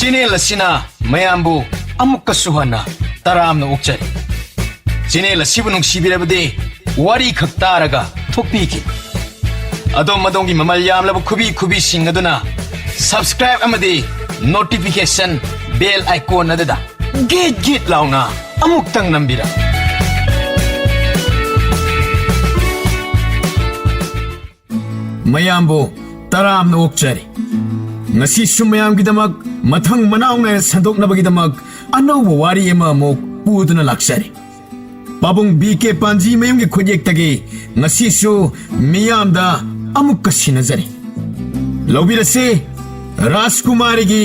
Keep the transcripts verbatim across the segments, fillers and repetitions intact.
Channel ꯑꯁꯤꯅ ꯃꯌꯥꯝꯕꯨ ꯑꯃꯨꯛꯀꯁꯨ ꯍꯟꯅ ꯇꯔꯥꯝꯅ ꯑꯣꯛꯆꯔꯤ꯫ ꯆꯦꯅꯦꯜ ꯑꯁꯤꯕꯨ ꯅꯨꯡꯁꯤꯕꯤꯔꯕꯗꯤ ꯋꯥꯔꯤ ꯈꯛ ꯇꯥꯔꯒ ꯊꯣꯛꯄꯤꯈꯤ꯫ ꯑꯗꯣꯝ ꯑꯗꯣꯝꯒꯤ ꯃꯃꯜ ꯌꯥꯝꯂꯕ ꯈꯨꯕꯤ ꯈꯨꯕꯤꯁꯤꯡ ꯑꯗꯨꯅ subscribe ꯑꯃꯗꯤ notification bell icon ꯑꯗꯨꯗ ꯒꯤꯠ ꯒꯤꯠ ꯂꯥꯎꯅ ꯑꯃꯨꯛꯇꯪ ꯅꯝꯕꯤꯔꯝ꯫ ꯃꯌꯥꯝꯕꯨ ꯇꯔꯥꯝꯅ ꯑꯣꯛꯆꯔꯤ꯫ ꯉꯁꯤꯁꯨ ꯃꯌꯥꯝꯒꯤꯗꯃꯛ ꯃꯊꯪ ꯃꯅꯥꯎ ꯅꯥꯏꯅ ꯁꯟꯗꯣꯛꯅꯕꯒꯤꯗꯃꯛ ꯑꯅꯧꯕ ꯋꯥꯔꯤ ꯑꯃ ꯑꯃꯨꯛ ꯄꯨꯗꯨꯅ ꯂꯥꯛꯆꯔꯤ꯫ ꯄꯥꯕꯨꯡ ꯕꯤ ꯀꯦ ꯄꯥꯟꯖꯤꯃꯌꯨꯝꯒꯤ ꯈꯨꯠꯌꯦꯛꯇꯒꯤ ꯉꯁꯤꯁꯨ ꯃꯤꯌꯥꯝꯗ ꯑꯃꯨꯛꯀ ꯁꯤꯟꯅꯖꯔꯤ꯫ ꯂꯧꯕꯤꯔꯁꯤ, ꯔꯥꯖꯀꯨꯃꯥꯔꯤꯒꯤ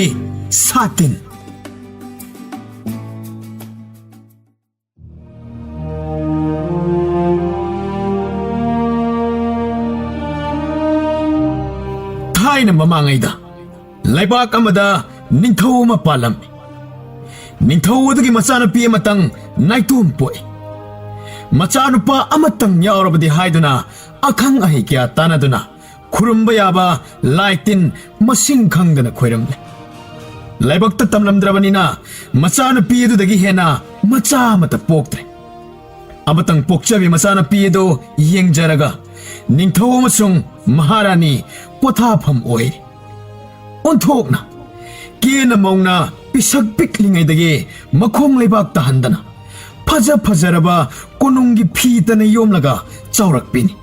ꯁꯥꯇꯤꯟ꯫ ꯊꯥꯏꯅ ꯃꯃꯥꯡꯉꯩꯗ ꯂꯩꯕꯥꯛ ꯑꯃꯗ ꯅꯤꯡꯊꯧ ꯑꯃ ꯄꯥꯜꯂꯝꯃꯤ꯫ ꯅꯤꯡꯊꯧ ꯑꯗꯨꯒꯤ ꯃꯆꯥꯅꯨꯄꯤ ꯑꯃꯇꯪ ꯅꯥꯏꯇꯣꯝ ꯄꯣꯛꯏ꯫ ꯃꯆꯥꯅꯨꯄꯥ ꯑꯃꯇꯪ ꯌꯥꯎꯔꯕꯗꯤ ꯍꯥꯏꯗꯨꯅ ꯑꯈꯪ ꯑꯍꯩ ꯀꯌꯥ ꯇꯥꯟꯅꯗꯨꯅ ꯈꯨꯔꯨꯝꯕ ꯌꯥꯕ ꯂꯥꯏ ꯇꯤꯟ ꯃꯁꯤꯡ ꯈꯪꯗꯅ ꯈꯣꯏꯔꯝꯂꯦ꯫ ꯂꯥꯏꯕꯛꯇ ꯇꯝꯂꯝꯗ꯭ꯔꯕꯅꯤꯅ ꯃꯆꯥꯅꯨꯄꯤ ꯑꯗꯨꯗꯒꯤ ꯍꯦꯟꯅ ꯃꯆꯥ ꯑꯃꯠꯇ ꯄꯣꯛꯇ꯭ꯔꯦ꯫ ꯑꯃꯇꯪ ꯄꯣꯛꯆꯕꯤ ꯃꯆꯥꯅꯨꯄꯤ ꯑꯗꯨ ꯌꯦꯡꯖꯔꯒ ꯅꯤꯡꯊꯧ ꯑꯃꯁꯨꯡ ꯃꯍꯥꯔꯥꯅꯤ ꯄꯣꯊꯥꯐꯝ ꯑꯣꯏꯔꯤ꯫ ꯑꯣꯟꯊꯣꯛꯅ ꯀꯦꯅ ꯃꯧꯅ ꯄꯤꯁꯛ ꯄꯤꯛꯂꯤꯉꯩꯗꯒꯤ ꯃꯈꯣꯡ ꯂꯩꯕꯥꯛ ꯇꯥꯍꯟꯗꯅ ꯐꯖ ꯐꯖꯔꯕ ꯀꯣꯅꯨꯡꯒꯤ ꯐꯤꯇꯅ ꯌꯣꯝꯂꯒ ꯆꯥꯎꯔꯛꯄꯤꯅꯤ꯫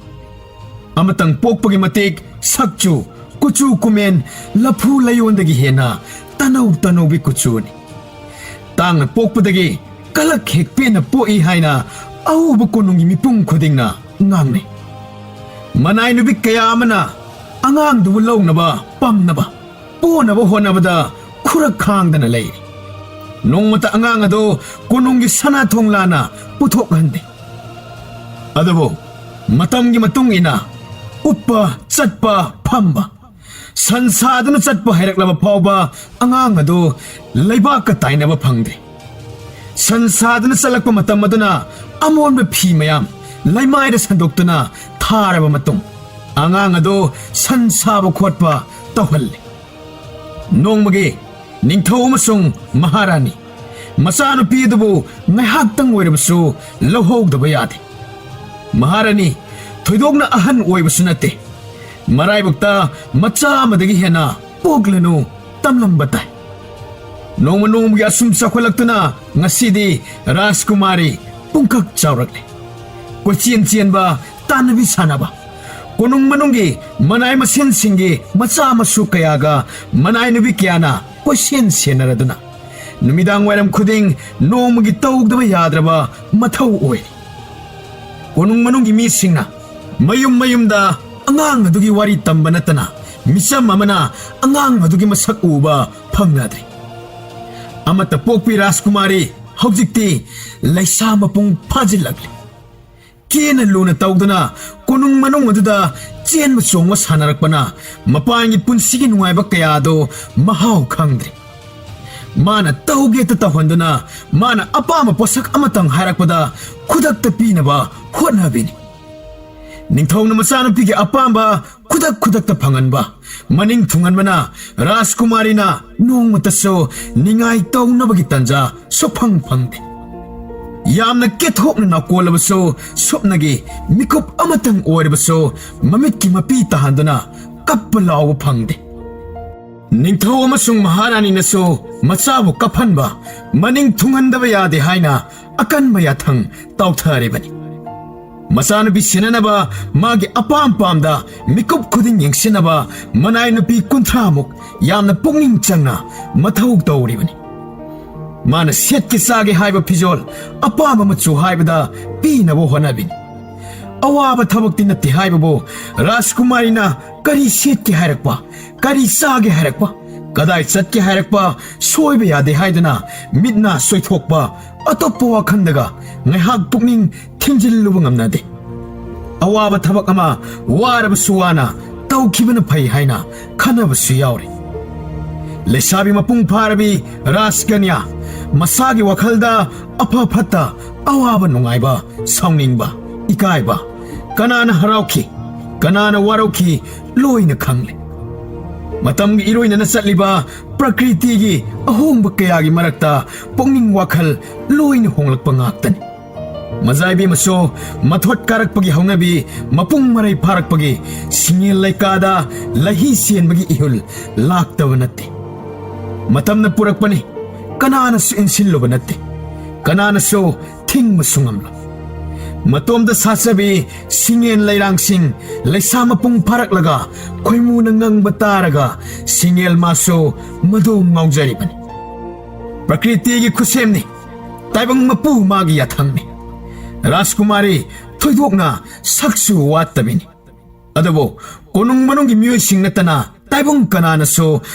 ꯑꯃꯇꯪ ꯄꯣꯛꯄꯒꯤ ꯃꯇꯤꯛ ꯁꯛꯆꯨ, ꯀꯨꯆꯨ ꯀꯨꯃꯦꯟ, ꯂꯐꯨ ꯂꯩꯌꯣꯟꯗꯒꯤ ꯍꯦꯟꯅ ꯇꯅꯧ ꯇꯅꯧꯕꯤ ꯀꯨꯆꯨꯅꯤ꯫ ꯇꯥꯡꯅ ꯄꯣꯛꯄꯗꯒꯤ ꯀꯂꯛ ꯍꯦꯛ ꯄꯦꯟꯅ ꯄꯣꯛꯏ ꯍꯥꯏꯅ ꯑꯎꯕ ꯀꯣꯅꯨꯡꯒꯤ ꯃꯤꯄꯨꯝ ꯈꯨꯗꯤꯡꯅ ꯉꯥꯡꯅꯩ꯫ ꯃꯅꯥꯏ ꯅꯨꯕꯤ ꯀꯌꯥ ꯑꯃꯅ ꯑꯉꯥꯡꯗꯨꯕꯨ ꯂꯧꯅꯕ, ꯄꯝꯅꯕ, ꯄꯣꯅꯕ ꯍꯣꯠꯅꯕꯗ ꯈꯨꯔꯛ ꯈꯥꯡꯗꯅ ꯂꯩꯔꯤ꯫ ꯅꯣꯡꯃꯇ ꯑꯉꯥꯡ ꯑꯗꯨ ꯀꯣꯅꯨꯡꯒꯤ ꯁꯅꯥ ꯊꯣꯡ ꯂꯥꯟꯅ ꯄꯨꯊꯣꯛꯍꯟꯗꯦ꯫ ꯑꯗꯨꯕꯨ ꯃꯇꯝꯒꯤ ꯃꯇꯨꯡ ꯏꯟꯅ ꯎꯞꯄ, ꯆꯠꯄ, ꯐꯝꯕ, ꯁꯟ ꯁꯥꯗꯨꯅ ꯆꯠꯄ ꯍꯩꯔꯛꯂꯕ ꯐꯥꯎꯕ ꯑꯉꯥꯡ ꯑꯗꯨ ꯂꯩꯕꯥꯛꯀ ꯇꯥꯏꯅꯕ ꯐꯪꯗ꯭ꯔꯤ꯫ ꯁꯟ ꯁꯥꯗꯨꯅ ꯆꯠꯂꯛꯄ ꯃꯇꯝ ꯑꯗꯨꯅ ꯑꯃꯣꯟꯕ ꯐꯤ ꯃꯌꯥꯝ ꯂꯩꯃꯥꯏꯗ ꯁꯟꯗꯣꯛꯇꯨꯅ ꯊꯥꯔꯕ ꯃꯇꯨꯡ, ꯑꯉꯥꯡ ꯑꯗꯨ ꯁꯟ ꯁꯥꯕ ꯈꯣꯠꯄ ꯇꯧꯍꯜꯂꯤ꯫ ꯅꯣꯡꯃꯒꯤ ꯅꯤꯡꯊꯧ ꯑꯃꯁꯨꯡ ꯃꯍꯥꯔꯥꯅꯤ, ꯃꯆꯥꯅꯨꯄꯤ ꯑꯗꯨꯕꯨ ꯉꯥꯏꯍꯥꯛꯇꯪ ꯑꯣꯏꯔꯕꯁꯨ ꯂꯧꯍꯧꯗꯕ ꯌꯥꯗꯦ꯫ ꯃꯍꯥꯔꯥꯅꯤ ꯊꯣꯏꯗꯣꯛꯅ ꯑꯍꯟ ꯑꯣꯏꯕꯁꯨ ꯅꯠꯇꯦ꯫ ꯃꯔꯥꯏꯕꯛꯇ ꯃꯆꯥ ꯑꯃꯗꯒꯤ ꯍꯦꯟꯅ ꯄꯣꯛꯂꯅꯨ ꯇꯝꯂꯝꯕ ꯇꯥꯏ꯫ ꯅꯣꯡꯃ ꯅꯣꯡꯃꯒꯤ ꯑꯁꯨꯝ ꯆꯥꯎꯈꯠꯂꯛꯇꯨꯅ ꯉꯁꯤꯗꯤ ꯔꯥꯖꯀꯨꯃꯥꯔꯤ ꯄꯨꯡꯀꯛ ꯆꯥꯎꯔꯛꯂꯦ꯫ ꯀꯣꯏꯆꯦꯟ ꯆꯦꯟꯕ, ꯇꯥꯟꯅꯕꯤ ꯁꯥꯟꯅꯕ, ꯀꯣꯅꯨꯡ ꯃꯅꯨꯡꯒꯤ ꯃꯅꯥꯏ ꯃꯁꯦꯟꯁꯤꯡꯒꯤ ꯃꯆꯥ ꯃꯁꯨ ꯀꯌꯥꯒ ꯃꯅꯥꯏ ꯅꯨꯄꯤ ꯀꯌꯥꯅ ꯀꯣꯏꯁꯦꯟ ꯁꯦꯟꯅꯔꯗꯨꯅ ꯅꯨꯃꯤꯗꯥꯡ ꯋꯥꯏꯔꯝ ꯈꯨꯗꯤꯡ ꯅꯣꯡꯃꯒꯤ ꯇꯧꯗꯕ ꯌꯥꯗ꯭ꯔꯕ ꯃꯊꯧ ꯑꯣꯏꯔꯤ꯫ ꯀꯣꯅꯨꯡ ꯃꯅꯨꯡꯒꯤ ꯃꯤꯁꯤꯡꯅ ꯃꯌꯨꯝ ꯃꯌꯨꯝꯗ ꯑꯉꯥꯡ ꯑꯗꯨꯒꯤ ꯋꯥꯔꯤ ꯇꯝꯕ ꯅꯠꯇꯅ ꯃꯤꯆꯝ ꯑꯃꯅ ꯑꯉꯥꯡ ꯑꯗꯨꯒꯤ ꯃꯁꯛ ꯎꯕ ꯐꯪꯅꯗ꯭ꯔꯤ꯫ ꯑꯃꯠꯇ ꯄꯣꯛꯄꯤ ꯔꯥꯖꯀꯨꯃꯥꯔꯤ ꯍꯧꯖꯤꯛꯇꯤ ꯂꯩꯁꯥ ꯃꯄꯨꯡ ꯐꯥꯖꯤꯜꯂꯛꯂꯤ꯫ ꯀꯦꯅ ꯂꯨꯅ ꯇꯧꯗꯨꯅ ꯀꯣꯅꯨꯡ ꯃꯅꯨꯡ ꯑꯗꯨꯗ ꯆꯦꯟꯕ ꯆꯣꯡꯕ ꯁꯥꯟꯅꯔꯛꯄꯅ ꯃꯄꯥꯟꯒꯤ ꯄꯨꯟꯁꯤꯒꯤ ꯅꯨꯡꯉꯥꯏꯕ ꯀꯌꯥꯗꯣ ꯃꯍꯥꯎ ꯈꯪꯗ꯭ꯔꯦ꯫ ꯃꯥꯅ ꯇꯧꯒꯦꯇ ꯇꯧꯍꯟꯗꯨꯅ ꯃꯥꯅ ꯑꯄꯥꯝꯕ ꯄꯣꯠꯁꯛ ꯑꯃꯇꯪ ꯍꯥꯏꯔꯛꯄꯗ ꯈꯨꯗꯛꯇ ꯄꯤꯅꯕ ꯍꯣꯠꯅꯕꯤꯅꯤ꯫ ꯅꯤꯡꯊꯧꯅ ꯃꯆꯥꯅꯨꯄꯤꯒꯤ ꯑꯄꯥꯝꯕ ꯈꯨꯗꯛ ꯈꯨꯗꯛꯇ ꯐꯪꯍꯟꯕ, ꯃꯅꯤꯡ ꯊꯨꯡꯍꯟꯕꯅ ꯔꯥꯖꯀꯨꯃꯥꯔꯤꯅ ꯅꯣꯡꯃꯇꯁꯨ ꯅꯤꯡꯉꯥꯏ ꯇꯧꯅꯕꯒꯤ ꯇꯟꯖꯥ ꯁꯨꯐꯪ ꯐꯪꯗꯦ꯫ ꯌꯥꯝꯅ ꯀꯦꯊꯣꯛꯅ ꯅꯥꯀꯣꯜꯂꯕꯁꯨ ꯁꯨꯞꯅꯒꯤ ꯃꯤꯀꯨꯞ ꯑꯃꯇꯪ ꯑꯣꯏꯔꯕꯁꯨ ꯃꯃꯤꯠꯀꯤ ꯃꯄꯤ ꯇꯥꯍꯟꯗꯨꯅ ꯀꯞꯄ ꯂꯥꯎꯕ ꯐꯪꯗꯦ꯫ ꯅꯤꯡꯊꯧ ꯑꯃꯁꯨꯡ ꯃꯍꯥꯔꯥꯅꯤꯅꯁꯨ ꯃꯆꯥꯕꯨ ꯀꯞꯍꯟꯕ, ꯃꯅꯤꯡ ꯊꯨꯡꯍꯟꯗꯕ ꯌꯥꯗꯦ ꯍꯥꯏꯅ ꯑꯀꯟꯕ ꯌꯥꯊꯪ ꯇꯧꯊꯔꯤꯕꯅꯤ꯫ ꯃꯆꯥꯅꯨꯄꯤ ꯁꯦꯟꯅꯅꯕ ꯃꯥꯒꯤ ꯑꯄꯥꯝ ꯄꯥꯝꯗ ꯃꯤꯀꯨꯞ ꯈꯨꯗꯤꯡ ꯌꯦꯡꯁꯤꯟꯅꯕ ꯃꯅꯥꯏ ꯅꯨꯄꯤ ꯀꯨꯟꯊ꯭ꯔꯥꯃꯨꯛ ꯌꯥꯝꯅ ꯄꯨꯛꯅꯤꯡ ꯆꯪꯅ ꯃꯊꯧ ꯇꯧꯔꯤꯕꯅꯤ꯫ ꯃꯥꯅ ꯁꯦꯠꯀꯦ ꯆꯥꯒꯦ ꯍꯥꯏꯕ ꯐꯤꯖꯣꯜ, ꯑꯄꯥꯝꯕ ꯃꯆꯨ ꯍꯥꯏꯕꯗ ꯄꯤꯅꯕ ꯍꯣꯠꯅꯕꯤꯅꯤ꯫ ꯑꯋꯥꯕ ꯊꯕꯛꯇꯤ ꯅꯠꯇꯦ ꯍꯥꯏꯕꯕꯨ ꯔꯥꯖꯀꯨꯃꯥꯔꯤꯅ ꯀꯔꯤ ꯁꯦꯠꯀꯦ ꯍꯥꯏꯔꯛꯄ, ꯀꯔꯤ ꯆꯥꯒꯦ ꯍꯥꯏꯔꯛꯄ, ꯀꯗꯥꯏ ꯆꯠꯀꯦ ꯍꯥꯏꯔꯛꯄ ꯁꯣꯏꯕ ꯌꯥꯗꯦ ꯍꯥꯏꯗꯨꯅ ꯃꯤꯠ ꯅꯥ ꯁꯣꯏꯊꯣꯛꯄ, ꯑꯇꯣꯞꯄ ꯋꯥꯈꯜꯗꯒ ꯉꯥꯏꯍꯥꯛ ꯄꯨꯛꯅꯤꯡ ꯊꯤꯡꯖꯤꯜꯂꯨꯕ ꯉꯝꯅꯗꯦ꯫ ꯑꯋꯥꯕ ꯊꯕꯛ ꯑꯃ ꯋꯥꯔꯕꯁꯨ ꯋꯥꯅ ꯇꯧꯈꯤꯕꯅ ꯐꯩ ꯍꯥꯏꯅ ꯈꯟꯅꯕꯁꯨ ꯌꯥꯎꯔꯤ꯫ ꯂꯩꯁꯥꯕꯤ ꯃꯄꯨꯡ ꯐꯥꯔꯕꯤ ꯔꯥꯖꯀꯟꯌꯥ ꯃꯁꯥꯒꯤ ꯋꯥꯈꯜꯗ ꯑꯐ ꯐꯠꯇ, ꯑꯋꯥꯕ ꯅꯨꯡꯉꯥꯏꯕ, ꯁꯥꯎꯅꯤꯡꯕ, ꯏꯀꯥꯏꯕ, ꯀꯅꯥꯅ ꯍꯔꯥꯎꯈꯤ, ꯀꯅꯥꯅ ꯋꯥꯔꯧꯈꯤ, ꯂꯣꯏꯅ ꯈꯪꯂꯦ꯫ ꯃꯇꯝꯒꯤ ꯏꯔꯣꯏꯅꯅ ꯆꯠꯂꯤꯕ ꯄ꯭ꯔꯀ꯭ꯔꯤꯇꯤꯒꯤ ꯑꯍꯣꯡꯕ ꯀꯌꯥꯒꯤ ꯃꯔꯛꯇ ꯄꯨꯛꯅꯤꯡ ꯋꯥꯈꯜ ꯂꯣꯏꯅ ꯍꯣꯡꯂꯛꯄ ꯉꯥꯛꯇꯅꯤ꯫ ꯃꯖꯥ ꯏꯕꯦꯝꯃꯁꯨ ꯃꯊꯣꯠ ꯀꯥꯔꯛꯄꯒꯤ ꯍꯧꯅꯕꯤ, ꯃꯄꯨꯡ ꯃꯔꯩ ꯐꯥꯔꯛꯄꯒꯤ ꯁꯤꯡꯉꯦꯜ ꯂꯩꯀꯥꯗ ꯂꯩꯍꯤ ꯆꯦꯟꯕꯒꯤ ꯏꯍꯨꯜ ꯂꯥꯛꯇꯕ ꯅꯠꯇꯦ꯫ ꯃꯇꯝꯅ ꯄꯨꯔꯛꯄꯅꯤ, ꯀꯅꯥꯅꯁꯨ ꯏꯟꯁꯤꯜꯂꯨꯕ ꯅꯠꯇꯦ, ꯀꯅꯥꯅꯁꯨ ꯊꯤꯡꯕꯁꯨ ꯉꯝꯂꯣꯏ꯫ ꯃꯇꯣꯝꯗ ꯁꯥꯠꯆꯕꯤ ꯁꯤꯡꯉꯦꯜ ꯂꯩꯔꯥꯡꯁꯤꯡ ꯂꯩꯁꯥ ꯃꯄꯨꯡ ꯐꯥꯔꯛꯂꯒ ꯈꯣꯏꯃꯨꯅ ꯉꯪꯕ ꯇꯥꯔꯒ ꯁꯤꯡꯉꯦꯜ ꯃꯥꯁꯨ ꯃꯗꯨ ꯉꯥꯎꯖꯔꯤꯕꯅꯤ꯫ ꯄ꯭ꯔꯀ꯭ꯔꯤꯇꯤꯒꯤ ꯈꯨꯠꯁꯦꯝꯅꯤ, ꯇꯥꯏꯕꯪ ꯃꯄꯨ ꯃꯥꯒꯤ ꯌꯥꯊꯪꯅꯤ꯫ ꯔꯥꯖꯀꯨꯃꯥꯔꯤ ꯊꯣꯏꯗꯣꯛꯅ ꯁꯛꯁꯨ ꯋꯥꯠꯇꯕꯤꯅꯤ꯫ ꯑꯗꯨꯕꯨ ꯀꯣꯅꯨꯡ ꯃꯅꯨꯡꯒꯤ ꯃꯤꯑꯣꯏꯁꯤꯡ ꯅꯠꯇꯅ ꯇꯥꯏꯕꯪ ꯀꯅꯥꯅꯁꯨ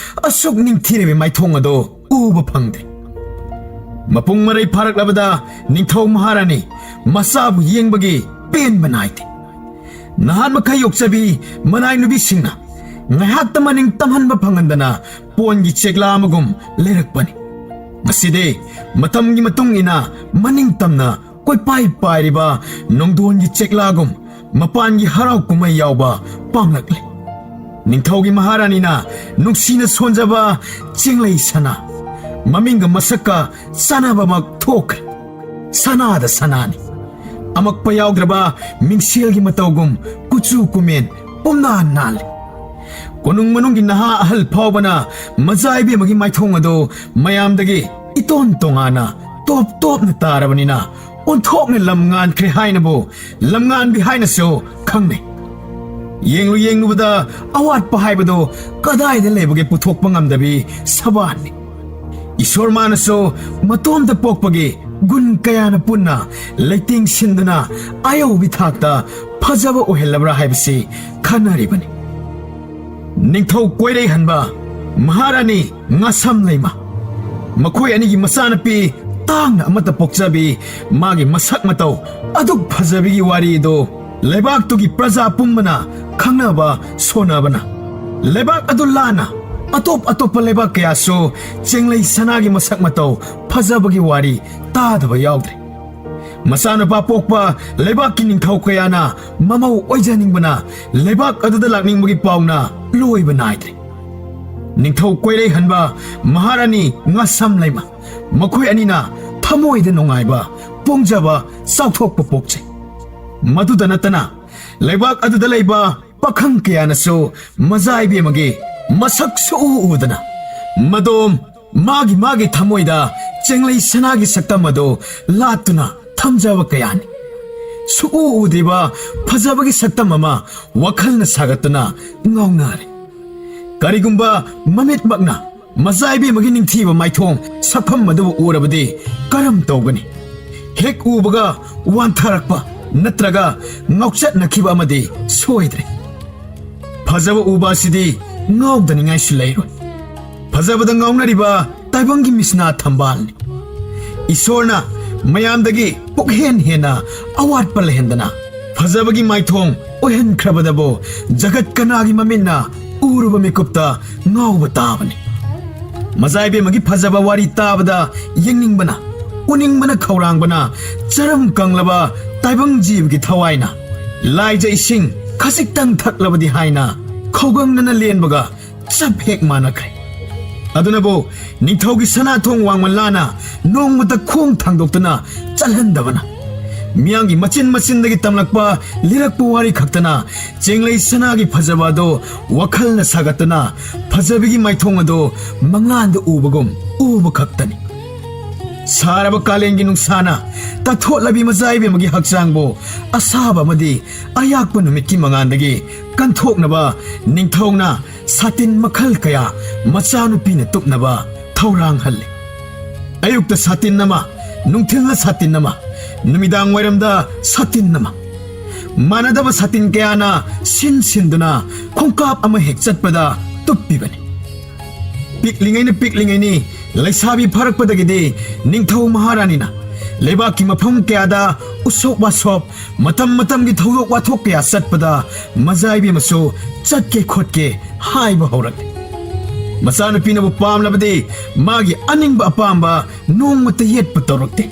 ꯑꯁꯨꯛ ꯅꯤꯡꯊꯤꯔꯕ ꯃꯥꯏꯊꯣꯡ ꯑꯗꯨ ꯎꯕ ꯐꯪꯗꯦ꯫ ꯃꯄꯨꯡ ꯃꯔꯩ ꯐꯥꯔꯛꯂꯕꯗ ꯅꯤꯡꯊꯧ ꯃꯍꯥꯔꯥꯅꯤ ꯃꯆꯥꯕꯨ ꯌꯦꯡꯕꯒꯤ ꯄꯦꯟꯕ ꯅꯥꯏꯗꯦ꯫ ꯅꯍꯥꯟ ꯃꯈꯩ ꯌꯣꯛꯆꯕꯤ ꯃꯅꯥꯏ ꯅꯨꯄꯤꯁꯤꯡꯅ ꯉꯥꯏꯍꯥꯛꯇ ꯃꯅꯤꯡ ꯇꯝꯍꯟꯕ ꯐꯪꯍꯟꯗꯅ ꯄꯣꯟꯒꯤ ꯆꯦꯛꯂꯥ ꯑꯃꯒꯨꯝ ꯂꯩꯔꯛꯄꯅꯤ꯫ ꯉꯁꯤꯗꯤ ꯃꯇꯝꯒꯤ ꯃꯇꯨꯡ ꯏꯟꯅ ꯃꯅꯤꯡ ꯇꯝꯅ ꯀꯣꯏꯄꯥꯏ ꯄꯥꯏꯔꯤꯕ ꯅꯣꯡꯗꯣꯟꯒꯤ ꯆꯦꯛꯂꯥꯒꯨꯝ ꯃꯄꯥꯟꯒꯤ ꯍꯔꯥꯎ ꯀꯨꯝꯍꯩ ꯌꯥꯎꯕ ꯄꯥꯝꯂꯛꯂꯦ꯫ ꯅꯤꯡꯊꯧꯒꯤ ꯃꯍꯥꯔꯥꯅꯤꯅ ꯅꯨꯡꯁꯤꯅ ꯁꯣꯟꯖꯕ ꯆꯤꯡꯂꯩ ꯁꯅꯥ, ꯃꯃꯤꯡꯒ ꯃꯁꯛꯀ ꯆꯥꯟꯅꯕꯃꯛ ꯊꯣꯛꯈ꯭ꯔꯦ꯫ ꯁꯅꯥꯗ ꯁꯅꯥꯅꯤ꯫ ꯑꯃꯛꯄ ꯌꯥꯎꯗ꯭ꯔꯕ ꯃꯤꯡꯁꯦꯜꯒꯤ ꯃꯇꯧꯒꯨꯝ ꯀꯨꯆꯨ ꯀꯨꯃꯦꯟ ꯄꯨꯝꯅꯥ ꯅꯥꯜꯂꯤ꯫ ꯀꯣꯅꯨꯡ ꯃꯅꯨꯡꯒꯤ ꯅꯍꯥ ꯑꯍꯜ ꯐꯥꯎꯕꯅ ꯃꯖꯥ ꯏꯕꯦꯝꯃꯒꯤ ꯃꯥꯏꯊꯣꯡ ꯑꯗꯨ ꯃꯌꯥꯝꯗꯒꯤ ꯏꯇꯣꯟ ꯇꯣꯉꯥꯟꯅ ꯇꯣꯞ ꯇꯣꯞꯅ ꯇꯥꯔꯕꯅꯤꯅ ꯑꯣꯟꯊꯣꯛꯅ ꯂꯝ ꯉꯥꯟꯈ꯭ꯔꯦ ꯍꯥꯏꯅꯕꯨ ꯂꯝꯉꯥꯟꯕꯤ ꯍꯥꯏꯅꯁꯨ ꯈꯪꯅꯩ꯫ ꯌꯦꯡꯂꯨ ꯌꯦꯡꯂꯨꯕꯗ ꯑꯋꯥꯠꯄ ꯍꯥꯏꯕꯗꯨ ꯀꯗꯥꯏꯗ ꯂꯩꯕꯒꯦ ꯄꯨꯊꯣꯛꯄ ꯉꯝꯗꯕꯤ ꯁꯕꯥꯟꯅꯤ꯫ ꯏꯁꯣꯔ ꯃꯥꯅꯁꯨ ꯃꯇꯣꯝꯇ ꯄꯣꯛꯄꯒꯤ ꯒꯨꯟ ꯀꯌꯥꯅ ꯄꯨꯟꯅ ꯂꯩꯇꯦꯡ ꯁꯤꯟꯗꯨꯅ ꯑꯌꯧꯕꯤ ꯊꯥꯛꯇ ꯐꯖꯕ ꯑꯣꯏꯍꯜꯂꯕ꯭ꯔꯥ ꯍꯥꯏꯕꯁꯤ ꯈꯟꯅꯔꯤꯕꯅꯤ꯫ ꯅꯤꯡꯊꯧ ꯀꯣꯏꯔꯩꯍꯟꯕ ꯃꯍꯥꯔꯥꯅꯤ ꯉꯥꯁꯝ ꯂꯩꯃ, ꯃꯈꯣꯏ ꯑꯅꯤꯒꯤ ꯃꯆꯥꯅꯨꯄꯤ ꯇꯥꯡꯅ ꯑꯃꯠꯇ ꯄꯣꯛꯆꯕꯤ ꯃꯥꯒꯤ ꯃꯁꯛ ꯃꯇꯧ ꯑꯗꯨꯛ ꯐꯖꯕꯤꯒꯤ ꯋꯥꯔꯤ ꯑꯗꯨ ꯂꯩꯕꯥꯛꯇꯨꯒꯤ ꯄ꯭ꯔꯖꯥ ꯄꯨꯝꯕꯅ ꯈꯪꯅꯕ ꯁꯣꯟꯅꯕꯅ ꯂꯩꯕꯥꯛ ꯑꯗꯨ ꯂꯥꯟꯅ ꯑꯇꯣꯞ ꯑꯇꯣꯞꯄ ꯂꯩꯕꯥꯛ ꯀꯌꯥꯁꯨ ꯆꯦꯡꯂꯩ ꯁꯅꯥꯒꯤ ꯃꯁꯛ ꯃꯇꯧ ꯐꯖꯕꯒꯤ ꯋꯥꯔꯤ ꯇꯥꯗꯕ ꯌꯥꯎꯗ꯭ꯔꯦ꯫ ꯃꯆꯥꯅꯨꯄꯥ ꯄꯣꯛꯄ ꯂꯩꯕꯥꯛꯀꯤ ꯅꯤꯡꯊꯧ ꯀꯌꯥꯅ ꯃꯃꯧ ꯑꯣꯏꯖꯅꯤꯡꯕꯅ ꯂꯩꯕꯥꯛ ꯑꯗꯨꯗ ꯂꯥꯛꯅꯤꯡꯕꯒꯤ ꯄꯥꯎꯅ ꯂꯣꯏꯕ ꯅꯥꯏꯗ꯭ꯔꯦ꯫ ꯅꯤꯡꯊꯧ ꯀꯣꯏꯔꯩꯍꯟꯕ ꯃꯍꯥꯔꯥꯅꯤ ꯉꯥꯁꯝ ꯂꯩꯃ, ꯃꯈꯣꯏ ꯑꯅꯤꯅ ꯊꯃꯣꯏꯗ ꯅꯨꯡꯉꯥꯏꯕ, ꯄꯣꯡꯖꯕ, ꯆꯥꯎꯊꯣꯛꯄ ꯄꯣꯛꯆꯩ꯫ ꯃꯗꯨꯗ ꯅꯠꯇꯅ ꯂꯩꯕꯥꯛ ꯑꯗꯨꯗ ꯂꯩꯕ ꯄꯥꯈꯪ ꯀꯌꯥꯅꯁꯨ ꯃꯖꯥ ꯏꯕꯦꯝꯃꯒꯤ ꯃꯁꯛ ꯁꯨꯛꯎ ꯎꯗꯅ ꯃꯗꯣꯝ ꯃꯥꯒꯤ ꯃꯥꯒꯤ ꯊꯃꯣꯏꯗ ꯆꯦꯡꯂꯩ ꯁꯅꯥꯒꯤ ꯁꯛꯇꯝ ꯑꯗꯨ ꯂꯥꯠꯇꯨꯅ ꯊꯝꯖꯕ ꯀꯌꯥꯅꯤ꯫ ꯁꯨꯛꯎ ꯎꯗ꯭ꯔꯤꯕ ꯐꯖꯕꯒꯤ ꯁꯛꯇꯝ ꯑꯃ ꯋꯥꯈꯜꯅ ꯁꯥꯒꯠꯇꯨꯅ ꯉꯥꯎꯅꯔꯦ꯫ ꯀꯔꯤꯒꯨꯝꯕ ꯃꯃꯤꯠꯃꯛꯅ ꯃꯖꯥ ꯏꯕꯦꯝꯃꯒꯤ ꯅꯤꯡꯊꯤꯕ ꯃꯥꯏꯊꯣꯡ ꯁꯛꯐꯝ ꯑꯗꯨꯕꯨ ꯎꯔꯕꯗꯤ ꯀꯔꯝ ꯇꯧꯒꯅꯤ? ꯍꯦꯛ ꯎꯕꯒ ꯋꯥꯟꯊꯔꯛꯄ ꯅꯠꯇ꯭ꯔꯒ ꯉꯥꯎꯆꯠꯅꯈꯤꯕ ꯑꯃꯗꯤ ꯁꯣꯏꯗ꯭ꯔꯦ꯫ ꯐꯖꯕ ꯎꯕ ꯑꯁꯤꯗꯤ ꯉꯥꯎꯗꯅꯤꯡꯉꯥꯏꯁꯨ ꯂꯩꯔꯣꯏ꯫ ꯐꯖꯕꯗ ꯉꯥꯎꯅꯔꯤꯕ ꯇꯥꯏꯕꯪꯒꯤ ꯃꯤꯁꯅꯥ ꯊꯝꯕꯥꯜꯅꯤ꯫ ꯏꯁꯣꯔꯅ ꯃꯌꯥꯝꯗꯒꯤ ꯄꯨꯛꯍꯦꯟ ꯍꯦꯟꯅ ꯑꯋꯥꯠꯄ ꯂꯩꯍꯟꯗꯅ ꯐꯖꯕꯒꯤ ꯃꯥꯏꯊꯣꯡ ꯑꯣꯏꯍꯟꯈ꯭ꯔꯕꯗꯕꯨ ꯖꯒꯠ ꯀꯅꯥꯒꯤ ꯃꯃꯤꯠꯅ ꯎꯔꯨꯕ ꯃꯤꯀꯨꯞꯇ ꯉꯥꯎꯕ ꯇꯥꯕꯅꯤ꯫ ꯃꯖꯥ ꯏꯕꯦꯝꯃꯒꯤ ꯐꯖꯕ ꯋꯥꯔꯤ ꯇꯥꯕꯗ ꯌꯦꯡꯅꯤꯡꯕꯅ, ꯎꯅꯤꯡꯕꯅ ꯈꯧꯔꯥꯡꯕꯅ ꯆꯔꯝ ꯀꯪꯂꯕ ꯇꯥꯏꯕꯪ ꯖꯤꯕꯒꯤ ꯊꯋꯥꯏꯅ ꯂꯥꯏꯖ ꯏꯁꯤꯡ ꯈꯖꯤꯛꯇꯪ ꯊꯛꯂꯕꯗꯤ ꯍꯥꯏꯅ ꯈꯧꯒꯪꯅꯅ ꯂꯦꯟꯕꯒ ꯆꯞ ꯍꯦꯛ ꯃꯥꯟꯅꯈ꯭ꯔꯦ꯫ ꯑꯗꯨꯅꯕꯨ ꯅꯤꯡꯊꯧꯒꯤ ꯁꯅꯥꯊꯣꯡ ꯋꯥꯡꯃꯜꯂꯥꯅ ꯅꯣꯡꯃꯇ ꯈꯣꯡ ꯊꯥꯡꯗꯣꯛꯇꯨꯅ ꯆꯠꯍꯟꯗꯕꯅ, ꯃꯤꯌꯥꯝꯒꯤ ꯃꯆꯤꯟ ꯃꯆꯤꯟꯗꯒꯤ ꯇꯝꯂꯛꯄ ꯂꯤꯔꯛꯄ ꯋꯥꯔꯤ ꯈꯛꯇꯅ ꯆꯦꯡꯂꯩ ꯁꯅꯥꯒꯤ ꯐꯖꯕ ꯑꯗꯣ ꯋꯥꯈꯜꯅ ꯁꯥꯒꯠꯇꯨꯅ ꯐꯖꯕꯤꯒꯤ ꯃꯥꯏꯊꯣꯡ ꯑꯗꯣ ꯃꯉꯥꯟꯗ ꯎꯕꯒꯨꯝ ꯎꯕ ꯈꯛꯇꯅꯤ꯫ ꯁꯥꯔꯕ ꯀꯥꯂꯦꯟꯒꯤ ꯅꯨꯡꯁꯥꯅ ꯇꯥꯊꯣꯠꯂꯕꯤ ꯃꯖꯥ ꯏꯕꯦꯝꯃꯒꯤ ꯍꯛꯆꯥꯡꯕꯨ ꯑꯁꯥꯕ ꯑꯃꯗꯤ ꯑꯌꯥꯛꯄ ꯅꯨꯃꯤꯠꯀꯤ ꯃꯉꯥꯟꯗꯒꯤ ꯀꯟꯊꯣꯛꯅꯕ ꯅꯤꯡꯊꯧꯅ ꯁꯥꯇꯤꯟ ꯃꯈꯜ ꯀꯌꯥ ꯃꯆꯥꯅꯨꯄꯤꯅ ꯇꯨꯞꯅꯕ ꯊꯧꯔꯥꯡ ꯍꯜꯂꯤ꯫ ꯑꯌꯨꯛꯇ ꯁꯥꯇꯤꯟ ꯑꯃ, ꯅꯨꯡꯊꯤꯜꯗ ꯁꯥꯇꯤꯟ ꯑꯃ, ꯅꯨꯃꯤꯗꯥꯡ ꯋꯥꯏꯔꯝꯗ ꯁꯥꯇꯤꯟ ꯑꯃ꯫ ꯃꯥꯟꯅꯗꯕ ꯁꯥꯇꯤꯟ ꯀꯌꯥꯅ ꯁꯤꯟ ꯁꯤꯟꯗꯨꯅ ꯈꯣꯡꯀꯥꯞ ꯑꯃ ꯍꯦꯛ ꯆꯠꯄꯗ ꯇꯨꯞꯄꯤꯕꯅꯤ꯫ ꯄꯤꯛꯂꯤꯉꯩꯅ ꯄꯤꯛꯂꯤꯉꯩꯅꯤ, ꯂꯩꯁꯥꯕꯤ ꯐꯥꯔꯛꯄꯗꯒꯤꯗꯤ ꯅꯤꯡꯊꯧ ꯃꯍꯥꯔꯥꯅꯤꯅ ꯂꯩꯕꯥꯛꯀꯤ ꯃꯐꯝ ꯀꯌꯥꯗ ꯎꯁꯣꯞ ꯋꯥꯁꯣꯞ, ꯃꯇꯝ ꯃꯇꯝꯒꯤ ꯊꯧꯗꯣꯛ ꯋꯥꯊꯣꯛ ꯀꯌꯥ ꯆꯠꯄꯗ ꯃꯖꯥ ꯏꯕꯦꯝꯃꯁꯨ ꯆꯠꯀꯦ ꯈꯣꯠꯀꯦ ꯍꯥꯏꯕ ꯍꯧꯔꯛꯂꯦ꯫ ꯃꯆꯥꯅꯨꯄꯤꯅꯕꯨ ꯄꯥꯝꯂꯕꯗꯤ ꯃꯥꯒꯤ ꯑꯅꯤꯡꯕ ꯑꯄꯥꯝꯕ ꯅꯣꯡꯃꯇ ꯌꯦꯠꯄ ꯇꯧꯔꯛꯇꯦ꯫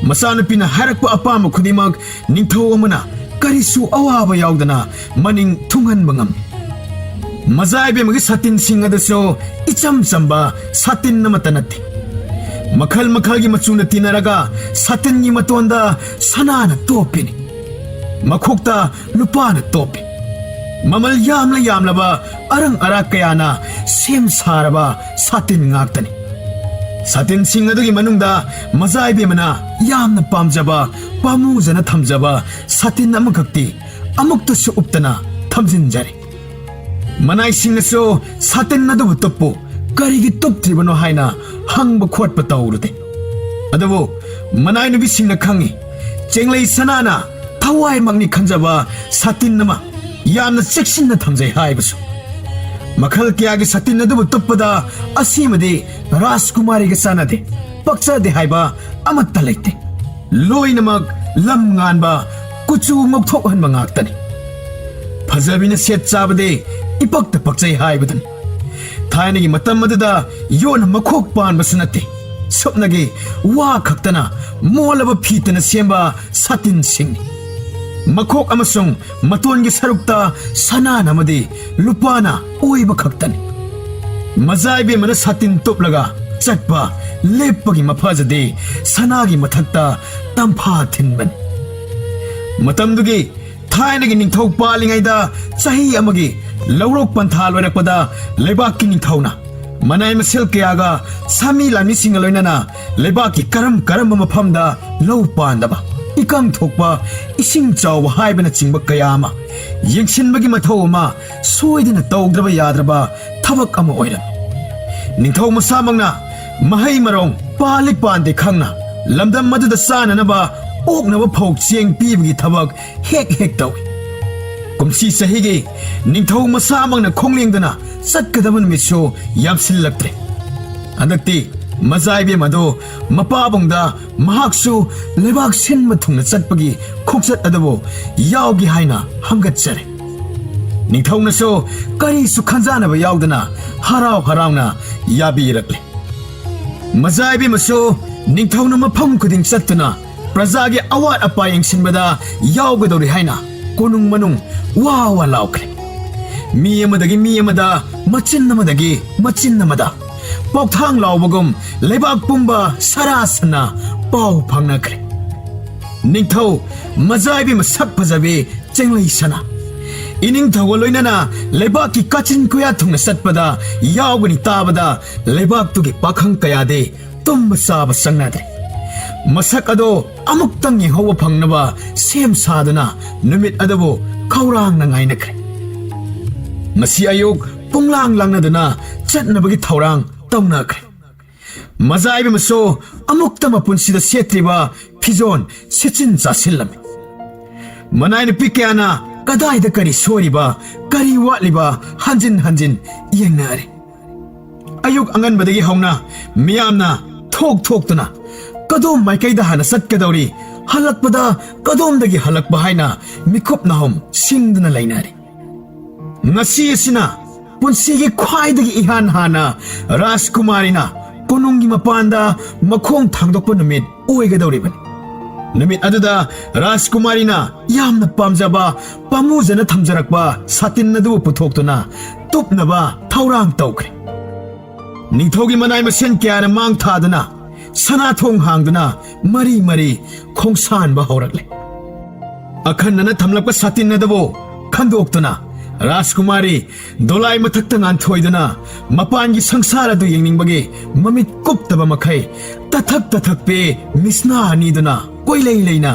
ꯃꯆꯥꯅꯨꯄꯤꯅ ꯍꯥꯏꯔꯛꯄ ꯑꯄꯥꯝꯕ ꯈꯨꯗꯤꯡꯃꯛ ꯅꯤꯡꯊꯧ ꯑꯃꯅ ꯀꯔꯤꯁꯨ ꯑꯋꯥꯕ ꯌꯥꯎꯗꯅ ꯃꯅꯤꯡ ꯊꯨꯡꯍꯟꯕ ꯉꯝꯃꯤ꯫ ꯃꯖꯥ ꯏꯕꯦꯝꯃꯒꯤ ꯁꯥꯇꯤꯟꯁꯤꯡ ꯑꯗꯨꯁꯨ ꯏꯆꯝ ꯆꯝꯕ ꯁꯥꯇꯤꯟ ꯑꯃꯠꯇ ꯅꯠꯇꯦ꯫ ꯃꯈꯜ ꯃꯈꯜꯒꯤ ꯃꯆꯨꯅ ꯇꯤꯟꯅꯔꯒ ꯁꯥꯇꯤꯟꯒꯤ ꯃꯇꯣꯟꯗ ꯁꯅꯥꯅ ꯇꯣꯞꯄꯤꯅꯤ꯫ ꯃꯈꯣꯛꯇ ꯂꯨꯄꯥꯅ ꯇꯣꯞꯄꯤ꯫ ꯃꯃꯜ ꯌꯥꯝꯂ ꯌꯥꯝꯂꯕ ꯑꯔꯪ ꯑꯔꯥꯛ ꯀꯌꯥꯅ ꯁꯦꯝ ꯁꯥꯔꯕ ꯁꯥꯇꯤꯟ ꯉꯥꯛꯇꯅꯤ꯫ ꯁꯥꯇꯤꯟꯁꯤꯡ ꯑꯗꯨꯒꯤ ꯃꯅꯨꯡꯗ ꯃꯖꯥ ꯏꯕꯦꯝꯃꯅ ꯌꯥꯝꯅ ꯄꯥꯝꯖꯕ, ꯄꯥꯝꯃꯨꯖꯅ ꯊꯝꯖꯕ ꯁꯥꯇꯤꯟ ꯑꯃꯈꯛꯇꯤ ꯑꯃꯨꯛꯇꯁꯨ ꯎꯞꯇꯅ ꯊꯝꯖꯤꯟꯖꯔꯤ꯫ ꯃꯅꯥꯏꯁꯤꯡꯅꯁꯨ ꯁꯥꯇꯤꯟ ꯑꯗꯨꯕꯨ ꯇꯨꯞꯄꯨ, ꯀꯔꯤꯒꯤ ꯇꯨꯞꯇ꯭ꯔꯤꯕꯅꯣ ꯍꯥꯏꯅ ꯍꯪꯕ ꯈꯣꯠꯄ ꯇꯧꯔꯨꯗꯦ꯫ ꯑꯗꯨꯕꯨ ꯃꯅꯥꯏ ꯅꯨꯄꯤꯁꯤꯡꯅ ꯈꯪꯏ, ꯆꯦꯡꯂꯩ ꯁꯅꯥꯅ ꯊꯋꯥꯏꯃꯛꯅꯤ ꯈꯟꯖꯕ ꯁꯥꯇꯤꯟ ꯑꯃ ꯌꯥꯝꯅ ꯆꯦꯛꯁꯤꯟꯅ ꯊꯝꯖꯩ ꯍꯥꯏꯕꯁꯨ꯫ ꯃꯈꯜ ꯀꯌꯥꯒꯤ ꯁꯥꯇꯤꯟ ꯑꯗꯨꯕꯨ ꯇꯨꯞꯄꯗ ꯑꯁꯤꯃꯗꯤ ꯔꯥꯖꯀꯨꯃꯥꯔꯤꯒ ꯆꯥꯟꯅꯗꯦ, ꯄꯛꯆꯗꯦ ꯍꯥꯏꯕ ꯑꯃꯠꯇ ꯂꯩꯇꯦ꯫ ꯂꯣꯏꯅꯃꯛ ꯂꯝ ꯉꯥꯟꯕ, ꯀꯨꯆꯨ ꯉꯧꯊꯣꯛꯍꯟꯕ ꯉꯥꯛꯇꯅꯤ꯫ ꯐꯖꯕꯤꯅ ꯁꯦꯠ ꯆꯥꯕꯗꯤ ꯏꯄꯛꯇ ꯄꯛꯆꯩ ꯍꯥꯏꯕꯗꯨꯅꯤ꯫ ꯊꯥꯏꯅꯒꯤ ꯃꯇꯝ ꯑꯗꯨꯗ ꯌꯣꯠꯅ ꯃꯈꯣꯛ ꯄꯥꯟꯕꯁꯨ ꯅꯠꯇꯦ, ꯁꯨꯞꯅꯒꯤ ꯋꯥ ꯈꯛꯇꯅ ꯃꯣꯜꯂꯕ ꯐꯤꯇꯅ ꯁꯦꯝꯕ ꯁꯥꯇꯤꯟꯁꯤꯡꯅꯤ꯫ ꯃꯈꯣꯛ ꯑꯃꯁꯨꯡ ꯃꯇꯣꯟꯒꯤ ꯁꯔꯨꯛꯇ ꯁꯅꯥꯅ ꯑꯃꯗꯤ ꯂꯨꯄꯥꯅ ꯑꯣꯏꯕ ꯈꯛꯇꯅꯤ꯫ ꯃꯖꯥ ꯏꯕꯦꯝꯃꯅ ꯁꯥꯇꯤꯟ ꯇꯨꯞꯂꯒ ꯆꯠꯄ ꯂꯦꯞꯄꯒꯤ ꯃꯐꯖꯗꯤ ꯁꯅꯥꯒꯤ ꯃꯊꯛꯇ ꯇꯝꯐꯥ ꯊꯤꯟꯕꯅꯤ꯫ ꯃꯇꯝꯗꯨꯒꯤ ꯊꯥꯏꯅꯒꯤ ꯅꯤꯡꯊꯧ ꯄꯥꯜꯂꯤꯉꯩꯗ ꯆꯍꯤ ꯑꯃꯒꯤ ꯂꯧꯔꯣꯛ ꯄꯟꯊꯥ ꯂꯣꯏꯔꯛꯄꯗ ꯂꯩꯕꯥꯛꯀꯤ ꯅꯤꯡꯊꯧꯅ ꯃꯅꯥꯏ ꯃꯁꯦꯜ ꯀꯌꯥꯒ ꯁꯥꯃꯤ ꯂꯥꯟꯃꯤꯁꯤꯡꯒ ꯂꯣꯏꯅꯅ ꯂꯩꯕꯥꯛꯀꯤ ꯀꯔꯝ ꯀꯔꯝꯕ ꯃꯐꯝꯗ ꯂꯧ ꯄꯥꯟꯗꯕ, ꯏꯀꯪ ꯊꯣꯛꯄ, ꯏꯁꯤꯡ ꯆꯥꯎꯕ ꯍꯥꯏꯕꯅꯆꯤꯡꯕ ꯀꯌꯥ ꯑꯃ ꯌꯦꯡꯁꯤꯟꯕꯒꯤ ꯃꯊꯧ ꯑꯃ ꯁꯣꯏꯗꯅ ꯇꯧꯗ꯭ꯔꯕ ꯌꯥꯗ꯭ꯔꯕ ꯊꯕꯛ ꯑꯃ ꯑꯣꯏꯔꯝꯃꯤ꯫ ꯅꯤꯡꯊꯧ ꯃꯁꯥꯃꯛꯅ ꯃꯍꯩ ꯃꯔꯣꯡ ꯄꯥꯜꯂꯤ ꯄꯥꯟꯗꯦ ꯈꯪꯅ ꯂꯝꯗꯝ ꯑꯗꯨꯗ ꯆꯥꯅꯅꯕ ꯑꯣꯛꯅꯕ ꯐꯧ ꯆꯦꯡ ꯄꯤꯕꯒꯤ ꯊꯕꯛ ꯍꯦꯛ ꯍꯦꯛ ꯇꯧꯏ꯫ ꯀꯨꯝꯁꯤ ꯆꯍꯤꯒꯤ ꯅꯤꯡꯊꯧ ꯃꯁꯥꯃꯛꯅ ꯈꯣꯡꯂꯦꯡꯗꯨꯅ ꯆꯠꯀꯗꯕ ꯅꯨꯃꯤꯠꯁꯨ ꯌꯥꯝꯁꯤꯜꯂꯛꯇ꯭ꯔꯦ꯫ ꯍꯟꯗꯛꯇꯤ ꯃꯖꯥ ꯏꯕꯦꯝ ꯑꯗꯨ ꯃꯄꯥꯕꯨꯡꯗ ꯃꯍꯥꯛꯁꯨ ꯂꯩꯕꯥꯛ ꯁꯤꯟꯕ ꯊꯨꯡꯅ ꯆꯠꯄꯒꯤ ꯈꯣꯡꯆꯠ ꯑꯗꯨꯕꯨ ꯌꯥꯎꯒꯦ ꯍꯥꯏꯅ ꯍꯪꯒꯠꯆꯔꯦ꯫ ꯅꯤꯡꯊꯧꯅꯁꯨ ꯀꯔꯤꯁꯨ ꯈꯟꯖꯥꯟꯅꯕ ꯌꯥꯎꯗꯅ ꯍꯔꯥꯎ ꯍꯔꯥꯎꯅ ꯌꯥꯕꯤꯔꯛꯂꯦ꯫ ꯃꯖꯥ ꯏꯕꯦꯝꯃꯁꯨ ꯅꯤꯡꯊꯧꯅ ꯃꯐꯝ ꯈꯨꯗꯤꯡ ꯆꯠꯇꯨꯅ ꯄ꯭ꯔꯖꯥꯒꯤ ꯑꯋꯥꯠ ꯑꯄꯥ ꯌꯦꯡꯁꯤꯟꯕꯗ ꯌꯥꯎꯒꯗꯧꯔꯤ ꯍꯥꯏꯅ ꯀꯣꯅꯨꯡ ꯃꯅꯨꯡ ꯋꯥ ꯋꯥ ꯂꯥꯎꯈ꯭ꯔꯦ꯫ ꯃꯤ ꯑꯃꯗꯒꯤ ꯃꯤ ꯑꯃꯗ, ꯃꯆꯤꯟ ꯑꯃꯗꯒꯤ ꯃꯆꯤꯟ ꯑꯃꯗ ꯄꯣꯛꯊꯥꯡ ꯂꯥꯎꯕꯒꯨꯝ ꯂꯩꯕꯥꯛ ꯄꯨꯝꯕ ꯁꯔꯥ ꯁꯟꯅ ꯄꯥꯎ ꯐꯪꯅꯈ꯭ꯔꯦ꯫ ꯅꯤꯡꯊꯧ ꯃꯖꯥꯏꯕꯤ ꯃꯁꯛ ꯐꯖꯕꯤ ꯆꯦꯡꯂꯩ ꯁꯅꯥ ꯏꯅꯤꯡꯊꯧꯒ ꯂꯣꯏꯅꯅ ꯂꯩꯕꯥꯛꯀꯤ ꯀꯥꯆꯤꯟ ꯀꯣꯌꯥ ꯊꯨꯡꯅ ꯆꯠꯄꯗ ꯌꯥꯎꯒꯅꯤ ꯇꯥꯕꯗ ꯂꯩꯕꯥꯛꯇꯨꯒꯤ ꯄꯥꯈꯪ ꯀꯌꯥꯗꯤ ꯇꯨꯝꯕ ꯆꯥꯕ ꯆꯪꯅꯗ꯭ꯔꯦ꯫ ꯃꯁꯛ ꯑꯗꯣ ꯑꯃꯨꯛꯇꯪ ꯌꯦꯡꯍꯧꯕ ꯐꯪꯅꯕ ꯁꯦꯝ ꯁꯥꯗꯨꯅ ꯅꯨꯃꯤꯠ ꯑꯗꯨꯕꯨ ꯈꯧꯔꯥꯡꯅ ꯉꯥꯏꯅꯈ꯭ꯔꯦ꯫ ꯃꯁꯤ ꯑꯌꯨꯛ ꯄꯨꯡꯂꯥꯡ ꯂꯥꯡꯅꯗꯨꯅ ꯆꯠꯅꯕꯒꯤ ꯊꯧꯔꯥꯡ ꯇꯧꯅꯈ꯭ꯔꯦ꯫ ꯃꯖꯥꯏꯕ ꯑꯃꯁꯨ ꯑꯃꯨꯛꯇ ꯃꯄꯨꯟꯁꯤꯗ ꯁꯦꯠꯇ꯭ꯔꯤꯕ ꯐꯤꯖꯣꯜ ꯁꯦꯠꯆꯤꯟ ꯆꯥꯁꯤꯜꯂꯝꯃꯤ꯫ ꯃꯅꯥꯏ ꯅꯨꯄꯤ ꯀꯌꯥꯅ ꯀꯗꯥꯏꯗ ꯀꯔꯤ ꯁꯣꯏꯔꯤꯕ, ꯀꯔꯤ ꯋꯥꯠꯂꯤꯕ ꯍꯟꯖꯤꯟ ꯍꯟꯖꯤꯟ ꯌꯦꯡꯅꯔꯦ꯫ ꯑꯌꯨꯛ ꯑꯉꯟꯕꯗꯒꯤ ꯍꯧꯅ ꯃꯤꯌꯥꯝꯅ ꯊꯣꯛ ꯊꯣꯛꯇꯨꯅ ꯀꯗꯣꯝ ꯃꯥꯏꯀꯩꯗ ꯍꯥꯟꯅ ꯆꯠꯀꯗꯧꯔꯤ, ꯍꯜꯂꯛꯄꯗ ꯀꯗꯣꯝꯗꯒꯤ ꯍꯜꯂꯛꯄ ꯍꯥꯏꯅ ꯃꯤꯀꯨꯞ ꯅꯥꯍꯨꯝ ꯁꯤꯡꯗꯨꯅ ꯂꯩꯅꯔꯤ꯫ ꯉꯁꯤ ꯑꯁꯤꯅ ꯄꯨꯟꯁꯤꯒꯤ ꯈ꯭ꯋꯥꯏꯗꯒꯤ ꯏꯍꯥꯟ ꯍꯥꯟꯅ ꯔꯥꯖꯀꯨꯃꯥꯔꯤꯅ ꯀꯣꯅꯨꯡꯒꯤ ꯃꯄꯥꯟꯗ ꯃꯈꯣꯡ ꯊꯥꯡꯗꯣꯛꯄ ꯅꯨꯃꯤꯠ ꯑꯣꯏꯒꯗꯧꯔꯤꯕꯅꯤ꯫ ꯅꯨꯃꯤꯠ ꯑꯗꯨꯗ ꯔꯥꯖꯀꯨꯃꯥꯔꯤꯅ ꯌꯥꯝꯅ ꯄꯥꯝꯖꯕ, ꯄꯥꯝꯃꯨꯖꯅ ꯊꯝꯖꯔꯛꯄ ꯁꯥꯇꯤꯟ ꯑꯗꯨꯕꯨ ꯄꯨꯊꯣꯛꯇꯨꯅ ꯇꯨꯞꯅꯕ ꯊꯧꯔꯥꯡ ꯇꯧꯈ꯭ꯔꯦ꯫ ꯅꯤꯡꯊꯧꯒꯤ ꯃꯅꯥꯏ ꯃꯁꯦꯟ ꯀꯌꯥꯅ ꯃꯥꯡ ꯊꯥꯗꯨꯅ ꯁꯅꯥ ꯊꯣꯡ ꯍꯥꯡꯗꯨꯅ ꯃꯔꯤ ꯃꯔꯤ ꯈꯣꯡꯁꯥꯟꯕ ꯍꯧꯔꯛꯂꯦ꯫ ꯑꯈꯟꯅꯅ ꯊꯝꯂꯛꯄ ꯁꯥꯇꯤꯟ ꯑꯗꯨꯕꯨ ꯈꯟꯗꯣꯛꯇꯨꯅ ꯔꯥꯖꯀꯨꯃꯥꯔꯤ ꯗꯣꯂꯥꯏ ꯃꯊꯛꯇ ꯉꯥꯟꯊꯣꯏꯗꯨꯅ ꯃꯄꯥꯟꯒꯤ ꯁꯪꯁꯥꯔ ꯑꯗꯨ ꯌꯦꯡꯅꯤꯡꯕꯒꯤ ꯃꯃꯤꯠ ꯀꯨꯞꯇꯕ ꯃꯈꯩ ꯇꯊꯛ ꯇꯊꯛ ꯄꯦ ꯃꯤꯁꯅꯥ ꯑꯅꯤꯗꯨꯅ ꯀꯣꯏꯂꯩ ꯂꯩꯅ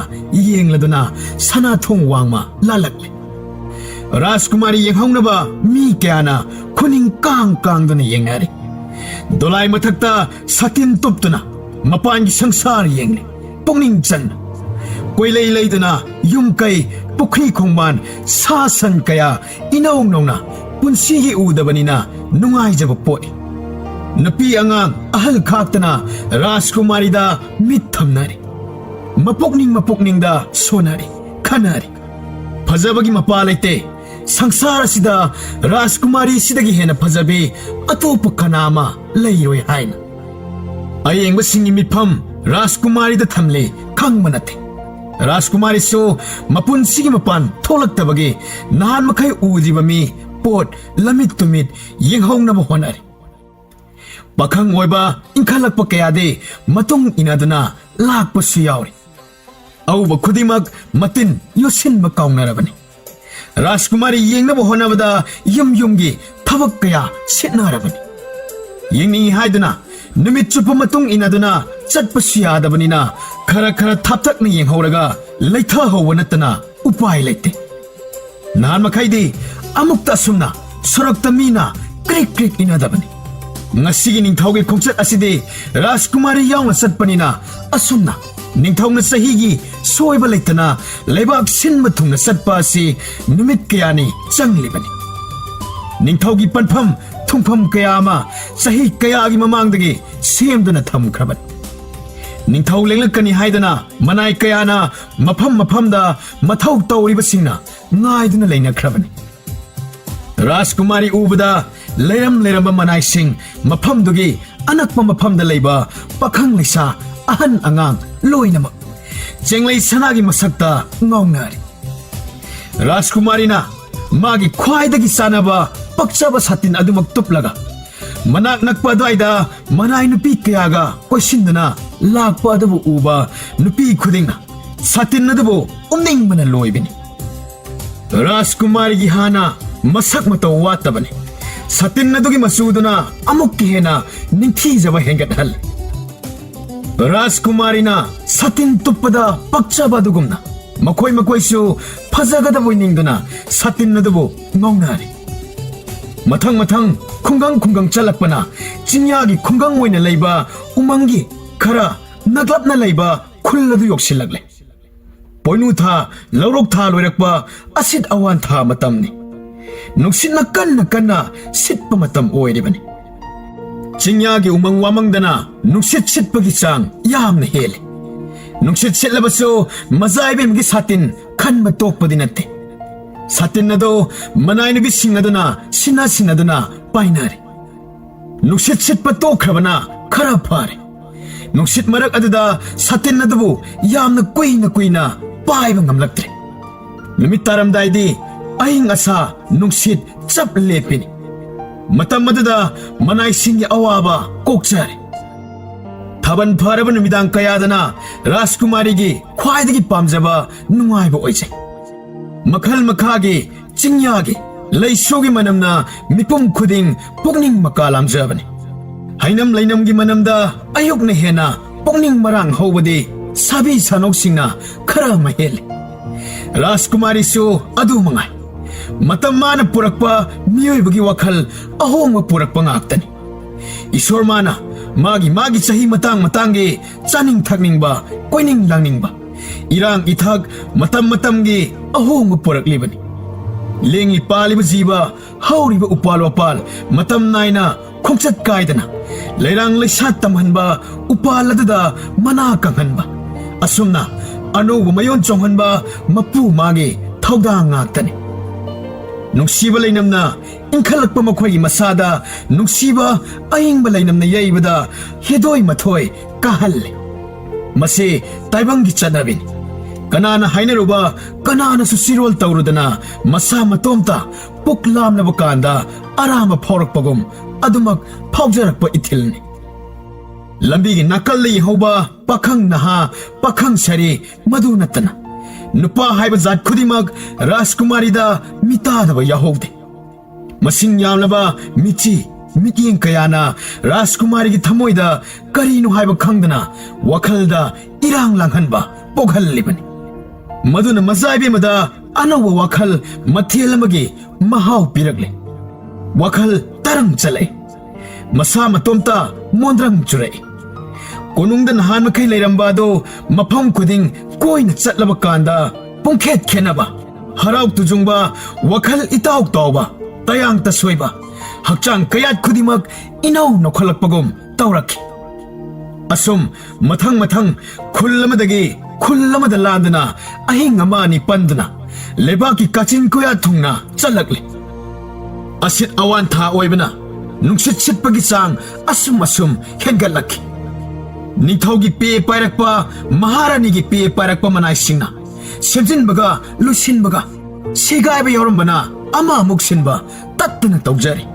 ꯌꯦꯡꯂꯗꯨꯅ ꯁꯅꯥ ꯊꯣꯡ ꯋꯥꯡꯃ ꯂꯥꯜꯂꯛꯂꯦ꯫ ꯔꯥꯖꯀꯨꯃꯥꯔꯤ ꯌꯦꯡꯍꯧꯅꯕ ꯃꯤ ꯀꯌꯥꯅ ꯈꯨꯅꯤꯡ ꯀꯥꯡ ꯀꯥꯡꯗꯨꯅ ꯌꯦꯡꯅꯔꯤ꯫ ꯗꯣꯂꯥꯏ ꯃꯊꯛꯇ ꯁꯥꯇꯤꯟ ꯇꯨꯞꯇꯨꯅ ꯃꯄꯥꯟꯒꯤ ꯁꯪꯁꯥꯔ ꯌꯦꯡꯂꯤ꯫ ꯄꯨꯛꯅꯤꯡ ꯆꯪꯅ ꯀꯣꯏꯂꯩ ꯂꯩꯗꯨꯅ ꯌꯨꯝ ꯀꯩ, ꯄꯨꯈ꯭ꯔꯤ ꯈꯣꯡꯕꯥꯟ, ꯁꯥ ꯁꯟ ꯀꯌꯥ ꯏꯅꯧ ꯅꯧꯅ ꯄꯨꯟꯁꯤꯒꯤ ꯎꯗꯕꯅꯤꯅ ꯅꯨꯡꯉꯥꯏꯖꯕ ꯄꯣꯛꯏ꯫ ꯅꯨꯄꯤ ꯑꯉꯥꯡ ꯑꯍꯜ ꯈꯥꯛꯇꯅ ꯔꯥꯖꯀꯨꯃꯥꯔꯤꯗ ꯃꯤꯠ ꯊꯝꯅꯔꯤ꯫ ꯃꯄꯨꯛꯅꯤꯡ ꯃꯄꯨꯛꯅꯤꯡꯗ ꯁꯣꯟꯅꯔꯤ, ꯈꯟꯅꯔꯤ꯫ ꯐꯖꯕꯒꯤ ꯃꯄꯥ ꯂꯩꯇꯦ꯫ ꯁꯪꯁꯥꯔ ꯑꯁꯤꯗ ꯔꯥꯖꯀꯨꯃꯥꯔꯤꯁꯤꯗꯒꯤ ꯍꯦꯟꯅ ꯐꯖꯕꯤ ꯑꯇꯣꯞꯄ ꯀꯅꯥ ꯑꯃ ꯂꯩꯔꯣꯏ ꯍꯥꯏꯅ꯫ ꯑꯌꯦꯡꯕꯁꯤꯡꯒꯤ ꯃꯤꯠꯐꯝ ꯔꯥꯖꯀꯨꯃꯥꯔꯤꯗ ꯊꯝꯂꯤ ꯈꯪꯕ ꯅꯠꯇꯦ꯫ ꯔꯥꯖꯀꯨꯃꯥꯔꯤꯁꯨ ꯃꯄꯨꯟꯁꯤꯒꯤ ꯃꯄꯥꯟ ꯊꯣꯛꯂꯛꯇꯕꯒꯤ ꯅꯍꯥꯟ ꯃꯈꯩ ꯎꯗ꯭ꯔꯤꯕ ꯃꯤ ꯄꯣꯠ ꯂꯃꯤꯠ ꯇꯨꯃꯤꯠ ꯌꯦꯡꯍꯧꯅꯕ ꯍꯣꯠꯅꯔꯤ꯫ ꯄꯥꯈꯪ ꯑꯣꯏꯕ ꯏꯟꯈꯠꯂꯛꯄ ꯀꯌꯥꯗꯤ ꯃꯇꯨꯡ ꯏꯟꯅꯗꯨꯅ ꯂꯥꯛꯄꯁꯨ ꯌꯥꯎꯔꯤ꯫ ꯑꯎꯕ ꯈꯨꯗꯤꯡꯃꯛ ꯃꯇꯤꯟ ꯌꯣꯠꯁꯤꯟꯕ ꯀꯥꯎꯅꯔꯕꯅꯤ꯫ ꯔꯥꯖꯀꯨꯃꯥꯔꯤ ꯌꯦꯡꯅꯕ ꯍꯣꯠꯅꯕꯗ ꯌꯨꯝ ꯌꯨꯝꯒꯤ ꯊꯕꯛ ꯀꯌꯥ ꯁꯤꯠꯅꯔꯕꯅꯤ꯫ ꯌꯦꯡꯅꯤꯡꯏ ꯍꯥꯏꯗꯨꯅ ꯅꯨꯃꯤꯠ ꯆꯨꯞꯄ ꯃꯇꯨꯡ ꯏꯟꯅꯗꯨꯅ ꯆꯠꯄꯁꯨ ꯌꯥꯗꯕꯅꯤꯅ ꯈꯔ ꯈꯔ ꯊꯥꯞꯇꯛꯅ ꯌꯦꯡꯍꯧꯔꯒ ꯂꯩꯊꯍꯧꯕ ꯅꯠꯇꯅ ꯎꯄꯥꯏ ꯂꯩꯇꯦ꯫ ꯅꯍꯥꯟ ꯃꯈꯩꯗꯤ ꯑꯃꯨꯛꯇ ꯑꯁꯨꯝꯅ ꯁꯣꯔꯣꯛꯇ ꯃꯤꯅ ꯀ꯭ꯔꯤꯛ ꯀ꯭ꯔꯤꯛ ꯏꯟꯅꯗꯕꯅꯤ꯫ ꯉꯁꯤꯒꯤ ꯅꯤꯡꯊꯧꯒꯤ ꯈꯣꯡꯆꯠ ꯑꯁꯤꯗꯤ ꯔꯥꯖꯀꯨꯃꯥꯔꯤ ꯌꯥꯎꯅ ꯆꯠꯄꯅꯤꯅ ꯑꯁꯨꯝꯅ ꯅꯤꯡꯊꯧꯅ ꯆꯍꯤꯒꯤ ꯁꯣꯏꯕ ꯂꯩꯇꯅ ꯂꯩꯕꯥꯛ ꯁꯤꯟꯕ ꯊꯨꯡꯅ ꯆꯠꯄ ꯑꯁꯤ ꯅꯨꯃꯤꯠ ꯀꯌꯥꯅꯤ ꯆꯪꯂꯤꯕꯅꯤ꯫ ꯅꯤꯡꯊꯧꯒꯤ ꯄꯟꯐꯝ ꯊꯨꯡꯐꯝ ꯀꯌꯥ ꯑꯃ ꯆꯍꯤ ꯀꯌꯥꯒꯤ ꯃꯃꯥꯡꯗꯒꯤ ꯁꯦꯝꯗꯨꯅ ꯊꯝꯈ꯭ꯔꯕꯅꯤ꯫ ꯅꯤꯡꯊꯧ ꯂꯦꯡꯂꯛꯀꯅꯤ ꯍꯥꯏꯗꯅ ꯃꯅꯥꯏ ꯀꯌꯥꯅ ꯃꯐꯝ ꯃꯐꯝꯗ ꯃꯊꯧ ꯇꯧꯔꯤꯕꯁꯤꯡꯅ ꯉꯥꯏꯗꯨꯅ ꯂꯩꯅꯈ꯭ꯔꯕꯅꯤ꯫ ꯔꯥꯖꯀꯨꯃꯥꯔꯤ ꯎꯕꯗ ꯂꯩꯔꯝ ꯂꯩꯔꯝꯕ ꯃꯅꯥꯏꯁꯤꯡ, ꯃꯐꯝꯗꯨꯒꯤ ꯑꯅꯛꯄ ꯃꯐꯝꯗ ꯂꯩꯕ ꯄꯥꯈꯪ ꯂꯩꯁꯥ, ꯑꯍꯟ ꯑꯉꯥꯡ ꯂꯣꯏꯅꯃꯛ ꯆꯦꯡꯂꯩ ꯁꯅꯥꯒꯤ ꯃꯁꯛꯇ ꯉꯥꯎꯅꯔꯤ꯫ ꯔꯥꯖꯀꯨꯃꯥꯔꯤꯅ ꯃꯥꯒꯤ ꯈ꯭ꯋꯥꯏꯗꯒꯤ ꯆꯥꯟꯅꯕ ꯄꯛꯆꯕ ꯁꯥꯇꯤꯟ ꯑꯗꯨꯃꯛ ꯇꯨꯞꯂꯒ ꯃꯅꯥꯛ ꯅꯛꯄ ꯑꯗꯨꯋꯥꯏꯗ ꯃꯅꯥꯏ ꯅꯨꯄꯤ ꯀꯌꯥꯒ ꯀꯣꯏꯁꯤꯟꯗꯨꯅ ꯂꯥꯛꯄ ꯑꯗꯨꯕꯨ ꯎꯕ ꯅꯨꯄꯤ ꯈꯨꯗꯤꯡꯅ ꯁꯥꯇꯤꯟ ꯑꯗꯨꯕꯨ ꯎꯝꯅꯤꯡꯕꯅ ꯂꯣꯏꯕꯅꯤ꯫ ꯔꯥꯖꯀꯨꯃꯥꯔꯤꯒꯤ ꯍꯥꯟꯅ ꯃꯁꯛ ꯃꯇꯧ ꯋꯥꯠꯇꯕꯅꯤ꯫ ꯁꯥꯇꯤꯟ ꯑꯗꯨꯒꯤ ꯃꯆꯨꯗꯨꯅ ꯑꯃꯨꯛꯀ ꯍꯦꯟꯅ ꯅꯤꯡꯊꯤꯖꯕ ꯍꯦꯟꯒꯠꯍꯜꯂꯤ꯫ ꯔꯥꯖꯀꯨꯃꯥꯔꯤꯅ ꯁꯥꯇꯤꯟ ꯇꯨꯞꯄꯗ ꯄꯛꯆꯕ ꯑꯗꯨꯒꯨꯝꯅ ꯃꯈꯣꯏ ꯃꯈꯣꯏꯁꯨ ꯐꯖꯒꯗꯕꯣꯏ ꯅꯤꯡꯗꯨꯅ ꯁꯥꯇꯤꯟ ꯑꯗꯨꯕꯨ ꯉꯥꯎꯅꯔꯤ꯫ ꯃꯊꯪ ꯃꯊꯪ ꯈꯨꯡꯒꯪ ꯈꯨꯡꯒꯪ ꯆꯠꯂꯛꯄꯅ ꯆꯤꯡꯌꯥꯒꯤ ꯈꯨꯡꯒꯪ ꯑꯣꯏꯅ ꯂꯩꯕ ꯎꯃꯪꯒꯤ ꯈꯔ ꯅꯛꯂꯞꯅ ꯂꯩꯕ ꯈꯨꯜ ꯑꯗꯨ ꯌꯧꯁꯤꯜꯂꯛꯂꯦ꯫ ꯄꯣꯏꯅꯨ ꯊꯥ, ꯂꯧꯔꯣꯛ ꯊꯥ ꯂꯣꯏꯔꯛꯄ ꯑꯁꯤꯠ ꯑꯋꯥꯟ ꯊꯥ ꯃꯇꯝꯅꯤ꯫ ꯅꯨꯡꯁꯤꯠꯅ ꯀꯟꯅ ꯀꯟꯅ ꯁꯤꯠꯄ ꯃꯇꯝ ꯑꯣꯏꯔꯤꯕꯅꯤ꯫ ꯆꯤꯡꯌꯥꯒꯤ ꯎꯃꯪ ꯋꯥꯃꯪꯗꯅ ꯅꯨꯡꯁꯤꯠ ꯁꯤꯠꯄꯒꯤ ꯆꯥꯡ ꯌꯥꯝꯅ ꯍꯦꯜꯂꯤ꯫ ꯅꯨꯡꯁꯤꯠ ꯁꯤꯠꯂꯕꯁꯨ ꯃꯖꯥ ꯏꯕꯦꯝꯒꯤ ꯁꯥꯇꯤꯟ ꯈꯟꯕ ꯇꯣꯛꯄꯗꯤ ꯅꯠꯇꯦ꯫ ꯁꯥꯇꯤꯟ ꯑꯗꯨ ꯃꯅꯥꯏ ꯅꯨꯄꯤꯁꯤꯡ ꯑꯗꯨꯅ ꯁꯤꯟꯅ ꯁꯤꯟꯅꯗꯨꯅ ꯄꯥꯏꯅꯔꯤ꯫ ꯅꯨꯡꯁꯤꯠ ꯁꯤꯠꯄ ꯇꯣꯛꯈ꯭ꯔꯕꯅ ꯈꯔ ꯐꯔꯦ꯫ ꯅꯨꯡꯁꯤꯠ ꯃꯔꯛ ꯑꯗꯨꯗ ꯁꯥꯇꯤꯟ ꯑꯗꯨꯕꯨ ꯌꯥꯝꯅ ꯀꯨꯏꯅ ꯀꯨꯏꯅ ꯄꯥꯏꯕ ꯉꯝꯂꯛꯇ꯭ꯔꯦ꯫ ꯅꯨꯃꯤꯠ ꯇꯥꯔꯝꯗꯥꯏꯗꯤ ꯑꯏꯪ ꯑꯁꯥ, ꯅꯨꯡꯁꯤꯠ ꯆꯞ ꯂꯦꯞꯄꯤꯅꯤ꯫ ꯃꯇꯝ ꯑꯗꯨꯗ ꯃꯅꯥꯏꯁꯤꯡꯒꯤ ꯑꯋꯥꯕ ꯀꯣꯛꯆꯔꯦ꯫ ꯊꯥꯕꯜ ꯐꯥꯔꯕ ꯅꯨꯃꯤꯗꯥꯡ ꯀꯌꯥꯗꯅ ꯔꯥꯖꯀꯨꯃꯥꯔꯤꯒꯤ ꯈ꯭ꯋꯥꯏꯗꯒꯤ ꯄꯥꯝꯖꯕ ꯅꯨꯡꯉꯥꯏꯕ ꯑꯣꯏꯖꯩ꯫ ꯃꯈꯜ ꯃꯈꯥꯒꯤ ꯆꯤꯡꯌꯥꯒꯤ ꯂꯩꯁꯨꯒꯤ ꯃꯅꯝꯅ ꯃꯤꯄꯨꯝ ꯈꯨꯗꯤꯡ ꯄꯨꯛꯅꯤꯡ ꯃꯀꯥ ꯂꯥꯝꯖꯕꯅꯤ꯫ ꯍꯩꯅꯝ ꯂꯩꯅꯝꯒꯤ ꯃꯅꯝꯗ ꯑꯌꯨꯛꯅ ꯍꯦꯟꯅ ꯄꯨꯛꯅꯤꯡ ꯃꯔꯥꯡ ꯍꯧꯕꯗꯤ ꯁꯥꯕꯤ ꯁꯥꯅꯧꯁꯤꯡꯅ ꯈꯔ ꯑꯃ ꯍꯦꯜꯂꯤ꯫ ꯔꯥꯖꯀꯨꯃꯥꯔꯤꯁꯨ ꯑꯗꯨ ꯃꯉꯥꯏ꯫ ꯃꯇꯝ ꯃꯥꯅ ꯄꯨꯔꯛꯄ ꯃꯤꯑꯣꯏꯕꯒꯤ ꯋꯥꯈꯜ ꯑꯍꯣꯡꯕ ꯄꯨꯔꯛꯄ ꯉꯥꯛꯇꯅꯤ꯫ ꯏꯁꯣꯔ ꯃꯥꯅ ꯃꯥꯒꯤ ꯃꯥꯒꯤ ꯆꯍꯤ ꯃꯇꯥꯡ ꯃꯇꯥꯡꯒꯤ ꯆꯥꯅꯤꯡ ꯊꯛꯅꯤꯡꯕ, ꯀꯣꯏꯅꯤꯡ ꯂꯥꯡꯅꯤꯡꯕ, ꯏꯔꯥꯡ ꯏꯊꯛ ꯃꯇꯝ ꯃꯇꯝꯒꯤ ꯑꯍꯣꯡꯕ ꯄꯨꯔꯛꯂꯤꯕꯅꯤ꯫ ꯂꯦꯡꯂꯤ ꯄꯥꯜꯂꯤꯕ ꯖꯤꯕ, ꯍꯧꯔꯤꯕ ꯎꯄꯥꯜ ꯋꯥꯄꯥꯜ ꯃꯇꯝ ꯅꯥꯏꯅ ꯈꯣꯡꯆꯠ ꯀꯥꯏꯗꯅ ꯂꯩꯔꯥꯡ ꯂꯩꯁꯥꯠ ꯇꯝꯍꯟꯕ, ꯎꯄꯥꯜ ꯑꯗꯨꯗ ꯃꯅꯥ ꯀꯪꯍꯟꯕ, ꯑꯁꯨꯝꯅ ꯑꯅꯧꯕ ꯃꯌꯣꯟ ꯆꯣꯡꯍꯟꯕ ꯃꯄꯨ ꯃꯥꯒꯤ ꯊꯧꯗꯥꯡ ꯉꯥꯛꯇꯅꯤ꯫ ꯅꯨꯡꯁꯤꯕ ꯂꯩꯅꯝꯅ ꯏꯟꯈꯠꯂꯛꯄ ꯃꯈꯣꯏꯒꯤ ꯃꯁꯥꯗ ꯅꯨꯡꯁꯤꯕ ꯑꯏꯪꯕ ꯂꯩꯅꯝꯅ ꯌꯩꯕꯗ ꯍꯦꯗꯣꯏ ꯃꯊꯣꯏ ꯀꯥꯍꯜꯂꯤ꯫ ꯃꯁꯤ ꯇꯥꯏꯕꯪꯒꯤ ꯆꯠꯅꯕꯤꯅꯤ꯫ ꯀꯅꯥꯅ ꯍꯥꯏꯅꯔꯨꯕ, ꯀꯅꯥꯅꯁꯨ ꯆꯤꯔꯣꯜ ꯇꯧꯔꯨꯗꯅ ꯃꯁꯥ ꯃꯇꯣꯝꯇ ꯄꯨꯛ ꯂꯥꯝꯂꯕ ꯀꯥꯟꯗ ꯑꯔꯥꯝꯕ ꯐꯥꯎꯔꯛꯄꯒꯨꯝ ꯑꯗꯨꯃꯛ ꯐꯥꯎꯖꯔꯛꯄ ꯏꯊꯤꯜꯅꯤ꯫ ꯂꯝꯕꯤꯒꯤ ꯅꯥꯀꯜꯗ ꯌꯦꯡꯍꯧꯕ ꯄꯥꯈꯪ ꯅꯍꯥ, ꯄꯥꯈꯪ ꯁꯥꯔꯤ, ꯃꯗꯨ ꯅꯠꯇꯅ ꯅꯨꯄꯥ ꯍꯥꯏꯕ ꯖꯥꯠ ꯈꯨꯗꯤꯡꯃꯛ ꯔꯥꯖꯀꯨꯃꯥꯔꯤꯗ ꯃꯤꯇꯥꯗꯕ ꯌꯥꯎꯍꯧꯗꯦ꯫ ꯃꯁꯤꯡ ꯌꯥꯝꯂꯕ ꯃꯤꯆꯤ, ꯃꯤꯠꯌꯦꯡ ꯀꯌꯥꯅ ꯔꯥꯖꯀꯨꯃꯥꯔꯤꯒꯤ ꯊꯃꯣꯏꯗ ꯀꯔꯤꯅꯣ ꯍꯥꯏꯕ ꯈꯪꯗꯅ ꯋꯥꯈꯜꯗ ꯏꯔꯥꯡ ꯂꯥꯡꯍꯟꯕ ꯄꯣꯛꯍꯜꯂꯤꯕꯅꯤ꯫ ꯃꯗꯨꯅ ꯃꯆꯥ ꯏꯕꯦꯝꯃꯗ ꯑꯅꯧꯕ ꯋꯥꯈꯜ ꯃꯊꯦꯜ ꯑꯃꯒꯤ ꯃꯍꯥꯎ ꯄꯤꯔꯛꯂꯦ꯫ ꯋꯥꯈꯜ ꯇꯔꯪ ꯆꯠꯂꯛꯏ꯫ ꯃꯁꯥ ꯃꯇꯣꯝꯇ ꯃꯣꯟꯗ꯭ꯔꯪ ꯆꯨꯔꯛꯏ꯫ ꯀꯣꯅꯨꯡꯗ ꯅꯍꯥꯟ ꯃꯈꯩ ꯂꯩꯔꯝꯕ ꯑꯗꯨ ꯃꯐꯝ ꯈꯨꯗꯤꯡ ꯀꯣꯏꯅ ꯆꯠꯂꯕ ꯀꯥꯟꯗ ꯄꯨꯡꯈꯦꯠ ꯈꯦꯠꯅꯕ, ꯍꯔꯥꯎ ꯇꯨꯖꯨꯡꯕ, ꯋꯥꯈꯜ ꯏꯇꯥꯎ ꯇꯥꯎꯕ, ꯇꯌꯥꯡ ꯇꯁꯣꯏꯕ, ꯍꯛꯆꯥꯡ ꯀꯌꯥꯠ ꯈꯨꯗꯤꯡꯃꯛ ꯏꯅꯧ ꯅꯧꯈꯠꯂꯛꯄꯒꯨꯝ ꯇꯧꯔꯛꯈꯤ꯫ ꯑꯁꯨꯝ ꯃꯊꯪ ꯃꯊꯪ ꯈꯨꯜ ꯑꯃꯗꯒꯤ ꯈꯨꯜ ꯑꯃꯗ ꯂꯥꯟꯗꯨꯅ ꯑꯍꯤꯡ ꯑꯃ ꯑꯅꯤ ꯄꯟꯗꯨꯅ ꯂꯩꯕꯥꯛꯀꯤ ꯀꯥꯆꯤꯟ ꯀꯣꯌꯥ ꯊꯨꯡꯅ ꯆꯠꯂꯛꯂꯤ꯫ ꯑꯁꯤꯠ ꯑꯋꯥꯟꯊꯥ ꯑꯣꯏꯕꯅ ꯅꯨꯡꯁꯤꯠ ꯁꯤꯠꯄꯒꯤ ꯆꯥꯡ ꯑꯁꯨꯝ ꯑꯁꯨꯝ ꯍꯦꯟꯒꯠꯂꯛꯈꯤ꯫ ꯅꯤꯡꯊꯧꯒꯤ ꯄꯦ ꯄꯥꯏꯔꯛꯄ, ꯃꯍꯥꯔꯥꯅꯤꯒꯤ ꯄꯦ ꯄꯥꯏꯔꯛꯄ ꯃꯅꯥꯏꯁꯤꯡꯅ ꯁꯦꯝꯖꯤꯟꯕꯒ ꯂꯣꯏꯁꯤꯟꯕꯒ ꯁꯦꯒꯥꯏꯕ ꯌꯥꯎꯔꯝꯕꯅ ꯑꯃ ꯑꯃꯨꯛ ꯁꯤꯟꯕ ꯇꯠꯇꯅ ꯇꯧꯖꯔꯤ꯫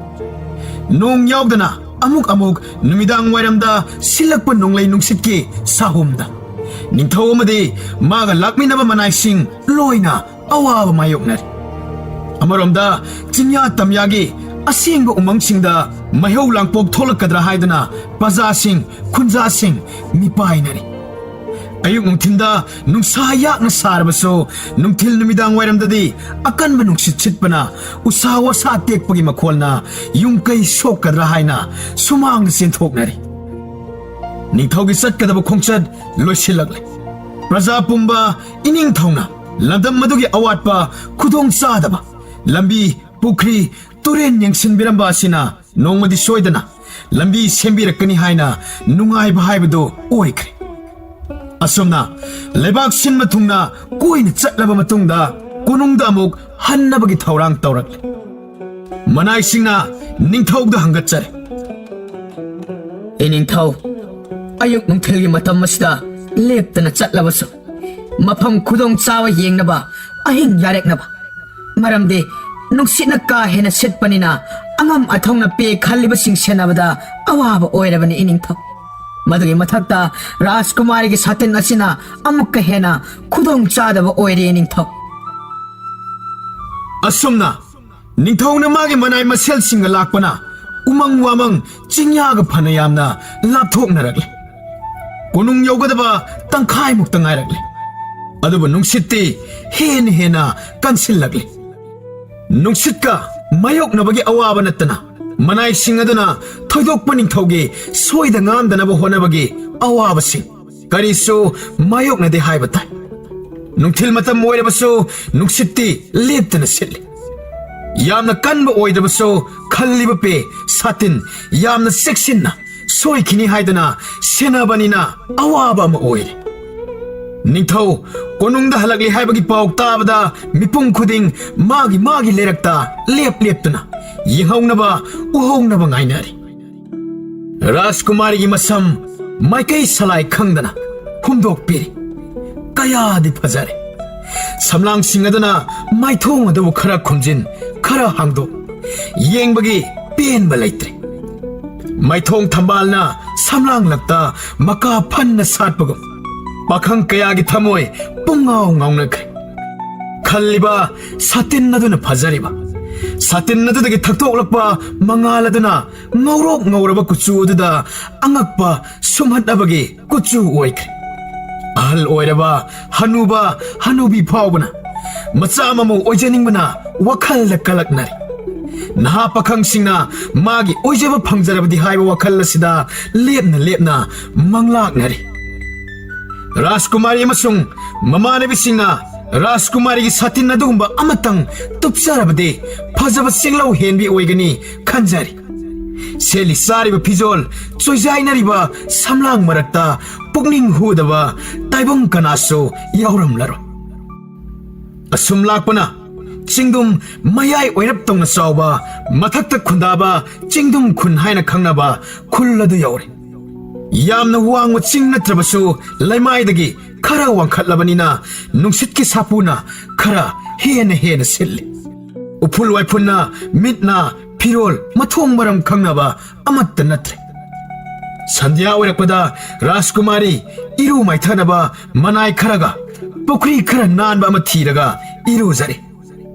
ꯅꯣꯡ ꯌꯥꯎꯗꯅ ꯑꯃꯨꯛ ꯑꯃꯨꯛ ꯅꯨꯃꯤꯗꯥꯡ ꯋꯥꯏꯔꯝꯗ ꯁꯤꯜꯂꯛꯄ ꯅꯣꯡꯂꯩ ꯅꯨꯡꯁꯤꯠꯀꯤ ꯁꯥꯍꯨꯝꯗ ꯅꯤꯡꯊꯧ ꯑꯃꯗꯤ ꯃꯥꯒ ꯂꯥꯛꯃꯤꯟꯅꯕ ꯃꯅꯥꯏꯁꯤꯡ ꯂꯣꯏꯅ ꯑꯋꯥꯕ ꯃꯥꯌꯣꯛꯅꯔꯤ꯫ ꯑꯃꯔꯣꯝꯗ ꯆꯤꯡꯌꯥ ꯇꯝꯌꯥꯒꯤ ꯑꯁꯦꯡꯕ ꯎꯃꯪꯁꯤꯡꯗ ꯃꯩꯍꯧ ꯂꯥꯡꯄꯣꯛ ꯊꯣꯛꯂꯛꯀꯗ꯭ꯔꯥ ꯍꯥꯏꯗꯨꯅ ꯄ꯭ꯔꯖꯥꯁꯤꯡ, ꯈꯨꯟꯖꯥꯁꯤꯡ ꯃꯤꯄꯥꯏꯅꯔꯤ꯫ ꯑꯌꯨꯛ ꯅꯨꯡꯊꯤꯟꯗ ꯅꯨꯡꯁꯥ ꯌꯥꯛꯅ ꯁꯥꯔꯕꯁꯨ, ꯅꯨꯡꯊꯤꯜ ꯅꯨꯃꯤꯗꯥꯡ ꯋꯥꯏꯔꯝꯗꯗꯤ ꯑꯀꯟꯕ ꯅꯨꯡꯁꯤꯠ ꯁꯤꯠꯄꯅ ꯎꯁꯥ ꯋꯥꯁꯥ ꯇꯦꯛꯄꯒꯤ ꯃꯈꯣꯜꯅ ꯌꯨꯝ ꯀꯩ ꯁꯣꯛꯀꯗ꯭ꯔꯥ ꯍꯥꯏꯅ ꯁꯨꯃꯥꯡꯗ ꯆꯦꯟꯊꯣꯛꯅꯔꯤ꯫ ꯅꯤꯡꯊꯧꯒꯤ ꯆꯠꯀꯗꯕ ꯈꯣꯡꯆꯠ ꯂꯣꯏꯁꯤꯜꯂꯛꯂꯦ꯫ ꯄ꯭ꯔꯖꯥ ꯄꯨꯝꯕ ꯏꯅꯤꯡꯊꯧꯅ ꯂꯝꯗꯝ ꯑꯗꯨꯒꯤ ꯑꯋꯥꯠꯄ, ꯈꯨꯗꯣꯡ ꯆꯥꯗꯕ, ꯂꯝꯕꯤ, ꯄꯨꯈ꯭ꯔꯤ, ꯇꯨꯔꯦꯟ ꯌꯦꯡꯁꯤꯟꯕꯤꯔꯝꯕ ꯑꯁꯤꯅ ꯅꯣꯡꯃꯗꯤ ꯁꯣꯏꯗꯅ ꯂꯝꯕꯤ ꯁꯦꯝꯕꯤꯔꯛꯀꯅꯤ ꯍꯥꯏꯅ ꯅꯨꯡꯉꯥꯏꯕ ꯍꯥꯏꯕꯗꯨ ꯑꯣꯏꯈ꯭ꯔꯦ꯫ ꯑꯁꯨꯝꯅ ꯂꯩꯕꯥꯛ ꯁꯤꯟꯕ ꯊꯨꯡꯅ ꯀꯣꯏꯅ ꯆꯠꯂꯕ ꯃꯇꯨꯡꯗ ꯀꯣꯅꯨꯡꯗ ꯑꯃꯨꯛ ꯍꯟꯅꯕꯒꯤ ꯊꯧꯔꯥꯡ ꯇꯧꯔꯛꯂꯦ꯫ ꯃꯅꯥꯏꯁꯤꯡꯅ ꯅꯤꯡꯊꯧꯗ ꯍꯪꯒꯠꯆꯔꯦ꯫ ꯏꯅꯤꯡꯊꯧ, ꯑꯌꯨꯛ ꯅꯨꯡꯊꯤꯜꯒꯤ ꯃꯇꯝ ꯑꯁꯤꯗ ꯂꯦꯞꯇꯅ ꯆꯠꯂꯕꯁꯨ, ꯃꯐꯝ ꯈꯨꯗꯣꯡ ꯆꯥꯕ ꯌꯦꯡꯅꯕ ꯑꯍꯤꯡ ꯌꯥꯔꯦꯛꯅꯕ꯫ ꯃꯔꯝꯗꯤ ꯅꯨꯡꯁꯤꯠꯅ ꯀꯥ ꯍꯦꯟꯅ ꯁꯤꯠꯄꯅꯤꯅ ꯑꯉꯝ ꯑꯊꯧꯅ ꯄꯦ ꯈꯜꯂꯤꯕꯁꯤꯡ ꯁꯦꯟꯅꯕꯗ ꯑꯋꯥꯕ ꯑꯣꯏꯔꯕꯅꯤ ꯏꯅꯤꯡꯊꯧ꯫ ꯃꯗꯨꯒꯤ ꯃꯊꯛꯇ ꯔꯥꯖꯀꯨꯃꯥꯔꯤꯒꯤ ꯁꯥꯇꯤꯟ ꯑꯁꯤꯅ ꯑꯃꯨꯛꯀ ꯍꯦꯟꯅ ꯈꯨꯗꯣꯡ ꯆꯥꯗꯕ ꯑꯣꯏꯔꯦ ꯏꯅꯤꯡꯊꯧ꯫ ꯑꯁꯨꯝꯅ ꯅꯤꯡꯊꯧꯅ ꯃꯥꯒꯤ ꯃꯅꯥꯏ ꯃꯁꯦꯜꯁꯤꯡꯒ ꯂꯥꯛꯄꯅ ꯎꯃꯪ ꯋꯥꯃꯪ ꯆꯤꯡꯌꯥꯒ ꯐꯅ ꯌꯥꯝꯅ ꯂꯥꯞꯊꯣꯛꯅꯔꯛꯂꯦ꯫ ꯀꯣꯅꯨꯡ ꯌꯧꯒꯗꯕ ꯇꯪꯈꯥꯏꯃꯨꯛꯇ ꯉꯥꯏꯔꯛꯂꯦ꯫ ꯑꯗꯨꯕꯨ ꯅꯨꯡꯁꯤꯠꯇꯤ ꯍꯦꯟꯅ ꯍꯦꯟꯅ ꯀꯟꯁꯤꯜꯂꯛꯂꯦ꯫ ꯅꯨꯡꯁꯤꯠꯀ ꯃꯥꯌꯣꯛꯅꯕꯒꯤ ꯑꯋꯥꯕ ꯅꯠꯇꯅ ꯃꯅꯥꯏꯁꯤꯡ ꯑꯗꯨꯅ ꯊꯣꯏꯗꯣꯛꯄ ꯅꯤꯡꯊꯧꯒꯤ ꯁꯣꯏꯗ ꯉꯥꯝꯗꯅꯕ ꯍꯣꯠꯅꯕꯒꯤ ꯑꯋꯥꯕꯁꯤꯡ ꯀꯔꯤꯁꯨ ꯃꯥꯌꯣꯛꯅꯗꯦ ꯍꯥꯏꯕ ꯇꯥꯏ꯫ ꯅꯨꯡꯊꯤꯜ ꯃꯇꯝ ꯑꯣꯏꯔꯕꯁꯨ ꯅꯨꯡꯁꯤꯠꯇꯤ ꯂꯦꯞꯇꯅ ꯁꯤꯠꯂꯤ꯫ ꯌꯥꯝꯅ ꯀꯟꯕ ꯑꯣꯏꯗ꯭ꯔꯕꯁꯨ ꯈꯜꯂꯤꯕ ꯄꯦ ꯁꯥꯇꯤꯟ ꯌꯥꯝꯅ ꯆꯦꯛꯁꯤꯟꯅ ꯁꯣꯏꯈꯤꯅꯤ ꯍꯥꯏꯗꯅ ꯁꯦꯟꯅꯕꯅꯤꯅ ꯑꯋꯥꯕ ꯑꯃ ꯑꯣꯏꯔꯦ꯫ ꯅꯤꯡꯊꯧ ꯀꯣꯅꯨꯡꯗ ꯍꯜꯂꯛꯂꯤ ꯍꯥꯏꯕꯒꯤ ꯄꯥꯎ ꯇꯥꯕꯗ ꯃꯤꯄꯨꯝ ꯈꯨꯗꯤꯡ ꯃꯥꯒꯤ ꯃꯥꯒꯤ ꯂꯩꯔꯛꯇ ꯂꯦꯞ ꯂꯦꯞꯇꯨꯅ ꯌꯦꯡꯍꯧꯅꯕ ꯎꯍꯧꯅꯕ ꯉꯥꯏꯅꯔꯤ꯫ ꯔꯥꯖꯀꯨꯃꯥꯔꯤꯒꯤ ꯃꯁꯝ ꯃꯥꯏꯀꯩ ꯁꯂꯥꯏ ꯈꯪꯗꯅ ꯍꯨꯝꯗꯣꯛꯄꯤꯔꯤ꯫ ꯀꯌꯥꯗꯤ ꯐꯖꯔꯦ꯫ ꯁꯝꯂꯥꯡꯁꯤꯡ ꯑꯗꯨꯅ ꯃꯥꯏꯊꯣꯡ ꯑꯗꯨꯕꯨ ꯈꯔ ꯈꯨꯝꯖꯤꯟ, ꯈꯔ ꯍꯥꯡꯗꯣꯛ, ꯌꯦꯡꯕꯒꯤ ꯄꯦꯟꯕ ꯂꯩꯇ꯭ꯔꯦ꯫ ꯃꯥꯏꯊꯣꯡ ꯊꯝꯕꯥꯜꯅ ꯁꯝꯂꯥꯡꯂꯛꯇ ꯃꯀꯥ ꯐꯟꯅ ꯁꯥꯠꯄꯒꯨꯝ, ꯄꯥꯈꯪ ꯀꯌꯥꯒꯤ ꯊꯃꯣꯏ ꯄꯨꯡꯉꯥꯎ ꯉꯥꯎꯅꯈ꯭ꯔꯦ꯫ ꯈꯜꯂꯤꯕ ꯁꯥꯇꯤꯟ ꯑꯗꯨꯅ ꯐꯥꯖꯔꯤꯕ, ꯁꯥꯇꯤꯟ ꯑꯗꯨꯗꯒꯤ ꯊꯛꯇꯣꯛꯂꯛꯄ ꯃꯉꯥꯜ ꯑꯗꯨꯅ ꯉꯧꯔꯣꯛ ꯉꯧꯔꯕ ꯀꯨꯆꯨ ꯑꯗꯨꯗ ꯑꯉꯛꯄ ꯁꯨꯝꯍꯠꯅꯕꯒꯤ ꯀꯨꯆꯨ ꯑꯣꯏꯈ꯭ꯔꯦ꯫ ꯑꯍꯜ ꯑꯣꯏꯔꯕ ꯍꯅꯨꯕ ꯍꯅꯨꯕꯤ ꯐꯥꯎꯕꯅ ꯃꯆꯥ ꯃꯃꯧ ꯑꯣꯏꯖꯅꯤꯡꯕꯅ ꯋꯥꯈꯜꯗ ꯀꯂꯛꯅꯔꯤ꯫ ꯅꯍꯥ ꯄꯥꯈꯪꯁꯤꯡꯅ ꯃꯥꯒꯤ ꯑꯣꯏꯖꯕ ꯐꯪꯖꯔꯕꯗꯤ ꯍꯥꯏꯕ ꯋꯥꯈꯜ ꯑꯁꯤꯗ ꯂꯦꯞꯅ ꯂꯦꯞꯅ ꯃꯪꯂꯥꯛꯅꯔꯤ꯫ ꯔꯥꯖꯀꯨꯃꯥꯔꯤ ꯑꯃꯁꯨꯡ ꯃꯃꯥꯟꯅꯕꯤꯁꯤꯡꯅ ꯔꯥꯖꯀꯨꯃꯥꯔꯤꯒꯤ ꯁꯥꯇꯤꯟ ꯑꯗꯨꯒꯨꯝꯕ ꯑꯃꯇꯪ ꯇꯨꯞꯆꯔꯕꯗꯤ ꯐꯖꯕ ꯆꯤꯡꯂꯧ ꯍꯦꯟꯕꯤ ꯑꯣꯏꯒꯅꯤ ꯈꯟꯖꯔꯤ꯫ ꯁꯦꯠꯂꯤ ꯆꯥꯔꯤꯕ ꯐꯤꯖꯣꯜ, ꯆꯣꯏꯖꯥꯏꯅꯔꯤꯕ ꯁꯝꯂꯥꯡ ꯃꯔꯛꯇ ꯄꯨꯛꯅꯤꯡ ꯍꯨꯗꯕ ꯇꯥꯏꯕꯪ ꯀꯅꯥꯁꯨ ꯌꯥꯎꯔꯝꯂꯔꯣꯏ꯫ ꯑꯁꯨꯝ ꯂꯥꯛꯄꯅ ꯆꯤꯡꯗꯨꯝ ꯃꯌꯥꯏ ꯑꯣꯏꯔꯞ ꯇꯧꯅ ꯆꯥꯎꯕ, ꯃꯊꯛꯇ ꯈꯨꯟꯗꯥꯕ ꯆꯤꯡꯗꯨꯝ ꯈꯨꯟ ꯍꯥꯏꯅ ꯈꯪꯅꯕ ꯈꯨꯜ ꯑꯗꯨ ꯌꯧꯔꯦ꯫ ꯌꯥꯝꯅ ꯋꯥꯡꯕ ꯆꯤꯡ ꯅꯠꯇ꯭ꯔꯕꯁꯨ, ꯂꯩꯃꯥꯏꯗꯒꯤ ꯈꯔ ꯋꯥꯡꯈꯠꯂꯕꯅꯤꯅ ꯅꯨꯡꯁꯤꯠꯀꯤ ꯁꯥꯄꯨꯅ ꯈꯔ ꯍꯦꯟꯅ ꯍꯦꯟꯅ ꯁꯤꯠꯂꯤ꯫ ꯎꯐꯨꯜ ꯋꯥꯏꯐꯨꯜꯅ ꯃꯤꯠ ꯅꯥ ꯐꯤꯔꯣꯜ ꯃꯊꯣꯡ ꯃꯔꯝ ꯈꯪꯅꯕ ꯑꯃꯠꯇ ꯅꯠꯇ꯭ꯔꯦ꯫ ꯁꯟꯙ꯭ꯌꯥ ꯑꯣꯏꯔꯛꯄꯗ ꯔꯥꯖꯀꯨꯃꯥꯔꯤ ꯏꯔꯨ ꯃꯥꯏꯊꯅꯕ ꯃꯅꯥꯏ ꯈꯔꯒ ꯄꯨꯈ꯭ꯔꯤ ꯈꯔ ꯅꯥꯟꯕ ꯑꯃ ꯊꯤꯔꯒ ꯏꯔꯨꯖꯔꯤ꯫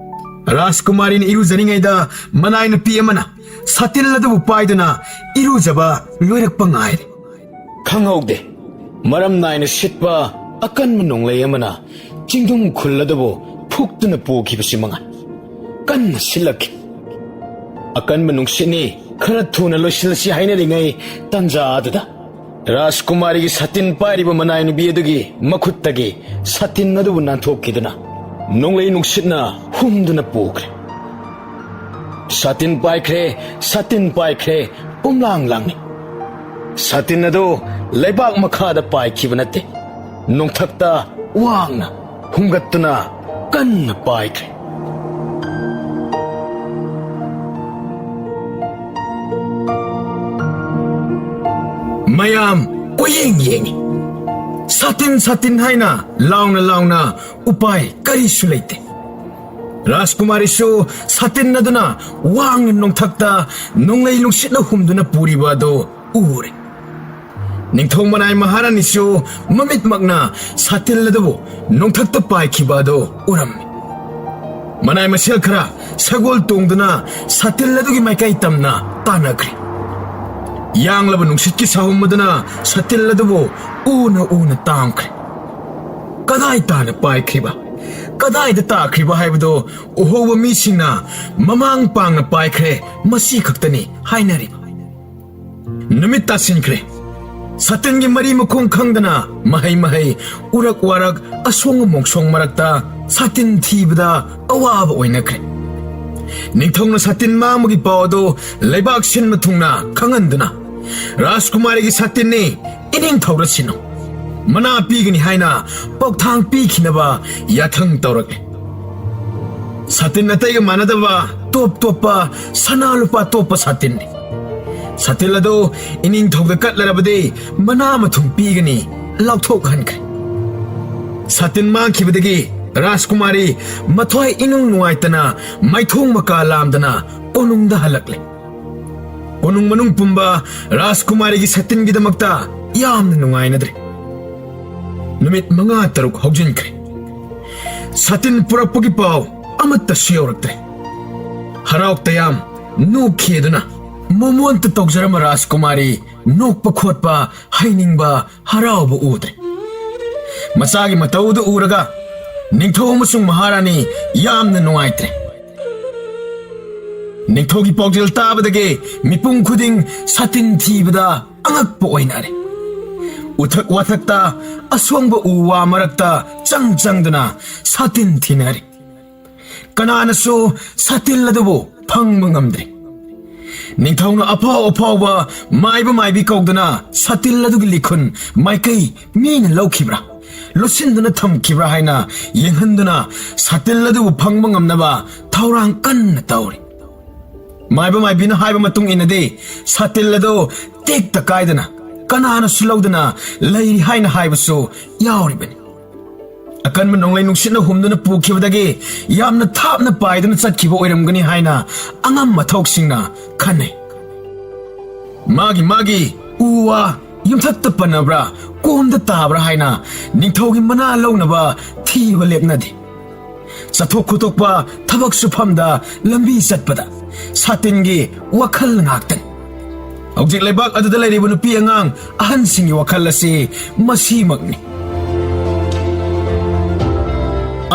ꯔꯥꯖꯀꯨꯃꯥꯔꯤꯅ ꯏꯔꯨꯖꯔꯤꯉꯩꯗ ꯃꯅꯥꯏ ꯅꯨꯄꯤ ꯑꯃꯅ ꯁꯥꯇꯤꯜ ꯑꯗꯨꯕꯨ ꯄꯥꯏꯗꯨꯅ ꯏꯔꯨꯖꯕ ꯂꯣꯏꯔꯛꯄ ꯉꯥꯏꯔꯤ꯫ ꯈꯪꯍꯧꯗꯦ꯫ ꯃꯔꯝ ꯅꯥꯏꯅ ꯁꯤꯠꯄ ꯑꯀꯟꯕ ꯅꯣꯡꯂꯩ ꯑꯃꯅ ꯆꯤꯡꯗꯨꯝ ꯈꯨꯜ ꯑꯗꯨꯕꯨ ꯐꯨꯛꯇꯨꯅ ꯄꯨꯈꯤꯕꯁꯤ ꯃꯉꯥꯏ꯫ ꯀꯟꯅ ꯁꯤꯠꯂꯛꯈꯤ꯫ ꯑꯀꯟꯕ ꯅꯨꯡꯁꯤꯠꯅꯤ, ꯈꯔ ꯊꯨꯅ ꯂꯣꯏꯁꯤꯜꯂꯁꯤ ꯍꯥꯏꯅꯔꯤꯉꯩ ꯇꯟꯖꯥ ꯑꯗꯨꯗ ꯔꯥꯖꯀꯨꯃꯥꯔꯤꯒꯤ ꯁꯥꯇꯤꯟ ꯄꯥꯏꯔꯤꯕ ꯃꯅꯥꯏ ꯅꯨꯄꯤ ꯑꯗꯨꯒꯤ ꯃꯈꯨꯠꯇꯒꯤ ꯁꯥꯇꯤꯟ ꯑꯗꯨꯕꯨ ꯅꯥꯟꯊꯣꯛꯈꯤꯗꯨꯅ ꯅꯣꯡꯂꯩ ꯅꯨꯡꯁꯤꯠꯅ ꯍꯨꯝꯗꯨꯅ ꯄꯨꯈ꯭ꯔꯦ꯫ ꯁꯥꯇꯤꯟ ꯄꯥꯏꯈ꯭ꯔꯦ, ꯁꯥꯇꯤꯟ ꯄꯥꯏꯈ꯭ꯔꯦ, ꯄꯨꯝꯂꯥꯡ ꯂꯥꯡꯅꯤ꯫ ꯁꯥꯇꯤꯟ ꯑꯗꯨ ꯂꯩꯕꯥꯛ ꯃꯈꯥꯗ ꯄꯥꯏꯈꯤꯕ ꯅꯠꯇꯦ, ꯅꯣꯡꯊꯛꯇ ꯋꯥꯡꯅ ꯍꯨꯝꯒꯠꯇꯨꯅ ꯀꯟꯅ ꯄꯥꯏꯈ꯭ꯔꯦ꯫ ꯃꯌꯥꯝ ꯀꯣꯏꯌꯦꯡ ꯌꯦꯡꯉꯤ꯫ "ꯁꯥꯇꯤꯟ, ꯁꯥꯇꯤꯟ" ꯍꯥꯏꯅ ꯂꯥꯎꯅ ꯂꯥꯎꯅ ꯎꯄꯥꯏ ꯀꯔꯤꯁꯨ ꯂꯩꯇꯦ꯫ ꯔꯥꯖꯀꯨꯃꯥꯔꯤꯁꯨ ꯁꯥꯇꯤꯟ ꯑꯗꯨꯅ ꯋꯥꯡꯅ ꯅꯣꯡꯊꯛꯇ ꯅꯣꯡꯂꯩ ꯅꯨꯡꯁꯤꯠꯅ ꯍꯨꯝꯗꯨꯅ ꯄꯨꯔꯤꯕ ꯑꯗꯨ ꯎꯔꯦ꯫ ꯅꯤꯡꯊꯧ ꯃꯅꯥꯏ ꯃꯍꯥꯔꯥꯅꯤꯁꯨ ꯃꯃꯤꯠꯃꯛꯅ ꯁꯥꯇꯤꯜ ꯑꯗꯨꯕꯨ ꯅꯣꯡꯊꯛꯇ ꯄꯥꯏꯈꯤꯕ ꯑꯗꯨ ꯎꯔꯝꯃꯤ꯫ ꯃꯅꯥꯏ ꯃꯁꯦꯜ ꯈꯔ ꯁꯒꯣꯜ ꯇꯣꯡꯗꯨꯅ ꯁꯥꯇꯤꯜ ꯑꯗꯨꯒꯤ ꯃꯥꯏꯀꯩ ꯇꯝꯅ ꯇꯥꯟꯅꯈ꯭ꯔꯦ꯫ ꯌꯥꯡꯂꯕ ꯅꯨꯡꯁꯤꯠꯀꯤ ꯁꯥꯍꯨꯝ ꯑꯗꯨꯅ ꯁꯥꯇꯤꯜ ꯑꯗꯨꯕꯨ ꯎꯅ ꯎꯅ ꯇꯥꯝꯈ꯭ꯔꯦ꯫ ꯀꯗꯥꯏ ꯇꯥꯅ ꯄꯥꯏꯈ꯭ꯔꯤꯕ, ꯀꯗꯥꯏꯗ ꯇꯥꯈ꯭ꯔꯤꯕ ꯍꯥꯏꯕꯗꯨ ꯎꯍꯧꯕ ꯃꯤꯁꯤꯡꯅ ꯃꯃꯥꯡ ꯄꯥꯡꯅ ꯄꯥꯏꯈ꯭ꯔꯦ, ꯃꯁꯤ ꯈꯛꯇꯅꯤ ꯍꯥꯏꯅꯔꯤꯕ꯫ ꯅꯨꯃꯤꯠ ꯇꯥꯁꯤꯟꯈ꯭ꯔꯦ꯫ ꯁꯥꯇꯤꯟꯒꯤ ꯃꯔꯤ ꯃꯈꯣꯡ ꯈꯪꯗꯅ ꯃꯍꯩ ꯃꯍꯩ, ꯎꯔꯛ ꯋꯥꯔꯛ, ꯑꯁꯣꯡ ꯑꯃꯣꯡꯁꯣꯡ ꯃꯔꯛꯇ ꯁꯥꯇꯤꯟ ꯊꯤꯕꯗ ꯑꯋꯥꯕ ꯑꯣꯏꯅꯈ꯭ꯔꯦ꯫ ꯅꯤꯡꯊꯧꯅ ꯁꯥꯇꯤꯟ ꯃꯥꯡꯕꯒꯤ ꯄꯥꯎ ꯑꯗꯨ ꯂꯩꯕꯥꯛ ꯁꯤꯟꯕ ꯊꯨꯡꯅ ꯈꯪꯍꯟꯗꯨꯅ, "ꯔꯥꯖꯀꯨꯃꯥꯔꯤꯒꯤ ꯁꯥꯇꯤꯟꯅꯤ, ꯏꯅꯤꯡꯊꯧꯗ ꯁꯤꯟꯅꯧ꯫ ꯃꯅꯥ ꯄꯤꯒꯅꯤ" ꯍꯥꯏꯅ ꯄꯥꯎꯊꯥꯡ ꯄꯤꯈꯤꯅꯕ ꯌꯥꯊꯪ ꯇꯧꯔꯛꯂꯦ꯫ ꯁꯥꯇꯤꯟ ꯑꯇꯩꯒ ꯃꯥꯟꯅꯗꯕ ꯇꯣꯞ ꯇꯣꯞꯄ ꯁꯅꯥ ꯂꯨꯄꯥ ꯇꯣꯞꯄ ꯁꯥꯇꯤꯟꯅꯤ꯫ ꯁꯥꯇꯤꯟ ꯑꯗꯨ ꯏꯅꯤꯡꯊꯧꯗ ꯀꯠꯂꯔꯕꯗꯤ ꯃꯅꯥ ꯃꯊꯨꯝ ꯄꯤꯒꯅꯤ ꯂꯥꯎꯊꯣꯛꯍꯟꯈ꯭ꯔꯦ꯫ ꯁꯥꯇꯤꯟ ꯃꯥꯡꯈꯤꯕꯗꯒꯤ ꯔꯥꯖꯀꯨꯃꯥꯔꯤ ꯃꯊ꯭ꯋꯥꯏ ꯏꯅꯨꯡ ꯅꯨꯡꯉꯥꯏꯇꯅ ꯃꯥꯏꯊꯣꯡ ꯃꯀꯥ ꯂꯥꯝꯗꯅ ꯀꯣꯅꯨꯡꯗ ꯍꯜꯂꯛꯂꯦ꯫ ꯀꯣꯅꯨꯡ ꯃꯅꯨꯡ ꯄꯨꯝꯕ ꯔꯥꯖꯀꯨꯃꯥꯔꯤꯒꯤ ꯁꯥꯇꯤꯟꯒꯤꯗꯃꯛꯇ ꯌꯥꯝꯅ ꯅꯨꯡꯉꯥꯏꯅꯗ꯭ꯔꯦ꯫ ꯅꯨꯃꯤꯠ ꯃꯉꯥ ꯇꯔꯨꯛ ꯍꯧꯖꯤꯟꯈ꯭ꯔꯦ꯫ ꯁꯥꯇꯤꯟ ꯄꯨꯔꯛꯄꯒꯤ ꯄꯥꯎ ꯑꯃꯠꯇꯁꯨ ꯌꯧꯔꯛꯇ꯭ꯔꯦ꯫ ꯍꯔꯥꯎ ꯇꯌꯥꯝ ꯅꯣꯛꯈꯤꯗꯨꯅ ꯃꯣꯃꯣꯟꯇ ꯇꯧꯖꯔꯝꯕ ꯔꯥꯖꯀꯨꯃꯥꯔꯤ ꯅꯣꯛꯄ ꯈꯣꯠꯄ, ꯍꯩꯅꯤꯡꯕ, ꯍꯔꯥꯎꯕ ꯎꯗ꯭ꯔꯦ꯫ ꯃꯆꯥꯒꯤ ꯃꯇꯧꯗꯨ ꯎꯔꯒ ꯅꯤꯡꯊꯧ ꯑꯃꯁꯨꯡ ꯃꯍꯥꯔꯥꯅꯤ ꯌꯥꯝꯅ ꯅꯨꯡꯉꯥꯏꯇ꯭ꯔꯦ꯫ ꯅꯤꯡꯊꯧꯒꯤ ꯄꯥꯎꯖꯦꯜ ꯇꯥꯕꯗꯒꯤ ꯃꯤꯄꯨꯝ ꯈꯨꯗꯤꯡ ꯁꯥꯇꯤꯟ ꯊꯤꯕꯗ ꯑꯉꯛꯄ ꯑꯣꯏꯅꯔꯦ꯫ ꯎꯊꯛ ꯋꯥꯊꯛꯇ, ꯑꯁꯣꯡꯕ ꯎ ꯋꯥ ꯃꯔꯛꯇ ꯆꯪ ꯆꯪꯗꯨꯅ ꯁꯥꯇꯤꯟ ꯊꯤꯅꯔꯦ꯫ ꯀꯅꯥꯅꯁꯨ ꯁꯥꯇꯤꯜ ꯑꯗꯨꯕꯨ ꯐꯪꯕ ꯉꯝꯗ꯭ꯔꯦ꯫ ꯅꯤꯡꯊꯧꯅ ꯑꯐꯥꯎ ꯑꯐꯥꯎꯕ ꯃꯥꯏꯕ ꯃꯥꯏꯕꯤ ꯀꯧꯗꯨꯅ ꯁꯥꯇꯤꯜ ꯑꯗꯨꯒꯤ ꯂꯤꯈꯨꯟ ꯃꯥꯏꯀꯩ ꯃꯤꯅ ꯂꯧꯈꯤꯕ꯭ꯔꯥ, ꯂꯣꯠꯁꯤꯟꯗꯨꯅ ꯊꯝꯈꯤꯕ꯭ꯔꯥ ꯍꯥꯏꯅ ꯌꯦꯡꯍꯟꯗꯨꯅ ꯁꯥꯇꯤꯜ ꯑꯗꯨꯕꯨ ꯐꯪꯕ ꯉꯝꯅꯕ ꯊꯧꯔꯥꯡ ꯀꯟꯅ ꯇꯧꯔꯤ꯫ ꯃꯥꯏꯕ ꯃꯥꯏꯕꯤꯅ ꯍꯥꯏꯕ ꯃꯇꯨꯡ ꯏꯟꯅꯗꯤ ꯁꯥꯇꯤꯜ ꯑꯗꯨ ꯇꯦꯛꯇ ꯀꯥꯏꯗꯅ ꯀꯅꯥꯅꯁꯨ ꯂꯧꯗꯅ ꯂꯩꯔꯤ ꯍꯥꯏꯅ ꯍꯥꯏꯕꯁꯨ ꯌꯥꯎꯔꯤꯕꯅꯤ꯫ ꯑꯀꯟꯕ ꯅꯣꯡꯂꯩ ꯅꯨꯡꯁꯤꯠꯅ ꯍꯨꯝꯗꯨꯅ ꯄꯨꯈꯤꯕꯗꯒꯤ ꯌꯥꯝꯅ ꯊꯥꯞꯅ ꯄꯥꯏꯗꯨꯅ ꯆꯠꯈꯤꯕ ꯑꯣꯏꯔꯝꯒꯅꯤ ꯍꯥꯏꯅ ꯑꯉꯝ ꯑꯊꯧꯁꯤꯡꯅ ꯈꯟꯅꯩ꯫ ꯃꯥꯒꯤ ꯃꯥꯒꯤ ꯎ ꯋꯥ ꯌꯨꯝꯊꯛꯇ ꯄꯟꯅꯕ꯭ꯔꯥ, ꯀꯣꯝꯗ ꯇꯥꯕ꯭ꯔꯥ ꯍꯥꯏꯅ ꯅꯤꯡꯊꯧꯒꯤ ꯃꯅꯥ ꯂꯧꯅꯕ ꯊꯤꯕ ꯂꯦꯞꯅꯗꯦ꯫ ꯆꯠꯊꯣꯛ ꯈꯣꯠꯇꯣꯛꯄ, ꯊꯕꯛ ꯁꯨꯐꯝꯗ, ꯂꯝꯕꯤ ꯆꯠꯄꯗ ꯁꯥꯇꯤꯟꯒꯤ ꯋꯥꯈꯜ ꯉꯥꯛꯇꯅꯤ꯫ ꯍꯧꯖꯤꯛ ꯂꯩꯕꯥꯛ ꯑꯗꯨꯗ ꯂꯩꯔꯤꯕ ꯅꯨꯄꯤ ꯑꯉꯥꯡ ꯑꯍꯟꯁꯤꯡꯒꯤ ꯋꯥꯈꯜ ꯑꯁꯤ ꯃꯁꯤꯃꯛꯅꯤ꯫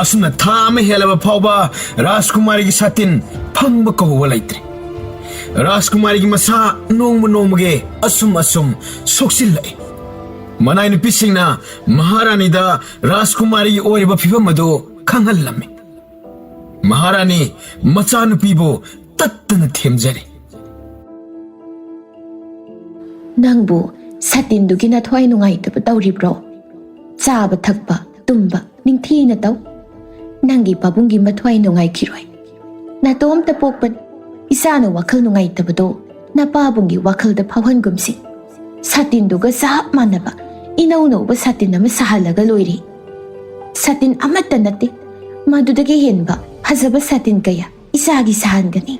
ꯑꯁꯨꯝꯅ ꯊꯥ ꯑꯃ ꯍꯦꯜꯂꯕ ꯐꯥꯎꯕ ꯔꯥꯖꯀꯨꯃꯥꯔꯤꯒꯤ ꯁꯥꯇꯤꯟ ꯐꯪꯕ ꯀꯧꯕ ꯂꯩꯇ꯭ꯔꯦ꯫ ꯔꯥꯖꯀꯨꯃꯥꯔꯤꯒꯤ ꯃꯁꯥ ꯅꯣꯡꯃ ꯅꯣꯡꯃꯒꯤ ꯑꯁꯨꯝ ꯑꯁꯨꯝ ꯁꯣꯛꯆꯤꯜꯂꯛꯏ꯫ ꯃꯅꯥꯏ ꯅꯨꯄꯤꯁꯤꯡꯅ ꯃꯍꯥꯔꯥꯅꯤꯗ ꯔꯥꯖꯀꯨꯃꯥꯔꯤꯒꯤ ꯑꯣꯏꯔꯤꯕ ꯐꯤꯕꯝ ꯑꯗꯨ ꯈꯪꯍꯜꯂꯝꯃꯤ꯫ ꯃꯍꯥꯔꯥꯅꯤ ꯃꯆꯥꯅꯨꯄꯤꯕꯨ ꯇꯠꯇꯅ ꯊꯦꯝꯖꯔꯤ꯫ ꯅꯪꯕꯨ ꯁꯥꯇꯤꯟꯗꯨꯒꯤ ꯅꯊ꯭ꯋꯥꯏ ꯅꯨꯡꯉꯥꯏꯇꯕ ꯇꯧꯔꯤꯕ꯭ꯔꯣ? ꯆꯥꯕ ꯊꯛꯄ, ꯇꯨꯝꯕ ꯅꯤꯡꯊꯤꯅ ꯇꯧ꯫ ꯅꯪꯒꯤ ꯄꯥꯕꯨꯡꯒꯤ ꯃꯊ꯭ꯋꯥꯏ ꯅꯨꯡꯉꯥꯏꯈꯤꯔꯣꯏ꯫ ꯅꯇꯣꯝꯇ ꯄꯣꯛꯄꯅꯤ꯫ ꯏꯆꯥꯅ ꯋꯥꯈꯜ ꯅꯨꯡꯉꯥꯏꯇꯕꯗꯣ ꯅꯄꯥꯕꯨꯡꯒꯤ ꯋꯥꯈꯜꯗ ꯐꯥꯎꯍꯟꯒꯨꯝꯁꯤ꯫ ꯁꯥꯇꯤꯟꯗꯨꯒ ꯆꯞ ꯃꯥꯟꯅꯕ ꯏꯅꯧ ꯅꯧꯕ ꯁꯥꯇꯤꯟ ꯑꯃ ꯁꯥꯍꯜꯂꯒ ꯂꯣꯏꯔꯦ꯫ ꯁꯥꯇꯤꯟ ꯑꯃꯠꯇ ꯅꯠꯇꯦ, ꯃꯗꯨꯗꯒꯤ ꯍꯦꯟꯕ ꯐꯖꯕ ꯁꯥꯇꯤꯟ ꯀꯌꯥ ꯏꯆꯥꯒꯤ ꯁꯥꯍꯟꯒꯅꯤ꯫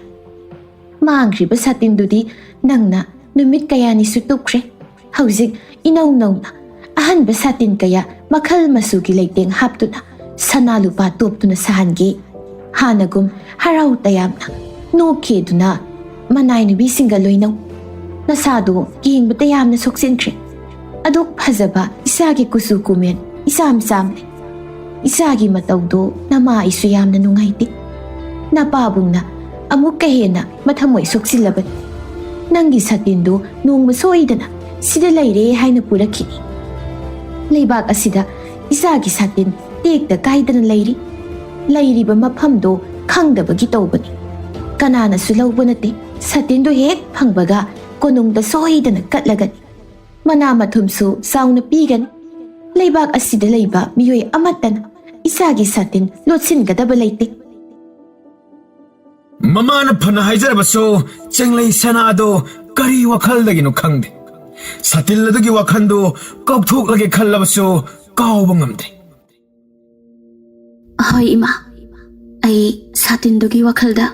ꯃꯥꯡꯈ꯭ꯔꯤꯕ ꯁꯥꯇꯤꯟꯗꯨꯗꯤ ꯅꯪꯅ ꯅꯨꯃꯤꯠ ꯀꯌꯥꯅꯤꯁꯨ ꯇꯨꯞꯈ꯭ꯔꯦ꯫ ꯍꯧꯖꯤꯛ ꯏꯅꯧ ꯅꯧꯅ ꯑꯍꯟꯕ ꯁꯥꯇꯤꯟ ꯀꯌꯥ ꯃꯈꯜ ꯃꯆꯨꯒꯤ ꯂꯩꯇꯦꯡ ꯍꯥꯞꯇꯨꯅ ꯁꯅꯥ ꯂꯨꯄꯥ ꯇꯣꯞꯇꯨꯅ ꯁꯥꯍꯟꯒꯦ꯫ ꯍꯥꯟꯅꯒꯨꯝ ꯍꯔꯥꯎ ꯇꯌꯥꯝꯅ ꯅꯣꯛꯈꯤꯗꯨꯅ ꯃꯅꯥꯏ ꯅꯨꯄꯤꯁꯤꯡꯒ ꯂꯣꯏꯅꯧ꯫ ꯅꯁꯥꯗꯣ ꯌꯦꯡꯕꯗ ꯌꯥꯝꯅ ꯁꯣꯛꯆꯤꯟꯈ꯭ꯔꯦ꯫ ꯑꯗꯨꯛ ꯐꯖꯕ ꯏꯆꯥꯒꯤ ꯀꯨꯆꯨ ꯀꯨꯃꯦꯟ ꯏꯆꯥꯝ ꯆꯥꯝꯂꯦ꯫ ꯏꯆꯥꯒꯤ ꯃꯇꯧꯗꯣ ꯅꯃꯥ ꯑꯩꯁꯨ ꯌꯥꯝꯅ ꯅꯨꯡꯉꯥꯏꯇꯦ꯫ ꯅꯄꯥꯕꯨꯡꯅ ꯑꯃꯨꯛꯀ ꯍꯦꯟꯅ ꯃꯊꯃꯣꯏ ꯁꯣꯛꯆꯤꯜꯂꯕꯅꯤ꯫ ꯅꯪꯒꯤ ꯁꯥꯇꯤꯟꯗꯨ ꯅꯣꯡꯃ ꯁꯣꯏꯗꯅ ꯁꯤꯗ ꯂꯩꯔꯦ ꯍꯥꯏꯅ ꯄꯨꯔꯛꯈꯤꯅꯤ꯫ ꯂꯩꯕꯥꯛ ꯑꯁꯤꯗ ꯏꯆꯥꯒꯤ ꯁꯥꯇꯤꯟ ꯇꯦꯛꯇ ꯀꯥꯏꯗꯅ ꯂꯩꯔꯤ꯫ ꯂꯩꯔꯤꯕ ꯃꯐꯝꯗꯣ ꯈꯪꯗꯕꯒꯤ ꯇꯧꯕꯅꯤ꯫ ꯀꯅꯥꯅꯁꯨ ꯂꯧꯕ ꯅꯠꯇꯦ꯫ ꯁꯥꯇꯤꯟꯗꯨ ꯍꯦꯛ ꯐꯪꯕꯒ ꯀꯣꯅꯨꯡꯗ ꯁꯣꯏꯗꯅ ꯀꯠꯂꯒꯅꯤ꯫ ꯃꯅꯥ ꯃꯊꯨꯝꯁꯨ ꯆꯥꯎꯅ ꯄꯤꯒꯅꯤ꯫ ꯂꯩꯕꯥꯛ ꯑꯁꯤꯗ ꯂꯩꯕ ꯃꯤꯑꯣꯏ ꯑꯃꯠꯇꯅ ꯏꯆꯥꯒꯤ ꯁꯥꯇꯤꯟ ꯂꯣꯠꯁꯤꯟꯒꯗꯕ ꯂꯩꯇꯦ꯫ ꯃꯃꯥꯅ ꯐꯅ ꯍꯥꯏꯖꯔꯕꯁꯨ ꯆꯦꯡꯂꯩ ꯁꯅꯥꯗꯣ ꯀꯔꯤ ꯋꯥꯈꯜꯗꯒꯤꯅꯣ ꯈꯪꯗꯦ꯫ ꯁꯥꯇꯤꯟ ꯑꯗꯨꯒꯤ ꯋꯥꯈꯜꯗꯨ ꯀꯥꯎꯊꯣꯛꯂꯒꯦ ꯈꯜꯂꯕꯁꯨ ꯀꯥꯎꯕ ꯉꯝꯗ꯭ꯔꯦ꯫ ꯍꯣꯏ ꯏꯃꯥ, ꯑꯩ ꯁꯥꯇꯤꯟꯗꯨꯒꯤ ꯋꯥꯈꯜꯗ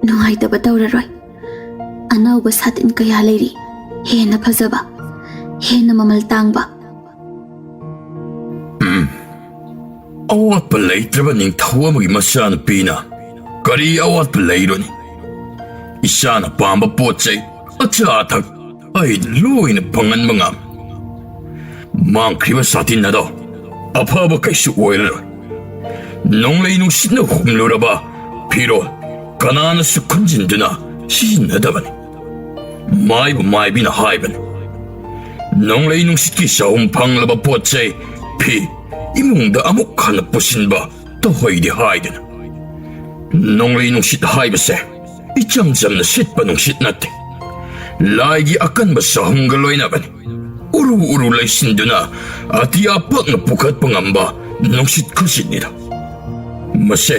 ꯅꯨꯡꯉꯥꯏꯇꯕ ꯇꯧꯔꯔꯣꯏ꯫ ꯑꯅꯧꯕ ꯁꯥꯇꯤꯟ ꯀꯌꯥ ꯂꯩꯔꯤ, ꯍꯦꯟꯅ ꯐꯖꯕ, ꯍꯦꯟꯅ ꯃꯃꯜ ꯇꯥꯡꯕ꯫ ꯑꯋꯥꯠꯄ ꯂꯩꯇ꯭ꯔꯕ ꯅꯤꯡꯊꯧ ꯑꯃꯒꯤ ꯃꯆꯥꯅꯨꯄꯤꯅ ꯀꯔꯤ ꯑꯋꯥꯠꯄ ꯂꯩꯔꯨꯅꯤ? ꯏꯆꯥꯅ ꯄꯥꯝꯕ ꯄꯣꯠ ꯆꯩ, ꯑꯆꯥ ꯑꯊꯛ ꯑꯩ ꯂꯣꯏꯅ ꯐꯪꯍꯟꯕ ꯉꯝꯃꯤ꯫ ꯃꯥꯡꯈ꯭ꯔꯤꯕ ꯁꯥꯇꯤꯟ ꯑꯗꯣ ꯑꯐꯕ ꯀꯩꯁꯨ ꯑꯣꯏꯔꯔꯣꯏ꯫ ꯅꯣꯡꯂꯩ ꯅꯨꯡꯁꯤꯠꯅ ꯍꯨꯝꯂꯨꯔꯕ ꯐꯤꯔꯣꯜ ꯀꯅꯥꯅꯁꯨ ꯈꯨꯟꯖꯤꯟꯗꯨꯅ ꯁꯤꯖꯤꯟꯅꯗꯕꯅꯤ꯫ ꯃꯥꯏꯕ ꯃꯥꯏꯕꯤꯅ ꯍꯥꯏꯕꯅꯤ, ꯅꯣꯡꯂꯩ ꯅꯨꯡꯁꯤꯠꯀꯤ ꯆꯍꯨꯝ ꯐꯪꯂꯕ ꯄꯣꯠ ꯆꯩ, ꯐꯤ, ꯏꯃꯨꯡꯗ ꯑꯃꯨꯛ ꯍꯟꯅ ꯄꯨꯁꯤꯟꯕ ꯇꯧꯍꯩꯗꯦ ꯍꯥꯏꯗꯨꯅ꯫ ꯅꯣꯡꯂꯩ ꯅꯨꯡꯁꯤꯠ ꯍꯥꯏꯕꯁꯦ ꯏꯆꯝ ꯆꯝꯅ ꯁꯤꯠꯄ ꯅꯨꯡꯁꯤꯠ ꯅꯠꯇꯦ꯫ ꯂꯥꯏꯒꯤ ꯑꯀꯟꯕ ꯆꯍꯨꯝꯒ ꯂꯣꯏꯅꯕꯅꯤ꯫ ꯎꯔꯨ ꯎꯔꯨ ꯂꯩꯁꯤꯟꯗꯨꯅ ꯑꯇꯤꯌꯥ ꯄꯥꯛꯅ ꯄꯨꯈꯠꯄ ꯉꯝꯕ ꯅꯨꯡꯁꯤꯠ ꯈꯨꯁꯤꯠꯅꯤꯗ꯫ ꯃꯁꯦ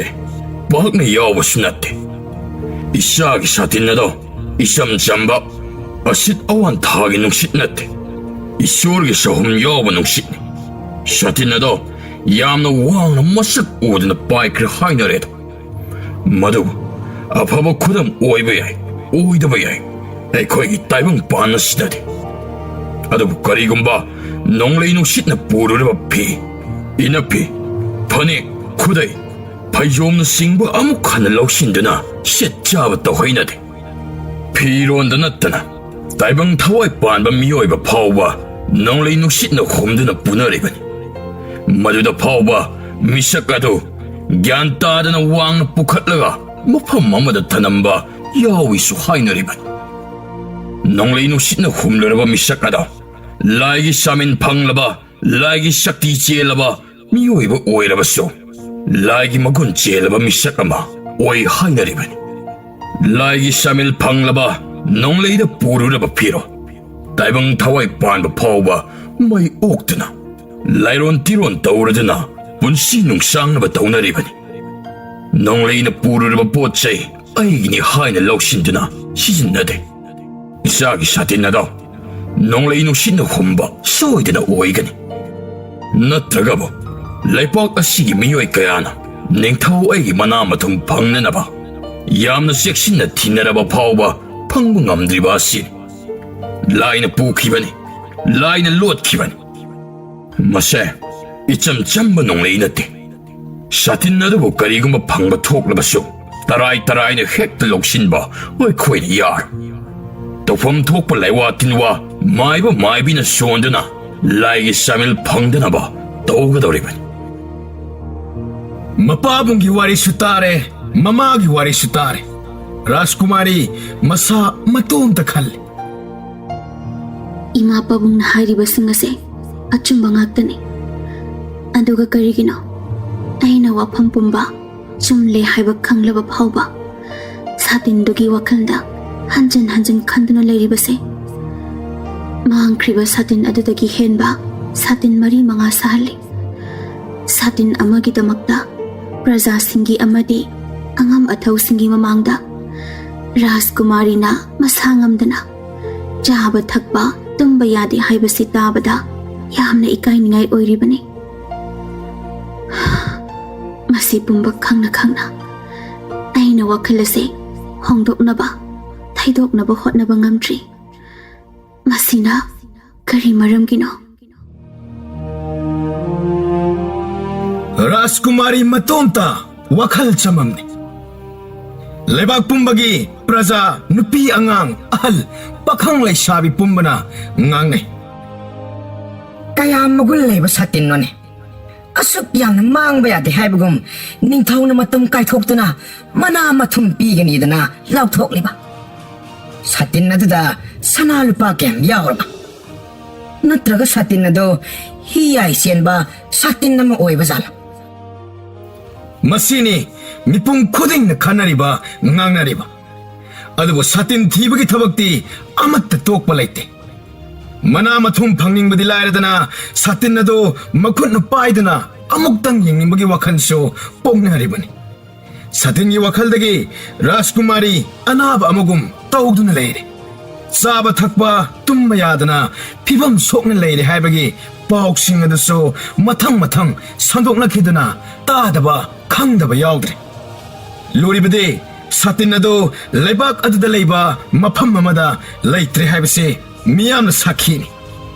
ꯄꯥꯛꯅ ꯌꯥꯎꯕꯁꯨ ꯅꯠꯇꯦ꯫ ꯏꯆꯥꯒꯤ ꯁꯥꯇꯤꯟ ꯑꯗꯣ ꯏꯆꯝ ꯆꯝꯕ ꯑꯁꯤꯠ ꯑꯋꯥꯟ ꯊꯥꯒꯤ ꯅꯨꯡꯁꯤꯠ ꯅꯠꯇꯦ꯫ ꯏꯁꯣꯔꯒꯤ ꯆꯍꯨꯝ ꯌꯥꯎꯕ ꯅꯨꯡꯁꯤꯠꯅꯤ꯫ ꯁꯥꯇꯤꯟ ꯑꯗꯣ ꯌꯥꯝꯅ ꯋꯥꯡꯅ ꯃꯁꯛ ꯎꯗꯅ ꯄꯥꯏꯈ꯭ꯔꯦ ꯍꯥꯏꯅꯔꯦꯗꯣ꯫ ꯃꯗꯨ ꯑꯐꯕ ꯈꯨꯗꯝ ꯑꯣꯏꯕ ꯌꯥꯏ, ꯑꯣꯏꯗꯕ ꯌꯥꯏ, ꯑꯩꯈꯣꯏꯒꯤ ꯇꯥꯏꯕꯪ ꯄꯥꯟ ꯑꯁꯤꯗꯗꯤ꯫ ꯑꯗꯨꯕꯨ ꯀꯔꯤꯒꯨꯝꯕ ꯅꯣꯡꯂꯩ ꯅꯨꯡꯁꯤꯠꯅ ꯄꯨꯔꯨꯔꯕ ꯐꯤ, ꯏꯅꯐꯤ, ꯐꯅꯦꯛ, ꯈꯨꯗꯩ, ꯐꯩꯖꯣꯝꯅꯆꯤꯡꯕ ꯑꯃꯨꯛ ꯍꯟꯅ ꯂꯧꯁꯤꯟꯗꯨꯅ ꯁꯦꯠ ꯆꯥꯕ ꯇꯧꯍꯩꯅꯗꯦ꯫ ꯐꯤꯔꯣꯟꯗ ꯅꯠꯇꯅ ꯇꯥꯏꯕꯪ ꯊꯋꯥꯏ ꯄꯥꯟꯕ ꯃꯤꯑꯣꯏꯕ ꯐꯥꯎꯕ ꯅꯣꯡꯂꯩ ꯅꯨꯡꯁꯤꯠꯅ ꯍꯨꯝꯗꯨꯅ ꯄꯨꯅꯔꯤꯕꯅꯤ꯫ ꯃꯗꯨꯗ ꯐꯥꯎꯕ ꯃꯤꯁꯛ ꯑꯗꯨ ꯒ꯭ꯌꯥꯟ ꯇꯥꯗꯅ ꯋꯥꯡꯅ ꯄꯨꯈꯠꯂꯒ ꯃꯐꯝ ꯑꯃꯗ ꯊꯅꯝꯕ ꯌꯥꯎꯏꯁꯨ ꯍꯥꯏꯅꯔꯤꯕꯅꯤ꯫ ꯅꯣꯡꯂꯩ ꯅꯨꯡꯁꯤꯠꯅ ꯍꯨꯝꯂꯨꯔꯕ ꯃꯤꯁꯛ ꯑꯗꯣ ꯂꯥꯏꯒꯤ ꯆꯥꯃꯤꯟ ꯐꯪꯂꯕ, ꯂꯥꯏꯒꯤ ꯁꯛꯇꯤ ꯆꯦꯜꯂꯕ ꯃꯤꯑꯣꯏꯕ ꯑꯣꯏꯔꯕꯁꯨ, ꯂꯥꯏꯒꯤ ꯃꯒꯨꯟ ꯆꯦꯜꯂꯕ ꯃꯤꯁꯛ ꯑꯃ ꯑꯣꯏ ꯍꯥꯏꯅꯔꯤꯕꯅꯤ꯫ ꯂꯥꯏꯒꯤ ꯆꯥꯃꯤꯜ ꯐꯪꯂꯕ, ꯅꯣꯡꯂꯩꯗ ꯄꯨꯔꯨꯔꯕ ꯐꯤꯔꯣꯜ, ꯇꯥꯏꯕꯪ ꯊꯋꯥꯏ ꯄꯥꯟꯕ ꯐꯥꯎꯕ ꯃꯩ ꯑꯣꯛꯇꯨꯅ, ꯂꯥꯏꯔꯣꯟ ꯇꯤꯔꯣꯟ ꯇꯧꯔꯗꯨꯅ ꯄꯨꯟꯁꯤ ꯅꯨꯡꯁꯥꯡꯅꯕ ꯇꯧꯅꯔꯤꯕꯅꯤ꯫ ꯅꯣꯡꯂꯩꯅ ꯄꯨꯔꯨꯔꯕ ꯄꯣꯠ ꯆꯩ ꯑꯩꯒꯤꯅꯤ ꯍꯥꯏꯅ ꯂꯧꯁꯤꯟꯗꯨꯅ ꯁꯤꯖꯤꯟꯅꯗꯦ꯫ ꯏꯆꯥꯒꯤ ꯁꯥꯇꯤꯟ ꯑꯗꯣ ꯅꯣꯡꯂꯩ ꯅꯨꯡꯁꯤꯠꯅ ꯍꯨꯝꯕ ꯁꯣꯏꯗꯅ ꯑꯣꯏꯒꯅꯤ꯫ ꯅꯠꯇ꯭ꯔꯒꯕꯨ ꯂꯩꯄꯥꯛ ꯑꯁꯤꯒꯤ ꯃꯤꯑꯣꯏ ꯀꯌꯥꯅ ꯅꯤꯡꯊꯧ ꯑꯩꯒꯤ ꯃꯅꯥ ꯃꯊꯨꯝ ꯐꯪꯅꯅꯕ ꯌꯥꯝꯅ ꯆꯦꯛꯁꯤꯟꯅ ꯊꯤꯅꯔꯕ ꯐꯥꯎꯕ ꯐꯪꯕ ꯉꯝꯗ꯭ꯔꯤꯕ ꯑꯁꯤꯅꯤ꯫ ꯂꯥꯏꯅ ꯄꯨꯈꯤꯕꯅꯤ, ꯂꯥꯏꯅ ꯂꯣꯠꯈꯤꯕꯅꯤ꯫ ꯃꯁꯦ ꯏꯆꯝ ꯆꯝꯕ ꯅꯣꯡꯂꯩ ꯅꯠꯇꯦ꯫ ꯁꯥꯇꯤꯟ ꯑꯗꯨꯕꯨ ꯀꯔꯤꯒꯨꯝꯕ ꯐꯪꯕ ꯊꯣꯛꯂꯕꯁꯨ ꯇꯔꯥꯏ ꯇꯔꯥꯏꯅ ꯍꯦꯛꯇ ꯂꯧꯁꯤꯟꯕ ꯑꯩꯈꯣꯏꯅ ꯌꯥꯔꯣꯏ꯫ ꯇꯧꯐꯝ ꯊꯣꯛꯄ ꯂꯩꯋꯥ ꯇꯤꯟꯋꯥ ꯃꯥꯏꯕ ꯃꯥꯏꯕꯤꯅ ꯁꯣꯟꯗꯨꯅ ꯂꯥꯏꯒꯤ ꯆꯥꯃꯤꯜ ꯐꯪꯗꯅꯕ ꯇꯧꯒꯗꯧꯔꯤꯕꯅꯤ꯫ ꯃꯄꯥꯕꯨꯡꯒꯤ ꯋꯥꯔꯤꯁꯨ ꯇꯥꯔꯦ, ꯃꯃꯥꯒꯤ ꯋꯥꯔꯤꯁꯨ ꯇꯥꯔꯦ꯫ ꯔꯥꯖꯀꯨꯃꯥꯔꯤ ꯃꯁꯥ ꯃꯇꯣꯝꯇ ꯈꯜꯂꯤ꯫ ꯏꯃꯥ ꯄꯥꯕꯨꯡꯅ ꯍꯥꯏꯔꯤꯕꯁꯤꯡ ꯑꯁꯦ ꯑꯆꯨꯝꯕ ꯉꯥꯛꯇꯅꯤ꯫ ꯑꯗꯨꯒ ꯀꯔꯤꯒꯤꯅꯣ ꯑꯩꯅ ꯋꯥꯐꯝ ꯄꯨꯝꯕ ꯆꯨꯝꯂꯦ ꯍꯥꯏꯕ ꯈꯪꯂꯕ ꯐꯥꯎꯕ ꯁꯥꯇꯤꯟꯗꯨꯒꯤ ꯋꯥꯈꯜꯗ ꯍꯟꯖꯤꯟ ꯍꯟꯖꯤꯟ ꯈꯟꯗꯨꯅ ꯂꯩꯔꯤꯕꯁꯦ? ꯃꯥꯡꯈ꯭ꯔꯤꯕ ꯁꯥꯇꯤꯟ ꯑꯗꯨꯗꯒꯤ ꯍꯦꯟꯕ ꯁꯥꯇꯤꯟ ꯃꯔꯤ ꯃꯉꯥ ꯁꯥꯍꯜꯂꯤ꯫ ꯁꯥꯇꯤꯟ ꯑꯃꯒꯤꯗꯃꯛꯇ ꯄ꯭ꯔꯖꯥꯁꯤꯡꯒꯤ ꯑꯃꯗꯤ ꯑꯉꯝ ꯑꯊꯧꯁꯤꯡꯒꯤ ꯃꯃꯥꯡꯗ ꯔꯥꯖꯀꯨꯃꯥꯔꯤꯅ ꯃꯁꯥ ꯉꯝꯗꯅ ꯆꯥꯕ ꯊꯛꯄ ꯇꯨꯝꯕ ꯌꯥꯗꯦ ꯍꯥꯏꯕꯁꯤ ꯇꯥꯕꯗ ꯌꯥꯝꯅ ꯏꯀꯥꯏꯅꯤꯡꯉꯥꯏ ꯑꯣꯏꯔꯤꯕꯅꯤ꯫ ꯃꯁꯤ ꯄꯨꯝꯕ ꯈꯪꯅ ꯈꯪꯅ ꯑꯩꯅ ꯋꯥꯈꯜ ꯑꯁꯦ ꯍꯣꯡꯗꯣꯛꯅꯕ, ꯊꯩꯗꯣꯛꯅꯕ ꯍꯣꯠꯅꯕ ꯉꯝꯗ꯭ꯔꯤ꯫ ꯃꯁꯤꯅ ꯀꯔꯤ ꯃꯔꯝꯒꯤꯅꯣ? ꯔꯥꯖꯀꯨꯃꯥꯔꯤ ꯃꯇꯣꯝꯇ ꯋꯥꯈꯜ ꯆꯃꯝꯅꯩ꯫ ꯂꯩꯕꯥꯛ ꯄꯨꯝꯕꯒꯤ ꯄ꯭ꯔꯖꯥ, ꯅꯨꯄꯤ ꯑꯉꯥꯡ, ꯑꯍꯜ, ꯄꯥꯈꯪ ꯂꯩꯁꯥꯕꯤ ꯄꯨꯝꯕꯅ ꯉꯥꯡꯅꯩ꯫ ꯀꯌꯥꯝ ꯃꯒꯨꯟ ꯂꯩꯕ ꯁꯥꯇꯤꯟꯅꯣꯅꯦ! ꯑꯁꯨꯛ ꯌꯥꯝꯅ ꯃꯥꯡꯕ ꯌꯥꯗꯦ ꯍꯥꯏꯕꯒꯨꯝ ꯅꯤꯡꯊꯧꯅ ꯃꯇꯝ ꯀꯥꯏꯊꯣꯛꯇꯨꯅ ꯃꯅꯥ ꯃꯊꯨꯝ ꯄꯤꯒꯅꯤꯗꯅ ꯂꯥꯎꯊꯣꯛꯂꯤꯕ꯫ ꯁꯥꯇꯤꯟ ꯑꯗꯨꯗ ꯁꯅꯥ ꯂꯨꯄꯥ ꯀꯌꯥꯝ ꯌꯥꯎꯔꯕ? ꯅꯠꯇ꯭ꯔꯒ ꯁꯥꯇꯤꯟ ꯑꯗꯨ ꯍꯤ ꯌꯥꯏ ꯆꯦꯟꯕ ꯁꯥꯇꯤꯟ ꯑꯃ ꯑꯣꯏꯕ ꯖꯥꯠꯂ? ꯃꯁꯤꯅꯤ ꯃꯤꯄꯨꯝ ꯈꯨꯗꯤꯡꯅ ꯈꯟꯅꯔꯤꯕ, ꯉꯥꯡꯅꯔꯤꯕ꯫ ꯑꯗꯨꯕꯨ ꯁꯥꯇꯤꯟ ꯊꯤꯕꯒꯤ ꯊꯕꯛꯇꯤ ꯑꯃꯠꯇ ꯇꯣꯛꯄ ꯂꯩꯇꯦ꯫ ꯃꯅꯥ ꯃꯊꯨꯝ ꯐꯪꯅꯤꯡꯕꯗꯤ ꯂꯥꯏꯔꯗꯅ, ꯁꯥꯇꯤꯟ ꯑꯗꯨ ꯃꯈꯨꯠꯅ ꯄꯥꯏꯗꯨꯅ ꯑꯃꯨꯛꯇꯪ ꯌꯦꯡꯅꯤꯡꯕꯒꯤ ꯋꯥꯈꯜꯁꯨ ꯄꯣꯛꯅꯔꯤꯕꯅꯤ꯫ ꯁꯥꯇꯤꯟꯒꯤ ꯋꯥꯈꯜꯗꯒꯤ ꯔꯥꯖꯀꯨꯃꯥꯔꯤ ꯑꯅꯥꯕ ꯑꯃꯒꯨꯝ ꯇꯧꯗꯨꯅ ꯂꯩꯔꯦ꯫ ꯆꯥꯕ ꯊꯛꯄ ꯇꯨꯝꯕ ꯌꯥꯗꯅ ꯐꯤꯕꯝ ꯁꯣꯛꯅ ꯂꯩꯔꯦ ꯍꯥꯏꯕꯒꯤ ꯄꯥꯎꯁꯤꯡ ꯑꯗꯨꯁꯨ ꯃꯊꯪ ꯃꯊꯪ ꯁꯟꯗꯣꯛꯅꯈꯤꯗꯨꯅ ꯇꯥꯗꯕ ꯈꯪꯗꯕ ꯌꯥꯎꯗ꯭ꯔꯦ꯫ ꯂꯨꯔꯤꯕꯗꯤ ꯁꯥꯇꯤꯟ ꯑꯗꯨ ꯂꯩꯕꯥꯛ ꯑꯗꯨꯗ ꯂꯩꯕ ꯃꯐꯝ ꯑꯃꯗ ꯂꯩꯇ꯭ꯔꯦ ꯍꯥꯏꯕꯁꯤ ꯃꯤꯌꯥꯝꯅ ꯁꯥꯈꯤꯅꯤ꯫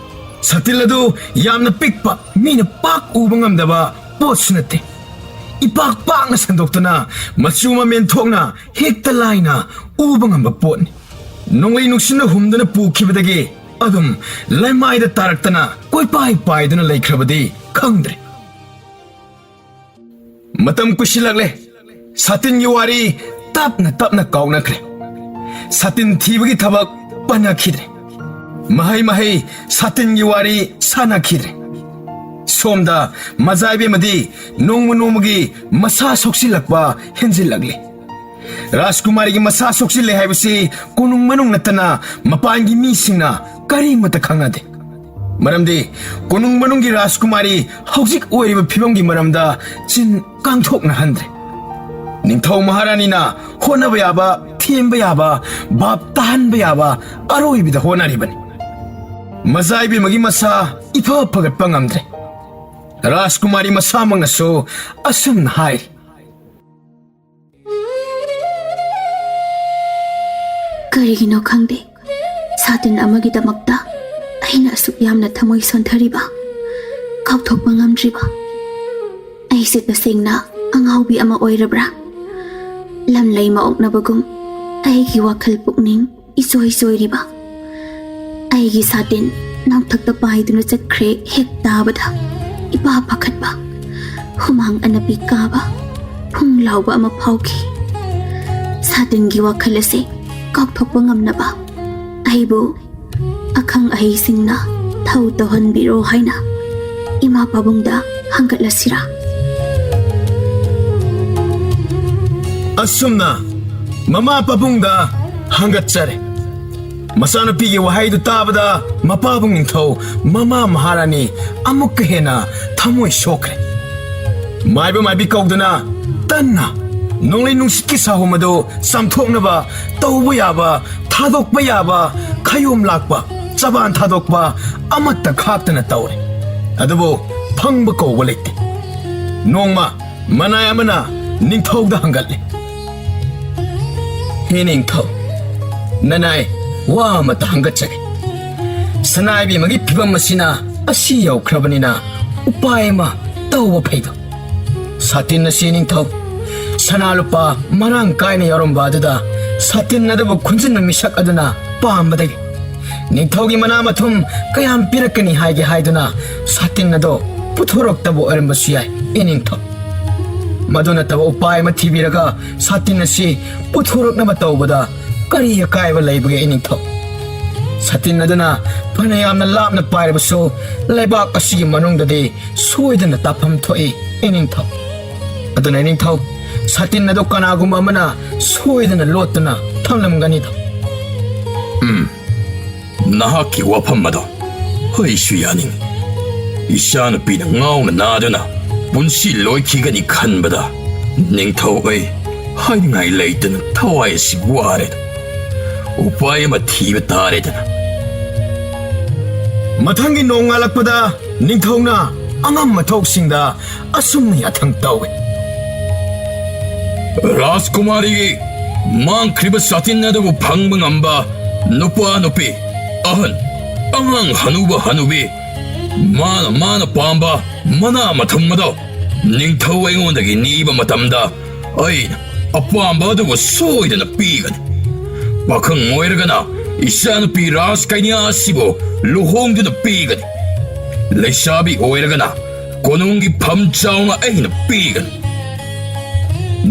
ꯁꯥꯇꯤꯟ ꯑꯗꯨ ꯌꯥꯝꯅ ꯄꯤꯛꯄ, ꯃꯤꯅ ꯄꯥꯛ ꯎꯕ ꯉꯝꯗꯕ ꯄꯣꯠꯁꯨ ꯅꯠꯇꯦ꯫ ꯏꯄꯥꯛ ꯄꯥꯛꯅ ꯁꯟꯗꯣꯛꯇꯨꯅ ꯃꯆꯨ ꯃꯃꯦꯟ ꯊꯣꯛꯅ ꯍꯦꯛꯇ ꯂꯥꯏꯅ ꯎꯕ ꯉꯝꯕ ꯄꯣꯠꯅꯤ꯫ ꯅꯣꯡꯂꯩ ꯅꯨꯡꯁꯤꯠꯅ ꯍꯨꯝꯗꯨꯅ ꯄꯨꯈꯤꯕꯗꯒꯤ ꯑꯗꯨꯝ ꯂꯩꯃꯥꯏꯗ ꯇꯥꯔꯛꯇꯅ ꯀꯣꯏꯄꯥꯏ ꯄꯥꯏꯗꯨꯅ ꯂꯩꯈ꯭ꯔꯕꯗꯤ ꯈꯪꯗ꯭ꯔꯦ꯫ ꯃꯇꯝ ꯀꯨꯏꯁꯤꯜꯂꯛꯂꯦ꯫ ꯁꯥꯇꯤꯟꯒꯤ ꯋꯥꯔꯤ ꯇꯞꯅ ꯇꯞꯅ ꯀꯥꯎꯅꯈ꯭ꯔꯦ꯫ ꯁꯥꯇꯤꯟ ꯊꯤꯕꯒꯤ ꯊꯕꯛ ꯄꯟꯅꯈꯤꯗ꯭ꯔꯦ꯫ ꯃꯍꯩ ꯃꯍꯩ ꯁꯥꯇꯤꯟꯒꯤ ꯋꯥꯔꯤ ꯁꯥꯟꯅꯈꯤꯗ꯭ꯔꯦ꯫ ꯁꯣꯝꯗ ꯃꯖꯥꯏꯕꯦꯝꯃꯗꯤ ꯅꯣꯡꯃ ꯅꯣꯡꯃꯒꯤ ꯃꯁꯥ ꯁꯣꯛꯆꯤꯜꯂꯛꯄ ꯍꯦꯟꯖꯤꯜꯂꯛꯂꯤ꯫ ꯔꯥꯖꯀꯨꯃꯥꯔꯤꯒꯤ ꯃꯁꯥ ꯁꯣꯛꯆꯤꯜꯂꯦ ꯍꯥꯏꯕꯁꯤ ꯀꯣꯅꯨꯡ ꯃꯅꯨꯡ ꯅꯠꯇꯅ ꯃꯄꯥꯟꯒꯤ ꯃꯤꯁꯤꯡꯅ ꯀꯔꯤꯃꯠꯇ ꯈꯪꯅꯗꯦ꯫ ꯃꯔꯝꯗꯤ ꯀꯣꯅꯨꯡ ꯃꯅꯨꯡꯒꯤ ꯔꯥꯖꯀꯨꯃꯥꯔꯤ ꯍꯧꯖꯤꯛ ꯑꯣꯏꯔꯤꯕ ꯐꯤꯕꯝꯒꯤ ꯃꯔꯝꯗ ꯆꯤꯟ ꯀꯥꯡꯊꯣꯛꯅꯍꯟꯗ꯭ꯔꯦ꯫ ꯅꯤꯡꯊꯧ ꯃꯍꯥꯔꯥꯅꯤꯅ ꯍꯣꯠꯅꯕ ꯌꯥꯕ, ꯊꯦꯝꯕ ꯌꯥꯕ, ꯚꯥꯞ ꯇꯥꯍꯟꯕ ꯌꯥꯕ ꯑꯔꯣꯏꯕꯤꯗ ꯍꯣꯠꯅꯔꯤꯕꯅꯤ꯫ ꯃꯖꯥ ꯏꯕꯦꯝꯃꯒꯤ ꯃꯁꯥ ꯏꯐ ꯐꯒꯠꯄ ꯉꯝꯗ꯭ꯔꯦ꯫ ꯔꯥꯖꯀꯨꯃꯥꯔꯤ ꯃꯁꯥꯃꯛꯅꯁꯨ ꯑꯁꯨꯝꯅ ꯍꯥꯏꯔꯤ꯫ ꯀꯔꯤꯒꯤꯅꯣ ꯈꯪꯗꯦ, ꯁꯥꯇꯤꯟ ꯑꯃꯒꯤꯗꯃꯛꯇ ꯑꯩꯅ ꯑꯁꯨꯛ ꯌꯥꯝꯅ ꯊꯃꯣꯏ ꯁꯣꯟꯊꯔꯤꯕ, ꯀꯥꯎꯊꯣꯛꯄ ꯉꯝꯗ꯭ꯔꯤꯕ꯫ ꯑꯩꯁꯦ ꯇꯁꯦꯡꯅ ꯑꯉꯥꯎꯕꯤ ꯑꯃ ꯑꯣꯏꯔꯕ꯭ꯔꯥ? ꯂꯝꯂꯩ ꯃꯥꯑꯣꯛꯅꯕꯒꯨꯝ ꯑꯩꯒꯤ ꯋꯥꯈꯜ ꯄꯨꯛꯅꯤꯡ ꯏꯆꯣꯏ ꯆꯣꯏꯔꯤꯕ꯫ ꯑꯩꯒꯤ ꯁꯥꯇꯤꯟ ꯅꯣꯡꯊꯛꯇ ꯄꯥꯏꯗꯨꯅ ꯆꯠꯈ꯭ꯔꯦ ꯍꯦꯛ ꯇꯥꯕꯗ ꯏꯄꯥ ꯄꯥꯈꯠꯄ, ꯍꯨꯃꯥꯡ ꯑꯅꯞꯄꯤ ꯀꯥꯕ, ꯐꯨꯡ ꯂꯥꯎꯕ ꯑꯃ ꯐꯥꯎꯈꯤ꯫ ꯁꯥꯇꯤꯟꯒꯤ ꯋꯥꯈꯜ ꯑꯁꯤ ꯀꯥꯎꯊꯣꯛꯄ ꯉꯝꯅꯕ ꯑꯩꯕꯨ ꯑꯈꯪ ꯑꯍꯩꯁꯤꯡꯅ ꯊꯧ ꯇꯧꯍꯟꯕꯤꯔꯣ ꯍꯥꯏꯅ ꯏꯃꯥ ꯄꯥꯕꯨꯡꯗ ꯍꯪꯒꯠꯂꯁꯤꯔꯥ? ꯑꯁꯨꯝꯅ ꯃꯃꯥ ꯄꯥꯕꯨꯡꯗ ꯍꯪꯒꯠꯆꯔꯦ꯫ ꯃꯆꯥꯅꯨꯄꯤꯒꯤ ꯋꯥꯍꯩꯗꯨ ꯇꯥꯕꯗ ꯃꯄꯥꯕꯨꯡ ꯅꯤꯡꯊꯧ, ꯃꯃꯥ ꯃꯍꯥꯔꯥꯅꯤ ꯑꯃꯨꯛꯀ ꯍꯦꯟꯅ ꯊꯃꯣꯏ ꯁꯣꯛꯈ꯭ꯔꯦ꯫ ꯃꯥꯏꯕ ꯃꯥꯏꯕꯤ ꯀꯧꯗꯨꯅ ꯇꯟꯅ ꯅꯣꯡꯂꯩ ꯅꯨꯡꯁꯤꯠꯀꯤ ꯁꯥꯍꯨꯝ ꯑꯗꯨ ꯆꯥꯝꯊꯣꯛꯅꯕ ꯇꯧꯕ ꯌꯥꯕ ꯊꯥꯗꯣꯛꯄ ꯌꯥꯕ ꯈꯌꯣꯝ ꯂꯥꯛꯄ, ꯆꯕꯥꯟ ꯊꯥꯗꯣꯛꯄ ꯑꯃꯠꯇ ꯈꯥꯛꯇꯅ ꯇꯧꯔꯦ꯫ ꯑꯗꯨꯕꯨ ꯐꯪꯕ ꯀꯧꯕ ꯂꯩꯇꯦ꯫ ꯅꯣꯡꯃ ꯃꯅꯥꯏ ꯑꯃꯅ ꯅꯤꯡꯊꯧꯗ ꯍꯪꯒꯠꯂꯦ, "ꯍꯦ ꯅꯤꯡꯊꯧ, ꯅꯅꯥꯏ ꯋꯥ ꯑꯃꯇ ꯍꯪꯒꯠꯆꯒꯦ꯫ ꯁꯅꯥꯏꯕꯤ ꯑꯃꯒꯤ ꯐꯤꯕꯝ ꯑꯁꯤꯅ ꯑꯁꯤ ꯌꯧꯈ꯭ꯔꯕꯅꯤꯅ ꯎꯄꯥꯏ ꯑꯃ ꯇꯧꯕ ꯐꯩꯗꯣ?" ꯁꯥꯇꯤꯟ ꯑꯁꯤ ꯅꯤꯡꯊꯧ, ꯁꯅꯥ ꯂꯨꯄꯥ ꯃꯔꯥꯡ ꯀꯥꯏꯅ ꯌꯥꯎꯔꯝꯕ ꯑꯗꯨꯗ ꯁꯥꯇꯤꯟ ꯑꯗꯨꯕꯨ ꯈꯨꯟꯖꯤꯟꯕ ꯃꯤꯁꯛ ꯑꯗꯨꯅ ꯄꯥꯝꯕꯗꯒꯤ ꯅꯤꯡꯊꯧꯒꯤ ꯃꯅꯥ ꯃꯊꯨꯝ ꯀꯌꯥꯝ ꯄꯤꯔꯛꯀꯅꯤ ꯍꯥꯏꯒꯦ ꯍꯥꯏꯗꯨꯅ ꯁꯥꯇꯤꯟ ꯑꯗꯣ ꯄꯨꯊꯣꯔꯛꯇꯕ ꯑꯣꯏꯔꯝꯕꯁꯨ ꯌꯥꯏ, ꯏꯅꯤꯡꯊꯧ꯫ ꯃꯗꯨ ꯅꯠꯇꯕ ꯎꯄꯥꯏ ꯑꯃ ꯊꯤꯕꯤꯔꯒ ꯁꯥꯇꯤꯟ ꯑꯁꯤ ꯄꯨꯊꯣꯔꯛꯅꯕ ꯇꯧꯕꯗ ꯀꯔꯤ ꯑꯀꯥꯏꯕ ꯂꯩꯕꯒꯦ, ꯏꯅꯤꯡꯊꯧ? ꯁꯥꯇꯤꯟ ꯑꯗꯨꯅ ꯐꯅ ꯌꯥꯝꯅ ꯂꯥꯞꯅ ꯄꯥꯏꯔꯕꯁꯨ ꯂꯩꯕꯥꯛ ꯑꯁꯤꯒꯤ ꯃꯅꯨꯡꯗꯗꯤ ꯁꯣꯏꯗꯅ ꯇꯥꯐꯝ ꯊꯣꯛꯏ, ꯏꯅꯤꯡꯊꯧ꯫ ꯑꯗꯨꯅ ꯏꯅꯤꯡꯊꯧ, ꯁꯥꯇꯤꯟ ꯑꯗꯨ ꯀꯅꯥꯒꯨꯝꯕ ꯑꯃꯅ ꯁꯣꯏꯗꯅ ꯂꯣꯠꯇꯨꯅ ꯊꯝꯂꯝꯒꯅꯤꯗꯣ꯫ ꯎꯝ, ꯅꯍꯥꯛꯀꯤ ꯋꯥꯐꯝ ꯑꯗꯣ ꯑꯩꯁꯨ ꯌꯥꯅꯤꯡꯏ꯫ ꯏꯆꯥꯅꯨꯄꯤꯅ ꯉꯥꯎꯅ ꯅꯥꯗꯨꯅ ꯄꯨꯟꯁꯤ ꯂꯣꯏꯈꯤꯒꯅꯤ ꯈꯟꯕꯗ ꯅꯤꯡꯊꯧ ꯑꯩ ꯍꯥꯏꯅꯤꯡꯉꯥꯏ ꯂꯩꯇꯅ ꯊꯋꯥꯏ ꯑꯁꯤ ꯋꯥꯔꯦꯗ꯫ ꯎꯄꯥꯏ ꯑꯃ ꯊꯤꯕ ꯇꯥꯔꯦꯗꯅ꯫ ꯃꯊꯪꯒꯤ ꯅꯣꯡ ꯉꯥꯜꯂꯛꯄꯗ ꯅꯤꯡꯊꯧꯅ ꯑꯉꯝ ꯑꯊꯧꯁꯤꯡꯗ ꯑꯁꯨꯝꯅ ꯌꯥꯊꯪ ꯇꯧꯏ꯫ ꯔꯥꯖꯀꯨꯃꯥꯔꯤꯒꯤ ꯃꯥꯡꯈ꯭ꯔꯤꯕ ꯁꯥꯇꯤꯟ ꯑꯗꯨꯕꯨ ꯐꯪꯕ ꯉꯝꯕ ꯅꯨꯄꯥ ꯅꯨꯄꯤ, ꯑꯍꯟ, ꯑꯉꯥꯡ, ꯍꯅꯨꯕ ꯍꯅꯨꯕꯤ, ꯃꯥꯅ ꯃꯥꯅ ꯄꯥꯝꯕ ꯃꯅꯥ ꯃꯊꯨꯝ ꯑꯗꯣ ꯅꯤꯡꯊꯧ ꯑꯩꯉꯣꯟꯗꯒꯤ ꯅꯤꯕ ꯃꯇꯝꯗ ꯑꯩꯅ ꯑꯄꯥꯝꯕ ꯑꯗꯨꯕꯨ ꯁꯣꯏꯗꯅ ꯄꯤꯒꯅꯤ꯫ ꯄꯥꯈꯪ ꯑꯣꯏꯔꯒꯅ ꯏꯆꯥꯅꯨꯄꯤ ꯔꯥꯖꯀꯩꯅ꯭ꯌꯥ ꯑꯁꯤꯕꯨ ꯂꯨꯍꯣꯡꯗꯨꯅ ꯄꯤꯒꯅꯤ꯫ ꯂꯩꯁꯥꯕꯤ ꯑꯣꯏꯔꯒꯅ ꯀꯣꯅꯨꯡꯒꯤ ꯐꯝ ꯆꯥꯎꯅ ꯑꯩꯅ ꯄꯤꯒꯅꯤ꯫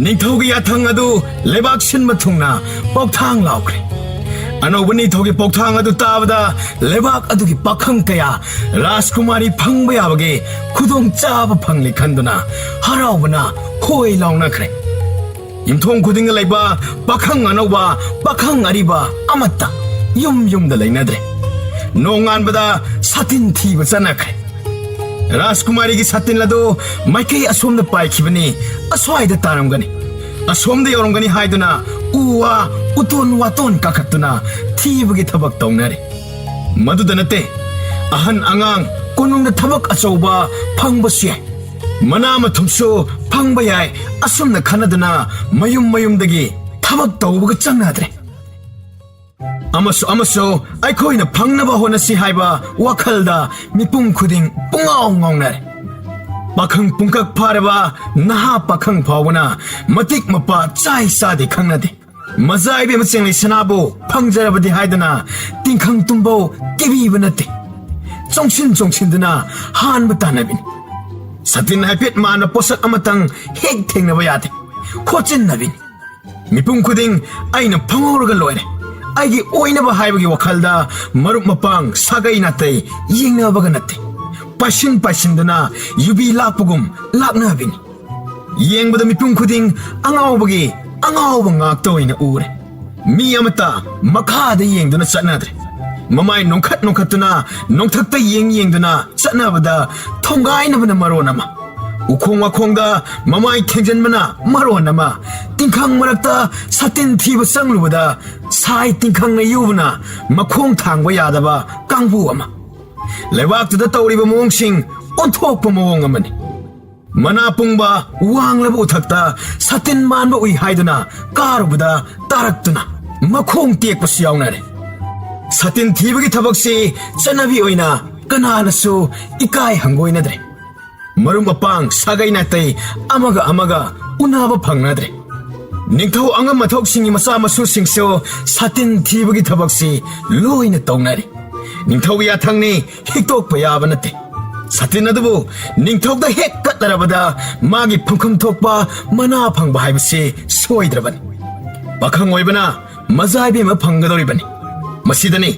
ꯅꯤꯡꯊꯧꯒꯤ ꯌꯥꯊꯪ ꯑꯗꯨ ꯂꯩꯕꯥꯛ ꯁꯤꯟꯕ ꯊꯨꯡꯅ ꯄꯥꯎꯊꯥꯡ ꯂꯥꯎꯈ꯭ꯔꯦ꯫ ꯑꯅꯧꯕ ꯅꯤꯡꯊꯧꯒꯤ ꯄꯥꯎꯊꯥꯡ ꯑꯗꯨ ꯇꯥꯕꯗ ꯂꯩꯕꯥꯛ ꯑꯗꯨꯒꯤ ꯄꯥꯈꯪ ꯀꯌꯥ ꯔꯥꯖꯀꯨꯃꯥꯔꯤ ꯐꯪꯕ ꯌꯥꯕꯒꯤ ꯈꯨꯗꯣꯡꯆꯥꯕ ꯐꯪꯂꯦ ꯈꯟꯗꯨꯅ ꯍꯔꯥꯎꯕꯅ ꯍꯣꯏ ꯂꯥꯎꯅꯈ꯭ꯔꯦ꯫ ꯌꯨꯝꯊꯣꯡ ꯈꯨꯗꯤꯡꯗ ꯂꯩꯕ ꯄꯥꯈꯪ ꯑꯅꯧꯕ, ꯄꯥꯈꯪ ꯑꯔꯤꯕ ꯑꯃꯠꯇ ꯌꯨꯝ ꯌꯨꯝꯗ ꯂꯩꯅꯗ꯭ꯔꯦ꯫ ꯅꯣꯡꯉꯥꯟꯕꯗ ꯁꯥꯇꯤꯟ ꯊꯤꯕ ꯆꯠꯅꯈ꯭ꯔꯦ꯫ ꯔꯥꯖꯀꯨꯃꯥꯔꯤꯒꯤ ꯁꯥꯇꯤꯟ ꯑꯗꯨ ꯃꯥꯏꯀꯩ ꯑꯁꯣꯝꯗ ꯄꯥꯏꯈꯤꯕꯅꯤ, ꯑꯁ꯭ꯋꯥꯏꯗ ꯇꯥꯔꯝꯒꯅꯤ꯫ ꯑꯁꯣꯝꯗ ꯌꯧꯔꯝꯒꯅꯤ ꯍꯥꯏꯗꯨꯅ ꯎ ꯋꯥ, ꯎꯇꯣꯟ ꯋꯥꯇꯣꯟ ꯀꯥꯈꯠꯇꯨꯅ ꯊꯤꯕꯒꯤ ꯊꯕꯛ ꯇꯧꯅꯔꯦ꯫ ꯃꯗꯨꯗ ꯅꯠꯇꯦ, ꯑꯍꯟ ꯑꯉꯥꯡ ꯀꯣꯅꯨꯡꯗ ꯊꯕꯛ ꯑꯆꯧꯕ ꯐꯪꯕꯁꯨ ꯌꯥꯏ, ꯃꯅꯥ ꯃꯊꯨꯝꯁꯨ ꯐꯪꯕ ꯌꯥꯏ, ꯑꯁꯨꯝꯅ ꯈꯟꯅꯗꯨꯅ ꯃꯌꯨꯝ ꯃꯌꯨꯝꯗꯒꯤ ꯊꯕꯛ ꯇꯧꯕꯒ ꯆꯪꯅꯗ꯭ꯔꯦ꯫ ꯑꯃꯁꯨ ꯑꯃꯁꯨ ꯑꯩꯈꯣꯏꯅ ꯐꯪꯅꯕ ꯍꯣꯠꯅꯁꯤ ꯍꯥꯏꯕ ꯋꯥꯈꯜꯗ ꯃꯤꯄꯨꯝ ꯈꯨꯗꯤꯡ ꯄꯨꯡꯉꯥꯎ ꯉꯥꯎꯅꯔꯦ꯫ ꯄꯥꯈꯪ ꯄꯨꯡꯀꯛ ꯐꯥꯔꯕ ꯅꯍꯥ ꯄꯥꯈꯪ ꯐꯥꯎꯕꯅ ꯃꯇꯤꯛ ꯃꯄꯥ ꯆꯥꯏ ꯆꯥꯗꯦ ꯈꯪꯅꯗꯦ꯫ ꯃꯖꯥ ꯏꯕꯦꯝꯃ ꯆꯦꯡꯂꯩ ꯁꯅꯥꯕꯨ ꯐꯪꯖꯔꯕꯗꯤ ꯍꯥꯏꯗꯅ ꯇꯤꯡꯈꯪ ꯇꯨꯝꯕꯧ ꯀꯤꯕꯤꯕ ꯅꯠꯇꯦ꯫ ꯆꯣꯡꯁꯤꯟ ꯆꯣꯡꯁꯤꯟꯗꯨꯅ ꯍꯥꯟꯕ ꯇꯥꯟꯅꯕꯤꯅꯤ꯫ ꯁꯇꯤꯟ ꯍꯥꯏꯐꯦꯠ ꯃꯥꯟꯕ ꯄꯣꯠꯁꯛ ꯑꯃꯇꯪ ꯍꯦꯛ ꯊꯦꯡꯅꯕ ꯌꯥꯗꯦ꯫ ꯈꯣꯠꯆꯤꯟꯅꯕꯤꯅꯤ꯫ ꯃꯤꯄꯨꯝ ꯈꯨꯗꯤꯡ ꯑꯩꯅ ꯐꯪꯍꯧꯔꯒ ꯂꯣꯏꯔꯦ꯫ ꯑꯩꯒꯤ ꯑꯣꯏꯅꯕ ꯍꯥꯏꯕꯒꯤ ꯋꯥꯈꯜꯗ ꯃꯔꯨꯞ ꯃꯄꯥꯡ ꯁꯥꯒꯩ ꯅꯥꯇꯩ ꯌꯦꯡꯅꯕꯒ ꯅꯠꯇꯦ꯫ ꯄꯥꯏꯁꯤꯟ ꯄꯥꯏꯁꯤꯟꯗꯨꯅ ꯌꯨꯕꯤ ꯂꯥꯛꯄꯒꯨꯝ ꯂꯥꯛꯅꯕꯤꯅꯤ꯫ ꯌꯦꯡꯕꯗ ꯃꯤꯄꯨꯝ ꯈꯨꯗꯤꯡ ꯑꯉꯥꯎꯕꯒꯤ ꯑꯉꯥꯎꯕ ꯉꯥꯛꯇ ꯑꯣꯏꯅ ꯎꯔꯦ꯫ ꯃꯤ ꯑꯃꯠꯇ ꯃꯈꯥꯗ ꯌꯦꯡꯗꯨꯅ ꯆꯠꯅꯗ꯭ꯔꯦ꯫ ꯃꯃꯥꯏ ꯅꯣꯡꯈꯠ ꯅꯣꯡꯈꯠꯇꯨꯅ ꯅꯣꯡꯊꯛꯇ ꯌꯦꯡ ꯌꯦꯡꯗꯨꯅ ꯆꯠꯅꯕꯗ ꯊꯣꯡꯒꯥꯏꯅꯕꯅ ꯃꯔꯣꯟ ꯑꯃ, ꯎꯈꯣꯡ ꯋꯥꯈꯣꯡꯗ ꯃꯃꯥꯏ ꯊꯦꯡꯖꯤꯟꯕꯅ ꯃꯔꯣꯟ ꯑꯃ, ꯇꯤꯡꯈꯪ ꯃꯔꯛꯇ ꯁꯥꯇꯤꯟ ꯊꯤꯕ ꯆꯪꯂꯨꯕꯗ ꯁꯥꯏ ꯇꯤꯡꯈꯪꯅ ꯌꯨꯕꯅ ꯃꯈꯣꯡ ꯊꯥꯡꯕ ꯌꯥꯗꯕ ꯀꯥꯡꯕꯨ ꯑꯃ꯫ ꯂꯩꯕꯥꯛꯇꯨꯗ ꯇꯧꯔꯤꯕ ꯃꯑꯣꯡꯁꯤꯡ ꯑꯣꯟꯊꯣꯛꯄ ꯃꯑꯣꯡ ꯑꯃꯅꯤ꯫ ꯃꯅꯥ ꯄꯨꯡꯕ ꯋꯥꯡꯂꯕ ꯎꯊꯛꯇ ꯁꯥꯇꯤꯟ ꯃꯥꯟꯕ ꯎꯏ ꯍꯥꯏꯗꯨꯅ ꯀꯥꯔꯨꯕꯗ ꯇꯥꯔꯛꯇꯨꯅ ꯃꯈꯣꯡ ꯇꯦꯛꯄꯁꯨ ꯌꯥꯎꯅꯔꯦ꯫ ꯁꯥꯇꯤꯟ ꯊꯤꯕꯒꯤ ꯊꯕꯛꯁꯤ ꯆꯠꯅꯕꯤ ꯑꯣꯏꯅ ꯀꯅꯥꯅꯁꯨ ꯏꯀꯥꯏ ꯍꯪꯒꯣꯏꯅꯗ꯭ꯔꯦ꯫ ꯃꯔꯨꯞ ꯃꯄꯥꯡ ꯁꯥꯒꯩ ꯅꯥꯇꯩ ꯑꯃꯒ ꯑꯃꯒ ꯎꯅꯕ ꯐꯪꯅꯗ꯭ꯔꯦ꯫ ꯅꯤꯡꯊꯧ ꯑꯉꯝ ꯑꯊꯧꯁꯤꯡꯒꯤ ꯃꯆꯥ ꯃꯁꯨꯁꯤꯡꯁꯨ ꯁꯥꯇꯤꯟ ꯊꯤꯕꯒꯤ ꯊꯕꯛꯁꯤ ꯂꯣꯏꯅ ꯇꯧꯅꯔꯦ꯫ ꯅꯤꯡꯊꯧꯒꯤ ꯌꯥꯊꯪꯅꯤ, ꯍꯤꯛꯇꯣꯛꯄ ꯌꯥꯕ ꯅꯠꯇꯦ꯫ ꯁꯥꯇꯤꯟ ꯑꯗꯨꯕꯨ ꯅꯤꯡꯊꯧꯗ ꯍꯦꯛ ꯀꯠꯅꯔꯕꯗ ꯃꯥꯒꯤ ꯐꯪꯐꯝ ꯊꯣꯛꯄ ꯃꯅꯥ ꯐꯪꯕ ꯍꯥꯏꯕꯁꯤ ꯁꯣꯏꯗ꯭ꯔꯕꯅꯤ꯫ ꯄꯥꯈꯪ ꯑꯣꯏꯕꯅ ꯃꯖꯥ ꯏꯕꯦꯝꯃ ꯐꯪꯒꯗꯧꯔꯤꯕꯅꯤ꯫ ꯃꯁꯤꯗꯅꯤ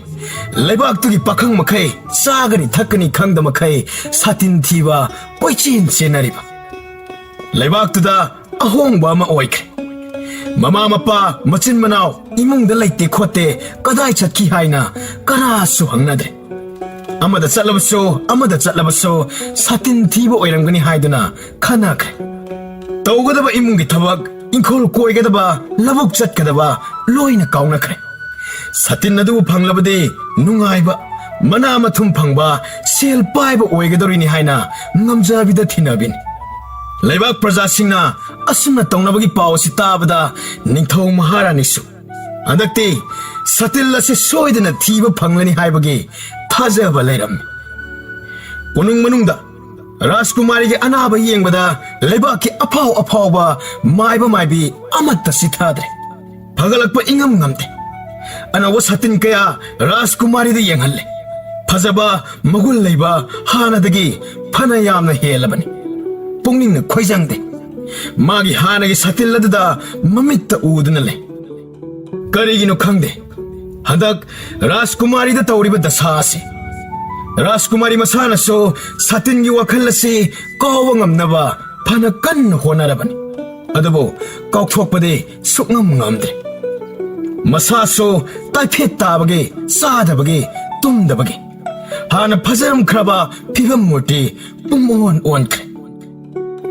ꯂꯩꯕꯥꯛꯇꯨꯒꯤ ꯄꯥꯈꯪ ꯃꯈꯩ ꯆꯥꯒꯅꯤ ꯊꯛꯀꯅꯤ ꯈꯪꯗ ꯃꯈꯩ ꯁꯥꯇꯤꯟ ꯊꯤꯕ ꯀꯣꯏꯆꯦꯟ ꯆꯦꯟꯅꯔꯤꯕ꯫ ꯂꯩꯕꯥꯛꯇꯨꯗ ꯑꯍꯣꯡꯕ ꯑꯃ ꯑꯣꯏꯈ꯭ꯔꯦ꯫ ꯃꯃꯥ ꯃꯄꯥ, ꯃꯆꯤꯟ ꯃꯅꯥꯎ, ꯏꯃꯨꯡꯗ ꯂꯩꯇꯦ ꯈꯣꯠꯇꯦ, ꯀꯗꯥꯏ ꯆꯠꯈꯤ ꯍꯥꯏꯅ ꯀꯅꯥꯁꯨ ꯍꯪꯅꯗ꯭ꯔꯦ꯫ ꯑꯃꯗ ꯆꯠꯂꯕꯁꯨ, ꯑꯃꯗ ꯆꯠꯂꯕꯁꯨ ꯁꯥꯇꯤꯟ ꯊꯤꯕ ꯑꯣꯏꯔꯝꯒꯅꯤ ꯍꯥꯏꯗꯨꯅ ꯈꯟꯅꯈ꯭ꯔꯦ꯫ ꯇꯧꯒꯗꯕ ꯏꯃꯨꯡꯒꯤ ꯊꯕꯛ ꯏꯪꯈꯣꯜ ꯀꯣꯏꯒꯗꯕ, ꯂꯧꯕꯨꯛ ꯆꯠꯀꯗꯕ ꯂꯣꯏꯅ ꯀꯥꯎꯅꯈ꯭ꯔꯦ꯫ ꯁꯇꯤꯟ ꯑꯗꯨꯕꯨ ꯐꯪꯂꯕꯗꯤ ꯅꯨꯡꯉꯥꯏꯕ, ꯃꯅꯥ ꯃꯊꯨꯝ ꯐꯪꯕ, ꯁꯦꯜ ꯄꯥꯏꯕ ꯑꯣꯏꯒꯗꯧꯔꯤꯅꯤ ꯍꯥꯏꯅ ꯉꯝꯖꯕꯤꯗ ꯊꯤꯅꯕꯤꯅꯤ꯫ ꯂꯩꯕꯥꯛ ꯄ꯭ꯔꯖꯥꯁꯤꯡꯅ ꯑꯁꯨꯝꯅ ꯇꯧꯅꯕꯒꯤ ꯄꯥꯎ ꯑꯁꯤ ꯇꯥꯕꯗ ꯅꯤꯡꯊꯧ ꯃꯍꯥꯔꯥꯅꯤꯁꯨ ꯍꯟꯗꯛꯇꯤ ꯁꯇꯤꯜ ꯑꯁꯤ ꯁꯣꯏꯗꯅ ꯊꯤꯕ ꯐꯪꯂꯅꯤ ꯍꯥꯏꯕꯒꯤ ꯊꯥꯖꯕ ꯂꯩꯔꯝꯃꯤ꯫ ꯀꯣꯅꯨꯡ ꯃꯅꯨꯡꯗ ꯔꯥꯖꯀꯨꯃꯥꯔꯤꯒꯤ ꯑꯅꯥꯕ ꯌꯦꯡꯕꯗ ꯂꯩꯕꯥꯛꯀꯤ ꯑꯐꯥꯎ ꯑꯐꯥꯎꯕ ꯃꯥꯏꯕ ꯃꯥꯏꯕꯤ ꯑꯃꯠꯇ ꯆꯤꯊꯗ꯭ꯔꯦ꯫ ꯐꯒꯠꯂꯛꯄ ꯏꯉꯝ ꯉꯝꯗꯦ꯫ ꯑꯅꯧꯕ ꯁꯥꯇꯤꯟ ꯀꯌꯥ ꯔꯥꯖꯀꯨꯃꯥꯔꯤꯗ ꯌꯦꯡꯍꯜꯂꯦ꯫ ꯐꯖꯕ, ꯃꯒꯨꯟ ꯂꯩꯕ, ꯍꯥꯟꯅꯗꯒꯤ ꯐꯅ ꯌꯥꯝꯅ ꯍꯦꯜꯂꯕꯅꯤ꯫ ꯄꯨꯛꯅꯤꯡꯅ ꯈꯣꯏꯖꯪꯗꯦ꯫ ꯃꯥꯒꯤ ꯍꯥꯟꯅꯒꯤ ꯁꯥꯇꯤꯟ ꯑꯗꯨꯗ ꯃꯃꯤꯠꯇ ꯎꯗꯨꯅ ꯂꯩ꯫ ꯀꯔꯤꯒꯤꯅꯣ ꯈꯪꯗꯦ, ꯍꯟꯗꯛ ꯔꯥꯖꯀꯨꯃꯥꯔꯤꯗ ꯇꯧꯔꯤꯕ ꯗꯁꯥ ꯑꯁꯤ꯫ ꯔꯥꯖꯀꯨꯃꯥꯔꯤ ꯃꯁꯥꯅꯁꯨ ꯁꯥꯇꯤꯟꯒꯤ ꯋꯥꯈꯜ ꯑꯁꯤ ꯀꯥꯎꯕ ꯉꯝꯅꯕ ꯐꯅ ꯀꯟꯅ ꯍꯣꯠꯅꯔꯕꯅꯤ꯫ ꯑꯗꯨꯕꯨ ꯀꯥꯎꯊꯣꯛꯄꯗꯤ ꯁꯨꯛꯉꯝ ꯉꯝꯗ꯭ꯔꯦ꯫ ꯃꯁꯥꯁꯨ ꯇꯥꯏꯐꯦꯠ ꯇꯥꯕꯒꯤ, ꯆꯥꯗꯕꯒꯤ, ꯇꯨꯝꯗꯕꯒꯤ, ꯍꯥꯟꯅ ꯐꯖꯔꯝꯈ꯭ꯔꯕ ꯐꯤꯕꯝ ꯃꯨꯔꯇꯤ ꯄꯨꯝꯑꯣꯟ ꯑꯣꯟꯈ꯭ꯔꯦ꯫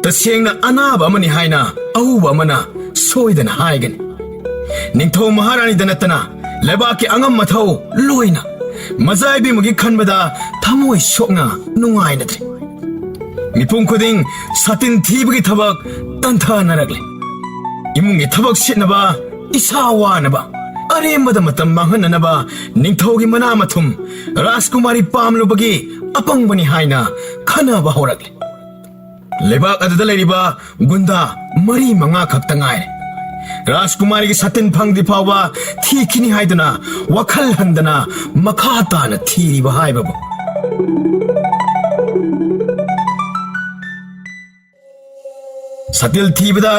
ꯇꯁꯦꯡꯅ ꯑꯅꯥꯕ ꯑꯃꯅꯤ ꯍꯥꯏꯅ ꯑꯎꯕ ꯑꯃꯅ ꯁꯣꯏꯗꯅ ꯍꯥꯏꯒꯅꯤ꯫ ꯅꯤꯡꯊꯧ ꯃꯍꯥꯔꯥꯅꯤꯗ ꯅꯠꯇꯅ ꯂꯩꯕꯥꯛꯀꯤ ꯑꯉꯝ ꯑꯊꯧ ꯂꯣꯏꯅ ꯃꯖꯥ ꯏꯕꯦꯝꯃꯒꯤ ꯈꯟꯕꯗ ꯊꯃꯣꯏ ꯁꯣꯛꯅ ꯅꯨꯡꯉꯥꯏꯅꯗ꯭ꯔꯦ꯫ ꯃꯤꯄꯨꯝ ꯈꯨꯗꯤꯡ ꯁꯥꯇꯤꯟ ꯊꯤꯕꯒꯤ ꯊꯕꯛ ꯇꯟꯊꯅꯔꯛꯂꯦ꯫ ꯏꯃꯨꯡꯒꯤ ꯊꯕꯛ ꯁꯤꯠꯅꯕ, ꯏꯁꯥ ꯋꯥꯅꯕ, ꯑꯔꯦꯝꯕꯗ ꯃꯇꯝ ꯃꯥꯡꯍꯟꯅꯅꯕ ꯅꯤꯡꯊꯧꯒꯤ ꯃꯅꯥ ꯃꯊꯨꯝ ꯔꯥꯖꯀꯨꯃꯥꯔꯤ ꯄꯥꯝꯂꯨꯕꯒꯤ ꯑꯄꯪꯕꯅꯤ ꯍꯥꯏꯅ ꯈꯟꯅꯕ ꯍꯧꯔꯛꯂꯦ꯫ ꯂꯩꯕꯥꯛ ꯑꯗꯨꯗ ꯂꯩꯔꯤꯕ ꯒꯨꯟꯗꯥ ꯃꯔꯤ ꯃꯉꯥ ꯈꯛꯇ ꯉꯥꯏꯔꯦ꯫ ꯔꯥꯖꯀꯨꯃꯥꯔꯤꯒꯤ ꯁꯥꯇꯤꯟ ꯐꯪꯗ꯭ꯔꯤ ꯐꯥꯎꯕ ꯊꯤꯈꯤꯅꯤ ꯍꯥꯏꯗꯨꯅ ꯋꯥꯈꯜ ꯍꯟꯗꯅ ꯃꯈꯥ ꯇꯥꯅ ꯊꯤꯔꯤꯕ ꯍꯥꯏꯕꯕꯨ꯫ ꯁꯥꯇꯤꯜ ꯊꯤꯕꯗ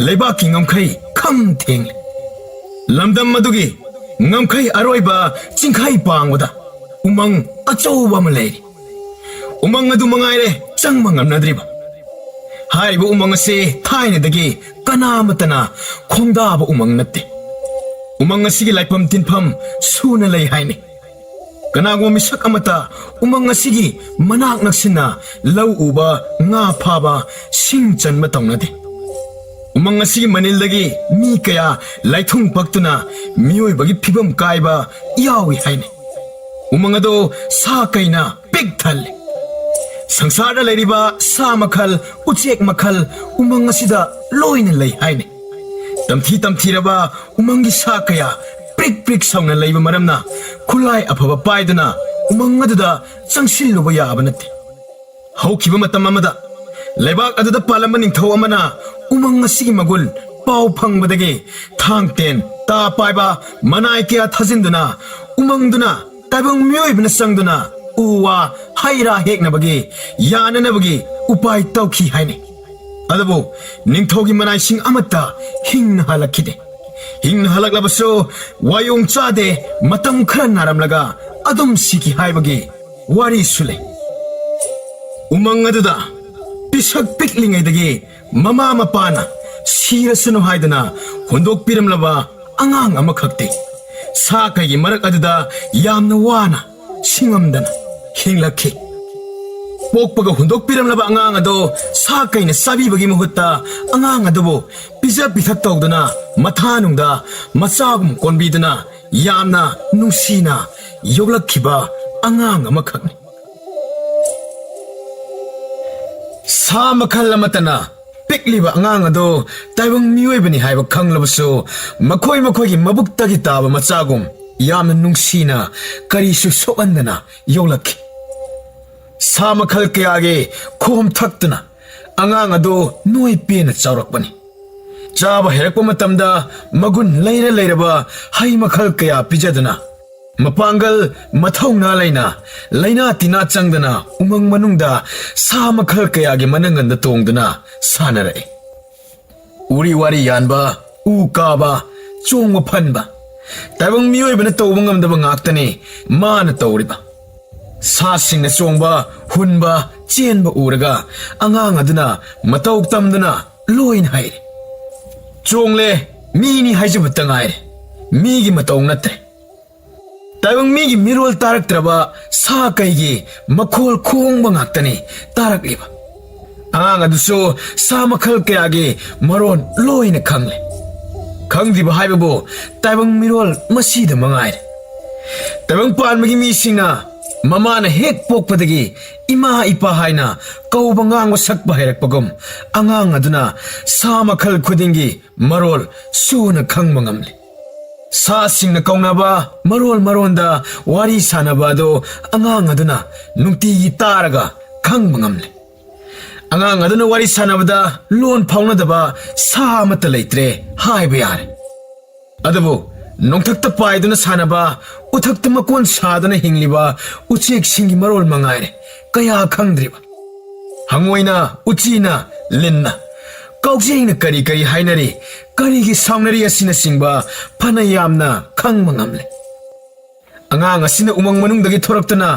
ꯂꯩꯕꯥꯛꯀꯤ ꯉꯝꯈꯩ ꯈꯝ ꯊꯦꯡꯂꯦ꯫ ꯂꯝꯗꯝ ꯑꯗꯨꯒꯤ ꯉꯝꯈꯩ ꯑꯔꯣꯏꯕ ꯆꯤꯡꯈꯩ ꯄꯥꯡꯕꯗ ꯎꯃꯪ ꯑꯆꯧꯕ ꯑꯃ ꯂꯩꯔꯤ꯫ ꯎꯃꯪ ꯑꯗꯨ ꯃꯉꯥꯏꯔꯦ ꯆꯪꯕ ꯉꯝꯅꯗ꯭ꯔꯤꯕ꯫ ꯍꯥꯏꯔꯤꯕ ꯎꯃꯪ ꯑꯁꯤ ꯊꯥꯏꯅꯗꯒꯤ ꯀꯅꯥ ꯑꯃꯠꯇꯅ ꯈꯣꯡꯗꯥꯕ ꯎꯃꯪ ꯅꯠꯇꯦ꯫ ꯎꯃꯪ ꯑꯁꯤꯒꯤ ꯂꯥꯏꯐꯝ ꯇꯤꯟꯐꯝ ꯁꯨꯅ ꯂꯩ ꯍꯥꯏꯅꯩ꯫ ꯀꯅꯥꯒꯨꯝꯕ ꯃꯤꯁꯛ ꯑꯃꯠꯇ ꯎꯃꯪ ꯑꯁꯤꯒꯤ ꯃꯅꯥꯛ ꯅꯛꯁꯤꯟꯅ ꯂꯧ ꯎꯕ, ꯉꯥ ꯐꯥꯕ, ꯁꯤꯡ ꯆꯟꯕ ꯇꯧꯅꯗꯦ꯫ ꯎꯃꯪ ꯑꯁꯤꯒꯤ ꯃꯅꯤꯜꯗꯒꯤ ꯃꯤ ꯀꯌꯥ ꯂꯥꯏꯊꯨꯡ ꯄꯛꯇꯨꯅ ꯃꯤꯑꯣꯏꯕꯒꯤ ꯐꯤꯕꯝ ꯀꯥꯏꯕ ꯌꯥꯎꯏ ꯍꯥꯏꯅꯩ꯫ ꯎꯃꯪ ꯑꯗꯣ ꯁꯥ ꯀꯩꯅ ꯄꯤꯛ ꯊꯜꯂꯤ꯫ ꯁꯪꯁꯥꯔꯗ ꯂꯩꯔꯤꯕ ꯁꯥ ꯃꯈꯜ, ꯎꯆꯦꯛ ꯃꯈꯜ ꯎꯃꯪ ꯑꯁꯤꯗ ꯂꯣꯏꯅ ꯂꯩ ꯍꯥꯏꯅꯩ꯫ ꯇꯝꯊꯤ ꯇꯝꯊꯤꯔꯕ ꯎꯃꯪꯒꯤ ꯁꯥ ꯀꯌꯥ ꯄ꯭ꯔꯤꯛ ꯄ꯭ꯔꯤꯛ ꯁꯧꯅ ꯂꯩꯕ ꯃꯔꯝꯅ ꯈꯨꯠꯂꯥꯏ ꯑꯐꯕ ꯄꯥꯏꯗꯨꯅ ꯎꯃꯪ ꯑꯗꯨꯗ ꯆꯪꯁꯤꯜꯂꯨꯕ ꯌꯥꯕ ꯅꯠꯇꯦ꯫ ꯍꯧꯈꯤꯕ ꯃꯇꯝ ꯑꯃꯗ ꯂꯩꯕꯥꯛ ꯑꯗꯨꯗ ꯄꯥꯜꯂꯝꯕ ꯅꯤꯡꯊꯧ ꯑꯃꯅ ꯎꯃꯪ ꯑꯁꯤꯒꯤ ꯃꯒꯨꯟ ꯄꯥꯎ ꯐꯪꯕꯗꯒꯤ ꯊꯥꯡ ꯇꯦꯟ ꯇꯥ ꯄꯥꯏꯕ ꯃꯅꯥꯏ ꯀꯌꯥ ꯊꯥꯖꯤꯟꯗꯨꯅ ꯎꯃꯪꯗꯨꯅ ꯇꯥꯏꯕꯪ ꯃꯤꯑꯣꯏꯕꯅ ꯆꯪꯗꯨꯅ ꯎ ꯋꯥ ꯍꯩ ꯔꯥ ꯍꯦꯛꯅꯕꯒꯤ ꯌꯥꯅꯅꯕꯒꯤ ꯎꯄꯥꯏ ꯇꯧꯈꯤ ꯍꯥꯏꯅꯩ꯫ ꯑꯗꯨꯕꯨ ꯅꯤꯡꯊꯧꯒꯤ ꯃꯅꯥꯏꯁꯤꯡ ꯑꯃꯠꯇ ꯍꯤꯡꯅ ꯍꯜꯂꯛꯈꯤꯗꯦ꯫ ꯍꯤꯡꯅ ꯍꯜꯂꯛꯂꯕꯁꯨ ꯋꯥꯌꯣꯡ ꯆꯥꯗꯦ, ꯃꯇꯝ ꯈꯔ ꯅꯥꯔꯝꯂꯒ ꯑꯗꯨꯝ ꯁꯤꯈꯤ ꯍꯥꯏꯕꯒꯤ ꯋꯥꯔꯤꯁꯨ ꯂꯩ꯫ ꯎꯃꯪ ꯑꯗꯨꯗ ꯄꯤꯁꯛ ꯄꯤꯛꯂꯤꯉꯩꯗꯒꯤ ꯃꯃꯥ ꯃꯄꯥꯅ ꯁꯤꯔꯁꯅꯨ ꯍꯥꯏꯗꯅ ꯍꯨꯟꯗꯣꯛꯄꯤꯔꯝꯂꯕ ꯑꯉꯥꯡ ꯑꯃꯈꯛꯇꯤ ꯁꯥ ꯀꯩꯒꯤ ꯃꯔꯛ ꯑꯗꯨꯗ ꯌꯥꯝꯅ ꯋꯥꯅ ꯁꯤꯡꯉꯝꯗꯅ ꯍꯤꯡꯂꯛꯈꯤ꯫ ꯄꯣꯛꯄꯒ ꯍꯨꯟꯗꯣꯛꯄꯤꯔꯝꯂꯕ ꯑꯉꯥꯡ ꯑꯗꯣ ꯁꯥ ꯀꯩꯅ ꯆꯥꯕꯤꯕꯒꯤ ꯃꯍꯨꯠꯇ ꯑꯉꯥꯡ ꯑꯗꯨꯕꯨ ꯄꯤꯖ ꯄꯤꯊꯛ ꯇꯧꯗꯨꯅ ꯃꯊꯥꯅꯨꯡꯗ ꯃꯆꯥꯒꯨꯝ ꯀꯣꯟꯕꯤꯗꯨꯅ ꯌꯥꯝꯅ ꯅꯨꯡꯁꯤꯅ ꯌꯣꯛꯂꯛꯈꯤꯕ ꯑꯉꯥꯡ ꯑꯃꯈꯛꯅꯤ꯫ ꯁꯥ ꯃꯈꯜ ꯑꯃꯠꯇꯅ ꯄꯤꯛꯂꯤꯕ ꯑꯉꯥꯡ ꯑꯗꯨ ꯇꯥꯏꯕꯪ ꯃꯤꯑꯣꯏꯕꯅꯤ ꯍꯥꯏꯕ ꯈꯪꯂꯕꯁꯨ ꯃꯈꯣꯏ ꯃꯈꯣꯏꯒꯤ ꯃꯕꯨꯛꯇꯒꯤ ꯇꯥꯕ ꯃꯆꯥꯒꯨꯝ ꯌꯥꯝꯅ ꯅꯨꯡꯁꯤꯅ ꯀꯔꯤꯁꯨ ꯁꯣꯛꯍꯟꯗꯅ ꯌꯣꯛꯂꯛꯈꯤ꯫ ꯁꯥ ꯃꯈꯜ ꯀꯌꯥꯒꯤ ꯈꯣꯝ ꯊꯛꯇꯨꯅ ꯑꯉꯥꯡ ꯑꯗꯨ ꯅꯣꯏ ꯄꯦꯟꯅ ꯆꯥꯎꯔꯛꯄꯅꯤ꯫ ꯆꯥꯕ ꯍꯩꯔꯛꯄ ꯃꯇꯝꯗ ꯃꯒꯨꯟ ꯂꯩꯔ ꯂꯩꯔꯕ ꯍꯩ ꯃꯈꯜ ꯀꯌꯥ ꯄꯤꯖꯗꯨꯅ ꯃꯄꯥꯡꯒꯜ ꯃꯊꯧꯅꯥ ꯂꯩꯅ ꯂꯩꯅꯥ ꯇꯤꯟꯅꯥ ꯆꯪꯗꯅ ꯎꯃꯪ ꯃꯅꯨꯡꯗ ꯁꯥ ꯃꯈꯜ ꯀꯌꯥꯒꯤ ꯃꯅꯪꯒꯟꯗ ꯇꯣꯡꯗꯨꯅ ꯁꯥꯟꯅꯔꯛꯏ꯫ ꯎꯔꯤ ꯋꯥꯔꯤ ꯌꯥꯟꯕ, ꯎ ꯀꯥꯕ, ꯆꯣꯡꯕ ꯐꯟꯕ, ꯇꯥꯏꯕꯪ ꯃꯤꯑꯣꯏꯕꯅ ꯇꯧꯕ ꯉꯝꯗꯕ ꯉꯥꯛꯇꯅꯤ ꯃꯥꯅ ꯇꯧꯔꯤꯕ꯫ ꯁꯥꯁꯤꯡꯅ ꯆꯣꯡꯕ, ꯍꯨꯟꯕ, ꯆꯦꯟꯕ ꯎꯔꯒ ꯑꯉꯥꯡ ꯑꯗꯨꯅ ꯃꯇꯧ ꯇꯝꯗꯨꯅ ꯂꯣꯏꯅ ꯍꯩꯔꯦ꯫ ꯆꯣꯡꯂꯦ, ꯃꯤꯅꯤ ꯍꯥꯏꯖꯕꯇ ꯉꯥꯏꯔꯦ, ꯃꯤꯒꯤ ꯃꯇꯧ ꯅꯠꯇ꯭ꯔꯦ꯫ ꯇꯥꯏꯕꯪ ꯃꯤꯒꯤ ꯃꯤꯔꯣꯜ ꯇꯥꯔꯛꯇ꯭ꯔꯕ ꯁꯥ ꯀꯩꯒꯤ ꯃꯈꯣꯜ ꯈꯣꯡꯕ ꯉꯥꯛꯇꯅꯤ ꯇꯥꯔꯛꯂꯤꯕ꯫ ꯑꯉꯥꯡ ꯑꯗꯨꯁꯨ ꯁꯥ ꯃꯈꯜ ꯀꯌꯥꯒꯤ ꯃꯔꯣꯟ ꯂꯣꯏꯅ ꯈꯪꯂꯦ꯫ ꯈꯪꯗ꯭ꯔꯤꯕ ꯍꯥꯏꯕꯕꯨ ꯇꯥꯏꯕꯪ ꯃꯤꯔꯣꯜ ꯃꯁꯤꯗ ꯃꯉꯥꯏꯔꯦ꯫ ꯇꯥꯏꯕꯪ ꯄꯥꯟꯕꯒꯤ ꯃꯤꯁꯤꯡꯅ ꯃꯃꯥꯅ ꯍꯦꯛ ꯄꯣꯛꯄꯗꯒꯤ ꯏꯃꯥ ꯏꯄꯥ ꯍꯥꯏꯅ ꯀꯧꯕ ꯉꯥꯡꯕ ꯁꯛꯄ ꯍꯩꯔꯛꯄꯒꯨꯝ, ꯑꯉꯥꯡ ꯑꯗꯨꯅ ꯁꯥ ꯃꯈꯜ ꯈꯨꯗꯤꯡꯒꯤ ꯃꯔꯣꯜ ꯁꯨꯅ ꯈꯪꯕ ꯉꯝꯂꯦ꯫ ꯁꯥꯁꯤꯡꯅ ꯀꯧꯅꯕ ꯃꯔꯣꯜ ꯃꯔꯣꯟꯗ ꯋꯥꯔꯤ ꯁꯥꯟꯅꯕ ꯑꯗꯨ ꯑꯉꯥꯡ ꯑꯗꯨꯅ ꯅꯨꯡꯇꯤꯒꯤ ꯇꯥꯔꯒ ꯈꯪꯕ ꯉꯝꯂꯦ꯫ ꯑꯉꯥꯡ ꯑꯗꯨꯅ ꯋꯥꯔꯤ ꯁꯥꯟꯅꯕꯗ ꯂꯣꯟ ꯐꯥꯎꯅꯗꯕ ꯁꯥ ꯑꯃꯠꯇ ꯂꯩꯇ꯭ꯔꯦ ꯍꯥꯏꯕ ꯌꯥꯔꯦ꯫ ꯑꯗꯨꯕꯨ ꯅꯣꯡꯊꯛꯇ ꯄꯥꯏꯗꯨꯅ ꯁꯥꯟꯅꯕ, ꯎꯊꯛꯇ ꯃꯀꯣꯟ ꯁꯥꯗꯨꯅ ꯍꯤꯡꯂꯤꯕ ꯎꯆꯦꯛꯁꯤꯡꯒꯤ ꯃꯔꯣꯜ ꯃꯉꯥꯏꯔꯦ ꯀꯌꯥ ꯈꯪꯗ꯭ꯔꯤꯕ꯫ ꯍꯪꯉꯣꯏꯅ, ꯎꯆꯤꯅ, ꯂꯤꯟꯅ, ꯀꯥꯎꯖꯦꯡꯅ ꯀꯔꯤ ꯀꯔꯤ ꯍꯥꯏꯅꯔꯤ, ꯀꯔꯤꯒꯤ ꯁꯥꯎꯅꯔꯤ ꯑꯁꯤꯅꯆꯤꯡꯕ ꯐꯅ ꯌꯥꯝꯅ ꯈꯪꯕ ꯉꯝꯂꯦ꯫ ꯑꯉꯥꯡ ꯑꯁꯤꯅ ꯎꯃꯪ ꯃꯅꯨꯡꯗꯒꯤ ꯊꯣꯔꯛꯇꯨꯅ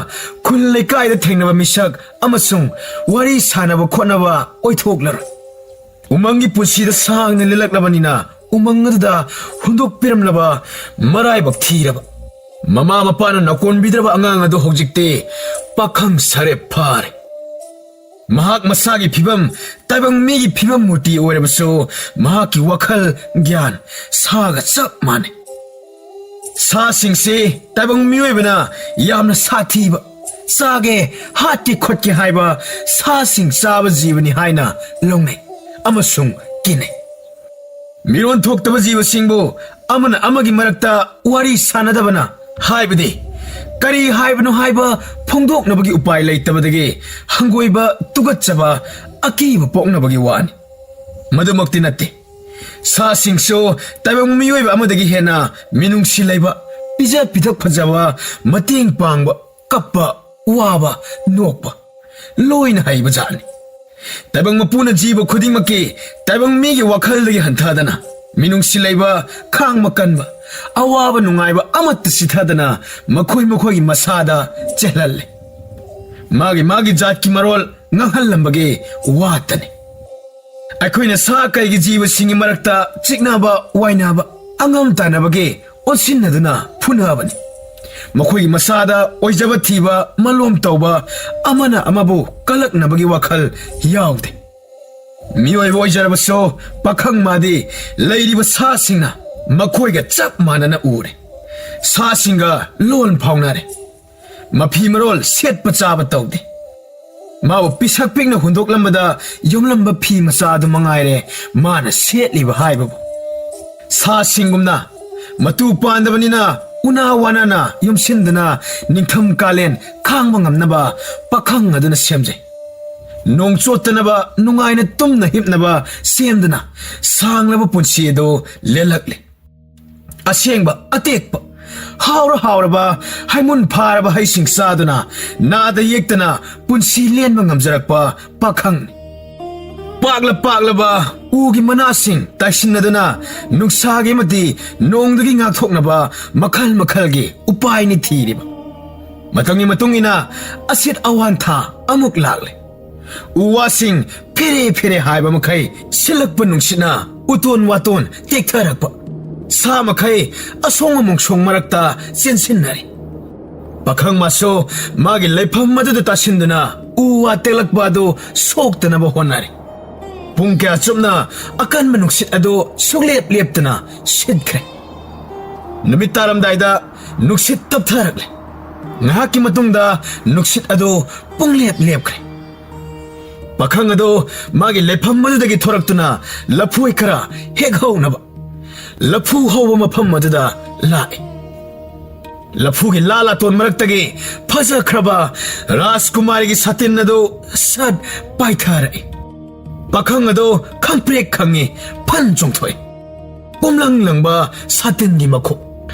ꯈꯨꯜ ꯂꯩꯀꯥꯏꯗ ꯊꯦꯡꯅꯕ ꯃꯤꯁꯛ ꯑꯃꯁꯨꯡ ꯋꯥꯔꯤ ꯁꯥꯟꯅꯕ ꯈꯣꯠꯅꯕ ꯑꯣꯏꯊꯣꯛꯂꯔꯣꯏ꯫ ꯎꯃꯪꯒꯤ ꯄꯨꯟꯁꯤꯗ ꯁꯥꯡꯅ ꯂꯦꯜꯂꯛꯂꯕꯅꯤꯅ, ꯎꯃꯪ ꯑꯗꯨꯗ ꯍꯨꯟꯗꯣꯛꯄꯤꯔꯝꯂꯕ ꯃꯔꯥꯏꯕꯛ ꯊꯤꯔꯕ, ꯃꯃꯥ ꯃꯄꯥꯅ ꯅꯀꯣꯟꯕꯤꯗ꯭ꯔꯕ ꯑꯉꯥꯡ ꯑꯗꯨ ꯍꯧꯖꯤꯛꯇꯤ ꯄꯥꯈꯪ ꯁꯥꯔꯦꯞ ꯐꯥꯔꯦ꯫ ꯃꯍꯥꯛ ꯃꯁꯥꯒꯤ ꯐꯤꯕꯝ ꯇꯥꯏꯕꯪ ꯃꯤꯒꯤ ꯐꯤꯕꯝ ꯃꯨꯔꯇꯤ ꯑꯣꯏꯔꯕꯁꯨ, ꯃꯍꯥꯛꯀꯤ ꯋꯥꯈꯜ ꯒ꯭ꯌꯥꯟ ꯁꯥꯒ ꯆꯞ ꯃꯥꯟꯅꯩ꯫ ꯁꯥꯁꯤꯡꯁꯤ ꯇꯥꯏꯕꯪ ꯃꯤꯑꯣꯏꯕꯅ ꯌꯥꯝꯅ ꯁꯥꯊꯤꯕ, ꯆꯥꯒꯦ, ꯍꯥꯠꯀꯦ ꯈꯣꯠꯀꯦ ꯍꯥꯏꯕ ꯁꯥꯁꯤꯡ ꯆꯥꯕ ꯖꯤꯕꯅꯤ ꯍꯥꯏꯅ ꯂꯧꯅꯩ ꯑꯃꯁꯨꯡ ꯀꯤꯅꯩ꯫ ꯃꯤꯔꯣꯟ ꯊꯣꯛꯇꯕ ꯖꯤꯕꯁꯤꯡꯕꯨ ꯑꯃꯅ ꯑꯃꯒꯤ ꯃꯔꯛꯇ ꯋꯥꯔꯤ ꯁꯥꯟꯅꯗꯕꯅ, ꯍꯥꯏꯕꯗꯤ ꯀꯔꯤ ꯍꯥꯏꯕꯅꯣ ꯍꯥꯏꯕ ꯐꯣꯡꯗꯣꯛꯅꯕꯒꯤ ꯎꯄꯥꯏ ꯂꯩꯇꯕꯗꯒꯤ ꯍꯪꯒꯣꯏꯕ, ꯇꯨꯀꯠꯆꯕ, ꯑꯀꯤꯕ ꯄꯣꯛꯅꯕꯒꯤ ꯋꯥꯅꯤ꯫ ꯃꯗꯨꯃꯛꯇꯤ ꯅꯠꯇꯦ꯫ ꯁꯥꯁꯤꯡꯁꯨ ꯇꯥꯏꯕꯪ ꯃꯤꯑꯣꯏꯕ ꯑꯃꯗꯒꯤ ꯍꯦꯟꯅ ꯃꯤꯅꯨꯡꯁꯤ ꯂꯩꯕ, ꯄꯤꯖ ꯄꯤꯊꯛ ꯐꯖꯕ, ꯃꯇꯦꯡ ꯄꯥꯡꯕ, ꯀꯞꯄ, ꯋꯥꯕ, ꯅꯣꯛꯄ, ꯂꯣꯏꯅ ꯍꯩꯕ ꯖꯥꯠꯅꯤ꯫ ꯇꯥꯏꯕꯪ ꯃꯄꯨꯅ ꯖꯤꯕ ꯈꯨꯗꯤꯡꯃꯛꯀꯤ ꯇꯥꯏꯕꯪ ꯃꯤꯒꯤ ꯋꯥꯈꯜꯗꯒꯤ ꯍꯟꯊꯗꯅ, ꯃꯤꯅꯨꯡꯁꯤ ꯂꯩꯕ, ꯈꯥꯡꯕ ꯀꯟꯕ, ꯑꯋꯥꯕ ꯅꯨꯡꯉꯥꯏꯕ ꯑꯃꯠꯇ ꯆꯤꯊꯗꯅ ꯃꯈꯣꯏ ꯃꯈꯣꯏꯒꯤ ꯃꯁꯥꯗ ꯆꯦꯜꯍꯜꯂꯦ꯫ ꯃꯥꯒꯤ ꯃꯥꯒꯤ ꯖꯥꯠꯀꯤ ꯃꯔꯣꯜ ꯉꯥꯡꯍꯜꯂꯝꯕꯒꯤ ꯋꯥꯇꯅꯤ꯫ ꯑꯩꯈꯣꯏꯅ ꯁꯥ ꯀꯩꯒꯤ ꯖꯤꯕꯁꯤꯡꯒꯤ ꯃꯔꯛꯇ ꯆꯤꯛꯅꯕ, ꯋꯥꯏꯅꯕ, ꯑꯉꯝ ꯇꯥꯟꯅꯕꯒꯤ ꯑꯣꯟꯁꯤꯟꯅꯗꯨꯅ ꯐꯨꯅꯕꯅꯤ꯫ ꯃꯈꯣꯏꯒꯤ ꯃꯁꯥꯗ ꯑꯣꯏꯖꯕ ꯊꯤꯕ, ꯃꯂꯣꯝ ꯇꯧꯕ, ꯑꯃꯅ ꯑꯃꯕꯨ ꯀꯜꯂꯛꯅꯕꯒꯤ ꯋꯥꯈꯜ ꯌꯥꯎꯗꯦ꯫ ꯃꯤꯑꯣꯏꯕ ꯑꯣꯏꯖꯔꯕꯁꯨ ꯄꯥꯈꯪ ꯃꯥꯗꯤ ꯂꯩꯔꯤꯕ ꯁꯥꯁꯤꯡꯅ ꯃꯈꯣꯏꯒ ꯆꯞ ꯃꯥꯟꯅꯅ ꯎꯔꯦ꯫ ꯁꯥꯁꯤꯡꯒ ꯂꯣꯟ ꯐꯥꯎꯅꯔꯦ꯫ ꯃꯐꯤ ꯃꯔꯣꯜ ꯁꯦꯠꯄ ꯆꯥꯕ ꯇꯧꯗꯦ꯫ ꯃꯥꯕꯨ ꯄꯤꯁꯛ ꯄꯤꯛꯅ ꯍꯨꯟꯗꯣꯛꯂꯝꯕꯗ ꯌꯣꯝꯂꯝꯕ ꯐꯤ ꯃꯆꯥ ꯑꯗꯨ ꯃꯉꯥꯏꯔꯦ ꯃꯥꯅ ꯁꯦꯠꯂꯤꯕ ꯍꯥꯏꯕꯕꯨ꯫ ꯁꯥꯁꯤꯡꯒꯨꯝꯅ ꯃꯇꯨ ꯄꯥꯟꯗꯕꯅꯤꯅ ꯎꯅꯥ ꯋꯥꯅꯥꯅ ꯌꯣꯝꯁꯤꯟꯗꯨꯅ ꯅꯤꯡꯊꯝ ꯀꯥꯂꯦꯟ ꯈꯥꯡꯕ ꯉꯝꯅꯕ ꯄꯥꯈꯪ ꯑꯗꯨꯅ ꯁꯦꯝꯖꯩ꯫ ꯅꯣꯡ ꯆꯣꯠꯇꯅꯕ ꯅꯨꯡꯉꯥꯏꯅ ꯇꯨꯝꯅ ꯍꯤꯞꯅꯕ ꯁꯦꯝꯗꯨꯅ ꯁꯥꯡꯂꯕ ꯄꯨꯟꯁꯤ ꯑꯗꯨ ꯂꯦꯜꯂꯛꯂꯤ꯫ ꯑꯁꯦꯡꯕ ꯑꯇꯦꯛꯄ, ꯍꯥꯎꯔ ꯍꯥꯎꯔꯕ ꯍꯩꯃꯨꯟ ꯐꯥꯔꯕ ꯍꯩꯁꯤꯡ ꯆꯥꯗꯨꯅ ꯅꯥꯗ ꯌꯦꯛꯇꯅ ꯄꯨꯟꯁꯤ ꯂꯦꯟꯕ ꯉꯝꯖꯔꯛꯄ ꯄꯥꯈꯪꯅꯤ꯫ ꯄꯥꯛꯂ ꯄꯥꯛꯂꯕ ꯎꯒꯤ ꯃꯅꯥꯁꯤꯡ ꯇꯥꯏꯁꯤꯟꯅꯗꯨꯅ ꯅꯨꯡꯁꯥꯒꯤ ꯑꯃꯗꯤ ꯅꯣꯡꯗꯒꯤ ꯉꯥꯛꯊꯣꯛꯅꯕ ꯃꯈꯜ ꯃꯈꯜꯒꯤ ꯎꯄꯥꯏꯅꯤ ꯊꯤꯔꯤꯕ꯫ ꯃꯇꯝꯒꯤ ꯃꯇꯨꯡ ꯏꯟꯅ ꯑꯁꯤꯠ ꯑꯋꯥꯟꯊꯥ ꯑꯃꯨꯛ ꯂꯥꯛꯂꯦ꯫ ꯎ ꯋꯥꯁꯤꯡ ꯐꯦꯔꯦ ꯐꯦꯔꯦ ꯍꯥꯏꯕ ꯃꯈꯩ ꯁꯤꯜꯂꯛꯄ ꯅꯨꯡꯁꯤꯠꯅ ꯎꯇꯣꯟ ꯋꯥꯇꯣꯟ ꯇꯦꯛꯊꯔꯛꯄ꯫ ꯁꯥ ꯃꯈꯩ ꯑꯁꯣꯡ ꯑꯃꯣꯡꯁꯣꯡ ꯃꯔꯛꯇ ꯆꯦꯟꯁꯤꯟꯅꯔꯤ꯫ ꯄꯥꯈꯪ ꯃꯥꯁꯨ ꯃꯥꯒꯤ ꯂꯩꯐꯝ ꯑꯗꯨꯗ ꯇꯥꯁꯤꯟꯗꯨꯅ ꯎ ꯋꯥ ꯇꯦꯛꯂꯛꯄ ꯑꯗꯨ ꯁꯣꯛꯇꯅꯕ ꯍꯣꯠꯅꯔꯤ꯫ ꯄꯨꯡ ꯀꯌꯥ ꯆꯨꯞꯅ ꯑꯀꯟꯕ ꯅꯨꯡꯁꯤꯠ ꯑꯗꯨ ꯁꯨꯛꯂꯦꯞ ꯂꯦꯞꯇꯅ ꯁꯤꯠꯈ꯭ꯔꯦ꯫ ꯅꯨꯃꯤꯠ ꯇꯥꯔꯝꯗꯥꯏꯗ ꯅꯨꯡꯁꯤꯠ ꯇꯞꯊꯔꯛꯂꯦ꯫ ꯉꯥꯏꯍꯥꯛꯀꯤ ꯃꯇꯨꯡꯗ ꯅꯨꯡꯁꯤꯠ ꯑꯗꯨ ꯄꯨꯡꯂꯦꯞ ꯂꯦꯞꯈ꯭ꯔꯦ꯫ ꯄꯥꯈꯪ ꯑꯗꯨ ꯃꯥꯒꯤ ꯂꯩꯐꯝ ꯑꯗꯨꯗꯒꯤ ꯊꯣꯔꯛꯇꯨꯅ ꯂꯐꯣꯏ ꯈꯔ ꯍꯦꯛ ꯍꯧꯅꯕ ꯂꯐꯨ ꯍꯧꯕ ꯃꯐꯝ ꯑꯗꯨꯗ ꯂꯥꯛꯏ꯫ ꯂꯐꯨꯒꯤ ꯂꯥ ꯂꯥꯇꯣꯟ ꯃꯔꯛꯇꯒꯤ ꯐꯖꯈ꯭ꯔꯕ ꯔꯥꯖꯀꯨꯃꯥꯔꯤꯒꯤ ꯁꯥꯇꯤꯟ ꯑꯗꯨ ꯁꯠ ꯄꯥꯏꯊꯔꯛꯏ꯫ ꯄꯥꯈꯪ ꯑꯗꯨ ꯈꯪꯄ꯭ꯔꯦꯛ ꯈꯪꯉꯤ, ꯐꯟ ꯆꯣꯡꯊꯣꯛꯏ꯫ ꯄꯨꯝꯂꯪ ꯂꯪꯕ ꯁꯥꯇꯤꯟꯒꯤ ꯃꯈꯣꯛ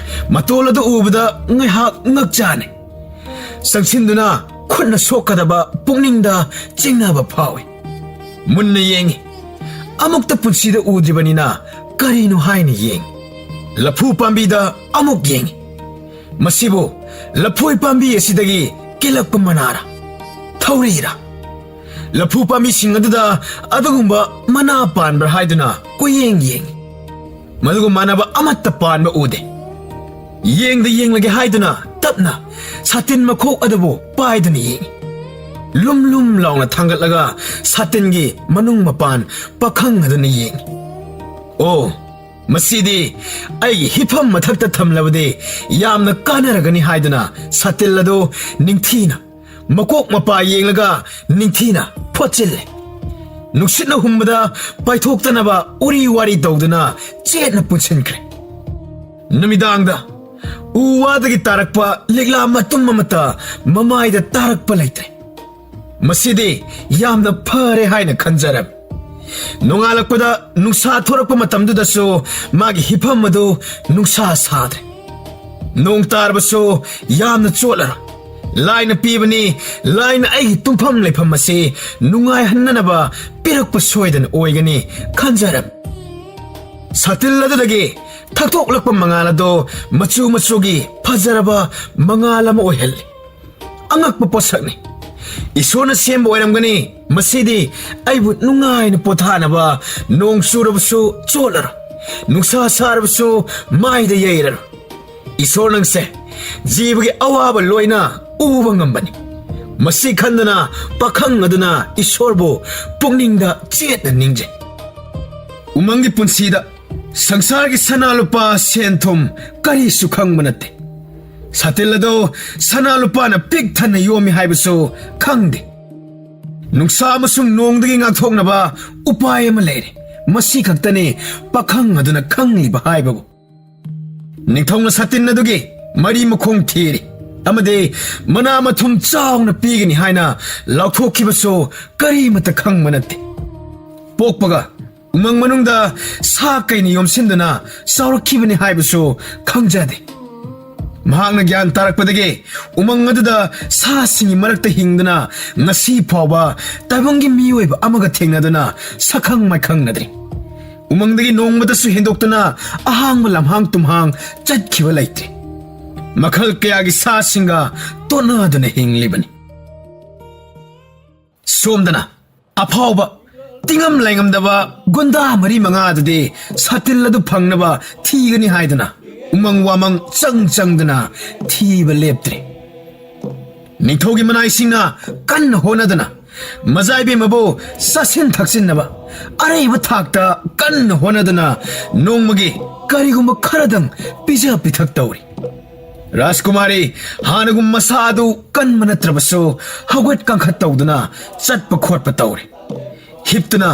ꯃꯇꯣꯜ ꯑꯗꯨ ꯎꯕꯗ ꯉꯥꯏꯍꯥꯛ ꯉꯛꯆꯥꯅꯩ꯫ ꯆꯪꯁꯤꯟꯗꯨꯅ ꯈꯨꯠꯅ ꯁꯣꯛꯀꯗꯕ ꯄꯨꯛꯅꯤꯡꯗ ꯆꯤꯡꯅꯕ ꯐꯥꯎꯏ꯫ ꯃꯨꯟꯅ ꯌꯦꯡꯏ꯫ ꯑꯃꯨꯛꯇ ꯄꯨꯟꯁꯤꯗ ꯎꯗ꯭ꯔꯤꯕꯅꯤꯅ ꯀꯔꯤꯅꯣ ꯍꯥꯏꯅ ꯌꯦꯡꯏ꯫ ꯂꯐꯨ ꯄꯥꯝꯕꯤꯗ ꯑꯃꯨꯛ ꯌꯦꯡꯏ꯫ ꯃꯁꯤꯕꯨ ꯂꯐꯣꯏ ꯄꯥꯝꯕꯤ ꯑꯁꯤꯗꯒꯤ ꯀꯦꯜꯂꯛꯄ ꯃꯅꯥꯔ? ꯊꯧꯔꯤꯔ? ꯂꯐꯨ ꯄꯥꯝꯕꯤꯁꯤꯡ ꯑꯗꯨꯗ ꯑꯗꯨꯒꯨꯝꯕ ꯃꯅꯥ ꯄꯥꯟꯕ꯭ꯔꯥ ꯍꯥꯏꯗꯨꯅ ꯀꯣꯏꯌꯦꯡ ꯌꯦꯡꯏ꯫ ꯃꯗꯨꯒ ꯃꯥꯟꯅꯕ ꯑꯃꯠꯇ ꯄꯥꯟꯕ ꯎꯗꯦ꯫ ꯌꯦꯡꯗ ꯌꯦꯡꯂꯒꯦ ꯍꯥꯏꯗꯨꯅ ꯇꯞ ꯅ ꯁꯥꯇꯤꯟ ꯃꯈꯣꯛ ꯑꯗꯨꯕꯨ ꯄꯥꯏꯗꯨꯅ ꯌꯦꯡꯏ꯫ ꯂꯨꯝ ꯂꯨꯝ ꯂꯥꯎꯅ ꯊꯥꯡꯒꯠꯂꯒ ꯁꯥꯇꯤꯟꯒꯤ ꯃꯅꯨꯡ ꯃꯄꯥꯟ ꯄꯥꯈꯪ ꯑꯗꯨꯅ ꯌꯦꯡꯏ꯫ "ꯑꯣ, ꯃꯁꯤꯗꯤ ꯑꯩꯒꯤ ꯍꯤꯞꯐꯝ ꯃꯊꯛꯇ ꯊꯝꯂꯕꯗꯤ ꯌꯥꯝꯅ ꯀꯥꯟꯅꯔꯒꯅꯤ" ꯍꯥꯏꯗꯨꯅ ꯁꯥꯇꯤꯜ ꯑꯗꯨ ꯅꯤꯡꯊꯤꯅ ꯃꯀꯣꯛ ꯃꯄꯥ ꯌꯦꯡꯂꯒ ꯅꯤꯡꯊꯤꯅ ꯐꯣꯠꯆꯤꯜꯂꯦ꯫ ꯅꯨꯡꯁꯤꯠꯅ ꯍꯨꯝꯕꯗ ꯄꯥꯏꯊꯣꯛꯇꯅꯕ ꯎꯔꯤ ꯋꯥꯔꯤ ꯇꯧꯗꯨꯅ ꯆꯦꯠꯅ ꯄꯨꯟꯁꯤꯟꯈ꯭ꯔꯦ꯫ ꯅꯨꯃꯤꯗꯥꯡꯗ ꯎ ꯋꯥꯗꯒꯤ ꯇꯥꯔꯛꯄ ꯂꯤꯛꯂꯥ ꯃꯇꯨꯝ ꯑꯃꯠꯇ ꯃꯃꯥꯏꯗ ꯇꯥꯔꯛꯄ ꯂꯩꯇ꯭ꯔꯦ꯫ ꯃꯁꯤꯗꯤ ꯌꯥꯝꯅ ꯐꯔꯦ ꯍꯥꯏꯅ ꯈꯟꯖꯔꯝꯃꯤ꯫ ꯅꯣꯡꯉꯥꯜꯂꯛꯄꯗ ꯅꯨꯡꯁꯥ ꯊꯣꯔꯛꯄ ꯃꯇꯝꯗꯨꯗꯁꯨ ꯃꯥꯒꯤ ꯍꯤꯐꯝ ꯑꯗꯨ ꯅꯨꯡꯁꯥ ꯁꯥꯗ꯭ꯔꯦ꯫ ꯅꯣꯡ ꯇꯥꯔꯕꯁꯨ ꯌꯥꯝꯅ ꯆꯣꯠꯂꯔꯣꯏ꯫ ꯂꯥꯏꯅ ꯄꯤꯕꯅꯤ, ꯂꯥꯏꯅ ꯑꯩꯒꯤ ꯇꯨꯝꯐꯝ ꯂꯩꯐꯝ ꯑꯁꯤ ꯅꯨꯡꯉꯥꯏꯍꯟꯅꯅꯕ ꯄꯤꯔꯛꯄ ꯁꯣꯏꯗꯅ ꯑꯣꯏꯒꯅꯤ ꯈꯟꯖꯔꯝꯃꯤ꯫ ꯁꯥꯇꯤꯜ ꯑꯗꯨꯗꯒꯤ ꯊꯛꯇꯣꯛꯂꯛꯄ ꯃꯉꯥꯜ ꯑꯗꯣ ꯃꯆꯨ ꯃꯆꯨꯒꯤ ꯐꯖꯔꯕ ꯃꯉꯥꯜ ꯑꯃ ꯑꯣꯏꯍꯜꯂꯤ꯫ ꯑꯉꯛꯄ ꯄꯣꯠꯁꯛꯅꯤ꯫ ꯏꯁꯣꯔꯅ ꯁꯦꯝꯕ ꯑꯣꯏꯔꯝꯒꯅꯤ꯫ ꯃꯁꯤꯗꯤ ꯑꯩꯕꯨ ꯅꯨꯡꯉꯥꯏꯅ ꯄꯣꯊꯥꯅꯕ, ꯅꯣꯡ ꯆꯨꯔꯕꯁꯨ ꯆꯣꯠꯂꯔꯣꯏ, ꯅꯨꯡꯁꯥ ꯁꯥꯔꯕꯁꯨ ꯃꯥꯏꯗ ꯌꯩꯔꯔꯣꯏ꯫ ꯏꯁꯣꯔ ꯅꯪꯁꯦ ꯖꯤꯕꯒꯤ ꯑꯋꯥꯕ ꯂꯣꯏꯅ ꯎꯕ ꯉꯝꯕꯅꯤ꯫ ꯃꯁꯤ ꯈꯟꯗꯨꯅ ꯄꯥꯈꯪ ꯑꯗꯨꯅ ꯏꯁꯣꯔꯕꯨ ꯄꯨꯛꯅꯤꯡꯗ ꯆꯦꯠꯅ ꯅꯤꯡꯖꯩ꯫ ꯎꯃꯪꯒꯤ ꯄꯨꯟꯁꯤꯗ ꯁꯪꯁꯥꯔꯒꯤ ꯁꯅꯥ ꯂꯨꯄꯥ ꯁꯦꯟ ꯊꯨꯝ ꯀꯔꯤꯁꯨ ꯈꯪꯕ ꯅꯠꯇꯦ꯫ ꯁꯥꯇꯤꯜ ꯑꯗꯣ ꯁꯅꯥ ꯂꯨꯄꯥꯅ ꯄꯤꯛ ꯊꯟꯅ ꯌꯣꯝꯃꯤ ꯍꯥꯏꯕꯁꯨ ꯈꯪꯗꯦ꯫ ꯅꯨꯡꯁꯥ ꯑꯃꯁꯨꯡ ꯅꯣꯡꯗꯒꯤ ꯉꯥꯛꯊꯣꯛꯅꯕ ꯎꯄꯥꯏ ꯑꯃ ꯂꯩꯔꯦ꯫ ꯃꯁꯤ ꯈꯛꯇꯅꯤ ꯄꯥꯈꯪ ꯑꯗꯨꯅ ꯈꯪꯂꯤꯕ ꯍꯥꯏꯕꯕꯨ꯫ ꯅꯤꯡꯊꯧꯅ ꯁꯥꯇꯤꯟ ꯑꯗꯨꯒꯤ ꯃꯔꯤ ꯃꯈꯣꯡ ꯊꯤꯔꯤ ꯑꯃꯗꯤ ꯃꯅꯥ ꯃꯊꯨꯝ ꯆꯥꯎꯅ ꯄꯤꯒꯅꯤ ꯍꯥꯏꯅ ꯂꯥꯎꯊꯣꯛꯈꯤꯕꯁꯨ ꯀꯔꯤꯃꯠꯇ ꯈꯪꯕ ꯅꯠꯇꯦ꯫ ꯄꯣꯛꯄꯒ ꯎꯃꯪ ꯃꯅꯨꯡꯗ ꯁꯥ ꯀꯩꯅ ꯌꯣꯝꯁꯤꯟꯗꯨꯅ ꯆꯥꯎꯔꯛꯈꯤꯕꯅꯤ ꯍꯥꯏꯕꯁꯨ ꯈꯪꯖꯗꯦ꯫ ꯃꯍꯥꯛꯅ ꯒ꯭ꯌꯥꯟ ꯇꯥꯔꯛꯄꯗꯒꯤ ꯎꯃꯪ ꯑꯗꯨꯗ ꯁꯥꯁꯤꯡꯒꯤ ꯃꯔꯛꯇ ꯍꯤꯡꯗꯨꯅ ꯉꯁꯤ ꯐꯥꯎꯕ ꯇꯥꯏꯕꯪꯒꯤ ꯃꯤꯑꯣꯏꯕ ꯑꯃꯒ ꯊꯦꯡꯅꯗꯨꯅ ꯁꯛꯈꯪ ꯃꯥꯏꯈꯪꯅꯗ꯭ꯔꯤ꯫ ꯎꯃꯪꯗꯒꯤ ꯅꯣꯡꯃꯗꯁꯨ ꯍꯦꯟꯗꯣꯛꯇꯨꯅ ꯑꯍꯥꯡꯕ ꯂꯝꯍꯥꯡ ꯇꯨꯝꯍꯥꯡ ꯆꯠꯈꯤꯕ ꯂꯩꯇ꯭ꯔꯤ꯫ ꯃꯈꯜ ꯀꯌꯥꯒꯤ ꯁꯥꯁꯤꯡꯒ ꯇꯣꯠꯅꯗꯨꯅ ꯍꯤꯡꯂꯤꯕꯅꯤ꯫ ꯁꯣꯝꯗꯅ ꯑꯐꯥꯎꯕ ꯇꯤꯡꯉꯝ ꯂꯩꯉꯝꯗꯕ ꯒꯨꯟꯗꯥ ꯃꯔꯤ ꯃꯉꯥ ꯑꯗꯨꯗꯤ ꯁꯥꯇꯤꯜ ꯑꯗꯨ ꯐꯪꯅꯕ ꯊꯤꯒꯅꯤ ꯍꯥꯏꯗꯨꯅ ꯎꯃꯪ ꯋꯥꯃꯪ ꯆꯪ ꯆꯪꯗꯅ ꯊꯤꯕ ꯂꯦꯞꯇ꯭ꯔꯦ꯫ ꯅꯤꯡꯊꯧꯒꯤ ꯃꯅꯥꯏꯁꯤꯡꯅ ꯀꯟꯅ ꯍꯣꯠꯅꯗꯅ ꯃꯖꯥ ꯏꯕꯦꯝꯃꯕꯨ ꯆꯥꯁꯤꯟ ꯊꯛꯆꯤꯟꯅꯕ ꯑꯔꯩꯕ ꯊꯥꯛꯇ ꯀꯟꯅ ꯍꯣꯠꯅꯗꯅ ꯅꯣꯡꯃꯒꯤ ꯀꯔꯤꯒꯨꯝꯕ ꯈꯔꯗꯪ ꯄꯤꯖ ꯄꯤꯊꯛ ꯇꯧꯔꯤ꯫ ꯔꯥꯖꯀꯨꯃꯥꯔꯤ ꯍꯥꯟꯅꯒꯨꯝ ꯃꯁꯥ ꯑꯗꯨ ꯀꯟꯕ ꯅꯠꯇ꯭ꯔꯕꯁꯨ ꯍꯧꯒꯠ ꯀꯥꯡꯈꯠ ꯇꯧꯗꯨꯅ ꯆꯠꯄ ꯈꯣꯠꯄ ꯇꯧꯔꯤ꯫ ꯍꯤꯞꯇꯨꯅ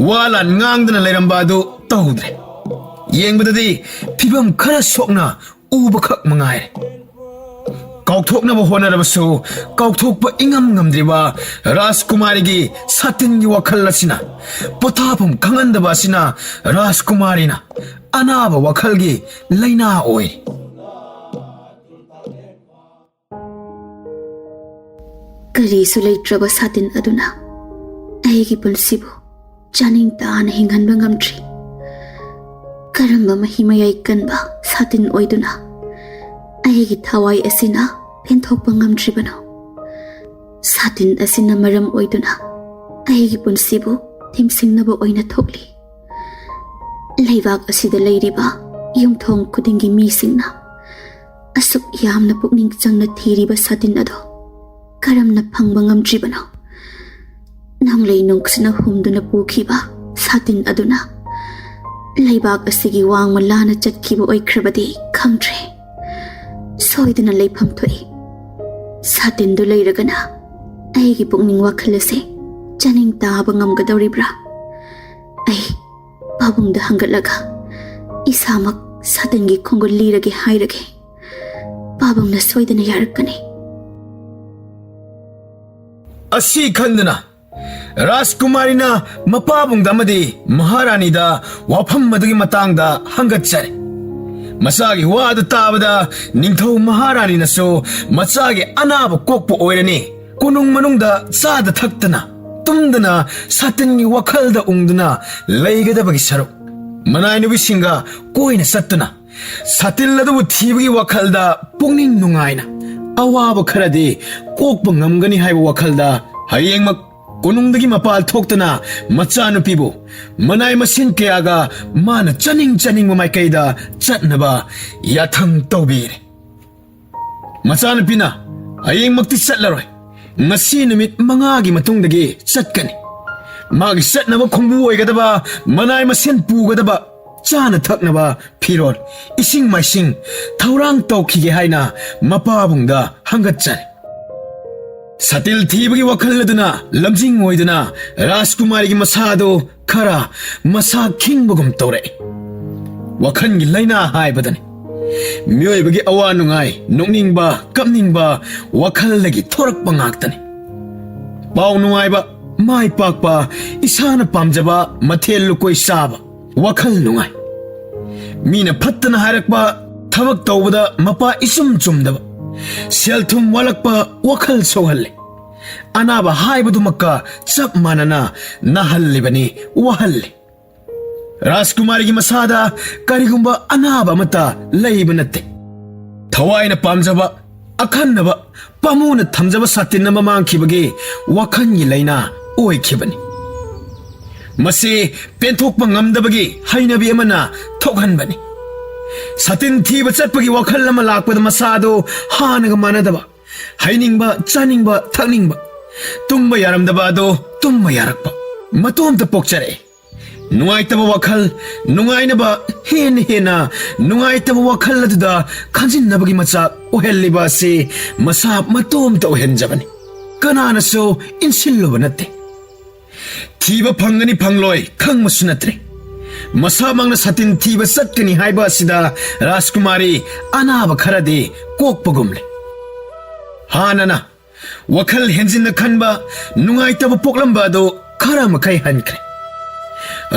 ꯋꯥ ꯂꯥꯟ ꯉꯥꯡꯗꯅ ꯂꯩꯔꯝꯕ ꯑꯗꯨ ꯇꯧꯗ꯭ꯔꯦ꯫ ꯌꯦꯡꯕꯗꯗꯤ ꯐꯤꯕꯝ ꯈꯔ ꯁꯣꯛꯅ ꯎꯕꯈꯛ ꯃꯉꯥꯏꯔꯦ꯫ ꯀꯥꯎꯊꯣꯛꯅꯕ ꯍꯣꯠꯅꯔꯕꯁꯨ ꯀꯥꯎꯊꯣꯛꯄ ꯏꯉꯝ ꯉꯝꯗ꯭ꯔꯤꯕ ꯔꯥꯖꯀꯨꯃꯥꯔꯤꯒꯤ ꯁꯥꯇꯤꯟꯒꯤ ꯋꯥꯈꯜ ꯑꯁꯤꯅ, ꯄꯣꯊꯥꯐꯝ ꯈꯪꯍꯟꯗꯕ ꯑꯁꯤꯅ ꯔꯥꯖꯀꯨꯃꯥꯔꯤꯅ ꯑꯅꯥꯕ ꯋꯥꯈꯜꯒꯤ ꯂꯥꯏꯅꯥ ꯑꯣꯏ꯫ ꯀꯔꯤꯁꯨ ꯂꯩꯇ꯭ꯔꯕ ꯁꯥꯇꯤꯟ ꯑꯗꯨꯅ ꯑꯩꯒꯤ ꯄꯨꯟꯁꯤꯕꯨ ꯆꯥꯅꯤꯡ ꯇꯥꯅ ꯍꯤꯡꯍꯟꯕ ꯉꯝꯗ꯭ꯔꯤ꯫ ꯀꯔꯝꯕ ꯃꯍꯤ ꯃꯌꯥꯏ ꯀꯟꯕ ꯁꯥꯇꯤꯟ ꯑꯣꯏꯗꯨꯅ ꯑꯩꯒꯤ ꯊꯋꯥꯏ ꯑꯁꯤꯅ ꯄꯦꯟꯊꯣꯛꯄ ꯉꯝꯗ꯭ꯔꯤꯕꯅꯣ? ꯁꯥꯇꯤꯟ ꯑꯁꯤꯅ ꯃꯔꯝ ꯑꯣꯏꯗꯨꯅ ꯑꯩꯒꯤ ꯄꯨꯟꯁꯤꯕꯨ ꯊꯤꯝꯁꯤꯡꯅꯕ ꯑꯣꯏꯅ ꯊꯣꯛꯂꯤ꯫ ꯂꯩꯕꯥꯛ ꯑꯁꯤꯗ ꯂꯩꯔꯤꯕ ꯌꯨꯝꯊꯣꯡ ꯈꯨꯗꯤꯡꯒꯤ ꯃꯤꯁꯤꯡꯅ ꯑꯁꯨꯛ ꯌꯥꯝꯅ ꯄꯨꯛꯅꯤꯡ ꯆꯪꯅ ꯊꯤꯔꯤꯕ ꯁꯥꯇꯤꯟ ꯑꯗꯣ ꯀꯔꯝꯅ ꯐꯪꯕ ꯉꯝꯗ꯭ꯔꯤꯕꯅꯣ? ꯅꯣꯡꯂꯩ ꯅꯨꯡꯁꯤꯠꯅ ꯍꯨꯝꯗꯨꯅ ꯄꯨꯈꯤꯕ ꯁꯥꯇꯤꯟ ꯑꯗꯨꯅ ꯂꯩꯕꯥꯛ ꯑꯁꯤꯒꯤ ꯋꯥꯡꯃ ꯂꯥꯟꯅ ꯆꯠꯈꯤꯕ ꯑꯣꯏꯈ꯭ꯔꯕꯗꯤ ꯈꯪꯗ꯭ꯔꯦ꯫ ꯁꯣꯏꯗꯅ ꯂꯩꯐꯝ ꯊꯣꯛꯏ꯫ ꯁꯥꯇꯤꯟꯗꯨ ꯂꯩꯔꯒꯅ ꯑꯩꯒꯤ ꯄꯨꯛꯅꯤꯡ ꯋꯥꯈꯜ ꯑꯁꯦ ꯆꯥꯅꯤꯡ ꯇꯥꯕ ꯉꯝꯒꯗꯧꯔꯤꯕ꯭ꯔꯥ? ꯑꯩ ꯄꯥꯕꯨꯡꯗ ꯍꯪꯒꯠꯂꯒ ꯏꯁꯥꯃꯛ ꯁꯥꯇꯤꯟꯒꯤ ꯈꯣꯡꯒꯨꯜ ꯂꯤꯔꯒꯦ ꯍꯥꯏꯔꯒꯦ꯫ ꯄꯥꯕꯨꯡꯅ ꯁꯣꯏꯗꯅ ꯌꯥꯔꯛꯀꯅꯤ꯫ ꯑꯁꯤ ꯈꯟꯗꯨꯅ ꯔꯥꯖꯀꯨꯃꯥꯔꯤꯅ ꯃꯄꯥꯕꯨꯡꯗ ꯑꯃꯗꯤ ꯃꯍꯥꯔꯥꯅꯤꯗ ꯋꯥꯐꯝ ꯑꯗꯨꯒꯤ ꯃꯇꯥꯡꯗ ꯍꯪꯒꯠꯆꯔꯦ꯫ ꯃꯆꯥꯒꯤ ꯋꯥ ꯑꯗꯨ ꯇꯥꯕꯗ ꯅꯤꯡꯊꯧ ꯃꯍꯥꯔꯥꯅꯤꯅꯁꯨ ꯃꯆꯥꯒꯤ ꯑꯅꯥꯕ ꯀꯣꯛꯄ ꯑꯣꯏꯔꯅꯤ, ꯀꯣꯅꯨꯡ ꯃꯅꯨꯡꯗ ꯆꯥꯗ ꯊꯛꯇꯅ ꯇꯨꯝꯗꯅ ꯁꯥꯇꯤꯟꯒꯤ ꯋꯥꯈꯜꯗ ꯎꯪꯗꯨꯅ ꯂꯩꯒꯗꯕꯒꯤ ꯁꯔꯨꯛ, ꯃꯅꯥꯏ ꯅꯨꯄꯤꯁꯤꯡꯒ ꯀꯣꯏꯅ ꯆꯠꯇꯨꯅ ꯁꯥꯇꯤꯜ ꯑꯗꯨꯕꯨ ꯊꯤꯕꯒꯤ ꯋꯥꯈꯜꯗ ꯄꯨꯛꯅꯤꯡ ꯅꯨꯡꯉꯥꯏꯅ ꯑꯋꯥꯕ ꯈꯔꯗꯤ ꯀꯣꯛꯄ ꯉꯝꯒꯅꯤ ꯍꯥꯏꯕ ꯋꯥꯈꯜꯗ ꯍꯌꯦꯡꯃꯛ ꯀꯣꯅꯨꯡꯗꯒꯤ ꯃꯄꯥꯜ ꯊꯣꯛꯇꯨꯅ ꯃꯆꯥꯅꯨꯄꯤꯕꯨ ꯃꯅꯥꯏ ꯃꯁꯤꯟ ꯀꯌꯥꯒ ꯃꯥꯅ ꯆꯠꯅꯤꯡ ꯆꯠꯅꯤꯡꯕ ꯃꯥꯏꯀꯩꯗ ꯆꯠꯅꯕ ꯌꯥꯊꯪ ꯇꯧꯕꯤꯔꯦ꯫ ꯃꯆꯥꯅꯨꯄꯤꯅ "ꯍꯌꯦꯡꯃꯛꯇꯤ ꯆꯠꯂꯔꯣꯏ, ꯉꯁꯤ ꯅꯨꯃꯤꯠ ꯃꯉꯥꯒꯤ ꯃꯇꯨꯡꯗꯒꯤ ꯆꯠꯀꯅꯤ꯫ ꯃꯥꯒꯤ ꯆꯠꯅꯕ ꯈꯣꯡꯕꯨ ꯑꯣꯏꯒꯗꯕ, ꯃꯅꯥꯏ ꯃꯁꯤꯟ ꯄꯨꯒꯗꯕ, ꯆꯥꯅ ꯊꯛꯅꯕ, ꯐꯤꯔꯣꯜ, ꯏꯁꯤꯡ ꯃꯥꯏꯁꯤꯡ ꯊꯧꯔꯥꯡ ꯇꯧꯈꯤꯒꯦ" ꯍꯥꯏꯅ ꯃꯄꯥꯕꯨꯡꯗ ꯍꯪꯒꯠꯆꯔꯦ꯫ ꯁꯇꯤꯜ ꯊꯤꯕꯒꯤ ꯋꯥꯈꯜ ꯑꯗꯨꯅ ꯂꯝꯖꯤꯡ ꯑꯣꯏꯗꯨꯅ ꯔꯥꯖꯀꯨꯃꯥꯔꯤꯒꯤ ꯃꯁꯥꯗꯨ ꯈꯔ ꯃꯁꯥ ꯈꯤꯡꯕꯒꯨꯝ ꯇꯧꯔꯛꯏ꯫ ꯋꯥꯈꯜꯒꯤ ꯂꯥꯏꯅꯥ ꯍꯥꯏꯕꯗꯨꯅꯤ꯫ ꯃꯤꯑꯣꯏꯕꯒꯤ ꯑꯋꯥ ꯅꯨꯡꯉꯥꯏ, ꯅꯣꯛꯅꯤꯡꯕ, ꯀꯞꯅꯤꯡꯕ ꯋꯥꯈꯜꯗꯒꯤ ꯊꯣꯔꯛꯄ ꯉꯥꯛꯇꯅꯤ꯫ ꯄꯥꯎ ꯅꯨꯡꯉꯥꯏꯕ, ꯃꯥꯏ ꯄꯥꯛꯄ, ꯏꯁꯥꯅ ꯄꯥꯝꯖꯕ ꯃꯊꯦꯜ ꯂꯨꯀꯣꯏ ꯆꯥꯕ, ꯋꯥꯈꯜ ꯅꯨꯡꯉꯥꯏ꯫ ꯃꯤꯅ ꯐꯠꯇꯅ ꯍꯥꯏꯔꯛꯄ, ꯊꯕꯛ ꯇꯧꯕꯗ ꯃꯄꯥ ꯏꯆꯨꯝ ꯆꯨꯝꯗꯕ, ꯁꯦꯜ ꯊꯨꯝ ꯋꯥꯠꯂꯛꯄ ꯋꯥꯈꯜ ꯁꯣꯛꯍꯜꯂꯦ꯫ ꯑꯅꯥꯕ ꯍꯥꯏꯕꯗꯨꯃꯛꯀ ꯆꯞ ꯃꯥꯟꯅꯅ ꯅꯥꯍꯜꯂꯤꯕꯅꯤ, ꯋꯥꯍꯜꯂꯤ꯫ ꯔꯥꯖꯀꯨꯃꯥꯔꯤꯒꯤ ꯃꯁꯥꯗ ꯀꯔꯤꯒꯨꯝꯕ ꯑꯅꯥꯕ ꯑꯃꯠꯇ ꯂꯩꯕ ꯅꯠꯇꯦ꯫ ꯊꯋꯥꯏꯅ ꯄꯥꯝꯖꯕ, ꯑꯈꯟꯅꯕ, ꯄꯥꯃꯨꯅ ꯊꯝꯖꯕ ꯁꯥꯇꯤꯟ ꯑꯃ ꯃꯥꯡꯈꯤꯕꯒꯤ ꯋꯥꯈꯜꯒꯤ ꯂꯥꯏꯅꯥ ꯑꯣꯏꯈꯤꯕꯅꯤ꯫ ꯃꯁꯤ ꯄꯦꯟꯊꯣꯛꯄ ꯉꯝꯗꯕꯒꯤ ꯍꯩꯅꯕꯤ ꯑꯃꯅ ꯊꯣꯛꯍꯟꯕꯅꯤ꯫ ꯁꯥꯇꯤꯟ ꯊꯤꯕ ꯆꯠꯄꯒꯤ ꯋꯥꯈꯜ ꯑꯃ ꯂꯥꯛꯄꯗ ꯃꯁꯥꯗꯨ ꯍꯥꯟꯅꯒ ꯃꯥꯟꯅꯗꯕ, ꯍꯩꯅꯤꯡꯕ, ꯆꯥꯅꯤꯡꯕ, ꯊꯛꯅꯤꯡꯕ, ꯇꯨꯝꯕ ꯌꯥꯔꯝꯗꯕ ꯑꯗꯨ ꯇꯨꯝꯕ ꯌꯥꯔꯛꯄ, ꯃꯇꯣꯝꯇ ꯄꯣꯛꯆꯔꯛꯏ꯫ ꯅꯨꯡꯉꯥꯏꯇꯕ ꯋꯥꯈꯜ ꯅꯨꯡꯉꯥꯏꯅꯕ ꯍꯦꯟꯅ ꯍꯦꯟꯅ ꯅꯨꯡꯉꯥꯏꯇꯕ ꯋꯥꯈꯜ ꯑꯗꯨꯗ ꯈꯟꯖꯤꯟꯅꯕꯒꯤ ꯃꯆꯥꯛ ꯑꯣꯏꯍꯜꯂꯤꯕ ꯑꯁꯤ ꯃꯁꯥ ꯃꯇꯣꯝꯇ ꯑꯣꯏꯍꯟꯖꯕꯅꯤ꯫ ꯀꯅꯥꯅꯁꯨ ꯏꯟꯁꯤꯜꯂꯨꯕ ꯅꯠꯇꯦ꯫ ꯊꯤꯕ ꯐꯪꯒꯅꯤ ꯐꯪꯂꯣꯏ ꯈꯪꯕꯁꯨ ꯅꯠꯇ꯭ꯔꯦ꯫ ꯃꯁꯥꯃꯛꯅ ꯁꯥꯇꯤꯟ ꯊꯤꯕ ꯆꯠꯀꯅꯤ ꯍꯥꯏꯕ ꯑꯁꯤꯗ ꯔꯥꯖꯀꯨꯃꯥꯔꯤ ꯑꯅꯥꯕ ꯈꯔꯗꯤ ꯀꯣꯛꯄꯒꯨꯝꯂꯦ꯫ ꯍꯥꯟꯅꯅ ꯋꯥꯈꯜ ꯍꯦꯟꯖꯤꯟꯅ ꯈꯟꯕ, ꯅꯨꯡꯉꯥꯏꯇꯕ ꯄꯣꯛꯂꯝꯕ ꯑꯗꯨ ꯈꯔ ꯃꯈꯩ ꯍꯟꯈ꯭ꯔꯦ꯫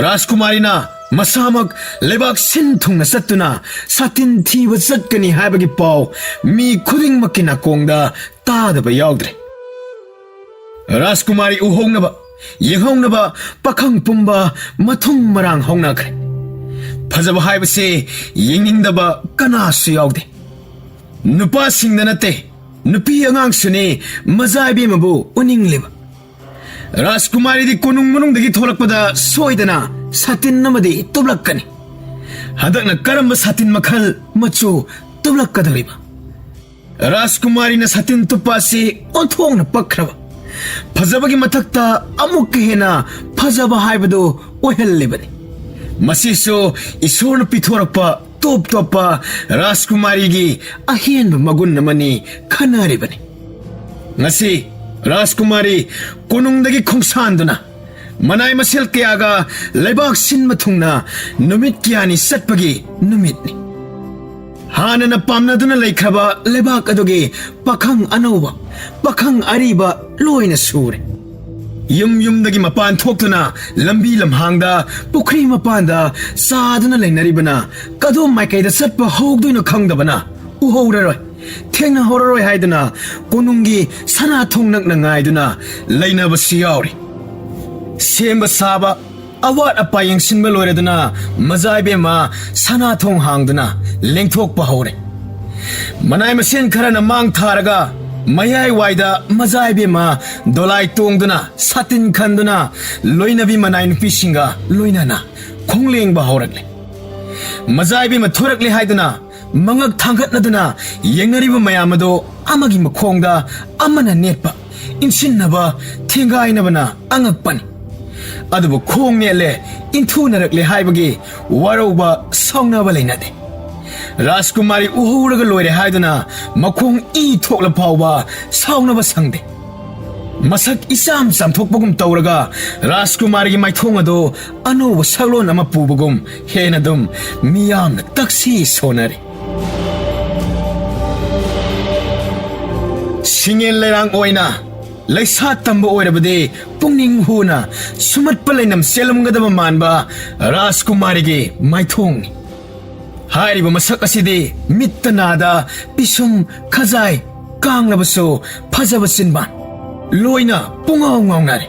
ꯔꯥꯖꯀꯨꯃꯥꯔꯤꯅ ꯃꯁꯥꯃꯛ ꯂꯩꯕꯥꯛ ꯁꯤꯟ ꯊꯨꯡꯅ ꯆꯠꯇꯨꯅ ꯁꯥꯇꯤꯟ ꯊꯤꯕ ꯆꯠꯀꯅꯤ ꯍꯥꯏꯕꯒꯤ ꯄꯥꯎ ꯃꯤ ꯈꯨꯗꯤꯡꯃꯛꯀꯤ ꯅꯥꯀꯣꯡꯗ ꯇꯥꯗꯕ ꯌꯥꯎꯗ꯭ꯔꯦ꯫ ꯔꯥꯖꯀꯨꯃꯥꯔꯤ ꯎꯍꯧꯅꯕ, ꯌꯦꯡꯍꯧꯅꯕ ꯄꯥꯈꯪ ꯄꯨꯝꯕ ꯃꯊꯨꯝ ꯃꯔꯥꯡ ꯍꯧꯅꯈ꯭ꯔꯦ꯫ ꯐꯖꯕ ꯍꯥꯏꯕꯁꯦ ꯌꯦꯡꯅꯤꯡꯗꯕ ꯀꯅꯥꯁꯨ ꯌꯥꯎꯗꯦ꯫ ꯅꯨꯄꯥꯁꯤꯡꯗ ꯅꯠꯇꯦ, ꯅꯨꯄꯤ ꯑꯉꯥꯡꯁꯨꯅꯤ ꯃꯖꯥ ꯏꯕꯦꯝꯃꯕꯨ ꯎꯅꯤꯡꯂꯤꯕ꯫ ꯔꯥꯖꯀꯨꯃꯥꯔꯤꯗꯤ ꯀꯣꯅꯨꯡ ꯃꯅꯨꯡꯗꯒꯤ ꯊꯣꯛꯂꯛꯄꯗ ꯁꯣꯏꯗꯅ ꯁꯥꯇꯤꯟ ꯑꯃꯗꯤ ꯇꯨꯞꯂꯛꯀꯅꯤ꯫ ꯍꯟꯗꯛꯅ ꯀꯔꯝꯕ ꯁꯥꯇꯤꯟ ꯃꯈꯜ, ꯃꯆꯨ ꯇꯨꯞꯂꯛꯀꯗꯧꯔꯤꯕ? ꯔꯥꯖꯀꯨꯃꯥꯔꯤꯅ ꯁꯥꯇꯤꯟ ꯇꯨꯞꯄ ꯑꯁꯤ ꯑꯣꯟꯊꯣꯛꯅ ꯄꯛꯈ꯭ꯔꯕ, ꯐꯖꯕꯒꯤ ꯃꯊꯛꯇ ꯑꯃꯨꯛꯀ ꯍꯦꯟꯅ ꯐꯖꯕ ꯍꯥꯏꯕꯗꯨ ꯑꯣꯏꯍꯜꯂꯤꯕꯅꯤ꯫ ꯃꯁꯤꯁꯨ ꯏꯁꯣꯔꯅ ꯄꯤꯊꯣꯔꯛꯄ ꯇꯣꯞ ꯇꯣꯞꯄ ꯔꯥꯖꯀꯨꯃꯥꯔꯤꯒꯤ ꯑꯍꯦꯟꯕ ꯃꯒꯨꯟ ꯑꯃꯅꯤ ꯈꯟꯅꯔꯤꯕꯅꯤ꯫ ꯉꯁꯤ ꯔꯥꯖꯀꯨꯃꯥꯔꯤ ꯀꯣꯅꯨꯡꯗꯒꯤ ꯈꯣꯡꯁꯥꯟꯗꯨꯅ ꯃꯅꯥꯏ ꯃꯁꯦꯜ ꯀꯌꯥꯒ ꯂꯩꯕꯥꯛ ꯁꯤꯟꯕ ꯊꯨꯡꯅ ꯅꯨꯃꯤꯠ ꯀꯌꯥꯅꯤ ꯆꯠꯄꯒꯤ ꯅꯨꯃꯤꯠꯅꯤ꯫ ꯍꯥꯟꯅꯅ ꯄꯥꯝꯅꯗꯨꯅ ꯂꯩꯈ꯭ꯔꯕ ꯂꯩꯕꯥꯛ ꯑꯗꯨꯒꯤ ꯄꯥꯈꯪ ꯑꯅꯧꯕ, ꯄꯥꯈꯪ ꯑꯔꯤꯕ ꯂꯣꯏꯅ ꯁꯨꯔꯦ꯫ ꯌꯨꯝ ꯌꯨꯝꯗꯒꯤ ꯃꯄꯥꯟ ꯊꯣꯛꯇꯨꯅ ꯂꯝꯕꯤ ꯂꯝꯍꯥꯡꯗ, ꯄꯨꯈ꯭ꯔꯤ ꯃꯄꯥꯟꯗ ꯆꯥꯗꯨꯅ ꯂꯩꯅꯔꯤꯕꯅ ꯀꯗꯣꯝ ꯃꯥꯏꯀꯩꯗ ꯆꯠꯄ ꯍꯧꯗꯣꯏꯅꯣ ꯈꯪꯗꯕꯅ ꯎꯍꯧꯔꯔꯣꯏ, ꯊꯦꯡꯅꯍꯧꯔꯔꯣꯏ ꯍꯥꯏꯗꯨꯅ ꯀꯣꯅꯨꯡꯒꯤ ꯁꯅꯥ ꯊꯣꯡ ꯅꯛꯅ ꯉꯥꯏꯗꯨꯅ ꯂꯩꯅꯕꯁꯨ ꯌꯥꯎꯔꯤ꯫ ꯁꯦꯝꯕ ꯁꯥꯕ, ꯑꯋꯥꯠ ꯑꯄꯥ ꯌꯦꯡꯁꯤꯟꯕ ꯂꯣꯏꯔꯗꯨꯅ ꯃꯖꯥ ꯏꯕꯦꯝꯃ ꯁꯅꯥ ꯊꯣꯡ ꯍꯥꯡꯗꯨꯅ ꯂꯦꯡꯊꯣꯛꯄ ꯍꯧꯔꯦ꯫ ꯃꯅꯥꯏ ꯃꯁꯦꯟ ꯈꯔꯅ ꯃꯥꯡ ꯊꯥꯔꯒ ꯃꯌꯥꯏ ꯋꯥꯏꯗ ꯃꯖꯥ ꯏꯕꯦꯝꯃ ꯗꯣꯂꯥꯏ ꯇꯣꯡꯗꯨꯅ, ꯁꯥꯇꯤꯟ ꯈꯟꯗꯨꯅ ꯂꯣꯏꯅꯕꯤ ꯃꯅꯥꯏ ꯅꯨꯄꯤꯁꯤꯡꯒ ꯂꯣꯏꯅꯅ ꯈꯣꯡꯂꯦꯡꯕ ꯍꯧꯔꯛꯂꯦ꯫ ꯃꯖꯥ ꯏꯕꯦꯝꯃ ꯊꯣꯔꯛꯂꯦ ꯍꯥꯏꯗꯨꯅ ꯃꯉꯛ ꯊꯥꯡꯒꯠꯅꯗꯨꯅ ꯌꯦꯡꯅꯔꯤꯕ ꯃꯌꯥꯝ ꯑꯗꯨ ꯑꯃꯒꯤ ꯃꯈꯣꯡꯗ ꯑꯃꯅ ꯅꯦꯠꯄ, ꯏꯟꯁꯤꯟꯅꯕ, ꯊꯦꯡꯒꯥꯏꯅꯕꯅ ꯑꯉꯛꯄꯅꯤ꯫ ꯑꯗꯨꯕꯨ ꯈꯣꯡ ꯅꯦꯠꯂꯦ, ꯏꯟꯊꯨꯅꯔꯛꯂꯦ ꯍꯥꯏꯕꯒꯤ ꯋꯥꯔꯧꯕ, ꯁꯥꯎꯅꯕ ꯂꯩꯅꯗꯦ꯫ ꯔꯥꯖꯀꯨꯃꯥꯔꯤ ꯎꯍꯧꯔꯒ ꯂꯣꯏꯔꯦ ꯍꯥꯏꯗꯨꯅ ꯃꯈꯣꯡ ꯏ ꯊꯣꯛꯂ ꯐꯥꯎꯕ ꯁꯥꯎꯅꯕ ꯁꯪꯗꯦ꯫ ꯃꯁꯛ ꯏꯆꯥꯝ ꯆꯥꯝꯊꯣꯛꯄꯒꯨꯝ ꯇꯧꯔꯒ ꯔꯥꯖꯀꯨꯃꯥꯔꯤꯒꯤ ꯃꯥꯏꯊꯣꯡ ꯑꯗꯨ ꯑꯅꯧꯕ ꯁꯛꯂꯣꯟ ꯑꯃ ꯄꯨꯕꯒꯨꯝ ꯍꯦꯟꯅ ꯑꯗꯨꯝ ꯃꯤꯌꯥꯝꯅ ꯇꯛꯁꯤ ꯁꯣꯟꯅꯔꯤ꯫ ꯁꯤꯡꯉꯦꯟ ꯂꯩꯔꯥꯡ ꯑꯣꯏꯅ ꯂꯩꯁꯥ ꯇꯝꯕ ꯑꯣꯏꯔꯕꯗꯤ ꯄꯨꯛꯅꯤꯡ ꯍꯨꯅ ꯁꯨꯃꯠꯄ ꯂꯩꯅꯝ ꯆꯦꯜꯂꯝꯒꯗꯕ ꯃꯥꯟꯕ ꯔꯥꯖꯀꯨꯃꯥꯔꯤꯒꯤ ꯃꯥꯏꯊꯣꯡꯅꯤ꯫ ꯍꯥꯏꯔꯤꯕ ꯃꯁꯛ ꯑꯁꯤꯗꯤ ꯃꯤꯠꯇ ꯅꯥꯗ, ꯄꯤꯁꯨꯝ, ꯈꯖꯥꯏ ꯀꯥꯡꯂꯕꯁꯨ ꯐꯖꯕ ꯆꯤꯟꯕꯥꯟ ꯂꯣꯏꯅ ꯄꯨꯡꯉꯥꯎ ꯉꯥꯎꯅꯔꯦ꯫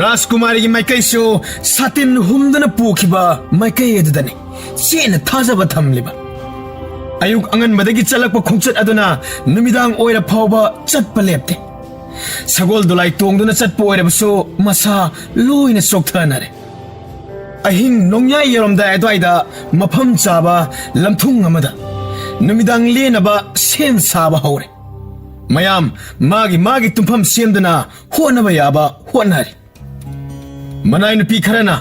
ꯔꯥꯖꯀꯨꯃꯥꯔꯤꯒꯤ ꯃꯥꯏꯀꯩꯁꯨ ꯁꯥꯇꯤꯟ ꯍꯨꯝꯗꯨꯅ ꯄꯨꯈꯤꯕ ꯃꯥꯏꯀꯩ ꯑꯗꯨꯗꯅꯤ ꯆꯦꯠꯅ ꯊꯥꯖꯕ ꯊꯝꯂꯤꯕ꯫ ꯑꯌꯨꯛ ꯑꯉꯟꯕꯗꯒꯤ ꯆꯠꯂꯛꯄ ꯈꯣꯡꯆꯠ ꯑꯗꯨꯅ ꯅꯨꯃꯤꯗꯥꯡ ꯑꯣꯏꯔ ꯐꯥꯎꯕ ꯆꯠꯄ ꯂꯦꯞꯇꯦ꯫ ꯁꯒꯣꯜ ꯗꯣꯂꯥꯏ ꯇꯣꯡꯗꯨꯅ ꯆꯠꯄ ꯑꯣꯏꯔꯕꯁꯨ ꯃꯁꯥ ꯂꯣꯏꯅ ꯆꯣꯛꯊꯅꯔꯦ꯫ ꯑꯍꯤꯡ ꯅꯣꯡꯌꯥꯏ ꯌꯧꯔꯝꯗꯥꯏ ꯑꯗꯨꯋꯥꯏꯗ ꯃꯐꯝ ꯆꯥꯕ ꯂꯝꯊꯨꯡ ꯑꯃꯗ ꯅꯨꯃꯤꯗꯥꯡ ꯂꯦꯟꯅꯕ ꯁꯦꯝ ꯁꯥꯕ ꯍꯧꯔꯦ꯫ ꯃꯌꯥꯝ ꯃꯥꯒꯤ ꯃꯥꯒꯤ ꯇꯨꯝꯐꯝ ꯁꯦꯝꯗꯨꯅ ꯍꯣꯠꯅꯕ ꯌꯥꯕ ꯍꯣꯠꯅꯔꯤ꯫ ꯃꯅꯥꯏ ꯅꯨꯄꯤ ꯈꯔꯅ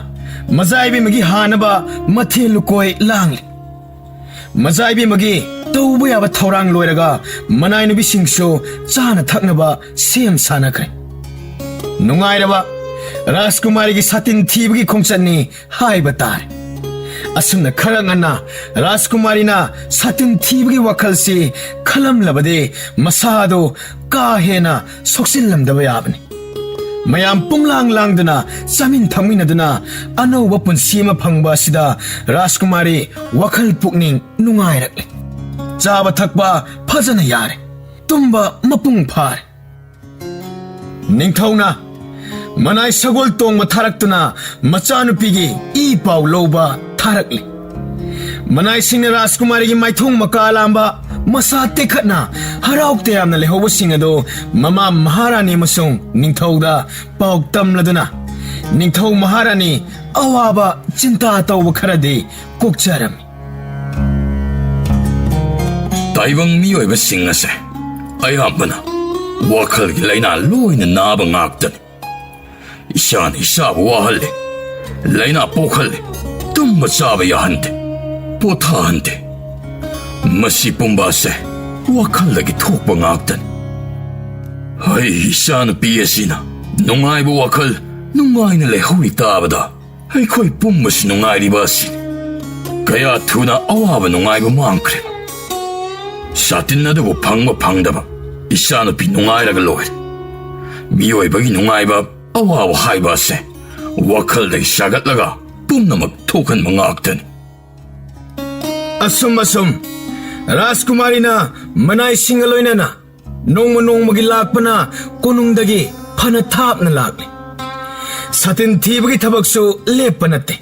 ꯃꯖꯥ ꯏꯕꯦꯝꯃꯒꯤ ꯍꯥꯅꯕ ꯃꯊꯦꯜ ꯂꯨꯀꯣꯏ ꯂꯥꯡꯂꯤ꯫ ꯃꯖꯥ ꯏꯕꯦꯝꯃꯒꯤ ꯇꯧꯕ ꯌꯥꯕ ꯊꯧꯔꯥꯡ ꯂꯣꯏꯔꯒ ꯃꯅꯥꯏ ꯅꯨꯄꯤꯁꯤꯡꯁꯨ ꯆꯥꯅ ꯊꯛꯅꯕ ꯁꯦꯝ ꯁꯥꯅꯈ꯭ꯔꯦ꯫ ꯅꯨꯡꯉꯥꯏꯔꯕ ꯔꯥꯖꯀꯨꯃꯥꯔꯤꯒꯤ ꯁꯥꯇꯤꯟ ꯊꯤꯕꯒꯤ ꯈꯣꯡꯆꯠꯅꯤ ꯍꯥꯏꯕ ꯇꯥꯔꯦ꯫ ꯑꯁꯨꯝꯅ ꯈꯔ ꯉꯟꯅ ꯔꯥꯖꯀꯨꯃꯥꯔꯤꯅ ꯁꯥꯇꯤꯟ ꯊꯤꯕꯒꯤ ꯋꯥꯈꯜꯁꯤ ꯈꯜꯂꯝꯂꯕꯗꯤ ꯃꯁꯥꯗꯨ ꯀꯥ ꯍꯦꯟꯅ ꯁꯣꯛꯆꯤꯜꯂꯝꯗꯕ ꯌꯥꯕꯅꯤ꯫ ꯃꯌꯥꯝ ꯄꯨꯝꯂꯥꯡ ꯂꯥꯡꯗꯨꯅ ꯆꯥꯃꯤꯟ ꯊꯛꯃꯤꯟꯅꯗꯨꯅ ꯑꯅꯧꯕ ꯄꯨꯟꯁꯤ ꯑꯃ ꯐꯪꯕ ꯑꯁꯤꯗ ꯔꯥꯖꯀꯨꯃꯥꯔꯤ ꯋꯥꯈꯜ ꯄꯨꯛꯅꯤꯡ ꯅꯨꯡꯉꯥꯏꯔꯛꯂꯦ꯫ ꯆꯥꯕ ꯊꯛꯄ ꯐꯖꯅ ꯌꯥꯔꯦ꯫ ꯇꯨꯝꯕ ꯃꯄꯨꯡ ꯐꯥꯔꯦ꯫ ꯅꯤꯡꯊꯧꯅ ꯃꯅꯥꯏ ꯁꯒꯣꯜ ꯇꯣꯡꯕ ꯊꯥꯔꯛꯇꯨꯅ ꯃꯆꯥꯅꯨꯄꯤꯒꯤ ꯏ ꯄꯥꯎ ꯂꯧꯕ ꯊꯥꯔꯛꯂꯤ꯫ ꯃꯅꯥꯏꯁꯤꯡꯅ ꯔꯥꯖꯀꯨꯃꯥꯔꯤꯒꯤ ꯃꯥꯏꯊꯣꯡ ꯃꯀꯥ ꯂꯥꯝꯕ, ꯃꯁꯥ ꯇꯦꯛꯈꯠꯅ ꯍꯔꯥꯎ ꯇꯌꯥꯝꯅ ꯂꯩꯍꯧꯕꯁꯤꯡ ꯑꯗꯨ ꯃꯃꯥ ꯃꯍꯥꯔꯥꯅꯤ ꯑꯃꯁꯨꯡ ꯅꯤꯡꯊꯧꯗ ꯄꯥꯎ ꯇꯝꯂꯗꯨꯅ ꯅꯤꯡꯊꯧ ꯃꯍꯥꯔꯥꯅꯤ ꯑꯋꯥꯕ ꯆꯤꯟꯇꯥ ꯇꯧꯕ ꯈꯔꯗꯤ ꯀꯣꯛꯆꯔꯝꯃꯤ꯫ ꯇꯥꯏꯕꯪ ꯃꯤꯑꯣꯏꯕꯁꯤꯡ ꯑꯁꯦ ꯑꯌꯥꯝꯕꯅ ꯋꯥꯈꯜꯒꯤ ꯂꯥꯏꯅꯥ ꯂꯣꯏꯅ ꯅꯥꯕ ꯉꯥꯛꯇꯅꯤ꯫ ꯏꯁꯥꯅ ꯏꯁꯥꯕꯨ ꯋꯥꯍꯜꯂꯤ, ꯂꯥꯏꯅꯥ ꯄꯣꯛꯍꯜꯂꯤ, ꯇꯨꯝꯕ ꯆꯥꯕ ꯌꯥꯍꯟꯗꯦ, ꯄꯣꯊꯥꯍꯟꯗꯦ꯫ ꯃꯁꯤ ꯄꯨꯝꯕ ꯑꯁꯦ ꯋꯥꯈꯜꯗꯒꯤ ꯊꯣꯛꯄ ꯉꯥꯛꯇꯅꯤ꯫ ꯑꯩ ꯏꯆꯥꯅꯨꯄꯤ ꯑꯁꯤꯅ ꯅꯨꯡꯉꯥꯏꯕ ꯋꯥꯈꯜ ꯅꯨꯡꯉꯥꯏꯅ ꯂꯩꯍꯧꯔꯤ ꯇꯥꯕꯗ ꯑꯩꯈꯣꯏ ꯄꯨꯝꯕꯁꯤ ꯅꯨꯡꯉꯥꯏꯔꯤꯕ ꯑꯁꯤꯅꯤ꯫ ꯀꯌꯥ ꯊꯨꯅ ꯑꯋꯥꯕ ꯅꯨꯡꯉꯥꯏꯕ ꯃꯥꯡꯈ꯭ꯔꯦ꯫ ꯁꯥꯇꯤꯟ ꯑꯗꯨꯕꯨ ꯐꯪꯕ ꯐꯪꯗꯕ ꯏꯆꯥꯅꯨꯄꯤ ꯅꯨꯡꯉꯥꯏꯔꯒ ꯂꯣꯏꯔꯦ꯫ ꯃꯤꯑꯣꯏꯕꯒꯤ ꯅꯨꯡꯉꯥꯏꯕ ꯑꯋꯥꯕ ꯍꯥꯏꯕ ꯑꯁꯦ ꯋꯥꯈꯜꯗꯒꯤ ꯁꯥꯒꯠꯂꯒ ꯄꯨꯝꯅꯃꯛ ꯊꯣꯛꯍꯟꯕ ꯉꯥꯛꯇꯅꯤ꯫ ꯑꯁꯨꯝ ꯑꯁꯨꯝ ꯔꯥꯖꯀꯨꯃꯥꯔꯤꯅ ꯃꯅꯥꯏꯁꯤꯡꯒ ꯂꯣꯏꯅꯅ ꯅꯣꯡꯃ ꯅꯣꯡꯃꯒꯤ ꯂꯥꯛꯄꯅ ꯀꯣꯅꯨꯡꯗꯒꯤ ꯐꯅ ꯊꯥꯞꯅ ꯂꯥꯛꯂꯤ꯫ ꯁꯥꯇꯤꯟ ꯊꯤꯕꯒꯤ ꯊꯕꯛꯁꯨ ꯂꯦꯞꯄ ꯅꯠꯇꯦ꯫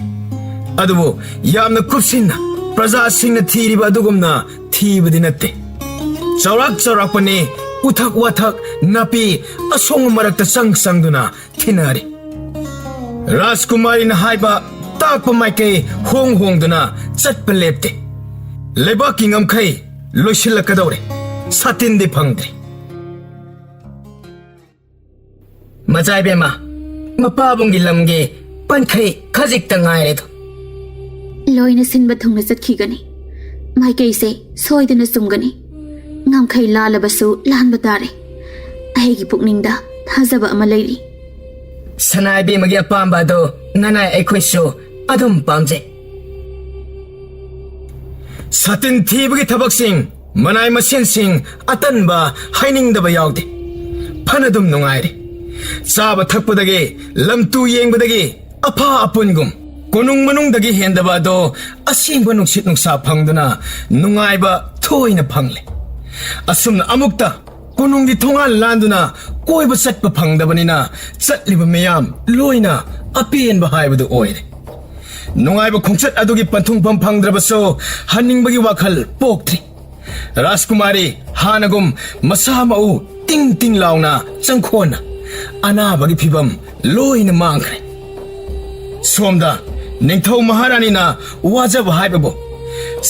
ꯑꯗꯨꯕꯨ ꯌꯥꯝꯅ ꯀꯨꯞꯁꯤꯟꯅ ꯄ꯭ꯔꯖꯥꯁꯤꯡꯅ ꯊꯤꯔꯤꯕ ꯑꯗꯨꯒꯨꯝꯅ ꯊꯤꯕꯗꯤ ꯅꯠꯇꯦ꯫ ꯆꯥꯎꯔꯥꯛ ꯆꯥꯎꯔꯥꯛꯄꯅꯤ ꯎꯊꯛ ꯋꯥꯊꯛ, ꯅꯥꯄꯤ ꯑꯁꯣꯡꯕ ꯃꯔꯛꯇ ꯆꯪ ꯆꯪꯗꯨꯅ ꯊꯤꯅꯔꯤ꯫ ꯔꯥꯖꯀꯨꯃꯥꯔꯤꯅ ꯍꯥꯏꯕ ꯇꯥꯛꯄ ꯃꯥꯏꯀꯩ ꯍꯣꯡ ꯍꯣꯡꯗꯨꯅ ꯆꯠꯄ ꯂꯦꯞꯇꯦ꯫ ꯂꯩꯕꯥꯛꯀꯤ ꯉꯝꯈꯩ ꯂꯣꯏꯁꯤꯜꯂꯛꯀꯗꯧꯔꯦ꯫ ꯁꯥꯇꯤꯟꯗꯤ ꯐꯪꯗ꯭ꯔꯤ꯫ ꯃꯆꯥ ꯏꯕꯦꯝꯃ, ꯃꯄꯥꯕꯨꯡꯒꯤ ꯂꯝꯒꯤ ꯄꯟꯈꯩ ꯈꯖꯤꯛꯇ ꯉꯥꯏꯔꯦꯗꯣ꯫ ꯂꯣꯏꯅ ꯁꯤꯟꯕ ꯊꯨꯡꯅ ꯆꯠꯈꯤꯒꯅꯤ꯫ ꯃꯥꯏꯀꯩꯁꯦ ꯁꯣꯏꯗꯅ ꯆꯨꯝꯒꯅꯤ꯫ ꯉꯝꯈꯩ ꯂꯥꯜꯂꯕꯁꯨ ꯂꯥꯟꯕ ꯇꯥꯔꯦ꯫ ꯑꯩꯒꯤ ꯄꯨꯛꯅꯤꯡꯗ ꯊꯥꯖꯕ ꯑꯃ ꯂꯩꯔꯤ꯫ ꯁꯅꯥ ꯏꯕꯦꯝꯃꯒꯤ ꯑꯄꯥꯝꯕ ꯑꯗꯣ ꯅꯅꯥꯏ ꯑꯩꯈꯣꯏꯁꯨ ꯑꯗꯨꯝ ꯄꯥꯝꯖꯩ꯫ ꯁꯥꯇꯤꯟ ꯊꯤꯕꯒꯤ ꯊꯕꯛꯁꯤꯡ ꯃꯅꯥꯏ ꯃꯁꯦꯟꯁꯤꯡ ꯑꯇꯟꯕ ꯍꯥꯏꯅꯤꯡꯗꯕ ꯌꯥꯎꯗꯦ꯫ ꯐꯅꯗꯨꯝ ꯅꯨꯡꯉꯥꯏꯔꯦ꯫ ꯆꯥꯕ ꯊꯛꯄꯗꯒꯤ ꯂꯝꯇꯨ ꯌꯦꯡꯕꯗꯒꯤ ꯑꯐꯥ ꯑꯄꯨꯟꯒꯨꯝ ꯀꯣꯅꯨꯡ ꯃꯅꯨꯡꯗꯒꯤ ꯍꯦꯟꯗꯕ ꯑꯗꯣ ꯑꯁꯦꯡꯕ ꯅꯨꯡꯁꯤꯠ ꯅꯨꯡꯁꯥ ꯐꯪꯗꯨꯅ ꯅꯨꯡꯉꯥꯏꯕ ꯊꯣꯏꯅ ꯐꯪꯂꯦ꯫ ꯑꯁꯨꯝꯅ ꯑꯃꯨꯛꯇ ꯀꯣꯅꯨꯡꯒꯤ ꯊꯣꯡꯒꯥꯜ ꯂꯥꯟꯗꯨꯅ ꯀꯣꯏꯕ ꯆꯠꯄ ꯐꯪꯗꯕꯅꯤꯅ ꯆꯠꯂꯤꯕ ꯃꯤꯌꯥꯝ ꯂꯣꯏꯅ ꯑꯄꯦꯟꯕ ꯍꯥꯏꯕꯗꯨ ꯑꯣꯏꯔꯦ꯫ ꯅꯨꯡꯉꯥꯏꯕ ꯈꯣꯡꯆꯠ ꯑꯗꯨꯒꯤ ꯄꯟꯊꯨꯡꯐꯝ ꯐꯪꯗ꯭ꯔꯕꯁꯨ ꯍꯟꯅꯤꯡꯕꯒꯤ ꯋꯥꯈꯜ ꯄꯣꯛꯇ꯭ꯔꯤ꯫ ꯔꯥꯖꯀꯨꯃꯥꯔꯤ ꯍꯥꯟꯅꯒꯨꯝ ꯃꯁꯥ ꯃꯎ ꯇꯤꯡ ꯇꯤꯡ ꯂꯥꯎꯅ ꯆꯪꯈꯣꯟꯅ ꯑꯅꯥꯕꯒꯤ ꯐꯤꯕꯝ ꯂꯣꯏꯅ ꯃꯥꯡꯈ꯭ꯔꯦ꯫ ꯁꯣꯝꯗ ꯅꯤꯡꯊꯧ ꯃꯍꯥꯔꯥꯅꯤꯅ ꯋꯥꯖꯕ ꯍꯥꯏꯕꯕꯨ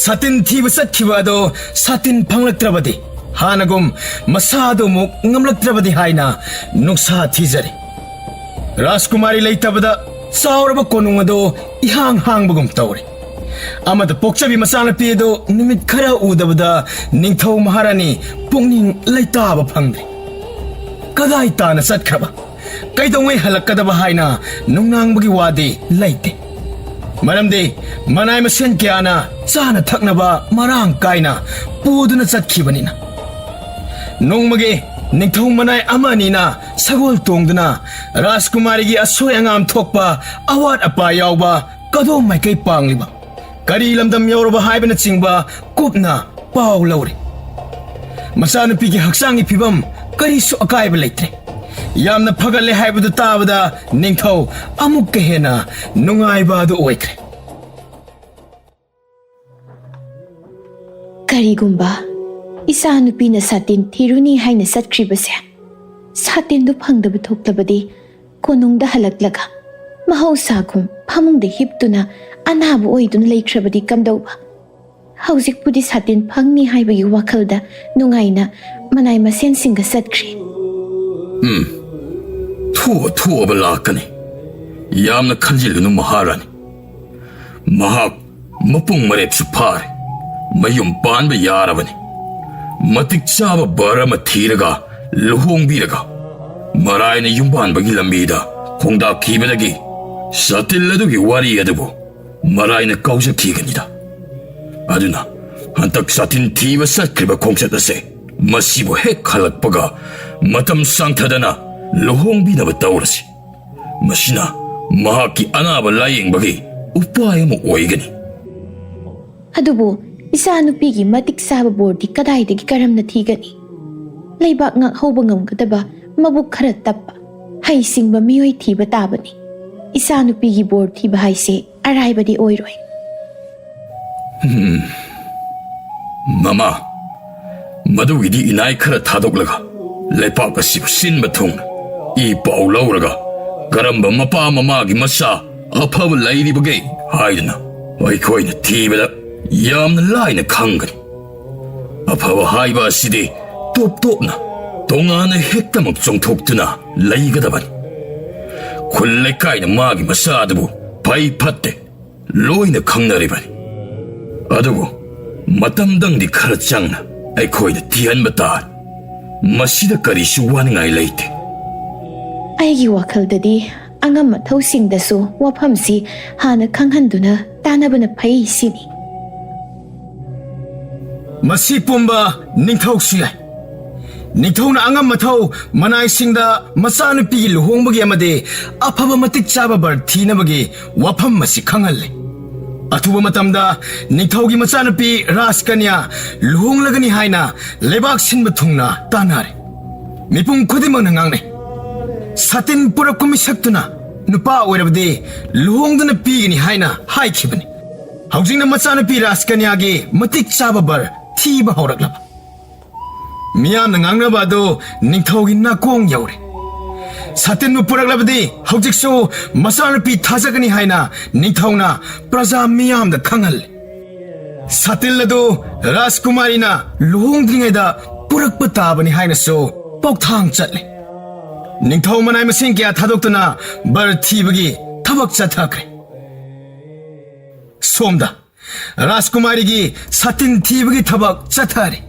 ꯁꯥꯇꯤꯟ ꯊꯤꯕ ꯆꯠꯈꯤꯕ ꯑꯗꯣ ꯁꯥꯇꯤꯟ ꯐꯪꯂꯛꯇ꯭ꯔꯕꯗꯤ ꯍꯥꯟꯅꯒꯨꯝ ꯃꯁꯥꯗꯨ ꯑꯃꯨꯛ ꯉꯝꯂꯛꯇ꯭ꯔꯕꯗꯤ ꯍꯥꯏꯅ ꯅꯨꯡꯁꯥ ꯊꯤꯖꯔꯤ꯫ ꯔꯥꯖꯀꯨꯃꯥꯔꯤ ꯂꯩꯇꯕꯗ ꯆꯥꯎꯔꯕ ꯀꯣꯅꯨꯡ ꯑꯗꯨ ꯏꯍꯥꯡ ꯍꯥꯡꯕꯒꯨꯝ ꯇꯧꯔꯦ꯫ ꯑꯃꯗ ꯄꯣꯛꯆꯕꯤ ꯃꯆꯥꯅꯨꯄꯤ ꯑꯗꯨ ꯅꯨꯃꯤꯠ ꯈꯔ ꯎꯗꯕꯗ ꯅꯤꯡꯊꯧ ꯃꯍꯥꯔꯥꯅꯤ ꯄꯨꯛꯅꯤꯡ ꯂꯩꯇꯥꯕ ꯐꯪꯗ꯭ꯔꯦ꯫ ꯀꯗꯥꯏ ꯇꯥꯅ ꯆꯠꯈ꯭ꯔꯕ? ꯀꯩꯗꯧꯉꯩ ꯍꯜꯂꯛꯀꯗꯕ ꯍꯥꯏꯅ ꯅꯨꯡꯅꯥꯡꯕꯒꯤ ꯋꯥꯗꯤ ꯂꯩꯇꯦ꯫ ꯃꯔꯝꯗꯤ ꯃꯅꯥꯏ ꯃꯁꯦꯟ ꯀꯌꯥꯅ ꯆꯥꯅ ꯊꯛꯅꯕ ꯃꯔꯥꯡ ꯀꯥꯏꯅ ꯄꯨꯗꯨꯅ ꯆꯠꯈꯤꯕꯅꯤꯅ꯫ ꯅꯣꯡꯃꯒꯤ ꯅꯤꯡꯊꯧ ꯃꯅꯥꯏ ꯑꯃ ꯑꯅꯤꯅ ꯁꯒꯣꯜ ꯇꯣꯡꯗꯨꯅ ꯔꯥꯖꯀꯨꯃꯥꯔꯤꯒꯤ ꯑꯁꯣꯏ ꯑꯉꯥꯝ ꯊꯣꯛꯄ, ꯑꯋꯥꯠ ꯑꯄꯥ ꯌꯥꯎꯕ, ꯀꯗꯣꯝ ꯃꯥꯏꯀꯩ ꯄꯥꯡꯂꯤꯕ, ꯀꯔꯤ ꯂꯝꯗꯝ ꯌꯧꯔꯕ ꯍꯥꯏꯕꯅꯆꯤꯡꯕ ꯀꯨꯞꯅ ꯄꯥꯎ ꯂꯧꯔꯦ꯫ ꯃꯆꯥꯅꯨꯄꯤꯒꯤ ꯍꯛꯆꯥꯡꯒꯤ ꯐꯤꯕꯝ ꯀꯔꯤꯁꯨ ꯑꯀꯥꯏꯕ ꯂꯩꯇ꯭ꯔꯦ꯫ ꯌꯥꯝꯅ ꯐꯒꯠꯂꯦ ꯍꯥꯏꯕꯗꯨ ꯇꯥꯕꯗ ꯅꯤꯡꯊꯧ ꯑꯃꯨꯛꯀ ꯍꯦꯟꯅ ꯅꯨꯡꯉꯥꯏꯕ ꯑꯗꯨ ꯑꯣꯏꯈ꯭ꯔꯦ꯫ ꯀꯔꯤꯒꯨꯝꯕ ꯏꯆꯥꯅꯨꯄꯤꯅ ꯁꯥꯇꯤꯟ ꯊꯤꯔꯨꯅꯤ ꯍꯥꯏꯅ ꯆꯠꯈ꯭ꯔꯤꯕꯁꯦ, ꯁꯥꯇꯤꯟꯗꯨ ꯐꯪꯗꯕ ꯊꯣꯛꯂꯕꯗꯤ ꯀꯣꯅꯨꯡꯗ ꯍꯜꯂꯛꯂꯒ ꯃꯍꯧꯁꯥꯒꯨꯝ ꯐꯃꯨꯡꯗ ꯍꯤꯞꯇꯨꯅ ꯑꯅꯥꯕ ꯑꯣꯏꯗꯨꯅ ꯂꯩꯈ꯭ꯔꯕꯗꯤ ꯀꯝꯗꯧꯕ? ꯍꯧꯖꯤꯛꯄꯨꯗꯤ ꯁꯥꯇꯤꯟ ꯐꯪꯅꯤ ꯍꯥꯏꯕꯒꯤ ꯋꯥꯈꯜꯗ ꯅꯨꯡꯉꯥꯏꯅ ꯃꯅꯥꯏ ꯃꯁꯦꯟꯁꯤꯡꯒ ꯆꯠꯈ꯭ꯔꯦ꯫ ꯎꯝ, ꯊꯣꯛꯑ ꯊꯣꯛꯑꯕ ꯂꯥꯛꯀꯅꯤ꯫ ꯌꯥꯝꯅ ꯈꯟꯖꯤꯜꯂꯨꯅꯨ ꯃꯍꯥꯔꯥꯅꯤ꯫ ꯃꯍꯥꯛ ꯃꯄꯨꯡ ꯃꯔꯦꯞꯁꯨ ꯐꯥꯔꯦ꯫ ꯃꯌꯨꯝ ꯄꯥꯟꯕ ꯌꯥꯔꯕꯅꯤ꯫ ꯃꯇꯤꯛ ꯆꯥꯕ ꯕꯔ ꯑꯃ ꯊꯤꯔꯒ ꯂꯨꯍꯣꯡꯕꯤꯔꯒ ꯃꯔꯥꯏꯅ ꯌꯨꯝꯕꯥꯟꯕꯒꯤ ꯂꯝꯕꯤꯗ ꯈꯣꯡꯗꯥꯈꯤꯕꯗꯒꯤ ꯁꯥꯇꯤꯜ ꯑꯗꯨꯒꯤ ꯋꯥꯔꯤ ꯑꯗꯨꯕꯨ ꯃꯔꯥꯏꯅ ꯀꯥꯎꯖꯈꯤꯒꯅꯤꯗ꯫ ꯑꯗꯨꯅ ꯍꯟꯗꯛ ꯁꯥꯇꯤꯟ ꯊꯤꯕ ꯆꯠꯈ꯭ꯔꯤꯕ ꯈꯣꯡꯆꯠ ꯑꯁꯦ ꯃꯁꯤꯕꯨ ꯍꯦꯛ ꯍꯜꯂꯛꯄꯒ ꯃꯇꯝ ꯁꯥꯡꯊꯗꯅ ꯂꯨꯍꯣꯡꯕꯤꯅꯕ ꯇꯧꯔꯁꯤ꯫ ꯃꯁꯤꯅ ꯃꯍꯥꯛꯀꯤ ꯑꯅꯥꯕ ꯂꯥꯌꯦꯡꯕꯒꯤ ꯎꯄꯥꯏ ꯑꯃ ꯑꯣꯏꯒꯅꯤ꯫ ꯑꯗꯨꯕꯨ ꯏꯆꯥꯅꯨꯄꯤꯒꯤ ꯃꯇꯤꯛ ꯆꯥꯕ ꯕꯣꯔꯗꯤ ꯀꯗꯥꯏꯗꯒꯤ ꯀꯔꯝꯅ ꯊꯤꯒꯅꯤ? ꯂꯩꯕꯥꯛ ꯉꯥꯛꯍꯧꯕ ꯉꯝꯒꯗꯕ ꯃꯕꯨꯛ ꯈꯔ ꯇꯞꯄ, ꯍꯩꯁꯤꯡꯕ ꯃꯤꯑꯣꯏ ꯊꯤꯕ ꯇꯥꯕꯅꯤ꯫ ꯏꯆꯥꯅꯨꯄꯤꯒꯤ ꯕꯣꯔ ꯊꯤꯕ ꯍꯥꯏꯁꯦ ꯑꯔꯥꯏꯕꯗꯤ ꯑꯣꯏꯔꯣꯏ꯫ ꯃꯃꯥ, ꯃꯗꯨꯒꯤꯗꯤ ꯏꯅꯥꯏ ꯈꯔ ꯊꯥꯗꯣꯛꯂꯒ ꯂꯩꯄꯥꯛ ꯑꯁꯤꯕꯨ ꯁꯤꯟꯕ ꯊꯨꯡꯅ ꯏ ꯄꯥꯎ ꯂꯧꯔꯒ ꯀꯔꯝꯕ ꯃꯄꯥ ꯃꯃꯥꯒꯤ ꯃꯆꯥ ꯑꯐꯕ ꯂꯩꯔꯤꯕꯒꯦ ꯍꯥꯏꯗꯨꯅ ꯑꯩꯈꯣꯏꯅ ꯊꯤꯕꯗ ꯌꯥꯝꯅ ꯂꯥꯏꯅ ꯈꯪꯒꯅꯤ꯫ ꯑꯐꯕ ꯍꯥꯏꯕ ꯑꯁꯤꯗꯤ ꯇꯣꯞ ꯇꯣꯞꯅ ꯇꯣꯉꯥꯟꯅ ꯍꯦꯛꯇꯃꯛ ꯆꯣꯡꯊꯣꯛꯇꯨꯅ ꯂꯩꯒꯗꯕꯅꯤ꯫ ꯈꯨꯜ ꯂꯩꯀꯥꯏꯅ ꯃꯥꯒꯤ ꯃꯆꯥ ꯑꯗꯨꯕꯨ ꯐꯩ ꯐꯠꯇꯦ ꯂꯣꯏꯅ ꯈꯪꯅꯔꯤꯕꯅꯤ꯫ ꯑꯗꯨꯕꯨ ꯃꯇꯝꯗꯪꯗꯤ ꯈꯔ ꯆꯪꯅ ꯑꯩꯈꯣꯏꯅ ꯊꯤꯍꯟꯕ ꯇꯥꯔꯦ꯫ ꯃꯁꯤꯗ ꯀꯔꯤꯁꯨ ꯋꯥꯅꯤꯡꯉꯥꯏ ꯂꯩꯇꯦ꯫ ꯑꯩꯒꯤ ꯋꯥꯈꯜꯗꯗꯤ ꯑꯉꯝ ꯑꯊꯧꯁꯤꯡꯗꯁꯨ ꯋꯥꯐꯝꯁꯤ ꯍꯥꯟꯅ ꯈꯪꯍꯟꯗꯨꯅ ꯇꯥꯟꯅꯕꯅ ꯐꯩ ꯁꯤꯅꯤ꯫ ꯃꯁꯤ ꯄꯨꯝꯕ ꯅꯤꯡꯊꯧꯁꯨ ꯌꯥꯏ꯫ ꯅꯤꯡꯊꯧꯅ ꯑꯉꯝ ꯑꯊꯧ ꯃꯅꯥꯏꯁꯤꯡꯗ ꯃꯆꯥꯅꯨꯄꯤꯒꯤ ꯂꯨꯍꯣꯡꯕꯒꯤ ꯑꯃꯗꯤ ꯑꯐꯕ ꯃꯇꯤꯛ ꯆꯥꯕ ꯕꯔ ꯊꯤꯅꯕꯒꯤ ꯋꯥꯐꯝ ꯑꯁꯤ ꯈꯪꯍꯜꯂꯤ꯫ ꯑꯊꯨꯕ ꯃꯇꯝꯗ ꯅꯤꯡꯊꯧꯒꯤ ꯃꯆꯥꯅꯨꯄꯤ ꯔꯥꯖꯀꯟꯌꯥ ꯂꯨꯍꯣꯡꯂꯒꯅꯤ ꯍꯥꯏꯅ ꯂꯩꯕꯥꯛ ꯁꯤꯟꯕ ꯊꯨꯡꯅ ꯇꯥꯟꯅꯔꯦ꯫ ꯃꯤꯄꯨꯝ ꯈꯨꯗꯤꯡꯃꯛꯅ ꯉꯥꯡꯅꯩ꯫ ꯁꯥꯇꯤꯟ ꯄꯨꯔꯛꯄ ꯃꯤꯁꯛꯇꯨꯅ ꯅꯨꯄꯥ ꯑꯣꯏꯔꯕꯗꯤ ꯂꯨꯍꯣꯡꯗꯨꯅ ꯄꯤꯒꯅꯤ ꯍꯥꯏꯅ ꯍꯥꯏꯈꯤꯕꯅꯤ꯫ ꯍꯧꯖꯤꯛꯅ ꯃꯆꯥꯅꯨꯄꯤ ꯔꯥꯖꯀꯟꯌꯥꯒꯤ ꯃꯇꯤꯛ ꯆꯥꯕ ꯕꯔ ꯊꯤꯕ ꯍꯧꯔꯛꯂꯕ꯫ ꯃꯤꯌꯥꯝꯅ ꯉꯥꯡꯅꯕ ꯑꯗꯨ ꯅꯤꯡꯊꯧꯒꯤ ꯅꯥꯀꯣꯡ ꯌꯧꯔꯦ꯫ ꯁꯥꯇꯤꯟꯕꯨ ꯄꯨꯔꯛꯂꯕꯗꯤ ꯍꯧꯖꯤꯛꯁꯨ ꯃꯆꯥꯅꯨꯄꯤ ꯊꯥꯖꯒꯅꯤ ꯍꯥꯏꯅ ꯅꯤꯡꯊꯧꯅ ꯄ꯭ꯔꯖꯥ ꯃꯤꯌꯥꯝꯗ ꯈꯪꯍꯜꯂꯦ꯫ ꯁꯥꯇꯤꯟ ꯑꯗꯨ ꯔꯥꯖꯀꯨꯃꯥꯔꯤꯅ ꯂꯨꯍꯣꯡꯗ꯭ꯔꯤꯉꯩꯗ ꯄꯨꯔꯛꯄ ꯇꯥꯕꯅꯤ ꯍꯥꯏꯅꯁꯨ ꯄꯥꯎꯊꯥꯡ ꯆꯠꯂꯦ꯫ ꯅꯤꯡꯊꯧ ꯃꯅꯥꯏ ꯃꯁꯤꯡ ꯀꯌꯥ ꯊꯥꯗꯣꯛꯇꯨꯅ ꯕꯔ ꯊꯤꯕꯒꯤ ꯊꯕꯛ ꯆꯠꯊꯈ꯭ꯔꯦ꯫ ꯁꯣꯝꯗ ꯔꯥꯖꯀꯨꯃꯥꯔꯤꯒꯤ ꯁꯥꯇꯤꯟ ꯊꯤꯕꯒꯤ ꯊꯕꯛ ꯆꯠꯊꯔꯤ꯫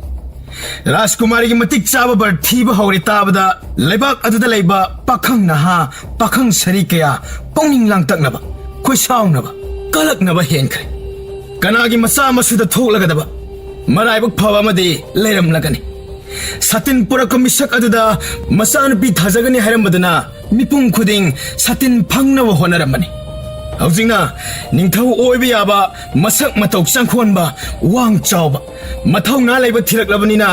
ꯔꯥꯖꯀꯨꯃꯥꯔꯤꯒꯤ ꯃꯇꯤꯛ ꯆꯥꯕ ꯕꯔ ꯊꯤꯕ ꯍꯧꯔꯦ ꯇꯥꯕꯗ ꯂꯩꯕꯥꯛ ꯑꯗꯨꯗ ꯂꯩꯕ ꯄꯥꯈꯪ ꯅꯍꯥ, ꯄꯥꯈꯪ ꯁꯔꯤ ꯀꯌꯥ ꯄꯨꯛꯅꯤꯡ ꯂꯥꯡꯇꯛꯅꯕ, ꯈꯣꯏꯁꯥꯎꯅꯕ, ꯀꯂꯛꯅꯕ ꯍꯦꯟꯈ꯭ꯔꯦ꯫ ꯀꯅꯥꯒꯤ ꯃꯆꯥ ꯃꯁꯨꯗ ꯊꯣꯛꯂꯒꯗꯕ ꯃꯔꯥꯏꯕꯛ ꯐꯕ ꯑꯃꯗꯤ ꯂꯩꯔꯝꯂꯒꯅꯤ꯫ ꯁꯥꯇꯤꯟ ꯄꯨꯔꯛꯄ ꯃꯤꯁꯛ ꯑꯗꯨꯗ ꯃꯆꯥꯅꯨꯄꯤ ꯊꯥꯖꯒꯅꯤ ꯍꯥꯏꯔꯝꯕꯗꯨꯅ ꯃꯤꯄꯨꯝ ꯈꯨꯗꯤꯡ ꯁꯥꯇꯤꯟ ꯐꯪꯅꯕ ꯍꯣꯠꯅꯔꯝꯕꯅꯤ꯫ ꯍꯧꯖꯤꯛꯅ ꯅꯤꯡꯊꯧ ꯑꯣꯏꯕ ꯌꯥꯕ ꯃꯁꯛ ꯃꯇꯧ ꯆꯪꯈꯣꯟꯕ, ꯋꯥꯡ ꯆꯥꯎꯕ, ꯃꯊꯧꯅꯥ ꯂꯩꯕ ꯊꯤꯔꯛꯂꯕꯅꯤꯅ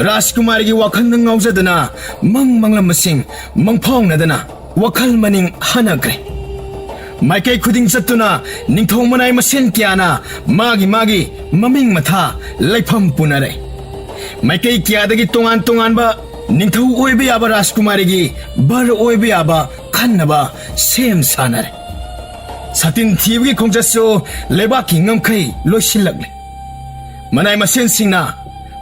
ꯔꯥꯖꯀꯨꯃꯥꯔꯤꯒꯤ ꯋꯥꯈꯜꯗ ꯉꯥꯎꯖꯗꯨꯅ ꯃꯪ ꯃꯪꯂꯝꯕꯁꯤꯡ ꯃꯪꯐꯥꯎꯅꯗꯅ ꯋꯥꯈꯜ ꯃꯅꯤꯡ ꯍꯟꯅꯈ꯭ꯔꯦ꯫ ꯃꯥꯏꯀꯩ ꯈꯨꯗꯤꯡ ꯆꯠꯇꯨꯅ ꯅꯤꯡꯊꯧ ꯃꯅꯥꯏ ꯃꯁꯦꯟ ꯀꯌꯥꯅ ꯃꯥꯒꯤ ꯃꯥꯒꯤ ꯃꯃꯤꯡ ꯃꯊꯥ ꯂꯩꯐꯝ ꯄꯨꯅꯔꯦ꯫ ꯃꯥꯏꯀꯩ ꯀꯌꯥꯗꯒꯤ ꯇꯣꯉꯥꯟ ꯇꯣꯉꯥꯟꯕ ꯅꯤꯡꯊꯧ ꯑꯣꯏꯕ ꯌꯥꯕ ꯔꯥꯖꯀꯨꯃꯥꯔꯤꯒꯤ ꯕꯔ ꯑꯣꯏꯕ ꯌꯥꯕ ꯈꯟꯅꯕ ꯁꯦꯝ ꯁꯥꯅꯔꯦ꯫ ꯁꯥꯇꯤꯟ ꯊꯤꯕꯒꯤ ꯈꯣꯡꯆꯠꯁꯨ ꯂꯩꯕꯥꯛꯀꯤ ꯉꯝꯈꯩ ꯂꯣꯏꯁꯤꯜꯂꯛꯂꯦ꯫ ꯃꯅꯥꯏ ꯃꯁꯦꯟꯁꯤꯡꯅ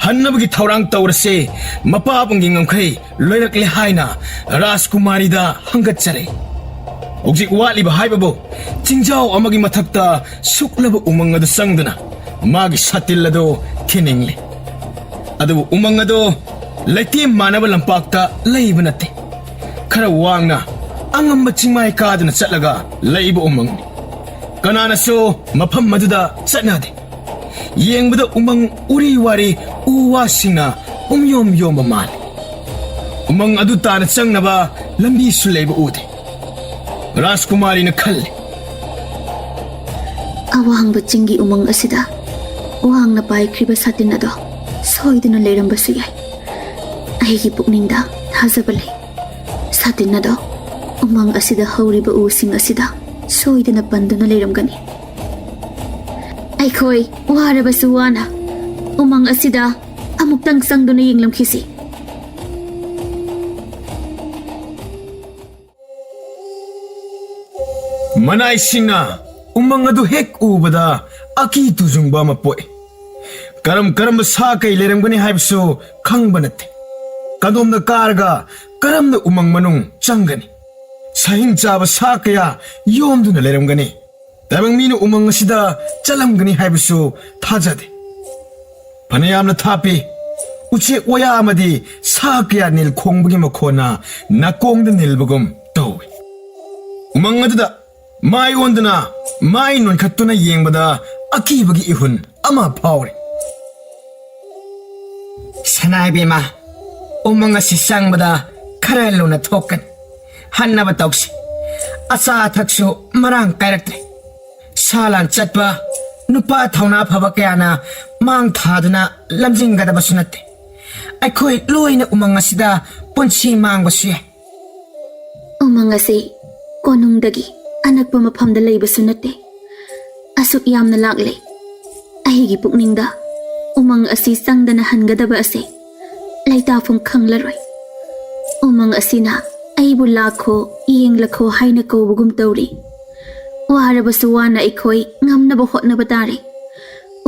ꯍꯟꯅꯕꯒꯤ ꯊꯧꯔꯥꯡ ꯇꯧꯔꯁꯦ, ꯃꯄꯥꯕꯨꯡꯒꯤ ꯉꯝꯈꯩ ꯂꯣꯏꯔꯛꯂꯦ ꯍꯥꯏꯅ ꯔꯥꯖꯀꯨꯃꯥꯔꯤꯗ ꯍꯪꯒꯠꯆꯔꯦ꯫ ꯍꯧꯖꯤꯛ ꯋꯥꯠꯂꯤꯕ ꯍꯥꯏꯕꯕꯨ ꯆꯤꯡꯖꯥꯎ ꯑꯃꯒꯤ ꯃꯊꯛꯇ ꯁꯨꯛꯂꯕ ꯎꯃꯪ ꯑꯗꯨ ꯆꯪꯗꯨꯅ ꯃꯥꯒꯤ ꯁꯥꯇꯤꯜ ꯑꯗꯨ ꯊꯤꯅꯤꯡꯂꯤ꯫ ꯑꯗꯨꯕꯨ ꯎꯃꯪ ꯑꯗꯨ ꯂꯩꯇꯦꯝ ꯃꯥꯟꯅꯕ ꯂꯝꯄꯥꯛꯇ ꯂꯩꯕ ꯅꯠꯇꯦ꯫ ꯈꯔ ꯋꯥꯡꯅ ꯑꯉꯝꯕ ꯆꯤꯡꯃꯥꯏ ꯀꯥꯗꯨꯅ ꯆꯠꯂꯒ ꯂꯩꯕ ꯎꯃꯪꯅꯤ꯫ ꯀꯅꯥꯅꯁꯨ ꯃꯐꯝ ꯑꯗꯨꯗ ꯆꯠꯅꯗꯦ꯫ ꯌꯦꯡꯕꯗ ꯎꯃꯪ ꯎꯔꯤ ꯋꯥꯔꯤ ꯎ ꯋꯥꯁꯤꯡꯅ ꯄꯨꯝꯌꯣꯝ ꯌꯣꯝꯕ ꯃꯥꯜꯂꯤ꯫ ꯎꯃꯪ ꯑꯗꯨ ꯇꯥꯅ ꯆꯪꯅꯕ ꯂꯝꯕꯤꯁꯨ ꯂꯩꯕ ꯎꯗꯦ꯫ ꯔꯥꯖꯀꯨꯃꯥꯔꯤꯅ ꯈꯜꯂꯤ꯫ ꯑꯋꯥꯡꯕ ꯆꯤꯡꯒꯤ ꯎꯃꯪ ꯑꯁꯤꯗ ꯋꯥꯡꯅ ꯄꯥꯏꯈ꯭ꯔꯤꯕ ꯁꯥꯇꯤꯟ ꯑꯗꯣ ꯁꯣꯏꯗꯅ ꯂꯩꯔꯝꯕꯁꯨ ꯌꯥꯏ꯫ ꯑꯩꯒꯤ ꯄꯨꯛꯅꯤꯡꯗ ꯊꯥꯖꯕ ꯂꯩ꯫ ꯁꯥꯇꯤꯟ ꯑꯗꯣ ꯎꯃꯪ ꯑꯁꯤꯗ ꯍꯧꯔꯤꯕ ꯎꯁꯤꯡ ꯑꯁꯤꯗ ꯁꯣꯏꯗꯅ ꯄꯟꯗꯨꯅ ꯂꯩꯔꯝꯒꯅꯤ꯫ ꯑꯩꯈꯣꯏ ꯋꯥꯔꯕꯁꯨ ꯋꯥꯅ ꯎꯃꯪ ꯑꯁꯤꯗ ꯑꯃꯨꯛꯇꯪ ꯆꯪꯗꯨꯅ ꯌꯦꯡꯂꯝꯈꯤꯁꯤ꯫ ꯃꯅꯥꯏꯁꯤꯡꯅ ꯎꯃꯪ ꯑꯗꯨ ꯍꯦꯛ ꯎꯕꯗ ꯑꯀꯤ ꯇꯨꯖꯨꯡꯕ ꯑꯃ ꯄꯣꯛꯏ꯫ ꯀꯔꯝ ꯀꯔꯝꯕ ꯁꯥ ꯀꯩ ꯂꯩꯔꯝꯒꯅꯤ ꯍꯥꯏꯕꯁꯨ ꯈꯪꯕ ꯅꯠꯇꯦ꯫ ꯀꯗꯣꯝꯗ ꯀꯥꯔꯒ ꯀꯔꯝꯅ ꯎꯃꯪ ꯃꯅꯨꯡ ꯆꯪꯒꯅꯤ? ꯁꯥꯍꯤꯡ ꯆꯥꯕ ꯁꯥ ꯀꯌꯥ ꯌꯣꯝꯗꯨꯅ ꯂꯩꯔꯝꯒꯅꯤ꯫ ꯇꯥꯏꯕꯪ ꯃꯤꯅ ꯎꯃꯪ ꯑꯁꯤꯗ ꯆꯠꯂꯝꯒꯅꯤ ꯍꯥꯏꯕꯁꯨ ꯊꯥꯖꯗꯦ꯫ ꯐꯅꯌꯥꯝꯅ ꯊꯥꯞꯄꯤ꯫ ꯎꯆꯦꯛ ꯋꯥꯌꯥ ꯑꯃꯗꯤ ꯁꯥ ꯀꯌꯥ ꯅꯤꯜ ꯈꯣꯡꯕꯒꯤ ꯃꯈꯣꯟꯅ ꯅꯥꯀꯣꯡꯗ ꯅꯤꯜꯕꯒꯨꯝ ꯇꯧꯏ꯫ ꯎꯃꯪ ꯑꯗꯨꯗ ꯃꯥꯏ ꯑꯣꯟꯗꯨꯅ, ꯃꯥꯏ ꯅꯣꯟꯈꯠꯇꯨꯅ ꯌꯦꯡꯕꯗ ꯑꯀꯤꯕꯒꯤ ꯏꯍꯨꯟ ꯑꯃ ꯐꯥꯎꯔꯤ꯫ ꯁꯅꯥ ꯏꯕꯦꯝꯃ, ꯎꯃꯪ ꯑꯁꯤ ꯆꯪꯕꯗ ꯈꯔ ꯂꯨꯅ ꯊꯣꯛꯀꯅꯤ꯫ ꯍꯟꯅꯕ ꯇꯧꯁꯤ꯫ ꯑꯆꯥ ꯑꯊꯛꯁꯨ ꯃꯔꯥꯡ ꯀꯥꯏꯔꯛꯇ꯭ꯔꯦ꯫ ꯁꯥ ꯂꯥꯟ ꯆꯠꯄ ꯅꯨꯄꯥ ꯊꯧꯅꯥ ꯐꯕ ꯀꯌꯥꯅ ꯃꯥꯡ ꯊꯥꯗꯨꯅ ꯂꯝꯖꯤꯡꯒꯗꯕꯁꯨ ꯅꯠꯇꯦ꯫ ꯑꯩꯈꯣꯏ ꯂꯣꯏꯅ ꯎꯃꯪ ꯑꯁꯤꯗ ꯄꯨꯟꯁꯤ ꯃꯥꯡꯕꯁꯨ ꯌꯥꯏ꯫ ꯎꯃꯪ ꯑꯁꯤ ꯀꯣꯅꯨꯡꯗꯒꯤ ꯑꯅꯛꯄ ꯃꯐꯝꯗ ꯂꯩꯕꯁꯨ ꯅꯠꯇꯦ꯫ ꯑꯁꯨꯛ ꯌꯥꯝꯅ ꯂꯥꯛꯂꯦ꯫ ꯑꯩꯒꯤ ꯄꯨꯛꯅꯤꯡꯗ ꯎꯃꯪ ꯑꯁꯤ ꯆꯪꯗꯅ ꯍꯟꯒꯗꯕ ꯑꯁꯤ ꯂꯩꯇꯥꯐꯝ ꯈꯪꯂꯔꯣꯏ꯫ ꯎꯃꯪ ꯑꯁꯤꯅ ꯑꯩꯕꯨ "ꯂꯥꯛꯈꯣ, ꯌꯦꯡꯂꯈꯣ" ꯍꯥꯏꯅ ꯀꯧꯕꯒꯨꯝ ꯇꯧꯔꯤ꯫ ꯋꯥꯔꯕꯁꯨ ꯋꯥꯅ ꯑꯩꯈꯣꯏ ꯉꯝꯅꯕ ꯍꯣꯠꯅꯕ ꯇꯥꯔꯦ꯫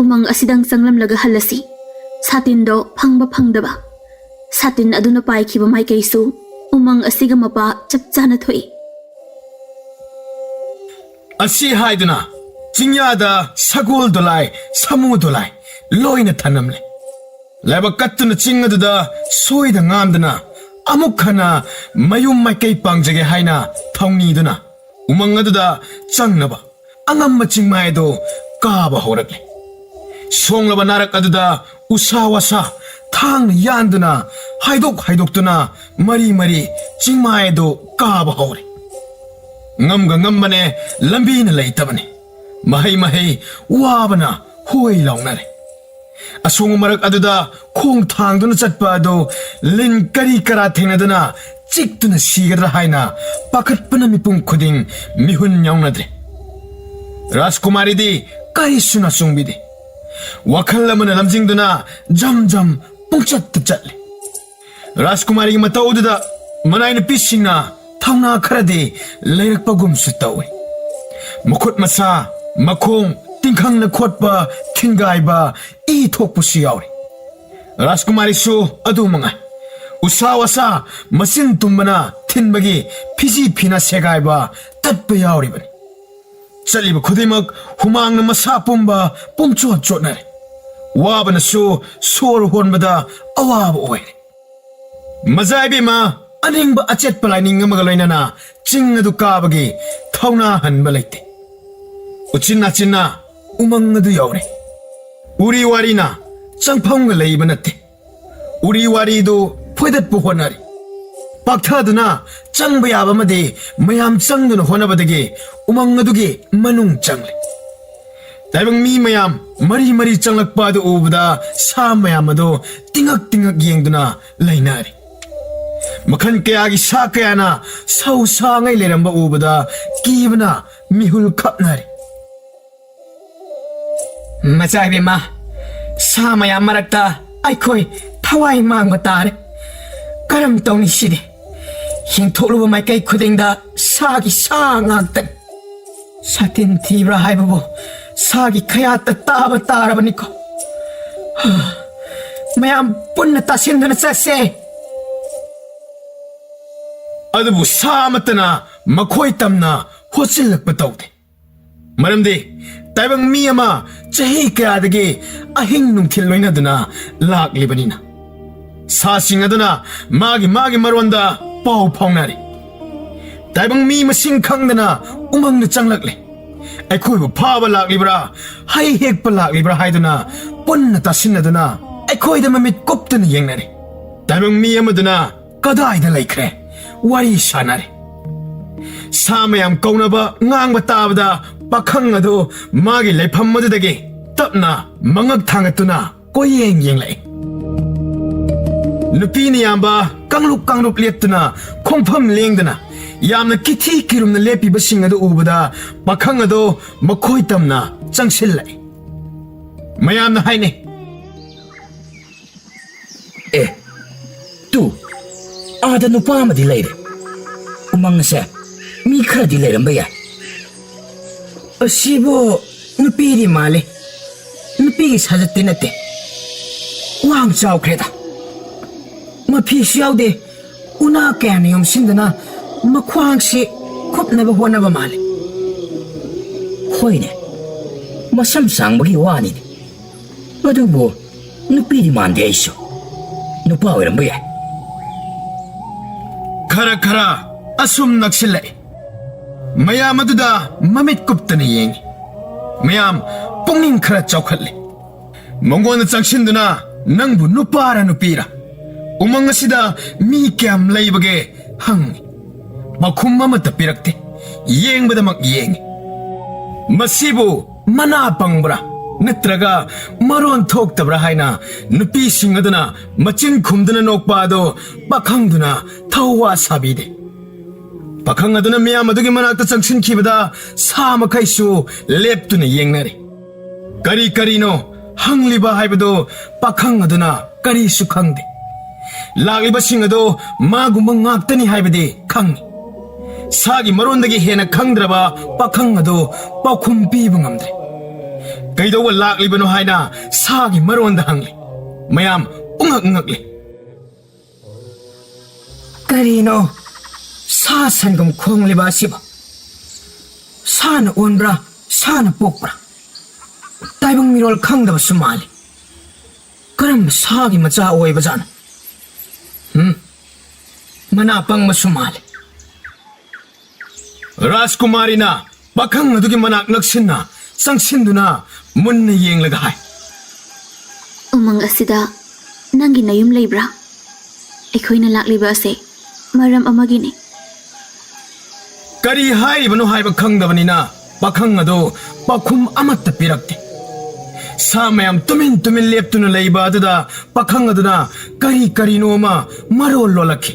ꯎꯃꯪ ꯑꯁꯤꯗꯪ ꯆꯪꯂꯝꯂꯒ ꯍꯜꯂꯁꯤ꯫ ꯁꯥꯇꯤꯟꯗꯣ ꯐꯪꯕ ꯐꯪꯗꯕ꯫ ꯁꯥꯇꯤꯟ ꯑꯗꯨꯅ ꯄꯥꯏꯈꯤꯕ ꯃꯥꯏꯀꯩꯁꯨ ꯎꯃꯪ ꯑꯁꯤꯒ ꯃꯄꯥ ꯆꯞ ꯆꯥꯅ ꯊꯣꯛꯏ꯫ ꯑꯁꯤ ꯍꯥꯏꯗꯨꯅ ꯆꯤꯡꯌꯥꯗ ꯁꯒꯣꯜ ꯗꯣꯂꯥꯏ, ꯁꯥꯃꯨ ꯗꯣꯂꯥꯏ ꯂꯣꯏꯅ ꯊꯅꯝꯂꯦ꯫ ꯂꯥꯏꯕꯛ ꯀꯠꯇꯨꯅ ꯆꯤꯡ ꯑꯗꯨꯗ ꯁꯣꯏꯗ ꯉꯥꯝꯗꯅ ꯑꯃꯨꯛ ꯍꯟꯅ ꯃꯌꯨꯝ ꯃꯥꯏꯀꯩ ꯄꯥꯡꯖꯒꯦ ꯍꯥꯏꯅ ꯊꯧꯅꯤꯗꯨꯅ ꯎꯃꯪ ꯑꯗꯨꯗ ꯆꯪꯅꯕ ꯑꯉꯝꯕ ꯆꯤꯡꯃꯥꯏ ꯑꯗꯨ ꯀꯥꯕ ꯍꯧꯔꯛꯂꯦ꯫ ꯁꯣꯡꯂꯕ ꯅꯥꯔꯛ ꯑꯗꯨꯗ ꯎꯁꯥ ꯋꯥꯁꯥ ꯊꯥꯡꯅ ꯌꯥꯟꯗꯨꯅ, ꯍꯥꯏꯗꯣꯛ ꯍꯥꯏꯗꯣꯛꯇꯨꯅ ꯃꯔꯤ ꯃꯔꯤ ꯆꯤꯡꯃꯥꯏ ꯑꯗꯨ ꯀꯥꯕ ꯍꯧꯔꯦ꯫ ꯉꯝꯒ ꯉꯝꯕꯅꯦ, ꯂꯝꯕꯤꯅ ꯂꯩꯇꯕꯅꯤ꯫ ꯃꯍꯩ ꯃꯍꯩ ꯋꯥꯕꯅ ꯍꯣꯏ ꯂꯥꯎꯅꯔꯦ꯫ ꯑꯁꯣꯡꯕ ꯃꯔꯛ ꯑꯗꯨꯗ ꯈꯣꯡ ꯊꯥꯡꯗꯨꯅ ꯆꯠꯄ ꯑꯗꯨ ꯂꯤꯟ ꯀꯔꯤ ꯀꯔꯥ ꯊꯦꯡꯅꯗꯨꯅ ꯆꯤꯛꯇꯨꯅ ꯁꯤꯒꯗ꯭ꯔꯥ ꯍꯥꯏꯅ ꯄꯥꯈꯠꯄꯅ ꯃꯤꯄꯨꯝ ꯈꯨꯗꯤꯡ ꯃꯤꯍꯨꯟ ꯌꯥꯎꯅꯗ꯭ꯔꯦ꯫ ꯔꯥꯖꯀꯨꯃꯥꯔꯤꯗꯤ ꯀꯔꯤꯁꯨ ꯅꯥꯆꯣꯡꯕꯤꯗꯦ꯫ ꯋꯥꯈꯜ ꯑꯃꯅ ꯂꯝꯖꯤꯡꯗꯨꯅ ꯖꯝ ꯖꯝ ꯄꯨꯡꯆꯠꯇ ꯆꯠꯂꯤ꯫ ꯔꯥꯖꯀꯨꯃꯥꯔꯤꯒꯤ ꯃꯇꯧ ꯑꯗꯨꯗ ꯃꯅꯥꯏ ꯅꯨꯄꯤꯁꯤꯡꯅ ꯊꯧꯅꯥ ꯈꯔꯗꯤ ꯂꯩꯔꯛꯄꯒꯨꯝꯁꯨ ꯇꯧꯏ꯫ ꯃꯈꯨꯠ ꯃꯁꯥ, ꯃꯈꯣꯡ ꯇꯤꯡꯈꯪꯅ ꯈꯣꯠꯄ, ꯊꯤꯡꯒꯥꯏꯕ, ꯏ ꯊꯣꯛꯄꯁꯨ ꯌꯥꯎꯔꯤ꯫ ꯔꯥꯖꯀꯨꯃꯥꯔꯤꯁꯨ ꯑꯗꯨ ꯃꯉꯥꯏ꯫ ꯎꯁꯥ ꯋꯥꯁꯥ ꯃꯆꯤꯟ ꯇꯨꯝꯕꯅ ꯊꯤꯟꯕꯒꯤ ꯐꯤꯖꯤ ꯐꯤꯅ ꯁꯦꯒꯥꯏꯕ, ꯇꯠꯄ ꯌꯥꯎꯔꯤꯕꯅꯤ꯫ ꯆꯠꯂꯤꯕ ꯈꯨꯗꯤꯡꯃꯛ ꯍꯨꯃꯥꯡꯅ ꯃꯁꯥ ꯄꯨꯝꯕ ꯄꯨꯝꯆꯣꯠ ꯆꯣꯠꯅꯔꯦ꯫ ꯋꯥꯕꯅꯁꯨ ꯁꯣꯔ ꯍꯣꯟꯕꯗ ꯑꯋꯥꯕ ꯑꯣꯏꯔꯦ꯫ ꯃꯖꯥ ꯏꯕꯦꯝꯃ ꯑꯅꯤꯡꯕ ꯑꯆꯦꯠꯄ ꯂꯥꯏꯅꯤꯡ ꯑꯃꯒ ꯂꯣꯏꯅꯅ ꯆꯤꯡ ꯑꯗꯨ ꯀꯥꯕꯒꯤ ꯊꯧꯅꯥ ꯍꯟꯕ ꯂꯩꯇꯦ꯫ ꯎꯆꯤꯟ ꯅꯥꯆꯤꯟꯅ ꯎꯃꯪ ꯑꯗꯨ ꯌꯧꯔꯦ꯫ ꯎꯔꯤ ꯋꯥꯔꯤꯅ ꯆꯪꯐꯝꯒ ꯂꯩꯕ ꯅꯠꯇꯦ꯫ ꯎꯔꯤ ꯋꯥꯔꯤꯗꯨ ꯐꯣꯏꯗꯠꯄ ꯍꯣꯠꯅꯔꯤ꯫ ꯄꯥꯛꯊꯗꯨꯅ ꯆꯪꯕ ꯌꯥꯕ ꯑꯃꯗꯤ ꯃꯌꯥꯝ ꯆꯪꯗꯨꯅ ꯍꯣꯠꯅꯕꯗꯒꯤ ꯎꯃꯪ ꯑꯗꯨꯒꯤ ꯃꯅꯨꯡ ꯆꯪꯂꯦ꯫ ꯇꯥꯏꯕꯪ ꯃꯤ ꯃꯌꯥꯝ ꯃꯔꯤ ꯃꯔꯤ ꯆꯪꯂꯛꯄ ꯑꯗꯨ ꯎꯕꯗ ꯁꯥ ꯃꯌꯥꯝ ꯑꯗꯨ ꯇꯤꯡꯉꯛ ꯇꯤꯡꯉꯛ ꯌꯦꯡꯗꯨꯅ ꯂꯩꯅꯔꯤ꯫ ꯃꯈꯜ ꯀꯌꯥꯒꯤ ꯁꯥ ꯀꯌꯥꯅ ꯁꯧ ꯁꯥꯉꯩ ꯂꯩꯔꯝꯕ ꯎꯕꯗ ꯀꯤꯕꯅ ꯃꯤꯍꯨꯜ ꯈꯞꯅꯔꯤ꯫ ꯃꯆꯥ ꯏꯕꯦꯝꯃ, ꯁꯥ ꯃꯌꯥꯝ ꯃꯔꯛꯇ ꯑꯩꯈꯣꯏ ꯊꯋꯥꯏ ꯃꯥꯡꯕ ꯇꯥꯔꯦ꯫ ꯀꯔꯝ ꯇꯧꯅꯤ ꯁꯤꯗꯤ? ꯌꯦꯡꯊꯣꯛꯂꯨꯕ ꯃꯥꯏꯀꯩ ꯈꯨꯗꯤꯡꯗ ꯁꯥꯒꯤ ꯁꯥ ꯉꯥꯛꯇꯅꯤ꯫ ꯁꯥꯇꯤꯟ ꯊꯤꯕ꯭ꯔꯥ ꯍꯥꯏꯕꯕꯨ ꯁꯥꯒꯤ ꯈꯌꯥꯠꯇ ꯇꯥꯕ ꯇꯥꯔꯕꯅꯤꯀꯣ꯫ ꯃꯌꯥꯝ ꯄꯨꯟꯅ ꯇꯥꯁꯤꯟꯗꯨꯅ ꯆꯠꯁꯦ꯫ ꯑꯗꯨꯕꯨ ꯁꯥ ꯑꯃꯠꯇꯅ ꯃꯈꯣꯏ ꯇꯝꯅ ꯍꯣꯠꯆꯤꯜꯂꯛꯄ ꯇꯧꯗꯦ꯫ ꯃꯔꯝꯗꯤ ꯇꯥꯏꯕꯪ ꯃꯤ ꯑꯃ ꯆꯍꯤ ꯀꯌꯥꯗꯒꯤ ꯑꯍꯤꯡ ꯅꯨꯡꯊꯤꯜ ꯂꯣꯏꯅꯗꯨꯅ ꯂꯥꯛꯂꯤꯕꯅꯤꯅ꯫ ꯁꯥꯁꯤꯡ ꯑꯗꯨꯅ ꯃꯥꯒꯤ ꯃꯥꯒꯤ ꯃꯔꯣꯟꯗ ꯄꯥꯎ ꯐꯥꯎꯅꯔꯤ꯫ ꯇꯥꯏꯕꯪ ꯃꯤ ꯃꯁꯤꯡ ꯈꯪꯗꯅ ꯎꯃꯪꯗ ꯆꯪꯂꯛꯂꯦ꯫ ꯑꯩꯈꯣꯏꯕꯨ ꯐꯥꯕ ꯂꯥꯛꯂꯤꯕ꯭ꯔꯥ, ꯍꯩ ꯍꯦꯛꯄ ꯂꯥꯛꯂꯤꯕ꯭ꯔꯥ ꯍꯥꯏꯗꯨꯅ ꯄꯨꯟꯅ ꯇꯥꯁꯤꯟꯅꯗꯨꯅ ꯑꯩꯈꯣꯏꯗ ꯃꯃꯤꯠ ꯀꯨꯞꯇꯅ ꯌꯦꯡꯅꯔꯤ꯫ ꯇꯥꯏꯕꯪ ꯃꯤ ꯑꯃꯗꯨꯅ ꯀꯗꯥꯏꯗ ꯂꯩꯈ꯭ꯔꯦ? ꯋꯥꯔꯤ ꯁꯥꯟꯅꯔꯤ꯫ ꯁꯥ ꯃꯌꯥꯝ ꯀꯧꯅꯕ ꯉꯥꯡꯕ ꯇꯥꯕꯗ ꯄꯥꯈꯪ ꯑꯗꯨ ꯃꯥꯒꯤ ꯂꯩꯐꯝ ꯑꯗꯨꯗꯒꯤ ꯇꯞꯅ ꯃꯉꯛ ꯊꯥꯡꯒꯠꯇꯨꯅ ꯀꯣꯏꯌꯦꯡ ꯌꯦꯡꯂꯛꯏ꯫ ꯅꯨꯄꯤꯅ ꯌꯥꯝꯕ ꯀꯥꯡꯂꯨꯞ ꯀꯥꯡꯂꯨꯞ ꯂꯦꯞꯇꯨꯅ ꯈꯣꯡꯐꯝ ꯂꯦꯡꯗꯅ ꯌꯥꯝꯅ ꯀꯤꯊꯤ ꯀꯤꯔꯨꯝꯅ ꯂꯦꯞꯄꯤꯕꯁꯤꯡ ꯑꯗꯨ ꯎꯕꯗ ꯄꯥꯈꯪ ꯑꯗꯨ ꯃꯈꯣꯏ ꯇꯝꯅ ꯆꯪꯁꯤꯜꯂꯛꯏ꯫ ꯃꯌꯥꯝꯅ ꯍꯥꯏꯅꯩ, ꯑꯥꯗ ꯅꯨꯄꯥ ꯑꯃꯗꯤ ꯂꯩꯔꯦ꯫ ꯎꯃꯪ ꯑꯁꯦ ꯃꯤ ꯈꯔꯗꯤ ꯂꯩꯔꯝꯕ ꯌꯥꯏ꯫ ꯑꯁꯤꯕꯨ ꯅꯨꯄꯤꯗꯤ ꯃꯥꯜꯂꯤ꯫ ꯅꯨꯄꯤꯒꯤ ꯁꯥꯖꯠꯇꯤ ꯅꯠꯇꯦ꯫ ꯋꯥꯡ ꯆꯥꯎꯈ꯭ꯔꯦꯗ꯫ ꯃꯐꯤꯁꯨ ꯌꯥꯎꯗꯦ꯫ ꯎꯅꯥ ꯀꯌꯥꯅ ꯌꯣꯝꯁꯤꯟꯗꯨꯅ ꯃꯈ꯭ꯋꯥꯡꯁꯤ ꯈꯨꯞꯅꯕ ꯍꯣꯠꯅꯕ ꯃꯥꯜꯂꯤ꯫ ꯍꯣꯏꯅꯦ, ꯃꯁꯝ ꯁꯥꯡꯕꯒꯤ ꯋꯥꯅꯤꯅꯦ꯫ ꯑꯗꯨꯕꯨ ꯅꯨꯄꯤꯗꯤ ꯃꯥꯟꯗꯦ ꯑꯩꯁꯨ꯫ ꯅꯨꯄꯥ ꯑꯣꯏꯔꯝꯕ ꯌꯥꯏ꯫ ꯈꯔ ꯈꯔ ꯑꯁꯨꯝ ꯅꯛꯁꯤꯜꯂꯛꯏ꯫ ꯃꯌꯥꯝ ꯑꯗꯨꯗ ꯃꯃꯤꯠ ꯀꯨꯞꯇꯅ ꯌꯦꯡꯉꯤ꯫ ꯃꯌꯥꯝ ꯄꯨꯛꯅꯤꯡ ꯈꯔ ꯆꯥꯎꯈꯠꯂꯤ꯫ ꯃꯉꯣꯟꯗ ꯆꯪꯁꯤꯟꯗꯨꯅ, "ꯅꯪꯕꯨ ꯅꯨꯄꯥꯔ ꯅꯨꯄꯤꯔ? ꯎꯃꯪ ꯑꯁꯤꯗ ꯃꯤ ꯀꯌꯥꯝ ꯂꯩꯕꯒꯦ?" ꯍꯪꯉꯤ꯫ ꯄꯥꯎꯈꯨꯝ ꯑꯃꯠꯇ ꯄꯤꯔꯛꯇꯦ꯫ ꯌꯦꯡꯕꯗꯃꯛ ꯌꯦꯡꯉꯤ꯫ ꯃꯁꯤꯕꯨ ꯃꯅꯥ ꯄꯪꯕ꯭ꯔꯥ ꯅꯠꯇ꯭ꯔꯒ ꯃꯔꯣꯟ ꯊꯣꯛꯇꯕ꯭ꯔꯥ ꯍꯥꯏꯅ ꯅꯨꯄꯤꯁꯤꯡ ꯑꯗꯨꯅ ꯃꯆꯤꯟ ꯈꯨꯝꯗꯨꯅ ꯅꯣꯛꯄ ꯑꯗꯨ ꯄꯥꯈꯪꯗꯨꯅ ꯊꯧꯋꯥ ꯁꯥꯕꯤꯗꯦ꯫ ꯄꯥꯈꯪ ꯑꯗꯨꯅ ꯃꯤꯌꯥꯝ ꯑꯗꯨꯒꯤ ꯃꯅꯥꯛꯇ ꯆꯪꯁꯤꯟꯈꯤꯕꯗ ꯁꯥ ꯃꯈꯩꯁꯨ ꯂꯦꯞꯇꯨꯅ ꯌꯦꯡꯅꯔꯤ꯫ ꯀꯔꯤ ꯀꯔꯤꯅꯣ ꯍꯪꯂꯤꯕ ꯍꯥꯏꯕꯗꯨ ꯄꯥꯈꯪ ꯑꯗꯨꯅ ꯀꯔꯤꯁꯨ ꯈꯪꯗꯦ꯫ ꯂꯥꯛꯂꯤꯕꯁꯤꯡ ꯑꯗꯨ ꯃꯥꯒꯨꯝꯕ ꯉꯥꯛꯇꯅꯤ ꯍꯥꯏꯕꯗꯤ ꯈꯪꯏ꯫ ꯁꯥꯒꯤ ꯃꯔꯣꯟꯗꯒꯤ ꯍꯦꯟꯅ ꯈꯪꯗ꯭ꯔꯕ ꯄꯥꯈꯪ ꯑꯗꯨ ꯄꯥꯎꯈꯨꯝ ꯄꯤꯕ ꯉꯝꯗ꯭ꯔꯦ꯫ ꯀꯩꯗꯧꯕ ꯂꯥꯛꯂꯤꯕꯅꯣ ꯍꯥꯏꯅ ꯁꯥꯒꯤ ꯃꯔꯣꯟꯗ ꯍꯪꯂꯤ꯫ ꯃꯌꯥꯝ ꯄꯨꯡꯉꯛ ꯉꯛꯂꯤ꯫ ꯀꯔꯤꯅꯣ ꯁꯥ ꯁꯟꯒꯨꯝ ꯈꯣꯡꯂꯤꯕ ꯑꯁꯤꯕꯣ? ꯁꯥꯅ ꯑꯣꯟꯕ꯭ꯔꯥ, ꯁꯥꯅ ꯄꯣꯛꯄ꯭ꯔꯥ? ꯇꯥꯏꯕꯪ ꯃꯤꯔꯣꯜ ꯈꯪꯗꯕꯁꯨ ꯃꯥꯜꯂꯤ꯫ ꯀꯔꯝꯕ ꯁꯥꯒꯤ ꯃꯆꯥ ꯑꯣꯏꯕꯖꯥꯠꯅꯣ? ꯍꯨꯝ? ꯃꯅꯥ ꯄꯪꯕꯁꯨ ꯃꯥꯜꯂꯤ꯫ ꯔꯥꯖꯀꯨꯃꯥꯔꯤꯅ ꯄꯥꯈꯪ ꯑꯗꯨꯒꯤ ꯃꯅꯥꯛ ꯅꯛꯁꯤꯟꯅ ꯆꯪꯁꯤꯟꯗꯨꯅ ꯃꯨꯟꯅ ꯌꯦꯡꯂꯒ ꯍꯥꯏ꯫ "ꯎꯃꯪ ꯑꯁꯤꯗ ꯅꯪꯒꯤ ꯅꯌꯨꯝ ꯂꯩꯕ꯭ꯔꯥ? ꯑꯩꯈꯣꯏꯅ ꯂꯥꯛꯂꯤꯕ ꯑꯁꯦ ꯃꯔꯝ ꯑꯃꯒꯤꯅꯤ꯫" ꯀꯔꯤ ꯍꯥꯏꯔꯤꯕꯅꯣ ꯍꯥꯏꯕ ꯈꯪꯗꯕꯅꯤꯅ ꯄꯥꯈꯪ ꯑꯗꯨ ꯄꯥꯎꯈꯨꯝ ꯑꯃꯠꯇ ꯄꯤꯔꯛꯇꯦ꯫ ꯁꯥ ꯃꯌꯥꯝ ꯇꯨꯃꯤꯟ ꯇꯨꯃꯤꯟ ꯂꯦꯞꯇꯨꯅ ꯂꯩꯕ ꯑꯗꯨꯗ ꯄꯥꯈꯪ ꯑꯗꯨꯅ ꯀꯔꯤ ꯀꯔꯤꯅꯣ ꯑꯃ ꯃꯔꯣꯜ ꯂꯣꯜꯂꯛꯈꯤ꯫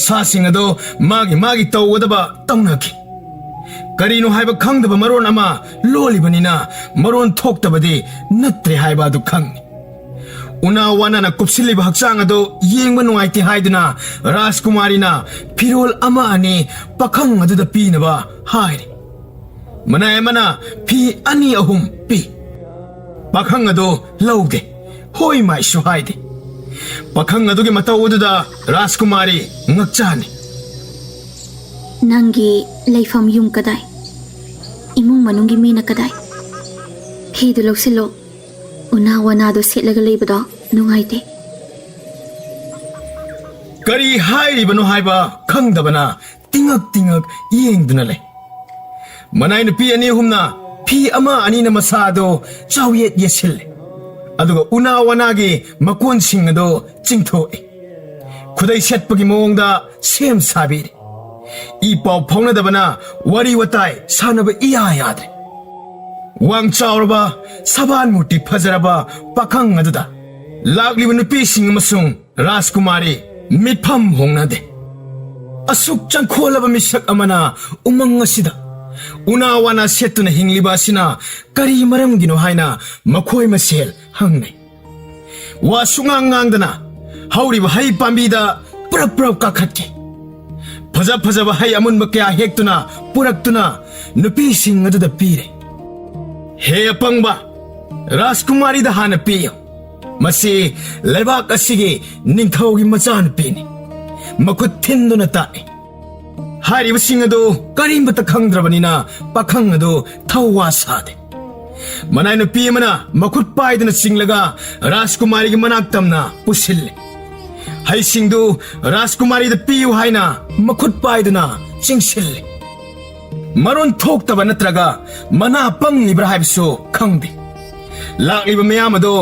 ꯁꯥꯁꯤꯡ ꯑꯗꯨ ꯃꯥꯒꯤ ꯃꯥꯒꯤ ꯇꯧꯒꯗꯕ ꯇꯧꯅꯈꯤ꯫ ꯀꯔꯤꯅꯣ ꯍꯥꯏꯕ ꯈꯪꯗꯕ ꯃꯔꯣꯟ ꯑꯃ ꯂꯣꯜꯂꯤꯕꯅꯤꯅ ꯃꯔꯣꯟ ꯊꯣꯛꯇꯕꯗꯤ ꯅꯠꯇ꯭ꯔꯦ ꯍꯥꯏꯕ ꯑꯗꯨ ꯈꯪꯏ꯫ ꯎꯅꯥ ꯋꯥꯅꯥꯅ ꯀꯨꯞꯁꯤꯜꯂꯤꯕ ꯍꯛꯆꯥꯡ ꯑꯗꯨ ꯌꯦꯡꯕ ꯅꯨꯡꯉꯥꯏꯇꯦ ꯍꯥꯏꯗꯨꯅ ꯔꯥꯖꯀꯨꯃꯥꯔꯤꯅ ꯐꯤꯔꯣꯜ ꯑꯃ ꯑꯅꯤ ꯄꯥꯈꯪ ꯑꯗꯨꯗ ꯄꯤꯅꯕ ꯍꯥꯏꯔꯤ꯫ ꯃꯅꯥꯏ ꯑꯃꯅ ꯐꯤ ꯑꯅꯤ ꯑꯍꯨꯝ ꯄꯤ꯫ ꯄꯥꯈꯪ ꯑꯗꯨ ꯂꯧꯗꯦ, ꯍꯣꯏ ꯃꯥꯏꯁꯨ ꯍꯥꯏꯗꯦ꯫ ꯄꯥꯈꯪ ꯑꯗꯨꯒꯤ ꯃꯇꯧ ꯑꯗꯨꯗ ꯔꯥꯖꯀꯨꯃꯥꯔꯤ ꯉꯛꯆꯥꯅꯤ꯫ ꯅꯪꯒꯤ ꯂꯩꯐꯝ ꯌꯨꯝ ꯀꯗꯥꯏ? ꯏꯃꯨꯡ ꯃꯅꯨꯡꯒꯤ ꯃꯤꯅ ꯀꯗꯥꯏ? ꯐꯤꯗꯨ ꯂꯧꯁꯤꯜꯂꯣ꯫ ꯎꯅꯥ ꯋꯥꯅꯥꯗꯣ ꯁꯦꯠꯂꯒ ꯂꯩꯕꯗꯣ ꯅꯨꯡꯉꯥꯏꯇꯦ꯫ ꯀꯔꯤ ꯍꯥꯏꯔꯤꯕꯅꯣ ꯍꯥꯏꯕ ꯈꯪꯗꯕꯅ ꯇꯤꯉꯛ ꯇꯤꯉꯛ ꯌꯦꯡꯗꯨꯅ ꯂꯩ꯫ ꯃꯅꯥꯏ ꯅꯨꯄꯤ ꯑꯅꯤ ꯑꯍꯨꯝꯅ ꯐꯤ ꯑꯃ ꯑꯅꯤꯅ ꯃꯁꯥꯗꯣ ꯆꯥꯎꯌꯦꯠ ꯌꯦꯠꯁꯤꯜꯂꯦ꯫ ꯑꯗꯨꯒ ꯎꯅꯥ ꯋꯥꯅꯥꯒꯤ ꯃꯀꯣꯟꯁꯤꯡ ꯑꯗꯣ ꯆꯤꯡꯊꯣꯛꯏ꯫ ꯈꯨꯗꯩ ꯁꯦꯠꯄꯒꯤ ꯃꯑꯣꯡꯗ ꯁꯦꯝ ꯁꯥꯕꯤꯔꯤ꯫ ꯏ ꯄꯥꯎ ꯐꯥꯎꯅꯗꯕꯅ ꯋꯥꯔꯤ ꯋꯥꯇꯥꯏ ꯁꯥꯟꯅꯕ ꯏꯌꯥ ꯌꯥꯗ꯭ꯔꯦ꯫ ꯋꯥꯡ ꯆꯥꯎꯔꯕ, ꯁꯕꯥꯟ ꯃꯨꯔꯇꯤ ꯐꯖꯔꯕ ꯄꯥꯈꯪ ꯑꯗꯨꯗ ꯂꯥꯛꯂꯤꯕ ꯅꯨꯄꯤꯁꯤꯡ ꯑꯃꯁꯨꯡ ꯔꯥꯖꯀꯨꯃꯥꯔꯤ ꯃꯤꯠꯐꯝ ꯍꯣꯡꯅꯗꯦ꯫ ꯑꯁꯨꯛ ꯆꯪꯈꯣꯜꯂꯕ ꯃꯤꯁꯛ ꯑꯃꯅ ꯎꯃꯪ ꯑꯁꯤꯗ ꯎꯅꯥ ꯋꯥꯅꯥ ꯁꯦꯠꯇꯨꯅ ꯍꯤꯡꯂꯤꯕ ꯑꯁꯤꯅ ꯀꯔꯤ ꯃꯔꯝꯒꯤꯅꯣ ꯍꯥꯏꯅ ꯃꯈꯣꯏ ꯃꯁꯦꯜ ꯍꯪꯅꯩ꯫ ꯋꯥ ꯁꯨꯉꯥꯡ ꯉꯥꯡꯗꯅ ꯍꯧꯔꯤꯕ ꯍꯩ ꯄꯥꯝꯕꯤꯗ ꯄꯨꯔꯞ ꯄꯨꯔꯞ ꯀꯥꯈꯠꯈꯤ꯫ ꯐꯖ ꯐꯖꯕ ꯍꯩ ꯑꯃꯨꯟꯕ ꯀꯌꯥ ꯍꯦꯛꯇꯨꯅ ꯄꯨꯔꯛꯇꯨꯅ ꯅꯨꯄꯤꯁꯤꯡ ꯑꯗꯨꯗ ꯄꯤꯔꯦ꯫ ꯍꯦ ꯑꯄꯪꯕ, ꯔꯥꯖꯀꯨꯃꯥꯔꯤꯗ ꯍꯥꯟꯅ ꯄꯤꯌꯨ꯫ ꯃꯁꯤ ꯂꯩꯕꯥꯛ ꯑꯁꯤꯒꯤ ꯅꯤꯡꯊꯧꯒꯤ ꯃꯆꯥꯅꯨꯄꯤꯅꯤ꯫ ꯃꯈꯨꯠ ꯊꯤꯟꯗꯨꯅ ꯇꯥꯛꯏ꯫ ꯍꯥꯏꯔꯤꯕꯁꯤꯡ ꯑꯗꯨ ꯀꯔꯤꯃꯠꯇ ꯈꯪꯗ꯭ꯔꯕꯅꯤꯅ ꯄꯥꯈꯪ ꯑꯗꯨ ꯊꯧꯋꯥ ꯁꯥꯗꯦ꯫ ꯃꯅꯥꯏ ꯅꯨꯄꯤ ꯑꯃꯅ ꯃꯈꯨꯠ ꯄꯥꯏꯗꯨꯅ ꯆꯤꯡꯂꯒ ꯔꯥꯖꯀꯨꯃꯥꯔꯤꯒꯤ ꯃꯅꯥꯛ ꯇꯝꯅ ꯄꯨꯁꯤꯜꯂꯦ꯫ ꯍꯩꯁꯤꯡꯗꯨ ꯔꯥꯖꯀꯨꯃꯥꯔꯤꯗ ꯄꯤꯌꯨ ꯍꯥꯏꯅ ꯃꯈꯨꯠ ꯄꯥꯏꯗꯨꯅ ꯆꯤꯡꯁꯤꯜꯂꯦ꯫ ꯃꯔꯣꯟ ꯊꯣꯛꯇꯕ ꯅꯠꯇ꯭ꯔꯒ ꯃꯅꯥ ꯄꯪꯂꯤꯕ꯭ꯔꯥ ꯍꯥꯏꯕꯁꯨ ꯈꯪꯗꯦ꯫ ꯂꯥꯛꯂꯤꯕ ꯃꯤꯌꯥꯝ ꯑꯗꯨ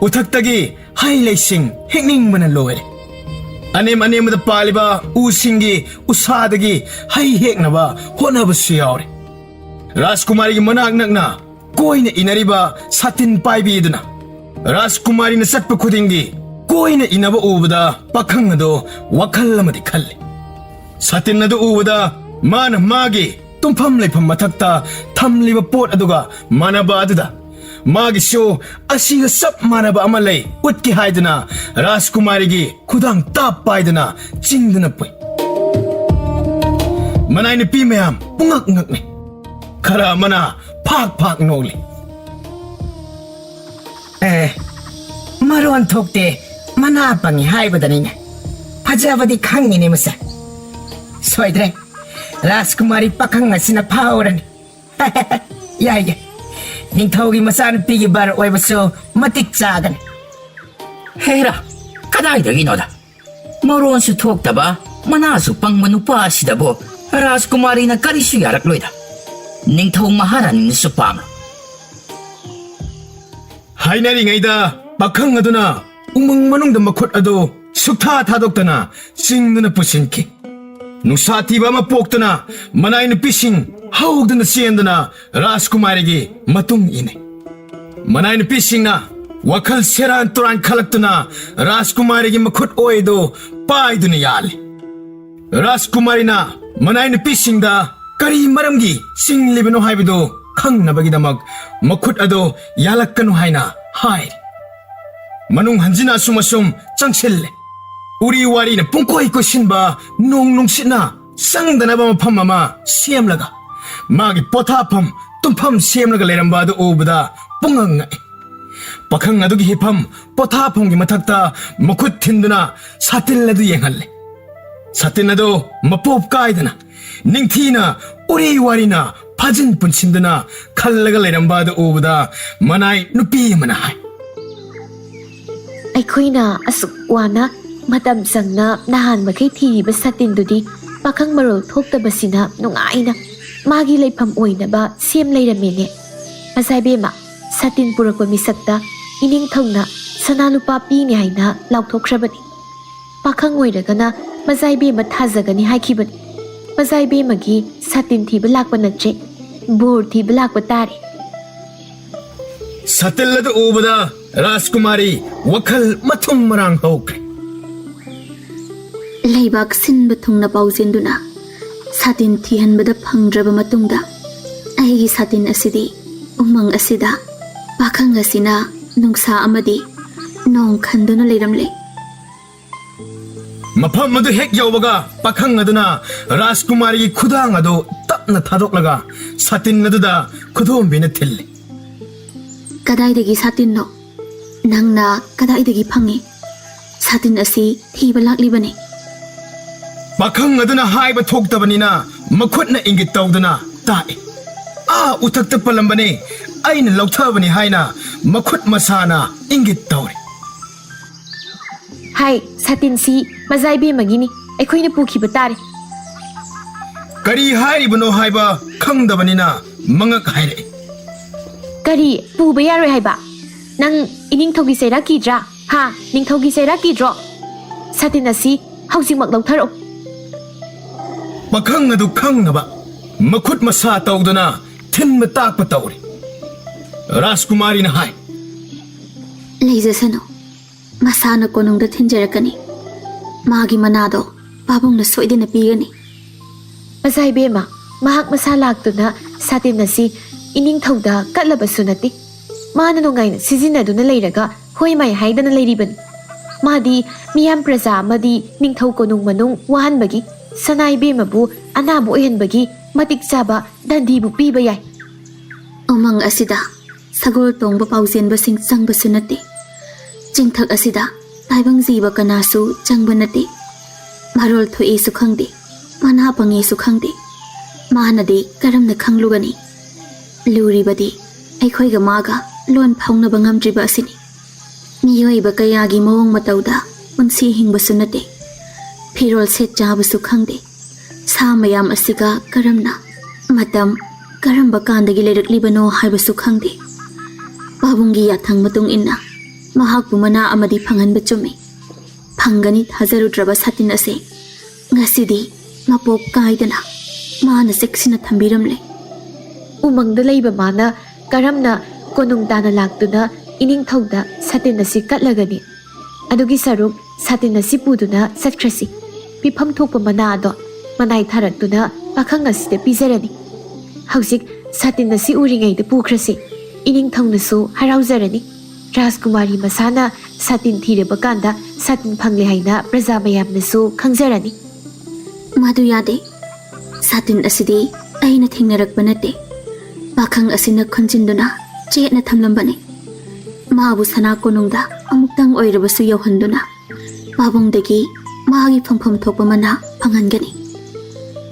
ꯎꯊꯛꯇꯒꯤ ꯍꯩ ꯂꯩꯁꯤꯡ ꯍꯦꯛꯅꯤꯡꯕꯅ ꯂꯣꯏꯔꯦ꯫ ꯑꯅꯦꯝ ꯑꯅꯦꯝꯕꯗ ꯄꯥꯜꯂꯤꯕ ꯎꯁꯤꯡꯒꯤ ꯎꯁꯥꯗꯒꯤ ꯍꯩ ꯍꯦꯛꯅꯕ ꯍꯣꯠꯅꯕꯁꯨ ꯌꯥꯎꯔꯦ꯫ ꯔꯥꯖꯀꯨꯃꯥꯔꯤꯒꯤ ꯃꯅꯥꯛ ꯅꯛꯅ ꯀꯣꯏꯅ ꯏꯅꯔꯤꯕ ꯁꯥꯇꯤꯟ ꯄꯥꯏꯕꯤꯗꯨꯅ ꯔꯥꯖꯀꯨꯃꯥꯔꯤꯅ ꯆꯠꯄ ꯈꯨꯗꯤꯡꯒꯤ ꯀꯣꯏꯅ ꯏꯅꯕ ꯎꯕꯗ ꯄꯥꯈꯪ ꯑꯗꯣ ꯋꯥꯈꯜ ꯑꯃꯗꯤ ꯈꯜꯂꯤ꯫ ꯁꯥꯇꯤꯟ ꯑꯗꯨ ꯎꯕꯗ ꯃꯥꯅ ꯃꯥꯒꯤ ꯇꯨꯝꯐꯝ ꯂꯩꯐꯝ ꯃꯊꯛꯇ ꯊꯝꯂꯤꯕ ꯄꯣꯠ ꯑꯗꯨꯒ ꯃꯥꯟꯅꯕ ꯑꯗꯨꯗ ꯃꯥꯒꯤꯁꯨ ꯑꯁꯤꯒ ꯆꯞ ꯃꯥꯟꯅꯕ ꯑꯃ ꯂꯩ ꯎꯠꯀꯦ ꯍꯥꯏꯗꯨꯅ ꯔꯥꯖꯀꯨꯃꯥꯔꯤꯒꯤ ꯈꯨꯗꯥꯡ ꯇꯥꯞ ꯄꯥꯏꯗꯨꯅ ꯆꯤꯡꯗꯨꯅ ꯄꯨꯏ꯫ ꯃꯅꯥꯏ ꯅꯨꯄꯤ ꯃꯌꯥꯝ ꯄꯨꯡꯉꯛ ꯉꯛꯅꯩ꯫ ꯈꯔ ꯑꯃꯅ ꯐꯥꯛ ꯐꯥꯛ ꯅꯣꯛꯂꯤ꯫ ꯑꯦ, ꯃꯔꯣꯟ ꯊꯣꯛꯇꯦ, ꯃꯅꯥ ꯄꯪꯉꯤ ꯍꯥꯏꯕꯗꯅꯤꯅꯦ꯫ ꯐꯖꯕꯗꯤ ꯈꯪꯉꯤꯅꯦ ꯃꯁꯦ꯫ ꯁꯣꯏꯗ꯭ꯔꯦ, ꯔꯥꯖꯀꯨꯃꯥꯔꯤ ꯄꯥꯈꯪ ꯑꯁꯤꯅ ꯐꯥꯍꯧꯔꯅꯤ꯫ ꯌꯥꯏ, ꯌꯥꯏ꯫ ꯅꯤꯡꯊꯧꯒꯤ ꯃꯆꯥꯅꯨꯄꯤꯒꯤ ꯕꯥꯔ ꯑꯣꯏꯕꯁꯨ ꯃꯇꯤꯛ ꯆꯥꯒꯅꯤ꯫ ꯍꯦꯔꯥ, ꯀꯗꯥꯏꯗꯒꯤꯅꯣꯗ? ꯃꯔꯣꯟꯁꯨ ꯊꯣꯛꯇꯕ, ꯃꯅꯥꯁꯨ ꯄꯪꯕ ꯅꯨꯄꯥ ꯑꯁꯤꯗꯕꯨ ꯔꯥꯖꯀꯨꯃꯥꯔꯤꯅ ꯀꯔꯤꯁꯨ ꯌꯥꯔꯛꯂꯣꯏꯗ꯫ ꯅꯤꯡꯊꯧ ꯃꯍꯥꯔꯥꯅꯤꯅꯁꯨ ꯄꯥꯝꯂꯣꯏ꯫ ꯍꯥꯏꯅꯔꯤꯉꯩꯗ ꯄꯥꯈꯪ ꯑꯗꯨꯅ ꯎꯃꯪ ꯃꯅꯨꯡꯗ ꯃꯈꯨꯠ ꯑꯗꯨ ꯁꯨꯛꯊꯥ ꯊꯥꯗꯣꯛꯇꯅ ꯆꯤꯡꯗꯨꯅ ꯄꯨꯁꯤꯟꯈꯤ꯫ ꯅꯨꯡꯁꯥ ꯊꯤꯕ ꯑꯃ ꯄꯣꯛꯇꯨꯅ ꯃꯅꯥꯏ ꯅꯨꯄꯤꯁꯤꯡ ꯍꯧꯗꯨꯅ ꯆꯦꯟꯗꯨꯅ ꯔꯥꯖꯀꯨꯃꯥꯔꯤꯒꯤ ꯃꯇꯨꯡ ꯏꯟꯅꯩ꯫ ꯃꯅꯥꯏ ꯅꯨꯄꯤꯁꯤꯡꯅ ꯋꯥꯈꯜ ꯁꯦꯔꯥꯟ ꯇꯨꯔꯥꯟ ꯈꯜꯂꯛꯇꯨꯅ ꯔꯥꯖꯀꯨꯃꯥꯔꯤꯒꯤ ꯃꯈꯨꯠ ꯑꯣꯏꯗꯨ ꯄꯥꯏꯗꯨꯅ ꯌꯥꯜꯂꯤ꯫ ꯔꯥꯖꯀꯨꯃꯥꯔꯤꯅ ꯃꯅꯥꯏ ꯅꯨꯄꯤꯁꯤꯡꯗ ꯀꯔꯤ ꯃꯔꯝꯒꯤ ꯆꯤꯡꯂꯤꯕꯅꯣ ꯍꯥꯏꯕꯗꯨ ꯈꯪꯅꯕꯒꯤꯗꯃꯛ ꯃꯈꯨꯠ ꯑꯗꯨ ꯌꯥꯜꯂꯛꯀꯅꯨ ꯍꯥꯏꯅ ꯍꯥꯏꯔꯤ꯫ ꯃꯅꯨꯡ ꯍꯟꯖꯤꯟꯅ ꯑꯁꯨꯝ ꯑꯁꯨꯝ ꯆꯪꯁꯤꯜꯂꯦ꯫ ꯎꯔꯤ ꯋꯥꯔꯤꯅ ꯄꯨꯡꯀꯣꯏ ꯀꯣꯏꯁꯤꯟꯕ ꯅꯣꯡ ꯅꯨꯡꯁꯤꯠꯅ ꯆꯪꯗꯅꯕ ꯃꯐꯝ ꯑꯃ ꯁꯦꯝꯂꯒ ꯃꯥꯒꯤ ꯄꯣꯊꯥꯐꯝ ꯇꯨꯝꯐꯝ ꯁꯦꯝꯂꯒ ꯂꯩꯔꯝꯕ ꯑꯗꯨ ꯎꯕꯗ ꯄꯨꯡꯉꯛ ꯉꯛꯏ꯫ ꯄꯥꯈꯪ ꯑꯗꯨꯒꯤ ꯍꯤꯞꯐꯝ ꯄꯣꯊꯥꯐꯝꯒꯤ ꯃꯊꯛꯇ ꯃꯈꯨꯠ ꯊꯤꯟꯗꯨꯅ ꯁꯥꯇꯤꯟ ꯑꯗꯨ ꯌꯦꯡꯍꯜꯂꯦ꯫ ꯁꯥꯇꯤꯟ ꯑꯗꯨ ꯃꯄꯣꯞ ꯀꯥꯏꯗꯅ ꯅꯤꯡꯊꯤꯅ ꯎꯔꯤ ꯋꯥꯔꯤꯅ ꯐꯥꯖꯤꯟ ꯄꯨꯟꯁꯤꯟꯗꯨꯅ ꯈꯜꯂꯒ ꯂꯩꯔꯝꯕ ꯑꯗꯨ ꯎꯕꯗ ꯃꯅꯥꯏ ꯅꯨꯄꯤ ꯑꯃꯅ ꯍꯥꯏ꯫ ꯑꯩꯈꯣꯏꯅ ꯑꯁꯨꯛ ꯋꯥꯅ ꯃꯇꯝ ꯆꯪꯅ ꯅꯍꯥꯟ ꯃꯈꯩ ꯊꯤꯔꯤꯕ ꯁꯥꯇꯤꯟꯗꯨꯗꯤ ꯄꯥꯈꯪ ꯃꯔꯣꯜ ꯊꯣꯛꯇꯕꯁꯤꯅ ꯅꯨꯡꯉꯥꯏꯅ ꯃꯥꯒꯤ ꯂꯩꯐꯝ ꯑꯣꯏꯅꯕ ꯁꯦꯝ ꯂꯩꯔꯝꯃꯦꯅꯦ꯫ ꯃꯆꯥꯏꯕꯦꯝꯃ, ꯁꯥꯇꯤꯟ ꯄꯨꯔꯛꯄ ꯃꯤꯁꯛꯇ ꯏꯅꯤꯡꯊꯧꯅ ꯁꯅꯥ ꯂꯨꯄꯥ ꯄꯤꯅꯤ ꯍꯥꯏꯅ ꯂꯥꯎꯊꯣꯛꯈ꯭ꯔꯕꯅꯤ꯫ ꯄꯥꯈꯪ ꯑꯣꯏꯔꯒꯅ ꯃꯆꯥꯏꯕꯦꯝꯃ ꯊꯥꯖꯒꯅꯤ ꯍꯥꯏꯈꯤꯕꯅꯤ꯫ ꯃꯆꯥꯏꯕꯦꯝꯃꯒꯤ ꯁꯥꯇꯤꯟ ꯊꯤꯕ ꯂꯥꯛꯄ ꯅꯠꯇ꯭ꯔꯦ, ꯕꯣꯔ ꯊꯤꯕ ꯂꯥꯛꯄ ꯇꯥꯔꯦ꯫ ꯁꯥꯇꯤꯜ ꯑꯗꯨ ꯎꯕꯗ ꯔꯥꯖꯀꯨꯃꯥꯔꯤ ꯋꯥꯈꯜ ꯃꯊꯨꯝ ꯃꯔꯥꯡ ꯍꯧꯈ꯭ꯔꯦ꯫ ꯂꯩꯕꯥꯛ ꯁꯤꯟꯕ ꯊꯨꯡꯅ ꯄꯥꯎꯖꯦꯟꯗꯨꯅ ꯁꯥꯇꯤꯟ ꯊꯤꯍꯟꯕꯗ ꯐꯪꯗ꯭ꯔꯕ ꯃꯇꯨꯡꯗ ꯑꯩꯒꯤ ꯁꯥꯇꯤꯟ ꯑꯁꯤꯗꯤ ꯎꯃꯪ ꯑꯁꯤꯗ ꯄꯥꯈꯪ ꯑꯁꯤꯅ ꯅꯨꯡꯁꯥ ꯑꯃꯗꯤ ꯅꯣꯡ ꯈꯟꯗꯨꯅ ꯂꯩꯔꯝꯂꯦ꯫ ꯃꯐꯝ ꯑꯗꯨ ꯍꯦꯛ ꯌꯧꯕꯒ ꯄꯥꯈꯪ ꯑꯗꯨꯅ ꯔꯥꯖꯀꯨꯃꯥꯔꯤꯒꯤ ꯈꯨꯗꯥꯡ ꯑꯗꯨ ꯇꯞꯅ ꯊꯥꯗꯣꯛꯂꯒ ꯁꯥꯇꯤꯟ ꯑꯗꯨꯗ ꯈꯨꯗꯣꯝꯕꯤꯅ ꯊꯤꯜꯂꯤ꯫ "ꯀꯗꯥꯏꯗꯒꯤ ꯁꯥꯇꯤꯟꯅꯣ? ꯅꯪꯅ ꯀꯗꯥꯏꯗꯒꯤ ꯐꯪꯉꯤ? ꯁꯥꯇꯤꯟ ꯑꯁꯤ ꯊꯤꯕ ꯂꯥꯛꯂꯤꯕꯅꯤ꯫" ꯄꯥꯈꯪ ꯑꯗꯨꯅ ꯍꯥꯏꯕ ꯊꯣꯛꯇꯕꯅꯤꯅ ꯃꯈꯨꯠꯅ ꯏꯪꯒꯤꯠ ꯇꯧꯗꯨꯅ ꯇꯥꯛꯏ꯫ "ꯑꯥ ꯎꯊꯛꯇ ꯄꯜꯂꯝꯕꯅꯤ, ꯑꯩꯅ ꯂꯧꯊꯕꯅꯤ" ꯍꯥꯏꯅ ꯃꯈꯨꯠ ꯃꯁꯥꯅ ꯏꯪꯒꯤꯠ ꯇꯧꯔꯤ꯫ "ꯍꯥꯏ, ꯁꯥꯇꯤꯟꯁꯤ ꯃꯖꯥꯏꯕꯦꯝꯃꯒꯤꯅꯤ, ꯑꯩꯈꯣꯏꯅ ꯄꯨꯈꯤꯕ ꯇꯥꯔꯦ꯫" ꯀꯔꯤ ꯍꯥꯏꯔꯤꯕꯅꯣ ꯍꯥꯏꯕ ꯈꯪꯗꯕꯅꯤꯅ ꯃꯉꯛ ꯍꯥꯏꯔꯛꯏ꯫ "ꯀꯔꯤ ꯄꯨꯕ ꯌꯥꯔꯣꯏ ꯍꯥꯏꯕ? ꯅꯪ ꯏꯅꯤꯡꯊꯧꯒꯤ ꯆꯩꯔꯥꯛ ꯀꯤꯗ꯭ꯔꯥ? ꯍꯥ, ꯅꯤꯡꯊꯧꯒꯤ ꯆꯩꯔꯥꯛ ꯀꯤꯗ꯭ꯔꯣ? ꯁꯥꯇꯤꯟ ꯑꯁꯤ ꯍꯧꯖꯤꯛꯃꯛ ꯂꯧꯊꯔꯛꯎ꯫" ꯄꯥꯈꯪ ꯑꯗꯨ ꯈꯪꯅꯕ ꯃꯈꯨꯠ ꯃꯁꯥ ꯇꯧꯗꯨꯅ ꯊꯤꯟꯕ ꯇꯥꯛꯄ ꯇꯧꯔꯤ꯫ ꯔꯥꯖꯀꯨꯃꯥꯔꯤꯅ ꯍꯥꯏ꯫ "ꯂꯩꯖꯁꯅꯨ, ꯃꯁꯥꯅ ꯀꯣꯅꯨꯡꯗ ꯊꯤꯟꯖꯔꯛꯀꯅꯤ꯫ ꯃꯥꯒꯤ ꯃꯅꯥꯗꯣ ꯄꯥꯕꯨꯡꯅ ꯁꯣꯏꯗꯅ ꯄꯤꯒꯅꯤ꯫" "ꯃꯖꯥꯏꯕꯦꯝꯃ, ꯃꯍꯥꯛ ꯃꯁꯥ ꯂꯥꯛꯇꯨꯅ ꯁꯥꯇꯤꯟ ꯑꯁꯤ ꯏꯅꯤꯡꯊꯧꯗ ꯀꯠꯂꯕꯁꯨ ꯅꯠꯇꯦ꯫ ꯃꯥꯅ ꯅꯨꯡꯉꯥꯏꯅ ꯁꯤꯖꯤꯟꯅꯗꯨꯅ ꯂꯩꯔꯒ ꯍꯣꯏ ꯃꯥꯏ ꯍꯥꯏꯗꯅ ꯂꯩꯔꯤꯕꯅꯤ꯫ ꯃꯥꯗꯤ ꯃꯤꯌꯥꯝ ꯄ꯭ꯔꯖꯥ ꯑꯃꯗꯤ ꯅꯤꯡꯊꯧ ꯀꯣꯅꯨꯡ ꯃꯅꯨꯡ ꯋꯥꯍꯟꯕꯒꯤ, ꯁꯅꯥ ꯏꯕꯦꯝꯃꯕꯨ ꯑꯅꯥꯕ ꯑꯣꯏꯍꯟꯕꯒꯤ ꯃꯇꯤꯛ ꯆꯥꯕ ꯗꯟꯗꯤꯕꯨ ꯄꯤꯕ ꯌꯥꯏ꯫" ꯎꯃꯪ ꯑꯁꯤꯗ ꯁꯒꯣꯜ ꯇꯣꯡꯕ ꯄꯥꯎꯖꯦꯟꯕꯁꯤꯡ ꯆꯪꯕꯁꯨ ꯅꯠꯇꯦ꯫ ꯆꯤꯡꯊꯛ ꯑꯁꯤꯗ ꯇꯥꯏꯕꯪ ꯖꯤꯕ ꯀꯅꯥꯁꯨ ꯆꯪꯕ ꯅꯠꯇꯦ꯫ ꯃꯔꯣꯜ ꯊꯣꯛꯏꯁꯨ ꯈꯪꯗꯦ, ꯃꯅꯥ ꯄꯪꯉꯤꯁꯨ ꯈꯪꯗꯦ꯫ ꯃꯥꯅꯗꯤ ꯀꯔꯝꯅ ꯈꯪꯂꯨꯒꯅꯤ? ꯂꯨꯔꯤꯕꯗꯤ ꯑꯩꯈꯣꯏꯒ ꯃꯥꯒ ꯂꯣꯟ ꯐꯥꯎꯅꯕ ꯉꯝꯗ꯭ꯔꯤꯕ ꯑꯁꯤꯅꯤ꯫ ꯃꯤꯑꯣꯏꯕ ꯀꯌꯥꯒꯤ ꯃꯑꯣꯡ ꯃꯇꯧꯗ ꯄꯨꯟꯁꯤ ꯍꯤꯡꯕꯁꯨ ꯅꯠꯇꯦ꯫ ꯐꯤꯔꯣꯜ ꯁꯦꯠ ꯆꯥꯕꯁꯨ ꯈꯪꯗꯦ꯫ ꯁꯥ ꯃꯌꯥꯝ ꯑꯁꯤꯒ ꯀꯔꯝꯅ, ꯃꯇꯝ ꯀꯔꯝꯕ ꯀꯥꯟꯗꯒꯤ ꯂꯩꯔꯛꯂꯤꯕꯅꯣ ꯍꯥꯏꯕꯁꯨ ꯈꯪꯗꯦ꯫ ꯄꯥꯕꯨꯡꯒꯤ ꯌꯥꯊꯪ ꯃꯇꯨꯡ ꯏꯟꯅ ꯃꯍꯥꯛꯄꯨ ꯃꯅꯥ ꯑꯃꯗꯤ ꯐꯪꯍꯟꯕ ꯆꯨꯝꯃꯤ꯫ ꯐꯪꯒꯅꯤ ꯊꯥꯖꯔꯨꯗ꯭ꯔꯕ ꯁꯥꯇꯤꯟ ꯑꯁꯦ ꯉꯁꯤꯗꯤ ꯃꯄꯣꯛ ꯀꯥꯏꯗꯅ ꯃꯥꯅ ꯆꯦꯛꯁꯤꯟꯅ ꯊꯝꯕꯤꯔꯝꯂꯦ꯫ ꯎꯃꯪꯗ ꯂꯩꯕ ꯃꯥꯅ ꯀꯔꯝꯅ ꯀꯣꯅꯨꯡ ꯇꯥꯅ ꯂꯥꯛꯇꯨꯅ ꯏꯅꯤꯡꯊꯧꯗ ꯁꯥꯇꯤꯟ ꯑꯁꯤ ꯀꯠꯂꯒꯅꯤ? ꯑꯗꯨꯒꯤ ꯁꯔꯨꯛ ꯁꯥꯇꯤꯟ ꯑꯁꯤ ꯄꯨꯗꯨꯅ ꯆꯠꯈ꯭ꯔꯁꯤ꯫ ꯄꯤꯐꯝ ꯊꯣꯛꯄ ꯃꯅꯥ ꯑꯗꯣ ꯃꯅꯥꯏ ꯊꯥꯔꯛꯇꯨꯅ ꯄꯥꯈꯪ ꯑꯁꯤꯗ ꯄꯤꯖꯔꯅꯤ꯫ ꯍꯧꯖꯤꯛ ꯁꯥꯇꯤꯟ ꯑꯁꯤ ꯎꯔꯤꯉꯩꯗ ꯄꯨꯈ꯭ꯔꯁꯤ꯫ ꯏꯅꯤꯡꯊꯧꯅꯁꯨ ꯍꯔꯥꯎꯖꯔꯅꯤ꯫ ꯔꯥꯖꯀꯨꯃꯥꯔꯤ ꯃꯁꯥꯅ ꯁꯥꯇꯤꯟ ꯊꯤꯔꯕ ꯀꯥꯟꯗ ꯁꯥꯇꯤꯟ ꯐꯪꯂꯦ ꯍꯥꯏꯅ ꯄ꯭ꯔꯖꯥ ꯃꯌꯥꯝꯅꯁꯨ ꯈꯪꯖꯔꯅꯤ꯫ ꯃꯗꯨ ꯌꯥꯗꯦ꯫ ꯁꯥꯇꯤꯟ ꯑꯁꯤꯗꯤ ꯑꯩꯅ ꯊꯦꯡꯅꯔꯛꯄ ꯅꯠꯇꯦ꯫ ꯄꯥꯈꯪ ꯑꯁꯤꯅ ꯈꯨꯟꯖꯤꯟꯗꯨꯅ ꯆꯦꯠꯅ ꯊꯝꯂꯝꯕꯅꯤ꯫ ꯃꯥꯕꯨ ꯁꯅꯥ ꯀꯣꯅꯨꯡꯗ ꯑꯃꯨꯛꯇꯪ ꯑꯣꯏꯔꯕꯁꯨ ꯌꯧꯍꯟꯗꯨꯅ ꯄꯥꯕꯨꯡꯗꯒꯤ ꯃꯥꯒꯤ ꯐꯪꯐꯝ ꯊꯣꯛꯄ ꯃꯅꯥ ꯐꯪꯍꯟꯒꯅꯤ꯫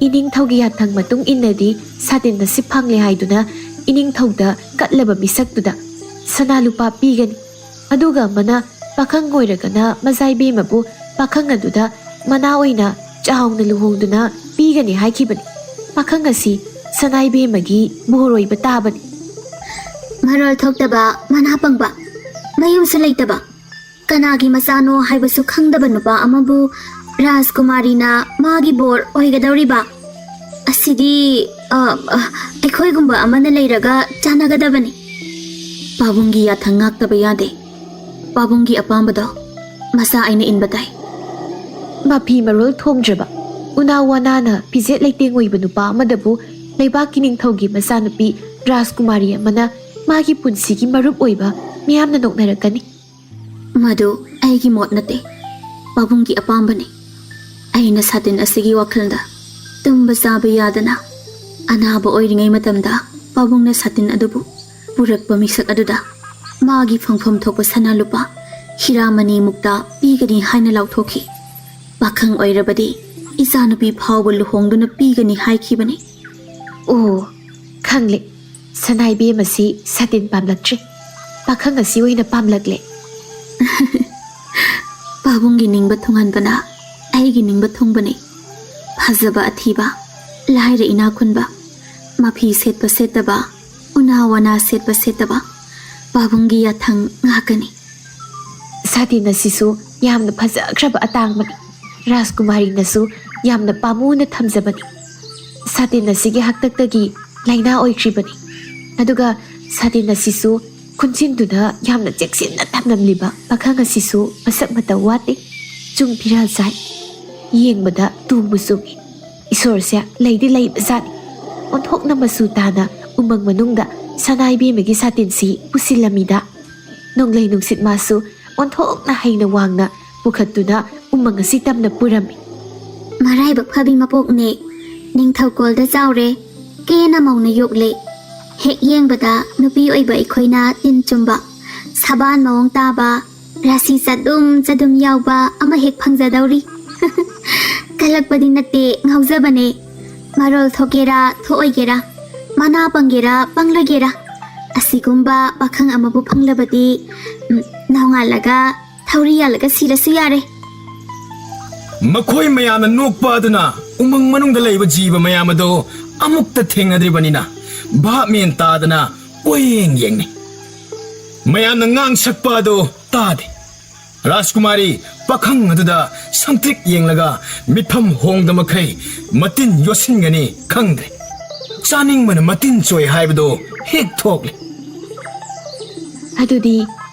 ꯏꯅꯤꯡꯊꯧꯒꯤ ꯌꯥꯊꯪ ꯃꯇꯨꯡ ꯏꯟꯅꯗꯤ ꯁꯥꯇꯤꯟ ꯑꯁꯤ ꯐꯪꯂꯦ ꯍꯥꯏꯗꯨꯅ ꯏꯅꯤꯡꯊꯧꯗ ꯀꯠꯂꯕ ꯃꯤꯁꯛꯇꯨꯗ ꯁꯅꯥ ꯂꯨꯄꯥ ꯄꯤꯒꯅꯤ꯫ ꯑꯗꯨꯒ ꯑꯃꯅ ꯄꯥꯈꯪ ꯑꯣꯏꯔꯒꯅ ꯃꯖꯥꯏꯕꯦꯝꯃꯕꯨ ꯄꯥꯈꯪ ꯑꯗꯨꯗ ꯃꯅꯥ ꯑꯣꯏꯅ ꯆꯥꯎꯅ ꯂꯨꯍꯣꯡꯗꯨꯅ ꯄꯤꯒꯅꯤ ꯍꯥꯏꯈꯤꯕꯅꯤ꯫ ꯄꯥꯈꯪ ꯑꯁꯤ ꯁꯅꯥꯏꯕꯦꯝꯃꯒꯤ ꯕꯣꯔ ꯑꯣꯏꯕ ꯇꯥꯕꯅꯤ꯫ ꯃꯔꯣꯜ ꯊꯣꯛꯇꯕ, ꯃꯅꯥ ꯄꯪꯕ, ꯃꯌꯨꯝꯁꯨ ꯂꯩꯇꯕ, ꯀꯅꯥꯒꯤ ꯃꯆꯥꯅꯣ ꯍꯥꯏꯕꯁꯨ ꯈꯪꯗꯕ ꯅꯨꯄꯥ ꯑꯃꯕꯨ ꯔꯥꯖꯀꯨꯃꯥꯔꯤꯅ ꯃꯥꯒꯤ ꯕꯣꯔ ꯑꯣꯏꯒꯗꯧꯔꯤꯕ? ꯑꯁꯤꯗꯤ, ꯑ, ꯑ, ꯑꯩꯈꯣꯏꯒꯨꯝꯕ ꯑꯃꯅ ꯂꯩꯔꯒ ꯆꯥꯟꯅꯒꯗꯕꯅꯤ꯫ ꯄꯥꯕꯨꯡꯒꯤ ꯌꯥꯊꯪ ꯉꯥꯛꯇꯕ ꯌꯥꯗꯦ꯫ ꯄꯥꯕꯨꯡꯒꯤ ꯑꯄꯥꯝꯕꯗꯣ ꯃꯆꯥ ꯑꯩꯅ ꯏꯟꯕ ꯇꯥꯏ꯫ ꯃꯐꯤ ꯃꯔꯣꯜ ꯊꯣꯡꯗ꯭ꯔꯕ, ꯎꯅꯥ ꯋꯥꯅꯥꯅ ꯐꯤꯖꯦꯠ ꯂꯩꯇꯦꯡ ꯑꯣꯏꯕ ꯅꯨꯄꯥ ꯑꯃꯗꯕꯨ ꯂꯩꯕꯥꯛꯀꯤ ꯅꯤꯡꯊꯧꯒꯤ ꯃꯆꯥꯅꯨꯄꯤ ꯔꯥꯖꯀꯨꯃꯥꯔꯤ ꯑꯃꯅ ꯃꯥꯒꯤ ꯄꯨꯟꯁꯤꯒꯤ ꯃꯔꯨꯞ ꯑꯣꯏꯕ ꯃꯤꯌꯥꯝꯅ ꯅꯣꯛꯅꯔꯛꯀꯅꯤ꯫ ꯃꯗꯨ ꯑꯩꯒꯤ ꯃꯣꯠ ꯅꯠꯇꯦ, ꯄꯥꯕꯨꯡꯒꯤ ꯑꯄꯥꯝꯕꯅꯤ꯫ ꯑꯩꯅ ꯁꯥꯇꯤꯟ ꯑꯁꯤꯒꯤ ꯋꯥꯈꯜꯗ ꯇꯨꯝꯕ ꯆꯥꯕ ꯌꯥꯗꯅ ꯑꯅꯥꯕ ꯑꯣꯏꯔꯤꯉꯩ ꯃꯇꯝꯗ ꯄꯥꯕꯨꯡꯅ ꯁꯥꯇꯤꯟ ꯑꯗꯨꯕꯨ ꯄꯨꯔꯛꯄ ꯃꯤꯁꯛ ꯑꯗꯨꯗ ꯃꯥꯒꯤ ꯐꯪꯐꯝ ꯊꯣꯛꯄ ꯁꯅꯥ ꯂꯨꯄꯥ ꯍꯤꯔꯥꯃꯅꯤ ꯃꯨꯛꯇ ꯄꯤꯒꯅꯤ ꯍꯥꯏꯅ ꯂꯥꯎꯊꯣꯛꯈꯤ꯫ ꯄꯥꯈꯪ ꯑꯣꯏꯔꯕꯗꯤ ꯏꯆꯥꯅꯨꯄꯤ ꯐꯥꯎꯕ ꯂꯨꯍꯣꯡꯗꯨꯅ ꯄꯤꯒꯅꯤ ꯍꯥꯏꯈꯤꯕꯅꯤ꯫ ꯑꯣ, ꯈꯪꯂꯦ꯫ ꯁꯅꯥꯏꯕꯦꯝ ꯑꯁꯤ ꯁꯥꯇꯤꯟ ꯄꯥꯝꯂꯛꯇ꯭ꯔꯦ꯫ ꯄꯥꯈꯪ ꯑꯁꯤ ꯑꯣꯏꯅ ꯄꯥꯝꯂꯛꯂꯦ꯫ ꯄꯥꯕꯨꯡꯒꯤ ꯅꯤꯡꯕ ꯊꯨꯡꯍꯟꯕꯅ ꯑꯩꯒꯤ ꯅꯤꯡꯕ ꯊꯨꯡꯕꯅꯤ꯫ ꯐꯖꯕ ꯑꯊꯤꯕ, ꯂꯥꯏꯔ ꯏꯅꯥꯛ ꯈꯨꯟꯕ, ꯃꯐꯤ ꯁꯦꯠꯄ ꯁꯦꯠꯇꯕ, ꯎꯅꯥ ꯋꯥꯅꯥ ꯁꯦꯠꯄ ꯁꯦꯠꯇꯕ, ꯄꯥꯕꯨꯡꯒꯤ ꯌꯥꯊꯪ ꯉꯥꯛꯀꯅꯤ꯫ ꯁꯥꯇꯤꯟ ꯑꯁꯤꯁꯨ ꯌꯥꯝꯅ ꯐꯖꯈ꯭ꯔꯕ ꯑꯇꯥꯡꯕꯅꯤ꯫ ꯔꯥꯖꯀꯨꯃꯥꯔꯤꯅꯁꯨ ꯌꯥꯝꯅ ꯄꯥꯝꯃꯨꯅ ꯊꯝꯖꯕꯅꯤ꯫ ꯁꯥꯇꯤꯟ ꯑꯁꯤꯒꯤ ꯍꯥꯛꯇꯛꯇꯒꯤ ꯂꯥꯏꯅꯥ ꯑꯣꯏꯈ꯭ꯔꯤꯕꯅꯤ꯫ ꯑꯗꯨꯒ ꯁꯥꯇꯤꯟ ꯑꯁꯤꯁꯨ ꯈꯨꯟꯁꯤꯟꯗꯨꯅ ꯌꯥꯝꯅ ꯆꯦꯛꯁꯤꯟꯅ ꯊꯝꯂꯝꯂꯤꯕ ꯄꯥꯈꯪ ꯑꯁꯤꯁꯨ ꯃꯁꯛ ꯃꯇꯧ ꯋꯥꯠꯇꯦ꯫ ꯆꯨꯝ ꯐꯤꯔꯥꯜ ꯆꯥꯏ꯫ ꯌꯦꯡꯕꯗ ꯇꯣꯡꯕꯨ ꯆꯣꯡꯏ꯫ ꯏꯁꯣꯔꯁꯦ ꯂꯩꯗꯤ ꯂꯩꯕꯖꯥꯠꯅꯤ꯫ ꯑꯣꯟꯊꯣꯛꯅ ꯃꯆꯨ ꯇꯥꯅ ꯎꯃꯪ ꯃꯅꯨꯡꯗ ꯁꯅꯥ ꯏꯕꯦꯝꯃꯒꯤ ꯁꯥꯇꯤꯟꯁꯤ ꯄꯨꯁꯤꯜꯂꯝꯃꯤꯗ꯫ ꯅꯣꯡꯂꯩ ꯅꯨꯡꯁꯤꯠ ꯃꯥꯁꯨ ꯑꯣꯟꯊꯣꯛꯅ ꯍꯩꯅ ꯋꯥꯡꯅ ꯄꯨꯈꯠꯇꯨꯅ ꯎꯃꯪ ꯑꯁꯤ ꯇꯝꯅ ꯄꯨꯔꯝꯃꯤ꯫ ꯃꯔꯥꯏꯕꯛ ꯐꯕꯤ ꯃꯄꯣꯛꯅꯦ꯫ ꯅꯤꯡꯊꯧꯀꯣꯜꯗ ꯆꯥꯎꯔꯦ꯫ ꯀꯦꯅ ꯃꯧꯅ ꯌꯣꯛꯂꯦ꯫ ꯍꯦꯛ ꯌꯦꯡꯕꯗ ꯅꯨꯄꯤ ꯑꯣꯏꯕ ꯑꯩꯈꯣꯏꯅ ꯇꯤꯟ ꯆꯨꯝꯕ, ꯁꯕꯥꯟ ꯃꯑꯣꯡ ꯇꯥꯕ, ꯔꯥꯁꯤ ꯆꯗꯨꯝ ꯆꯗꯨꯝ ꯌꯥꯎꯕ ꯑꯃ ꯍꯦꯛ ꯐꯪꯖꯗꯧꯔꯤ꯫ ꯀꯜꯂꯛꯄꯗꯤ ꯅꯠꯇꯦ, ꯉꯥꯎꯖꯕꯅꯦ꯫ ꯃꯔꯣꯜ ꯊꯣꯛꯀꯦꯔꯥ ꯊꯣꯛꯑꯣꯏꯒꯦꯔꯥ, ꯃꯅꯥ ꯄꯪꯒꯦꯔꯥ ꯄꯪꯂꯣꯏꯒꯦꯔꯥ, ꯑꯁꯤꯒꯨꯝꯕ ꯄꯥꯈꯪ ꯑꯃꯕꯨ ꯐꯪꯂꯕꯗꯤ, ꯎꯝ, ꯅꯣꯡꯉꯥꯜꯂꯒ ꯊꯧꯔꯤ ꯌꯥꯜꯂꯒ ꯁꯤꯔꯁꯨ ꯌꯥꯔꯦ꯫ ꯃꯈꯣꯏ ꯃꯌꯥꯝꯅ ꯅꯣꯛꯄ ꯑꯗꯨꯅ ꯎꯃꯪ ꯃꯅꯨꯡꯗ ꯂꯩꯕ ꯖꯤꯕ ꯃꯌꯥꯝ ꯑꯗꯨ ꯑꯃꯨꯛꯇ ꯊꯦꯡꯅꯗ꯭ꯔꯤꯕꯅꯤꯅ ꯚꯥꯞ ꯃꯦꯟ ꯇꯥꯗꯅ ꯀꯣꯏꯌꯦꯡ ꯌꯦꯡꯅꯩ꯫ ꯃꯌꯥꯝꯅ ꯉꯥꯡ ꯁꯛꯄ ꯑꯗꯨ ꯇꯥꯗꯦ꯫ ꯔꯥꯖꯀꯨꯃꯥꯔꯤ ꯄꯥꯈꯪ ꯑꯗꯨꯗ ꯁꯪꯇ꯭ꯔꯤꯛ ꯌꯦꯡꯂꯒ ꯃꯤꯠꯐꯝ ꯍꯣꯡꯗ ꯃꯈꯩ ꯃꯇꯤꯟ ꯌꯣꯠꯁꯤꯟꯒꯅꯤ ꯈꯪꯗ꯭ꯔꯦ꯫ ꯆꯥꯅꯤꯡꯕꯅ ꯃꯇꯤꯟ ꯆꯣꯏ ꯍꯥꯏꯕꯗꯨ ꯍꯦꯛ ꯊꯣꯛꯂꯦ꯫ ꯑꯗꯨꯗꯤ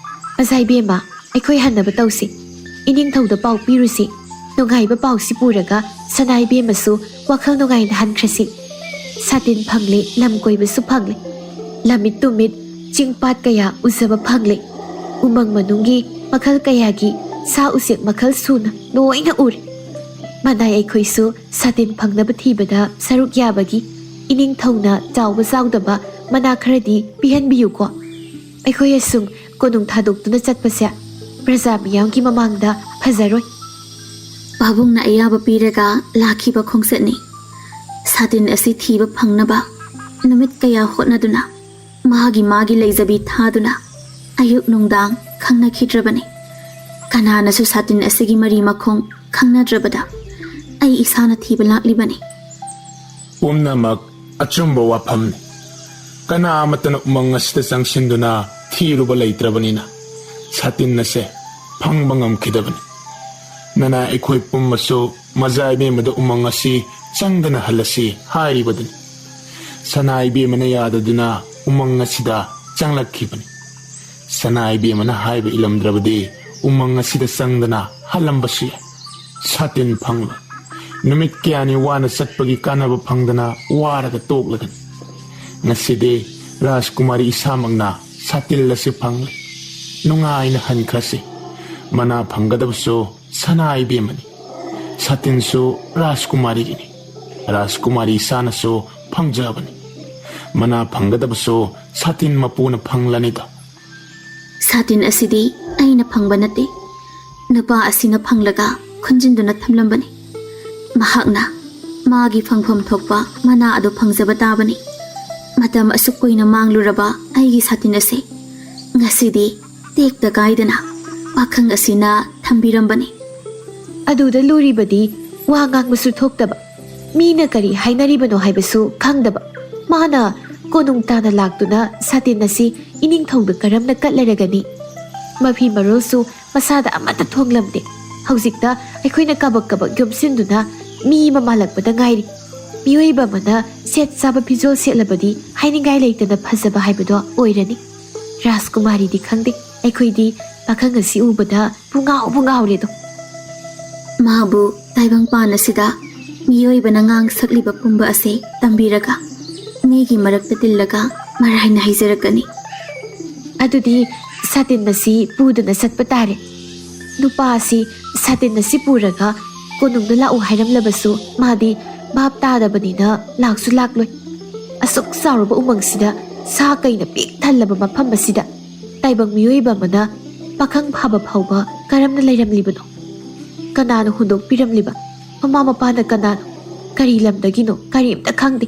ꯃꯖꯥ ꯏꯕꯦꯝꯃ, ꯑꯩꯈꯣꯏ ꯍꯟꯅꯕ ꯇꯧꯁꯤ꯫ ꯏꯅꯤꯡꯊꯧꯗ ꯄꯥꯎ ꯄꯤꯔꯨꯁꯤ꯫ ꯅꯨꯡꯉꯥꯏꯕ ꯄꯥꯎꯁꯤ ꯄꯨꯔꯒ ꯁꯅꯥ ꯏꯕꯦꯝꯃꯁꯨ ꯋꯥꯈꯜ ꯅꯨꯡꯉꯥꯏꯅ ꯍꯟꯈ꯭ꯔꯁꯤ꯫ ꯁꯥꯇꯤꯟ ꯐꯪꯂꯦ, ꯂꯝ ꯀꯣꯏꯕꯁꯨ ꯐꯪꯂꯦ꯫ ꯂꯝꯃꯤꯠ ꯇꯨꯃꯤꯠ ꯆꯤꯡ ꯄꯥꯠ ꯀꯌꯥ ꯎꯖꯕ ꯐꯪꯂꯦ꯫ ꯎꯃꯪ ꯃꯅꯨꯡꯒꯤ ꯃꯈꯜ ꯀꯌꯥꯒꯤ ꯁꯥ ꯎꯆꯦꯛ ꯃꯈꯜ ꯁꯨꯅ ꯂꯣꯏꯅ ꯎꯔꯦ꯫ ꯃꯅꯥꯏ ꯑꯩꯈꯣꯏꯁꯨ ꯁꯥꯇꯤꯟ ꯐꯪꯅꯕ ꯊꯤꯕꯗ ꯁꯔꯨꯛ ꯌꯥꯕꯒꯤ ꯏꯅꯤꯡꯊꯧꯅ ꯆꯥꯎꯕ ꯆꯥꯎꯗꯕ ꯃꯅꯥ ꯈꯔꯗꯤ ꯄꯤꯍꯟꯕꯤꯌꯨꯀꯣ꯫ ꯑꯩꯈꯣꯏ ꯑꯁꯨꯝ ꯀꯣꯅꯨꯡ ꯊꯥꯗꯣꯛꯇꯨꯅ ꯆꯠꯄꯁꯦ ꯄ꯭ꯔꯖꯥ ꯃꯤꯌꯥꯝꯒꯤ ꯃꯃꯥꯡꯗ ꯐꯖꯔꯣꯏ꯫ ꯄꯥꯕꯨꯡꯅ ꯑꯌꯥꯕ ꯄꯤꯔꯒ ꯂꯥꯛꯈꯤꯕ ꯈꯣꯡꯆꯠꯅꯤ꯫ ꯁꯥꯇꯤꯟ ꯑꯁꯤ ꯊꯤꯕ ꯐꯪꯅꯕ ꯅꯨꯃꯤꯠ ꯀꯌꯥ ꯍꯣꯠꯅꯗꯨꯅ, ꯃꯥꯒꯤ ꯃꯥꯒꯤ ꯂꯩꯖꯕꯤ ꯊꯥꯗꯨꯅ, ꯑꯌꯨꯛ ꯅꯨꯡꯗꯥꯡ ꯈꯪꯅꯈꯤꯗ꯭ꯔꯕꯅꯤ꯫ ꯀꯅꯥꯅꯁꯨ ꯁꯥꯇꯤꯟ ꯑꯁꯤꯒꯤ ꯃꯔꯤ ꯃꯈꯣꯡ ꯈꯪꯅꯗ꯭ꯔꯕꯗ ꯑꯩ ꯏꯁꯥꯅ ꯊꯤꯕ ꯂꯥꯛꯂꯤꯕꯅꯤ꯫ ꯄꯨꯝꯅꯃꯛ ꯑꯆꯨꯝꯕ ꯋꯥꯐꯝꯅꯤ꯫ ꯀꯅꯥ ꯑꯃꯠꯇꯅ ꯎꯃꯪ ꯑꯁꯤꯗ ꯆꯪꯁꯤꯟꯗꯨꯅ ꯊꯤꯔꯨꯕ ꯂꯩꯇ꯭ꯔꯕꯅꯤꯅ ꯁꯥꯇꯤꯟ ꯑꯁꯦ ꯐꯪꯕ ꯉꯝꯈꯤꯗꯕꯅꯤ꯫ ꯅꯅꯥꯏ ꯑꯩꯈꯣꯏ ꯄꯨꯝꯕꯁꯨ ꯃꯖꯥ ꯏꯕꯦꯝꯃꯗ ꯎꯃꯪ ꯑꯁꯤ ꯆꯪꯗꯅ ꯍꯜꯂꯁꯤ ꯍꯥꯏꯔꯤꯕꯗꯨꯅꯤ꯫ ꯁꯅꯥ ꯏꯕꯦꯝꯃꯅ ꯌꯥꯗꯗꯨꯅ ꯎꯃꯪ ꯑꯁꯤꯗ ꯆꯪꯂꯛꯈꯤꯕꯅꯤ꯫ ꯁꯅꯥ ꯏꯕꯦꯝꯃꯅ ꯍꯥꯏꯕ ꯏꯜꯂꯝꯗ꯭ꯔꯕꯗꯤ ꯎꯃꯪ ꯑꯁꯤꯗ ꯆꯪꯗꯅ ꯍꯜꯂꯝꯕꯁꯨ ꯌꯥꯏ꯫ ꯁꯥꯇꯤꯟ ꯐꯪꯂꯣꯏ꯫ ꯅꯨꯃꯤꯠ ꯀꯌꯥꯅꯤ ꯋꯥꯅ ꯆꯠꯄꯒꯤ ꯀꯥꯟꯅꯕ ꯐꯪꯗꯅ ꯋꯥꯔꯒ ꯇꯣꯛꯂꯒꯅꯤ꯫ ꯉꯁꯤꯗꯤ ꯔꯥꯖꯀꯨꯃꯥꯔꯤ ꯏꯁꯥꯃꯛꯅ ꯁꯥꯇꯤꯟ ꯑꯁꯤ ꯐꯪꯂꯦ꯫ ꯅꯨꯡꯉꯥꯏꯅ ꯍꯟꯈ꯭ꯔꯁꯤ꯫ ꯃꯅꯥ ꯐꯪꯒꯗꯕꯁꯨ ꯁꯅꯥ ꯏꯕꯦꯝꯃꯅꯤ꯫ ꯁꯥꯇꯤꯟꯁꯨ ꯔꯥꯖꯀꯨꯃꯥꯔꯤꯒꯤꯅꯤ꯫ ꯔꯥꯖꯀꯨꯃꯥꯔꯤ ꯏꯁꯥꯅꯁꯨ ꯐꯪꯖꯕꯅꯤ꯫ ꯃꯅꯥ ꯐꯪꯒꯗꯕꯁꯨ ꯁꯥꯇꯤꯟ ꯃꯄꯨꯅ ꯐꯪꯂꯅꯤꯗꯣ꯫ ꯁꯥꯇꯤꯟ ꯑꯁꯤꯗꯤ ꯑꯩꯅ ꯐꯪꯕ ꯅꯠꯇꯦ꯫ ꯅꯨꯄꯥ ꯑꯁꯤꯅ ꯐꯪꯂꯒ ꯈꯨꯟꯖꯤꯟꯗꯨꯅ ꯊꯝꯂꯝꯕꯅꯤ꯫ ꯃꯍꯥꯛꯅ ꯃꯥꯒꯤ ꯐꯪꯐꯝ ꯊꯣꯛꯄ ꯃꯅꯥ ꯑꯗꯨ ꯐꯪꯖꯕ ꯇꯥꯕꯅꯤ꯫ ꯃꯇꯝ ꯑꯁꯨꯛ ꯀꯨꯏꯅ ꯃꯥꯡꯂꯨꯔꯕ ꯑꯩꯒꯤ ꯁꯥꯇꯤꯟ ꯑꯁꯤ ꯉꯁꯤꯗꯤ ꯇꯦꯛꯇ ꯀꯥꯏꯗꯅ ꯄꯥꯈꯪ ꯑꯁꯤꯅ ꯊꯝꯕꯤꯔꯝꯕꯅꯤ꯫ ꯑꯗꯨꯗ ꯂꯨꯔꯤꯕꯗꯤ ꯋꯥ ꯉꯥꯡꯕꯁꯨ ꯊꯣꯛꯇꯕ, ꯃꯤꯅ ꯀꯔꯤ ꯍꯥꯏꯅꯔꯤꯕꯅꯣ ꯍꯥꯏꯕꯁꯨ ꯈꯪꯗꯕ, ꯃꯥꯅ ꯀꯣꯅꯨꯡ ꯇꯥꯅ ꯂꯥꯛꯇꯨꯅ ꯁꯥꯇꯤꯟ ꯑꯁꯤ ꯏꯅꯤꯡꯊꯧꯗ ꯀꯔꯝꯅ ꯀꯠꯂꯔꯒꯅꯤ? ꯃꯐꯤ ꯃꯔꯣꯜꯁꯨ ꯃꯁꯥꯗ ꯑꯃꯠꯇ ꯊꯣꯡꯂꯝꯗꯦ꯫ ꯍꯧꯖꯤꯛꯇ ꯑꯩꯈꯣꯏꯅ ꯀꯕꯛ ꯀꯕꯛ ꯌꯣꯝꯁꯤꯟꯗꯨꯅ ꯃꯤ ꯑꯃ ꯃꯥꯜꯂꯛꯄꯗ ꯉꯥꯏꯔꯤ꯫ ꯃꯤꯑꯣꯏꯕ ꯑꯃꯅ ꯁꯦꯠ ꯆꯥꯕ ꯐꯤꯖꯣꯜ ꯁꯦꯠꯂꯕꯗꯤ ꯍꯥꯏꯅꯤꯡꯉꯥꯏ ꯂꯩꯇꯅ ꯐꯖꯕ ꯍꯥꯏꯕꯗꯣ ꯑꯣꯏꯔꯅꯤ꯫ ꯔꯥꯖꯀꯨꯃꯥꯔꯤꯗꯤ ꯈꯪꯗꯦ, ꯑꯩꯈꯣꯏꯗꯤ ꯄꯥꯈꯪ ꯑꯁꯤ ꯎꯕꯗ ꯄꯨꯡꯉꯥꯎꯕꯨ ꯉꯥꯎꯔꯦꯗꯣ꯫ ꯃꯥꯕꯨ ꯇꯥꯏꯕꯪꯄꯥꯟ ꯑꯁꯤꯗ ꯃꯤꯑꯣꯏꯕꯅ ꯉꯥꯡ ꯁꯛꯂꯤꯕ ꯄꯨꯝꯕ ꯑꯁꯤ ꯇꯝꯕꯤꯔꯒ ꯃꯤꯒꯤ ꯃꯔꯛꯇ ꯇꯤꯜꯂꯒ ꯃꯔꯥꯏꯅ ꯍꯩꯖꯔꯛꯀꯅꯤ꯫ ꯑꯗꯨꯗꯤ ꯁꯥꯇꯤꯟ ꯑꯁꯤ ꯄꯨꯗꯨꯅ ꯆꯠꯄ ꯇꯥꯔꯦ꯫ ꯅꯨꯄꯥ ꯑꯁꯤ ꯁꯥꯇꯤꯟ ꯑꯁꯤ ꯄꯨꯔꯒ ꯀꯣꯅꯨꯡꯗ ꯂꯥꯛꯎ ꯍꯥꯏꯔꯝꯂꯕꯁꯨ ꯃꯥꯗꯤ ꯚꯥꯞ ꯇꯥꯗꯕꯅꯤꯅ ꯂꯥꯛꯁꯨ ꯂꯥꯛꯂꯣꯏ꯫ ꯑꯁꯨꯛ ꯆꯥꯎꯔꯕ ꯎꯃꯪꯁꯤꯗ, ꯁꯥ ꯀꯩꯅ ꯄꯤꯛ ꯊꯜꯂꯕ ꯃꯐꯝ ꯑꯁꯤꯗ ꯇꯥꯏꯕꯪ ꯃꯤꯑꯣꯏꯕ ꯑꯃꯅ ꯄꯥꯈꯪ ꯐꯥꯕ ꯐꯥꯎꯕ ꯀꯔꯝꯅ ꯂꯩꯔꯝꯂꯤꯕꯅꯣ? ꯀꯅꯥꯅ ꯍꯨꯟꯗꯣꯛꯄꯤꯔꯝꯂꯤꯕ? ꯃꯃꯥ ꯃꯄꯥꯅ ꯀꯅꯥꯅꯣ? ꯀꯔꯤ ꯂꯝꯗꯒꯤꯅꯣ? ꯀꯔꯤꯝꯇ ꯈꯪꯗꯦ꯫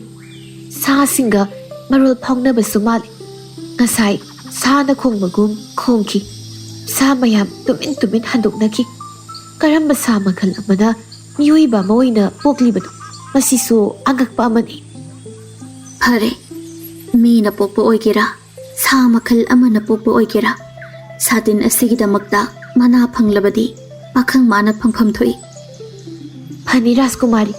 ꯁꯥꯁꯤꯡꯒ ꯃꯔꯣꯜ ꯐꯥꯎꯅꯕꯁꯨ ꯃꯥꯜꯂꯤ꯫ ꯉꯁꯥꯏ ꯁꯥꯅ ꯈꯣꯡꯕꯒꯨꯝ ꯈꯣꯡꯈꯤ꯫ ꯁꯥ ꯃꯌꯥꯝ ꯇꯨꯃꯤꯟ ꯇꯨꯃꯤꯟ ꯍꯟꯗꯣꯛꯅꯈꯤ꯫ ꯀꯔꯝꯕ ꯁꯥ ꯃꯈꯜ ꯑꯃꯅ ꯃꯤꯑꯣꯏꯕ ꯑꯃ ꯑꯣꯏꯅ ꯄꯣꯛꯂꯤꯕꯅꯣ? ꯃꯁꯤꯁꯨ ꯑꯉꯛꯄ ꯑꯃꯅꯤ꯫ ꯐꯔꯦ, ꯃꯤꯅ ꯄꯣꯛꯄ ꯑꯣꯏꯒꯦꯔꯥ, ꯁꯥ ꯃꯈꯜ ꯑꯃꯅ ꯄꯣꯛꯄ ꯑꯣꯏꯒꯦꯔꯥ, ꯁꯥꯇꯤꯟ ꯑꯁꯤꯒꯤꯗꯃꯛꯇ ꯃꯅꯥ ꯐꯪꯂꯕꯗꯤ ꯄꯥꯈꯪ ꯃꯥꯅ ꯐꯪꯐꯝ ꯊꯣꯛꯏ꯫ ꯐꯅꯤ ꯔꯥꯖꯀꯨꯃꯥꯔꯤ꯫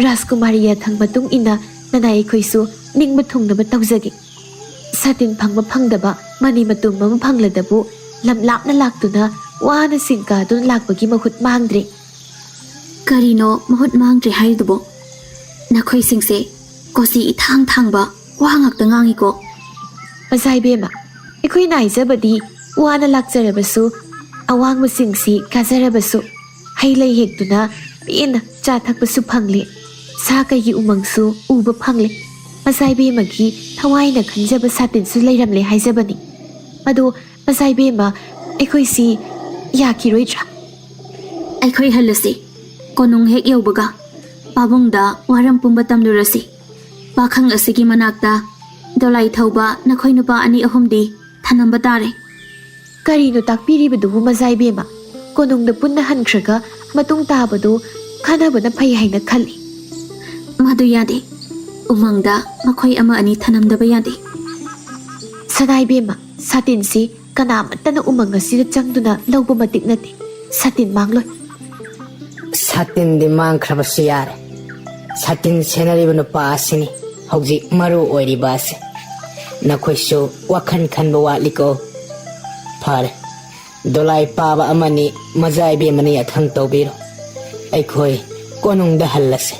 ꯔꯥꯖꯀꯨꯃꯥꯔꯤ ꯌꯥꯊꯪ ꯃꯇꯨꯡ ꯏꯟꯅ ꯅꯅꯥꯏ ꯑꯩꯈꯣꯏꯁꯨ ꯅꯤꯡꯕ ꯊꯨꯡꯅꯕ ꯇꯧꯖꯒꯦ꯫ ꯁꯥꯇꯤꯟ ꯐꯪꯕ ꯐꯪꯗꯕ ꯃꯅꯤ ꯃꯇꯨꯝ ꯑꯃ ꯐꯪꯂꯗꯕꯨ ꯂꯝ ꯂꯥꯞꯅ ꯂꯥꯛꯇꯨꯅ ꯋꯥꯅ ꯁꯤꯡ ꯀꯥꯗꯨꯅ ꯂꯥꯛꯄꯒꯤ ꯃꯍꯨꯠ ꯃꯥꯡꯗ꯭ꯔꯦ꯫ ꯀꯔꯤꯅꯣ ꯃꯍꯨꯠ ꯃꯥꯡꯗ꯭ꯔꯦ ꯍꯥꯏꯔꯤꯗꯨꯕꯣ? ꯅꯈꯣꯏꯁꯤꯡꯁꯦ ꯀꯣꯆꯤ ꯏꯊꯥꯡ ꯊꯥꯡꯕ ꯋꯥ ꯉꯥꯛꯇ ꯉꯥꯡꯉꯤꯀꯣ꯫ ꯃꯆꯥ ꯏꯕꯦꯝꯃ, ꯑꯩꯈꯣꯏꯅ ꯍꯥꯏꯖꯕꯗꯤ, ꯋꯥꯅ ꯂꯥꯛꯆꯔꯕꯁꯨ, ꯑꯋꯥꯡꯕꯁꯤꯡꯁꯤ ꯀꯥꯖꯔꯕꯁꯨ, ꯍꯩ ꯂꯩ ꯍꯦꯛꯇꯨꯅ ꯄꯦꯟꯅ ꯆꯥ ꯊꯛꯄꯁꯨ ꯐꯪꯂꯦ, ꯁꯥ ꯀꯩꯒꯤ ꯎꯃꯪꯁꯨ ꯎꯕ ꯐꯪꯂꯦ꯫ ꯃꯆꯥ ꯏꯕꯦꯝꯃꯒꯤ ꯊꯋꯥꯏꯅ ꯈꯟꯖꯕ ꯁꯥꯇꯤꯟꯁꯨ ꯂꯩꯔꯝꯂꯦ ꯍꯥꯏꯖꯕꯅꯤ꯫ ꯑꯗꯣ ꯃꯆꯥ ꯏꯕꯦꯝꯃ, ꯑꯩꯈꯣꯏꯁꯤ ꯌꯥꯈꯤꯔꯣꯏꯗ꯭ꯔꯥ? ꯑꯩꯈꯣꯏ ꯍꯜꯂꯁꯤ꯫ ꯀꯣꯅꯨꯡ ꯍꯦꯛ ꯌꯧꯕꯒ ꯄꯥꯕꯨꯡꯗ ꯋꯥꯔꯝ ꯄꯨꯝꯕ ꯇꯝꯂꯨꯔꯁꯤ꯫ ꯄꯥꯈꯪ ꯑꯁꯤꯒꯤ ꯃꯅꯥꯛꯇ ꯗꯣꯂꯥꯏ ꯊꯧꯕ ꯅꯈꯣꯏ ꯅꯨꯄꯥ ꯑꯅꯤ ꯑꯍꯨꯝꯗꯤ ꯊꯅꯝꯕ ꯇꯥꯔꯦ꯫ ꯀꯔꯤꯅꯣ ꯇꯥꯛꯄꯤꯔꯤꯕꯗꯨꯕꯨ, ꯃꯆꯥ ꯏꯕꯦꯝꯃ? ꯀꯣꯅꯨꯡꯗ ꯄꯨꯟꯅ ꯍꯟꯈ꯭ꯔꯒ ꯃꯇꯨꯡ ꯇꯥꯕꯗꯨ ꯈꯟꯅꯕꯅ ꯐꯩ ꯍꯥꯏꯅ ꯈꯜꯂꯤ꯫ ꯃꯗꯨ ꯌꯥꯗꯦ꯫ ꯎꯃꯪꯗ ꯃꯈꯣꯏ ꯑꯃ ꯑꯅꯤ ꯊꯅꯝꯗꯕ ꯌꯥꯗꯦ꯫ ꯁꯅꯥ ꯏꯕꯦꯝꯃ, ꯁꯥꯇꯤꯟꯁꯤ ꯀꯅꯥꯃꯠꯇꯅ ꯎꯃꯪ ꯑꯁꯤꯗ ꯆꯪꯗꯨꯅ ꯂꯧꯕ ꯃꯇꯤꯛ ꯅꯠꯇꯦ꯫ ꯁꯥꯇꯤꯟ ꯃꯥꯡꯂꯣꯏ꯫ ꯁꯥꯇꯤꯟꯗꯤ ꯃꯥꯡꯈ꯭ꯔꯕꯁꯨ ꯌꯥꯔꯦ꯫ ꯁꯥꯇꯤꯟ ꯁꯦꯟꯅꯔꯤꯕ ꯅꯨꯄꯥ ꯑꯁꯤꯅꯤ ꯍꯧꯖꯤꯛ ꯃꯔꯨ ꯑꯣꯏꯔꯤꯕ ꯑꯁꯤ꯫ ꯅꯈꯣꯏꯁꯨ ꯋꯥꯈꯜ ꯈꯟꯕ ꯋꯥꯠꯂꯤꯀꯣ꯫ ꯐꯔꯦ, ꯗꯣꯂꯥꯏ ꯄꯥꯕ ꯑꯃꯅꯤ ꯃꯖꯥ ꯏꯕꯦꯝꯃꯅ ꯌꯥꯊꯪ ꯇꯧꯕꯤꯔꯣ꯫ ꯑꯩꯈꯣꯏ ꯀꯣꯅꯨꯡꯗ ꯍꯜꯂꯁꯦ꯫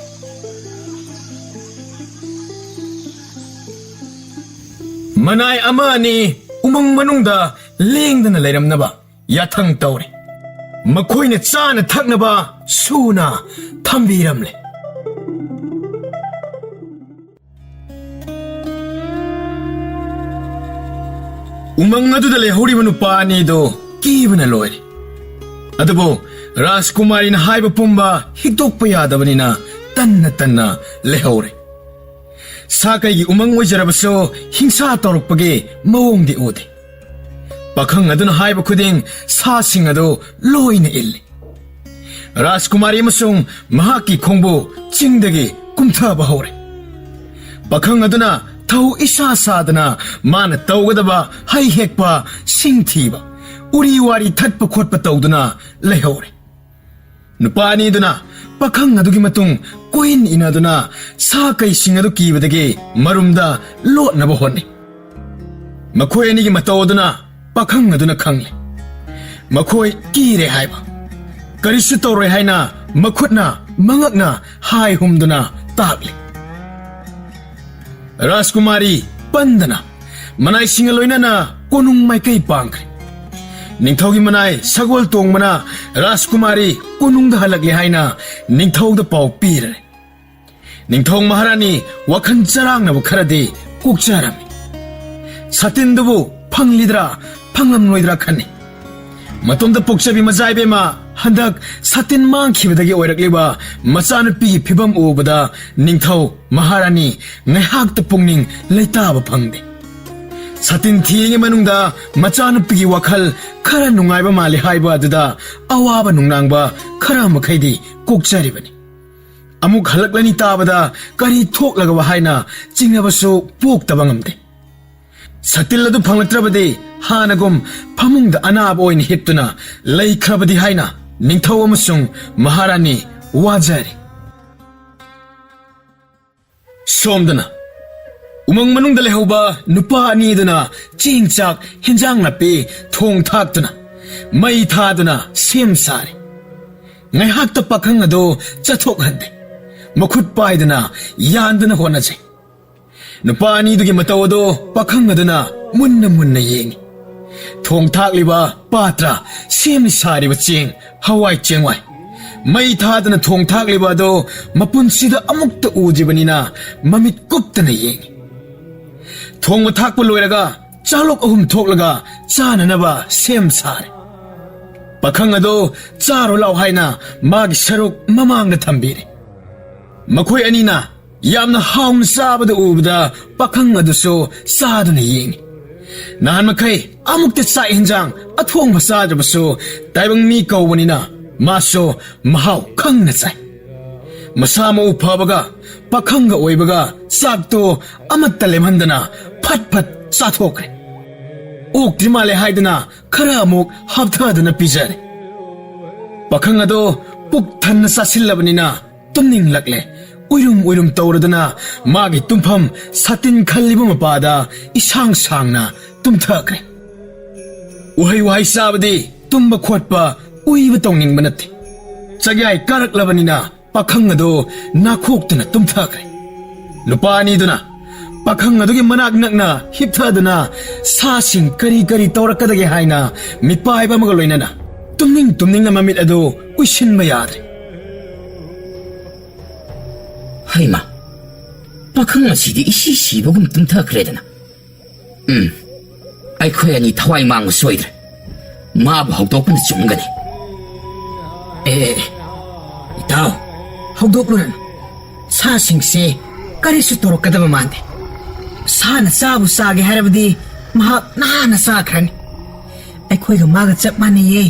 ꯃꯅꯥꯏ ꯑꯃ ꯑꯅꯤ ꯎꯃꯪ ꯃꯅꯨꯡꯗ ꯂꯦꯡꯗꯅ ꯂꯩꯔꯝꯅꯕ ꯌꯥꯊꯪ ꯇꯧꯔꯦ꯫ ꯃꯈꯣꯏꯅ ꯆꯥꯅ ꯊꯛꯅꯕ ꯁꯨꯅ ꯊꯝꯕꯤꯔꯝꯂꯦ꯫ ꯎꯃꯪ ꯑꯗꯨꯗ ꯂꯩꯍꯧꯔꯤꯕ ꯅꯨꯄꯥ ꯑꯅꯤꯗꯨ ꯀꯤꯕꯅ ꯂꯣꯏꯔꯦ꯫ ꯑꯗꯨꯕꯨ ꯔꯥꯖꯀꯨꯃꯥꯔꯤꯅ ꯍꯥꯏꯕ ꯄꯨꯝꯕ ꯍꯤꯛꯇꯣꯛꯄ ꯌꯥꯗꯕꯅꯤꯅ ꯇꯟꯅ ꯇꯟꯅ ꯂꯩꯍꯧꯔꯦ꯫ ꯁꯥ ꯀꯩꯒꯤ ꯎꯃꯪ ꯑꯣꯏꯖꯔꯕꯁꯨ ꯍꯤꯡꯁꯥ ꯇꯧꯔꯛꯄꯒꯤ ꯃꯑꯣꯡꯗꯤ ꯎꯗꯦ꯫ ꯄꯥꯈꯪ ꯑꯗꯨꯅ ꯍꯥꯏꯕ ꯈꯨꯗꯤꯡ ꯁꯥꯁꯤꯡ ꯑꯗꯨ ꯂꯣꯏꯅ ꯏꯜꯂꯤ꯫ ꯔꯥꯖꯀꯨꯃꯥꯔꯤ ꯑꯃꯁꯨꯡ ꯃꯍꯥꯛꯀꯤ ꯈꯣꯡꯕꯨ ꯆꯤꯡꯗꯒꯤ ꯀꯨꯝꯊꯕ ꯍꯧꯔꯦ꯫ ꯄꯥꯈꯪ ꯑꯗꯨꯅ ꯊꯧ ꯏꯁꯥ ꯁꯥꯗꯅ ꯃꯥꯅ ꯇꯧꯒꯗꯕ ꯍꯩ ꯍꯦꯛꯄ, ꯁꯤꯡ ꯊꯤꯕ, ꯎꯔꯤ ꯋꯥꯔꯤ ꯊꯠꯄ ꯈꯣꯠꯄ ꯇꯧꯗꯨꯅ ꯂꯩꯍꯧꯔꯦ꯫ ꯅꯨꯄꯥ ꯑꯅꯤꯗꯨꯅ ꯄꯥꯈꯪ ꯑꯗꯨꯒꯤ ꯃꯇꯨꯡ ꯀꯣꯏꯏꯟ ꯏꯟꯅꯗꯨꯅ ꯁꯥ ꯀꯩꯁꯤꯡ ꯑꯗꯨ ꯀꯤꯕꯗꯒꯤ ꯃꯔꯨꯝꯗ ꯂꯣꯠꯅꯕ ꯍꯣꯠꯅꯩ꯫ ꯃꯈꯣꯏ ꯑꯅꯤꯒꯤ ꯃꯇꯧ ꯑꯗꯨꯅ ꯄꯥꯈꯪ ꯑꯗꯨꯅ ꯈꯪꯂꯦ꯫ ꯃꯈꯣꯏ ꯀꯤꯔꯦ ꯍꯥꯏꯕ꯫ ꯀꯔꯤꯁꯨ ꯇꯧꯔꯣꯏ ꯍꯥꯏꯅ ꯃꯈꯨꯠꯅ ꯃꯉꯛꯅ ꯍꯥꯏ ꯍꯨꯝꯗꯨꯅ ꯇꯥꯛꯂꯤ꯫ ꯔꯥꯖꯀꯨꯃꯥꯔꯤ ꯄꯟꯗꯅ ꯃꯅꯥꯏꯁꯤꯡꯒ ꯂꯣꯏꯅꯅ ꯀꯣꯅꯨꯡ ꯃꯥꯏꯀꯩ ꯄꯥꯡꯈ꯭ꯔꯦ꯫ ꯅꯤꯡꯊꯧꯒꯤ ꯃꯅꯥꯏ ꯁꯒꯣꯜ ꯇꯣꯡꯕꯅ ꯔꯥꯖꯀꯨꯃꯥꯔꯤ ꯀꯣꯅꯨꯡꯗ ꯍꯜꯂꯛꯂꯦ ꯍꯥꯏꯅ ꯅꯤꯡꯊꯧꯗ ꯄꯥꯎ ꯄꯤꯔꯦ꯫ ꯅꯤꯡꯊꯧ ꯃꯍꯥꯔꯥꯅꯤ ꯋꯥꯈꯜ ꯆꯔꯥꯡꯅꯕ ꯈꯔꯗꯤ ꯀꯣꯛꯆꯔꯝꯃꯤ꯫ ꯁꯥꯇꯤꯟꯗꯨꯕꯨ ꯐꯪꯂꯤꯗ꯭ꯔꯥ ꯐꯪꯂꯝꯂꯣꯏꯗ꯭ꯔꯥ ꯈꯟꯅꯤ꯫ ꯃꯇꯣꯝꯇ ꯄꯣꯛꯆꯕꯤ ꯃꯆꯥ ꯏꯕꯦꯝꯃ ꯍꯟꯗꯛ ꯁꯥꯇꯤꯟ ꯃꯥꯡꯈꯤꯕꯗꯒꯤ ꯑꯣꯏꯔꯛꯂꯤꯕ ꯃꯆꯥꯅꯨꯄꯤꯒꯤ ꯐꯤꯕꯝ ꯎꯕꯗ ꯅꯤꯡꯊꯧ ꯃꯍꯥꯔꯥꯅꯤ ꯉꯥꯏꯍꯥꯛꯇ ꯄꯨꯛꯅꯤꯡ ꯂꯩꯇꯥꯕ ꯐꯪꯗꯦ꯫ ꯁꯥꯇꯤꯟ ꯊꯤꯔꯤꯉꯩ ꯃꯅꯨꯡꯗ ꯃꯆꯥꯅꯨꯄꯤꯒꯤ ꯋꯥꯈꯜ ꯈꯔ ꯅꯨꯡꯉꯥꯏꯕ ꯃꯥꯜꯂꯤ ꯍꯥꯏꯕ ꯑꯗꯨꯗ ꯑꯋꯥꯕ ꯅꯨꯡꯅꯥꯡꯕ ꯈꯔ ꯃꯈꯩꯗꯤ ꯀꯣꯛꯆꯔꯤꯕꯅꯤ꯫ ꯑꯃꯨꯛ ꯍꯜꯂꯛꯂꯅꯤ ꯇꯥꯕꯗ ꯀꯔꯤ ꯊꯣꯛꯂꯒꯕ ꯍꯥꯏꯅ ꯆꯤꯡꯅꯕꯁꯨ ꯄꯣꯛꯇꯕ ꯉꯝꯗꯦ꯫ ꯁꯥꯇꯤꯟ ꯑꯗꯨ ꯐꯪꯂꯛꯇ꯭ꯔꯕꯗꯤ ꯍꯥꯟꯅꯒꯨꯝ ꯐꯃꯨꯡꯗ ꯑꯅꯥꯕ ꯑꯣꯏꯅ ꯍꯤꯞꯇꯨꯅ ꯂꯩꯈ꯭ꯔꯕꯗꯤ ꯍꯥꯏꯅ ꯅꯤꯡꯊꯧ ꯑꯃꯁꯨꯡ ꯃꯍꯥꯔꯥꯅꯤ ꯋꯥꯖꯔꯤ꯫ ꯁꯣꯝꯗꯅ ꯎꯃꯪ ꯃꯅꯨꯡꯗ ꯂꯩꯍꯧꯕ ꯅꯨꯄꯥ ꯑꯅꯤꯗꯨꯅ ꯆꯦꯡ ꯆꯥꯛ ꯍꯤꯟꯖꯥꯡ ꯅꯥꯄꯤ ꯊꯣꯡ ꯊꯥꯛꯇꯨꯅ ꯃꯩ ꯊꯥꯗꯨꯅ ꯁꯦꯝ ꯁꯥꯔꯤ꯫ ꯉꯥꯏꯍꯥꯛꯇ ꯄꯥꯈꯪ ꯑꯗꯨ ꯆꯠꯊꯣꯛꯍꯟꯗꯦ꯫ ꯃꯈꯨꯠ ꯄꯥꯏꯗꯨꯅ ꯌꯥꯟꯗꯨꯅ ꯍꯣꯠꯅꯖꯩ꯫ ꯅꯨꯄꯥ ꯑꯅꯤꯗꯨꯒꯤ ꯃꯇꯧ ꯑꯗꯨ ꯄꯥꯈꯪ ꯑꯗꯨꯅ ꯃꯨꯟꯅ ꯃꯨꯟꯅ ꯌꯦꯡꯉꯤ꯫ ꯊꯣꯡ ꯊꯥꯛꯂꯤꯕ ꯄꯥꯇ꯭ꯔ, ꯁꯦꯝꯂꯤ ꯁꯥꯔꯤꯕ ꯆꯦꯡ, ꯍꯋꯥꯏ ꯆꯦꯡꯋꯥꯏ, ꯃꯩ ꯊꯥꯗꯅ ꯊꯣꯡ ꯊꯥꯛꯂꯤꯕ ꯑꯗꯨ ꯃꯄꯨꯟꯁꯤꯗ ꯑꯃꯨꯛꯇ ꯎꯗ꯭ꯔꯤꯕꯅꯤꯅ ꯃꯃꯤꯠ ꯀꯨꯞꯇꯅ ꯌꯦꯡꯉꯤ꯫ ꯊꯣꯡꯕ ꯊꯥꯛꯄ ꯂꯣꯏꯔꯒ ꯆꯥꯂꯣꯛ ꯑꯍꯨꯝ ꯊꯣꯛꯂꯒ ꯆꯥꯅꯅꯕ ꯁꯦꯝ ꯁꯥꯔꯦ꯫ ꯄꯥꯈꯪ ꯑꯗꯨ ꯆꯥꯔꯣ ꯂꯥꯎ ꯍꯥꯏꯅ ꯃꯥꯒꯤ ꯁꯔꯨꯛ ꯃꯃꯥꯡꯗ ꯊꯝꯕꯤꯔꯦ꯫ ꯃꯈꯣꯏ ꯑꯅꯤꯅ ꯌꯥꯝꯅ ꯍꯥꯎꯅ ꯆꯥꯕꯗ ꯎꯕꯗ ꯄꯥꯈꯪ ꯑꯗꯨꯁꯨ ꯆꯥꯗꯨꯅ ꯌꯦꯡꯉꯤ꯫ ꯅꯍꯥꯟ ꯃꯈꯩ ꯑꯃꯨꯛꯇ ꯆꯥꯛ ꯏꯟꯖꯥꯡ ꯑꯊꯣꯡꯕ ꯆꯥꯗ꯭ꯔꯕꯁꯨ ꯇꯥꯏꯕꯪ ꯃꯤ ꯀꯧꯕꯅꯤꯅ ꯃꯥꯁꯨ ꯃꯍꯥꯎ ꯈꯪꯅ ꯆꯥꯏ꯫ ꯃꯁꯥ ꯃꯎ ꯐꯕꯒ ꯄꯥꯈꯪꯒ ꯑꯣꯏꯕꯒ ꯆꯥꯛꯇꯣ ꯑꯃꯠꯇ ꯂꯦꯝꯍꯟꯗꯅ ꯐꯠ ꯐꯠ ꯆꯥꯊꯣꯛꯈ꯭ꯔꯦ꯫ ꯑꯣꯛꯇ꯭ꯔꯤ ꯃꯥꯜꯂꯦ ꯍꯥꯏꯗꯨꯅ ꯈꯔ ꯑꯃꯨꯛ ꯍꯥꯞꯊꯗꯨꯅ ꯄꯤꯖꯔꯦ꯫ ꯄꯥꯈꯪ ꯑꯗꯣ ꯄꯨꯛ ꯊꯟꯅ ꯆꯥꯁꯤꯜꯂꯕꯅꯤꯅ ꯇꯨꯝꯅꯤꯡꯂꯛꯂꯦ꯫ ꯎꯏꯔꯨꯝ ꯎꯏꯔꯨꯝ ꯇꯧꯔꯗꯨꯅ ꯃꯥꯒꯤ ꯇꯨꯝꯐꯝ ꯁꯥꯇꯤꯟ ꯈꯜꯂꯤꯕ ꯃꯄꯥꯗ ꯏꯁꯥꯡ ꯁꯥꯡꯅ ꯇꯨꯝꯊꯈ꯭ꯔꯦ꯫ ꯎꯍꯩ ꯋꯥꯍꯩ ꯆꯥꯕꯗꯤ ꯇꯨꯝꯕ ꯈꯣꯠꯄ, ꯎꯏꯕ ꯇꯧꯅꯤꯡꯕ ꯅꯠꯇꯦ꯫ ꯆꯥꯛꯌꯥꯏ ꯀꯥꯔꯛꯂꯕꯅꯤꯅ ꯄꯥꯈꯪ ꯑꯗꯨ ꯅꯥꯈꯣꯛꯇꯨꯅ ꯇꯨꯝꯊꯈ꯭ꯔꯦ꯫ ꯅꯨꯄꯥ ꯑꯅꯤꯗꯨꯅ ꯄꯥꯈꯪ ꯑꯗꯨꯒꯤ ꯃꯅꯥꯛ ꯅꯛꯅ ꯍꯤꯞꯊꯗꯨꯅ ꯁꯥꯁꯤꯡ ꯀꯔꯤ ꯀꯔꯤ ꯇꯧꯔꯛꯀꯗꯒꯦ ꯍꯥꯏꯅ ꯃꯤꯄꯥꯏꯕ ꯑꯃꯒ ꯂꯣꯏꯅꯅ ꯇꯨꯝꯅꯤꯡ ꯇꯨꯝꯅꯤꯡꯅ ꯃꯃꯤꯠ ꯑꯗꯨ ꯎꯏꯁꯤꯟꯕ ꯌꯥꯗ꯭ꯔꯦ꯫ ꯍꯩꯃꯥ, ꯄꯥꯈꯪ ꯑꯁꯤꯗꯤ ꯏꯁꯤ ꯁꯤꯕꯒꯨꯝ ꯇꯨꯝꯊꯈ꯭ꯔꯦꯗꯅ꯫ ꯎꯝ, ꯑꯩꯈꯣꯏ ꯑꯅꯤ ꯊꯋꯥꯏ ꯃꯥꯡꯕ ꯁꯣꯏꯗ꯭ꯔꯦ꯫ ꯃꯥꯕꯨ ꯍꯧꯗꯣꯛꯄꯅ ꯆꯨꯝꯒꯅꯤ꯫ ꯑꯦ, ꯑꯦ, ꯑꯦ, ꯏꯇꯥꯎ, ꯍꯧꯗꯣꯛꯂꯨꯔꯅꯨ꯫ ꯁꯥꯁꯤꯡꯁꯦ ꯀꯔꯤꯁꯨ ꯇꯧꯔꯛꯀꯗꯕ ꯃꯥꯟꯗꯦ꯫ ꯁꯥꯅ ꯆꯥꯕꯨ ꯆꯥꯒꯦ ꯍꯥꯏꯔꯕꯗꯤ ꯃꯍꯥꯛ ꯅꯍꯥꯟꯅ ꯆꯥꯈ꯭ꯔꯅꯤ꯫ ꯑꯩꯈꯣꯏꯒ ꯃꯥꯒ ꯆꯞ ꯃꯥꯟꯅꯩꯌꯦ꯫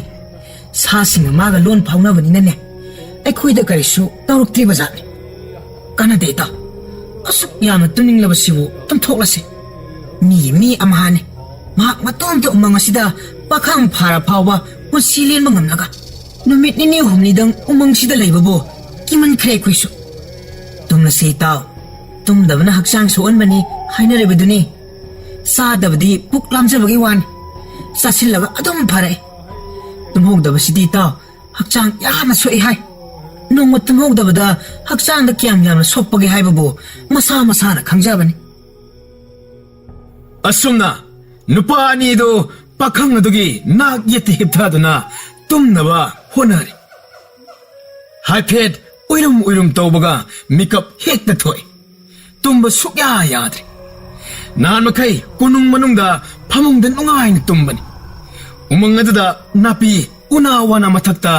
ꯁꯥꯁꯤꯡꯒ ꯃꯥꯒ ꯂꯣꯟ ꯐꯥꯎꯅꯕꯅꯤꯅꯅꯦ, ꯑꯩꯈꯣꯏꯗ ꯀꯔꯤꯁꯨ ꯇꯧꯔꯛꯇ꯭ꯔꯤꯕ ꯖꯥꯠꯅꯤ꯫ ꯀꯥꯟꯅꯗꯦ ꯏꯇꯥꯎ, ꯑꯁꯨꯛ ꯌꯥꯝꯅ ꯇꯨꯝꯅꯤꯡꯂꯕꯁꯤꯕꯨ ꯇꯨꯝꯊꯣꯛꯂꯁꯤ꯫ ꯃꯤꯒꯤ ꯃꯤ ꯑꯃꯍꯥꯅꯤ꯫ ꯃꯍꯥꯛ ꯃꯇꯣꯝꯇ ꯎꯃꯪ ꯑꯁꯤꯗ ꯄꯥꯈꯪ ꯐꯥꯔ ꯐꯥꯎꯕ ꯄꯨꯟꯁꯤ ꯂꯦꯟꯕ ꯉꯝꯂꯒ ꯅꯨꯃꯤꯠ ꯅꯤꯅꯤ ꯍꯨꯝꯅꯤꯗꯪ ꯎꯃꯪꯁꯤꯗ ꯂꯩꯕꯕꯨ ꯀꯤꯃꯟꯈ꯭ꯔꯦ ꯑꯩꯈꯣꯏꯁꯨ꯫ ꯇꯨꯝꯂꯁꯤ ꯏꯇꯥꯎ, ꯇꯨꯝꯗꯕꯅ ꯍꯛꯆꯥꯡ ꯁꯣꯛꯍꯟꯕꯅꯤ ꯍꯥꯏꯅꯔꯤꯕꯗꯨꯅꯤ꯫ ꯆꯥꯗꯕꯗꯤ ꯄꯨꯛ ꯂꯥꯝꯖꯕꯒꯤ ꯋꯥꯅꯤ꯫ ꯆꯥꯁꯤꯜꯂꯒ ꯑꯗꯨꯝ ꯐꯔꯛꯏ꯫ ꯇꯨꯝꯍꯧꯗꯕꯁꯤꯗꯤ ꯏꯇꯥꯎ, ꯍꯛꯆꯥꯡ ꯌꯥꯝꯅ ꯁꯣꯛꯏ ꯍꯥꯏ꯫ ꯅꯣꯡꯃ ꯇꯨꯝꯍꯧꯗꯕꯗ ꯍꯛꯆꯥꯡꯗ ꯀꯌꯥꯝ ꯌꯥꯝꯅ ꯁꯣꯛꯄꯒꯦ ꯍꯥꯏꯕꯕꯨ ꯃꯁꯥ ꯃꯁꯥꯅ ꯈꯪꯖꯕꯅꯤ꯫ ꯑꯁꯨꯝꯅ ꯅꯨꯄꯥ ꯑꯅꯤꯗꯨ ꯄꯥꯈꯪ ꯑꯗꯨꯒꯤ ꯅꯥꯛ ꯌꯦꯠꯇ ꯍꯤꯞꯊꯗꯨꯅ ꯇꯨꯝꯅꯕ ꯍꯣꯠꯅꯔꯤ꯫ ꯍꯥꯏꯐꯦꯠ ꯎꯏꯔꯨꯝ ꯎꯏꯔꯨꯝ ꯇꯧꯕꯒ ꯃꯤꯀꯞ ꯍꯦꯛꯇ ꯊꯣꯛꯏ꯫ ꯇꯨꯝꯕ ꯁꯨꯛꯌꯥ ꯌꯥꯗ꯭ꯔꯦ꯫ ꯅꯍꯥꯟ ꯃꯈꯩ ꯀꯣꯅꯨꯡ ꯃꯅꯨꯡꯗ ꯐꯃꯨꯡꯗ ꯅꯨꯡꯉꯥꯏꯅ ꯇꯨꯝꯕꯅꯤ꯫ ꯎꯃꯪ ꯑꯗꯨꯗ ꯅꯥꯄꯤ ꯎꯅꯥ ꯋꯥꯅ ꯃꯊꯛꯇ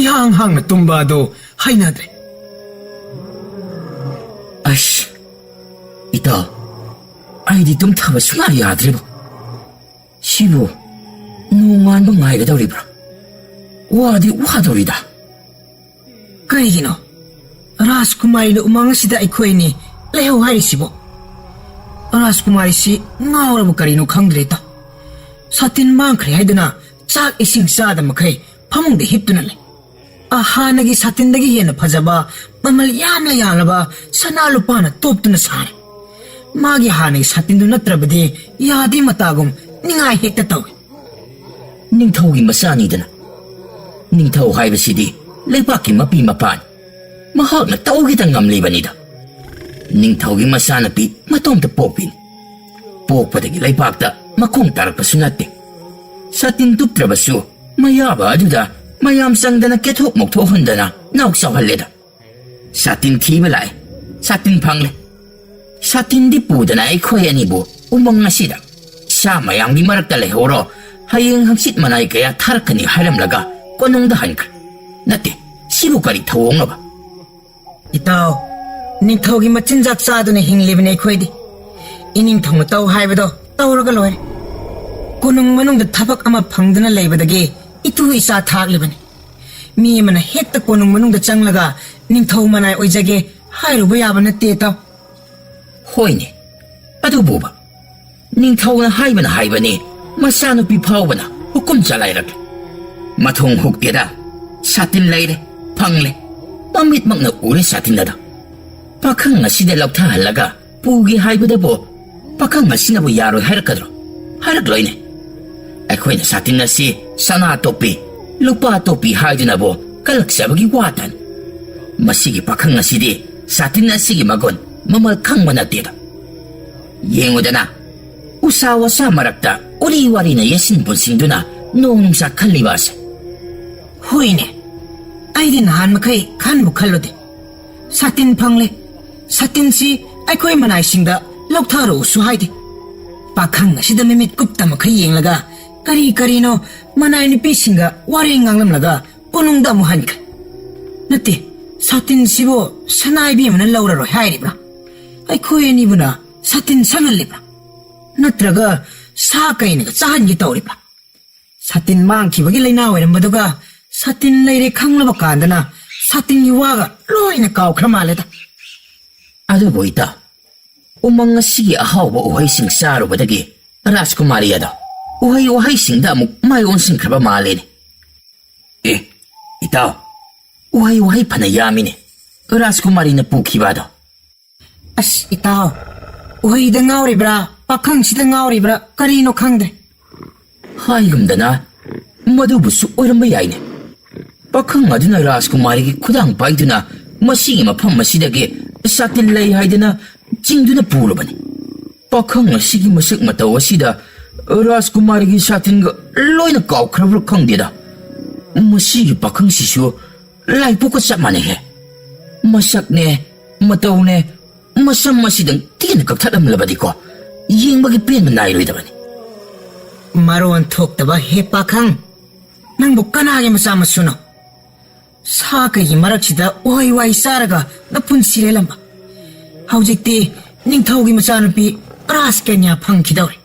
ꯏꯍꯥꯡ ꯍꯥꯡꯅ ꯇꯨꯝꯕ ꯑꯗꯨ ꯍꯩꯅꯗ꯭ꯔꯦ꯫ ꯑꯁ, ꯏꯇꯥꯎ, ꯑꯩꯗꯤ ꯇꯨꯝꯊꯕ ꯁꯨꯡꯌꯥ ꯌꯥꯗ꯭ꯔꯦꯕꯨ꯫ ꯁꯤꯕꯨ ꯅꯣꯡꯉꯥꯟꯕ ꯉꯥꯏꯒꯗꯧꯔꯤꯕ꯭ꯔꯥ? ꯋꯥꯗꯤ ꯋꯥꯗꯧꯔꯤꯗ꯫ ꯀꯔꯤꯒꯤꯅꯣ ꯔꯥꯖꯀꯨꯃꯥꯔꯤꯅ ꯎꯃꯪ ꯑꯁꯤꯗ ꯑꯩꯈꯣꯏ ꯑꯅꯤ ꯂꯩꯍꯧ ꯍꯥꯏꯔꯤꯁꯤꯕꯣ? ꯔꯥꯖꯀꯨꯃꯥꯔꯤꯁꯤ ꯉꯥꯎꯔꯕ ꯀꯔꯤꯅꯣ ꯈꯪꯗ꯭ꯔꯦꯗ꯫ ꯁꯥꯇꯤꯟ ꯃꯥꯡꯈ꯭ꯔꯦ ꯍꯥꯏꯗꯨꯅ ꯆꯥꯛ ꯏꯁꯤꯡ ꯆꯥꯗ ꯃꯈꯩ ꯐꯃꯨꯡꯗ ꯍꯤꯞꯇꯨꯅ ꯂꯩ꯫ ꯑ, ꯍꯥꯟꯅꯒꯤ ꯁꯥꯇꯤꯟꯗꯒꯤ ꯍꯦꯟꯅ ꯐꯖꯕ, ꯃꯃꯜ ꯌꯥꯝꯅ ꯌꯥꯝꯂꯕ ꯁꯅꯥ ꯂꯨꯄꯥꯅ ꯇꯣꯞꯇꯨꯅ ꯁꯥꯔꯦ꯫ ꯃꯥꯒꯤ ꯍꯥꯟꯅꯒꯤ ꯁꯥꯇꯤꯟꯗꯨ ꯅꯠꯇ꯭ꯔꯕꯗꯤ ꯌꯥꯗꯦ ꯃꯇꯥꯒꯨꯝ ꯅꯤꯡꯉꯥꯏ ꯍꯦꯛꯇ ꯇꯧꯏ꯫ ꯅꯤꯡꯊꯧꯒꯤ ꯃꯆꯥꯅꯤꯗꯅ꯫ ꯅꯤꯡꯊꯧ ꯍꯥꯏꯕꯁꯤꯗꯤ ꯂꯩꯕꯥꯛꯀꯤ ꯃꯄꯤ ꯃꯄꯥꯅꯤ꯫ ꯃꯍꯥꯛꯅ ꯇꯧꯒꯦꯇ ꯉꯝꯂꯤꯕꯅꯤꯗ꯫ ꯅꯤꯡꯊꯧꯒꯤ ꯃꯆꯥꯅꯨꯄꯤ ꯃꯇꯣꯝꯇ ꯄꯣꯛꯄꯤꯅꯤ꯫ ꯄꯣꯛꯄꯗꯒꯤ ꯂꯩꯕꯥꯛꯇ ꯃꯈꯣꯡ ꯇꯥꯔꯛꯄꯁꯨ ꯅꯠꯇꯦ꯫ ꯁꯥꯇꯤꯟ ꯇꯨꯞꯇ꯭ꯔꯕꯁꯨ ꯃꯌꯥꯕ ꯑꯗꯨꯗ ꯃꯌꯥꯝ ꯆꯪꯗꯅ ꯀꯦꯊꯣꯛ ꯃꯧꯊꯣꯛꯍꯟꯗꯅ ꯅꯥꯎ ꯆꯥꯎꯍꯜꯂꯦꯗ꯫ ꯁꯥꯇꯤꯟ ꯊꯤꯕ ꯂꯥꯛꯑꯦ, ꯁꯥꯇꯤꯟ ꯐꯪꯂꯦ꯫ ꯁꯥꯇꯤꯟꯗꯤ ꯄꯨꯗꯅ ꯑꯩꯈꯣꯏ ꯑꯅꯤꯕꯨ ꯎꯃꯪ ꯑꯁꯤꯗ ꯁꯥ ꯃꯌꯥꯝꯒꯤ ꯃꯔꯛꯇ ꯂꯩꯍꯧꯔꯣ, ꯍꯌꯦꯡ ꯍꯪꯆꯤꯠ ꯃꯅꯥꯏ ꯀꯌꯥ ꯊꯥꯔꯛꯀꯅꯤ ꯍꯥꯏꯔꯝꯂꯒ ꯀꯣꯅꯨꯡꯗ ꯍꯟꯈ꯭ꯔꯦ꯫ ꯅꯠꯇꯦ, ꯁꯤꯕꯨ ꯀꯔꯤ ꯊꯧꯑꯣꯡꯅꯣꯕ? ꯏꯇꯥꯎ, ꯅꯤꯡꯊꯧꯒꯤ ꯃꯆꯤꯟꯖꯥꯛ ꯆꯥꯗꯨꯅ ꯍꯤꯡꯂꯤꯕꯅꯤ ꯑꯩꯈꯣꯏꯗꯤ꯫ ꯏꯅꯤꯡꯊꯧꯅ ꯇꯧ ꯍꯥꯏꯕꯗꯣ ꯇꯧꯔꯒ ꯂꯣꯏꯔꯦ꯫ ꯀꯣꯅꯨꯡ ꯃꯅꯨꯡꯗ ꯊꯕꯛ ꯑꯃ ꯐꯪꯗꯨꯅ ꯂꯩꯕꯗꯒꯤ ꯏꯇꯨ ꯏꯆꯥ ꯊꯥꯛꯂꯤꯕꯅꯤ꯫ ꯃꯤ ꯑꯃꯅ ꯍꯦꯛꯇ ꯀꯣꯅꯨꯡ ꯃꯅꯨꯡꯗ ꯆꯪꯂꯒ ꯅꯤꯡꯊꯧ ꯃꯅꯥꯏ ꯑꯣꯏꯖꯒꯦ ꯍꯥꯏꯔꯨꯕ ꯌꯥꯕ ꯅꯠꯇꯦ, ꯏꯇꯥꯎ꯫ ꯍꯣꯏꯅꯦ, ꯑꯗꯨꯕꯨꯕ ꯅꯤꯡꯊꯧꯅ ꯍꯥꯏꯕꯅ ꯍꯥꯏꯕꯅꯤ, ꯃꯆꯥꯅꯨꯄꯤ ꯐꯥꯎꯕꯅ ꯍꯨꯀꯨꯝ ꯆꯂꯥꯏꯔꯛꯂꯦ꯫ ꯃꯊꯣꯡ ꯍꯨꯛꯇꯦꯗ, ꯁꯥꯇꯤꯟ ꯂꯩꯔꯦ, ꯐꯪꯂꯦ, ꯃꯃꯤꯠꯃꯛꯅ ꯎꯔꯦ ꯁꯥꯇꯤꯟ ꯑꯗꯣ꯫ ꯄꯥꯈꯪ ꯑꯁꯤꯗ ꯂꯧꯊꯍꯜꯂꯒ ꯄꯨꯒꯦ ꯍꯥꯏꯕꯗꯕꯨ ꯄꯥꯈꯪ ꯑꯁꯤꯅꯕꯨ ꯌꯥꯔꯣꯏ ꯍꯥꯏꯔꯛꯀꯗ꯭ꯔꯣ? ꯍꯥꯏꯔꯛꯂꯣꯏꯅꯦ꯫ ꯑꯩꯈꯣꯏꯅ ꯁꯥꯇꯤꯟ ꯑꯁꯤ ꯁꯅꯥ ꯇꯣꯞꯄꯤ, ꯂꯨꯄꯥ ꯇꯣꯞꯄꯤ ꯍꯥꯏꯗꯨꯅꯕꯨ ꯀꯜꯂꯛꯆꯕꯒꯤ ꯋꯥꯇꯅꯤ꯫ ꯃꯁꯤꯒꯤ ꯄꯥꯈꯪ ꯑꯁꯤꯗꯤ ꯁꯥꯇꯤꯟ ꯑꯁꯤꯒꯤ ꯃꯒꯨꯟ ꯃꯃꯜ ꯈꯪꯕ ꯅꯠꯇꯦꯗ꯫ ꯌꯦꯡꯉꯨꯗꯅ, ꯎꯁꯥ ꯋꯥꯁꯥ ꯃꯔꯛꯇ ꯎꯔꯤ ꯋꯥꯔꯤꯅ ꯌꯦꯠꯁꯤꯟ ꯄꯨꯟꯁꯤꯟꯗꯨꯅ ꯅꯣꯡ ꯅꯨꯡꯁꯥ ꯈꯜꯂꯤꯕ ꯑꯁꯦ꯫ ꯍꯣꯏꯅꯦ, ꯑꯩꯗꯤ ꯅꯍꯥꯟ ꯃꯈꯩ ꯈꯟꯕꯨ ꯈꯜꯂꯨꯗꯦ꯫ ꯁꯥꯇꯤꯟ ꯐꯪꯂꯦ꯫ ꯁꯥꯇꯤꯟꯁꯤ ꯑꯩꯈꯣꯏ ꯃꯅꯥꯏꯁꯤꯡꯗ ꯂꯧꯊꯔꯛꯎꯁꯨ ꯍꯥꯏꯗꯦ꯫ ꯄꯥꯈꯪ ꯑꯁꯤꯗ ꯃꯃꯤꯠ ꯀꯨꯞꯇ ꯃꯈꯩ ꯌꯦꯡꯂꯒ ꯀꯔꯤ ꯀꯔꯤꯅꯣ ꯃꯅꯥꯏ ꯅꯨꯄꯤꯁꯤꯡꯒ ꯋꯥꯔꯤ ꯉꯥꯡꯂꯝꯂꯒ ꯀꯣꯅꯨꯡꯗ ꯑꯃꯨꯛ ꯍꯟꯈ꯭ꯔꯦ꯫ ꯅꯠꯇꯦ, ꯁꯥꯇꯤꯟꯁꯤꯕꯨ ꯁꯅꯥ ꯏꯕꯦꯝꯃꯅ ꯂꯧꯔꯔꯣꯏ ꯍꯥꯏꯔꯤꯕ꯭ꯔꯥ? ꯑꯩꯈꯣꯏ ꯑꯅꯤꯕꯨꯅ ꯁꯥꯇꯤꯟ ꯁꯪꯍꯜꯂꯤꯕ꯭ꯔꯥ? ꯅꯠꯇ꯭ꯔꯒ ꯁꯥ ꯀꯩꯅꯒ ꯆꯥꯍꯟꯒꯦ ꯇꯧꯔꯤꯕ꯭ꯔꯥ? ꯁꯥꯇꯤꯟ ꯃꯥꯡꯈꯤꯕꯒꯤ ꯂꯩꯅꯥ ꯑꯣꯏꯔꯝꯕꯗꯨꯒ ꯁꯥꯇꯤꯟ ꯂꯩꯔꯦ ꯈꯪꯂꯕ ꯀꯥꯟꯗꯅ ꯁꯥꯇꯤꯟꯒꯤ ꯋꯥꯒ ꯂꯣꯏꯅ ꯀꯥꯎꯈ꯭ꯔ ꯃꯥꯜꯂꯦꯗ꯫ ꯑꯗꯨꯕꯨ ꯏꯇꯥꯎ, ꯎꯃꯪ ꯑꯁꯤꯒꯤ ꯑꯍꯥꯎꯕ ꯎꯍꯩꯁꯤꯡ ꯆꯥꯔꯨꯕꯗꯒꯤ ꯔꯥꯖꯀꯨꯃꯥꯔꯤ ꯑꯗꯣ ꯎꯍꯩ ꯋꯥꯍꯩꯁꯤꯡꯗ ꯑꯃꯨꯛ ꯃꯥꯏ ꯑꯣꯟꯁꯤꯟꯈ꯭ꯔꯕ ꯃꯥꯜꯂꯦꯅꯦ꯫ ꯑꯦ, ꯏꯇꯥꯎ, ꯎꯍꯩ ꯋꯥꯍꯩ ꯐꯅ ꯌꯥꯝꯃꯤꯅꯦ ꯔꯥꯖꯀꯨꯃꯥꯔꯤꯅ ꯄꯨꯈꯤꯕ ꯑꯗꯣ꯫ ꯑꯁ ꯏꯇꯥꯎ, ꯎꯍꯩꯗ ꯉꯥꯎꯔꯤꯕ꯭ꯔꯥ, ꯄꯥꯈꯪꯁꯤꯗ ꯉꯥꯎꯔꯤꯕ꯭ꯔꯥ, ꯀꯔꯤꯅꯣ ꯈꯪꯗ꯭ꯔꯦ꯫ ꯍꯥꯏꯒꯨꯝꯗꯅ, ꯃꯗꯨꯕꯨꯁꯨ ꯑꯣꯏꯔꯝꯕ ꯌꯥꯏꯅꯦ꯫ ꯄꯥꯈꯪ ꯑꯗꯨꯅ ꯔꯥꯖꯀꯨꯃꯥꯔꯤꯒꯤ ꯈꯨꯗꯥꯡ ꯄꯥꯏꯗꯨꯅ ꯃꯁꯤꯒꯤ ꯃꯐꯝ ꯑꯁꯤꯗꯒꯤ ꯁꯥꯇꯤꯟ ꯂꯩ ꯍꯥꯏꯗꯅ ꯆꯤꯡꯗꯨꯅ ꯄꯨꯔꯕꯅꯤ꯫ ꯄꯥꯈꯪ ꯑꯁꯤꯒꯤ ꯃꯁꯛ ꯃꯇꯧ ꯑꯁꯤꯗ ꯔꯥꯖꯀꯨꯃꯥꯔꯤꯒꯤ ꯁꯥꯇꯤꯟꯒ ꯂꯣꯏꯅ ꯀꯥꯎꯈ꯭ꯔꯕ꯭ꯔꯥ ꯈꯪꯗꯦꯗ꯫ ꯃꯁꯤꯒꯤ ꯄꯥꯈꯪꯁꯤꯁꯨ ꯂꯥꯏꯄꯣꯛꯀ ꯆꯞ ꯃꯥꯟꯅꯩꯍꯦ꯫ ꯃꯁꯛꯅꯦ, ꯃꯇꯧꯅꯦ, ꯃꯁꯝ ꯑꯁꯤꯗꯪ ꯇꯦꯟꯅ ꯀꯛꯊꯠꯂꯝꯂꯕꯗꯤꯀꯣ, ꯌꯦꯡꯕꯒꯤ ꯄꯦꯟꯕ ꯅꯥꯏꯔꯣꯏꯗꯕꯅꯤ꯫ ꯃꯔꯣꯟ ꯊꯣꯛꯇꯕ ꯍꯦ ꯄꯥꯈꯪ, ꯅꯪꯕꯨ ꯀꯅꯥꯒꯤ ꯃꯆꯥ ꯃꯁꯨꯅꯣ? ꯁꯥ ꯀꯩꯒꯤ ꯃꯔꯛꯁꯤꯗ ꯎꯍꯩ ꯋꯥꯍꯩ ꯆꯥꯔꯒ ꯅꯄꯨꯟꯁꯤ ꯂꯦꯜꯂꯝꯕ꯫ ꯍꯧꯖꯤꯛꯇꯤ ꯅꯤꯡꯊꯧꯒꯤ ꯃꯆꯥꯅꯨꯄꯤ ꯔꯥꯖꯀꯟꯌꯥ ꯐꯪꯈꯤꯗꯧꯔꯦ꯫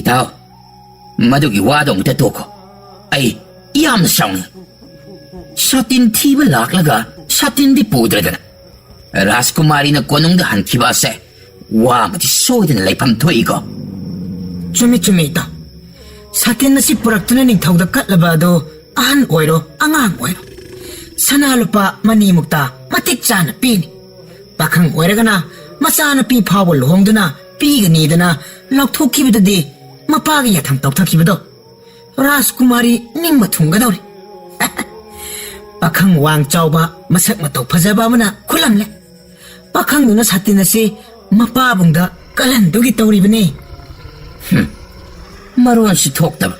ꯏꯇꯥꯎ, ꯃꯗꯨꯒꯤ ꯋꯥꯗꯣ ꯑꯃꯨꯛꯇ ꯇꯣꯛꯈꯣ꯫ ꯑꯩ ꯌꯥꯝꯅ ꯁꯥꯎꯅꯤꯡꯏ꯫ ꯁꯥꯇꯤꯟ ꯊꯤꯕ ꯂꯥꯛꯂꯒ ꯁꯥꯇꯤꯟꯗꯤ ꯄꯨꯗ꯭ꯔꯗꯅ꯫ ꯔꯥꯖꯀꯨꯃꯥꯔꯤꯅ ꯀꯣꯅꯨꯡꯗ ꯍꯟꯈꯤꯕ ꯑꯁꯦ ꯋꯥ ꯑꯃꯗꯤ ꯁꯣꯏꯗꯅ ꯂꯩꯐꯝ ꯊꯣꯛꯏꯀꯣ꯫ ꯆꯨꯝꯃꯤ, ꯆꯨꯝꯃꯤ, ꯏꯇꯥꯎ꯫ ꯁꯥꯇꯤꯟ ꯑꯁꯤ ꯄꯨꯔꯛꯇꯨꯅ ꯅꯤꯡꯊꯧꯗ ꯀꯠꯂꯕ ꯑꯗꯨ ꯑꯍꯟ ꯑꯣꯏꯔꯣ, ꯑꯉꯥꯡ ꯑꯣꯏꯔꯣ, ꯁꯅꯥ ꯂꯨꯄꯥ ꯃꯅꯤ ꯃꯨꯛꯇ ꯃꯇꯤꯛ ꯆꯥꯅ ꯄꯤꯅꯤ꯫ ꯄꯥꯈꯪ ꯑꯣꯏꯔꯒꯅ ꯃꯆꯥꯅꯨꯄꯤ ꯐꯥꯎꯕ ꯂꯨꯍꯣꯡꯗꯨꯅ ꯄꯤꯒꯅꯤꯗꯅ ꯂꯥꯎꯊꯣꯛꯈꯤꯕꯗꯨꯗꯤ ꯃꯄꯥꯒꯤ ꯌꯥꯊꯪ ꯇꯧꯊꯈꯤꯕꯗꯣ꯫ ꯔꯥꯖꯀꯨꯃꯥꯔꯤ ꯅꯤꯡꯕ ꯊꯨꯡꯒꯗꯧꯔꯦ꯫ ꯄꯥꯈꯪ ꯋꯥꯡ ꯆꯥꯎꯕ, ꯃꯁꯛ ꯃꯇꯧ ꯐꯖꯕ ꯑꯃꯅ ꯈꯨꯠꯂꯝꯂꯦ꯫ ꯄꯥꯈꯪꯗꯨꯅ ꯁꯥꯇꯤꯟ ꯑꯁꯤ ꯃꯄꯥꯕꯨꯡꯗ ꯀꯜꯍꯟꯗꯨꯒꯤ ꯇꯧꯔꯤꯕꯅꯤ꯫ ꯍꯨꯝ, ꯃꯔꯣꯟꯁꯨ ꯊꯣꯛꯇꯕ,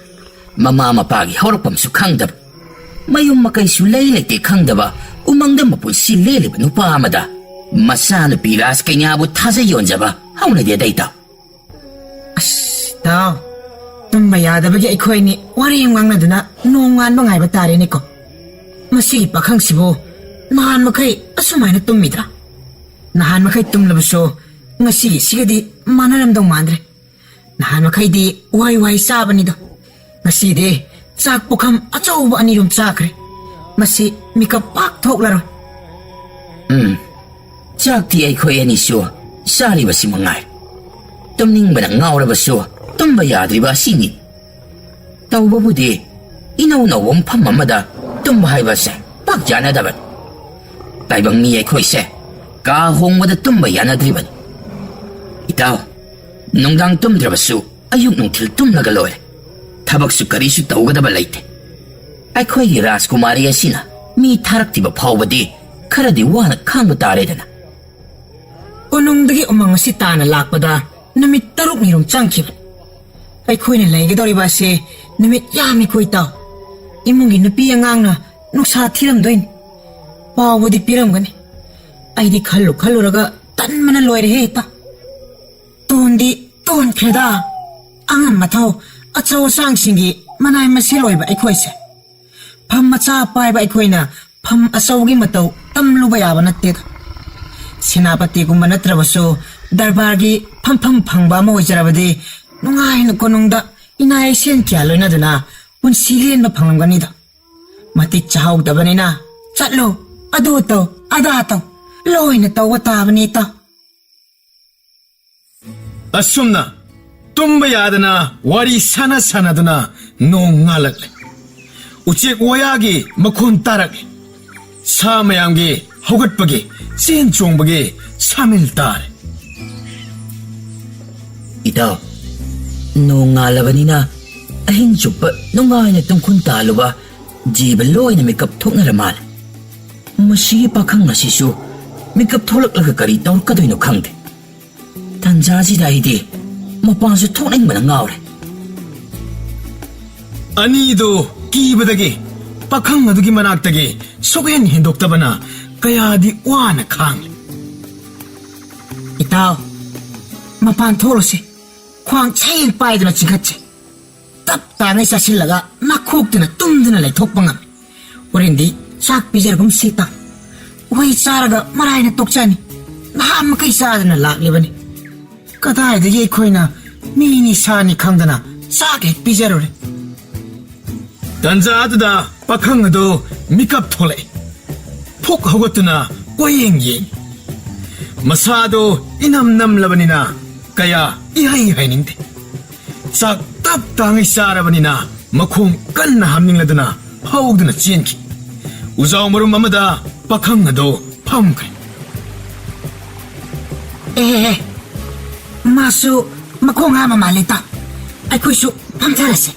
ꯃꯃꯥ ꯃꯄꯥꯒꯤ ꯍꯧꯔꯛꯐꯝꯁꯨ ꯈꯪꯗꯕ, ꯃꯌꯨꯝ ꯃꯀꯩꯁꯨ ꯂꯩ ꯂꯩꯇꯦ ꯈꯪꯗꯕ, ꯎꯃꯪꯗ ꯃꯄꯨꯟꯁꯤ ꯂꯦꯜꯂꯤꯕ ꯅꯨꯄꯥ ꯑꯃꯗ ꯃꯆꯥꯅꯨꯄꯤ ꯔꯥꯖꯀꯩꯅꯥꯕꯨ ꯊꯥꯖ ꯌꯣꯟꯖꯕ ꯍꯧꯅꯗꯦꯗ, ꯏꯇꯥꯎ꯫ ꯑꯁ, ꯏꯇꯥꯎ, ꯇꯨꯝꯕ ꯌꯥꯗꯕꯒꯤ ꯑꯩꯈꯣꯏꯅꯤ ꯋꯥꯔꯤ ꯑꯃ ꯉꯥꯡꯅꯗꯨꯅ ꯅꯣꯡ ꯉꯥꯟꯕ ꯉꯥꯏꯕ ꯇꯥꯔꯦꯅꯦꯀꯣ꯫ ꯃꯁꯤꯒꯤ ꯄꯥꯈꯪꯁꯤꯕꯨ ꯅꯍꯥꯟ ꯃꯈꯩ ꯑꯁꯨꯃꯥꯏꯅ ꯇꯨꯝꯃꯤꯗ꯭ꯔꯥ? ꯅꯍꯥꯟ ꯃꯈꯩ ꯇꯨꯝꯂꯕꯁꯨ ꯉꯁꯤꯒꯤꯁꯤꯒꯗꯤ ꯃꯥꯟꯅꯔꯝꯗꯧ ꯃꯥꯟꯗ꯭ꯔꯦ꯫ ꯅꯍꯥꯟ ꯃꯈꯩꯗꯤ ꯎꯍꯩ ꯋꯥꯍꯩ ꯆꯥꯕꯅꯤꯗꯣ꯫ ꯉꯁꯤꯗꯤ ꯆꯥꯛ ꯄꯨꯈꯝ ꯑꯆꯧꯕ ꯑꯅꯤꯔꯣꯝ ꯆꯥꯈ꯭ꯔꯦ꯫ ꯃꯁꯤ ꯃꯤꯀꯞ ꯄꯥꯛ ꯊꯣꯛꯂꯔꯣꯏ꯫ ꯎꯝ, ꯆꯥꯛꯇꯤ ꯑꯩꯈꯣꯏ ꯑꯅꯤꯁꯨ ꯆꯥꯔꯤꯕꯁꯤ ꯃꯉꯥꯏ꯫ ꯇꯨꯝꯅꯤꯡꯕꯅ ꯉꯥꯎꯔꯕꯁꯨ ꯇꯨꯝꯕ ꯌꯥꯗ꯭ꯔꯤꯕ ꯑꯁꯤꯅꯤ꯫ ꯇꯧꯕꯕꯨꯗꯤ ꯏꯅꯧ ꯅꯧꯕ ꯃꯐꯝ ꯑꯃꯗ ꯇꯨꯝꯕ ꯍꯥꯏꯕꯁꯦ ꯄꯥꯛ ꯌꯥꯅꯗꯕꯅꯤ꯫ ꯇꯥꯏꯕꯪ ꯃꯤ ꯑꯩꯈꯣꯏꯁꯦ ꯀꯥ ꯍꯣꯡꯕꯗ ꯇꯨꯝꯕ ꯌꯥꯅꯗ꯭ꯔꯤꯕꯅꯤ꯫ ꯏꯇꯥꯎ, ꯅꯨꯡꯗꯥꯡ ꯇꯨꯝꯗ꯭ꯔꯕꯁꯨ ꯑꯌꯨꯛ ꯅꯨꯡꯊꯤꯜ ꯇꯨꯝꯂꯒ ꯂꯣꯏꯔꯦ꯫ ꯊꯕꯛꯁꯨ ꯀꯔꯤꯁꯨ ꯇꯧꯒꯗꯕ ꯂꯩꯇꯦ꯫ ꯑꯩꯈꯣꯏꯒꯤ ꯔꯥꯖꯀꯨꯃꯥꯔꯤ ꯑꯁꯤꯅ ꯃꯤ ꯊꯥꯔꯛꯇ꯭ꯔꯤꯕ ꯐꯥꯎꯕꯗꯤ ꯈꯔꯗꯤ ꯋꯥꯅ ꯈꯥꯡꯕ ꯇꯥꯔꯦꯗꯅ꯫ ꯀꯣꯅꯨꯡꯗꯒꯤ ꯎꯃꯪ ꯑꯁꯤ ꯇꯥꯅ ꯂꯥꯛꯄꯗ ꯅꯨꯃꯤꯠ ꯇꯔꯨꯛꯅꯤꯔꯣꯝ ꯆꯪꯈꯤꯕꯅꯤ꯫ ꯑꯩꯈꯣꯏꯅ ꯂꯩꯒꯗꯧꯔꯤꯕ ꯑꯁꯤ ꯅꯨꯃꯤꯠ ꯌꯥꯝꯃꯤꯀꯣ ꯏꯇꯥꯎ꯫ ꯏꯃꯨꯡꯒꯤ ꯅꯨꯄꯤ ꯑꯉꯥꯡꯅ ꯅꯨꯡꯁꯥ ꯊꯤꯔꯝꯗꯣꯏꯅꯤ꯫ ꯄꯥꯎꯕꯨꯗꯤ ꯄꯤꯔꯝꯒꯅꯤ꯫ ꯑꯩꯗꯤ ꯈꯜꯂꯨ ꯈꯜꯂꯨꯔꯒ ꯇꯟꯕꯅ ꯂꯣꯏꯔꯦꯍꯦ ꯏꯇꯥꯎ꯫ ꯇꯣꯟꯗꯤ ꯇꯣꯟꯈ꯭ꯔꯦꯗ꯫ ꯑꯉꯝ ꯑꯊꯧ ꯑꯆꯧ ꯑꯁꯥꯡꯁꯤꯡꯒꯤ ꯃꯅꯥꯏ ꯃꯁꯤꯜ ꯑꯣꯏꯕ ꯑꯩꯈꯣꯏꯁꯦ꯫ ꯐꯝ ꯃꯆꯥ ꯄꯥꯏꯕ ꯑꯩꯈꯣꯏꯅ ꯐꯝ ꯑꯆꯧꯒꯤ ꯃꯇꯧ ꯇꯝꯂꯨꯕ ꯌꯥꯕ ꯅꯠꯇꯦꯗ꯫ ꯁꯦꯅꯥꯄꯇꯤꯒꯨꯝꯕ ꯅꯠꯇ꯭ꯔꯕꯁꯨ ꯗꯔꯕꯥꯔꯒꯤ ꯐꯝꯐꯝ ꯐꯪꯕ ꯑꯃ ꯑꯣꯏꯖꯔꯕꯗꯤ ꯅꯨꯡꯉꯥꯏꯅ ꯀꯣꯅꯨꯡꯗ ꯏꯅꯥ ꯏꯁꯦꯟ ꯀꯌꯥ ꯂꯣꯏꯅꯗꯨꯅ ꯄꯨꯟꯁꯤ ꯂꯦꯟꯕ ꯐꯪꯂꯝꯒꯅꯤꯗ꯫ ꯃꯇꯤꯛ ꯆꯥꯍꯧꯗꯕꯅꯤꯅ ꯆꯠꯂꯨ, ꯑꯗꯨ ꯇꯧ, ꯑꯗꯥ ꯇꯧ, ꯂꯣꯏꯅ ꯇꯧꯕ ꯇꯥꯕꯅꯤ ꯏꯇꯥꯎ꯫ ꯑꯁꯨꯝꯅ ꯇꯨꯝꯕ ꯌꯥꯗꯅ ꯋꯥꯔꯤ ꯁꯥꯟꯅ ꯁꯥꯟꯅꯗꯨꯅ ꯅꯣꯡ ꯉꯥꯜꯂꯛꯂꯦ꯫ ꯎꯆꯦꯛ ꯋꯥꯌꯥꯒꯤ ꯃꯈꯣꯟ ꯇꯥꯔꯛꯂꯦ꯫ ꯁꯥ ꯃꯌꯥꯝꯒꯤ ꯍꯧꯒꯠꯄꯒꯤ, ꯆꯦꯟ ꯆꯣꯡꯕꯒꯤ ꯁꯥꯃꯤꯜ ꯇꯥꯔꯦ꯫ ꯏꯇꯥꯎ, ꯅꯣꯡ ꯉꯥꯜꯂꯕꯅꯤꯅ ꯑꯍꯤꯡ ꯆꯨꯞꯄ ꯅꯨꯡꯉꯥꯏꯅ ꯇꯨꯝꯈꯨꯟ ꯇꯥꯜꯂꯨꯕ ꯖꯤꯕ ꯂꯣꯏꯅ ꯃꯤꯀꯞ ꯊꯣꯛꯅꯔ ꯃꯥꯜꯂꯦ꯫ ꯃꯁꯤꯒꯤ ꯄꯥꯈꯪ ꯑꯁꯤꯁꯨ ꯃꯤꯀꯞ ꯊꯣꯛꯂꯛꯂꯒ ꯀꯔꯤ ꯇꯧꯔꯛꯀꯗꯣꯏꯅꯣ ꯈꯪꯗꯦ꯫ ꯇꯟꯖꯥꯁꯤꯗ ꯑꯩꯗꯤ ꯃꯄꯥꯟꯁꯨ ꯊꯣꯛꯅꯤꯡꯕꯅ ꯉꯥꯎꯔꯦ꯫ ꯑꯅꯤꯗꯨ ꯀꯤꯕꯗꯒꯤ ꯄꯥꯈꯪ ꯑꯗꯨꯒꯤ ꯃꯅꯥꯛꯇꯒꯤ ꯁꯨꯛꯍꯦꯟ ꯍꯦꯟꯗꯣꯛꯇꯕꯅ ꯀꯌꯥꯗꯤ ꯋꯥꯅ ꯈꯥꯡꯂꯤ꯫ ꯏꯇꯥꯎ, ꯃꯄꯥꯟ ꯊꯣꯛꯂꯁꯤ꯫ ꯈ꯭ꯋꯥꯡ ꯁꯌꯦꯡ ꯄꯥꯏꯗꯨꯅ ꯆꯤꯡꯈꯠꯁꯤ꯫ ꯇꯞ ꯇꯥꯉꯩ ꯆꯥꯁꯤꯜꯂꯒ ꯅꯥꯈꯣꯛꯇꯨꯅ ꯇꯨꯝꯗꯨꯅ ꯂꯩꯊꯣꯛꯄ ꯉꯝꯃꯤ꯫ ꯍꯣꯔꯦꯟꯗꯤ ꯆꯥꯛ ꯄꯤꯖꯔꯒꯨꯝ ꯁꯤ ꯇꯥ꯫ ꯎꯍꯩ ꯆꯥꯔꯒ ꯃꯔꯥꯏꯅ ꯇꯣꯛꯆꯅꯤ꯫ ꯅꯍꯥꯟ ꯃꯈꯩ ꯆꯥꯗꯨꯅ ꯂꯥꯛꯂꯤꯕꯅꯤ꯫ ꯀꯗꯥꯏꯗꯒꯤ ꯑꯩꯈꯣꯏꯅ ꯃꯤꯅꯤ ꯁꯥꯅꯤ ꯈꯪꯗꯅ ꯆꯥꯛ ꯍꯦꯛ ꯄꯤꯖꯔꯨꯔꯦ꯫ ꯇꯟꯖꯥ ꯑꯗꯨꯗ ꯄꯥꯈꯪ ꯑꯗꯨ ꯃꯤꯀꯞ ꯊꯣꯛꯂꯛꯏ꯫ ꯐꯨꯛ ꯍꯧꯒꯠꯇꯨꯅ ꯀꯣꯏꯌꯦꯡ ꯌꯦꯡꯉꯤ꯫ ꯃꯁꯥꯗꯨ ꯏꯅꯝ ꯅꯝꯂꯕꯅꯤꯅ ꯀꯌꯥ ꯏꯍꯩ ꯍꯩꯅꯤꯡꯗꯦ꯫ ꯆꯥꯛ ꯇꯞ ꯇꯥꯉꯩ ꯆꯥꯔꯕꯅꯤꯅ ꯃꯈꯣꯡ ꯀꯟꯅ ꯍꯥꯝꯅꯤꯡꯂꯗꯨꯅ ꯍꯧꯗꯨꯅ ꯆꯦꯟꯈꯤ꯫ ꯎꯖꯥꯎ ꯃꯔꯨꯝ ꯑꯃꯗ ꯄꯥꯈꯪ ꯑꯗꯨ ꯐꯝꯈ꯭ꯔꯦ꯫ ꯑꯦ, ꯃꯥꯁꯨ ꯃꯈꯣꯡ ꯍꯥꯝꯃ ꯃꯥꯜꯂꯦ ꯏꯇꯥꯎ꯫ ꯑꯩꯈꯣꯏꯁꯨ ꯐꯝꯊꯔꯁꯦ꯫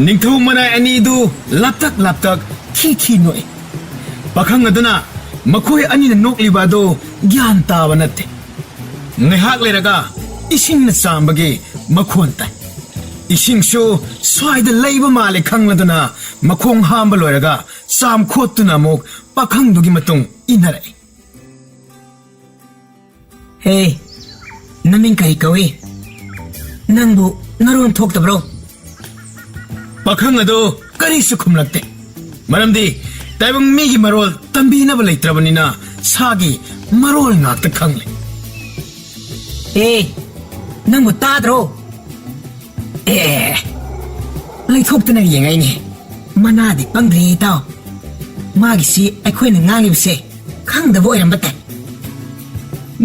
ꯅꯤꯡꯊꯧ ꯃꯅꯥꯏ ꯑꯅꯤꯗꯨ ꯂꯥꯞꯇꯛ ꯂꯥꯞꯇꯛ ꯈꯤ ꯈꯤ ꯅꯣꯛꯏ꯫ ꯄꯥꯈꯪ ꯑꯗꯨꯅ ꯃꯈꯣꯏ ꯑꯅꯤꯅ ꯅꯣꯛꯂꯤꯕ ꯑꯗꯨ ꯒ꯭ꯌꯥꯟ ꯇꯥꯕ ꯅꯠꯇꯦ꯫ ꯉꯥꯏꯍꯥꯛ ꯂꯩꯔꯒ ꯏꯁꯤꯡꯅ ꯆꯥꯝꯕꯒꯤ ꯃꯈꯣꯟ ꯇꯥꯏ꯫ ꯏꯁꯤꯡꯁꯨ ꯁ꯭ꯋꯥꯏꯗ ꯂꯩꯕ ꯃꯥꯜꯂꯦ ꯈꯪꯂꯗꯨꯅ ꯃꯈꯣꯡ ꯍꯥꯝꯕ ꯂꯣꯏꯔꯒ ꯆꯥꯝ ꯈꯣꯠꯇꯨꯅ ꯑꯃꯨꯛ ꯄꯥꯈꯪꯗꯨꯒꯤ ꯃꯇꯨꯡ ꯏꯟꯅꯔꯛꯏ꯫ ꯍꯦ, ꯅꯃꯤꯡ ꯀꯔꯤ ꯀꯧꯏ? ꯅꯪꯕꯨ ꯅꯔꯣꯟ ꯊꯣꯛꯇꯕ꯭ꯔꯣ? ꯄꯥꯈꯪ ꯑꯗꯨ ꯀꯔꯤꯁꯨ ꯈꯨꯝꯂꯛꯇꯦ꯫ ꯃꯔꯝꯗꯤ ꯇꯥꯏꯕꯪ ꯃꯤꯒꯤ ꯃꯔꯣꯜ ꯇꯝꯕꯤꯅꯕ ꯂꯩꯇ꯭ꯔꯕꯅꯤꯅ ꯁꯥꯒꯤ ꯃꯔꯣꯜ ꯉꯥꯛꯇ ꯈꯪꯂꯦ꯫ ꯑꯦ, ꯅꯪꯕꯨ ꯇꯥꯗ꯭ꯔꯣ? ꯑꯦ, ꯂꯩꯊꯣꯛꯇꯅ ꯌꯦꯡꯉꯛꯏꯅꯦ꯫ ꯃꯅꯥꯗꯤ ꯄꯪꯗ꯭ꯔꯤ, ꯏꯇꯥꯎ꯫ ꯃꯥꯒꯤꯁꯤ ꯑꯩꯈꯣꯏꯅ ꯉꯥꯡꯉꯤꯕꯁꯦ ꯈꯪꯗꯕ ꯑꯣꯏꯔꯝꯕ ꯇꯥꯏ꯫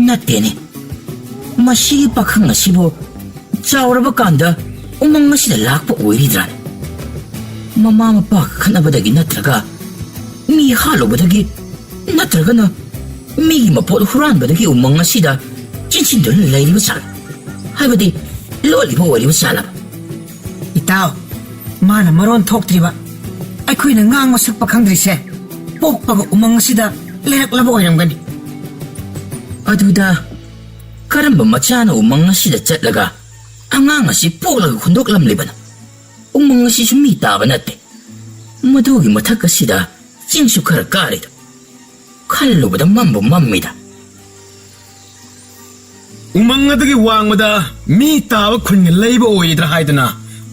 ꯅꯠꯇꯦꯅꯦ, ꯃꯁꯤꯒꯤ ꯄꯥꯈꯪ ꯑꯁꯤꯕꯨ ꯆꯥꯎꯔꯕ ꯀꯥꯟꯗ ꯎꯃꯪ ꯑꯁꯤꯗ ꯂꯥꯛꯄ ꯑꯣꯏꯔꯤꯗ꯭ꯔꯥꯅꯦ? ꯃꯃꯥ ꯃꯄꯥ ꯈꯠꯅꯕꯗꯒꯤ ꯅꯠꯇ꯭ꯔꯒ ꯃꯤ ꯍꯥꯠꯂꯨꯕꯗꯒꯤ ꯅꯠꯇ꯭ꯔꯒꯅ ꯃꯤꯒꯤ ꯃꯄꯣꯠ ꯍꯨꯔꯥꯟꯕꯗꯒꯤ ꯎꯃꯪ ꯑꯁꯤꯗ ꯆꯦꯟꯁꯤꯟꯗꯨꯅ ꯂꯩꯔꯤꯕ ꯖꯥꯠꯂ? ꯍꯥꯏꯕꯗꯤ ꯂꯣꯠꯂꯤꯕ ꯑꯣꯏꯔꯤꯕ ꯖꯥꯠꯂꯕ? ꯏꯇꯥꯎ, ꯃꯥꯅ ꯃꯔꯣꯟ ꯊꯣꯛꯇ꯭ꯔꯤꯕ, ꯑꯩꯈꯣꯏꯅ ꯉꯥꯡꯕ ꯁꯛꯄ ꯈꯪꯗ꯭ꯔꯤꯁꯦ ꯄꯣꯛꯄꯒ ꯎꯃꯪ ꯑꯁꯤꯗ ꯂꯩꯔꯛꯂꯕ ꯑꯣꯏꯔꯝꯒꯅꯤ꯫ ꯑꯗꯨꯗ ꯀꯔꯝꯕ ꯃꯆꯥꯅ ꯎꯃꯪ ꯑꯁꯤꯗ ꯆꯠꯂꯒ ꯑꯉꯥꯡ ꯑꯁꯤ ꯄꯣꯛꯂꯒ ꯍꯨꯟꯗꯣꯛꯂꯝꯂꯤꯕꯅꯣ? ꯎꯃꯪ ꯑꯁꯤꯁꯨ ꯃꯤ ꯇꯥꯕ ꯅꯠꯇꯦ꯫ ꯃꯗꯨꯒꯤ ꯃꯊꯛ ꯑꯁꯤꯗ ꯆꯤꯡꯁꯨ ꯈꯔ ꯀꯥꯔꯤꯗꯣ꯫ ꯈꯜꯂꯨꯕꯗ ꯃꯝꯕꯨ ꯃꯝꯃꯤꯗ꯫ ꯎꯃꯪ ꯑꯗꯨꯒꯤ ꯋꯥꯡꯃꯗ ꯃꯤ ꯇꯥꯕ ꯈꯨꯟꯒ ꯂꯩꯕ ꯑꯣꯏꯗ꯭ꯔꯥ ꯍꯥꯏꯗꯨꯅ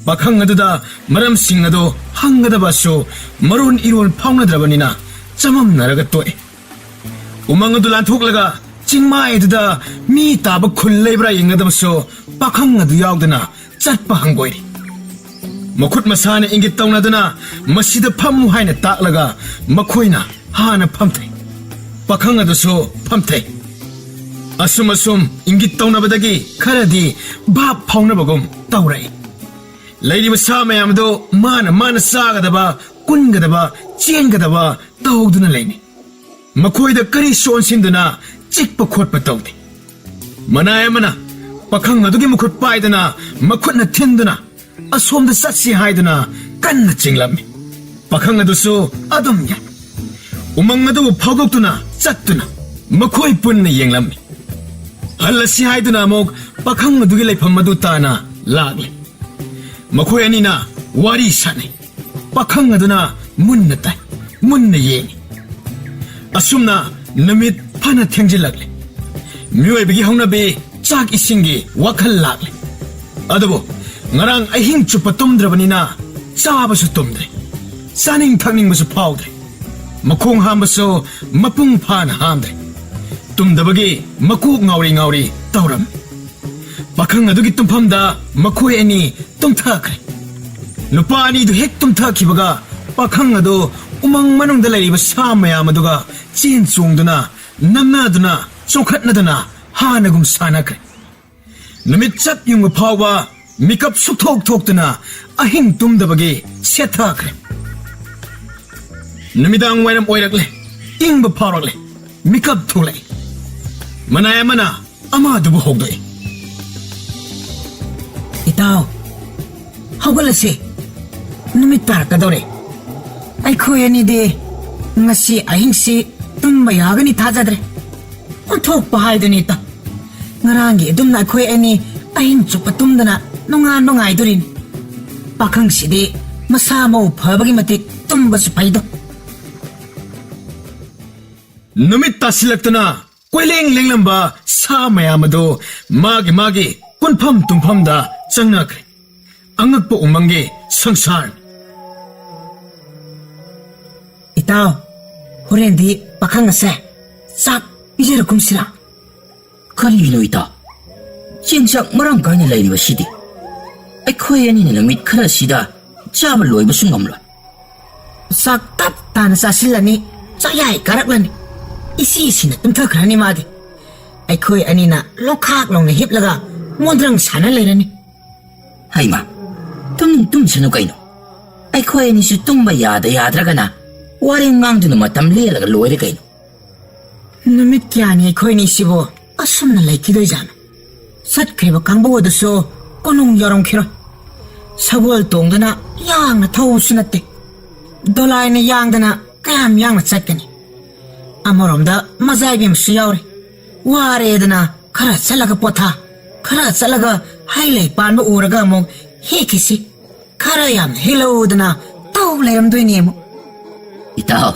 ꯄꯥꯈꯪ ꯑꯗꯨꯗ ꯃꯔꯝꯁꯤꯡ ꯑꯗꯨ ꯍꯪꯒꯗꯕꯁꯨ ꯃꯔꯣꯟ ꯏꯔꯣꯟ ꯐꯥꯎꯅꯗ꯭ꯔꯕꯅꯤꯅ ꯆꯃꯝꯅꯔꯒ ꯇꯣꯛꯏ꯫ ꯎꯃꯪ ꯑꯗꯨ ꯂꯥꯟꯊꯣꯛꯂꯒ ꯆꯤꯡꯃꯥꯏ ꯑꯗꯨꯗ ꯃꯤ ꯇꯥꯕ ꯈꯨꯜ ꯂꯩꯕ꯭ꯔꯥ ꯌꯦꯡꯒꯗꯕꯁꯨ ꯄꯥꯈꯪ ꯑꯗꯨ ꯌꯥꯎꯗꯅ ꯆꯠꯄ ꯍꯪꯒꯣꯏꯔꯤ꯫ ꯃꯈꯨꯠ ꯃꯁꯥꯅ ꯏꯪꯒꯤꯠ ꯇꯧꯅꯗꯨꯅ ꯃꯁꯤꯗ ꯐꯝꯃꯨ ꯍꯥꯏꯅ ꯇꯥꯛꯂꯒ ꯃꯈꯣꯏꯅ ꯍꯥꯟꯅ ꯐꯝꯊꯩ꯫ ꯄꯥꯈꯪ ꯑꯗꯨꯁꯨ ꯐꯝꯊꯩ꯫ ꯑꯁꯨꯝ ꯑꯁꯨꯝ ꯏꯪꯒꯤꯠ ꯇꯧꯅꯕꯗꯒꯤ ꯈꯔꯗꯤ ꯚꯥꯞ ꯐꯥꯎꯅꯕꯒꯨꯝ ꯇꯧꯔꯛꯏ꯫ ꯂꯩꯔꯤꯕ ꯁꯥ ꯃꯌꯥꯝ ꯑꯗꯨ ꯃꯥꯅ ꯃꯥꯅ ꯆꯥꯒꯗꯕ, ꯀꯨꯟꯒꯗꯕ, ꯆꯦꯟꯒꯗꯕ ꯇꯧꯗꯨꯅ ꯂꯩꯅꯩ꯫ ꯃꯈꯣꯏꯗ ꯀꯔꯤꯁꯨ ꯑꯣꯟꯁꯤꯟꯗꯨꯅ ꯆꯤꯛꯄ ꯈꯣꯠꯄ ꯇꯧꯗꯦ꯫ ꯃꯅꯥꯏ ꯑꯃꯅ ꯄꯥꯈꯪ ꯑꯗꯨꯒꯤ ꯃꯈꯨꯠ ꯄꯥꯏꯗꯨꯅ ꯃꯈꯨꯠꯅ ꯊꯤꯟꯗꯨꯅ ꯑꯁꯣꯝꯗ ꯆꯠꯁꯤ ꯍꯥꯏꯗꯨꯅ ꯀꯟꯅ ꯆꯤꯡꯂꯝꯃꯤ꯫ ꯄꯥꯈꯪ ꯑꯗꯨꯁꯨ ꯑꯗꯨꯝ ꯌꯥꯏ꯫ ꯎꯃꯪ ꯑꯗꯨꯕꯨ ꯐꯥꯎꯗꯣꯛꯇꯨꯅ ꯆꯠꯇꯨꯅ ꯃꯈꯣꯏ ꯄꯨꯟꯅ ꯌꯦꯡꯂꯝꯃꯤ꯫ ꯍꯜꯂꯁꯤ ꯍꯥꯏꯗꯨꯅ ꯑꯃꯨꯛ ꯄꯥꯈꯪ ꯑꯗꯨꯒꯤ ꯂꯩꯐꯝ ꯑꯗꯨ ꯇꯥꯅ ꯂꯥꯛꯂꯦ꯫ ꯃꯈꯣꯏ ꯑꯅꯤꯅ ꯋꯥꯔꯤ ꯁꯥꯟꯅꯩ꯫ ꯄꯥꯈꯪ ꯑꯗꯨꯅ ꯃꯨꯟꯅ ꯇꯥꯏ, ꯃꯨꯟꯅ ꯌꯦꯡꯏ꯫ ꯑꯁꯨꯝꯅ ꯅꯨꯃꯤꯠ ꯐꯅ ꯊꯦꯡꯖꯤꯜꯂꯛꯂꯦ꯫ ꯃꯤꯑꯣꯏꯕꯒꯤ ꯍꯧꯅꯕꯤ ꯆꯥꯛ ꯏꯁꯤꯡꯒꯤ ꯋꯥꯈꯜ ꯂꯥꯛꯂꯦ꯫ ꯑꯗꯨꯕꯨ ꯉꯔꯥꯡ ꯑꯍꯤꯡ ꯆꯨꯞꯄ ꯇꯨꯝꯗ꯭ꯔꯕꯅꯤꯅ ꯆꯥꯕꯁꯨ ꯇꯨꯝꯗ꯭ꯔꯦ, ꯆꯥꯅꯤꯡ ꯊꯛꯅꯤꯡꯕꯁꯨ ꯐꯥꯎꯗ꯭ꯔꯦ꯫ ꯃꯈꯣꯡ ꯍꯥꯝꯕꯁꯨ ꯃꯄꯨꯡ ꯐꯥꯅ ꯍꯥꯝꯗ꯭ꯔꯦ꯫ ꯇꯨꯝꯗꯕꯒꯤ ꯃꯀꯣꯛ ꯉꯥꯎꯔꯤ ꯉꯥꯎꯔꯤ ꯇꯧꯔꯝꯃꯤ꯫ ꯄꯥꯈꯪ ꯑꯗꯨꯒꯤ ꯇꯨꯝꯐꯝꯗ ꯃꯈꯣꯏ ꯑꯅꯤ ꯇꯨꯝꯊꯈ꯭ꯔꯦ꯫ ꯅꯨꯄꯥ ꯑꯅꯤꯗꯨ ꯍꯦꯛ ꯇꯨꯝꯊꯈꯤꯕꯒ ꯄꯥꯈꯪ ꯑꯗꯨ ꯎꯃꯪ ꯃꯅꯨꯡꯗ ꯂꯩꯔꯤꯕ ꯁꯥ ꯃꯌꯥꯝ ꯑꯗꯨꯒ ꯆꯦꯟ ꯆꯣꯡꯗꯨꯅ, ꯅꯝꯅꯗꯨꯅ, ꯆꯣꯡꯈꯠꯅꯗꯨꯅ ꯍꯥꯟꯅꯒꯨꯝ ꯁꯥꯟꯅꯈ꯭ꯔꯦ꯫ ꯅꯨꯃꯤꯠ ꯆꯞ ꯌꯨꯡꯕ ꯐꯥꯎꯕ ꯃꯤꯀꯞ ꯁꯨꯛꯊꯣꯛ ꯊꯣꯛꯇꯅ ꯑꯍꯤꯡ ꯇꯨꯝꯗꯕꯒꯤ ꯁꯦꯠꯊꯈ꯭ꯔꯦ꯫ ꯅꯨꯃꯤꯗꯥꯡ ꯋꯥꯏꯔꯝ ꯑꯣꯏꯔꯛꯂꯦ꯫ ꯏꯪꯕ ꯐꯥꯎꯔꯛꯂꯦ꯫ ꯃꯤꯀꯞ ꯊꯣꯛꯂꯛꯏ꯫ ꯃꯅꯥꯏ ꯑꯃꯅ ꯑꯃꯗꯨꯕꯨ ꯍꯧꯗꯣꯛꯏ꯫ "ꯏꯇꯥꯎ, ꯍꯧꯒꯠꯂꯁꯤ꯫ ꯅꯨꯃꯤꯠ ꯇꯥꯔꯛꯀꯗꯧꯔꯦ꯫ ꯑꯩꯈꯣꯏ ꯑꯅꯤꯗꯤ ꯉꯁꯤ ꯑꯍꯤꯡꯁꯤ ꯇꯨꯝꯕ ꯌꯥꯒꯅꯤ ꯊꯥꯖꯗ꯭ꯔꯦ꯫ ꯑꯣꯟꯊꯣꯛꯄ ꯍꯥꯏꯗꯨꯅꯤ, ꯏꯇꯥꯎ꯫ ꯉꯔꯥꯡꯒꯤ ꯑꯗꯨꯝꯅ ꯑꯩꯈꯣꯏ ꯑꯅꯤ ꯑꯍꯤꯡ ꯆꯨꯞꯄ ꯇꯨꯝꯗꯅ ꯅꯣꯡꯉꯥꯟꯕ ꯉꯥꯏꯗꯣꯔꯤꯅꯤ꯫ ꯄꯥꯈꯪꯁꯤꯗꯤ ꯃꯁꯥ ꯃꯎ ꯐꯕꯒꯤ ꯃꯇꯤꯛ ꯇꯨꯝꯕꯁꯨ ꯐꯩꯗꯣ"꯫ ꯅꯨꯃꯤꯠ ꯇꯥꯁꯤꯜꯂꯛꯇꯨꯅ ꯀꯣꯏꯂꯦꯡ ꯂꯦꯡꯂꯝꯕ ꯁꯥ ꯃꯌꯥꯝ ꯑꯗꯨ ꯃꯥꯒꯤ ꯃꯥꯒꯤ ꯀꯨꯟꯐꯝ ꯇꯨꯝꯐꯝꯗ ꯆꯪꯅꯈ꯭ꯔꯦ꯫ ꯑꯉꯛꯄ ꯎꯃꯪꯒꯤ ꯁꯪꯁꯥꯔꯅꯤ꯫ "ꯏꯇꯥꯎ, ꯍꯣꯔꯦꯟꯗꯤ ꯄꯥꯈꯪ ꯑꯁꯦ ꯆꯥꯛ ꯄꯤꯖꯔꯛꯀꯨꯝꯁꯤꯔꯥ?" "ꯀꯔꯤꯒꯤꯅꯣ ꯏꯇꯥꯎ? ꯆꯦꯡ ꯆꯥꯛ ꯃꯔꯥꯡ ꯀꯥꯏꯅ ꯂꯩꯔꯤꯕꯁꯤꯗꯤ꯫ ꯑꯩꯈꯣꯏ ꯑꯅꯤꯅ ꯅꯨꯃꯤꯠ ꯈꯔꯁꯤꯗ ꯆꯥꯕ ꯂꯣꯏꯕꯁꯨ ꯉꯝꯂꯣꯏ"꯫ "ꯆꯥꯛ ꯇꯞ ꯇꯥꯅ ꯆꯥꯁꯤꯜꯂꯅꯤ, ꯆꯥꯛꯌꯥꯏ ꯀꯥꯔꯛꯂꯅꯤ꯫ ꯏꯁꯤ ꯁꯤꯅ ꯇꯨꯝꯊꯈ꯭ꯔꯅꯤ ꯃꯥꯗꯤ꯫ ꯑꯩꯈꯣꯏ ꯑꯅꯤꯅ ꯂꯣꯡꯈꯥꯛ ꯂꯣꯡꯅ ꯍꯤꯞꯂꯒ ꯃꯣꯟꯗ꯭ꯔꯪ ꯁꯥꯟꯅ ꯂꯩꯔꯅꯤ"꯫ "ꯍꯩꯃꯥ, ꯇꯨꯝꯅꯤꯡ ꯇꯨꯝꯁꯅꯨ ꯀꯩꯅꯣ꯫ ꯑꯩꯈꯣꯏ ꯑꯅꯤꯁꯨ ꯇꯨꯝꯕ ꯌꯥꯗ ꯌꯥꯗ꯭ꯔꯒꯅ ꯋꯥꯔꯤ ꯉꯥꯡꯗꯨꯅ ꯃꯇꯝ ꯂꯦꯜꯂꯒ ꯂꯣꯏꯔꯦ ꯀꯩꯅꯣ"꯫ ꯅꯨꯃꯤꯠ ꯀꯌꯥꯅꯤ ꯑꯩꯈꯣꯏꯅꯤꯁꯤꯕꯨ ꯑꯁꯨꯝꯅ ꯂꯩꯈꯤꯗꯣꯏꯖꯥꯠꯅꯣ? ꯆꯠꯈ꯭ꯔꯤꯕ ꯀꯥꯡꯕꯨ ꯑꯗꯨꯁꯨ ꯀꯣꯅꯨꯡ ꯌꯧꯔꯝꯈꯤꯔꯣꯏ꯫ ꯁꯒꯣꯜ ꯇꯣꯡꯗꯅ ꯌꯥꯡꯅ ꯊꯧꯕꯁꯨ ꯅꯠꯇꯦ꯫ ꯗꯣꯂꯥꯏꯅ ꯌꯥꯡꯗꯅ ꯌꯥꯝ ꯌꯥꯡꯅ ꯆꯠꯀꯅꯤ꯫ ꯑꯃꯔꯣꯝꯗ ꯃꯖꯥ ꯏꯕꯦꯝꯃꯁꯨ ꯌꯥꯎꯔꯤ꯫ ꯋꯥꯔꯦꯗꯅ ꯈꯔ ꯆꯠꯂꯒ ꯄꯣꯊꯥ, ꯈꯔ ꯆꯠꯂꯒ ꯍꯩ ꯂꯩ ꯄꯥꯟꯕ ꯎꯔꯒ ꯑꯃꯨꯛ ꯍꯦꯛꯈꯤꯁꯤ꯫ ꯈꯔ ꯌꯥꯝꯅ ꯍꯦꯛꯂꯛꯎꯗꯅ ꯇꯧ ꯂꯩꯔꯝꯗꯣꯏꯅꯦ ꯑꯃꯨꯛ꯫ ꯏꯇꯥꯎ,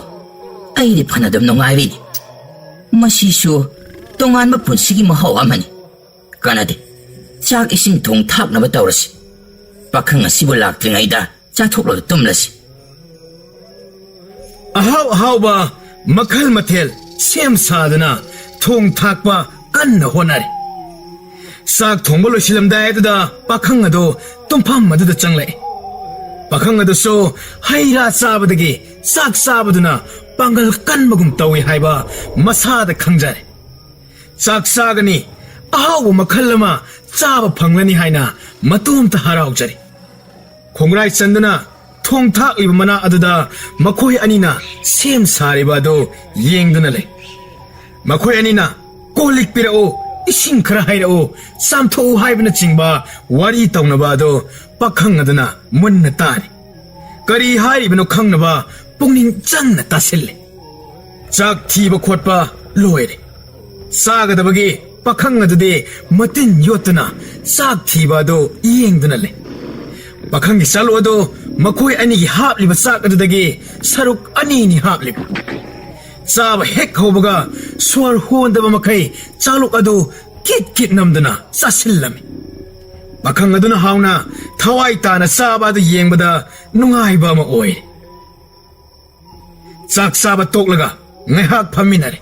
ꯑꯩꯗꯤ ꯐꯅꯗꯨꯝ ꯅꯨꯡꯉꯥꯏꯔꯤꯅꯤ꯫ ꯃꯁꯤꯁꯨ ꯇꯣꯉꯥꯟꯕ ꯄꯨꯟꯁꯤꯒꯤ ꯃꯍꯥꯎ ꯑꯃꯅꯤ꯫ ꯀꯥꯟꯅꯗꯦ, ꯆꯥꯛ ꯏꯁꯤꯡ ꯊꯣꯡ ꯊꯥꯛꯅꯕ ꯇꯧꯔꯁꯤ꯫ ꯄꯥꯈꯪ ꯑꯁꯤꯕꯨ ꯂꯥꯛꯇ꯭ꯔꯤꯉꯩꯗ ꯆꯥꯊꯣꯛꯂꯒ ꯇꯨꯝꯂꯁꯤ꯫ ꯑꯍꯥꯎ ꯑꯍꯥꯎꯕ ꯃꯈꯜ ꯃꯊꯦꯜ ꯁꯦꯝ ꯁꯥꯗꯨꯅ ꯊꯣꯡ ꯊꯥꯛꯄ ꯀꯟꯅ ꯍꯣꯠꯅꯔꯤ꯫ ꯆꯥꯛ ꯊꯣꯡꯕ ꯂꯣꯏꯁꯤꯜꯂꯝꯗꯥꯏ ꯑꯗꯨꯗ ꯄꯥꯈꯪ ꯑꯗꯨ ꯇꯨꯝꯐꯝ ꯑꯗꯨꯗ ꯆꯪꯂꯛꯏ꯫ ꯄꯥꯈꯪ ꯑꯗꯨꯁꯨ ꯍꯩ ꯔꯥ ꯆꯥꯕꯗꯒꯤ ꯆꯥꯛ ꯆꯥꯕꯗꯨꯅ ꯄꯥꯡꯒꯜ ꯀꯟꯕꯒꯨꯝ ꯇꯧꯏ ꯍꯥꯏꯕ ꯃꯁꯥꯗ ꯈꯪꯖꯔꯦ꯫ ꯆꯥꯛ ꯆꯥꯒꯅꯤ, ꯑꯍꯥꯎꯕ ꯃꯈꯜ ꯑꯃ ꯆꯥꯕ ꯐꯪꯂꯅꯤ ꯍꯥꯏꯅ ꯃꯇꯣꯝꯇ ꯍꯔꯥꯎꯖꯔꯤ꯫ ꯈꯣꯡꯒ꯭ꯔꯥꯏ ꯆꯟꯗꯨꯅ ꯊꯣꯡ ꯊꯥꯛꯂꯤꯕ ꯃꯅꯥ ꯑꯗꯨꯗ ꯃꯈꯣꯏ ꯑꯅꯤꯅ ꯁꯦꯝ ꯁꯥꯔꯤꯕ ꯑꯗꯨ ꯌꯦꯡꯗꯨꯅ ꯂꯩ꯫ ꯃꯈꯣꯏ ꯑꯅꯤꯅ "ꯀꯣꯜ ꯂꯤꯛ ꯄꯤꯔꯛꯎ, ꯏꯁꯤꯡ ꯈꯔ ꯍꯩꯔꯛꯎ, ꯆꯥꯝꯊꯣꯛꯎ" ꯍꯥꯏꯕꯅꯆꯤꯡꯕ ꯋꯥꯔꯤ ꯇꯧꯅꯕ ꯑꯗꯨ ꯄꯥꯈꯪ ꯑꯗꯨꯅ ꯃꯨꯟꯅ ꯇꯥꯔꯤ꯫ ꯀꯔꯤ ꯍꯥꯏꯔꯤꯕꯅꯣ ꯈꯪꯅꯕ ꯄꯨꯛꯅꯤꯡ ꯆꯪꯅ ꯇꯥꯁꯤꯜꯂꯤ꯫ ꯆꯥꯛ ꯊꯤꯕ ꯈꯣꯠꯄ ꯂꯣꯏꯔꯦ꯫ ꯆꯥꯒꯗꯕꯒꯤ ꯄꯥꯈꯪ ꯑꯗꯨꯗꯤ ꯃꯇꯤꯟ ꯌꯣꯠꯇꯨꯅ ꯆꯥꯛ ꯊꯤꯕ ꯑꯗꯨ ꯌꯦꯡꯗꯨꯅ ꯂꯩ꯫ ꯄꯥꯈꯪꯒꯤ ꯆꯥꯂꯨꯛ ꯑꯗꯨ ꯃꯈꯣꯏ ꯑꯅꯤꯒꯤ ꯍꯥꯞꯂꯤꯕ ꯆꯥꯛ ꯑꯗꯨꯗꯒꯤ ꯁꯔꯨꯛ ꯑꯅꯤꯅꯤ ꯍꯥꯞꯂꯤꯕ꯫ ꯆꯥꯕ ꯍꯦꯛ ꯍꯧꯕꯒ ꯁꯣꯔ ꯍꯣꯟꯗꯕ ꯃꯈꯩ ꯆꯥꯂꯨꯛ ꯑꯗꯨ ꯀꯤꯠ ꯀꯤꯠ ꯅꯝꯗꯨꯅ ꯆꯥꯁꯤꯜꯂꯝꯃꯤ꯫ ꯄꯥꯈꯪ ꯑꯗꯨꯅ ꯍꯥꯎꯅ ꯊꯋꯥꯏ ꯇꯥꯅ ꯆꯥꯕ ꯑꯗꯨ ꯌꯦꯡꯕꯗ ꯅꯨꯡꯉꯥꯏꯕ ꯑꯃ ꯑꯣꯏꯔꯦ꯫ ꯆꯥꯛ ꯆꯥꯕ ꯇꯣꯛꯂꯒ ꯉꯥꯏꯍꯥꯛ ꯐꯝꯃꯤꯟꯅꯔꯦ꯫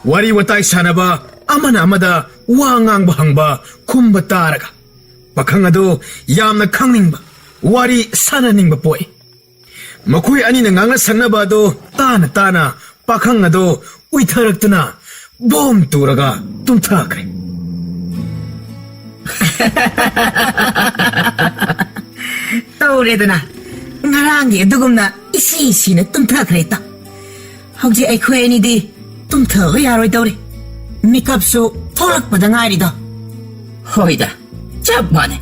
ꯋꯥꯔꯤ ꯋꯥꯇꯥꯏ ꯁꯥꯟꯅꯕ, ꯑꯃꯅ ꯑꯃꯗ ꯋꯥ ꯉꯥꯡꯕ ꯍꯪꯕ ꯈꯨꯝꯕ ꯇꯥꯔꯒ ꯄꯥꯈꯪ ꯑꯗꯨ ꯌꯥꯝꯅ ꯈꯪꯅꯤꯡꯕ, ꯋꯥꯔꯤ ꯁꯥꯟꯅꯅꯤꯡꯕ ꯄꯣꯛꯏ꯫ ꯃꯈꯣꯏ ꯑꯅꯤꯅ ꯉꯥꯡꯅ ꯁꯛꯅꯕ ꯑꯗꯨ ꯇꯥꯅ ꯇꯥꯅ ꯄꯥꯈꯪ ꯑꯗꯨ ꯎꯏꯊꯔꯛꯇꯨꯅ ꯕꯣꯝ ꯇꯨꯔꯒ ꯇꯨꯝꯊꯈ꯭ꯔꯦ꯫ ꯇꯧꯔꯦꯗꯅ, ꯉꯔꯥꯡꯒꯤ ꯑꯗꯨꯒꯨꯝꯅ ꯏꯁꯤ ꯁꯤꯅ ꯇꯨꯝꯊꯈ꯭ꯔꯦ ꯏꯇꯥꯎ꯫ ꯍꯧꯖꯤꯛ ꯑꯩꯈꯣꯏ ꯑꯅꯤꯗꯤ ꯇꯨꯝꯊꯕ ꯌꯥꯔꯣꯏꯗꯧꯔꯤ꯫ ꯃꯤꯀꯞꯁꯨ ꯊꯣꯛꯂꯛꯄꯗ ꯉꯥꯏꯔꯤꯗꯣ꯫ ꯍꯣꯏꯗ, ꯆꯞ ꯃꯥꯟꯅꯩ꯫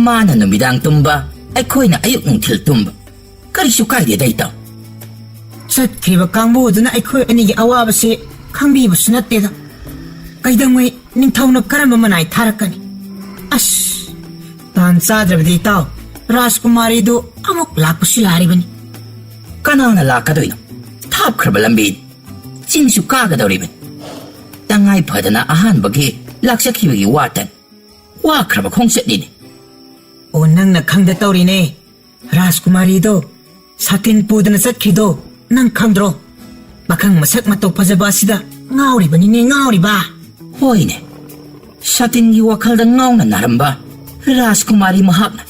ꯃꯥꯅ ꯅꯨꯃꯤꯗꯥꯡ ꯇꯨꯝꯕ, ꯑꯩꯈꯣꯏꯅ ꯑꯌꯨꯛ ꯅꯨꯡꯊꯤꯜ ꯇꯨꯝꯕ꯫ ꯀꯔꯤꯁꯨ ꯀꯥꯏꯗꯦꯗ ꯏꯇꯥꯎ꯫ ꯆꯠꯈ꯭ꯔꯤꯕ ꯀꯥꯡꯕꯨꯗꯨꯅ ꯑꯩꯈꯣꯏ ꯑꯅꯤꯒꯤ ꯑꯋꯥꯕꯁꯦ ꯈꯪꯕꯤꯕꯁꯨ ꯅꯠꯇꯦꯗ꯫ ꯀꯩꯗꯧꯉꯩ ꯅꯤꯡꯊꯧꯅ ꯀꯔꯝꯕ ꯃꯅꯥꯏ ꯊꯥꯔꯛꯀꯅꯤ? ꯑꯁ, ꯇꯥꯟ ꯆꯥꯗ꯭ꯔꯕꯗꯤ ꯏꯇꯥꯎ, ꯔꯥꯖꯀꯨꯃꯥꯔꯤꯗꯨ ꯑꯃꯨꯛ ꯂꯥꯛꯄꯁꯨ ꯌꯥꯔꯤꯕꯅꯤ꯫ ꯀꯅꯥꯅ ꯂꯥꯛꯀꯗꯣꯏꯅꯣ? ꯊꯥꯞꯈ꯭ꯔꯕ ꯂꯝꯕꯤꯅꯤ꯫ ꯆꯤꯡꯁꯨ ꯀꯥꯒꯗꯧꯔꯤꯕꯅꯤ꯫ ꯇꯉꯥꯏ ꯐꯗꯅ ꯑꯍꯥꯟꯕꯒꯤ ꯂꯥꯛꯆꯈꯤꯕꯒꯤ ꯋꯥꯇꯅꯤ꯫ ꯋꯥꯈ꯭ꯔꯕ ꯈꯣꯡꯆꯠꯅꯤꯅꯦ꯫ ꯑꯣ, ꯅꯪꯅ ꯈꯪꯗ ꯇꯧꯔꯤꯅꯦ꯫ ꯔꯥꯖꯀꯨꯃꯥꯔꯤꯗꯣ ꯁꯥꯇꯤꯟ ꯄꯨꯗꯅ ꯆꯠꯈꯤꯗꯣ ꯅꯪ ꯈꯪꯗ꯭ꯔꯣ? ꯄꯥꯈꯪ ꯃꯁꯛ ꯃꯇꯧ ꯐꯖꯕ ꯑꯁꯤꯗ ꯉꯥꯎꯔꯤꯕꯅꯤꯅꯦ, ꯉꯥꯎꯔꯤꯕ꯫ ꯍꯣꯏꯅꯦ, ꯁꯥꯇꯤꯟꯒꯤ ꯋꯥꯈꯜꯗ ꯉꯥꯎꯅ ꯅꯥꯔꯝꯕ ꯔꯥꯖꯀꯨꯃꯥꯔꯤ ꯃꯍꯥꯛꯅ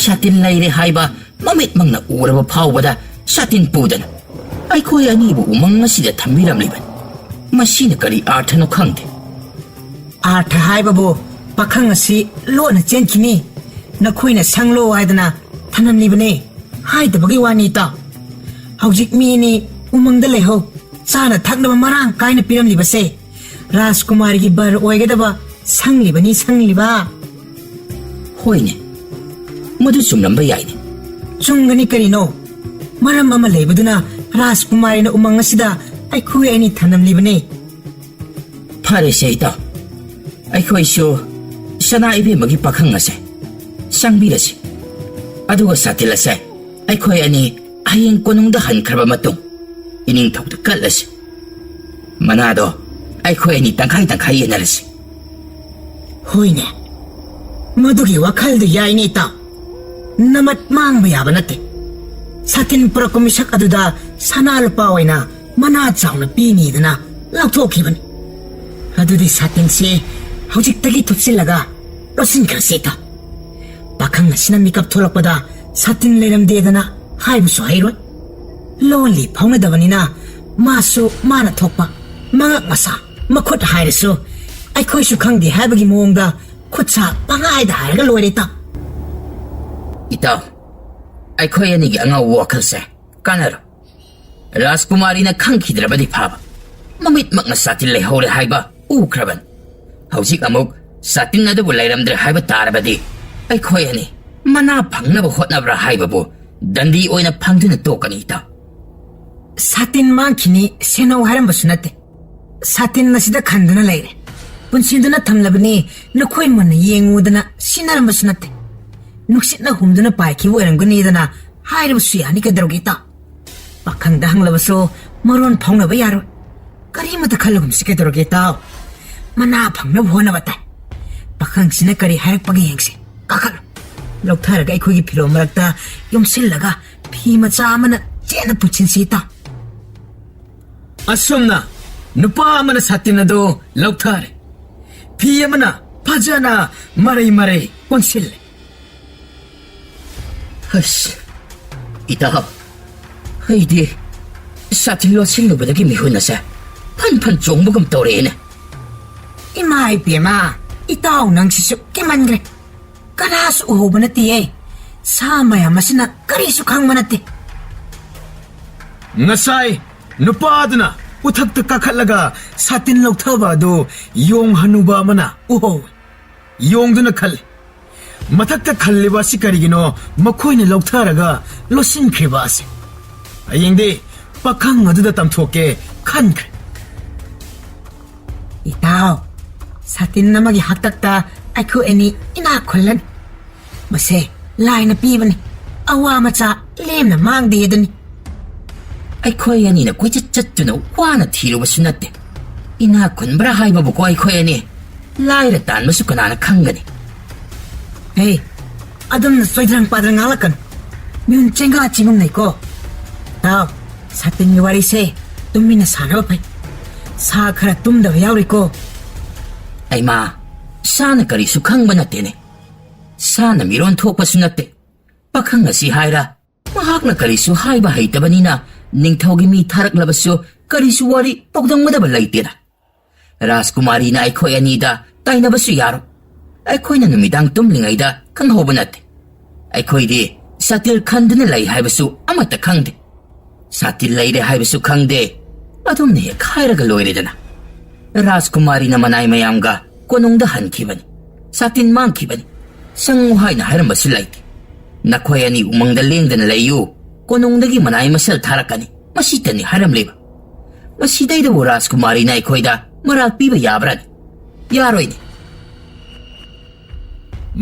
ꯁꯥꯇꯤꯟ ꯂꯩꯔꯦ ꯍꯥꯏꯕ ꯃꯃꯤꯠꯃꯛꯅ ꯎꯔꯕ ꯐꯥꯎꯕꯗ ꯁꯥꯇꯤꯟ ꯄꯨꯗꯅ ꯑꯩꯈꯣꯏ ꯑꯅꯤꯕꯨ ꯎꯃꯪ ꯑꯁꯤꯗ ꯊꯝꯕꯤꯔꯝꯂꯤꯕꯅꯤ꯫ ꯃꯁꯤꯅ ꯀꯔꯤ ꯑꯥꯔꯊꯅꯣ ꯈꯪꯗꯦ꯫ ꯑꯥꯔꯊ ꯍꯥꯏꯕꯕꯨ ꯄꯥꯈꯪ ꯑꯁꯤ ꯂꯣꯟꯅ ꯆꯦꯟꯈꯤꯅꯤ, ꯅꯈꯣꯏꯅ ꯁꯪꯂꯣ ꯍꯥꯏꯗꯅ ꯊꯝꯂꯝꯂꯤꯕꯅꯦ ꯍꯥꯏꯗꯕꯒꯤ ꯋꯥꯅꯤ ꯏꯇꯥꯎ꯫ ꯍꯧꯖꯤꯛ ꯃꯤ ꯑꯅꯤ ꯎꯃꯪꯗ ꯂꯩꯍꯧ, ꯆꯥꯅ ꯊꯛꯅꯕ ꯃꯔꯥꯡ ꯀꯥꯏꯅ ꯄꯤꯔꯝꯂꯤꯕꯁꯦ ꯔꯥꯖꯀꯨꯃꯥꯔꯤꯒꯤ ꯕꯔ ꯑꯣꯏꯒꯗꯕ ꯁꯪꯂꯤꯕꯅꯤ, ꯁꯪꯂꯤꯕ꯫ ꯍꯣꯏꯅꯦ, ꯃꯗꯨ ꯆꯨꯝꯂꯝꯕ ꯌꯥꯏꯅꯦ꯫ ꯆꯨꯝꯒꯅꯤ ꯀꯔꯤꯅꯣ? ꯃꯔꯝ ꯑꯃ ꯂꯩꯕꯗꯨꯅ ꯔꯥꯖꯀꯨꯃꯥꯔꯤꯅ ꯎꯃꯪ ꯑꯁꯤꯗ ꯑꯩꯈꯣꯏ ꯑꯅꯤ ꯊꯝꯂꯝꯂꯤꯕꯅꯦ꯫ ꯐꯔꯦꯁꯦ ꯏꯇꯥꯎ, ꯑꯩꯈꯣꯏꯁꯨ ꯁꯅꯥ ꯏꯕꯦꯝꯃꯒꯤ ꯄꯥꯈꯪ ꯑꯁꯦ ꯆꯪꯕꯤꯔꯁꯤ꯫ ꯑꯗꯨꯒ ꯁꯥꯇꯤꯜ ꯑꯁꯦ ꯑꯩꯈꯣꯏ ꯑꯅꯤ ꯍꯌꯦꯡ ꯀꯣꯅꯨꯡꯗ ꯍꯟꯈ꯭ꯔꯕ ꯃꯇꯨꯡ ꯏꯅꯤꯡꯊꯧꯗ ꯀꯠꯂꯁꯤ꯫ ꯃꯅꯥꯗꯣ ꯑꯩꯈꯣꯏ ꯑꯅꯤ ꯇꯪꯈꯥꯏ ꯇꯪꯈꯥꯏ ꯌꯦꯟꯅꯔꯁꯤ꯫ ꯍꯣꯏꯅꯦ, ꯃꯗꯨꯒꯤ ꯋꯥꯈꯜꯗꯨ ꯌꯥꯏꯅꯦ ꯏꯇꯥꯎ꯫ ꯅꯃꯠ ꯃꯥꯡꯕ ꯌꯥꯕ ꯅꯠꯇꯦ꯫ ꯁꯥꯇꯤꯟ ꯄꯨꯔꯛꯄ ꯃꯤꯁꯛ ꯑꯗꯨꯗ ꯁꯅꯥ ꯂꯨꯄꯥ ꯑꯣꯏꯅ ꯃꯅꯥ ꯆꯥꯎꯅ ꯄꯤꯅꯤꯗꯅ ꯂꯧꯊꯣꯛꯈꯤꯕꯅꯤ꯫ ꯑꯗꯨꯗꯤ ꯁꯥꯇꯤꯟꯁꯤ ꯍꯧꯖꯤꯛꯇꯒꯤ ꯊꯨꯞꯆꯤꯜꯂꯒ ꯂꯣꯠꯁꯤꯟꯈ꯭ꯔꯁꯤ ꯏꯇꯥꯎ꯫ ꯄꯥꯈꯪ ꯑꯁꯤꯅ ꯃꯤꯀꯞ ꯊꯣꯛꯂꯛꯄꯗ ꯁꯥꯇꯤꯟ ꯂꯩꯔꯝꯗꯦꯗꯅ ꯍꯥꯏꯕꯁꯨ ꯍꯩꯔꯣꯏ꯫ ꯂꯣꯟꯂꯤ ꯐꯥꯎꯅꯗꯕꯅꯤꯅ ꯃꯥꯁꯨ ꯃꯥꯅ ꯊꯣꯛꯄ ꯃꯉꯛ ꯃꯁꯥ, ꯃꯈꯨꯠ ꯍꯥꯏꯔꯁꯨ ꯑꯩꯈꯣꯏꯁꯨ ꯈꯪꯗꯦ ꯍꯥꯏꯕꯒꯤ ꯃꯑꯣꯡꯗ ꯈꯨꯠ ꯁꯥ ꯄꯪꯍꯥꯏꯗ ꯍꯥꯏꯔꯒ ꯂꯣꯏꯔꯦ ꯏꯇꯥꯎ꯫ ꯏꯇꯥꯎ, ꯑꯩꯈꯣꯏ ꯑꯅꯤꯒꯤ ꯑꯉꯥꯎꯕ ꯋꯥꯈꯜꯁꯦ ꯀꯥꯟꯅꯔꯣꯏ꯫ ꯔꯥꯖꯀꯨꯃꯥꯔꯤꯅ ꯈꯪꯈꯤꯗ꯭ꯔꯕꯗꯤ ꯐꯥꯕ, ꯃꯃꯤꯠꯃꯛꯅ ꯁꯥꯇꯤꯟ ꯂꯩꯍꯧꯔꯦ ꯍꯥꯏꯕ ꯎꯈ꯭ꯔꯕꯅꯤ꯫ ꯍꯧꯖꯤꯛ ꯑꯃꯨꯛ ꯁꯥꯇꯤꯟ ꯑꯗꯨꯕꯨ ꯂꯩꯔꯝꯗ꯭ꯔꯦ ꯍꯥꯏꯕ ꯇꯥꯔꯕꯗꯤ ꯑꯩꯈꯣꯏ ꯑꯅꯤ ꯃꯅꯥ ꯐꯪꯅꯕ ꯍꯣꯠꯅꯕ꯭ꯔꯥ ꯍꯥꯏꯕꯕꯨ ꯗꯟꯗꯤ ꯑꯣꯏꯅ ꯐꯪꯗꯨꯅ ꯇꯣꯛꯀꯅꯤ ꯏꯇꯥꯎ꯫ ꯁꯥꯇꯤꯟ ꯃꯥꯡꯈꯤꯅꯤ, ꯁꯦꯟꯅꯧ ꯍꯥꯏꯔꯝꯕꯁꯨ ꯅꯠꯇꯦ꯫ ꯁꯥꯇꯤꯟ ꯑꯁꯤꯗ ꯈꯟꯗꯨꯅ ꯂꯩꯔꯦ꯫ ꯄꯨꯟꯁꯤꯗꯨꯅ ꯊꯝꯂꯕꯅꯤ, ꯅꯈꯣꯏ ꯃꯨꯟꯅ ꯌꯦꯡꯉꯨꯗꯅ ꯁꯤꯟꯅꯔꯝꯕꯁꯨ ꯅꯠꯇꯦ꯫ ꯅꯨꯡꯁꯤꯠꯅ ꯍꯨꯝꯗꯨꯅ ꯄꯥꯏꯈꯤꯕ ꯑꯣꯏꯔꯝꯒꯅꯤꯗꯅ ꯍꯥꯏꯔꯕꯁꯨ ꯌꯥꯅꯤ, ꯀꯩꯗꯧꯔꯒꯦ ꯏꯇꯥꯎ? ꯄꯥꯈꯪꯗ ꯍꯪꯂꯕꯁꯨ ꯃꯔꯣꯟ ꯐꯥꯎꯅꯕ ꯌꯥꯔꯣꯏ꯫ ꯀꯔꯤꯃꯇ ꯈꯜꯂꯒꯨꯝꯁꯤ, ꯀꯩꯗꯧꯔꯒꯦ ꯏꯇꯥꯎ? ꯃꯅꯥ ꯐꯪꯅꯕ ꯍꯣꯠꯅꯕ ꯇꯥꯏ꯫ ꯄꯥꯈꯪꯁꯤꯅ ꯀꯔꯤ ꯍꯥꯏꯔꯛꯄꯒꯦ ꯌꯦꯡꯁꯤ꯫ ꯀꯥꯈꯠꯂꯨ꯫ ꯂꯧꯊꯔꯒ ꯑꯩꯈꯣꯏꯒꯤ ꯐꯤꯔꯣꯜ ꯃꯔꯛꯇ ꯌꯣꯝꯁꯤꯜꯂꯒ ꯐꯤ ꯃꯆꯥ ꯑꯃꯅ ꯆꯦꯠꯅ ꯄꯨꯟꯁꯤꯟꯁꯤ ꯏꯇꯥꯎ꯫ ꯑꯁꯨꯝꯅ ꯅꯨꯄꯥ ꯑꯃꯅ ꯁꯥꯇꯤꯟ ꯑꯗꯨ ꯂꯧꯊꯔꯦ꯫ ꯐꯤ ꯑꯃꯅ ꯐꯖꯅ ꯃꯔꯩ ꯃꯔꯩ ꯀꯣꯟꯁꯤꯜꯂꯦ꯫ ꯑꯁ, ꯏꯇꯥꯎ, ꯑꯩꯗꯤ ꯁꯥꯇꯤꯟ ꯂꯣꯠꯁꯤꯜꯂꯨꯕꯗꯒꯤ ꯃꯤꯍꯨꯟ ꯑꯁꯦ ꯐꯟ ꯐꯟ ꯆꯣꯡꯕꯒꯨꯝ ꯇꯧꯔꯛꯑꯦꯅꯦ꯫ ꯏꯃꯥ ꯏꯕꯦꯝꯃ, ꯏꯇꯥꯎ ꯅꯪꯁꯤꯁꯨ ꯀꯤꯃꯟꯈ꯭ꯔꯦ꯫ ꯀꯅꯥꯁꯨ ꯎꯍꯧꯕ ꯅꯠꯇꯦꯌꯦ꯫ ꯁꯥ ꯃꯌꯥꯝ ꯑꯁꯤꯅ ꯀꯔꯤꯁꯨ ꯈꯪꯕ ꯅꯠꯇꯦ꯫ ꯉꯁꯥꯏ ꯅꯨꯄꯥꯗꯨꯅ ꯎꯊꯛꯇ ꯀꯥꯈꯠꯂꯒ ꯁꯥꯇꯤꯟ ꯂꯧꯊꯕ ꯑꯗꯨ ꯌꯣꯡ ꯍꯅꯨꯕ ꯑꯃꯅ ꯎꯍꯧꯏ꯫ ꯌꯣꯡꯗꯨꯅ ꯈꯜꯂꯤ, "ꯃꯊꯛꯇ ꯈꯜꯂꯤꯕ ꯑꯁꯤ ꯀꯔꯤꯒꯤꯅꯣ ꯃꯈꯣꯏꯅ ꯂꯧꯊꯔꯒ ꯂꯣꯠꯁꯤꯟꯈ꯭ꯔꯤꯕ ꯑꯁꯤ? ꯍꯌꯦꯡꯗꯤ ꯄꯥꯈꯪ ꯑꯗꯨꯗ ꯇꯝꯊꯣꯛꯀꯦ" ꯈꯟꯈ꯭ꯔꯦ꯫ ꯏꯇꯥꯎ, ꯁꯥꯇꯤꯟ ꯑꯃꯒꯤ ꯍꯥꯛꯇꯛꯇ ꯑꯩꯈꯣꯏ ꯑꯅꯤ ꯏꯅꯥꯛ ꯈꯨꯜꯂꯅꯤ꯫ ꯃꯁꯦ ꯂꯥꯏꯅ ꯄꯤꯕꯅꯤ, ꯑꯋꯥ ꯃꯆꯥ ꯂꯦꯝꯅ ꯃꯥꯡꯗꯦ ꯑꯗꯨꯅꯤ꯫ ꯑꯩꯈꯣꯏ ꯑꯅꯤꯅ ꯀꯣꯏꯆꯠ ꯆꯠꯇꯨꯅ ꯋꯥꯅ ꯊꯤꯔꯨꯕꯁꯨ ꯅꯠꯇꯦ꯫ ꯏꯅꯥꯛ ꯈꯨꯟꯕ꯭ꯔꯥ ꯍꯥꯏꯕꯕꯨꯀꯣ ꯑꯩꯈꯣꯏ ꯑꯅꯤ꯫ ꯂꯥꯏꯔ ꯇꯥꯟꯕꯁꯨ ꯀꯅꯥꯅ ꯈꯪꯒꯅꯤ? ꯍꯦ, ꯑꯗꯨꯝꯅ ꯆꯣꯏꯗ꯭ꯔꯪ ꯄꯥꯗ꯭ꯔꯪ ꯉꯥꯡꯂꯛꯀꯅꯨ꯫ ꯃꯤꯍꯨꯟ ꯆꯦꯡꯒꯥ ꯆꯤꯡꯒꯨꯝꯅꯩꯀꯣ꯫ ꯇꯥꯎ, ꯁꯥꯇꯤꯟꯒꯤ ꯋꯥꯔꯤꯁꯦ ꯇꯨꯃꯤꯟꯅ ꯁꯥꯟꯅꯕ ꯐꯩ꯫ ꯁꯥ ꯈꯔ ꯇꯨꯝꯗꯕ ꯌꯥꯎꯔꯤꯀꯣ꯫ ꯑꯩꯃꯥ, ꯁꯥꯅ ꯀꯔꯤꯁꯨ ꯈꯪꯕ ꯅꯠꯇꯦꯅꯦ꯫ ꯁꯥꯅ ꯃꯤꯔꯣꯟ ꯊꯣꯛꯄꯁꯨ ꯅꯠꯇꯦ꯫ ꯄꯥꯈꯪ ꯑꯁꯤ ꯍꯥꯏꯔ, ꯃꯍꯥꯛꯅ ꯀꯔꯤꯁꯨ ꯍꯥꯏꯕ ꯍꯩꯇꯕꯅꯤꯅ ꯅꯤꯡꯊꯧꯒꯤ ꯃꯤ ꯊꯥꯔꯛꯂꯕꯁꯨ ꯀꯔꯤꯁꯨ ꯋꯥꯔꯤ ꯇꯧꯗꯝꯒꯗꯕ ꯂꯩꯇꯦꯗ꯫ ꯔꯥꯖꯀꯨꯃꯥꯔꯤꯅ ꯑꯩꯈꯣꯏ ꯑꯅꯤꯗ ꯇꯥꯏꯅꯕꯁꯨ ꯌꯥꯔꯣꯏ꯫ ꯑꯩꯈꯣꯏꯅ ꯅꯨꯃꯤꯗꯥꯡ ꯇꯨꯝꯂꯤꯉꯩꯗ ꯈꯪꯍꯧꯕ ꯅꯠꯇꯦ꯫ ꯑꯩꯈꯣꯏꯗꯤ ꯁꯥꯇꯤꯜ ꯈꯟꯗꯨꯅ ꯂꯩ ꯍꯥꯏꯕꯁꯨ ꯑꯃꯠꯇ ꯈꯪꯗꯦ꯫ ꯁꯥꯇꯤꯜ ꯂꯩꯔꯦ ꯍꯥꯏꯕꯁꯨ ꯈꯪꯗꯦ꯫ ꯑꯗꯨꯝꯅ ꯍꯦꯛ ꯍꯥꯏꯔꯒ ꯂꯣꯏꯔꯦꯗꯅ꯫ ꯔꯥꯖꯀꯨꯃꯥꯔꯤꯅ ꯃꯅꯥꯏ ꯃꯌꯥꯝꯒ ꯀꯣꯅꯨꯡꯗ ꯍꯟꯈꯤꯕꯅꯤ꯫ ꯁꯥꯇꯤꯟ ꯃꯥꯡꯈꯤꯕꯅꯤ꯫ ꯆꯪꯉꯨ ꯍꯥꯏꯅ ꯍꯥꯏꯔꯝꯕꯁꯨ ꯂꯩꯇꯦ꯫ "ꯅꯈꯣꯏ ꯑꯅꯤ ꯎꯃꯪꯗ ꯂꯦꯡꯗꯅ ꯂꯩꯌꯨ, ꯀꯣꯅꯨꯡꯗꯒꯤ ꯃꯅꯥꯏ ꯃꯁꯜ ꯊꯥꯔꯛꯀꯅꯤ" ꯃꯁꯤꯇꯅꯤ ꯍꯥꯏꯔꯝꯂꯤꯕ꯫ ꯃꯁꯤꯗꯩꯗꯕꯨ ꯔꯥꯖꯀꯨꯃꯥꯔꯤꯅ ꯑꯩꯈꯣꯏꯗ ꯃꯔꯥꯜ ꯄꯤꯕ ꯌꯥꯕ꯭ꯔꯥꯅꯦ? ꯌꯥꯔꯣꯏꯅꯦ꯫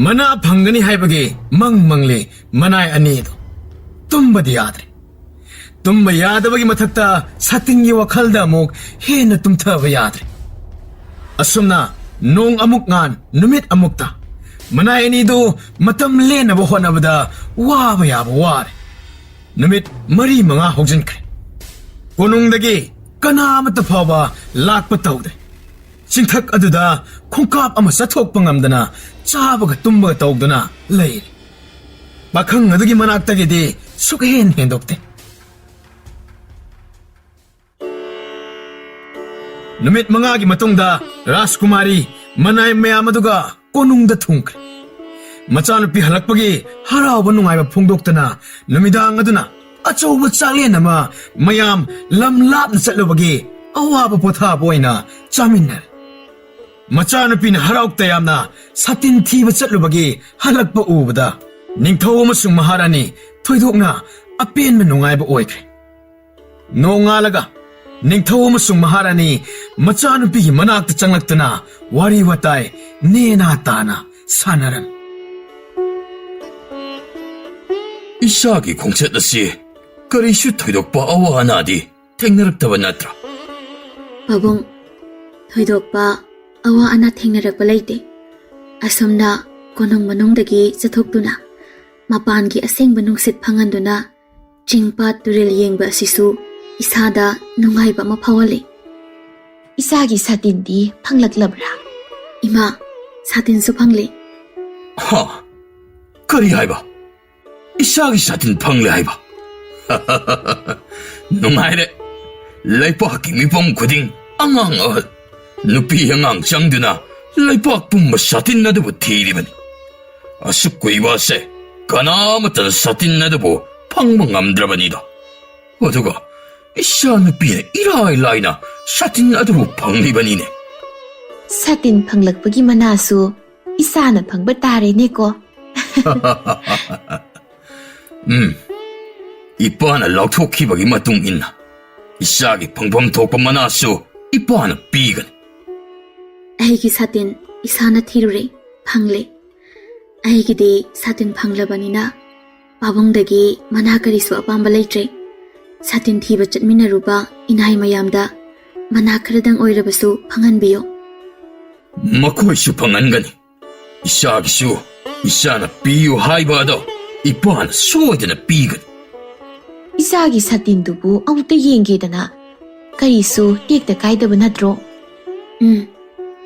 ꯃꯅꯥ ꯐꯪꯒꯅꯤ ꯍꯥꯏꯕꯒꯤ ꯃꯪ ꯃꯪꯂꯤ ꯃꯅꯥꯏ ꯑꯅꯤꯗꯨ꯫ ꯇꯨꯝꯕꯗꯤ ꯌꯥꯗ꯭ꯔꯦ꯫ ꯇꯨꯝꯕ ꯌꯥꯗꯕꯒꯤ ꯃꯊꯛꯇ ꯁꯥꯇꯤꯟꯒꯤ ꯋꯥꯈꯜꯗ ꯑꯃꯨꯛ ꯍꯦꯟꯅ ꯇꯨꯝꯊꯕ ꯌꯥꯗ꯭ꯔꯦ꯫ ꯑꯁꯨꯝꯅ ꯅꯣꯡ ꯑꯃꯨꯛ ꯉꯥꯟ, ꯅꯨꯃꯤꯠ ꯑꯃꯨꯛ ꯇꯥ꯫ ꯃꯅꯥꯏ ꯑꯅꯤꯗꯨ ꯃꯇꯝ ꯂꯦꯟꯅꯕ ꯍꯣꯠꯅꯕꯗ ꯋꯥꯕ ꯌꯥꯕ ꯋꯥꯔꯦ꯫ ꯅꯨꯃꯤꯠ ꯃꯔꯤ ꯃꯉꯥ ꯍꯧꯖꯤꯟꯈ꯭ꯔꯦ꯫ ꯀꯣꯅꯨꯡꯗꯒꯤ ꯀꯅꯥ ꯑꯃꯠꯇ ꯐꯥꯎꯕ ꯂꯥꯛꯄ ꯇꯧꯗ꯭ꯔꯦ꯫ ꯆꯤꯡꯊꯛ ꯑꯗꯨꯗ ꯈꯣꯡꯀꯥꯞ ꯑꯃ ꯆꯠꯊꯣꯛꯄ ꯉꯝꯗꯅ ꯆꯥꯕꯒ ꯇꯨꯝꯕꯒ ꯇꯧꯗꯨꯅ ꯂꯩꯔꯦ꯫ ꯄꯥꯈꯪ ꯑꯗꯨꯒꯤ ꯃꯅꯥꯛꯇꯒꯤꯗꯤ ꯁꯨꯛꯍꯦꯟ ꯍꯦꯟꯗꯣꯛꯇꯦ꯫ ꯅꯨꯃꯤꯠ ꯃꯉꯥꯒꯤ ꯃꯇꯨꯡꯗ ꯔꯥꯖꯀꯨꯃꯥꯔꯤ ꯃꯅꯥꯏ ꯃꯌꯥꯝ ꯑꯗꯨꯒ ꯀꯣꯅꯨꯡꯗ ꯊꯨꯡꯈ꯭ꯔꯦ꯫ ꯃꯆꯥꯅꯨꯄꯤ ꯍꯜꯂꯛꯄꯒꯤ ꯍꯔꯥꯎꯕ ꯅꯨꯡꯉꯥꯏꯕ ꯐꯣꯡꯗꯣꯛꯇꯅ ꯅꯨꯃꯤꯗꯥꯡ ꯑꯗꯨꯅ ꯑꯆꯧꯕ ꯆꯥꯛꯂꯦꯟ ꯑꯃ ꯃꯌꯥꯝ ꯂꯝ ꯂꯥꯞꯅ ꯆꯠꯂꯨꯕꯒꯤ ꯑꯋꯥꯕ ꯄꯣꯊꯥꯕ ꯑꯣꯏꯅ ꯆꯥꯃꯤꯟꯅꯔꯦ꯫ ꯃꯆꯥꯅꯨꯄꯤꯅ ꯍꯔꯥꯎ ꯇꯌꯥꯝꯅ ꯁꯥꯇꯤꯟ ꯊꯤꯕ ꯆꯠꯂꯨꯕꯒꯤ ꯍꯜꯂꯛꯄ ꯎꯕꯗ ꯅꯤꯡꯊꯧ ꯑꯃꯁꯨꯡ ꯃꯍꯥꯔꯥꯅꯤ ꯊꯣꯏꯗꯣꯛꯅ ꯑꯄꯦꯟꯕ ꯅꯨꯡꯉꯥꯏꯕ ꯑꯣꯏꯈ꯭ꯔꯦ꯫ ꯅꯣꯡꯉꯥꯜꯂꯒ ꯅꯤꯡꯊꯧ ꯑꯃꯁꯨꯡ ꯃꯍꯥꯔꯥꯅꯤ ꯃꯆꯥꯅꯨꯄꯤꯒꯤ ꯃꯅꯥꯛꯇ ꯆꯪꯂꯛꯇꯨꯅ ꯋꯥꯔꯤ ꯋꯥꯇꯥꯏ ꯅꯦꯅꯥ ꯇꯥꯅ ꯁꯥꯟꯅꯔꯝꯃꯤ꯫ ꯏꯆꯥꯒꯤ ꯈꯣꯡꯆꯠ ꯑꯁꯤ ꯀꯔꯤꯁꯨ ꯊꯣꯏꯗꯣꯛꯄ ꯑꯋꯥ ꯑꯅꯥꯗꯤ ꯊꯦꯡꯅꯔꯛꯇꯕ ꯅꯠꯇ꯭ꯔꯥ? ꯄꯥꯕꯨꯡ, ꯊꯣꯏꯗꯣꯛꯄ ꯑꯋꯥ ꯑꯅꯥ ꯊꯦꯡꯅꯔꯛꯄ ꯂꯩꯇꯦ꯫ ꯑꯁꯨꯝꯅ ꯀꯣꯅꯨꯡ ꯃꯅꯨꯡꯗꯒꯤ ꯆꯠꯊꯣꯛꯇꯨꯅ ꯃꯄꯥꯟꯒꯤ ꯑꯁꯦꯡꯕ ꯅꯨꯡꯁꯤꯠ ꯐꯪꯍꯟꯗꯨꯅ ꯆꯤꯡ ꯄꯥꯠ ꯇꯨꯔꯦꯜ ꯌꯦꯡꯕ ꯑꯁꯤꯁꯨ ꯏꯁꯥꯗ ꯅꯨꯡꯉꯥꯏꯕ ꯑꯃ ꯐꯥꯎꯍꯜꯂꯤ꯫ ꯏꯆꯥꯒꯤ ꯁꯥꯇꯤꯟꯗꯤ ꯐꯪꯂꯛꯂꯕ꯭ꯔꯥ? ꯏꯃꯥ, ꯁꯥꯇꯤꯟꯁꯨ ꯐꯪꯂꯦ꯫ ꯍꯥ? ꯀꯔꯤ ꯍꯥꯏꯕ? ꯏꯆꯥꯒꯤ ꯁꯥꯇꯤꯟ ꯐꯪꯂꯦ ꯍꯥꯏꯕ? ꯅꯨꯡꯉꯥꯏꯔꯦ꯫ ꯂꯩꯄꯥꯛꯀꯤ ꯃꯤꯄꯨꯝ ꯈꯨꯗꯤꯡ, ꯑꯉꯥꯡ ꯑꯍꯜ, ꯅꯨꯄꯤ ꯑꯉꯥꯡ ꯆꯪꯗꯨꯅ ꯂꯩꯄꯥꯛ ꯄꯨꯝꯕ ꯁꯥꯇꯤꯟ ꯑꯗꯨꯕꯨ ꯊꯤꯔꯤꯕꯅꯤ꯫ ꯑꯁꯨꯛ ꯀꯨꯏꯕ ꯑꯁꯦ ꯀꯅꯥꯃꯠꯇꯅ ꯁꯥꯇꯤꯟ ꯑꯗꯨꯕꯨ ꯐꯪꯕ ꯉꯝꯗ꯭ꯔꯕꯅꯤꯗꯣ꯫ ꯑꯗꯨꯒ ꯏꯆꯥ ꯅꯨꯄꯤꯅ ꯏꯔꯥꯏ ꯂꯥꯏꯅ ꯁꯥꯇꯤꯟ ꯑꯗꯨꯕꯨ ꯐꯪꯂꯤꯕꯅꯤꯅꯦ꯫ ꯁꯥꯇꯤꯟ ꯐꯪꯂꯛꯄꯒꯤ ꯃꯅꯥꯁꯨ ꯏꯆꯥꯅ ꯐꯪꯕ ꯇꯥꯔꯦꯅꯦꯀꯣ꯫ ꯎꯝ, ꯏꯄꯥꯅ ꯂꯥꯎꯊꯣꯛꯈꯤꯕꯒꯤ ꯃꯇꯨꯡ ꯏꯟꯅ ꯏꯆꯥꯒꯤ ꯐꯪꯐꯝ ꯊꯣꯛꯄ ꯃꯅꯥꯁꯨ ꯏꯄꯥꯅ ꯄꯤꯒꯅꯤ꯫ ꯑꯩꯒꯤ ꯁꯥꯇꯤꯟ ꯏꯁꯥꯅ ꯊꯤꯔꯨꯔꯦ, ꯐꯪꯂꯦ꯫ ꯑꯩꯒꯤꯗꯤ ꯁꯥꯇꯤꯟ ꯐꯪꯂꯕꯅꯤꯅ ꯄꯥꯕꯨꯡꯗꯒꯤ ꯃꯅꯥ ꯀꯔꯤꯁꯨ ꯑꯄꯥꯝꯕ ꯂꯩꯇ꯭ꯔꯦ꯫ ꯁꯥꯇꯤꯟ ꯊꯤꯕ ꯆꯠꯃꯤꯟꯅꯔꯨꯕ ꯏꯅꯥꯏ ꯃꯌꯥꯝꯗ ꯃꯅꯥ ꯈꯔꯗꯪ ꯑꯣꯏꯔꯕꯁꯨ ꯐꯪꯍꯟꯕꯤꯌꯨ꯫ ꯃꯈꯣꯏꯁꯨ ꯐꯪꯍꯟꯒꯅꯤ꯫ ꯏꯆꯥꯒꯤꯁꯨ ꯏꯆꯥꯅ ꯄꯤꯌꯨ ꯍꯥꯏꯕ ꯑꯗꯣ ꯏꯄꯥꯅ ꯁꯣꯏꯗꯅ ꯄꯤꯒꯅꯤ꯫ ꯏꯆꯥꯒꯤ ꯁꯥꯇꯤꯟꯗꯨꯕꯨ ꯑꯃꯨꯛꯇ ꯌꯦꯡꯒꯦꯗꯅ꯫ ꯀꯔꯤꯁꯨ ꯇꯦꯛꯇ ꯀꯥꯏꯗꯕ ꯅꯠꯇ꯭ꯔꯣ? ꯎꯝ,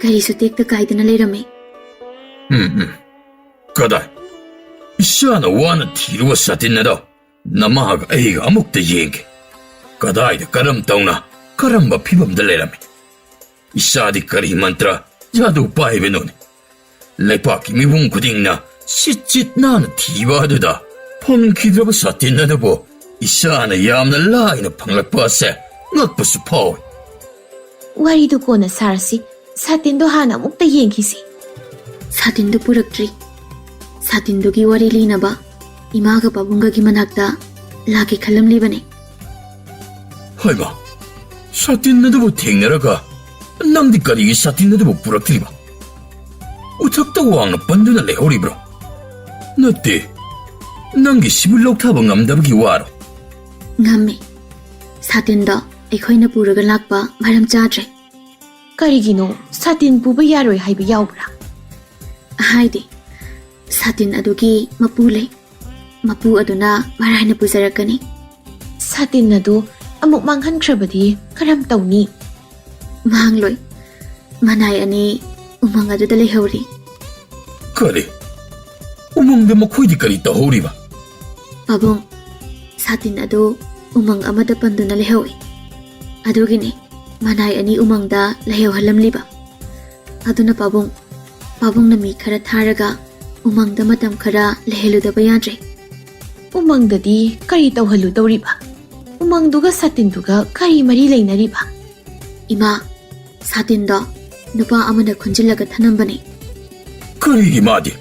ꯀꯔꯤꯁꯨ ꯇꯦꯛꯇ ꯀꯥꯏꯗꯅ ꯂꯩꯔꯝꯃꯤ꯫ ꯎꯝ, ꯎꯝ꯫ ꯀꯗꯥꯏ? ꯏꯆꯥꯅ ꯋꯥꯅ ꯊꯤꯔꯨꯕ ꯁꯥꯇꯤꯟ ꯑꯗꯣ ꯅꯃꯥꯒ ꯑꯩꯒ ꯑꯃꯨꯛꯇ ꯌꯦꯡꯒꯦ꯫ ꯀꯗꯥꯏꯗ ꯀꯔꯝ ꯇꯧꯅ ꯀꯔꯝꯕ ꯐꯤꯕꯝꯗ ꯂꯩꯔꯝꯃꯤ? ꯏꯆꯥꯗꯤ ꯀꯔꯤ ꯃꯟꯇ꯭ꯔ ꯖꯥꯗꯨ ꯄꯥꯏꯕꯅꯣꯅꯦ? ꯂꯩꯄꯥꯛꯀꯤ ꯃꯤꯄꯨꯝ ꯈꯨꯗꯤꯡꯅ ꯁꯤꯠ ꯆꯤꯠ ꯅꯥꯟꯅ ꯊꯤꯕ ꯑꯗꯨꯗ ꯐꯪꯈꯤꯗ꯭ꯔꯕ ꯁꯥꯇꯤꯟ ꯑꯗꯨꯕꯨ ꯏꯆꯥꯅ ꯌꯥꯝꯅ ꯂꯥꯏꯅ ꯐꯪꯂꯛꯄ ꯑꯁꯦ ꯉꯛꯄꯁꯨ ꯐꯥꯎꯏ꯫ ꯋꯥꯔꯤꯗꯨ ꯀꯣꯟꯅ ꯁꯥꯔꯁꯤ꯫ ꯁꯥꯇꯤꯟꯗꯣ ꯍꯥꯟꯅ ꯑꯃꯨꯛꯇ ꯌꯦꯡꯈꯤꯁꯤ꯫ ꯁꯥꯇꯤꯟꯗꯨ ꯄꯨꯔꯛꯇ꯭ꯔꯤ꯫ ꯁꯥꯇꯤꯟꯗꯨꯒꯤ ꯋꯥꯔꯤ ꯂꯤꯅꯕ ꯏꯃꯥꯒ ꯄꯥꯕꯨꯡꯒꯒꯤ ꯃꯅꯥꯛꯇ ꯂꯥꯛꯀꯦ ꯈꯜꯂꯝꯂꯤꯕꯅꯤ꯫ ꯍꯩꯃꯥ, ꯁꯥꯇꯤꯟ ꯑꯗꯨꯕꯨ ꯊꯦꯡꯅꯔꯒ ꯅꯪꯗꯤ ꯀꯔꯤꯒꯤ ꯁꯥꯇꯤꯟ ꯑꯗꯨꯕꯨ ꯄꯨꯔꯛꯇ꯭ꯔꯤꯕ? ꯎꯊꯛꯇ ꯋꯥꯡꯅ ꯄꯟꯗꯨꯅ ꯂꯩꯍꯧꯔꯤꯕ꯭ꯔꯣ? ꯅꯠꯇꯦ, ꯅꯪꯒꯤ ꯁꯤꯕꯨ ꯂꯧꯊꯕ ꯉꯝꯗꯕꯒꯤ ꯋꯥꯔꯣ? ꯉꯝꯃꯤ꯫ ꯁꯥꯇꯤꯟꯗꯣ ꯑꯩꯈꯣꯏꯅ ꯄꯨꯔꯒ ꯂꯥꯛꯄ ꯃꯔꯝ ꯆꯥꯗ꯭ꯔꯦ꯫ ꯀꯔꯤꯒꯤꯅꯣ ꯁꯥꯇꯤꯟ ꯄꯨꯕ ꯌꯥꯔꯣꯏ ꯍꯥꯏꯕ ꯌꯥꯎꯕ꯭ꯔꯥ? ꯍꯥꯏꯗꯤ, ꯁꯥꯇꯤꯟ ꯑꯗꯨꯒꯤ ꯃꯄꯨ ꯂꯩ꯫ ꯃꯄꯨ ꯑꯗꯨꯅ ꯃꯔꯥꯏꯅ ꯄꯨꯖꯔꯛꯀꯅꯤ꯫ ꯁꯥꯇꯤꯟ ꯑꯗꯨ ꯑꯃꯨꯛ ꯃꯥꯡꯍꯟꯈ꯭ꯔꯕꯗꯤ ꯀꯔꯝ ꯇꯧꯅꯤ? ꯃꯥꯡꯂꯣꯏ꯫ ꯃꯅꯥꯏ ꯑꯅꯤ ꯎꯃꯪ ꯑꯗꯨꯗ ꯂꯩꯍꯧꯔꯤ꯫ ꯀꯔꯤ? ꯎꯃꯪꯗ ꯃꯈꯣꯏꯗꯤ ꯀꯔꯤ ꯇꯧꯍꯧꯔꯤꯕ? ꯄꯥꯕꯨꯡ, ꯁꯥꯇꯤꯟ ꯑꯗꯨ ꯎꯃꯪ ꯑꯃꯗ ꯄꯟꯗꯨꯅ ꯂꯩꯍꯧꯏ꯫ ꯑꯗꯨꯒꯤꯅꯤ ꯃꯅꯥꯏ ꯑꯅꯤ ꯎꯃꯪꯗ ꯂꯩꯍꯧꯍꯜꯂꯝꯂꯤꯕ꯫ ꯑꯗꯨꯅ ꯄꯥꯕꯨꯡ, ꯄꯥꯕꯨꯡꯅ ꯃꯤ ꯈꯔ ꯊꯥꯔꯒ ꯎꯃꯪꯗ ꯃꯇꯝ ꯈꯔ ꯂꯩꯍꯜꯂꯨꯗꯕ ꯌꯥꯗ꯭ꯔꯦ꯫ ꯎꯃꯪꯗꯗꯤ ꯀꯔꯤ ꯇꯧꯍꯜꯂꯨꯗꯧꯔꯤꯕ? ꯎꯃꯪꯗꯨꯒ ꯁꯥꯇꯤꯟꯗꯨꯒ ꯀꯔꯤ ꯃꯔꯤ ꯂꯩꯅꯔꯤꯕ? ꯏꯃꯥ, ꯁꯥꯇꯤꯟꯗꯣ ꯅꯨꯄꯥ ꯑꯃꯅ ꯈꯨꯟꯖꯤꯜꯂꯒ ꯊꯅꯝꯕꯅꯤ꯫ ꯀꯔꯤꯒꯤ ꯃꯥꯗꯤ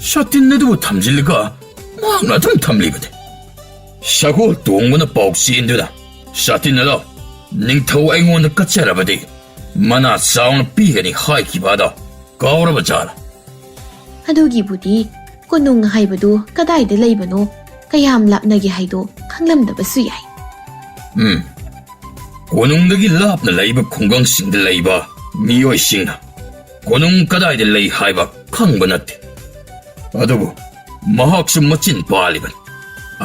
ꯁꯥꯇꯤꯟ ꯑꯗꯨꯕꯨ ꯊꯝꯖꯤꯜꯂꯒ ꯃꯍꯥꯛꯅ ꯑꯗꯨꯝ ꯊꯝꯂꯤꯕꯗꯤ? ꯁꯒꯣꯜ ꯇꯣꯡꯕꯅ ꯄꯥꯎ ꯆꯦꯟꯗꯨꯅ ꯁꯥꯇꯤꯟ ꯑꯗꯣ ꯅꯤꯡꯊꯧ ꯑꯩꯉꯣꯟꯗ ꯀꯠꯆꯔꯕꯗꯤ ꯃꯅꯥ ꯆꯥꯎꯅ ꯄꯤꯒꯅꯤ ꯍꯥꯏꯈꯤꯕ ꯑꯗꯣ ꯀꯥꯎꯔꯕ ꯖꯥꯠꯂ? ꯑꯗꯨꯒꯤꯕꯨꯗꯤ ꯀꯣꯅꯨꯡ ꯍꯥꯏꯕꯗꯨ ꯀꯗꯥꯏꯗ ꯂꯩꯕꯅꯣ, ꯀꯌꯥꯝ ꯂꯥꯞꯅꯒꯦ ꯍꯥꯏꯗꯣ ꯈꯪꯂꯝꯗꯕꯁꯨ ꯌꯥꯏ꯫ ꯎꯝ, ꯀꯣꯅꯨꯡꯗꯒꯤ ꯂꯥꯞꯅ ꯂꯩꯕ ꯈꯨꯡꯒꯪꯁꯤꯡꯗ ꯂꯩꯕ ꯃꯤꯑꯣꯏꯁꯤꯡꯅ ꯀꯣꯅꯨꯡ ꯀꯗꯥꯏꯗ ꯂꯩ ꯍꯥꯏꯕ ꯈꯪꯕ ꯅꯠꯇꯦ꯫ ꯑꯗꯨꯕꯨ ꯃꯍꯥꯛꯁꯨ ꯃꯆꯤꯟ ꯄꯥꯜꯂꯤꯕꯅꯤ꯫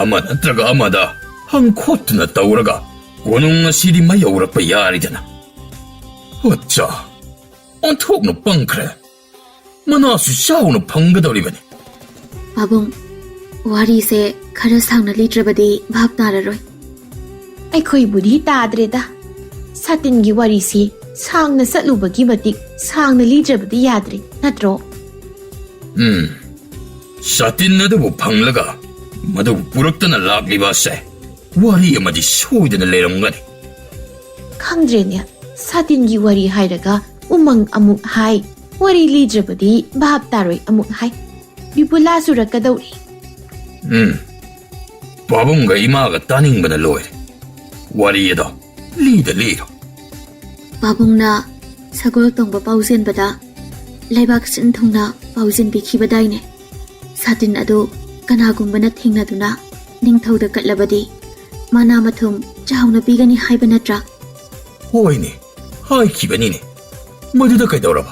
ꯑꯃ ꯅꯠꯇ꯭ꯔꯒ ꯑꯃꯗ ꯍꯪꯈꯣꯠꯇꯨꯅ ꯇꯧꯔꯒ ꯀꯣꯅꯨꯡ ꯑꯁꯤꯗꯤ ꯃꯥꯌꯧꯔꯛꯄ ꯌꯥꯔꯤꯗꯅ꯫ ꯑꯠꯆꯥ, ꯑꯣꯟꯊꯣꯛꯅ ꯄꯪꯈ꯭ꯔꯦ꯫ ꯃꯅꯥꯁꯨ ꯆꯥꯎꯅ ꯐꯪꯒꯗꯧꯔꯤꯕꯅꯤ꯫ ꯄꯥꯕꯨꯡ, ꯋꯥꯔꯤꯁꯦ ꯈꯔ ꯁꯥꯡꯅ ꯂꯤꯗ꯭ꯔꯕꯗꯤ ꯚꯥꯞ ꯇꯥꯔꯔꯣꯏ꯫ ꯑꯩꯈꯣꯏꯕꯨꯗꯤ ꯇꯥꯗ꯭ꯔꯦꯗ꯫ ꯁꯥꯇꯤꯟꯒꯤ ꯋꯥꯔꯤꯁꯤ ꯁꯥꯡꯅ ꯆꯠꯂꯨꯕꯒꯤ ꯃꯇꯤꯛ ꯁꯥꯡꯅ ꯂꯤꯗ꯭ꯔꯕꯗꯤ ꯌꯥꯗ꯭ꯔꯦ, ꯅꯠꯇ꯭ꯔꯣ? ꯎꯝ, ꯁꯥꯇꯤꯟ ꯑꯗꯨꯕꯨ ꯐꯪꯂꯒ ꯃꯗꯨꯕꯨ ꯄꯨꯔꯛꯇꯅ ꯂꯥꯛꯂꯤꯕ ꯑꯁꯦ ꯋꯥꯔꯤ ꯑꯃꯗꯤ ꯁꯣꯏꯗꯅ ꯂꯩꯔꯝꯒꯅꯤ꯫ ꯈꯪꯗ꯭ꯔꯦꯅꯦ, ꯁꯥꯇꯤꯟꯒꯤ ꯋꯥꯔꯤ ꯍꯥꯏꯔꯒ ꯎꯃꯪ ꯑꯃꯨꯛ ꯍꯥꯏ, ꯋꯥꯔꯤ ꯂꯤꯗ꯭ꯔꯕꯗꯤ ꯚꯥꯞ ꯇꯥꯔꯣꯏ ꯑꯃꯨꯛ ꯍꯥꯏ꯫ ꯕꯤꯕꯨꯂꯥ ꯆꯨꯔꯛꯀꯗꯧꯔꯤ꯫ ꯎꯝ, ꯄꯥꯕꯨꯡꯒ ꯏꯃꯥꯒ ꯇꯥꯅꯤꯡꯕꯅ ꯂꯣꯏꯔꯦ꯫ ꯋꯥꯔꯤ ꯑꯗꯣ ꯂꯤꯗ ꯂꯤꯔꯣ꯫ ꯄꯥꯕꯨꯡꯅ ꯁꯒꯣꯜ ꯇꯣꯡꯕ ꯄꯥꯎꯖꯦꯟꯕꯗ ꯂꯩꯕꯥꯛ ꯁꯤꯟ ꯊꯨꯡꯅ ꯄꯥꯎꯖꯦꯟꯕꯤꯈꯤꯕꯗꯥꯏꯅꯦ? ꯁꯥꯇꯤꯟ ꯑꯗꯨ ꯀꯅꯥꯒꯨꯝꯕꯅ ꯊꯦꯡꯅꯗꯨꯅ ꯅꯤꯡꯊꯧꯗ ꯀꯠꯂꯕꯗꯤ ꯃꯅꯥ ꯃꯊꯨꯝ ꯆꯥꯎꯅ ꯄꯤꯒꯅꯤ ꯍꯥꯏꯕ ꯅꯠꯇ꯭ꯔꯥ? ꯍꯣꯏꯅꯦ, ꯍꯥꯏꯈꯤꯕꯅꯤꯅꯦ꯫ ꯃꯗꯨꯗ ꯀꯩꯗꯧꯔꯕ?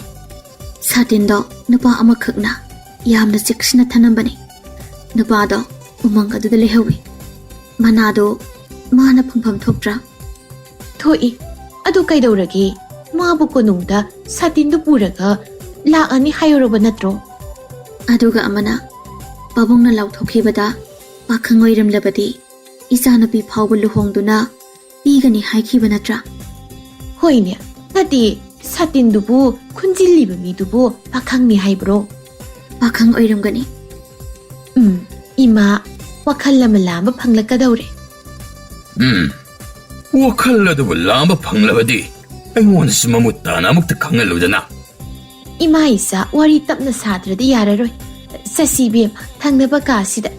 ꯁꯥꯇꯤꯟꯗꯣ ꯅꯨꯄꯥ ꯑꯃꯈꯛꯅ ꯌꯥꯝꯅ ꯆꯦꯛꯁꯤꯟꯅ ꯊꯅꯝꯕꯅꯤ꯫ ꯅꯨꯄꯥꯗꯣ ꯎꯃꯪ ꯑꯗꯨꯗ ꯂꯩꯍꯧꯏ꯫ ꯃꯅꯥꯗꯣ ꯃꯥꯅ ꯐꯪꯐꯝ ꯊꯣꯛꯇ꯭ꯔꯥ? ꯊꯣꯛꯏ꯫ ꯑꯗꯨ ꯀꯩꯗꯧꯔꯒꯦ? ꯃꯥꯕꯨ ꯀꯣꯅꯨꯡꯗ ꯁꯥꯇꯤꯟꯗꯨ ꯄꯨꯔꯒ ꯂꯥꯛꯑꯅꯤ ꯍꯥꯏꯔꯨꯔꯕ ꯅꯠꯇ꯭ꯔꯣ? ꯑꯗꯨꯒ ꯑꯃꯅ, ꯄꯥꯕꯨꯡꯅ ꯂꯥꯎꯊꯣꯛꯈꯤꯕꯗ ꯄꯥꯈꯪ ꯑꯣꯏꯔꯝꯂꯕꯗꯤ ꯏꯆꯥꯅꯨꯄꯤ ꯐꯥꯎꯕ ꯂꯨꯍꯣꯡꯗꯨꯅ ꯄꯤꯒꯅꯤ ꯍꯥꯏꯈꯤꯕ ꯅꯠꯇ꯭ꯔꯥ? ꯍꯣꯏꯅꯦ, ꯅꯠꯇꯦ, ꯁꯥꯇꯤꯟꯗꯨꯕꯨ ꯈꯨꯟꯖꯤꯜꯂꯤꯕ ꯃꯤꯗꯨꯕꯨ ꯄꯥꯈꯪꯅꯤ ꯍꯥꯏꯕ꯭ꯔꯣ? ꯄꯥꯈꯪ ꯑꯣꯏꯔꯝꯒꯅꯤ꯫ ꯎꯝ, ꯏꯃꯥ, ꯋꯥꯈꯜ ꯑꯃ ꯂꯥꯝꯕ ꯐꯪꯂꯛꯀꯗꯧꯔꯦ꯫ ꯎꯝ, ꯋꯥꯈꯜ ꯑꯗꯨꯕꯨ ꯂꯥꯝꯕ ꯐꯪꯂꯕꯗꯤ ꯑꯩꯉꯣꯟꯗꯁꯨ ꯃꯃꯨꯠ ꯇꯥꯅ ꯑꯃꯨꯛꯇ ꯈꯪꯍꯜꯂꯨꯗꯅ꯫ ꯏꯃꯥ ꯏꯆꯥ ꯋꯥꯔꯤ ꯇꯞꯅ ꯁꯥꯗ꯭ꯔꯗꯤ ꯌꯥꯔꯔꯣꯏ꯫ ꯆꯠꯁꯤ ꯏꯕꯦꯝꯃ, ꯊꯪꯅꯕ ꯀꯥꯁꯤꯗ꯫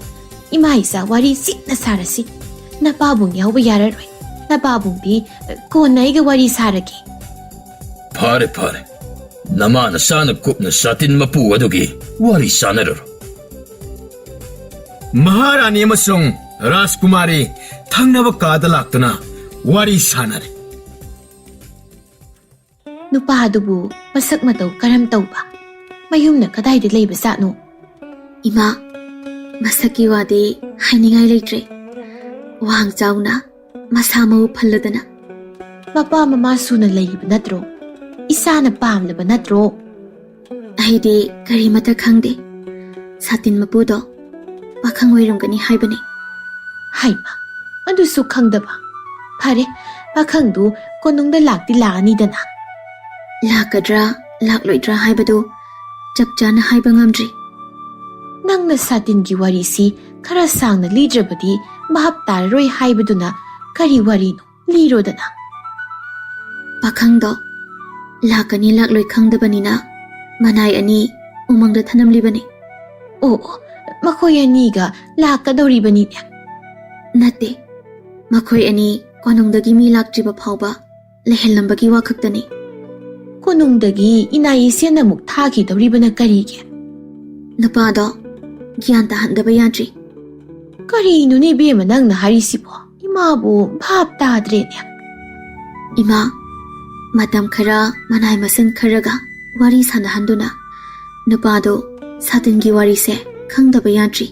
ꯏꯃꯥ ꯏꯆꯥ ꯋꯥꯔꯤ ꯆꯤꯛꯅ ꯁꯥꯔꯁꯤ꯫ ꯅꯄꯥꯕꯨꯡ ꯌꯥꯎꯕ ꯌꯥꯔꯔꯣꯏ꯫ ꯅꯄꯥꯕꯨꯡꯗꯤ, ꯑ, ꯀꯣꯟꯅ ꯑꯩꯒ ꯋꯥꯔꯤ ꯁꯥꯔꯒꯦ꯫ ꯐꯔꯦ, ꯐꯔꯦ꯫ ꯅꯃꯥ ꯅꯆꯥꯅ ꯀꯨꯞꯅ ꯁꯥꯇꯤꯟ ꯃꯄꯨ ꯑꯗꯨꯒꯤ ꯋꯥꯔꯤ ꯁꯥꯟꯅꯔꯨꯔꯣ꯫ ꯃꯍꯥꯔꯥꯅꯤ ꯑꯃꯁꯨꯡ ꯔꯥꯖꯀꯨꯃꯥꯔꯤ ꯊꯪꯅꯕ ꯀꯥꯗ ꯂꯥꯛꯇꯨꯅ ꯋꯥꯔꯤ ꯁꯥꯟꯅꯔꯦ꯫ ꯅꯨꯄꯥ ꯑꯗꯨꯕꯨ ꯃꯁꯛ ꯃꯇꯧ ꯀꯔꯝ ꯇꯧꯕ? ꯃꯌꯨꯝꯅ ꯀꯗꯥꯏꯗ ꯂꯩꯕꯖꯥꯠꯅꯣ? ꯏꯃꯥ, ꯃꯁꯛꯀꯤ ꯋꯥꯗꯤ ꯍꯥꯏꯅꯤꯡꯉꯥꯏ ꯂꯩꯇ꯭ꯔꯦ꯫ ꯋꯥꯡ ꯆꯥꯎꯅ, ꯃꯁꯥ ꯃꯎ ꯐꯜꯂꯗꯅ꯫ ꯃꯄꯥ ꯃꯃꯥ ꯁꯨꯅ ꯂꯩꯔꯤꯕ ꯅꯠꯇ꯭ꯔꯣ? ꯏꯆꯥꯅ ꯄꯥꯝꯂꯕ ꯅꯠꯇ꯭ꯔꯣ? ꯑꯩꯗꯤ ꯀꯔꯤꯃꯠꯇ ꯈꯪꯗꯦ꯫ ꯁꯥꯇꯤꯟ ꯃꯄꯨꯗꯣ ꯄꯥꯈꯪ ꯑꯣꯏꯔꯝꯒꯅꯤ ꯍꯥꯏꯕꯅꯤ꯫ ꯍꯩꯃ, ꯑꯗꯨꯁꯨ ꯈꯪꯗꯕ? ꯐꯔꯦ, ꯄꯥꯈꯪꯗꯨ ꯀꯣꯅꯨꯡꯗ ꯂꯥꯛꯇꯤ ꯂꯥꯛꯑꯅꯤꯗꯅ꯫ ꯂꯥꯛꯀꯗ꯭ꯔꯥ ꯂꯥꯛꯂꯣꯏꯗ꯭ꯔꯥ ꯍꯥꯏꯕꯗꯨ ꯆꯞ ꯆꯥꯅ ꯍꯥꯏꯕ ꯉꯝꯗ꯭ꯔꯤ꯫ ꯅꯪꯅ ꯁꯥꯇꯤꯟꯒꯤ ꯋꯥꯔꯤꯁꯤ ꯈꯔ ꯁꯥꯡꯅ ꯂꯤꯗ꯭ꯔꯕꯗꯤ ꯚꯥꯞ ꯇꯥꯔꯔꯣꯏ ꯍꯥꯏꯕꯗꯨꯅ ꯀꯔꯤ ꯋꯥꯔꯤꯅꯣ? ꯂꯤꯔꯣꯗꯅ꯫ ꯄꯥꯈꯪꯗꯣ ꯂꯥꯛꯀꯅꯤ ꯂꯥꯛꯂꯣꯏ ꯈꯪꯗꯕꯅꯤꯅ ꯃꯅꯥꯏ ꯑꯅꯤ ꯎꯃꯪꯗ ꯊꯅꯝꯂꯤꯕꯅꯤ꯫ ꯑꯣ, ꯑꯣ, ꯃꯈꯣꯏ ꯑꯅꯤꯒ ꯂꯥꯛꯀꯗꯧꯔꯤꯕꯅꯤꯅꯦ꯫ ꯅꯠꯇꯦ, ꯃꯈꯣꯏ ꯑꯅꯤ ꯀꯣꯅꯨꯡꯗꯒꯤ ꯃꯤ ꯂꯥꯛꯇ꯭ꯔꯤꯕ ꯐꯥꯎꯕ ꯂꯩꯍꯜꯂꯝꯕꯒꯤ ꯋꯥ ꯈꯛꯇꯅꯤ꯫ ꯀꯣꯅꯨꯡꯗꯒꯤ ꯏꯅꯥꯏ ꯏꯁꯦꯟ ꯑꯃꯨꯛ ꯊꯥꯈꯤꯗꯧꯔꯤꯕꯅ ꯀꯔꯤꯒꯤ? ꯅꯨꯄꯥꯗꯣ ꯒ꯭ꯌꯥꯟ ꯇꯥꯍꯟꯗꯕ ꯌꯥꯗ꯭ꯔꯤ꯫ ꯀꯔꯤꯅꯣꯅꯦ ꯏꯕꯦꯝꯃ ꯅꯪꯅ ꯍꯥꯏꯔꯤꯁꯤꯕꯣ? ꯏꯃꯥꯕꯨ ꯚꯥꯞ ꯇꯥꯗ꯭ꯔꯦꯅꯦ꯫ ꯏꯃꯥ, ꯃꯇꯝ ꯈꯔ ꯃꯅꯥꯏ ꯃꯁꯤꯟ ꯈꯔꯒ ꯋꯥꯔꯤ ꯁꯥꯟꯅꯍꯟꯗꯨꯅ ꯅꯨꯄꯥꯗꯣ ꯁꯥꯇꯤꯟꯒꯤ ꯋꯥꯔꯤꯁꯦ ꯈꯪꯗꯕ ꯌꯥꯗ꯭ꯔꯤ꯫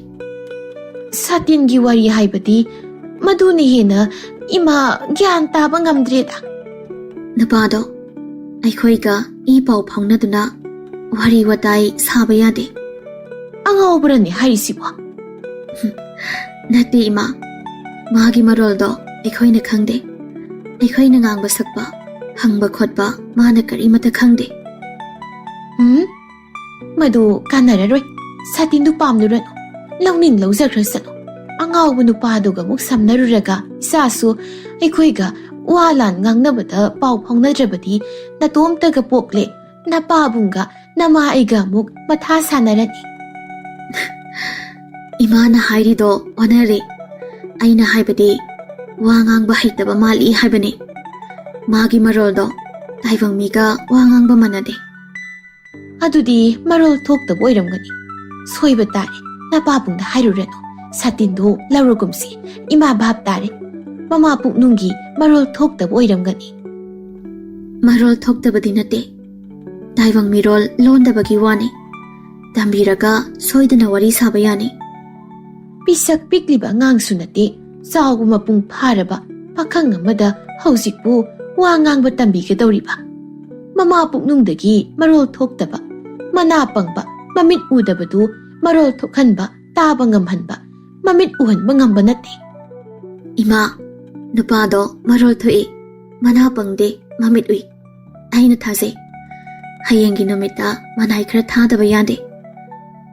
ꯁꯥꯇꯤꯟꯒꯤ ꯋꯥꯔꯤ ꯍꯥꯏꯕꯗꯤ ꯃꯗꯨꯅ ꯍꯦꯟꯅ ꯏꯃꯥ ꯒ꯭ꯌꯥꯟ ꯇꯥꯕ ꯉꯝꯗ꯭ꯔꯦꯗ꯫ ꯅꯨꯄꯥꯗꯣ ꯑꯩꯈꯣꯏꯒ ꯏ ꯄꯥꯎ ꯐꯥꯎꯅꯗꯨꯅ ꯋꯥꯔꯤ ꯋꯥꯇꯥꯏ ꯁꯥꯕ ꯌꯥꯗꯦ꯫ ꯑꯉꯥꯎꯕꯔꯅꯦ ꯍꯥꯏꯔꯤꯁꯤꯕꯣ? ꯅꯠꯇꯦ ꯏꯃꯥ, ꯃꯥꯒꯤ ꯃꯔꯣꯜꯗꯣ ꯑꯩꯈꯣꯏꯅ ꯈꯪꯗꯦ꯫ ꯑꯩꯈꯣꯏꯅ ꯉꯥꯡꯕ ꯁꯛꯄ, ꯍꯪꯕ ꯈꯣꯠꯄ ꯃꯥꯅ ꯀꯔꯤꯃꯠꯇ ꯈꯪꯗꯦ꯫ ꯎꯝ? ꯃꯗꯨ ꯀꯥꯟꯅꯔꯔꯣꯏ꯫ ꯁꯥꯇꯤꯟꯗꯨ ꯄꯥꯝꯂꯨꯔꯅꯨ꯫ ꯂꯧꯅꯤꯡ ꯂꯧꯖꯈ꯭ꯔꯁꯅꯨ꯫ ꯑꯉꯥꯎꯕ ꯅꯨꯄꯥꯗꯨꯒ ꯑꯃꯨꯛ ꯁꯝꯅꯔꯨꯔꯒ ꯏꯆꯥꯁꯨ ꯑꯩꯈꯣꯏꯒ ꯋꯥ ꯂꯥꯟ ꯉꯥꯡꯅꯕꯗ ꯄꯥꯎ ꯐꯥꯎꯅꯗ꯭ꯔꯕꯗꯤ ꯅꯇꯣꯝꯇꯒ ꯄꯣꯛꯂꯦ꯫ ꯅꯄꯥꯕꯨꯡꯒ ꯅꯃꯥ ꯑꯩꯒ ꯑꯃꯨꯛ ꯃꯊꯥ ꯁꯥꯟꯅꯔꯅꯤ꯫ ꯏꯃꯥꯅ ꯍꯥꯏꯔꯤꯗꯣ ꯑꯣꯟꯅꯔꯦ꯫ ꯑꯩꯅ ꯍꯥꯏꯕꯗꯤ ꯋꯥ ꯉꯥꯡꯕ ꯍꯩꯇꯕ ꯃꯥꯜꯂꯤ ꯍꯥꯏꯕꯅꯦ꯫ ꯃꯥꯒꯤ ꯃꯔꯣꯜꯗꯣ ꯇꯥꯏꯕꯪ ꯃꯤꯒ ꯋꯥ ꯉꯥꯡꯕ ꯃꯥꯟꯅꯗꯦ꯫ ꯑꯗꯨꯗꯤ ꯃꯔꯣꯜ ꯊꯣꯛꯇꯕ ꯑꯣꯏꯔꯝꯒꯅꯤ꯫ ꯁꯣꯏꯕ ꯇꯥꯔꯦ꯫ ꯅꯄꯥꯕꯨꯡꯗ ꯍꯥꯏꯔꯨꯔꯅꯨ꯫ ꯁꯥꯇꯤꯟꯗꯨ ꯂꯧꯔꯒꯨꯝꯁꯤ꯫ ꯏꯃꯥ ꯚꯥꯞ ꯇꯥꯔꯦ꯫ ꯃꯃꯥ ꯄꯨꯛꯅꯨꯡꯒꯤ ꯃꯔꯣꯜ ꯊꯣꯛꯇꯕ ꯑꯣꯏꯔꯝꯒꯅꯤ꯫ ꯃꯔꯣꯜ ꯊꯣꯛꯇꯕꯗꯤ ꯅꯠꯇꯦ꯫ ꯇꯥꯏꯕꯪ ꯃꯤꯔꯣꯜ ꯂꯣꯟꯗꯕꯒꯤ ꯋꯥꯅꯤ꯫ ꯇꯝꯕꯤꯔꯒ ꯁꯣꯏꯗꯅ ꯋꯥꯔꯤ ꯁꯥꯕ ꯌꯥꯅꯤ꯫ ꯄꯤꯁꯛ ꯄꯤꯛꯂꯤꯕ ꯑꯉꯥꯡꯁꯨ ꯅꯠꯇꯦ, ꯆꯥꯎꯕ ꯃꯄꯨꯡ ꯐꯥꯔꯕ ꯄꯥꯈꯪ ꯑꯃꯗ ꯍꯧꯖꯤꯛꯄꯨ ꯋꯥ ꯉꯥꯡꯕ ꯇꯝꯕꯤꯒꯗꯧꯔꯤꯕ? ꯃꯃꯥ ꯄꯨꯛꯅꯨꯡꯗꯒꯤ ꯃꯔꯣꯜ ꯊꯣꯛꯇꯕ, ꯃꯅꯥ ꯄꯪꯕ, ꯃꯃꯤꯠ ꯎꯗꯕꯗꯨ ꯃꯔꯣꯜ ꯊꯣꯛꯍꯟꯕ, ꯇꯥꯕ ꯉꯝꯍꯟꯕ, ꯃꯃꯤꯠ ꯎꯍꯟꯕ ꯉꯝꯕ ꯅꯠꯇꯦ꯫ ꯏꯃꯥ, ꯅꯨꯄꯥꯗꯣ ꯃꯔꯣꯜ ꯊꯣꯛꯏ, ꯃꯅꯥ ꯄꯪꯗꯦ, ꯃꯃꯤꯠ ꯎꯏ꯫ ꯑꯩꯅ ꯊꯥꯖꯩ꯫ ꯍꯌꯦꯡꯒꯤ ꯅꯨꯃꯤꯠꯇ ꯃꯅꯥꯏ ꯈꯔ ꯊꯥꯗꯕ ꯌꯥꯗꯦ꯫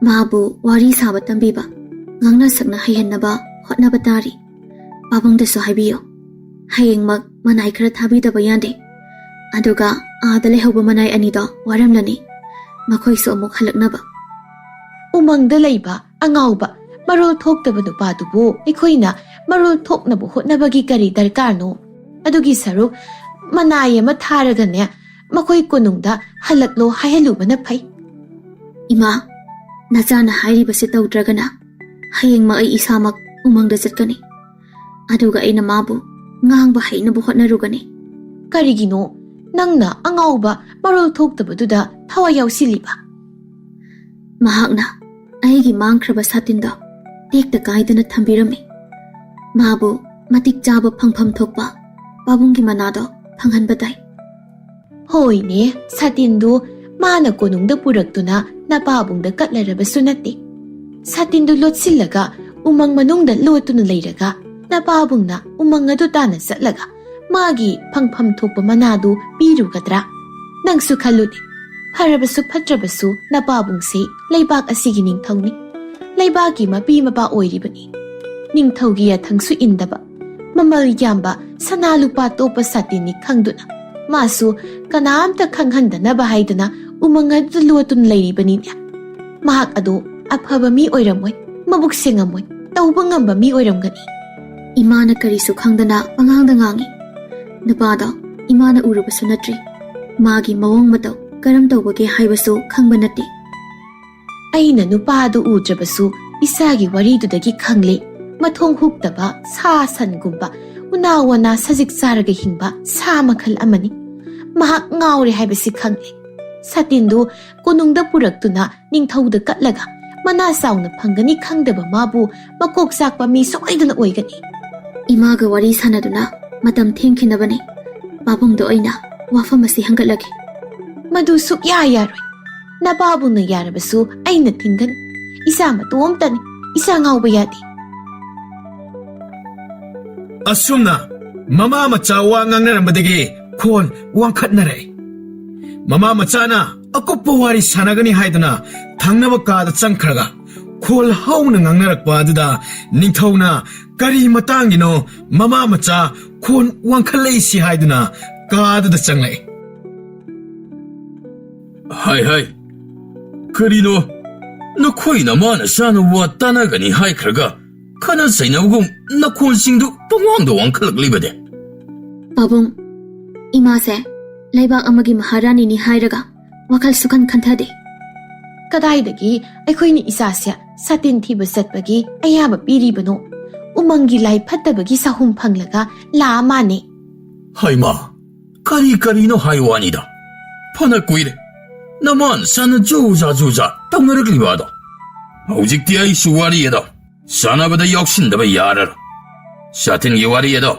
ꯃꯥꯕꯨ ꯋꯥꯔꯤ ꯁꯥꯕ ꯇꯝꯕꯤꯕ, ꯉꯥꯡꯅ ꯁꯛꯅ ꯍꯩꯍꯟꯅꯕ ꯍꯣꯠꯅꯕ ꯇꯥꯔꯤ꯫ ꯄꯥꯕꯨꯡꯗꯁꯨ ꯍꯥꯏꯕꯤꯌꯨ꯫ ꯍꯌꯦꯡꯃꯛ ꯃꯅꯥꯏ ꯈꯔ ꯊꯥꯕꯤꯗꯕ ꯌꯥꯗꯦ꯫ ꯑꯗꯨꯒ ꯑꯥꯗ ꯂꯩꯍꯧꯕ ꯃꯅꯥꯏ ꯑꯅꯤꯗꯣ ꯋꯥꯔꯝꯂꯅꯤ꯫ ꯃꯈꯣꯏꯁꯨ ꯑꯃꯨꯛ ꯍꯜꯂꯛꯅꯕ꯫ ꯎꯃꯪꯗ ꯂꯩꯕ ꯑꯉꯥꯎꯕ, ꯃꯔꯣꯜ ꯊꯣꯛꯇꯕ ꯅꯨꯄꯥꯗꯨꯕꯨ ꯑꯩꯈꯣꯏꯅ ꯃꯔꯣꯜ ꯊꯣꯛꯅꯕ ꯍꯣꯠꯅꯕꯒꯤ ꯀꯔꯤ ꯗꯔꯀꯥꯔꯅꯣ? ꯑꯗꯨꯒꯤ ꯁꯔꯨꯛ ꯃꯅꯥꯏ ꯑꯃ ꯊꯥꯔꯒꯅꯦ, ꯃꯈꯣꯏ ꯀꯣꯅꯨꯡꯗ ꯍꯜꯂꯛꯂꯣ ꯍꯥꯏꯍꯜꯂꯨꯕꯅ ꯐꯩ꯫ ꯏꯃꯥ, ꯅꯆꯥꯅ ꯍꯥꯏꯔꯤꯕꯁꯤ ꯇꯧꯗ꯭ꯔꯒꯅ ꯍꯌꯦꯡꯃꯛ ꯑꯩ ꯏꯁꯥꯃꯛ ꯎꯃꯪꯗ ꯆꯠꯀꯅꯤ꯫ ꯑꯗꯨꯒ ꯑꯩꯅ ꯃꯥꯕꯨ ꯉꯥꯡꯕ ꯍꯩꯅꯕ ꯍꯣꯠꯅꯔꯨꯒꯅꯤ꯫ ꯀꯔꯤꯒꯤꯅꯣ ꯅꯪꯅ ꯑꯉꯥꯎꯕ ꯃꯔꯣꯜ ꯊꯣꯛꯇꯕꯗꯨꯗ ꯊꯋꯥꯏ ꯌꯥꯎꯁꯤꯜꯂꯤꯕ? ꯃꯍꯥꯛꯅ ꯑꯩꯒꯤ ꯃꯥꯡꯈ꯭ꯔꯕ ꯁꯥꯇꯤꯟꯗꯣ ꯇꯦꯛꯇ ꯀꯥꯏꯗꯅ ꯊꯝꯕꯤꯔꯝꯃꯤ꯫ ꯃꯥꯕꯨ ꯃꯇꯤꯛ ꯆꯥꯕ ꯐꯪꯐꯝ ꯊꯣꯛꯄ ꯄꯥꯕꯨꯡꯒꯤ ꯃꯅꯥꯗꯣ ꯐꯪꯍꯟꯕ ꯇꯥꯏ꯫ ꯍꯣꯏꯅꯦ, ꯁꯥꯇꯤꯟꯗꯨ ꯃꯥꯅ ꯀꯣꯅꯨꯡꯗ ꯄꯨꯔꯛꯇꯨꯅ ꯅꯄꯥꯕꯨꯡꯗ ꯀꯠꯂꯔꯕꯁꯨ ꯅꯠꯇꯦ꯫ ꯁꯥꯇꯤꯟꯗꯨ ꯂꯣꯠꯁꯤꯜꯂꯒ ꯎꯃꯪ ꯃꯅꯨꯡꯗ ꯂꯣꯠꯇꯨꯅ ꯂꯩꯔꯒ ꯅꯄꯥꯕꯨꯡꯅ ꯎꯃꯪ ꯑꯗꯨ ꯇꯥꯅ ꯆꯠꯂꯒ ꯃꯥꯒꯤ ꯐꯪꯐꯝ ꯊꯣꯛꯄ ꯃꯅꯥꯗꯨ ꯄꯤꯔꯨꯒꯗ꯭ꯔꯥ? ꯅꯪꯁꯨ ꯈꯜꯂꯨꯅꯦ꯫ ꯐꯔꯕꯁꯨ ꯐꯠꯇ꯭ꯔꯕꯁꯨ ꯅꯄꯥꯕꯨꯡꯁꯤ ꯂꯩꯕꯥꯛ ꯑꯁꯤꯒꯤ ꯅꯤꯡꯊꯧꯅꯤ꯫ ꯂꯩꯕꯥꯛꯀꯤ ꯃꯄꯤ ꯃꯄꯥ ꯑꯣꯏꯔꯤꯕꯅꯤ꯫ ꯅꯤꯡꯊꯧꯒꯤ ꯌꯥꯊꯪꯁꯨ ꯏꯟꯗꯕ, ꯃꯃꯜ ꯌꯥꯝꯕ ꯁꯅꯥ ꯂꯨꯄꯥ ꯇꯣꯞꯄ ꯁꯥꯇꯤꯟꯅꯤ ꯈꯪꯗꯨꯅ ꯃꯥꯁꯨ ꯀꯅꯥꯝꯇ ꯈꯪꯍꯟꯗꯅꯕ ꯍꯥꯏꯗꯅ ꯎꯃꯪ ꯑꯗꯨꯗ ꯂꯣꯠꯇꯨꯅ ꯂꯩꯔꯤꯕꯅꯤꯅꯦ꯫ ꯃꯍꯥꯛ ꯑꯗꯨ ꯑꯐꯕ ꯃꯤ ꯑꯣꯏꯔꯝꯃꯣꯏ꯫ ꯃꯕꯨꯛ ꯁꯦꯡꯉꯝꯃꯣꯏ, ꯇꯧꯕ ꯉꯝꯕ ꯃꯤ ꯑꯣꯏꯔꯝꯒꯅꯤ꯫ ꯏꯃꯥꯅ ꯀꯔꯤꯁꯨ ꯈꯪꯗꯅ ꯄꯉꯥꯡꯗ ꯉꯥꯡꯏ꯫ ꯅꯨꯄꯥꯗꯣ ꯏꯃꯥꯅ ꯎꯔꯨꯕꯁꯨ ꯅꯠꯇ꯭ꯔꯤ꯫ ꯃꯥꯒꯤ ꯃꯑꯣꯡ ꯃꯇꯧ ꯀꯔꯝ ꯇꯧꯕꯒꯦ ꯍꯥꯏꯕꯁꯨ ꯈꯪꯕ ꯅꯠꯇꯦ꯫ ꯑꯩꯅ ꯅꯨꯄꯥ ꯑꯗꯨ ꯎꯗ꯭ꯔꯕꯁꯨ ꯏꯆꯥꯒꯤ ꯋꯥꯔꯤꯗꯨꯗꯒꯤ ꯈꯪꯂꯦ꯫ ꯃꯊꯣꯡ ꯍꯨꯛꯇꯕ ꯁꯥ ꯁꯟꯒꯨꯝꯕ ꯎꯅꯥ ꯋꯥꯅꯥ ꯁꯖꯤꯛ ꯆꯥꯔꯒ ꯍꯤꯡꯕ ꯁꯥ ꯃꯈꯜ ꯑꯃꯅꯤ꯫ ꯃꯍꯥꯛ ꯉꯥꯎꯔꯦ ꯍꯥꯏꯕꯁꯤ ꯈꯪꯂꯦ꯫ ꯁꯥꯇꯤꯟꯗꯨ ꯀꯣꯅꯨꯡꯗ ꯄꯨꯔꯛꯇꯨꯅ ꯅꯤꯡꯊꯧꯗ ꯀꯠꯂꯒ ꯃꯅꯥ ꯆꯥꯎꯅ ꯐꯪꯒꯅꯤ ꯈꯪꯗꯕ ꯃꯥꯕꯨ ꯃꯀꯣꯛ ꯆꯥꯛꯄ ꯃꯤ ꯁꯣꯏꯗꯅ ꯑꯣꯏꯒꯅꯤ꯫ ꯏꯃꯥꯒ ꯋꯥꯔꯤ ꯁꯥꯟꯅꯗꯨꯅ ꯃꯇꯝ ꯊꯦꯡꯈꯤꯅꯕꯅꯤ꯫ ꯄꯥꯕꯨꯡꯗ ꯑꯣꯏꯅ ꯋꯥꯐꯝ ꯑꯁꯤ ꯍꯪꯒꯠꯂꯒꯦ꯫ ꯃꯗꯨ ꯁꯨꯛꯌꯥ ꯌꯥꯔꯣꯏ꯫ ꯅꯄꯥꯕꯨꯡꯅ ꯌꯥꯔꯕꯁꯨ ꯑꯩꯅ ꯊꯤꯡꯒꯅꯤ꯫ ꯏꯆꯥ ꯃꯇꯣꯝꯇꯅꯤ꯫ ꯏꯆꯥ ꯉꯥꯎꯕ ꯌꯥꯗꯦ꯫ ꯑꯁꯨꯝꯅ ꯃꯃꯥ ꯃꯆꯥ ꯋꯥ ꯉꯥꯡꯅꯔꯝꯕꯗꯒꯤ ꯈꯣꯟ ꯋꯥꯡꯈꯠꯅꯔꯛꯏ꯫ ꯃꯃꯥ ꯃꯆꯥꯅ ꯑꯀꯨꯞꯄ ꯋꯥꯔꯤ ꯁꯥꯟꯅꯒꯅꯤ ꯍꯥꯏꯗꯨꯅ ꯊꯪꯅꯕ ꯀꯥꯗ ꯆꯪꯈ꯭ꯔꯒ ꯈꯣꯜ ꯍꯧꯅ ꯉꯥꯡꯅꯔꯛꯄ ꯑꯗꯨꯗ ꯅꯤꯡꯊꯧꯅ ꯀꯔꯤ ꯃꯇꯥꯡꯒꯤꯅꯣ ꯃꯃꯥ ꯃꯆꯥ ꯈꯣꯟ ꯋꯥꯡꯈꯠꯂꯛꯏꯁꯤ ꯍꯥꯏꯗꯨꯅ ꯀꯥꯗꯨꯗ ꯆꯪꯂꯛꯏ꯫ ꯍꯥꯏ ꯍꯥꯏ, ꯀꯔꯤꯅꯣ? ꯅꯈꯣꯏ ꯅꯃꯥ ꯅꯆꯥꯅ ꯋꯥ ꯇꯥꯟꯅꯒꯅꯤ ꯍꯥꯏꯈ꯭ꯔꯒ ꯈꯠꯅ ꯆꯩꯅꯕꯒꯨꯝ ꯅꯈꯣꯟꯁꯤꯡꯗꯨ ꯄꯪꯋꯥꯡꯗ ꯋꯥꯡꯈꯠꯂꯛꯂꯤꯕꯗꯤ? ꯄꯥꯕꯨꯡ, ꯏꯃꯥꯁꯦ ꯂꯩꯕꯥꯛ ꯑꯃꯒꯤ ꯃꯍꯥꯔꯥꯅꯤꯅꯤ ꯍꯥꯏꯔꯒ ꯋꯥꯈꯜ ꯁꯨꯈꯟ ꯈꯟꯊꯗꯦ꯫ ꯀꯗꯥꯏꯗꯒꯤ ꯑꯩꯈꯣꯏꯅ ꯏꯆꯥꯁꯦ ꯁꯥꯇꯤꯟ ꯊꯤꯕ ꯆꯠꯄꯒꯤ ꯑꯌꯥꯕ ꯄꯤꯔꯤꯕꯅꯣ? ꯎꯃꯪꯒꯤ ꯂꯥꯏ ꯐꯠꯇꯕꯒꯤ ꯁꯥꯍꯨꯝ ꯐꯪꯂꯒ ꯂꯥꯛꯑ ꯃꯥꯅꯦ꯫ ꯍꯩꯃꯥ, ꯀꯔꯤ ꯀꯔꯤꯅꯣ ꯍꯥꯏ ꯋꯥꯅꯤꯗ꯫ ꯐꯅ ꯀꯨꯏꯔꯦ ꯅꯃꯥ ꯅꯆꯥꯅ ꯖꯨꯖꯥ ꯖꯨꯖꯥ ꯇꯧꯅꯔꯛꯂꯤꯕ ꯑꯗꯣ꯫ ꯍꯧꯖꯤꯛꯇꯤ ꯑꯩꯁꯨ ꯋꯥꯔꯤ ꯑꯗꯣ ꯁꯥꯟꯅꯕꯗ ꯌꯥꯎꯁꯤꯟꯗꯕ ꯌꯥꯔꯔꯣꯏ꯫ ꯁꯥꯇꯤꯟꯒꯤ ꯋꯥꯔꯤ ꯑꯗꯣ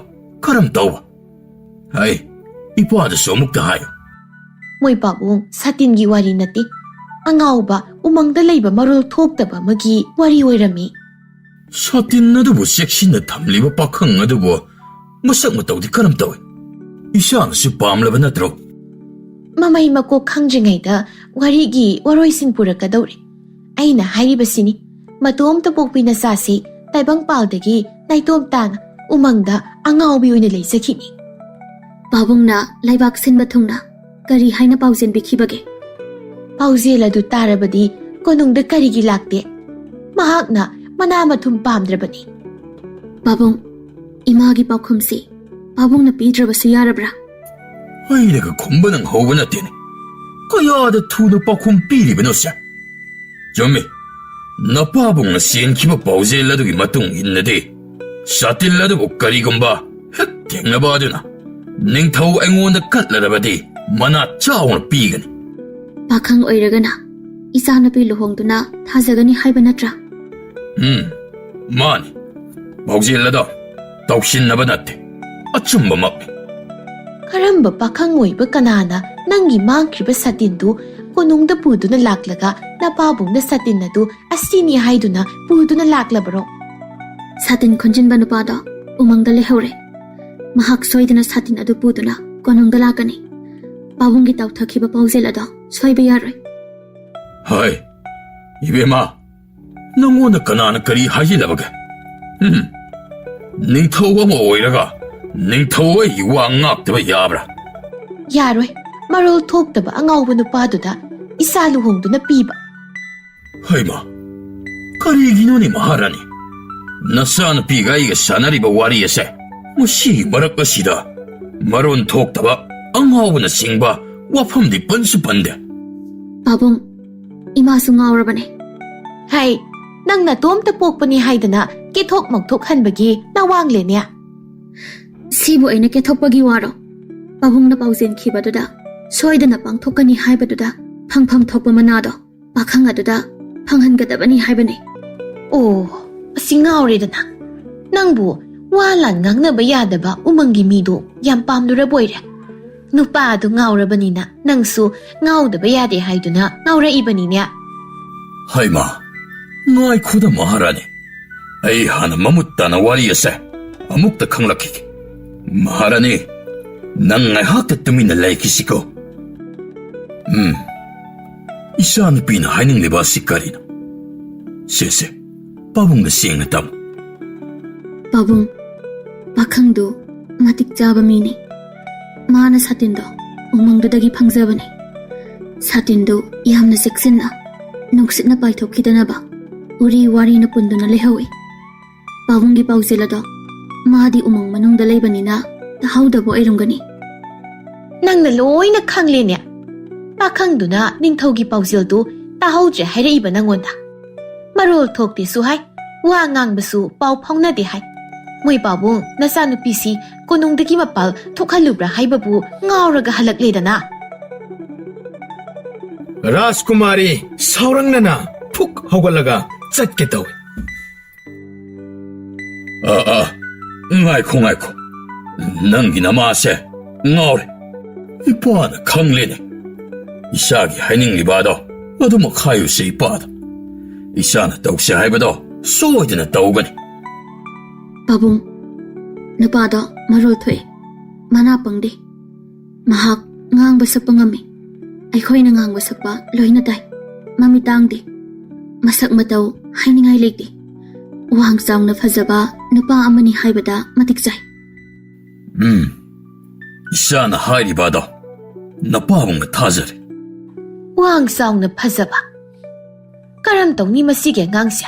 ꯀꯔꯝ ꯇꯧꯕ? ꯍꯩ, ꯏꯄꯥꯗꯁꯨ ꯑꯃꯨꯛꯇ ꯍꯥꯏꯌꯨ꯫ ꯃꯣꯏ ꯄꯥꯕꯨꯡ, ꯁꯥꯇꯤꯟꯒꯤ ꯋꯥꯔꯤ ꯅꯠꯇꯦ꯫ ꯑꯉꯥꯎꯕ, ꯎꯃꯪꯗ ꯂꯩꯕ ꯃꯔꯣꯜ ꯊꯣꯛꯇꯕ ꯑꯃꯒꯤ ꯋꯥꯔꯤ ꯑꯣꯏꯔꯝꯃꯤ꯫ ꯁꯥꯇꯤꯟ ꯑꯗꯨꯕꯨ ꯆꯦꯛꯁꯤꯟꯅ ꯊꯝꯂꯤꯕ ꯄꯥꯈꯪ ꯑꯗꯨꯕꯨ ꯃꯁꯛ ꯃꯇꯧꯗꯤ ꯀꯔꯝ ꯇꯧꯏ? ꯏꯆꯥꯅꯁꯨ ꯄꯥꯝꯂꯕ ꯅꯠꯇ꯭ꯔꯣ? ꯃꯃꯩ ꯃꯀꯣꯛ ꯈꯪꯗ꯭ꯔꯤꯉꯩꯗ ꯋꯥꯔꯤꯒꯤ ꯋꯥꯔꯣꯏꯁꯤꯟ ꯄꯨꯔꯛꯀꯗꯧꯔꯦ꯫ ꯑꯩꯅ ꯍꯥꯏꯔꯤꯕꯁꯤꯅꯤ, ꯃꯇꯣꯝꯇ ꯄꯣꯛꯄꯤ ꯅꯆꯥꯁꯤ ꯇꯥꯏꯕꯪꯄꯥꯜꯗꯒꯤ ꯅꯥꯏꯇꯣꯝ ꯇꯥꯅ ꯎꯃꯪꯗ ꯑꯉꯥꯎꯕꯤ ꯑꯣꯏꯅ ꯂꯩꯖꯈꯤꯅꯤ꯫ ꯄꯥꯕꯨꯡꯅ ꯂꯩꯕꯥꯛ ꯁꯤꯟꯕ ꯊꯨꯡꯅ ꯀꯔꯤ ꯍꯥꯏꯅ ꯄꯥꯎꯖꯦꯟꯕꯤꯈꯤꯕꯒꯦ? ꯄꯥꯎꯖꯦꯜ ꯑꯗꯨ ꯇꯥꯔꯕꯗꯤ ꯀꯣꯅꯨꯡꯗ ꯀꯔꯤꯒꯤ ꯂꯥꯛꯇꯦ? ꯃꯍꯥꯛꯅ ꯃꯅꯥ ꯃꯊꯨꯝ ꯄꯥꯝꯗ꯭ꯔꯕꯅꯤ꯫ ꯄꯥꯕꯨꯡ, ꯏꯃꯥꯒꯤ ꯄꯥꯎꯈꯨꯝꯁꯤ ꯄꯥꯕꯨꯡꯅ ꯄꯤꯗ꯭ꯔꯕꯁꯨ ꯌꯥꯔꯕ꯭ꯔꯥ? ꯍꯩꯔꯒ ꯈꯨꯝꯕ ꯅꯪ ꯍꯧꯕ ꯅꯠꯇꯦꯅꯦ꯫ ꯀꯌꯥꯗ ꯊꯨꯅ ꯄꯥꯎꯈꯨꯝ ꯄꯤꯔꯤꯕꯅꯣ ꯁꯦ? ꯆꯨꯝꯃꯤ, ꯅꯄꯥꯕꯨꯡꯅ ꯆꯦꯟꯈꯤꯕ ꯄꯥꯎꯖꯦꯜ ꯑꯗꯨꯒꯤ ꯃꯇꯨꯡ ꯏꯟꯅꯗꯤ ꯁꯥꯇꯤꯟ ꯑꯗꯨꯕꯨ ꯀꯔꯤꯒꯨꯝꯕ ꯍꯦꯛ ꯊꯦꯡꯅꯕ ꯑꯗꯨꯅ ꯅꯤꯡꯊꯧ ꯑꯩꯉꯣꯟꯗ ꯀꯠꯂꯔꯕꯗꯤ ꯃꯅꯥ ꯆꯥꯎꯅ ꯄꯤꯒꯅꯤ꯫ ꯄꯥꯈꯪ ꯑꯣꯏꯔꯒꯅ ꯏꯆꯥꯅꯨꯄꯤ ꯂꯨꯍꯣꯡꯗꯨꯅ ꯊꯥꯖꯒꯅꯤ ꯍꯥꯏꯕ ꯅꯠꯇ꯭ꯔꯥ? ꯎꯝ, ꯃꯥꯅꯤ꯫ ꯄꯥꯎꯖꯦꯜ ꯑꯗꯣ ꯇꯧꯁꯤꯟꯅꯕ ꯅꯠꯇꯦ, ꯑꯆꯨꯝꯕꯃꯛꯅꯤ꯫ ꯀꯔꯝꯕ ꯄꯥꯈꯪ ꯑꯣꯏꯕ ꯀꯅꯥꯅ ꯅꯪꯒꯤ ꯃꯥꯡꯈ꯭ꯔꯤꯕ ꯁꯥꯇꯤꯟꯗꯨ ꯀꯣꯅꯨꯡꯗ ꯄꯨꯗꯨꯅ ꯂꯥꯛꯂꯒ ꯅꯄꯥꯕꯨꯡꯅ ꯁꯥꯇꯤꯟ ꯑꯗꯨ ꯑꯁꯤꯅꯤ ꯍꯥꯏꯗꯨꯅ ꯄꯨꯗꯨꯅ ꯂꯥꯛꯂꯕꯔꯣ? ꯁꯥꯇꯤꯟ ꯈꯣꯟꯖꯤꯟꯕ ꯅꯨꯄꯥꯗꯣ ꯎꯃꯪꯗ ꯂꯩꯍꯧꯔꯦ꯫ ꯃꯍꯥꯛ ꯁꯣꯏꯗꯅ ꯁꯥꯇꯤꯟ ꯑꯗꯨ ꯄꯨꯗꯨꯅ ꯀꯣꯅꯨꯡꯗ ꯂꯥꯛꯀꯅꯤ꯫ ꯄꯥꯕꯨꯡꯒꯤ ꯇꯥꯎꯊꯈꯤꯕ ꯄꯥꯎꯖꯦꯜ ꯑꯗꯣ ꯁꯣꯏꯕ ꯌꯥꯔꯣꯏ꯫ ꯍꯥꯏ, ꯏꯕꯦꯝꯃ, ꯅꯪꯉꯣꯟꯗ ꯀꯅꯥꯅ ꯀꯔꯤ ꯍꯥꯏꯖꯤꯜꯂꯕꯒꯦ? ꯎꯝ, ꯅꯤꯡꯊꯧ ꯑꯃ ꯑꯣꯏꯔꯒ ꯅꯤꯡꯊꯧ ꯑꯩꯒꯤ ꯋꯥ ꯉꯥꯛꯇꯕ ꯌꯥꯕ꯭ꯔꯥ? ꯌꯥꯔꯣꯏ, ꯃꯔꯣꯜ ꯊꯣꯛꯇꯕ ꯑꯉꯥꯎꯕ ꯅꯨꯄꯥꯗꯨꯗ ꯏꯆꯥ ꯂꯨꯍꯣꯡꯗꯨꯅ ꯄꯤꯕ꯫ ꯍꯩꯃꯥ, ꯀꯔꯤꯒꯤꯅꯣꯅꯦ ꯃꯍꯥꯔꯥꯅꯤ? ꯅꯆꯥꯅꯨꯄꯤꯒ ꯑꯩꯒ ꯁꯥꯟꯅꯔꯤꯕ ꯋꯥꯔꯤ ꯑꯁꯦ ꯃꯁꯤꯒꯤ ꯃꯔꯛ ꯑꯁꯤꯗ ꯃꯔꯣꯟ ꯊꯣꯛꯇꯕ ꯑꯉꯥꯎꯕꯅꯆꯤꯡꯕ ꯋꯥꯐꯝꯗꯤ ꯄꯟꯁꯨ ꯄꯟꯗꯦ꯫ ꯄꯥꯕꯨꯡ, ꯏꯃꯥꯁꯨ ꯉꯥꯎꯔꯕꯅꯦ꯫ ꯍꯩ, ꯅꯪ ꯅꯇꯣꯝꯇ ꯄꯣꯛꯄꯅꯤ ꯍꯥꯏꯗꯅ ꯀꯦꯊꯣꯛ ꯃꯧꯊꯣꯛꯍꯟꯕꯒꯤ ꯅꯋꯥꯡꯂꯦꯅꯦ꯫ ꯁꯤꯕꯨ ꯑꯩꯅ ꯀꯦꯊꯣꯛꯄꯒꯤ ꯋꯥꯔꯣ? ꯄꯥꯕꯨꯡꯅ ꯄꯥꯎꯖꯦꯟꯈꯤꯕꯗꯨꯗ ꯁꯣꯏꯗꯅ ꯄꯥꯡꯊꯣꯛꯀꯅꯤ ꯍꯥꯏꯕꯗꯨꯗ ꯐꯪꯐꯝ ꯊꯣꯛꯄ ꯃꯅꯥꯗꯣ ꯄꯥꯈꯪ ꯑꯗꯨꯗ ꯐꯪꯍꯟꯒꯗꯕꯅꯤ ꯍꯥꯏꯕꯅꯤ꯫ ꯑꯣ, ꯑꯁꯤ ꯉꯥꯎꯔꯦꯗꯅ꯫ ꯅꯪꯕꯨ ꯋꯥ ꯂꯥꯟ ꯉꯥꯡꯅꯕ ꯌꯥꯗꯕ ꯎꯃꯪꯒꯤ ꯃꯤꯗꯣ ꯌꯥꯝ ꯄꯥꯝꯂꯨꯔꯕꯣꯏꯔꯦ꯫ ꯅꯨꯄꯥ ꯑꯗꯨ ꯉꯥꯎꯔꯕꯅꯤꯅ ꯅꯪꯁꯨ ꯉꯥꯎꯗꯕ ꯌꯥꯗꯦ ꯍꯥꯏꯗꯨꯅ ꯉꯥꯎꯔꯛꯏꯕꯅꯤꯅꯦ꯫ ꯍꯩꯃꯥ, ꯉꯥꯏꯈꯣꯗ ꯃꯍꯥꯔꯥꯅꯤ꯫ ꯑꯩ ꯍꯥꯟꯅ ꯃꯃꯨꯠ ꯇꯥꯅ ꯋꯥꯔꯤ ꯑꯁꯦ ꯑꯃꯨꯛꯇ ꯈꯪꯂꯛꯈꯤꯒꯦ꯫ ꯃꯍꯥꯔꯥꯅꯤ, ꯅꯪ ꯉꯥꯏꯍꯥꯛꯇ ꯇꯨꯃꯤꯟꯅ ꯂꯩꯈꯤꯁꯤꯀꯣ꯫ ꯎꯝ, ꯏꯆꯥꯅꯨꯄꯤꯅ ꯍꯥꯏꯅꯤꯡꯂꯤꯕ ꯑꯁꯤ ꯀꯔꯤꯅꯣ? ꯁꯦ, ꯁꯦ, ꯄꯥꯕꯨꯡꯗ ꯁꯦꯡꯅ ꯇꯝꯃꯨ꯫ ꯄꯥꯕꯨꯡ, ꯄꯥꯈꯪꯗꯨ ꯃꯇꯤꯛ ꯆꯥꯕ ꯃꯤꯅꯤ꯫ ꯃꯥꯅ ꯁꯥꯇꯤꯟꯗꯣ ꯎꯃꯪꯗꯨꯗꯒꯤ ꯐꯪꯖꯕꯅꯤ꯫ ꯁꯥꯇꯤꯟꯗꯨ ꯌꯥꯝꯅ ꯆꯦꯛꯁꯤꯟꯅ ꯅꯨꯡꯁꯤꯠꯅ ꯄꯥꯏꯊꯣꯛꯈꯤꯗꯅꯕ ꯎꯔꯤ ꯋꯥꯔꯤꯅ ꯄꯨꯟꯗꯨꯅ ꯂꯩꯍꯧꯏ꯫ ꯄꯥꯕꯨꯡꯒꯤ ꯄꯥꯎꯖꯦꯜ ꯑꯗꯣ ꯃꯥꯗꯤ ꯎꯃꯪ ꯃꯅꯨꯡꯗ ꯂꯩꯕꯅꯤꯅ ꯇꯥꯍꯧꯗꯕ ꯑꯣꯏꯔꯝꯒꯅꯤ꯫ ꯅꯪꯅ ꯂꯣꯏꯅ ꯈꯪꯂꯦꯅꯦ꯫ ꯄꯥꯈꯪꯗꯨꯅ ꯅꯤꯡꯊꯧꯒꯤ ꯄꯥꯎꯖꯦꯜꯗꯨ ꯇꯥꯍꯧꯗ꯭ꯔꯦ ꯍꯥꯏꯔꯛꯏꯕ ꯅꯪꯉꯣꯟꯗ꯫ ꯃꯔꯣꯜ ꯊꯣꯛꯇꯦꯁꯨ ꯍꯥꯏ, ꯋꯥ ꯉꯥꯡꯕꯁꯨ ꯄꯥꯎ ꯐꯥꯎꯅꯗꯦ ꯍꯥꯏ꯫ ꯃꯣꯏ ꯄꯥꯕꯨꯡ ꯅꯆꯥꯅꯨꯄꯤꯁꯤ ꯀꯣꯅꯨꯡꯗꯒꯤ ꯃꯄꯥꯜ ꯊꯣꯛꯍꯜꯂꯨꯕ꯭ꯔꯥ ꯍꯥꯏꯕꯕꯨ ꯉꯥꯎꯔꯒ ꯍꯜꯂꯛꯂꯦꯗꯅ꯫ ꯔꯥꯖꯀꯨꯃꯥꯔꯤ ꯁꯥꯎꯔꯪꯅꯅ ꯐꯨꯛ ꯍꯧꯒꯠꯂꯒ ꯆꯠꯀꯦ ꯇꯧꯏ꯫ ꯑ, ꯑ, ꯉꯥꯏꯈꯣ, ꯉꯥꯏꯈꯣ꯫ ꯅꯪꯒꯤ ꯅꯃꯥꯁꯦ ꯉꯥꯎꯔꯦ꯫ ꯏꯄꯥꯅ ꯈꯪꯂꯦꯅꯦ꯫ ꯏꯆꯥꯒꯤ ꯍꯥꯏꯅꯤꯡꯂꯤꯕ ꯑꯗꯣ ꯑꯗꯨꯃꯛ ꯍꯥꯏꯌꯨꯁꯦ ꯏꯄꯥꯗ꯫ ꯏꯆꯥꯅ ꯇꯧꯁꯦ ꯍꯥꯏꯕꯗꯣ ꯁꯣꯏꯗꯅ ꯇꯧꯒꯅꯤ꯫ ꯄꯥꯕꯨꯡ, ꯅꯨꯄꯥꯗꯣ ꯃꯔꯣꯜ ꯊꯣꯛꯏ꯫ ꯃꯅꯥ ꯄꯪꯗꯦ꯫ ꯃꯍꯥꯛ ꯉꯥꯡꯕ ꯁꯛꯄ ꯉꯝꯃꯤ꯫ ꯑꯩꯈꯣꯏꯅ ꯉꯥꯡꯕ ꯁꯛꯄ ꯂꯣꯏꯅ ꯇꯥꯏ꯫ ꯃꯃꯤꯠ ꯇꯥꯡꯗꯦ꯫ ꯃꯁꯛ ꯃꯇꯧ ꯍꯥꯏꯅꯤꯡꯉꯥꯏ ꯂꯩꯇꯦ꯫ ꯋꯥꯡ ꯆꯥꯎꯅ ꯐꯖꯕ ꯅꯨꯄꯥ ꯑꯃꯅꯤ ꯍꯥꯏꯕꯗ ꯃꯇꯤꯛ ꯆꯥꯏ꯫ ꯎꯝ, ꯏꯆꯥꯅ ꯍꯥꯏꯔꯤꯕ ꯑꯗꯣ ꯅꯄꯥꯕꯨꯡꯅ ꯊꯥꯖꯔꯦ꯫ ꯋꯥꯡ ꯆꯥꯎꯅ ꯐꯖꯕ꯫ ꯀꯔꯝ ꯇꯧꯅꯤ ꯃꯁꯤꯒꯤ ꯑꯉꯥꯡꯁꯦ?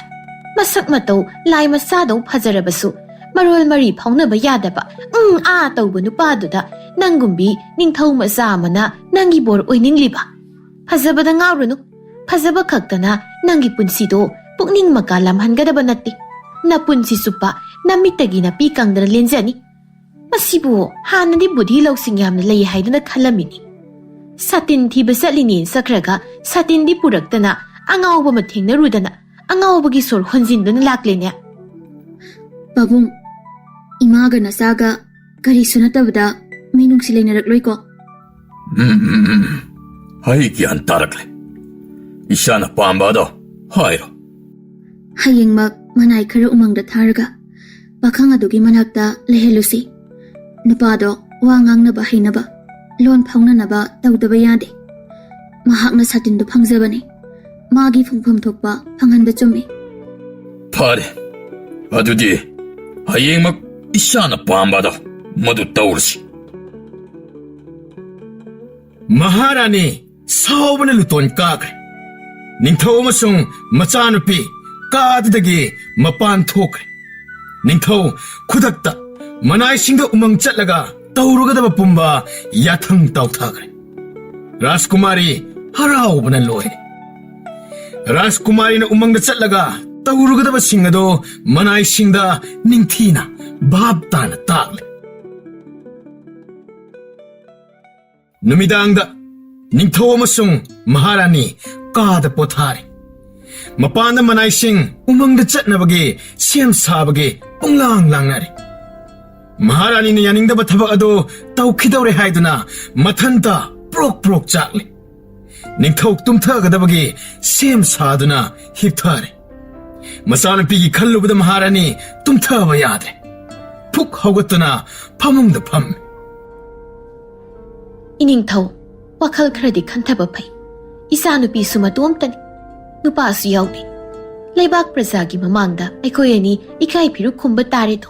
ꯃꯁꯛ ꯃꯇꯧ ꯂꯥꯏ ꯃꯆꯥꯗꯧ ꯐꯖꯔꯕꯁꯨ, ꯃꯔꯣꯜ ꯃꯔꯤ ꯐꯥꯎꯅꯕ ꯌꯥꯗꯕ, ꯎꯝ ꯑꯥ ꯇꯧꯕ ꯅꯨꯄꯥꯗꯨꯗ ꯅꯪꯒꯨꯝꯕꯤ ꯅꯤꯡꯊꯧ ꯃꯆꯥ ꯑꯃꯅ ꯅꯪꯒꯤ ꯕꯣꯔ ꯑꯣꯏꯅꯤꯡꯂꯤꯕ? ꯐꯖꯕꯗ ꯉꯥꯎꯔꯨꯅꯨ꯫ ꯐꯖꯕ ꯈꯛꯇꯅ ꯅꯪꯒꯤ ꯄꯨꯟꯁꯤꯗꯣ ꯄꯨꯛꯅꯤꯡ ꯃꯀꯥ ꯂꯥꯝꯍꯟꯒꯗꯕ ꯅꯠꯇꯦ꯫ ꯅꯄꯨꯟꯁꯤ ꯆꯨꯞꯄ ꯅꯃꯤꯠꯇꯒꯤ ꯅꯥꯄꯤ ꯀꯪꯗꯅ ꯂꯦꯟꯖꯅꯤ꯫ ꯃꯁꯤꯕꯨ ꯍꯥꯟꯅꯗꯤ ꯕꯨꯙꯤ ꯂꯧꯁꯤꯡ ꯌꯥꯝꯅ ꯂꯩ ꯍꯥꯏꯗꯨꯅ ꯈꯜꯂꯝꯃꯤꯅꯤ꯫ ꯁꯥꯇꯤꯟ ꯊꯤꯕ ꯆꯠꯂꯤꯅꯦꯅ ꯆꯠꯈ꯭ꯔꯒ ꯁꯥꯇꯤꯟꯗꯤ ꯄꯨꯔꯛꯇꯅ ꯑꯉꯥꯎꯕ ꯑꯃ ꯊꯦꯡꯅꯔꯨꯗꯅ ꯑꯉꯥꯎꯕꯒꯤ ꯁꯣꯔ ꯍꯣꯟꯖꯤꯟꯗꯨꯅ ꯂꯥꯛꯂꯦꯅꯦ꯫ ꯄꯥꯕꯨꯡ, ꯏꯃꯥꯒ ꯅꯆꯥꯒ ꯀꯔꯤꯁꯨ ꯅꯠꯇꯕꯗ ꯃꯤꯅꯨꯡꯁꯤ ꯂꯩꯅꯔꯛꯂꯣꯏꯀꯣ? ꯎꯝ, ꯎꯝ, ꯎꯝ꯫ ꯑꯩ ꯒ꯭ꯌꯥꯟ ꯇꯥꯔꯛꯂꯦ꯫ ꯏꯆꯥꯅ ꯄꯥꯝꯕ ꯑꯗꯣ ꯍꯥꯏꯔꯣ꯫ ꯍꯌꯦꯡꯃꯛ ꯃꯅꯥꯏ ꯈꯔ ꯎꯃꯪꯗ ꯊꯥꯔꯒ ꯄꯥꯈꯪ ꯑꯗꯨꯒꯤ ꯃꯅꯥꯛꯇ ꯂꯩꯍꯜꯂꯨꯁꯤ꯫ ꯅꯨꯄꯥꯗꯣ ꯋꯥ ꯉꯥꯡꯅꯕ ꯍꯩꯅꯕ, ꯂꯣꯟ ꯐꯥꯎꯅꯅꯕ ꯇꯧꯗꯕ ꯌꯥꯗꯦ꯫ ꯃꯍꯥꯛꯅ ꯁꯥꯇꯤꯟꯗꯨ ꯐꯪꯖꯕꯅꯤ꯫ ꯃꯥꯒꯤ ꯐꯪꯐꯝ ꯊꯣꯛꯄ ꯐꯪꯍꯟꯕ ꯆꯨꯝꯃꯤ꯫ ꯐꯔꯦ, ꯑꯗꯨꯗꯤ ꯍꯌꯦꯡꯃꯛ ꯏꯆꯥꯅ ꯄꯥꯝꯕꯗꯣ ꯃꯗꯨ ꯇꯧꯔꯁꯤ꯫ ꯃꯍꯥꯔꯥꯅꯤ ꯁꯥꯎꯕꯅ ꯂꯨꯇꯣꯟ ꯀꯥꯈ꯭ꯔꯦ꯫ ꯅꯤꯡꯊꯧ ꯑꯃꯁꯨꯡ ꯃꯆꯥꯅꯨꯄꯤ ꯀꯥꯗꯨꯗꯒꯤ ꯃꯄꯥꯟ ꯊꯣꯛꯈ꯭ꯔꯦ꯫ ꯅꯤꯡꯊꯧ ꯈꯨꯗꯛꯇ ꯃꯅꯥꯏꯁꯤꯡꯗ ꯎꯃꯪ ꯆꯠꯂꯒ ꯇꯧꯔꯨꯒꯗꯕ ꯄꯨꯝꯕ ꯌꯥꯊꯪ ꯇꯥꯎꯊꯈ꯭ꯔꯦ꯫ ꯔꯥꯖꯀꯨꯃꯥꯔꯤ ꯍꯔꯥꯎꯕꯅ ꯂꯣꯏꯔꯦ꯫ ꯔꯥꯖꯀꯨꯃꯥꯔꯤꯅ ꯎꯃꯪꯗ ꯆꯠꯂꯒ ꯇꯧꯔꯨꯒꯗꯕꯁꯤꯡ ꯑꯗꯣ ꯃꯅꯥꯏꯁꯤꯡꯗ ꯅꯤꯡꯊꯤꯅ ꯚꯥꯞ ꯇꯥꯅ ꯇꯥꯛꯂꯦ꯫ ꯅꯨꯃꯤꯗꯥꯡꯗ ꯅꯤꯡꯊꯧ ꯑꯃꯁꯨꯡ ꯃꯍꯥꯔꯥꯅꯤ ꯀꯥꯗ ꯄꯣꯊꯥꯔꯦ꯫ ꯃꯄꯥꯟꯗ ꯃꯅꯥꯏꯁꯤꯡ ꯎꯃꯪꯗ ꯆꯠꯅꯕꯒꯤ ꯁꯦꯝ ꯁꯥꯕꯒꯤ ꯄꯨꯡꯂꯥꯡ ꯂꯥꯡꯅꯔꯦ꯫ ꯃꯍꯥꯔꯥꯅꯤꯅ ꯌꯥꯅꯤꯡꯗꯕ ꯊꯕꯛ ꯑꯗꯨ ꯇꯧꯈꯤꯗꯧꯔꯦ ꯍꯥꯏꯗꯨꯅ ꯃꯊꯟꯇ ꯄ꯭ꯔꯣꯛ ꯄ꯭ꯔꯣꯛ ꯆꯥꯛꯂꯦ꯫ ꯅꯤꯡꯊꯧ ꯇꯨꯝꯊꯒꯗꯕꯒꯤ ꯁꯦꯝ ꯁꯥꯗꯨꯅ ꯍꯤꯞꯊꯔꯦ꯫ ꯃꯆꯥꯅꯨꯄꯤꯒꯤ ꯈꯜꯂꯨꯕꯗ ꯃꯍꯥꯔꯥꯅꯤ ꯇꯨꯝꯊꯕ ꯌꯥꯗ꯭ꯔꯦ꯫ ꯐꯨꯛ ꯍꯧꯒꯠꯇꯨꯅ ꯐꯃꯨꯡꯗ ꯐꯝꯃꯤ꯫ ꯏꯅꯤꯡꯊꯧ, ꯋꯥꯈꯜ ꯈꯔꯗꯤ ꯈꯟꯊꯕ ꯐꯩ꯫ ꯏꯆꯥꯅꯨꯄꯤꯁꯨ ꯃꯇꯣꯝꯇꯅꯤ, ꯅꯨꯄꯥꯁꯨ ꯌꯥꯎꯗꯦ꯫ ꯂꯩꯕꯥꯛ ꯄ꯭ꯔꯖꯥꯒꯤ ꯃꯃꯥꯡꯗ ꯑꯩꯈꯣꯏ ꯑꯅꯤ ꯏꯀꯥꯏ ꯐꯤꯔꯨꯛ ꯈꯨꯝꯕ ꯇꯥꯔꯦꯗꯣ꯫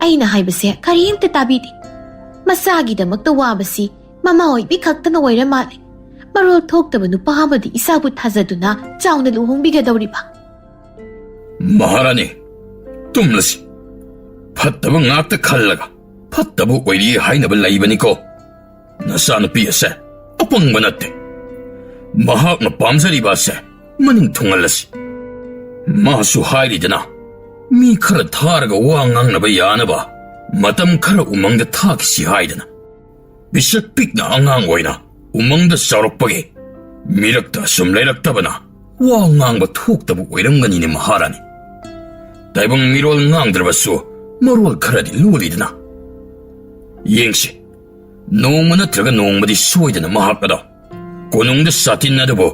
ꯑꯩꯅ ꯍꯥꯏꯕꯁꯦ ꯀꯔꯤꯝꯇ ꯇꯥꯕꯤꯗꯦ꯫ ꯃꯆꯥꯒꯤꯗꯃꯛꯇ ꯋꯥꯕꯁꯤ ꯃꯃꯥ ꯑꯣꯏꯕꯤ ꯈꯛꯇꯅ ꯑꯣꯏꯔ ꯃꯥꯜꯂꯦ꯫ ꯃꯔꯣꯜ ꯊꯣꯛꯇꯕ ꯅꯨꯄꯥ ꯑꯃꯗꯤ ꯏꯆꯥꯕꯨ ꯊꯥꯖꯗꯨꯅ ꯆꯥꯎꯅ ꯂꯨꯍꯣꯡꯕꯤꯒꯗꯧꯔꯤꯕ꯫ ꯃꯍꯥꯔꯥꯅꯤ, ꯇꯨꯝꯂꯁꯤ꯫ ꯐꯠꯇꯕ ꯉꯥꯛꯇ ꯈꯜꯂꯒ ꯐꯠꯇꯕ ꯑꯣꯏꯔꯤ ꯍꯥꯏꯅꯕ ꯂꯩꯕꯅꯤꯀꯣ꯫ ꯅꯆꯥꯅꯨꯄꯤ ꯑꯁꯦ ꯑꯄꯪꯕ ꯅꯠꯇꯦ꯫ ꯃꯍꯥꯛꯅ ꯄꯥꯝꯖꯔꯤꯕ ꯑꯁꯦ ꯃꯅꯤꯡ ꯊꯨꯡꯍꯜꯂꯁꯤ꯫ ꯃꯥꯁꯨ ꯍꯥꯏꯔꯤꯗꯅ, ꯃꯤ ꯈꯔ ꯊꯥꯔꯒ ꯋꯥ ꯉꯥꯡꯅꯕ ꯌꯥꯅꯕ ꯃꯇꯝ ꯈꯔ ꯎꯃꯪꯗ ꯊꯥꯈꯤꯁꯤ ꯍꯥꯏꯗꯅ꯫ ꯄꯤꯁꯛ ꯄꯤꯛꯅ ꯑꯉꯥꯡ ꯑꯣꯏꯅ ꯎꯃꯪꯗ ꯆꯥꯎꯔꯛꯄꯒꯤ ꯃꯤꯔꯛꯇ ꯑꯁꯨꯝ ꯂꯩꯔꯛꯇꯕꯅ ꯋꯥ ꯉꯥꯡꯕ ꯊꯣꯛꯇꯕ ꯑꯣꯏꯔꯝꯒꯅꯤꯅꯦ ꯃꯍꯥꯔꯥꯅꯤ꯫ ꯇꯥꯏꯕꯪ ꯃꯤꯔꯣꯜ ꯉꯥꯡꯗ꯭ꯔꯕꯁꯨ ꯃꯔꯣꯜ ꯈꯔꯗꯤ ꯂꯣꯜꯂꯤꯗꯅ꯫ ꯌꯦꯡꯁꯤ, ꯅꯣꯡꯃ ꯅꯠꯇ꯭ꯔꯒ ꯅꯣꯡꯃꯗꯤ ꯁꯣꯏꯗꯅ ꯃꯍꯥꯛ ꯑꯗꯣ ꯀꯣꯅꯨꯡꯗ ꯁꯥꯇꯤꯟ ꯑꯗꯨꯕꯨ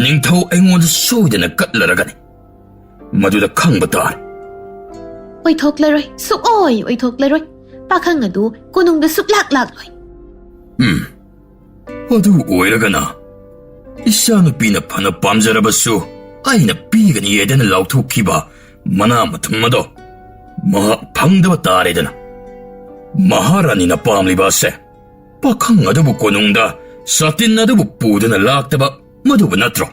ꯅꯤꯡꯊꯧ ꯑꯩꯉꯣꯟꯗ ꯁꯣꯏꯗꯅ ꯀꯠꯂꯔꯒꯅꯤ꯫ ꯃꯗꯨꯗ ꯈꯪꯕ ꯇꯥꯔꯦ꯫ ꯑꯣꯏꯊꯣꯛꯂꯔꯣꯏ, ꯁꯨꯛꯑꯣꯏ ꯑꯣꯏꯊꯣꯛꯂꯔꯣꯏ꯫ ꯄꯥꯈꯪ ꯑꯗꯨ ꯀꯣꯅꯨꯡꯗ ꯁꯨꯛꯂꯥꯛ ꯂꯥꯛꯂꯣꯏ꯫ ꯎꯝ, ꯑꯗꯨ ꯑꯣꯏꯔꯒꯅ ꯏꯆꯥꯅꯨꯄꯤꯅ ꯐꯅ ꯄꯥꯝꯖꯔꯕꯁꯨ ꯑꯩꯅ ꯄꯤꯒꯅꯤ ꯍꯥꯏꯗꯅ ꯂꯥꯎꯊꯣꯛꯈꯤꯕ ꯃꯅꯥ ꯃꯊꯨꯝ ꯑꯗꯣ ꯃꯍꯥꯛ ꯐꯪꯗꯕ ꯇꯥꯔꯦꯗꯅ꯫ ꯃꯍꯥꯔꯥꯅꯤꯅ ꯄꯥꯝꯂꯤꯕ ꯑꯁꯦ ꯄꯥꯈꯪ ꯑꯗꯨꯕꯨ ꯀꯣꯅꯨꯡꯗ ꯁꯥꯇꯤꯟ ꯑꯗꯨꯕꯨ ꯄꯨꯗꯨꯅ ꯂꯥꯛꯇꯕ ꯃꯗꯨꯕꯨ ꯅꯠꯇ꯭ꯔꯣ?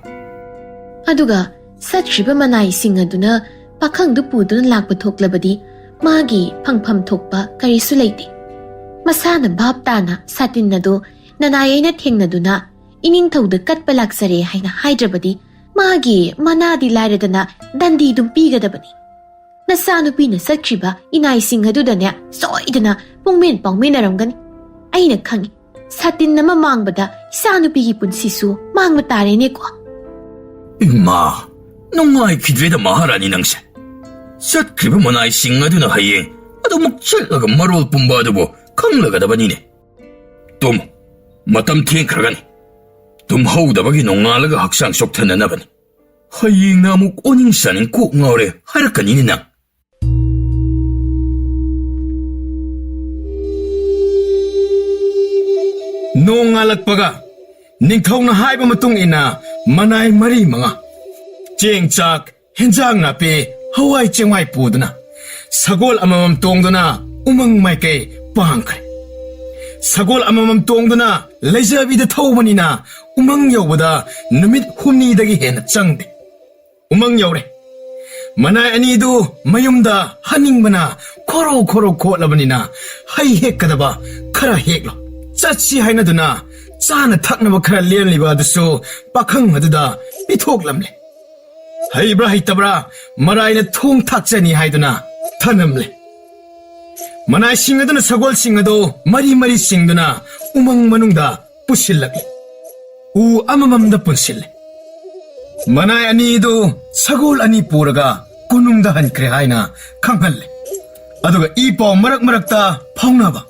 ꯑꯗꯨꯒ ꯆꯠꯈ꯭ꯔꯤꯕ ꯃꯅꯥꯏꯁꯤꯡ ꯑꯗꯨꯅ ꯄꯥꯈꯪꯗꯨ ꯄꯨꯗꯨꯅ ꯂꯥꯛꯄ ꯊꯣꯛꯂꯕꯗꯤ ꯃꯥꯒꯤ ꯐꯪꯐꯝ ꯊꯣꯛꯄ ꯀꯔꯤꯁꯨ ꯂꯩꯇꯦ꯫ ꯃꯁꯥꯅ ꯚꯥꯞ ꯇꯥꯅ ꯁꯥꯇꯤꯟ ꯑꯗꯨ ꯅꯅꯥꯏ ꯑꯩꯅ ꯊꯦꯡꯅꯗꯨꯅ ꯏꯅꯤꯡꯊꯧꯗ ꯀꯠꯄ ꯂꯥꯛꯆꯔꯦ ꯍꯥꯏꯅ ꯍꯥꯏꯗ꯭ꯔꯕꯗꯤ ꯃꯥꯒꯤ ꯃꯅꯥꯗꯤ ꯂꯥꯏꯔꯗꯅ ꯗꯟꯗꯤ ꯑꯗꯨꯝ ꯄꯤꯒꯗꯕꯅꯤ꯫ ꯅꯆꯥꯅꯨꯄꯤꯅ ꯆꯠꯈ꯭ꯔꯤꯕ ꯏꯅꯥꯏꯁꯤꯡ ꯑꯗꯨꯗꯅꯦ ꯁꯣꯏꯗꯅ ꯄꯨꯡꯃꯦꯟ ꯄꯥꯎꯃꯤꯟꯅꯔꯝꯒꯅꯤ꯫ ꯑꯩꯅ ꯈꯪꯏ, ꯁꯥꯇꯤꯟ ꯑꯃ ꯃꯥꯡꯕꯗ ꯏꯆꯥꯅꯨꯄꯤꯒꯤ ꯄꯨꯟꯁꯤꯁꯨ ꯃꯥꯡꯕ ꯇꯥꯔꯦꯅꯦꯀꯣ꯫ ꯏꯃꯥ, ꯅꯨꯡꯉꯥꯏꯈꯤꯗ꯭ꯔꯦꯗ ꯃꯍꯥꯔꯥꯅꯤ ꯅꯪꯁꯦ꯫ ꯆꯠꯈ꯭ꯔꯤꯕ ꯃꯅꯥꯏꯁꯤꯡ ꯑꯗꯨꯅ ꯍꯌꯦꯡ ꯑꯗꯨꯃꯛ ꯆꯠꯂꯒ ꯃꯔꯣꯜ ꯄꯨꯝꯕ ꯑꯗꯨꯕꯨ ꯈꯪꯂꯒꯗꯕꯅꯤꯅꯦ꯫ ꯇꯨꯝ, ꯃꯇꯝ ꯊꯦꯡꯈ꯭ꯔꯒꯅꯤ꯫ ꯇꯨꯝꯍꯧꯗꯕꯒꯤ ꯅꯣꯡꯉꯥꯜꯂꯒ ꯍꯛꯆꯥꯡ ꯆꯣꯛꯊꯅꯅꯕꯅꯤ꯫ ꯍꯌꯦꯡꯅ ꯑꯃꯨꯛ ꯑꯣꯅꯤꯡ ꯆꯥꯅꯤꯡ ꯀꯣꯛ ꯉꯥꯎꯔꯦ ꯍꯥꯏꯔꯛꯀꯅꯤꯅꯦ ꯅꯪ꯫ ꯅꯣꯡꯉꯥꯜꯂꯛꯄꯒ ꯅꯤꯡꯊꯧꯅ ꯍꯥꯏꯕ ꯃꯇꯨꯡ ꯏꯟꯅ ꯃꯅꯥꯏ ꯃꯔꯤ ꯃꯉꯥ, ꯆꯦꯡ ꯆꯥꯛ, ꯍꯦꯟꯖꯥꯡ ꯅꯥꯄꯤ, ꯍꯋꯥꯏ ꯆꯦꯡꯋꯥꯏ ꯄꯨꯗꯨꯅ ꯁꯒꯣꯜ ꯑꯃꯃꯝ ꯇꯣꯡꯗꯨꯅ ꯎꯃꯪ ꯃꯥꯏꯀꯩ ꯄꯥꯡꯈ꯭ꯔꯦ꯫ ꯁꯒꯣꯜ ꯑꯃꯃꯝ ꯇꯣꯡꯗꯨꯅ ꯂꯩꯖꯕꯤꯗ ꯊꯧꯕꯅꯤꯅ ꯎꯃꯪ ꯌꯧꯕꯗ ꯅꯨꯃꯤꯠ ꯍꯨꯝꯅꯤꯗꯒꯤ ꯍꯦꯟꯅ ꯆꯪꯗꯦ꯫ ꯎꯃꯪ ꯌꯧꯔꯦ꯫ ꯃꯅꯥꯏ ꯑꯅꯤꯗꯨ ꯃꯌꯨꯝꯗ ꯍꯟꯅꯤꯡꯕꯅ ꯈꯣꯔꯣ ꯈꯣꯔꯣ ꯈꯣꯠꯂꯕꯅꯤꯅ ꯍꯩ ꯍꯦꯛꯀꯗꯕ ꯈꯔ ꯍꯦꯛꯂꯣ, ꯆꯠꯁꯤ ꯍꯥꯏꯅꯗꯨꯅ ꯆꯥꯅ ꯊꯛꯅꯕ ꯈꯔ ꯂꯦꯝꯂꯤꯕ ꯑꯗꯨꯁꯨ ꯄꯥꯈꯪ ꯑꯗꯨꯗ ꯄꯤꯊꯣꯛꯂꯝꯂꯦ꯫ ꯍꯩꯕ꯭ꯔꯥ ꯍꯩꯇꯕ꯭ꯔꯥ ꯃꯔꯥꯏꯅ ꯊꯣꯡ ꯊꯥꯛꯆꯅꯤ ꯍꯥꯏꯗꯨꯅ ꯊꯅꯝꯂꯦ꯫ ꯃꯅꯥꯏꯁꯤꯡ ꯑꯗꯨꯅ ꯁꯒꯣꯜꯁꯤꯡ ꯑꯗꯨ ꯃꯔꯤ ꯃꯔꯤ ꯆꯤꯡꯗꯨꯅ ꯎꯃꯪ ꯃꯅꯨꯡꯗ ꯄꯨꯁꯤꯜꯂꯛꯏ꯫ ꯎ ꯑꯃꯃꯝꯗ ꯄꯨꯟꯁꯤꯜꯂꯦ꯫ ꯃꯅꯥꯏ ꯑꯅꯤꯗꯨ ꯁꯒꯣꯜ ꯑꯅꯤ ꯄꯨꯔꯒ ꯀꯣꯅꯨꯡꯗ ꯍꯟꯈ꯭ꯔꯦ ꯍꯥꯏꯅ ꯈꯪꯍꯜꯂꯦ꯫ ꯑꯗꯨꯒ ꯏ ꯄꯥꯎ ꯃꯔꯛ ꯃꯔꯛꯇ ꯐꯥꯎꯅꯕ,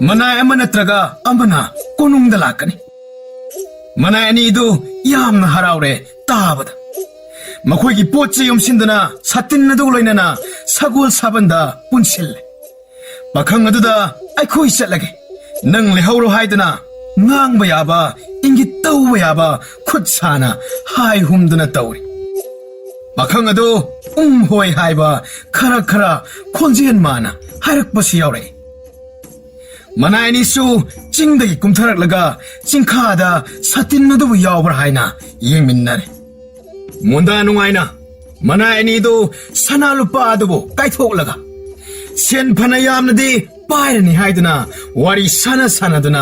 ꯃꯅꯥꯏ ꯑꯃ ꯅꯠꯇ꯭ꯔꯒ ꯑꯃꯅ ꯀꯣꯅꯨꯡꯗ ꯂꯥꯛꯀꯅꯤ꯫ ꯃꯅꯥꯏ ꯑꯅꯤꯗꯨ ꯌꯥꯝꯅ ꯍꯔꯥꯎꯔꯦ ꯇꯥꯕꯗ꯫ ꯃꯈꯣꯏꯒꯤ ꯄꯣꯠ ꯆꯩ ꯌꯣꯝꯁꯤꯟꯗꯨꯅ ꯁꯥꯇꯤꯟ ꯑꯗꯨ ꯂꯣꯏꯅꯅ ꯁꯒꯣꯜ ꯁꯥꯕꯟꯗ ꯄꯨꯟꯁꯤꯜꯂꯦ꯫ ꯄꯥꯈꯪ ꯑꯗꯨꯗ "ꯑꯩꯈꯣꯏ ꯆꯠꯂꯒꯦ, ꯅꯪ ꯂꯩꯍꯧꯔꯣ" ꯍꯥꯏꯗꯨꯅ ꯉꯥꯡꯕ ꯌꯥꯕ, ꯏꯪꯒꯤꯠ ꯇꯧꯕ ꯌꯥꯕ ꯈꯨꯠ ꯁꯥꯅ ꯍꯥꯏ ꯍꯨꯝꯗꯨꯅ ꯇꯧꯔꯤ꯫ ꯄꯥꯈꯪ ꯑꯗꯨ "ꯎꯝ, ꯍꯣꯏ" ꯍꯥꯏꯕ ꯈꯔ ꯈꯔ ꯈꯣꯟꯖꯦꯜ ꯃꯥꯅ ꯍꯥꯏꯔꯛꯄꯁꯨ ꯌꯥꯎꯔꯛꯏ꯫ ꯃꯅꯥꯏ ꯑꯅꯤꯁꯨ ꯆꯤꯡꯗꯒꯤ ꯀꯨꯝꯊꯔꯛꯂꯒ ꯆꯤꯡꯈꯥꯗ ꯁꯥꯇꯤꯟ ꯑꯗꯨꯕꯨ ꯌꯥꯎꯕ꯭ꯔꯥ ꯍꯥꯏꯅ ꯌꯦꯡꯃꯤꯟꯅꯔꯦ꯫ ꯃꯨꯟꯗꯥ ꯅꯨꯡꯉꯥꯏꯅ ꯃꯅꯥꯏ ꯑꯅꯤꯗꯨ ꯁꯅꯥ ꯂꯨꯄꯥ ꯑꯗꯨꯕꯨ ꯀꯥꯏꯊꯣꯛꯂꯒ ꯁꯦꯟ ꯐꯅ ꯌꯥꯝꯅꯗꯤ ꯄꯥꯏꯔꯅꯤ ꯍꯥꯏꯗꯨꯅ ꯋꯥꯔꯤ ꯁꯥꯟꯅ ꯁꯥꯟꯅꯗꯨꯅ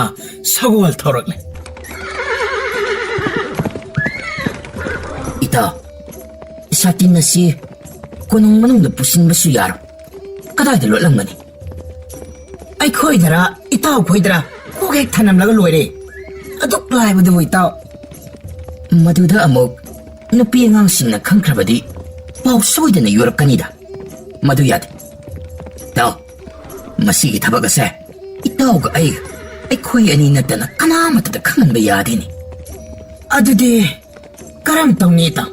ꯁꯒꯣꯜ ꯊꯧꯔꯛꯂꯦ꯫ ꯏꯇꯥꯎ, ꯁꯥꯇꯤꯟ ꯑꯁꯤ ꯀꯣꯅꯨꯡ ꯃꯅꯨꯡꯗ ꯄꯨꯁꯤꯟꯕꯁꯨ ꯌꯥꯔꯣꯏ꯫ ꯀꯗꯥꯏꯗ ꯂꯣꯠꯂꯝꯒꯅꯤ? ꯑꯩꯈꯣꯏꯗꯔ, ꯏꯇꯥꯎ ꯈꯣꯏꯗꯔ ꯀꯣꯛ ꯍꯦꯛ ꯊꯅꯝꯂꯒ ꯂꯣꯏꯔꯦ꯫ ꯑꯗꯨꯛ ꯂꯥꯏꯕꯗꯨꯕꯨ, ꯏꯇꯥꯎ꯫ ꯃꯗꯨꯗ ꯑꯃꯨꯛ ꯅꯨꯄꯤ ꯑꯉꯥꯡꯁꯤꯡꯅ ꯈꯪꯈ꯭ꯔꯕꯗꯤ ꯄꯥꯎ ꯁꯣꯏꯗꯅ ꯌꯧꯔꯛꯀꯅꯤꯗ꯫ ꯃꯗꯨ ꯌꯥꯗꯦ꯫ ꯏꯇꯥꯎ, ꯃꯁꯤꯒꯤ ꯊꯕꯛ ꯑꯁꯦ ꯏꯇꯥꯎꯒ ꯑꯩꯒ, ꯑꯩꯈꯣꯏ ꯑꯅꯤ ꯅꯠꯇꯅ ꯀꯅꯥꯃꯠꯇꯗ ꯈꯪꯍꯟꯕ ꯌꯥꯗꯦꯅꯦ꯫ ꯑꯗꯨꯗꯤ ꯀꯔꯝ ꯇꯧꯅꯤ, ꯏꯇꯥꯎ?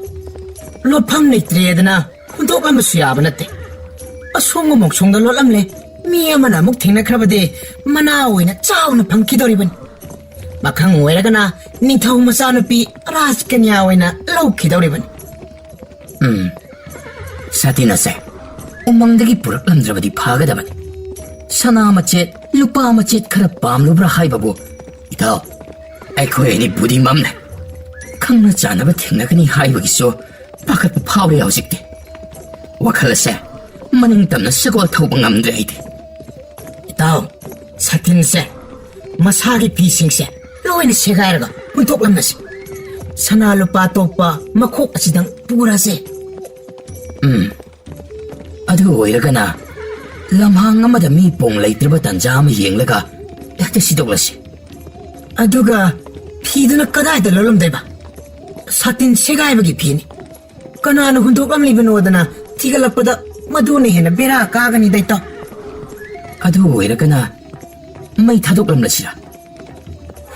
ꯂꯣꯠꯐꯝ ꯂꯩꯇ꯭ꯔꯦꯗꯅ ꯍꯨꯟꯗꯣꯛꯂꯝꯕꯁꯨ ꯌꯥꯕ ꯅꯠꯇꯦ꯫ ꯑꯁꯣꯡꯕ ꯃꯣꯡꯁꯣꯡꯗ ꯂꯣꯠꯂꯝꯂꯦ꯫ ꯃꯤ ꯑꯃꯅ ꯑꯃꯨꯛ ꯊꯦꯡꯅꯈ꯭ꯔꯕꯗꯤ ꯃꯅꯥ ꯑꯣꯏꯅ ꯆꯥꯎꯅ ꯐꯪꯈꯤꯗꯧꯔꯤꯕꯅꯤ꯫ ꯄꯥꯈꯪ ꯑꯣꯏꯔꯒꯅ ꯅꯤꯡꯊꯧ ꯃꯆꯥꯅꯨꯄꯤ ꯔꯥꯖꯀꯟꯌꯥ ꯑꯣꯏꯅ ꯂꯧꯈꯤꯗꯧꯔꯤꯕꯅꯤ꯫ ꯎꯝ, ꯁꯥꯇꯤꯟ ꯑꯁꯦ ꯎꯃꯪꯗꯒꯤ ꯄꯨꯔꯛꯂꯝꯗ꯭ꯔꯕꯗꯤ ꯐꯒꯗꯕꯅꯤ꯫ ꯁꯅꯥ ꯃꯆꯦꯠ, ꯂꯨꯄꯥ ꯃꯆꯦꯠ ꯈꯔ ꯄꯥꯝꯂꯨꯕ꯭ꯔꯥ ꯍꯥꯏꯕꯕꯨ, ꯏꯇꯥꯎ, ꯑꯩꯈꯣꯏ ꯑꯅꯤ ꯕꯨꯗꯤ ꯃꯝꯂꯦ꯫ ꯈꯪꯅ ꯆꯥꯟꯅꯕ ꯊꯦꯡꯅꯒꯅꯤ ꯍꯥꯏꯕꯒꯤꯁꯨ ꯄꯥꯈꯠꯄ ꯐꯥꯎꯔꯦ ꯍꯧꯖꯤꯛꯇꯤ꯫ ꯋꯥꯈꯜ ꯑꯁꯦ ꯃꯅꯤꯡ ꯇꯝꯅ ꯁꯒꯣꯜ ꯊꯧꯕ ꯉꯝꯗ꯭ꯔꯦ ꯑꯩꯗꯤ꯫ ꯏꯇꯥꯎ, ꯁꯥꯇꯤꯟꯁꯦ, ꯃꯁꯥꯒꯤ ꯐꯤꯁꯤꯡꯁꯦ ꯂꯣꯏꯅ ꯁꯦꯒꯥꯏꯔꯒ ꯍꯨꯟꯗꯣꯛꯂꯝꯃꯁꯤ꯫ ꯁꯅꯥ ꯂꯨꯄꯥ ꯇꯣꯛꯄ ꯃꯈꯣꯛ ꯑꯁꯤꯗꯪ ꯄꯨꯔꯁꯦ꯫ ꯎꯝ, ꯑꯗꯨ ꯑꯣꯏꯔꯒꯅ ꯂꯝꯍꯥꯡ ꯑꯃꯗ ꯃꯤ ꯄꯣꯡ ꯂꯩꯇ꯭ꯔꯕ ꯇꯥꯟꯖꯥ ꯑꯃ ꯌꯦꯡꯂꯒ ꯍꯦꯛꯇ ꯁꯤꯗꯣꯛꯂꯁꯤ꯫ ꯑꯗꯨꯒ ꯐꯤꯗꯨꯅ ꯀꯗꯥꯏꯗ ꯂꯣꯜꯂꯝꯗꯣꯏꯕ? ꯁꯥꯇꯤꯟ ꯁꯦꯒꯥꯏꯕꯒꯤ ꯐꯤꯅꯤ꯫ ꯀꯅꯥꯅ ꯍꯨꯟꯗꯣꯛꯂꯝꯂꯤꯕꯅꯣꯗꯅ ꯊꯤꯒꯠꯂꯛꯄꯗ ꯃꯗꯨꯅ ꯍꯦꯟꯅ ꯕꯦꯔꯥ ꯀꯥꯒꯅꯤꯗ, ꯏꯇꯥꯎ꯫ ꯑꯗꯨ ꯑꯣꯏꯔꯒꯅ ꯃꯩ ꯊꯥꯗꯣꯛꯂꯝꯂꯁꯤꯔꯥ?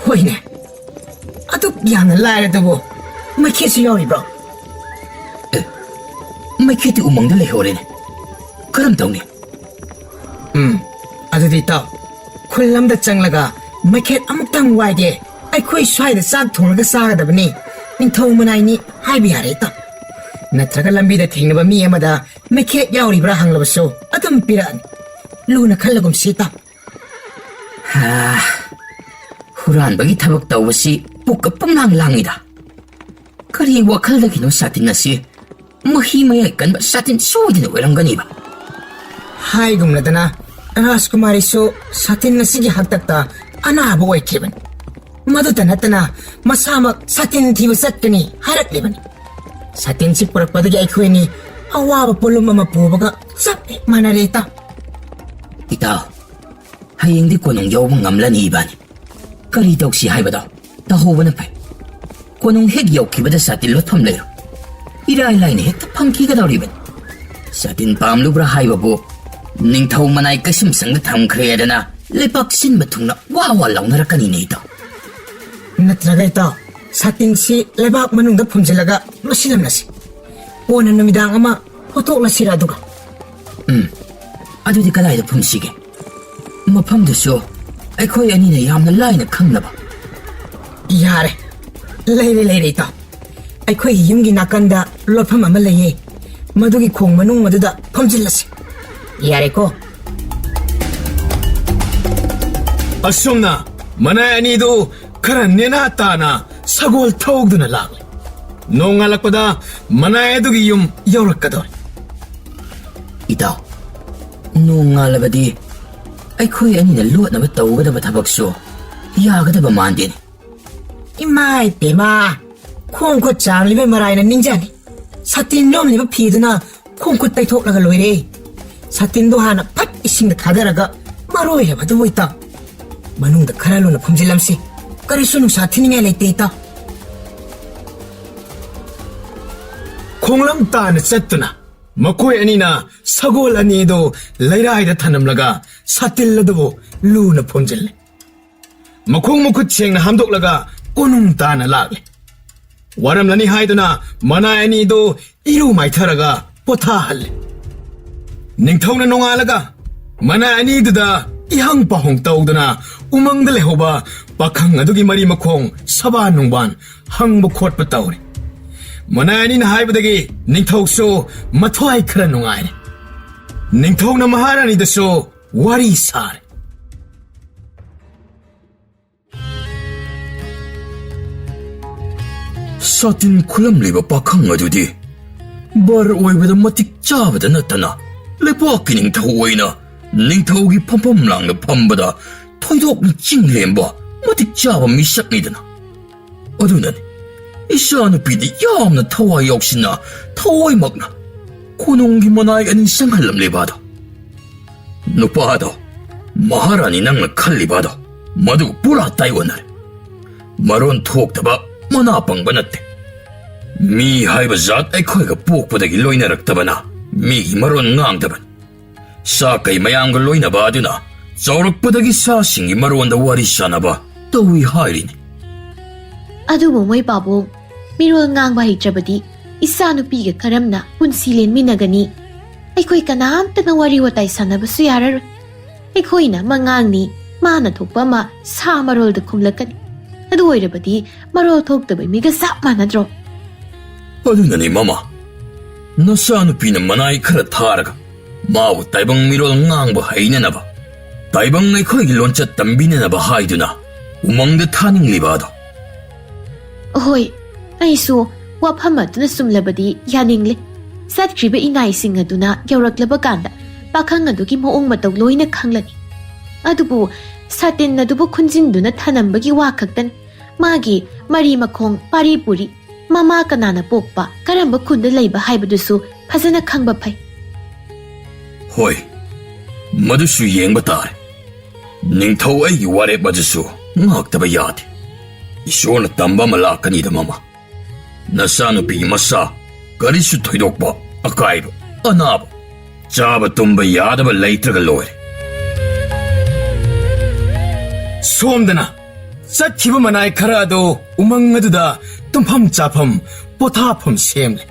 ꯍꯣꯏꯅꯦ, ꯑꯗꯨꯛ ꯌꯥꯝꯅ ꯂꯥꯏꯔꯗꯨꯕꯨ ꯃꯩꯈꯦꯠꯁꯨ ꯌꯥꯎꯔꯤꯕ꯭ꯔꯣ? ꯑꯦ, ꯃꯩꯈꯦꯠꯇꯤ ꯎꯃꯪꯗ ꯂꯩꯍꯧꯔꯦꯅꯦ꯫ ꯀꯔꯝ ꯇꯧꯅꯤ? ꯎꯝ, ꯑꯗꯨꯗꯤ ꯏꯇꯥꯎ, ꯈꯨꯜ ꯑꯃꯗ ꯆꯪꯂꯒ ꯃꯩꯈꯦꯠ ꯑꯃꯨꯛꯇꯪ ꯋꯥꯏꯒꯦ꯫ ꯑꯩꯈꯣꯏ ꯁ꯭ꯋꯥꯏꯗ ꯆꯥꯛ ꯊꯣꯡꯂꯒ ꯆꯥꯒꯗꯕꯅꯤ, ꯅꯤꯡꯊꯧ ꯃꯅꯥꯏꯅꯤ ꯍꯥꯏꯕ ꯌꯥꯔꯦ ꯏꯇꯥꯎ꯫ ꯅꯠꯇ꯭ꯔꯒ ꯂꯝꯕꯤꯗ ꯊꯦꯡꯅꯕ ꯃꯤ ꯑꯃꯗ ꯃꯩꯈꯦꯠ ꯌꯥꯎꯔꯤꯕ꯭ꯔꯥ ꯍꯪꯂꯕꯁꯨ ꯑꯗꯨꯝ ꯄꯤꯔꯛꯑꯅꯤ꯫ ꯂꯨꯅ ꯈꯜꯂꯒꯨꯝꯁꯤ ꯏꯇꯥꯎ꯫ ꯍꯥ, ꯍꯨꯔꯥꯟꯕꯒꯤ ꯊꯕꯛ ꯇꯧꯕꯁꯤ ꯄꯨꯛꯀ ꯄꯨꯝꯂꯥꯡ ꯂꯥꯡꯉꯤꯗ꯫ ꯀꯔꯤ ꯋꯥꯈꯜꯗꯒꯤꯅꯣ ꯁꯥꯇꯤꯟ ꯑꯁꯤ ꯃꯍꯤ ꯃꯌꯥꯏ ꯀꯟꯕ ꯁꯥꯇꯤꯟ ꯁꯣꯏꯗꯅ ꯑꯣꯏꯔꯝꯒꯅꯤꯕ? ꯍꯥꯏꯒꯨꯝꯂꯗꯅ, ꯔꯥꯖꯀꯨꯃꯥꯔꯤꯁꯨ ꯁꯥꯇꯤꯟ ꯑꯁꯤꯒꯤ ꯍꯥꯛꯇꯛꯇ ꯑꯅꯥꯕ ꯑꯣꯏꯈꯤꯕꯅꯤ꯫ ꯃꯗꯨꯇ ꯅꯠꯇꯅ, ꯃꯁꯥꯃꯛ ꯁꯥꯇꯤꯟ ꯊꯤꯕ ꯆꯠꯀꯅꯤ ꯍꯥꯏꯔꯛꯂꯤꯕꯅꯤ꯫ ꯁꯥꯇꯤꯟꯁꯤ ꯄꯨꯔꯛꯄꯗꯒꯤ ꯑꯩꯈꯣꯏꯅꯤ ꯑꯋꯥꯕ ꯄꯣꯠꯂꯨꯝ ꯑꯃ ꯄꯨꯕꯒ ꯆꯞ ꯍꯦꯛ ꯃꯥꯟꯅꯔꯦ, ꯏꯇꯥꯎ꯫ ꯏꯇꯥꯎ, ꯍꯌꯦꯡꯗꯤ ꯀꯣꯅꯨꯡ ꯌꯧꯕ ꯉꯝꯂꯅꯤ ꯏꯕꯥꯅꯤ꯫ ꯀꯔꯤ ꯇꯧꯁꯤ ꯍꯥꯏꯕꯗꯣ ꯇꯧꯍꯧꯕꯅ ꯐꯩ꯫ ꯀꯣꯅꯨꯡ ꯍꯦꯛ ꯌꯧꯈꯤꯕꯗ ꯁꯥꯇꯤꯟ ꯂꯣꯠꯐꯝ ꯂꯩꯔꯣꯏ꯫ ꯏꯔꯥꯏ ꯂꯥꯏꯅ ꯍꯦꯛꯇ ꯐꯪꯈꯤꯒꯗꯧꯔꯤꯕꯅꯤ꯫ ꯁꯥꯇꯤꯟ ꯄꯥꯝꯂꯨꯕ꯭ꯔꯥ ꯍꯥꯏꯕꯕꯨ, ꯅꯤꯡꯊꯧ ꯃꯅꯥꯏ ꯀꯩꯁꯨꯝꯁꯪꯗ ꯊꯝꯈ꯭ꯔꯦꯗꯅ ꯂꯩꯕꯥꯛ ꯁꯤꯟꯕ ꯊꯨꯡꯅ ꯋꯥ ꯋꯥ ꯂꯥꯎꯅꯔꯛꯀꯅꯤꯅꯦ, ꯏꯇꯥꯎ꯫ ꯅꯠꯇ꯭ꯔꯒ, ꯏꯇꯥꯎ, ꯁꯥꯇꯤꯟꯁꯤ ꯂꯩꯕꯥꯛ ꯃꯅꯨꯡꯗ ꯐꯨꯝꯖꯤꯜꯂꯒ ꯂꯣꯠꯁꯤꯜꯂꯝꯂꯁꯤ꯫ ꯀꯣꯟꯅ ꯅꯨꯃꯤꯗꯥꯡ ꯑꯃ ꯍꯨꯠꯇꯣꯛꯂꯁꯤꯔ ꯑꯗꯨꯒ? ꯎꯝ, ꯑꯗꯨꯗꯤ ꯀꯗꯥꯏꯗ ꯐꯨꯝꯁꯤꯒꯦ? ꯃꯐꯝꯗꯨꯁꯨ ꯑꯩꯈꯣꯏ ꯑꯅꯤꯅ ꯌꯥꯝꯅ ꯂꯥꯏꯅ ꯈꯪꯅꯕ꯫ ꯌꯥꯔꯦ, ꯂꯩꯔꯦ, ꯂꯩꯔꯦ, ꯏꯇꯥꯎ꯫ ꯑꯩꯈꯣꯏꯒꯤ ꯌꯨꯝꯒꯤ ꯅꯥꯀꯟꯗ ꯂꯣꯠꯐꯝ ꯑꯃ ꯂꯩꯌꯦ꯫ ꯃꯗꯨꯒꯤ ꯈꯣꯡ ꯃꯅꯨꯡ ꯑꯗꯨꯗ ꯐꯨꯝꯖꯤꯜꯂꯁꯤ꯫ ꯌꯥꯔꯦꯀꯣ? ꯑꯁꯨꯝꯅ ꯃꯅꯥꯏ ꯑꯅꯤꯗꯨ ꯈꯔ ꯅꯦꯅꯥ ꯇꯥꯅ ꯁꯒꯣꯜ ꯊꯧꯗꯨꯅ ꯂꯥꯛꯂꯦ꯫ ꯅꯣꯡꯉꯥꯜꯂꯛꯄꯗ ꯃꯅꯥꯏ ꯑꯗꯨꯒꯤ ꯌꯨꯝ ꯌꯧꯔꯛꯀꯗꯧꯔꯦ꯫ ꯏꯇꯥꯎ, ꯅꯣꯡꯉꯥꯜꯂꯕꯗꯤ ꯑꯩꯈꯣꯏ ꯑꯅꯤꯅ ꯂꯣꯠꯅꯕ ꯇꯧꯒꯗꯕ ꯊꯕꯛꯁꯨ ꯌꯥꯒꯗꯕ ꯃꯥꯟꯗꯦꯅꯦ꯫ ꯏꯃꯥꯏ ꯄꯦꯃꯥ, ꯈꯣꯡ ꯈꯨꯠ ꯆꯥꯝꯂꯤꯕ ꯃꯔꯥꯏꯅ ꯅꯤꯡꯖꯅꯤ꯫ ꯁꯥꯇꯤꯟ ꯌꯣꯝꯂꯤꯕ ꯐꯤꯗꯨꯅ ꯈꯣꯡ ꯈꯨꯠ ꯇꯩꯊꯣꯛꯂꯒ ꯂꯣꯏꯔꯦ꯫ ꯁꯥꯇꯤꯟꯗꯣ ꯍꯥꯟꯅ ꯐꯠ ꯏꯁꯤꯡꯗ ꯊꯥꯗꯔꯒ ꯃꯔꯣꯏ ꯍꯥꯏꯕꯗꯨꯕꯨ, ꯏꯇꯥꯎ꯫ ꯃꯅꯨꯡꯗ ꯈꯔ ꯂꯨꯅ ꯐꯨꯝꯖꯤꯜꯂꯝꯁꯤ꯫ ꯀꯔꯤꯁꯨ ꯅꯨꯡꯁꯥ ꯊꯤꯅꯤꯡꯉꯥꯏ ꯂꯩꯇꯦ, ꯏꯇꯥꯎ꯫ ꯈꯣꯡꯂꯝ ꯇꯥꯅ ꯆꯠꯇꯨꯅ ꯃꯈꯣꯏ ꯑꯅꯤꯅ ꯁꯒꯣꯜ ꯑꯅꯤꯗꯨ ꯂꯩꯔꯥꯏꯗ ꯊꯅꯝꯂꯒ ꯁꯥꯇꯤꯜ ꯑꯗꯨꯕꯨ ꯂꯨꯅ ꯐꯨꯝꯖꯤꯜꯂꯤ꯫ ꯃꯈꯣꯡ ꯃꯈꯨꯠ ꯁꯦꯡꯅ ꯍꯥꯝꯗꯣꯛꯂꯒ ꯀꯣꯅꯨꯡ ꯇꯥꯅ ꯂꯥꯛꯂꯦ꯫ ꯋꯥꯔꯝꯂꯅꯤ ꯍꯥꯏꯗꯨꯅ ꯃꯅꯥꯏ ꯑꯅꯤꯗꯨ ꯏꯔꯨ ꯃꯥꯏꯊꯔꯒ ꯄꯣꯊꯥꯍꯜꯂꯦ꯫ ꯅꯤꯡꯊꯧꯅ ꯅꯣꯡꯉꯥꯜꯂꯒ ꯃꯅꯥꯏ ꯑꯅꯤꯗꯨꯗ ꯏꯍꯪ ꯄꯥꯍꯪ ꯇꯧꯗꯨꯅ ꯎꯃꯪꯗ ꯂꯩꯍꯧꯕ ꯄꯥꯈꯪ ꯑꯗꯨꯒꯤ ꯃꯔꯤ ꯃꯈꯣꯡ, ꯁꯕꯥꯟ ꯅꯨꯡꯕꯥꯟ ꯍꯪꯕ ꯈꯣꯠꯄ ꯇꯧꯔꯦ꯫ ꯃꯅꯥꯏ ꯑꯅꯤꯅ ꯍꯥꯏꯕꯗꯒꯤ ꯅꯤꯡꯊꯧꯁꯨ ꯃꯊ꯭ꯋꯥꯏ ꯈꯔ ꯅꯨꯡꯉꯥꯏꯔꯦ꯫ ꯅꯤꯡꯊꯧꯅ ꯃꯍꯥꯔꯥꯅꯤꯗꯁꯨ ꯋꯥꯔꯤ ꯁꯥꯔꯦ꯫ ꯁꯥꯇꯤꯟ ꯈꯨꯂꯝꯂꯤꯕ ꯄꯥꯈꯪ ꯑꯗꯨꯗꯤ ꯕꯔ ꯑꯣꯏꯕꯗ ꯃꯇꯤꯛ ꯆꯥꯕꯗ ꯅꯠꯇꯅ, ꯂꯩꯄꯥꯛꯀꯤ ꯅꯤꯡꯊꯧ ꯑꯣꯏꯅ ꯅꯤꯡꯊꯧꯒꯤ ꯐꯝꯐꯝ ꯂꯥꯡꯗ ꯐꯝꯕꯗ ꯊꯣꯏꯗꯣꯛꯅ ꯆꯤꯡꯂꯦꯝꯕ ꯃꯇꯤꯛ ꯆꯥꯕ ꯃꯤꯁꯛꯅꯤꯗꯅ꯫ ꯑꯗꯨꯅꯅꯤ ꯏꯆꯥꯅꯨꯄꯤꯗꯤ ꯌꯥꯝꯅ ꯊꯋꯥꯏ ꯌꯥꯎꯁꯤꯟꯅ, ꯊꯋꯥꯏꯃꯛꯅ ꯀꯣꯅꯨꯡꯒꯤ ꯃꯅꯥꯏ ꯑꯅꯤ ꯆꯪꯍꯜꯂꯝꯂꯤꯕ ꯑꯗꯣ꯫ ꯅꯨꯄꯥꯗꯣ, ꯃꯍꯥꯔꯥꯅꯤ, ꯅꯪꯅ ꯈꯜꯂꯤꯕ ꯑꯗꯣ, ꯃꯗꯨ ꯄꯨꯔꯥ ꯇꯥꯏꯑꯣꯟꯅꯔꯦ꯫ ꯃꯔꯣꯟ ꯊꯣꯛꯇꯕ, ꯃꯅꯥ ꯄꯪꯕ ꯅꯠꯇꯦ꯫ ꯃꯤ ꯍꯥꯏꯕ ꯖꯥꯠ ꯑꯩꯈꯣꯏꯒ ꯄꯣꯛꯄꯗꯒꯤ ꯂꯣꯏꯅꯔꯛꯇꯕꯅ ꯃꯤꯒꯤ ꯃꯔꯣꯟ ꯉꯥꯡꯗꯕꯅꯤ꯫ ꯁꯥ ꯀꯩ ꯃꯌꯥꯝꯒ ꯂꯣꯏꯅꯕ ꯑꯗꯨꯅ ꯆꯥꯎꯔꯛꯄꯗꯒꯤ ꯁꯥꯁꯤꯡꯒꯤ ꯃꯔꯣꯟꯗ ꯋꯥꯔꯤ ꯁꯥꯟꯅꯕ ꯇꯧꯏ ꯍꯥꯏꯔꯤꯅꯤ꯫ ꯑꯗꯨꯕꯨ ꯃꯣꯏ ꯄꯥꯕꯨꯡ, ꯃꯤꯔꯣꯜ ꯉꯥꯡꯕ ꯍꯩꯇ꯭ꯔꯕꯗꯤ ꯏꯆꯥꯅꯨꯄꯤꯒ ꯀꯔꯝꯅ ꯄꯨꯟꯁꯤ ꯂꯦꯟꯃꯤꯟꯅꯒꯅꯤ? ꯑꯩꯈꯣꯏ ꯀꯅꯥꯝꯇꯅ ꯋꯥꯔꯤ ꯋꯥꯇꯥꯏ ꯁꯥꯟꯅꯕꯁꯨ ꯌꯥꯔꯔꯣꯏ꯫ ꯑꯩꯈꯣꯏꯅ ꯑꯃ ꯉꯥꯡꯅꯤ, ꯃꯥꯅ ꯊꯣꯛꯄ ꯑꯃ ꯁꯥ ꯃꯔꯣꯜꯗ ꯈꯨꯝꯂꯛꯀꯅꯤ꯫ ꯑꯗꯨ ꯑꯣꯏꯔꯕꯗꯤ ꯃꯔꯣꯜ ꯊꯣꯛꯇꯕ ꯃꯤꯒ ꯆꯞ ꯃꯥꯟꯅꯗ꯭ꯔꯣ? ꯑꯗꯨꯅꯅꯤ ꯃꯃꯥ, ꯅꯆꯥꯅꯨꯄꯤꯅ ꯃꯅꯥꯏ ꯈꯔ ꯊꯥꯔꯒ ꯃꯥꯕꯨ ꯇꯥꯏꯕꯪ ꯃꯤꯔꯣꯜ ꯉꯥꯡꯕ ꯍꯩꯅꯅꯕ, ꯇꯥꯏꯕꯪ ꯑꯩꯈꯣꯏꯒꯤ ꯂꯣꯟꯆꯠ ꯇꯝꯕꯤꯅꯅꯕ ꯍꯥꯏꯗꯨꯅ ꯎꯃꯪꯗ ꯊꯥꯅꯤꯡꯂꯤꯕ ꯑꯗꯣ꯫ ꯍꯣꯏ, ꯑꯩꯁꯨ ꯋꯥꯐꯝ ꯑꯗꯨꯅ ꯆꯨꯝꯂꯕꯗꯤ ꯌꯥꯅꯤꯡꯂꯦ꯫ ꯆꯠꯈ꯭ꯔꯤꯕ ꯏꯅꯥꯏꯁꯤꯡ ꯑꯗꯨꯅ ꯌꯧꯔꯛꯂꯕ ꯀꯥꯟꯗ ꯄꯥꯈꯪ ꯑꯗꯨꯒꯤ ꯃꯑꯣꯡ ꯃꯇꯧ ꯂꯣꯏꯅ ꯈꯪꯂꯅꯤ꯫ ꯑꯗꯨꯕꯨ ꯁꯥꯇꯤꯟ ꯑꯗꯨꯕꯨ ꯈꯨꯟꯖꯤꯟꯗꯨꯅ ꯊꯅꯝꯕꯒꯤ ꯋꯥ ꯈꯛꯇꯅꯤ꯫ ꯃꯥꯒꯤ ꯃꯔꯤ ꯃꯈꯣꯡ, ꯄꯥꯔꯤ ꯄꯨꯔꯤ, ꯃꯃꯥ ꯀꯅꯥꯅ ꯄꯣꯛꯄ, ꯀꯔꯝꯕ ꯈꯨꯟꯗ ꯂꯩꯕ ꯍꯥꯏꯕꯗꯨꯁꯨ ꯐꯖꯅ ꯈꯪꯕ ꯐꯩ꯫ ꯍꯣꯏ, ꯃꯗꯨꯁꯨ ꯌꯦꯡꯕ ꯇꯥꯔꯦ꯫ ꯅꯤꯡꯊꯧ ꯑꯩꯒꯤ ꯋꯥꯔꯦꯞ ꯑꯗꯨꯁꯨ ꯉꯥꯛꯇꯕ ꯌꯥꯗꯦ꯫ ꯏꯁꯣꯔꯅ ꯇꯝꯕ ꯑꯃ ꯂꯥꯛꯀꯅꯤꯗ ꯃꯃꯥ꯫ ꯅꯆꯥꯅꯨꯄꯤꯒꯤ ꯃꯁꯥ ꯀꯔꯤꯁꯨ ꯊꯣꯏꯗꯣꯛꯄ ꯑꯀꯥꯏꯕ, ꯑꯅꯥꯕ, ꯆꯥꯕ ꯇꯨꯝꯕ ꯌꯥꯗꯕ ꯂꯩꯇ꯭ꯔꯒ ꯂꯣꯏꯔꯦ꯫ ꯁꯣꯝꯗꯅ ꯆꯠꯈꯤꯕ ꯃꯅꯥꯏ ꯈꯔ ꯑꯗꯨ ꯎꯃꯪ ꯑꯗꯨꯗ ꯇꯨꯝꯐꯝ ꯆꯥꯐꯝ ꯄꯣꯊꯥꯐꯝ ꯁꯦꯝꯂꯦ꯫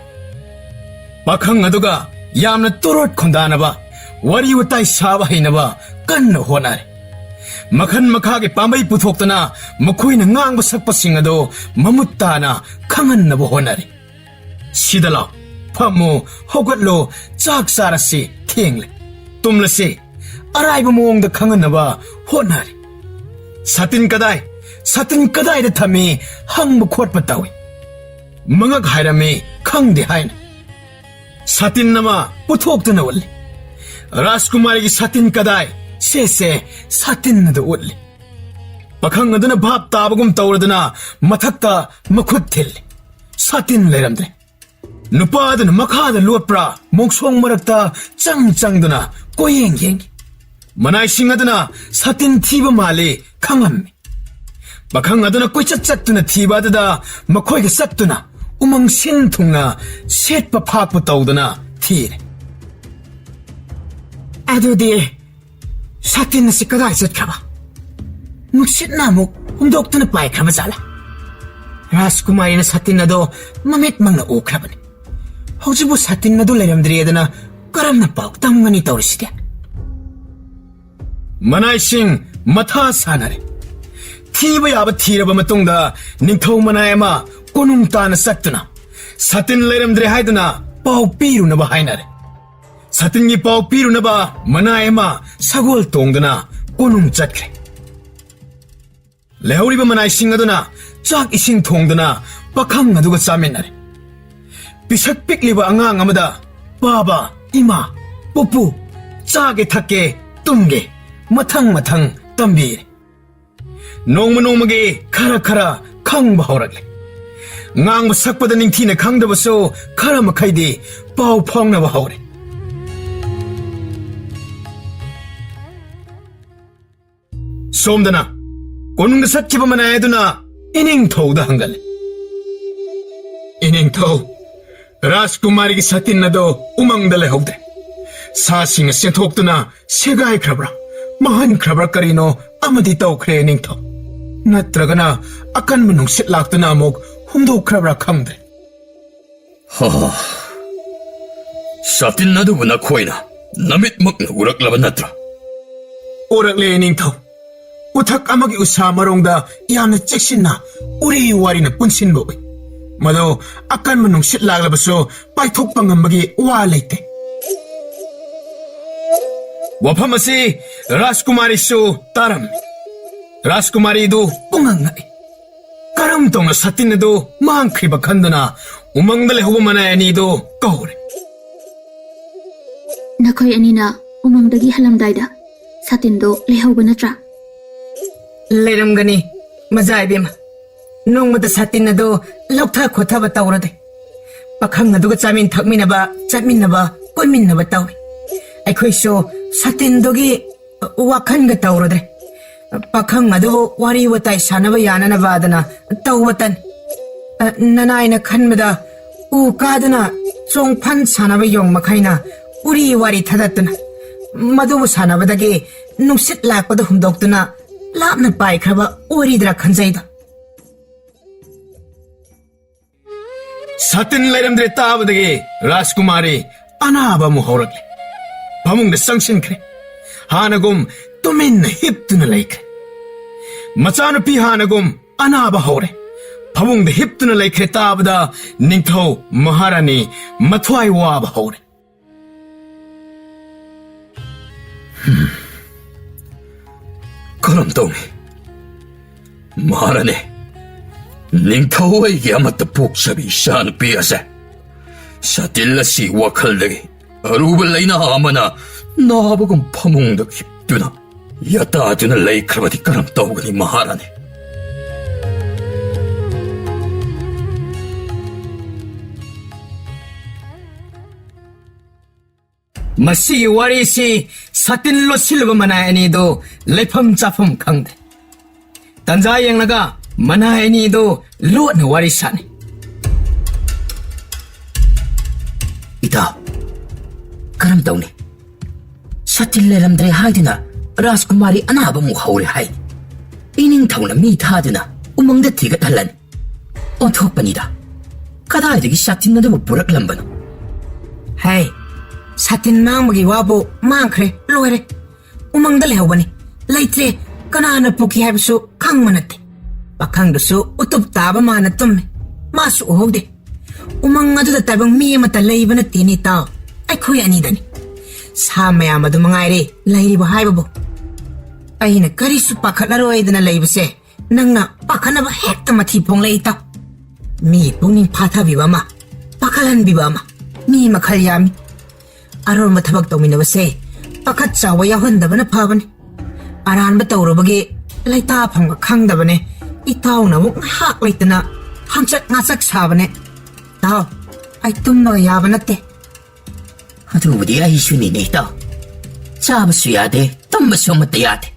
ꯄꯥꯈꯪ ꯑꯗꯨꯒ ꯌꯥꯝꯅ ꯇꯣꯔꯣꯠ ꯈꯨꯟꯗꯥꯅꯕ, ꯋꯥꯔꯤ ꯋꯥꯇꯥꯏ ꯁꯥꯕ ꯍꯩꯅꯕ ꯀꯟꯅ ꯍꯣꯠꯅꯔꯦ꯫ ꯃꯈꯟ ꯃꯈꯥꯒꯤ ꯄꯥꯝꯕꯩ ꯄꯨꯊꯣꯛꯇꯨꯅ ꯃꯈꯣꯏꯅ ꯉꯥꯡꯕ ꯁꯛꯄꯁꯤꯡ ꯑꯗꯨ ꯃꯃꯨꯠ ꯇꯥꯅ ꯈꯪꯍꯟꯅꯕ ꯍꯣꯠꯅꯔꯦ꯫ "ꯁꯤꯗ ꯂꯥꯎ, ꯐꯝꯃꯨ, ꯍꯧꯒꯠꯂꯨ, ꯆꯥꯛ ꯆꯥꯔꯁꯤ, ꯊꯦꯡꯂꯦ꯫ ꯇꯨꯝꯂꯁꯤ", ꯑꯔꯥꯏꯕ ꯃꯑꯣꯡꯗ ꯈꯪꯍꯟꯅꯕ ꯍꯣꯠꯅꯔꯦ꯫ "ꯁꯥꯇꯤꯟ ꯀꯗꯥꯏ? ꯁꯥꯇꯤꯟ ꯀꯗꯥꯏꯗ ꯊꯝꯃꯤ?" ꯍꯪꯕ ꯈꯣꯠꯄ ꯇꯧꯏ꯫ ꯃꯉꯛ ꯍꯥꯏꯔꯝꯃꯤ, ꯈꯪꯗꯦ ꯍꯥꯏꯅ꯫ ꯁꯥꯇꯤꯟ ꯑꯃ ꯄꯨꯊꯣꯛꯇꯨꯅ ꯎꯠꯂꯤ꯫ ꯔꯥꯖꯀꯨꯃꯥꯔꯤꯒꯤ ꯁꯥꯇꯤꯟ ꯀꯗꯥꯏ? ꯁꯦ ꯁꯦ, ꯁꯥꯇꯤꯟ ꯑꯗꯨ ꯎꯠꯂꯤ꯫ ꯄꯥꯈꯪ ꯑꯗꯨꯅ ꯚꯥꯞ ꯇꯥꯕꯒꯨꯝ ꯇꯧꯔꯗꯨꯅ ꯃꯊꯛꯇ ꯃꯈꯨꯠ ꯊꯤꯜꯂꯤ꯫ ꯁꯥꯇꯤꯟ ꯂꯩꯔꯝꯗ꯭ꯔꯦ꯫ ꯅꯨꯄꯥ ꯑꯗꯨꯅ ꯃꯈꯥꯗ ꯂꯣꯠꯄ꯭ꯔꯥ, ꯃꯣꯡꯁꯣꯡ ꯃꯔꯛꯇ ꯆꯪ ꯆꯪꯗꯨꯅ ꯀꯣꯏꯌꯦꯡ ꯌꯦꯡꯉꯤ꯫ ꯃꯅꯥꯏꯁꯤꯡ ꯑꯗꯨꯅ ꯁꯥꯇꯤꯟ ꯊꯤꯕ ꯃꯥꯜꯂꯤ ꯈꯪꯂꯝꯃꯤ꯫ ꯄꯥꯈꯪ ꯑꯗꯨꯅ ꯀꯣꯏꯆꯠ ꯆꯠꯇꯨꯅ ꯊꯤꯕ ꯑꯗꯨꯗ ꯃꯈꯣꯏꯒ ꯆꯠꯇꯨꯅ ꯎꯃꯪ ꯁꯤꯟ ꯊꯨꯡꯅ ꯁꯦꯠꯄ ꯐꯥꯛꯄ ꯇꯧꯗꯨꯅ ꯊꯤꯔꯦ꯫ ꯑꯗꯨꯗꯤ ꯁꯥꯇꯤꯟ ꯑꯁꯤ ꯀꯗꯥꯏ ꯆꯠꯈ꯭ꯔꯕ? ꯅꯨꯡꯁꯤꯠꯅ ꯑꯃꯨꯛ ꯍꯨꯝꯗꯣꯛꯇꯨꯅ ꯄꯥꯏꯈ꯭ꯔꯕ ꯖꯥꯠꯂ? ꯔꯥꯖꯀꯨꯃꯥꯔꯤꯅ ꯁꯥꯇꯤꯟ ꯑꯗꯣ ꯃꯃꯤꯠꯃꯛꯅ ꯎꯈ꯭ꯔꯕꯅꯤ꯫ ꯍꯧꯖꯤꯛꯄꯨ ꯁꯥꯇꯤꯟ ꯑꯗꯨ ꯂꯩꯔꯝꯗ꯭ꯔꯦꯗꯅ ꯀꯔꯝꯅ ꯄꯥꯎ ꯇꯝꯒꯅꯤ ꯇꯧꯔꯤꯁꯤꯗꯤ? ꯃꯅꯥꯏꯁꯤꯡ ꯃꯊꯥ ꯁꯥꯅꯔꯦ꯫ ꯊꯤꯕ ꯌꯥꯕ ꯊꯤꯔꯕ ꯃꯇꯨꯡꯗ ꯅꯤꯡꯊꯧ ꯃꯅꯥꯏ ꯑꯃ ꯀꯣꯅꯨꯡ ꯇꯥꯅ ꯆꯠꯇꯨꯅ ꯁꯥꯇꯤꯟ ꯂꯩꯔꯝꯗ꯭ꯔꯦ ꯍꯥꯏꯗꯨꯅ ꯄꯥꯎ ꯄꯤꯔꯨꯅꯕ ꯍꯥꯏꯅꯔꯦ꯫ ꯁꯥꯇꯤꯟꯒꯤ ꯄꯥꯎ ꯄꯤꯔꯨꯅꯕ ꯃꯅꯥꯏ ꯑꯃ ꯁꯒꯣꯜ ꯇꯣꯡꯗꯨꯅ ꯀꯣꯅꯨꯡ ꯆꯠꯈ꯭ꯔꯦ꯫ ꯂꯩꯍꯧꯔꯤꯕ ꯃꯅꯥꯏꯁꯤꯡ ꯑꯗꯨꯅ ꯆꯥꯛ ꯏꯁꯤꯡ ꯊꯣꯡꯗꯨꯅ ꯄꯥꯈꯪ ꯑꯗꯨꯒ ꯆꯥꯃꯤꯟꯅꯔꯦ꯫ ꯄꯤꯁꯛ ꯄꯤꯛꯂꯤꯕ ꯑꯉꯥꯡ ꯑꯃꯗ, "ꯄꯥꯕ, ꯏꯃꯥ, ꯄꯨꯄꯨ, ꯆꯥꯒꯦ ꯊꯛꯀꯦ, ꯇꯨꯝꯒꯦ" ꯃꯊꯪ ꯃꯊꯪ ꯇꯝꯕꯤꯔꯦ꯫ ꯅꯣꯡꯃ ꯅꯣꯡꯃꯒꯤ ꯈꯔ ꯈꯔ ꯈꯪꯕ ꯍꯧꯔꯛꯂꯦ꯫ ꯉꯥꯡꯕ ꯁꯛꯄꯗ ꯅꯤꯡꯊꯤꯅ ꯈꯪꯗꯕꯁꯨ ꯈꯔ ꯃꯈꯩꯗꯤ ꯄꯥꯎ ꯐꯥꯎꯅꯕ ꯍꯧꯔꯦ꯫ ꯁꯣꯝꯗꯅ ꯀꯣꯅꯨꯡꯗ ꯆꯠꯈꯤꯕ ꯃꯅꯥꯏ ꯑꯗꯨꯅ ꯏꯅꯤꯡꯊꯧꯗ ꯍꯪꯒꯠꯂꯦ꯫ "ꯏꯅꯤꯡꯊꯧ, ꯔꯥꯖꯀꯨꯃꯥꯔꯤꯒꯤ ꯁꯥꯇꯤꯟ ꯑꯗꯣ ꯎꯃꯪꯗ ꯂꯩꯍꯧꯗ꯭ꯔꯦ꯫ ꯁꯥꯁꯤꯡꯅ ꯆꯦꯟꯊꯣꯛꯇꯨꯅ ꯁꯦꯒꯥꯏꯈ꯭ꯔꯕ꯭ꯔꯥ, ꯃꯥꯡꯍꯟꯈ꯭ꯔꯕ꯭ꯔꯥ ꯀꯔꯤꯅꯣ ꯑꯃꯗꯤ ꯇꯧꯈ꯭ꯔꯦ ꯏꯅꯤꯡꯊꯧ꯫ ꯅꯠꯇ꯭ꯔꯒꯅ ꯑꯀꯟꯕ ꯅꯨꯡꯁꯤꯠ ꯂꯥꯛꯇꯨꯅ ꯑꯃꯨꯛ ꯍꯨꯝꯗꯣꯛꯈ꯭ꯔꯕ꯭ꯔꯥ ꯈꯪꯗ꯭ꯔꯦ꯫" "ꯍꯥ, ꯁꯥꯇꯤꯟ ꯑꯗꯨꯕꯨ ꯅꯈꯣꯏꯅ ꯅꯃꯤꯠꯃꯛꯅ ꯎꯔꯛꯂꯕ ꯅꯠꯇ꯭ꯔꯥ?" "ꯎꯔꯛꯂꯦ ꯏꯅꯤꯡꯊꯧ꯫ ꯎꯊꯛ ꯑꯃꯒꯤ ꯎꯁꯥ ꯃꯔꯣꯡꯗ ꯌꯥꯝꯅ ꯆꯦꯛꯁꯤꯟꯅ ꯎꯔꯤ ꯋꯥꯔꯤꯅ ꯄꯨꯟꯁꯤꯟꯕ ꯎꯏ꯫ ꯃꯗꯨ ꯑꯀꯟꯕ ꯅꯨꯡꯁꯤꯠ ꯂꯥꯛꯂꯕꯁꯨ ꯄꯥꯏꯊꯣꯛꯄ ꯉꯝꯕꯒꯤ ꯋꯥ ꯂꯩꯇꯦ꯫ ꯋꯥꯐꯝ ꯑꯁꯤ ꯔꯥꯖꯀꯨꯃꯥꯔꯤꯁꯨ ꯇꯥꯔꯝꯃꯤ꯫ ꯔꯥꯖꯀꯨꯃꯥꯔꯤꯗꯨ ꯄꯨꯡꯉꯛ ꯉꯛꯏ꯫ ꯀꯔꯝ ꯇꯧꯅ ꯁꯥꯇꯤꯟ ꯑꯗꯨ ꯃꯥꯡꯈ꯭ꯔꯤꯕ ꯈꯟꯗꯨꯅ ꯎꯃꯪꯗ ꯂꯩꯍꯧꯕ ꯃꯅꯥꯏ ꯑꯅꯤꯗꯨ ꯀꯧꯔꯦ꯫ ꯅꯈꯣꯏ ꯑꯅꯤꯅ ꯎꯃꯪꯗꯒꯤ ꯍꯜꯂꯝꯗꯥꯏꯗ ꯁꯥꯇꯤꯟꯗꯣ ꯂꯩꯍꯧꯕ ꯅꯠꯇ꯭ꯔꯥ? ꯂꯩꯔꯝꯒꯅꯤ, ꯃꯖꯥ ꯏꯕꯦꯝꯃ꯫ ꯅꯣꯡꯃꯇ ꯁꯥꯇꯤꯟ ꯑꯗꯨ ꯂꯧꯊ ꯈꯣꯠꯊꯕ ꯇꯧꯔꯗꯦ꯫ ꯄꯥꯈꯪ ꯑꯗꯨꯒ ꯆꯥꯃꯤꯟ ꯊꯛꯃꯤꯟꯅꯕ, ꯆꯠꯃꯤꯟꯅꯕ, ꯀꯣꯏꯃꯤꯟꯅꯕ ꯇꯧꯏ꯫ ꯑꯩꯈꯣꯏꯁꯨ ꯁꯥꯇꯤꯟꯗꯨꯒꯤ ꯋꯥꯈꯜꯒ ꯇꯧꯔꯨꯗ꯭ꯔꯦ꯫ ꯄꯥꯈꯪ ꯑꯗꯨꯕꯨ ꯋꯥꯔꯤ ꯋꯥꯇꯥꯏ ꯁꯥꯟꯅꯕ ꯌꯥꯅꯅꯕ ꯑꯗꯨꯅ ꯇꯧꯕꯇꯅꯤ꯫ ꯑ, ꯅꯅꯥꯏꯅ ꯈꯟꯕꯗ ꯎ ꯀꯥꯗꯨꯅ ꯆꯣꯡꯐꯟ ꯁꯥꯟꯅꯕ ꯌꯣꯡ ꯃꯈꯩꯅ ꯎꯔꯤ ꯋꯥꯔꯤ ꯊꯥꯗꯠꯇꯨꯅ ꯃꯗꯨꯕꯨ ꯁꯥꯟꯅꯕꯗꯒꯤ ꯅꯨꯡꯁꯤꯠ ꯂꯥꯛꯄꯗ ꯍꯨꯝꯗꯣꯛꯇꯨꯅ ꯂꯥꯞꯅ ꯄꯥꯏꯈ꯭ꯔꯕ ꯑꯣꯏꯔꯤꯗ꯭ꯔꯥ ꯈꯟꯖꯩꯗ꯫ ꯁꯥꯇꯤꯟ ꯂꯩꯔꯝꯗ꯭ꯔꯦ ꯇꯥꯕꯗꯒꯤ ꯔꯥꯖꯀꯨꯃꯥꯔꯤ ꯑꯅꯥꯕ ꯑꯃꯨꯛ ꯍꯧꯔꯛꯂꯦ꯫ ꯐꯃꯨꯡꯗ ꯆꯪꯁꯤꯟꯈ꯭ꯔꯦ꯫ ꯍꯥꯟꯅꯒꯨꯝ ꯇꯨꯃꯤꯟꯅ ꯍꯤꯞꯇꯨꯅ ꯂꯩꯈ꯭ꯔꯦ꯫ ꯃꯆꯥꯅꯨꯄꯤ ꯍꯥꯟꯅꯒꯨꯝ ꯑꯅꯥꯕ ꯍꯧꯔꯦ꯫ ꯐꯃꯨꯡꯗ ꯍꯤꯞꯇꯨꯅ ꯂꯩꯈ꯭ꯔꯦ ꯇꯥꯕꯗ ꯅꯤꯡꯊꯧ ꯃꯍꯥꯔꯥꯅꯤ ꯃꯊ꯭ꯋꯥꯏ ꯋꯥꯕ ꯍꯧꯔꯦ꯫ ꯀꯔꯝ ꯇꯧꯅꯤ? ꯃꯍꯥꯔꯥꯅꯤ, ꯅꯤꯡꯊꯧ ꯑꯩꯒꯤ ꯑꯃꯠꯇ ꯄꯣꯛꯆꯕꯤ ꯏꯆꯥꯅꯨꯄꯤ ꯑꯁꯦ ꯁꯥꯇꯤꯜ ꯑꯁꯤ ꯋꯥꯈꯜꯗꯒꯤ ꯑꯔꯨꯕ ꯂꯩꯅꯥ ꯑꯃꯅ ꯅꯥꯕꯒꯨꯝ ꯐꯃꯨꯡꯗ ꯍꯤꯞꯇꯨꯅ ꯌꯥꯇꯥꯗꯨꯅ ꯂꯩꯈ꯭ꯔꯕꯗꯤ ꯀꯔꯝ ꯇꯧꯒꯅꯤ ꯃꯍꯥꯔꯥꯅꯤ? ꯃꯁꯤꯒꯤ ꯋꯥꯔꯤꯁꯤ ꯁꯥꯇꯤꯟ ꯂꯣꯠꯁꯤꯜꯂꯨꯕ ꯃꯅꯥꯏ ꯑꯅꯤꯗꯨ ꯂꯩꯐꯝ ꯆꯥꯐꯝ ꯈꯪꯗꯦ꯫ ꯇꯟꯖꯥ ꯌꯦꯡꯂꯒ ꯃꯅꯥꯏ ꯑꯅꯤꯗꯨ ꯂꯣꯠꯅ ꯋꯥꯔꯤ ꯁꯥꯅꯩ꯫ ꯏꯇꯥꯎ, ꯀꯔꯝ ꯇꯧꯅꯤ? ꯁꯥꯇꯤꯟ ꯂꯩꯔꯝꯗ꯭ꯔꯦ ꯍꯥꯏꯗꯨꯅ ꯔꯥꯖꯀꯨꯃꯥꯔꯤ ꯑꯅꯥꯕ ꯑꯃꯨꯛ ꯍꯧꯔꯦ ꯍꯥꯏ꯫ ꯏꯅꯤꯡꯊꯧꯅ ꯃꯤ ꯊꯥꯗꯨꯅ ꯎꯃꯪꯗ ꯊꯤꯒꯠꯍꯜꯂꯅꯤ꯫ ꯑꯣꯟꯊꯣꯛꯄꯅꯤꯗ꯫ ꯀꯗꯥꯏꯗꯒꯤ ꯁꯥꯇꯤꯟ ꯑꯗꯨꯕꯨ ꯄꯨꯔꯛꯂꯝꯕꯅꯣ? ꯍꯦ, ꯁꯥꯇꯤꯟ ꯃꯥꯡꯕꯒꯤ ꯋꯥꯕꯨ ꯃꯥꯡꯈ꯭ꯔꯦ, ꯂꯣꯏꯔꯦ꯫ ꯎꯃꯪꯗ ꯂꯩꯍꯧꯕꯅꯤ꯫ ꯂꯩꯇ꯭ꯔꯦ, ꯀꯅꯥꯅ ꯄꯨꯈꯤ ꯍꯥꯏꯕꯁꯨ ꯈꯪꯕ ꯅꯠꯇꯦ꯫ ꯄꯥꯈꯪꯗꯨꯁꯨ ꯎꯇꯨꯞ ꯇꯥꯕ ꯃꯥꯅ ꯇꯨꯝꯃꯤ꯫ ꯃꯥꯁꯨ ꯎꯍꯧꯗꯦ꯫ ꯎꯃꯪ ꯑꯗꯨꯗ ꯇꯥꯏꯕꯪ ꯃꯤ ꯑꯃꯠꯇ ꯂꯩꯕ ꯅꯠꯇꯦꯅꯦ ꯏꯇꯥꯎ꯫ ꯑꯩꯈꯣꯏ ꯑꯅꯤꯗꯅꯤ꯫ ꯁꯥ ꯃꯌꯥꯝ ꯑꯗꯨ ꯃꯉꯥꯏꯔꯦ ꯂꯩꯔꯤꯕ ꯍꯥꯏꯕꯕꯨ꯫ ꯑꯩꯅ ꯀꯔꯤꯁꯨ ꯄꯥꯈꯠꯂꯔꯣꯏꯗꯅ ꯂꯩꯕꯁꯦ ꯅꯪꯅ ꯄꯥꯈꯠꯅꯕ ꯍꯦꯛꯇ ꯃꯊꯤ ꯐꯣꯡꯂꯛꯏ, ꯏꯇꯥꯎ꯫ ꯃꯤꯒꯤ ꯄꯨꯛꯅꯤꯡ ꯐꯥꯊꯕꯤꯕ ꯑꯃ, ꯄꯥꯈꯠꯍꯟꯕꯤꯕ ꯑꯃ, ꯃꯤ ꯃꯈꯜ ꯌꯥꯝꯃꯤ꯫ ꯑꯔꯣꯟꯕ ꯊꯕꯛ ꯇꯧꯃꯤꯟꯅꯕꯁꯦ ꯄꯥꯈꯠ ꯆꯥꯎꯕ ꯌꯥꯎꯍꯟꯗꯕꯅ ꯐꯕꯅꯤ꯫ ꯑꯔꯥꯟꯕ ꯇꯧꯔꯨꯕꯒꯤ ꯂꯩꯇꯥꯐꯝꯒ ꯈꯪꯗꯕꯅꯦ꯫ ꯏꯇꯥꯎꯅ ꯑꯃꯨꯛ ꯉꯥꯏꯍꯥꯛ ꯂꯩꯇꯅ ꯍꯪꯆꯠ ꯉꯥꯆꯠ ꯁꯥꯕꯅꯦ꯫ ꯏꯇꯥꯎ, ꯑꯩ ꯇꯨꯝꯕꯒ ꯌꯥꯕ ꯅꯠꯇꯦ꯫ ꯑꯗꯨꯕꯨꯗꯤ ꯑꯩꯁꯨꯅꯤꯅꯦ, ꯏꯇꯥꯎ꯫ ꯆꯥꯕꯁꯨ ꯌꯥꯗꯦ, ꯇꯨꯝꯕꯁꯨ ꯑꯃꯠꯇ ꯌꯥꯗꯦ꯫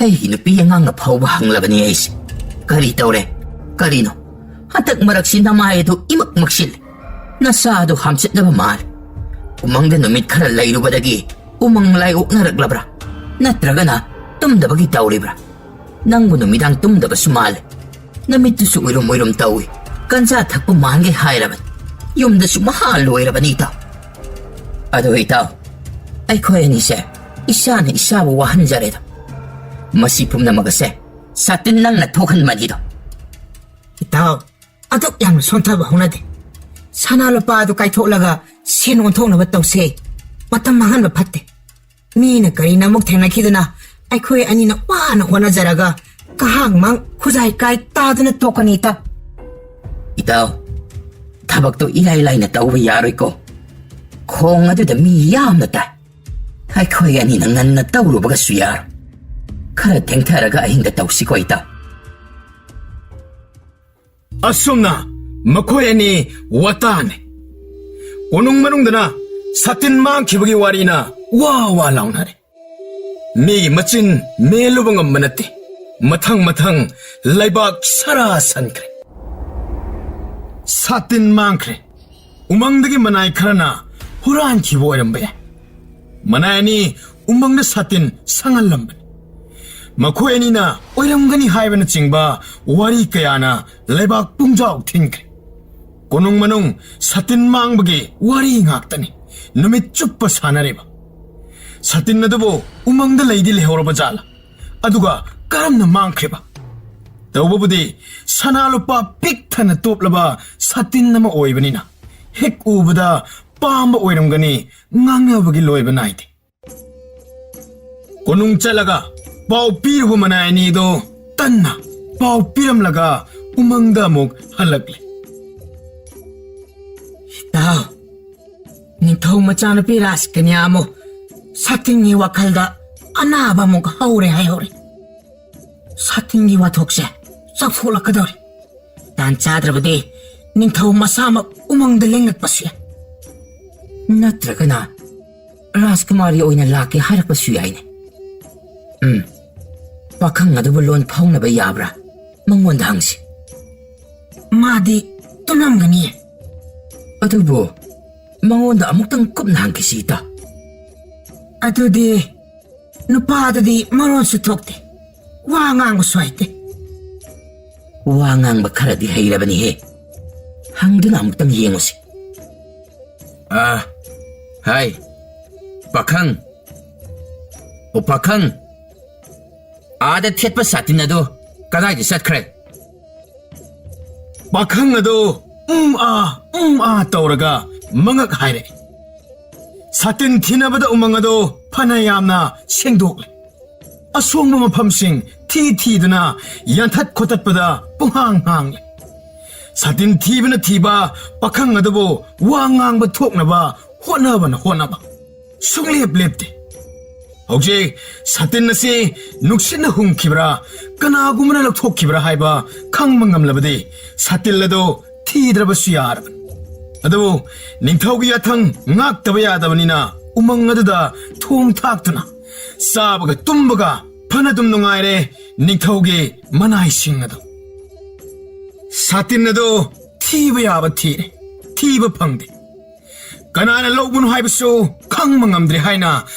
ꯑꯩꯒꯤ ꯅꯨꯄꯤ ꯑꯉꯥꯡꯅ ꯐꯥꯎꯕ ꯍꯪꯂꯕꯅꯤ ꯑꯩꯁꯦ꯫ "ꯀꯔꯤ ꯇꯧꯔꯦ? ꯀꯔꯤꯅꯣ? ꯍꯟꯗꯛ ꯃꯔꯛꯁꯤ ꯅꯃꯥꯏ ꯑꯗꯨ ꯏꯃꯛ ꯃꯛꯁꯤꯜꯂꯦ꯫ ꯅꯁꯥ ꯑꯗꯨ ꯍꯥꯝꯆꯠꯅꯕ ꯃꯥꯜꯂꯦ꯫ ꯎꯃꯪꯗ ꯅꯨꯃꯤꯠ ꯈꯔ ꯂꯩꯔꯨꯕꯗꯒꯤ ꯎꯃꯪ ꯂꯥꯏ ꯑꯣꯛꯅꯔꯛꯂꯕ꯭ꯔꯥ? ꯅꯠꯇ꯭ꯔꯒꯅ ꯇꯨꯝꯗꯕꯒꯤ ꯇꯧꯔꯤꯕ꯭ꯔꯥ? ꯅꯪꯕꯨ ꯅꯨꯃꯤꯗꯥꯡ ꯇꯨꯝꯗꯕꯁꯨ ꯃꯥꯜꯂꯦ꯫ ꯅꯃꯤꯠꯇꯨꯁꯨ ꯎꯏꯔꯨꯝ ꯎꯏꯔꯨꯝ ꯇꯧꯏ꯫ ꯀꯟꯖꯥ ꯊꯛꯄ ꯃꯥꯟꯒꯦ ꯍꯥꯏꯔꯕꯅꯤ꯫ ꯌꯨꯝꯗꯁꯨ ꯃꯍꯥ ꯂꯣꯏꯔꯕꯅꯤ, ꯏꯇꯥꯎ꯫ ꯑꯗꯣ ꯏꯇꯥꯎ, ꯑꯩꯈꯣꯏ ꯑꯅꯤꯁꯦ ꯏꯁꯥꯅ ꯏꯁꯥꯕꯨ ꯋꯥꯍꯟꯖꯔꯦꯗ꯫ ꯃꯁꯤ ꯄꯨꯝꯅꯃꯛ ꯑꯁꯦ ꯁꯥꯇꯤꯟ ꯅꯪꯅ ꯊꯣꯛꯍꯟꯕꯅꯤꯗꯣ꯫" ꯏꯇꯥꯎ, ꯑꯗꯨꯛ ꯌꯥꯝꯅ ꯁꯣꯟꯊꯕ ꯍꯧꯅꯗꯦ꯫ ꯁꯅꯥ ꯂꯨꯄꯥ ꯑꯗꯨ ꯀꯥꯏꯊꯣꯛꯂꯒ ꯁꯦꯟ ꯑꯣꯟꯊꯣꯛꯅꯕ ꯇꯧꯁꯦ꯫ ꯃꯇꯝ ꯃꯥꯡꯍꯟꯕ ꯐꯠꯇꯦ꯫ ꯃꯤꯅ ꯀꯔꯤꯅ ꯑꯃꯨꯛ ꯊꯦꯡꯅꯈꯤꯗꯅ ꯑꯩꯈꯣꯏ ꯑꯅꯤꯅ ꯋꯥꯅ ꯍꯣꯠꯅꯖꯔꯒ ꯀꯍꯥꯡ ꯃꯥꯡ ꯈꯨꯖꯥꯏ ꯀꯥꯏ ꯇꯥꯗꯨꯅ ꯇꯣꯛꯀꯅꯤ, ꯏꯇꯥꯎ꯫ ꯏꯇꯥꯎ, ꯊꯕꯛꯇꯣ ꯏꯂꯥꯏ ꯂꯥꯏꯅ ꯇꯧꯕ ꯌꯥꯔꯣꯏꯀꯣ꯫ ꯈꯣꯡ ꯑꯗꯨꯗ ꯃꯤ ꯌꯥꯝꯅ ꯇꯥꯏ꯫ ꯑꯩꯈꯣꯏ ꯑꯅꯤꯅ ꯉꯟꯅ ꯇꯧꯔꯨꯕꯒꯁꯨ ꯌꯥꯔꯣꯏ꯫ ꯈꯔ ꯊꯦꯡꯊꯔꯒ ꯑꯍꯤꯡꯗ ꯇꯧꯁꯤꯀꯣ, ꯏꯇꯥꯎ꯫ ꯑꯁꯨꯝꯅ ꯃꯈꯣꯏ ꯑꯅꯤ ꯋꯥꯇꯥꯅꯩ꯫ ꯀꯣꯅꯨꯡ ꯃꯅꯨꯡꯗꯅ ꯁꯥꯇꯤꯟ ꯃꯥꯡꯈꯤꯕꯒꯤ ꯋꯥꯔꯤꯅ ꯋꯥ ꯋꯥ ꯂꯥꯎꯅꯔꯦ꯫ ꯃꯤꯒꯤ ꯃꯆꯤꯟ ꯃꯦꯜꯂꯨꯕ ꯉꯝꯕ ꯅꯠꯇꯦ꯫ ꯃꯊꯪ ꯃꯊꯪ ꯂꯩꯕꯥꯛ ꯁꯔꯥ ꯁꯟꯈ꯭ꯔꯦ꯫ ꯁꯥꯇꯤꯟ ꯃꯥꯡꯈ꯭ꯔꯦ꯫ ꯎꯃꯪꯗꯒꯤ ꯃꯅꯥꯏ ꯈꯔꯅ ꯍꯨꯔꯥꯟꯈꯤꯕ ꯑꯣꯏꯔꯝꯕ ꯌꯥꯏ꯫ ꯃꯅꯥꯏ ꯑꯅꯤ ꯎꯃꯪꯗ ꯁꯥꯇꯤꯟ ꯁꯪꯍꯜꯂꯝꯕꯅꯤ꯫ ꯃꯈꯣꯏ ꯑꯅꯤꯅ ꯑꯣꯏꯔꯝꯒꯅꯤ ꯍꯥꯏꯕꯅꯆꯤꯡꯕ ꯋꯥꯔꯤ ꯀꯌꯥꯅ ꯂꯩꯕꯥꯛ ꯄꯨꯡꯖꯥꯎ ꯊꯤꯟꯈ꯭ꯔꯦ꯫ ꯀꯣꯅꯨꯡ ꯃꯅꯨꯡ ꯁꯥꯇꯤꯟ ꯃꯥꯡꯕꯒꯤ ꯋꯥꯔꯤ ꯉꯥꯛꯇꯅꯤ ꯅꯨꯃꯤꯠ ꯆꯨꯞꯄ ꯁꯥꯟꯅꯔꯤꯕ꯫ ꯁꯥꯇꯤꯟ ꯑꯗꯨꯕꯨ ꯎꯃꯪꯗ ꯂꯩꯗꯤ ꯂꯩꯍꯧꯔꯕ ꯖꯥꯠꯂꯥ? ꯑꯗꯨꯒ ꯀꯔꯝꯅ ꯃꯥꯡꯈ꯭ꯔꯤꯕ? ꯇꯧꯕꯕꯨꯗꯤ ꯁꯅꯥ ꯂꯨꯄꯥ ꯄꯤꯛ ꯊꯟꯅ ꯇꯣꯞꯂꯕ ꯁꯥꯇꯤꯟ ꯑꯃ ꯑꯣꯏꯕꯅꯤꯅ ꯍꯦꯛ ꯎꯕꯗ ꯄꯥꯝꯕ ꯑꯣꯏꯔꯝꯒꯅꯤ, ꯉꯥꯡꯅꯕꯒꯤ ꯂꯣꯏꯕ ꯅꯥꯏꯗꯦ꯫ ꯀꯣꯅꯨꯡ ꯆꯠꯂꯒ ꯄꯥꯎ ꯄꯤꯔꯨꯕ ꯃꯅꯥꯏ ꯑꯅꯤꯗꯣ ꯇꯟꯅ ꯄꯥꯎ ꯄꯤꯔꯝꯂꯒ ꯎꯃꯪꯗ ꯑꯃꯨꯛ ꯍꯜꯂꯛꯂꯦ꯫ ꯏꯇꯥꯎ, ꯅꯤꯡꯊꯧ ꯃꯆꯥꯅꯨꯄꯤ ꯔꯥꯖꯀꯟꯌꯥ ꯑꯃꯨꯛ ꯁꯥꯇꯤꯟꯒꯤ ꯋꯥꯈꯜꯗ ꯑꯅꯥꯕ ꯑꯃꯨꯛ ꯍꯧꯔꯦ ꯍꯥꯏꯍꯧꯔꯦ꯫ ꯁꯥꯇꯤꯟꯒꯤ ꯋꯥꯊꯣꯛꯁꯦ ꯆꯥꯎꯊꯣꯛꯂꯛꯀꯗꯧꯔꯦ꯫ ꯇꯥꯟ ꯆꯥꯗ꯭ꯔꯕꯗꯤ ꯅꯤꯡꯊꯧ ꯃꯁꯥꯃꯛ ꯎꯃꯪꯗ ꯂꯦꯡꯂꯛꯄꯁꯨ ꯌꯥꯏ꯫ ꯅꯠꯇ꯭ꯔꯒꯅ ꯔꯥꯖꯀꯨꯃꯥꯔꯤ ꯑꯣꯏꯅ ꯂꯥꯛꯀꯦ ꯍꯥꯏꯔꯛꯄꯁꯨ ꯌꯥꯏꯅꯦ꯫ ꯎꯝ, ꯄꯥꯈꯪ ꯑꯗꯨꯕꯨ ꯂꯣꯟ ꯐꯥꯎꯅꯕ ꯌꯥꯕ꯭ꯔꯥ? ꯃꯉꯣꯟꯗ ꯍꯪꯁꯤ꯫ ꯃꯥꯗꯤ ꯇꯨꯝꯂꯝꯒꯅꯤꯌꯦ꯫ ꯑꯗꯨꯕꯨ ꯃꯉꯣꯟꯗ ꯑꯃꯨꯛꯇꯪ ꯀꯨꯞꯅ ꯍꯪꯈꯤꯁꯤ, ꯏꯇꯥꯎ꯫ ꯑꯗꯨꯗꯤ ꯅꯨꯄꯥꯗꯨꯗꯤ ꯃꯔꯣꯟꯁꯨ ꯊꯣꯛꯇꯦ, ꯋꯥ ꯉꯥꯡꯕꯁꯨ ꯍꯩꯇꯦ꯫ ꯋꯥ ꯉꯥꯡꯕ ꯈꯔꯗꯤ ꯍꯩꯔꯕꯅꯤꯍꯦ꯫ ꯍꯪꯗꯨꯅ ꯑꯃꯨꯛꯇꯪ ꯌꯦꯡꯉꯨꯁꯤ꯫ ꯑ, ꯍꯥꯏ, ꯄꯥꯈꯪ꯫ ꯑꯣ, ꯄꯥꯈꯪ꯫ ꯑꯥꯗ ꯊꯦꯠꯄ ꯁꯥꯇꯤꯟ ꯑꯗꯨ ꯀꯗꯥꯏꯗ ꯆꯠꯈ꯭ꯔꯦ? ꯄꯥꯈꯪ ꯑꯗꯨ ꯎꯝ ꯑꯥ, ꯎꯝ ꯑꯥ ꯇꯧꯔꯒ ꯃꯉꯛ ꯍꯥꯏꯔꯛꯏ꯫ ꯁꯥꯇꯤꯟ ꯊꯤꯅꯕꯗ ꯎꯃꯪ ꯑꯗꯨ ꯐꯅ ꯌꯥꯝꯅ ꯁꯦꯡꯗꯣꯛꯂꯦ꯫ ꯑꯁꯣꯡꯕ ꯃꯐꯝꯁꯤꯡ ꯊꯤ ꯊꯤꯗꯨꯅ ꯌꯥꯟꯊꯠ ꯈꯣꯠꯇꯠꯄꯗ ꯄꯨꯡꯍꯥꯡ ꯍꯥꯡꯂꯦ꯫ ꯁꯥꯇꯤꯟ ꯊꯤꯕꯅ ꯊꯤꯕ ꯄꯥꯈꯪ ꯑꯗꯨꯕꯨ ꯋꯥ ꯉꯥꯡꯕ ꯊꯣꯛꯅꯕ ꯍꯣꯠꯅꯕꯅ ꯍꯣꯠꯅꯕ꯫ ꯁꯨꯡꯂꯦꯞ ꯂꯦꯞꯇꯦ꯫ ꯍꯧꯖꯤꯛ ꯁꯥꯇꯤꯟ ꯑꯁꯤ ꯅꯨꯡꯁꯤꯠꯅ ꯍꯨꯝꯈꯤꯕ꯭ꯔꯥ, ꯀꯅꯥꯒꯨꯝꯕꯅ ꯂꯧꯊꯣꯛꯈꯤꯕ꯭ꯔꯥ ꯍꯥꯏꯕ ꯈꯪꯕ ꯉꯝꯂꯕꯗꯤ ꯁꯥꯇꯤꯟ ꯑꯗꯨ ꯊꯤꯗ꯭ꯔꯕꯁꯨ ꯌꯥꯔꯕꯅꯤ꯫ ꯑꯗꯨꯕꯨ ꯅꯤꯡꯊꯧꯒꯤ ꯌꯥꯊꯪ ꯉꯥꯛꯇꯕ ꯌꯥꯗꯕꯅꯤꯅ ꯎꯃꯪ ꯑꯗꯨꯗ ꯊꯣꯡ ꯊꯥꯛꯇꯨꯅ ꯆꯥꯕꯒ ꯇꯨꯝꯕꯒ ꯐꯅꯗꯨꯝ ꯅꯨꯡꯉꯥꯏꯔꯦ ꯅꯤꯡꯊꯧꯒꯤ ꯃꯅꯥꯏꯁꯤꯡ ꯑꯗꯨ꯫ ꯁꯥꯇꯤꯟ ꯑꯗꯨ ꯊꯤꯕ ꯌꯥꯕ ꯊꯤꯔꯦ, ꯊꯤꯕ ꯐꯪꯗꯦ꯫ ꯀꯅꯥꯅ ꯂꯧꯕꯅꯣ ꯍꯥꯏꯕꯁꯨ ꯈꯪꯕ ꯉꯝꯗ꯭ꯔꯦ ꯍꯥꯏꯅ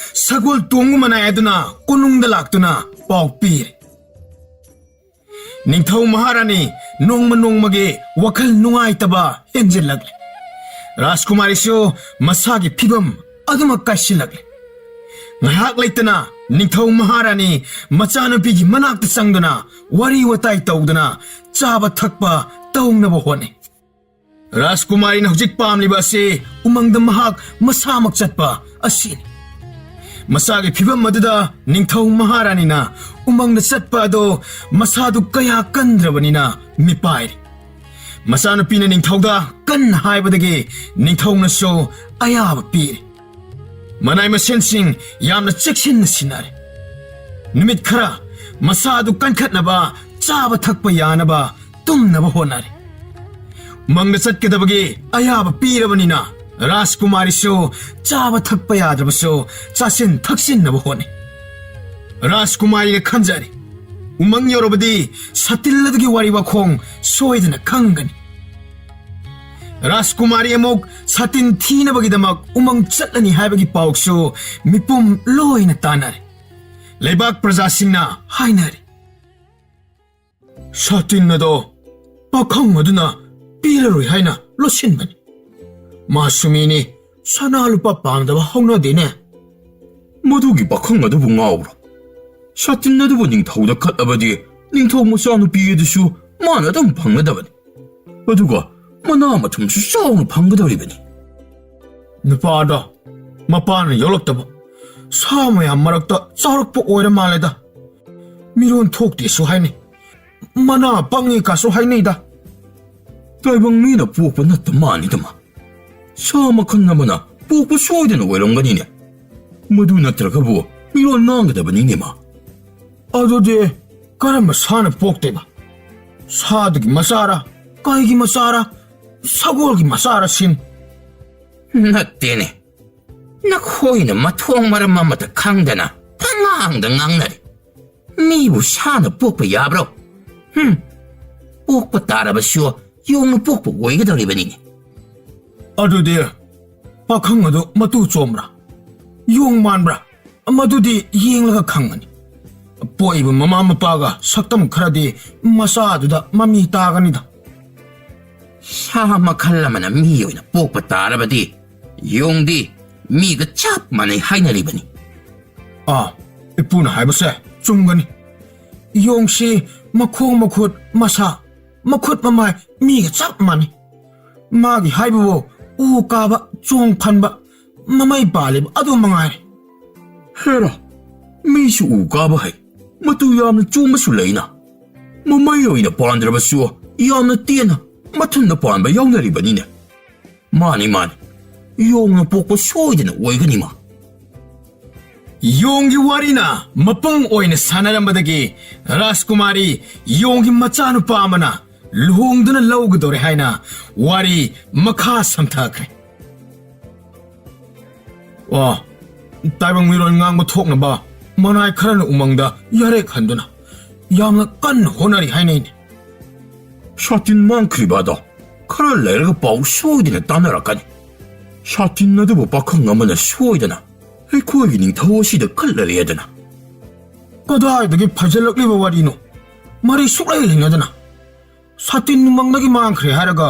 ꯁꯒꯣꯜ ꯇꯣꯡꯕ ꯃꯅꯥꯏ ꯑꯗꯨꯅ ꯀꯣꯅꯨꯡꯗ ꯂꯥꯛꯇꯨꯅ ꯄꯥꯎ ꯄꯤꯔꯦ꯫ ꯅꯤꯡꯊꯧ ꯃꯍꯥꯔꯥꯅꯤ ꯅꯣꯡꯃ ꯅꯣꯡꯃꯒꯤ ꯋꯥꯈꯜ ꯅꯨꯡꯉꯥꯏꯇꯕ ꯍꯦꯟꯖꯤꯜꯂꯛꯂꯦ꯫ ꯔꯥꯖꯀꯨꯃꯥꯔꯤꯁꯨ ꯃꯁꯥꯒꯤ ꯐꯤꯕꯝ ꯑꯗꯨꯃꯛ ꯀꯥꯏꯁꯤꯜꯂꯛꯂꯦ꯫ ꯉꯥꯏꯍꯥꯛ ꯂꯩꯇꯅ ꯅꯤꯡꯊꯧ ꯃꯍꯥꯔꯥꯅꯤ ꯃꯆꯥꯅꯨꯄꯤꯒꯤ ꯃꯅꯥꯛꯇ ꯆꯪꯗꯨꯅ ꯋꯥꯔꯤ ꯋꯥꯇꯥꯏ ꯇꯧꯗꯨꯅ ꯆꯥꯕ ꯊꯛꯄ ꯇꯧꯅꯕ ꯍꯣꯠꯅꯩ꯫ ꯔꯥꯖꯀꯨꯃꯥꯔꯤꯅ ꯍꯧꯖꯤꯛ ꯄꯥꯝꯂꯤꯕ ꯑꯁꯤ ꯎꯃꯪꯗ ꯃꯍꯥꯛ ꯃꯁꯥꯃꯛ ꯆꯠꯄ ꯑꯁꯤꯅꯤ꯫ ꯃꯁꯥꯒꯤ ꯐꯤꯕꯝ ꯑꯗꯨꯗ ꯅꯤꯡꯊꯧ ꯃꯍꯥꯔꯥꯅꯤꯅ ꯎꯃꯪꯗ ꯆꯠꯄ ꯑꯗꯣ ꯃꯁꯥꯗꯨ ꯀꯌꯥ ꯀꯟꯗ꯭ꯔꯕꯅꯤꯅ ꯃꯤꯄꯥꯏꯔꯦ꯫ ꯃꯆꯥꯅꯨꯄꯤꯅ ꯅꯤꯡꯊꯧꯗ ꯀꯟꯅ ꯍꯥꯏꯕꯗꯒꯤ ꯅꯤꯡꯊꯧꯅꯁꯨ ꯑꯌꯥꯕ ꯄꯤꯔꯦ꯫ ꯃꯅꯥꯏ ꯃꯁꯤꯟꯁꯤꯡ ꯌꯥꯝꯅ ꯆꯦꯛꯁꯤꯟꯅ ꯁꯤꯟꯅꯔꯦ꯫ ꯅꯨꯃꯤꯠ ꯈꯔ ꯃꯁꯥ ꯑꯗꯨ ꯀꯟꯈꯠꯅꯕ, ꯆꯥꯕ ꯊꯛꯄ ꯌꯥꯅꯕ, ꯇꯨꯝꯅꯕ ꯍꯣꯠꯅꯔꯦ꯫ ꯎꯃꯪꯗ ꯆꯠꯀꯗꯕꯒꯤ ꯑꯌꯥꯕ ꯄꯤꯔꯕꯅꯤꯅ ꯔꯥꯖꯀꯨꯃꯥꯔꯤꯁꯨ ꯆꯥꯕ ꯊꯛꯄ ꯌꯥꯗ꯭ꯔꯕꯁꯨ ꯆꯥꯁꯤꯟ ꯊꯛꯆꯤꯟꯅꯕ ꯍꯣꯠꯅꯩ꯫ ꯔꯥꯖꯀꯨꯃꯥꯔꯤꯅ ꯈꯟꯖꯔꯦ, ꯎꯃꯪ ꯌꯧꯔꯕꯗꯤ ꯁꯥꯇꯤꯟ ꯑꯗꯨꯒꯤ ꯋꯥꯔꯤ ꯋꯥꯈꯣꯡ ꯁꯣꯏꯗꯅ ꯈꯪꯒꯅꯤ꯫ ꯔꯥꯖꯀꯨꯃꯥꯔꯤ ꯑꯃꯨꯛ ꯁꯥꯇꯤꯟ ꯊꯤꯅꯕꯒꯤꯗꯃꯛ ꯎꯃꯪ ꯆꯠꯂꯅꯤ ꯍꯥꯏꯕꯒꯤ ꯄꯥꯎꯁꯨ ꯃꯤꯄꯨꯝ ꯂꯣꯏꯅ ꯇꯥꯅꯔꯦ꯫ ꯂꯩꯕꯥꯛ ꯄ꯭ꯔꯖꯥꯁꯤꯡꯅ ꯍꯥꯏꯅꯔꯦ, "ꯁꯥꯇꯤꯟ ꯑꯗꯣ ꯄꯥꯈꯪ ꯑꯗꯨꯅ ꯄꯤꯔꯔꯣꯏ ꯍꯥꯏꯅ ꯂꯣꯠꯁꯤꯟꯕꯅꯤ꯫ ꯃꯥꯁꯨ ꯃꯤꯅꯤ, ꯁꯅꯥ ꯂꯨꯄꯥ ꯄꯥꯝꯗꯕ ꯍꯧꯅꯗꯦꯅꯦ꯫" ꯃꯗꯨꯒꯤ ꯄꯥꯈꯪ ꯑꯗꯨꯕꯨ ꯉꯥꯎꯕ꯭ꯔꯣ? ꯁꯥꯇꯤꯟ ꯑꯗꯨꯕꯨ ꯅꯤꯡꯊꯧꯗ ꯀꯠꯂꯕꯗꯤ ꯅꯤꯡꯊꯧ ꯃꯆꯥꯅꯨꯄꯤ ꯑꯗꯨꯁꯨ ꯃꯥꯅ ꯑꯗꯨꯝ ꯐꯪꯒꯗꯕꯅꯤ꯫ ꯑꯗꯨꯒ ꯃꯅꯥ ꯃꯊꯨꯝꯁꯨ ꯆꯥꯎꯅ ꯐꯪꯒꯗꯧꯔꯤꯕꯅꯤ꯫ ꯅꯨꯄꯥꯗꯣ ꯃꯄꯥꯅ ꯌꯣꯛꯂꯛꯇꯕ ꯁꯥ ꯃꯌꯥꯝ ꯃꯔꯛꯇ ꯆꯥꯎꯔꯛꯄ ꯑꯣꯏꯔ ꯃꯥꯜꯂꯦꯗ꯫ ꯃꯤꯔꯣꯟ ꯊꯣꯛꯇꯦꯁꯨ ꯍꯥꯏꯅꯩ꯫ ꯃꯅꯥ ꯄꯪꯉꯤ ꯀꯥꯁꯨ ꯍꯥꯏꯅꯩꯗ꯫ ꯇꯥꯏꯕꯪ ꯃꯤꯅ ꯄꯣꯛꯄ ꯅꯠꯇ ꯃꯥꯅꯤꯗꯃ꯫ ꯁꯥ ꯃꯈꯜ ꯑꯃꯅ ꯄꯣꯛꯄ ꯁꯣꯏꯗꯅ ꯑꯣꯏꯔꯝꯒꯅꯤꯅꯦ꯫ ꯃꯗꯨ ꯅꯠꯇ꯭ꯔꯒꯕꯨ ꯃꯤꯔꯣꯟ ꯉꯥꯡꯒꯗꯕꯅꯤꯅꯦ ꯃꯥ꯫ ꯑꯗꯨꯗꯤ ꯀꯔꯝꯕ ꯁꯥꯅ ꯄꯣꯛꯇꯣꯏꯕ? ꯁꯥꯗꯨꯒꯤ ꯃꯆꯥꯔ, ꯀꯩꯒꯤ ꯃꯆꯥꯔ, ꯁꯒꯣꯜꯒꯤ ꯃꯆꯥꯔ ꯁꯤꯅꯤ꯫ ꯅꯠꯇꯦꯅꯦ꯫ ꯅꯈꯣꯏꯅ ꯃꯊꯣꯡ ꯃꯔꯝ ꯑꯃꯠꯇ ꯈꯪꯗꯅ ꯄꯉꯥꯡꯗ ꯉꯥꯡꯅꯔꯤ꯫ ꯃꯤꯕꯨ ꯁꯥꯅ ꯄꯣꯛꯄ ꯌꯥꯕ꯭ꯔꯣ? ꯍꯨꯝ, ꯄꯣꯛꯄ ꯇꯥꯔꯕꯁꯨ ꯌꯣꯡꯅ ꯄꯣꯛꯄ ꯑꯣꯏꯒꯗꯧꯔꯤꯕꯅꯤꯅꯦ꯫ ꯑꯗꯨꯗꯤ ꯄꯥꯈꯪ ꯑꯗꯨ ꯃꯇꯨ ꯆꯣꯝꯕ꯭ꯔꯥ? ꯌꯣꯡ ꯃꯥꯟꯕ꯭ꯔꯥ? ꯃꯗꯨꯗꯤ ꯌꯦꯡꯂꯒ ꯈꯪꯒꯅꯤ꯫ ꯄꯣꯛꯏꯕ ꯃꯃꯥ ꯃꯄꯥꯒ ꯁꯛꯇꯝ ꯈꯔꯗꯤ ꯃꯆꯥꯗꯨꯗ ꯃꯃꯤ ꯇꯥꯒꯅꯤꯗ꯫ ꯁꯥ ꯃꯈꯜ ꯑꯃꯅ ꯃꯤ ꯑꯣꯏꯅ ꯄꯣꯛꯄ ꯇꯥꯔꯕꯗꯤ ꯌꯣꯡꯗꯤ ꯃꯤꯒ ꯆꯞ ꯃꯥꯟꯅꯩ ꯍꯥꯏꯅꯔꯤꯕꯅꯤ꯫ ꯑꯥ, ꯏꯄꯨꯅ ꯍꯥꯏꯕꯁꯦ ꯆꯨꯝꯒꯅꯤ꯫ ꯌꯣꯡꯁꯤ ꯃꯈꯣꯡ ꯃꯈꯨꯠ ꯃꯁꯥ, ꯃꯈꯨꯠ ꯃꯃꯥꯏ ꯃꯤꯒ ꯆꯞ ꯃꯥꯟꯅꯩ꯫ ꯃꯥꯒꯤ ꯍꯥꯏꯕꯕꯨ ꯎ ꯀꯥꯕ, ꯆꯣꯡ ꯐꯟꯕ, ꯃꯃꯩ ꯄꯥꯜꯂꯤꯕ ꯑꯗꯨ ꯃꯉꯥꯏꯔꯦ꯫ ꯍꯦꯔꯥ, ꯃꯤꯁꯨ ꯎ ꯀꯥꯕ ꯍꯩ, ꯃꯇꯨ ꯌꯥꯝꯅ ꯆꯣꯝꯕꯁꯨ ꯂꯩꯅ꯫ ꯃꯃꯩ ꯑꯣꯏꯅ ꯄꯥꯟꯗ꯭ꯔꯕꯁꯨ ꯌꯥꯝꯅ ꯇꯦꯟꯅ ꯃꯊꯨꯟꯗ ꯄꯥꯟꯕ ꯌꯥꯎꯅꯔꯤꯕꯅꯤꯅꯦ꯫ ꯃꯥꯅꯤ, ꯃꯥꯅꯤ, ꯌꯣꯡꯅ ꯄꯣꯛꯄ ꯁꯣꯏꯗꯅ ꯑꯣꯏꯒꯅꯤ ꯃꯥ꯫ ꯌꯣꯡꯒꯤ ꯋꯥꯔꯤꯅ ꯃꯄꯨꯡ ꯑꯣꯏꯅ ꯁꯥꯟꯅꯔꯝꯕꯗꯒꯤ ꯔꯥꯖꯀꯨꯃꯥꯔꯤ ꯌꯣꯡꯒꯤ ꯃꯆꯥꯅꯨꯄꯥ ꯑꯃꯅ ꯂꯨꯍꯣꯡꯗꯨꯅ ꯂꯧꯒꯗꯧꯔꯦ ꯍꯥꯏꯅ ꯋꯥꯔꯤ ꯃꯈꯥ ꯁꯝꯊꯈ꯭ꯔꯦ꯫ ꯑꯣ, ꯇꯥꯏꯕꯪ ꯃꯤꯔꯣꯜ ꯉꯥꯡꯕ ꯊꯣꯛꯅꯕ ꯃꯅꯥꯏ ꯈꯔꯅ ꯎꯃꯪꯗ ꯌꯥꯔꯦꯛ ꯍꯟꯗꯨꯅ ꯌꯥꯝꯅ ꯀꯟꯅ ꯍꯣꯠꯅꯔꯤ ꯍꯥꯏꯅꯩꯅꯦ꯫ ꯁꯥꯇꯤꯟ ꯃꯥꯡꯈ꯭ꯔꯤꯕ ꯑꯗꯣ ꯈꯔ ꯂꯩꯔꯒ ꯄꯥꯎ ꯁꯣꯏꯗꯅ ꯇꯥꯟꯅꯔꯛꯀꯅꯤ꯫ ꯁꯥꯇꯤꯟ ꯑꯗꯨꯕꯨ ꯄꯥꯈꯪ ꯑꯃꯅ ꯁꯣꯏꯗꯅ ꯑꯩꯈꯣꯏꯒꯤ ꯅꯤꯡꯊꯧ ꯑꯁꯤꯗ ꯀꯠꯂꯔꯦꯗꯅ꯫ ꯀꯗꯥꯏꯗꯒꯤ ꯐꯖꯜꯂꯛꯂꯤꯕ ꯋꯥꯔꯤꯅꯣ? ꯃꯔꯤ ꯁꯨꯛꯂꯩ ꯂꯩꯅꯗꯅ ꯁꯥꯇꯤꯟ ꯎꯃꯪꯗꯒꯤ ꯃꯥꯡꯈ꯭ꯔꯦ ꯍꯥꯏꯔꯒ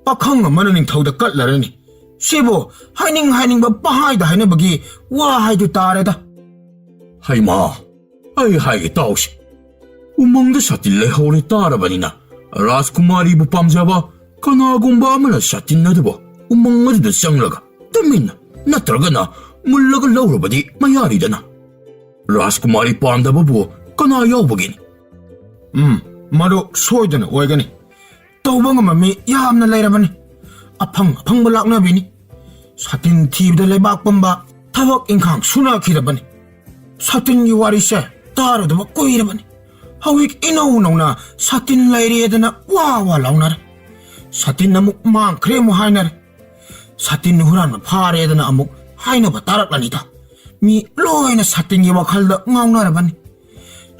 ꯄꯥꯈꯪ ꯑꯃꯅ ꯅꯤꯡꯊꯧꯗ ꯀꯠꯂꯔꯅꯤ꯫ ꯁꯤꯕꯨ ꯍꯥꯏꯅꯤꯡ ꯍꯥꯏꯅꯤꯡꯕ ꯄꯪꯍꯥꯏꯗ ꯍꯥꯏꯅꯕꯒꯤ ꯋꯥ ꯍꯥꯏꯗꯨ ꯇꯥꯔꯦꯗ꯫ ꯍꯩꯃꯥ, ꯑꯩ ꯍꯥꯏꯒꯦ ꯇꯥꯎꯁꯦ꯫ ꯎꯃꯪꯗ ꯁꯥꯇꯤꯟ ꯂꯩꯍꯧꯔꯦ ꯇꯥꯔꯕꯅꯤꯅ ꯔꯥꯖꯀꯨꯃꯥꯔꯤꯕꯨ ꯄꯥꯝꯖꯕ ꯀꯅꯥꯒꯨꯝꯕ ꯑꯃꯅ ꯁꯥꯇꯤꯟ ꯑꯗꯨꯕꯨ ꯎꯃꯪ ꯑꯗꯨꯗ ꯆꯪꯂꯒ ꯇꯨꯃꯤꯟꯅ ꯅꯠꯇ꯭ꯔꯒꯅ ꯃꯨꯜꯂꯒ ꯂꯧꯔꯕꯗꯤ ꯃꯌꯥꯔꯤꯗꯅ꯫ ꯔꯥꯖꯀꯨꯃꯥꯔꯤ ꯄꯥꯝꯗꯕꯕꯨ ꯀꯅꯥ ꯌꯥꯎꯕꯒꯤꯅꯤ? ꯎꯝ, ꯃꯗꯨ ꯁꯣꯏꯗꯅ ꯑꯣꯏꯒꯅꯤ꯫ ꯇꯧꯕ ꯉꯝꯕ ꯃꯤ ꯌꯥꯝꯅ ꯂꯩꯔꯕꯅꯤ꯫ ꯑꯐꯪ ꯑꯐꯪꯕ ꯂꯥꯛꯅꯕꯤꯅꯤ꯫ ꯁꯥꯇꯤꯟ ꯊꯤꯕꯗ ꯂꯩꯕꯥꯛ ꯄꯨꯝꯕ ꯊꯕꯛ ꯏꯪꯈꯥꯡ ꯁꯨꯅꯈꯤꯔꯕꯅꯤ꯫ ꯁꯥꯇꯤꯟꯒꯤ ꯋꯥꯔꯤꯁꯦ ꯇꯥꯔꯨꯗꯕ ꯀꯨꯏꯔꯕꯅꯤ꯫ ꯍꯧꯖꯤꯛ ꯏꯅꯧ ꯅꯧꯅ ꯁꯥꯇꯤꯟ ꯂꯩꯔꯦꯗꯅ ꯋꯥ ꯋꯥ ꯂꯥꯎꯅꯔꯦ꯫ ꯁꯥꯇꯤꯟ ꯑꯃꯨꯛ ꯃꯥꯡꯈ꯭ꯔꯦ ꯑꯃꯨꯛ ꯍꯥꯏꯅꯔꯦ꯫ ꯁꯥꯇꯤꯟ ꯍꯨꯔꯥꯟꯕ ꯐꯥꯔꯦꯗꯅ ꯑꯃꯨꯛ ꯍꯥꯏꯅꯕ ꯇꯥꯔꯛꯂꯅꯤꯗ꯫ ꯃꯤ ꯂꯣꯏꯅ ꯁꯥꯇꯤꯟꯒꯤ ꯋꯥꯈꯜꯗ ꯉꯥꯎꯅꯔꯕꯅꯤ꯫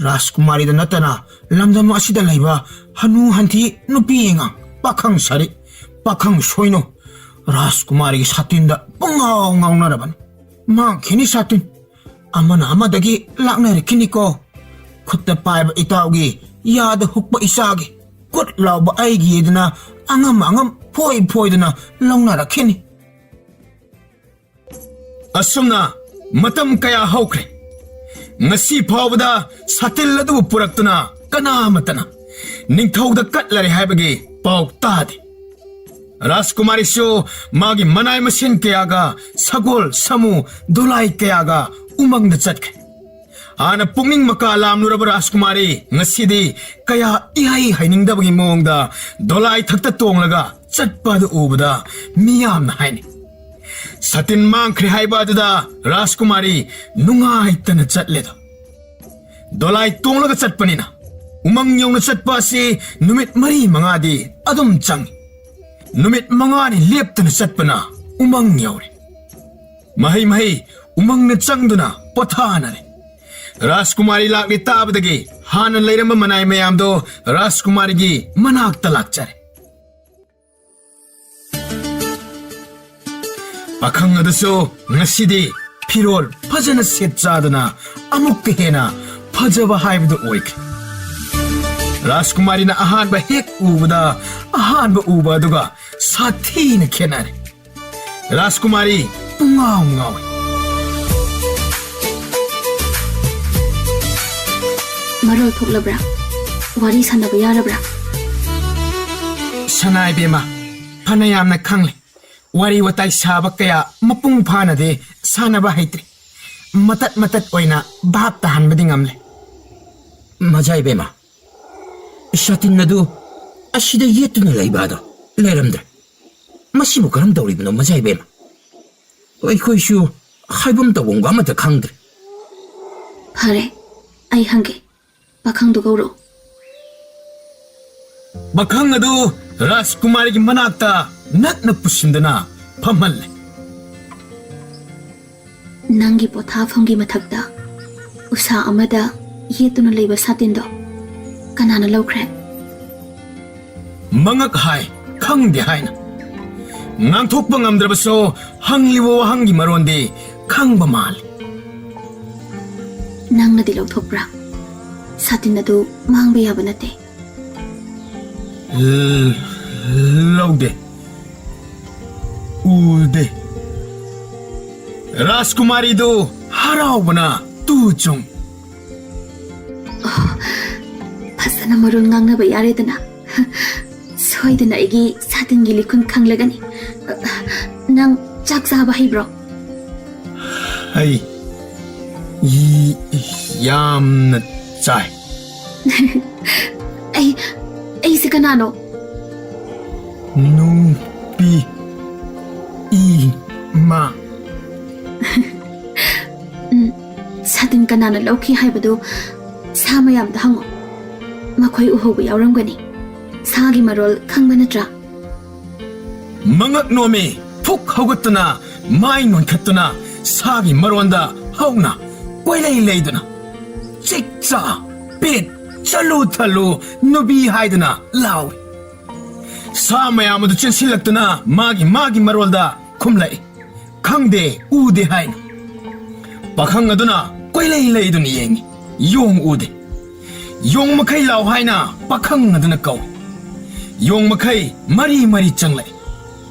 ꯔꯥꯖꯀꯨꯃꯥꯔꯤꯗ ꯅꯠꯇꯅ ꯂꯝꯗꯝ ꯑꯁꯤꯗ ꯂꯩꯕ ꯍꯅꯨ ꯍꯟꯊꯤ, ꯅꯨꯄꯤ ꯑꯉꯥꯡ, ꯄꯥꯈꯪ ꯁꯥꯔꯤ, ꯄꯥꯈꯪ ꯁꯣꯏꯅꯧ, ꯔꯥꯖꯀꯨꯃꯥꯔꯤꯒꯤ ꯁꯥꯇꯤꯟꯗ ꯄꯨꯡꯉꯥꯎ ꯉꯥꯎꯅꯔꯕꯅꯤ꯫ ꯃꯥꯡꯈꯤꯅꯤ ꯁꯥꯇꯤꯟ꯫ ꯑꯃꯅ ꯑꯃꯗꯒꯤ ꯂꯥꯛꯅꯔꯛꯈꯤꯅꯤꯀꯣ꯫ ꯈꯨꯠꯇ ꯄꯥꯏꯕ ꯏꯇꯥꯎꯒꯤ, ꯌꯥꯗ ꯍꯨꯛꯄ ꯏꯆꯥꯒꯤ, ꯀꯨꯠ ꯂꯥꯎꯕ ꯑꯩꯒꯤꯗꯅ ꯑꯉꯝ ꯑꯉꯝ ꯐꯣꯏ ꯐꯣꯏꯗꯅ ꯂꯧꯅꯔꯛꯈꯤꯅꯤ꯫ ꯑꯁꯨꯝꯅ ꯃꯇꯝ ꯀꯌꯥ ꯍꯧꯈ꯭ꯔꯦ꯫ ꯉꯁꯤ ꯐꯥꯎꯕꯗ ꯁꯥꯇꯤꯜ ꯑꯗꯨꯕꯨ ꯄꯨꯔꯛꯇꯨꯅ ꯀꯅꯥ ꯑꯃꯠꯇꯅ ꯅꯤꯡꯊꯧꯗ ꯀꯠꯂꯔꯦ ꯍꯥꯏꯕꯒꯤ ꯄꯥꯎ ꯇꯥꯗꯦ꯫ ꯔꯥꯖꯀꯨꯃꯥꯔꯤꯁꯨ ꯃꯥꯒꯤ ꯃꯅꯥꯏ ꯃꯁꯤꯟ ꯀꯌꯥꯒ ꯁꯒꯣꯜ, ꯁꯥꯃꯨ, ꯗꯣꯂꯥꯏ ꯀꯌꯥꯒ ꯎꯃꯪꯗ ꯆꯠꯈ꯭ꯔꯦ꯫ ꯍꯥꯟꯅ ꯄꯨꯛꯅꯤꯡ ꯃꯀꯥ ꯂꯥꯝꯂꯨꯔꯕ ꯔꯥꯖꯀꯨꯃꯥꯔꯤ ꯉꯁꯤꯗꯤ ꯀꯌꯥ ꯏꯍꯩ ꯍꯩꯅꯤꯡꯗꯕꯒꯤ ꯃꯑꯣꯡꯗ ꯗꯣꯂꯥꯏ ꯊꯛꯇ ꯇꯣꯡꯂꯒ ꯆꯠꯄ ꯑꯗꯨ ꯎꯕꯗ ꯃꯤꯌꯥꯝꯅ ꯍꯥꯏꯅꯩ, "ꯁꯇꯤꯟ ꯃꯥꯡꯈ꯭ꯔꯦ" ꯍꯥꯏꯕ ꯑꯗꯨꯗ ꯔꯥꯖꯀꯨꯃꯥꯔꯤ ꯅꯨꯡꯉꯥꯏꯇꯅ ꯆꯠꯂꯦꯗꯣ꯫ ꯗꯣꯂꯥꯏ ꯇꯣꯡꯂꯒ ꯆꯠꯄꯅꯤꯅ ꯎꯃꯪ ꯌꯧꯅ ꯆꯠꯄ ꯑꯁꯤ ꯅꯨꯃꯤꯠ ꯃꯔꯤ ꯃꯉꯥꯗꯤ ꯑꯗꯨꯝ ꯆꯪꯏ꯫ ꯅꯨꯃꯤꯠ ꯃꯉꯥꯅꯤ ꯂꯦꯞꯇꯅ ꯆꯠꯄꯅ ꯎꯃꯪ ꯌꯧꯔꯦ꯫ ꯃꯍꯩ ꯃꯍꯩ ꯎꯃꯪꯅ ꯆꯪꯗꯨꯅ ꯄꯣꯊꯥꯅꯔꯦ꯫ ꯔꯥꯖꯀꯨꯃꯥꯔꯤ ꯂꯥꯛꯂꯦ ꯇꯥꯕꯗꯒꯤ ꯍꯥꯟꯅ ꯂꯩꯔꯝꯕ ꯃꯅꯥꯏ ꯃꯌꯥꯝꯗꯣ ꯔꯥꯖꯀꯨꯃꯥꯔꯤꯒꯤ ꯃꯅꯥꯛꯇ ꯂꯥꯛꯆꯔꯦ꯫ ꯄꯥꯈꯪ ꯑꯗꯨꯁꯨ ꯉꯁꯤꯗꯤ ꯐꯤꯔꯣꯜ ꯐꯖꯅ ꯁꯦꯠ ꯆꯥꯗꯨꯅ ꯑꯃꯨꯛꯀ ꯍꯦꯟꯅ ꯐꯖꯕ ꯍꯥꯏꯕꯗꯨ ꯑꯣꯏꯈ꯭ꯔꯦ꯫ ꯔꯥꯖꯀꯨꯃꯥꯔꯤꯅ ꯑꯍꯥꯟꯕ ꯍꯦꯛ ꯎꯕꯗ ꯑꯍꯥꯟꯕ ꯎꯕ ꯑꯗꯨꯒ ꯁꯥꯊꯤꯅ ꯈꯦꯠꯅꯔꯦ꯫ ꯔꯥꯖꯀꯨꯃꯥꯔꯤ ꯄꯨꯡꯉꯥꯎ ꯉꯥꯎꯏ꯫ ꯃꯔꯣꯜ ꯊꯣꯛꯂꯕ꯭ꯔꯥ? ꯋꯥꯔꯤ ꯁꯥꯟꯅꯕ ꯌꯥꯔꯕ꯭ꯔꯥ? ꯁꯅꯥ ꯏꯕꯦꯝꯃ, ꯐꯅ ꯌꯥꯝꯅ ꯈꯪꯂꯦ꯫ ꯋꯥꯔꯤ ꯋꯥꯇꯥꯏ ꯁꯥꯕ ꯀꯌꯥ ꯃꯄꯨꯡ ꯐꯥꯅꯗꯤ ꯁꯥꯟꯅꯕ ꯍꯩꯇ꯭ꯔꯤ꯫ ꯃꯇꯠ ꯃꯇꯠ ꯑꯣꯏꯅ ꯚꯥꯞ ꯇꯥꯍꯟꯕꯗꯤ ꯉꯝꯂꯦ꯫ ꯃꯖꯥ ꯏꯕꯦꯝꯃ, ꯁꯥꯇꯤꯟ ꯑꯗꯨ ꯑꯁꯤꯗ ꯌꯦꯠꯇꯨꯅ ꯂꯩꯕ ꯑꯗꯣ ꯂꯩꯔꯝꯗ꯭ꯔꯦ꯫ ꯃꯁꯤꯕꯨ ꯀꯔꯝ ꯇꯧꯔꯤꯕꯅꯣ, ꯃꯖꯥ ꯏꯕꯦꯝꯃ? ꯑꯩꯈꯣꯏꯁꯨ ꯍꯥꯏꯐꯝ ꯇꯧꯐꯝꯒ ꯑꯃꯠꯇ ꯈꯪꯗ꯭ꯔꯦ꯫ ꯐꯔꯦ, ꯑꯩ ꯍꯪꯒꯦ꯫ ꯄꯥꯈꯪꯗꯨ ꯀꯧꯔꯛꯎ꯫ ꯄꯥꯈꯪ ꯑꯗꯨ ꯔꯥꯖꯀꯨꯃꯥꯔꯤꯒꯤ ꯃꯅꯥꯛꯇ ꯅꯛꯅ ꯄꯨꯁꯤꯟꯗꯨꯅ ꯐꯝꯍꯜꯂꯦ꯫ ꯅꯪꯒꯤ ꯄꯣꯊꯥꯐꯝꯒꯤ ꯃꯊꯛꯇ ꯎꯁꯥ ꯑꯃꯗ ꯌꯦꯠꯇꯨꯅ ꯂꯩꯕ ꯁꯥꯇꯤꯟꯗꯣ ꯀꯅꯥꯅ ꯂꯧꯈ꯭ꯔꯦ? ꯃꯉꯛ ꯍꯥꯏ, ꯈꯪꯗꯦ ꯍꯥꯏꯅ꯫ ꯉꯥꯡꯊꯣꯛꯄ ꯉꯝꯗ꯭ꯔꯕꯁꯨ ꯍꯪꯂꯤꯕ ꯋꯥꯍꯪꯒꯤ ꯃꯔꯣꯟꯗꯤ ꯈꯪꯕ ꯃꯥꯜꯂꯤ꯫ ꯅꯪꯅꯗꯤ ꯂꯧꯊꯣꯛꯄ꯭ꯔꯥ? ꯁꯥꯇꯤꯟ ꯑꯗꯨ ꯃꯥꯡꯕ ꯌꯥꯕ ꯅꯠꯇꯦ꯫ ꯂ-, ꯂꯧꯗꯦ꯫ ꯎꯗꯦ꯫ ꯔꯥꯖꯀꯨꯃꯥꯔꯤꯗꯨ ꯍꯔꯥꯎꯕꯅ ꯇꯨ ꯆꯨꯡ꯫ ꯑꯣ, ꯐꯖꯅ ꯃꯔꯣꯜ ꯉꯥꯡꯅꯕ ꯌꯥꯔꯦꯗꯅ꯫ ꯁꯣꯏꯗꯅ ꯑꯩꯒꯤ ꯁꯥꯇꯤꯟꯒꯤ ꯂꯤꯈꯨꯟ ꯈꯪꯂꯒꯅꯤ꯫ ꯅꯪ ꯆꯥꯛ ꯆꯥꯕ ꯍꯩꯕ꯭ꯔꯣ? ꯍꯩ꯫ ꯌꯥꯝꯅ ꯆꯥꯏ꯫ ꯑꯩ ꯑꯩꯁꯦ ꯀꯅꯥꯅꯣ? ꯅꯨꯄꯤ꯫ ꯏꯃꯥ꯫ ꯎꯝ, ꯁꯥꯇꯤꯟ ꯀꯅꯥꯅ ꯂꯧꯈꯤ ꯍꯥꯏꯕꯗꯨ ꯁꯥ ꯃꯌꯥꯝꯗ ꯍꯪꯉꯣ꯫ ꯃꯈꯣꯏ ꯎꯍꯧꯕ ꯌꯥꯎꯔꯝꯒꯅꯤ꯫ ꯁꯥꯒꯤ ꯃꯔꯣꯜ ꯈꯪꯕ ꯅꯠꯇ꯭ꯔꯥ? ꯃꯉꯛ ꯅꯣꯝꯃꯤ꯫ ꯐꯨꯛ ꯍꯧꯒꯠꯇꯨꯅ, ꯃꯥꯏ ꯅꯣꯟꯈꯠꯇꯨꯅ, ꯁꯥꯒꯤ ꯃꯔꯣꯟꯗ ꯍꯧꯅ ꯀꯣꯏꯂꯩ ꯂꯩꯗꯨꯅ, "ꯆꯤꯛ ꯆꯥ, ꯄꯤꯠ, ꯆꯠꯂꯨ ꯊꯜꯂꯨ, ꯅꯨꯄꯤ" ꯍꯥꯏꯗꯨꯅ ꯂꯥꯎꯏ꯫ ꯁꯥ ꯃꯌꯥꯝ ꯑꯗꯨ ꯆꯦꯟꯁꯤꯜꯂꯛꯇꯨꯅ ꯃꯥꯒꯤ ꯃꯥꯒꯤ ꯃꯔꯣꯜꯗ ꯈꯨꯝꯂꯛꯏ꯫ "ꯈꯪꯗꯦ, ꯎꯗꯦ" ꯍꯥꯏꯅ꯫ ꯄꯥꯈꯪ ꯑꯗꯨꯅ ꯀꯣꯏꯂꯩ ꯂꯩꯗꯨꯅ ꯌꯦꯡꯏ꯫ ꯌꯣꯡ ꯎꯗꯦ꯫ "ꯌꯣꯡ ꯃꯈꯩ ꯂꯥꯎ" ꯍꯥꯏꯅ ꯄꯥꯈꯪ ꯑꯗꯨꯅ ꯀꯧꯏ꯫ ꯌꯣꯡ ꯃꯈꯩ ꯃꯔꯤ ꯃꯔꯤ ꯆꯪꯂꯛꯏ꯫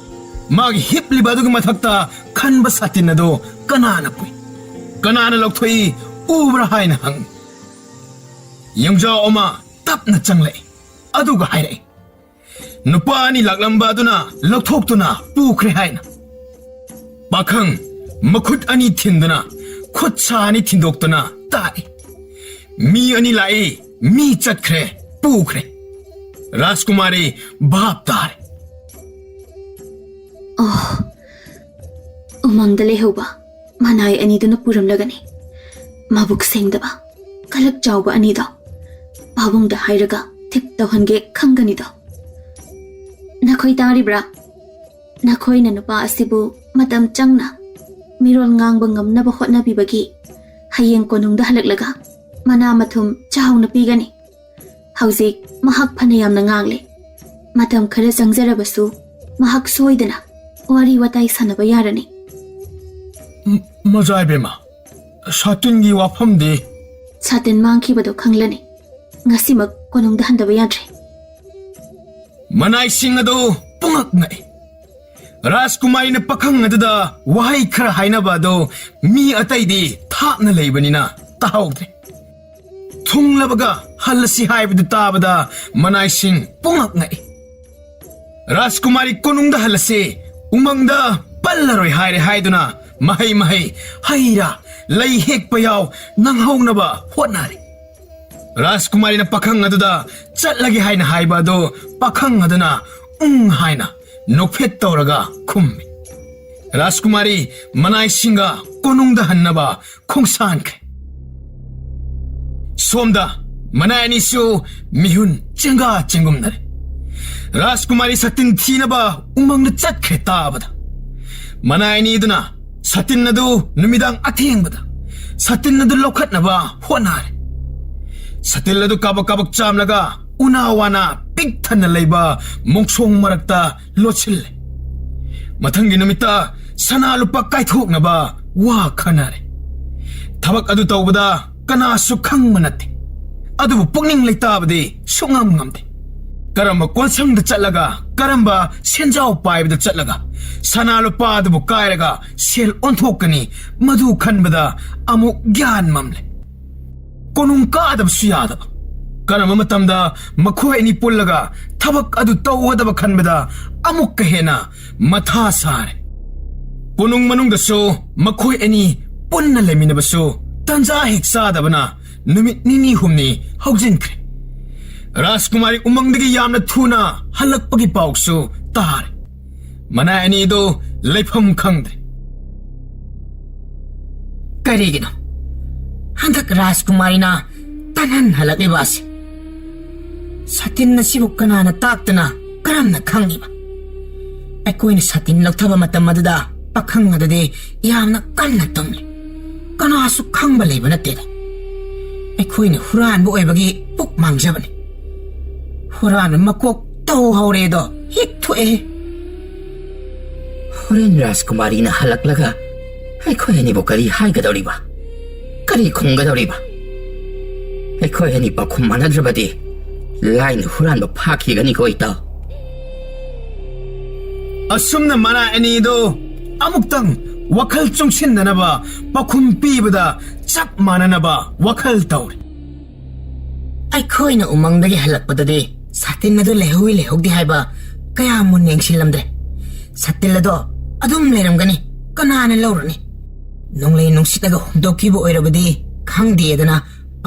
ꯃꯥꯒꯤ ꯍꯤꯞꯂꯤꯕ ꯑꯗꯨꯒꯤ ꯃꯊꯛꯇ ꯈꯟꯕ ꯁꯥꯇꯤꯟ ꯑꯗꯨ ꯀꯅꯥꯅ ꯄꯨꯏ? ꯀꯅꯥꯅ ꯂꯧꯊꯣꯛꯏ? ꯎꯕ꯭ꯔꯥ ꯍꯥꯏꯅ ꯍꯪꯏ꯫ ꯌꯣꯡꯖꯥꯎ ꯑꯃ ꯇꯞꯅ ꯆꯪꯂꯛꯏ꯫ ꯑꯗꯨꯒ ꯍꯥꯏꯔꯛꯏ, "ꯅꯨꯄꯥ ꯑꯅꯤ ꯂꯥꯛꯂꯝꯕ ꯑꯗꯨꯅ ꯂꯧꯊꯣꯛꯇꯨꯅ ꯄꯨꯈ꯭ꯔꯦ" ꯍꯥꯏꯅ꯫ ꯄꯥꯈꯪ ꯃꯈꯨꯠ ꯑꯅꯤ ꯊꯤꯟꯗꯨꯅ, ꯈꯨꯠ ꯁꯥ ꯑꯅꯤ ꯊꯤꯟꯗꯣꯛꯇꯨꯅ ꯇꯥꯛꯏ꯫ "ꯃꯤ ꯑꯅꯤ ꯂꯥꯛꯏ, ꯃꯤ ꯆꯠꯈ꯭ꯔꯦ, ꯄꯨꯈ꯭ꯔꯦ"꯫ ꯔꯥꯖꯀꯨꯃꯥꯔꯤ ꯚꯥꯞ ꯇꯥꯔꯦ꯫ ꯑꯣ, ꯎꯃꯪꯗ ꯂꯩꯍꯧꯕ ꯃꯅꯥꯏ ꯑꯅꯤꯗꯨꯅ ꯄꯨꯔꯝꯂꯒꯅꯤ꯫ ꯃꯕꯨꯛ ꯁꯦꯡꯗꯕ, ꯀꯂꯛ ꯆꯥꯎꯕ ꯑꯅꯤꯗꯣ ꯄꯥꯕꯨꯡꯗ ꯍꯥꯏꯔꯒ ꯊꯤꯛ ꯇꯧꯍꯟꯒꯦ ꯈꯪꯒꯅꯤꯗꯣ꯫ ꯅꯈꯣꯏ ꯇꯥꯔꯤꯕ꯭ꯔꯥ? ꯅꯈꯣꯏꯅ ꯅꯨꯄꯥ ꯑꯁꯤꯕꯨ ꯃꯇꯝ ꯆꯪꯅ ꯃꯤꯔꯣꯜ ꯉꯥꯡꯕ ꯉꯝꯅꯕ ꯍꯣꯠꯅꯕꯤꯕꯒꯤ ꯍꯌꯦꯡ ꯀꯣꯅꯨꯡꯗ ꯍꯜꯂꯛꯂꯒ ꯃꯅꯥ ꯃꯊꯨꯝ ꯆꯥꯎꯅ ꯄꯤꯒꯅꯤ꯫ ꯍꯧꯖꯤꯛ ꯃꯍꯥꯛ ꯐꯅ ꯌꯥꯝꯅ ꯉꯥꯡꯂꯦ꯫ ꯃꯇꯝ ꯈꯔ ꯆꯪꯖꯔꯕꯁꯨ ꯃꯍꯥꯛ ꯁꯣꯏꯗꯅ ꯋꯥꯔꯤ ꯋꯥꯇꯥꯏ ꯁꯥꯟꯅꯕ ꯌꯥꯔꯅꯤ꯫ ꯃꯖꯥ ꯏꯕꯦꯝꯃ, ꯁꯥꯇꯤꯟꯒꯤ ꯋꯥꯐꯝꯗꯤ? ꯁꯥꯇꯤꯟ ꯃꯥꯡꯈꯤꯕꯗꯣ ꯈꯪꯂꯅꯤ꯫ ꯉꯁꯤꯃꯛ ꯀꯣꯅꯨꯡꯗ ꯍꯟꯗꯕ ꯌꯥꯗ꯭ꯔꯦ꯫ ꯃꯅꯥꯏꯁꯤꯡ ꯑꯗꯨ ꯄꯨꯡꯉꯛ ꯉꯛꯏ꯫ ꯔꯥꯖꯀꯨꯃꯥꯔꯤꯅ ꯄꯥꯈꯪ ꯑꯗꯨꯗ ꯋꯥꯍꯩ ꯈꯔ ꯍꯥꯏꯅꯕ ꯑꯗꯨ ꯃꯤ ꯑꯇꯩꯗꯤ ꯊꯥꯞꯅ ꯂꯩꯕꯅꯤꯅ ꯇꯥꯍꯧꯗ꯭ꯔꯦ꯫ "ꯊꯨꯡꯂꯕꯒ ꯍꯜꯂꯁꯤ" ꯍꯥꯏꯕꯗꯨ ꯇꯥꯕꯗ ꯃꯅꯥꯏꯁꯤꯡ ꯄꯨꯡꯉꯛ ꯉꯛꯏ꯫ ꯔꯥꯖꯀꯨꯃꯥꯔꯤ ꯀꯣꯅꯨꯡꯗ ꯍꯜꯂꯁꯤ, ꯎꯃꯪꯗ ꯄꯜꯂꯔꯣꯏ ꯍꯥꯏꯔꯦ ꯍꯥꯏꯗꯨꯅ ꯃꯍꯩ ꯃꯍꯩ, ꯍꯩ ꯔꯥ, ꯂꯩ ꯍꯦꯛꯄ ꯌꯥꯎ ꯅꯪꯍꯧꯅꯕ ꯍꯣꯠꯅꯔꯦ꯫ ꯔꯥꯖꯀꯨꯃꯥꯔꯤꯅ ꯄꯥꯈꯪ ꯑꯗꯨꯗ ꯆꯠꯂꯒꯦ ꯍꯥꯏꯅ ꯍꯥꯏꯕ ꯑꯗꯨ ꯄꯥꯈꯪ ꯑꯗꯨꯅ ꯎꯪ ꯍꯥꯏꯅ ꯅꯣꯛꯐꯦꯠ ꯇꯧꯔꯒ ꯈꯨꯝꯃꯤ꯫ ꯔꯥꯖꯀꯨꯃꯥꯔꯤ ꯃꯅꯥꯏꯁꯤꯡꯒ ꯀꯣꯅꯨꯡꯗ ꯍꯟꯅꯕ ꯈꯣꯡꯁꯥꯟꯈ꯭ꯔꯦ꯫ ꯁꯣꯝꯗ ꯃꯅꯥꯏ ꯑꯅꯤꯁꯨ ꯃꯤꯍꯨꯟ ꯆꯦꯡꯒꯥ ꯆꯦꯡꯒꯨꯝꯅꯔꯦ꯫ ꯔꯥꯖꯀꯨꯃꯥꯔꯤ ꯁꯇꯤꯟ ꯊꯤꯅꯕ ꯎꯃꯪꯗ ꯆꯠꯈ꯭ꯔꯦ ꯇꯥꯕꯗ, ꯃꯅꯥꯏ ꯑꯅꯤꯗꯨꯅ ꯁꯇꯤꯟ ꯑꯗꯨ ꯅꯨꯃꯤꯗꯥꯡ ꯑꯊꯦꯡꯕꯗ ꯁꯇꯤꯟ ꯑꯗꯨ ꯂꯧꯈꯠꯅꯕ ꯍꯣꯠꯅꯔꯦ꯫ ꯁꯇꯤꯟ ꯑꯗꯨ ꯀꯥꯕꯛ ꯀꯥꯕꯛ ꯆꯥꯝꯂꯒ ꯎꯅꯥ ꯋꯥꯅ ꯄꯤꯛ ꯊꯟꯅ ꯂꯩꯕ ꯃꯣꯡꯁꯣꯡ ꯃꯔꯛꯇ ꯂꯣꯠꯁꯤꯜꯂꯦ꯫ ꯃꯊꯪꯒꯤ ꯅꯨꯃꯤꯠꯇ ꯁꯅꯥ ꯂꯨꯄꯥ ꯀꯥꯏꯊꯣꯛꯅꯕ ꯋꯥ ꯈꯟꯅꯔꯦ꯫ ꯊꯕꯛ ꯑꯗꯨ ꯇꯧꯕꯗ ꯀꯅꯥꯁꯨ ꯈꯪꯕ ꯅꯠꯇꯦ꯫ ꯑꯗꯨꯕꯨ ꯄꯨꯛꯅꯤꯡ ꯂꯩꯇꯥꯕꯗꯤ ꯁꯨꯡꯉꯝ ꯉꯝꯗꯦ꯫ ꯀꯔꯝꯕ ꯀꯣꯟꯁꯪꯗ ꯆꯠꯂꯒ, ꯀꯔꯝꯕ ꯁꯦꯟꯖꯥꯎ ꯄꯥꯏꯕꯗ ꯆꯠꯂꯒ ꯁꯅꯥ ꯂꯨꯄꯥ ꯑꯗꯨꯕꯨ ꯀꯥꯏꯔꯒ ꯁꯦꯜ ꯑꯣꯟꯊꯣꯛꯀꯅꯤ, ꯃꯗꯨ ꯈꯟꯕꯗ ꯑꯃꯨꯛ ꯒ꯭ꯌꯥꯟ ꯃꯝꯂꯦ꯫ ꯀꯣꯅꯨꯡ ꯀꯥꯗꯕꯁꯨ ꯌꯥꯗꯕ꯫ ꯀꯔꯝꯕ ꯃꯇꯝꯗ ꯃꯈꯣꯏ ꯑꯅꯤ ꯄꯨꯜꯂꯒ ꯊꯕꯛ ꯑꯗꯨ ꯇꯧꯒꯗꯕ ꯈꯟꯕꯗ ꯑꯃꯨꯛꯀ ꯍꯦꯟꯅ ꯃꯊꯥ ꯁꯥꯔꯦ꯫ ꯀꯣꯅꯨꯡ ꯃꯅꯨꯡꯗꯁꯨ ꯃꯈꯣꯏ ꯑꯅꯤ ꯄꯨꯟꯅ ꯂꯩꯃꯤꯟꯅꯕꯁꯨ ꯇꯟꯖꯥ ꯍꯦꯛ ꯆꯥꯗꯕꯅ ꯅꯨꯃꯤꯠ ꯅꯤꯅꯤ ꯍꯨꯝꯅꯤ ꯍꯧꯖꯤꯟꯈ꯭ꯔꯦ꯫ ꯔꯥꯖꯀꯨꯃꯥꯔꯤ ꯎꯃꯪꯗꯒꯤ ꯌꯥꯝꯅ ꯊꯨꯅ ꯍꯜꯂꯛꯄꯒꯤ ꯄꯥꯎꯁꯨ ꯇꯥꯔꯦ꯫ ꯃꯅꯥꯏ ꯑꯅꯤꯗꯨ ꯂꯩꯐꯝ ꯈꯪꯗ꯭ꯔꯦ꯫ ꯀꯔꯤꯒꯤꯅꯣ ꯍꯟꯗꯛ ꯔꯥꯖꯀꯨꯃꯥꯔꯤꯅ ꯇꯟꯍꯟ ꯍꯜꯂꯛꯂꯤꯕ ꯑꯁꯤ? ꯁꯇꯤꯟ ꯑꯁꯤꯕꯨ ꯀꯅꯥꯅ ꯇꯥꯛꯇꯨꯅ ꯀꯔꯝꯅ ꯈꯪꯂꯤꯕ? ꯑꯩꯈꯣꯏꯅ ꯁꯇꯤꯟ ꯂꯧꯊꯕ ꯃꯇꯝ ꯑꯗꯨꯗ ꯄꯥꯈꯪ ꯑꯗꯨꯗꯤ ꯌꯥꯝꯅ ꯀꯟꯅ ꯇꯨꯝꯂꯤ꯫ ꯀꯅꯥꯁꯨ ꯈꯪꯕ ꯂꯩꯕ ꯅꯠꯇꯦꯗ꯫ ꯑꯩꯈꯣꯏꯅ ꯍꯨꯔꯥꯟꯕ ꯑꯣꯏꯕꯒꯤ ꯄꯨꯛ ꯃꯥꯡꯖꯕꯅꯤ꯫ ꯍꯨꯔꯥꯟꯕ ꯃꯀꯣꯛ ꯇꯧ ꯍꯧꯔꯦꯗꯣ ꯍꯦꯛ ꯊꯣꯛꯑꯦ꯫ ꯍꯣꯔꯦꯟ ꯔꯥꯖꯀꯨꯃꯥꯔꯤꯅ ꯍꯜꯂꯛꯂꯒ ꯑꯩꯈꯣꯏ ꯑꯅꯤꯕꯨ ꯀꯔꯤ ꯍꯥꯏꯒꯗꯧꯔꯤꯕ? ꯀꯔꯤ ꯈꯨꯝꯒꯗꯧꯔꯤꯕ? ꯑꯩꯈꯣꯏ ꯑꯅꯤ ꯄꯥꯎꯈꯨꯝ ꯃꯥꯟꯅꯗ꯭ꯔꯕꯗꯤ ꯂꯥꯏꯅ ꯍꯨꯔꯥꯟꯕ ꯐꯥꯈꯤꯒꯅꯤꯀꯣ, ꯏꯇꯥꯎ꯫ ꯑꯁꯨꯝꯅ ꯃꯅꯥꯏ ꯑꯅꯤꯗꯨ ꯑꯃꯨꯛꯇꯪ ꯋꯥꯈꯜ ꯆꯨꯡꯁꯤꯟꯅꯅꯕ ꯄꯥꯎꯈꯨꯝ ꯄꯤꯕꯗ ꯆꯞ ꯃꯥꯟꯅꯅꯕ ꯋꯥꯈꯜ ꯇꯧꯔꯤ꯫ ꯑꯩꯈꯣꯏꯅ ꯎꯃꯪꯗꯒꯤ ꯍꯜꯂꯛꯄꯗꯗꯤ ꯁꯥꯇꯤꯟ ꯑꯗꯨ ꯂꯩꯍꯧꯏ ꯂꯩꯍꯧꯗꯦ ꯍꯥꯏꯕ ꯀꯌꯥ ꯃꯨꯟꯅ ꯌꯦꯡꯁꯤꯜꯂꯝꯗ꯭ꯔꯦ꯫ ꯁꯥꯇꯤꯟ ꯑꯗꯣ ꯑꯗꯨꯝ ꯂꯩꯔꯝꯒꯅꯤ, ꯀꯅꯥꯅ ꯂꯧꯔꯨꯅꯤ? ꯅꯣꯡꯂꯩ ꯅꯨꯡꯁꯤꯠꯅꯒ ꯍꯨꯝꯗꯣꯛꯈꯤꯕ ꯑꯣꯏꯔꯕꯗꯤ ꯈꯪꯗꯦꯗꯅ,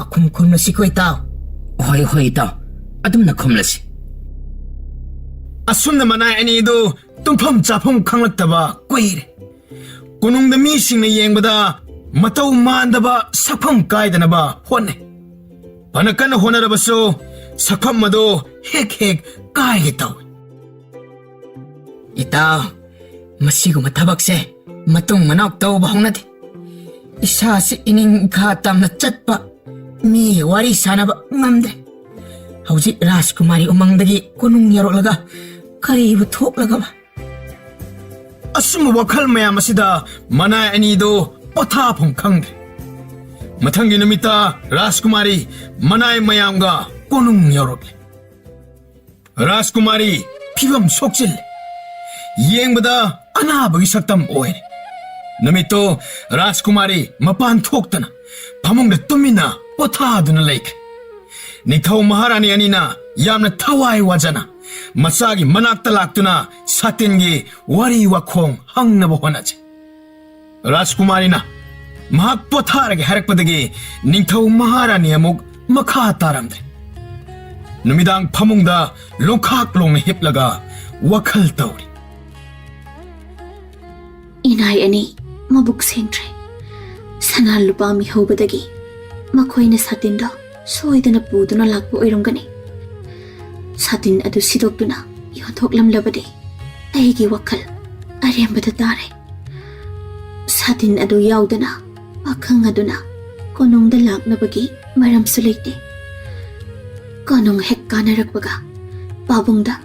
ꯑꯈꯨꯝ ꯈꯨꯝꯂꯁꯤꯀꯣ ꯏꯇꯥꯎ꯫ ꯍꯣꯏ, ꯍꯣꯏ ꯏꯇꯥꯎ, ꯑꯗꯨꯝꯅ ꯈꯨꯝꯂꯁꯤ꯫ ꯑꯁꯨꯝꯅ ꯃꯅꯥꯏ ꯑꯅꯤꯗꯨ ꯇꯨꯝꯐꯝ ꯆꯥꯐꯝ ꯈꯪꯂꯛꯇꯕ ꯀꯨꯏꯔꯦ꯫ ꯀꯣꯅꯨꯡꯗ ꯃꯤꯁꯤꯡꯅ ꯌꯦꯡꯕꯗ ꯃꯇꯧ ꯃꯥꯟꯗꯕ ꯁꯛꯐꯝ ꯀꯥꯏꯗꯅꯕ ꯍꯣꯠꯅꯩ꯫ ꯐꯅ ꯀꯟꯅ ꯍꯣꯠꯅꯔꯕꯁꯨ ꯁꯛꯐꯝ ꯑꯗꯨ ꯍꯦꯛ ꯍꯦꯛ ꯀꯥꯏꯒꯦ ꯇꯧꯏ꯫ ꯏꯇꯥꯎ, ꯃꯁꯤꯒꯨꯝꯕ ꯊꯕꯛꯁꯦ ꯃꯇꯨꯡ ꯃꯅꯥꯎ ꯇꯧꯕ ꯍꯧꯅꯗꯦ꯫ ꯏꯁꯥꯁꯤ ꯏꯅꯤꯡ ꯏꯈꯥ ꯇꯝꯅ ꯆꯠꯄ, ꯃꯤꯒ ꯋꯥꯔꯤ ꯁꯥꯟꯅꯕ ꯉꯝꯗꯦ꯫ ꯍꯧꯖꯤꯛ ꯔꯥꯖꯀꯨꯃꯥꯔꯤ ꯎꯃꯪꯗꯒꯤ ꯀꯣꯅꯨꯡ ꯌꯧꯔꯛꯂꯒ ꯀꯔꯤꯕꯨ ꯊꯣꯛꯂꯒꯕ? ꯑꯁꯨꯝꯕ ꯋꯥꯈꯜ ꯃꯌꯥꯝ ꯑꯁꯤꯗ ꯃꯅꯥꯏ ꯑꯅꯤꯗꯨ ꯄꯣꯊꯥꯐꯝ ꯈꯪꯗ꯭ꯔꯦ꯫ ꯃꯊꯪꯒꯤ ꯅꯨꯃꯤꯠꯇ ꯔꯥꯖꯀꯨꯃꯥꯔꯤ ꯃꯅꯥꯏ ꯃꯌꯥꯝꯒ ꯀꯣꯅꯨꯡ ꯌꯧꯔꯛꯂꯦ꯫ ꯔꯥꯖꯀꯨꯃꯥꯔꯤ ꯐꯤꯕꯝ ꯁꯣꯛꯆꯤꯜꯂꯦ꯫ ꯌꯦꯡꯕꯗ ꯑꯅꯥꯕꯒꯤ ꯁꯛꯇꯝ ꯑꯣꯏꯔꯦ꯫ ꯅꯨꯃꯤꯠꯇꯣ ꯔꯥꯖꯀꯨꯃꯥꯔꯤ ꯃꯄꯥꯟ ꯊꯣꯛꯇꯅ ꯐꯃꯨꯡꯗ ꯇꯨꯃꯤꯟꯅ ꯄꯣꯊꯥꯗꯨꯅ ꯂꯩꯈ꯭ꯔꯦ꯫ ꯅꯤꯡꯊꯧ ꯃꯍꯥꯔꯥꯅꯤ ꯑꯅꯤꯅ ꯌꯥꯝꯅ ꯊꯋꯥꯏ ꯋꯥꯖꯅ ꯃꯆꯥꯒꯤ ꯃꯅꯥꯛꯇ ꯂꯥꯛꯇꯨꯅ ꯁꯥꯇꯤꯟꯒꯤ ꯋꯥꯔꯤ ꯋꯥꯈꯣꯡ ꯍꯪꯅꯕ ꯍꯣꯠꯅꯖꯩ꯫ ꯔꯥꯖꯀꯨꯃꯥꯔꯤꯅ ꯃꯍꯥꯛ ꯄꯣꯊꯥꯔꯒꯦ ꯍꯥꯏꯔꯛꯄꯗꯒꯤ ꯅꯤꯡꯊꯧ ꯃꯍꯥꯔꯥꯅꯤ ꯑꯃꯨꯛ ꯃꯈꯥ ꯇꯥꯔꯝꯗ꯭ꯔꯦ꯫ ꯅꯨꯃꯤꯗꯥꯡ ꯐꯃꯨꯡꯗ ꯂꯣꯡꯈꯥꯛ ꯂꯣꯡꯅ ꯍꯤꯞꯂꯒ ꯋꯥꯈꯜ ꯇꯧꯔꯤ꯫ ꯏꯅꯥꯏ ꯑꯅꯤ ꯃꯕꯨꯛ ꯁꯦꯡꯗ꯭ꯔꯦ꯫ ꯁꯅꯥ ꯂꯨꯄꯥ ꯃꯤꯍꯧꯕꯗꯒꯤ ꯃꯈꯣꯏꯅ ꯁꯥꯇꯤꯟꯗꯣ ꯁꯣꯏꯗꯅ ꯄꯨꯗꯨꯅ ꯂꯥꯛꯄ ꯑꯣꯏꯔꯝꯒꯅꯤ꯫ ꯁꯥꯇꯤꯟ ꯑꯗꯨ ꯁꯤꯗꯣꯛꯇꯨꯅ ꯌꯣꯟꯊꯣꯛꯂꯝꯂꯕꯗꯤ ꯑꯩꯒꯤ ꯋꯥꯈꯜ ꯑꯔꯦꯝꯕꯗ ꯇꯥꯔꯦ꯫ ꯁꯥꯇꯤꯟ ꯑꯗꯨ ꯌꯥꯎꯗꯅ ꯄꯥꯈꯪ ꯑꯗꯨꯅ ꯀꯣꯅꯨꯡꯗ ꯂꯥꯛꯅꯕꯒꯤ ꯃꯔꯝꯁꯨ ꯂꯩꯇꯦ꯫ ꯀꯣꯅꯨꯡ ꯍꯦꯛ ꯀꯥꯅꯔꯛꯄꯒ ꯄꯥꯕꯨꯡꯗ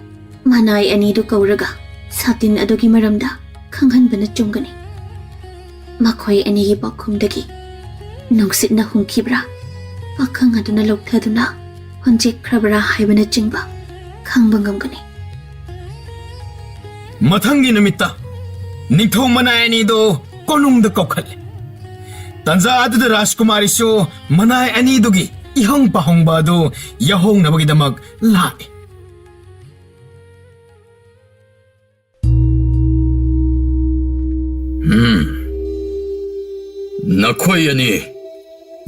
ꯃꯅꯥꯏ ꯑꯅꯤꯗꯨ ꯀꯧꯔꯒ ꯁꯥꯇꯤꯟ ꯑꯗꯨꯒꯤ ꯃꯔꯝꯗ ꯈꯪꯍꯟꯕꯅ ꯆꯨꯝꯒꯅꯤ꯫ ꯃꯈꯣꯏ ꯑꯅꯤꯒꯤ ꯄꯥꯎꯈꯨꯝꯗꯒꯤ ꯅꯨꯡꯁꯤꯠꯅ ꯍꯨꯝꯈꯤꯕ꯭ꯔꯥ, ꯄꯥꯈꯪ ꯑꯗꯨꯅ ꯂꯧꯊꯗꯨꯅ ꯍꯣꯟꯖꯦꯛꯈ꯭ꯔꯕ꯭ꯔꯥ ꯍꯥꯏꯕꯅꯆꯤꯡꯕ ꯈꯪꯕ ꯉꯝꯒꯅꯤ꯫ ꯃꯊꯪꯒꯤ ꯅꯨꯃꯤꯠꯇ ꯅꯤꯡꯊꯧ ꯃꯅꯥꯏ ꯑꯅꯤꯗꯨ ꯀꯣꯅꯨꯡꯗ ꯀꯧꯈꯠꯂꯦ꯫ ꯇꯟꯖꯥ ꯑꯗꯨꯗ ꯔꯥꯖꯀꯨꯃꯥꯔꯤꯁꯨ ꯃꯅꯥꯏ ꯑꯅꯤꯗꯨꯒꯤ ꯏꯍꯪ ꯄꯥꯍꯪꯕ ꯑꯗꯨ ꯌꯥꯍꯧꯅꯕꯒꯤꯗꯃꯛ ꯂꯥꯛꯏ꯫ ꯎꯝ꯫ ꯅꯈꯣꯏ ꯑꯅꯤ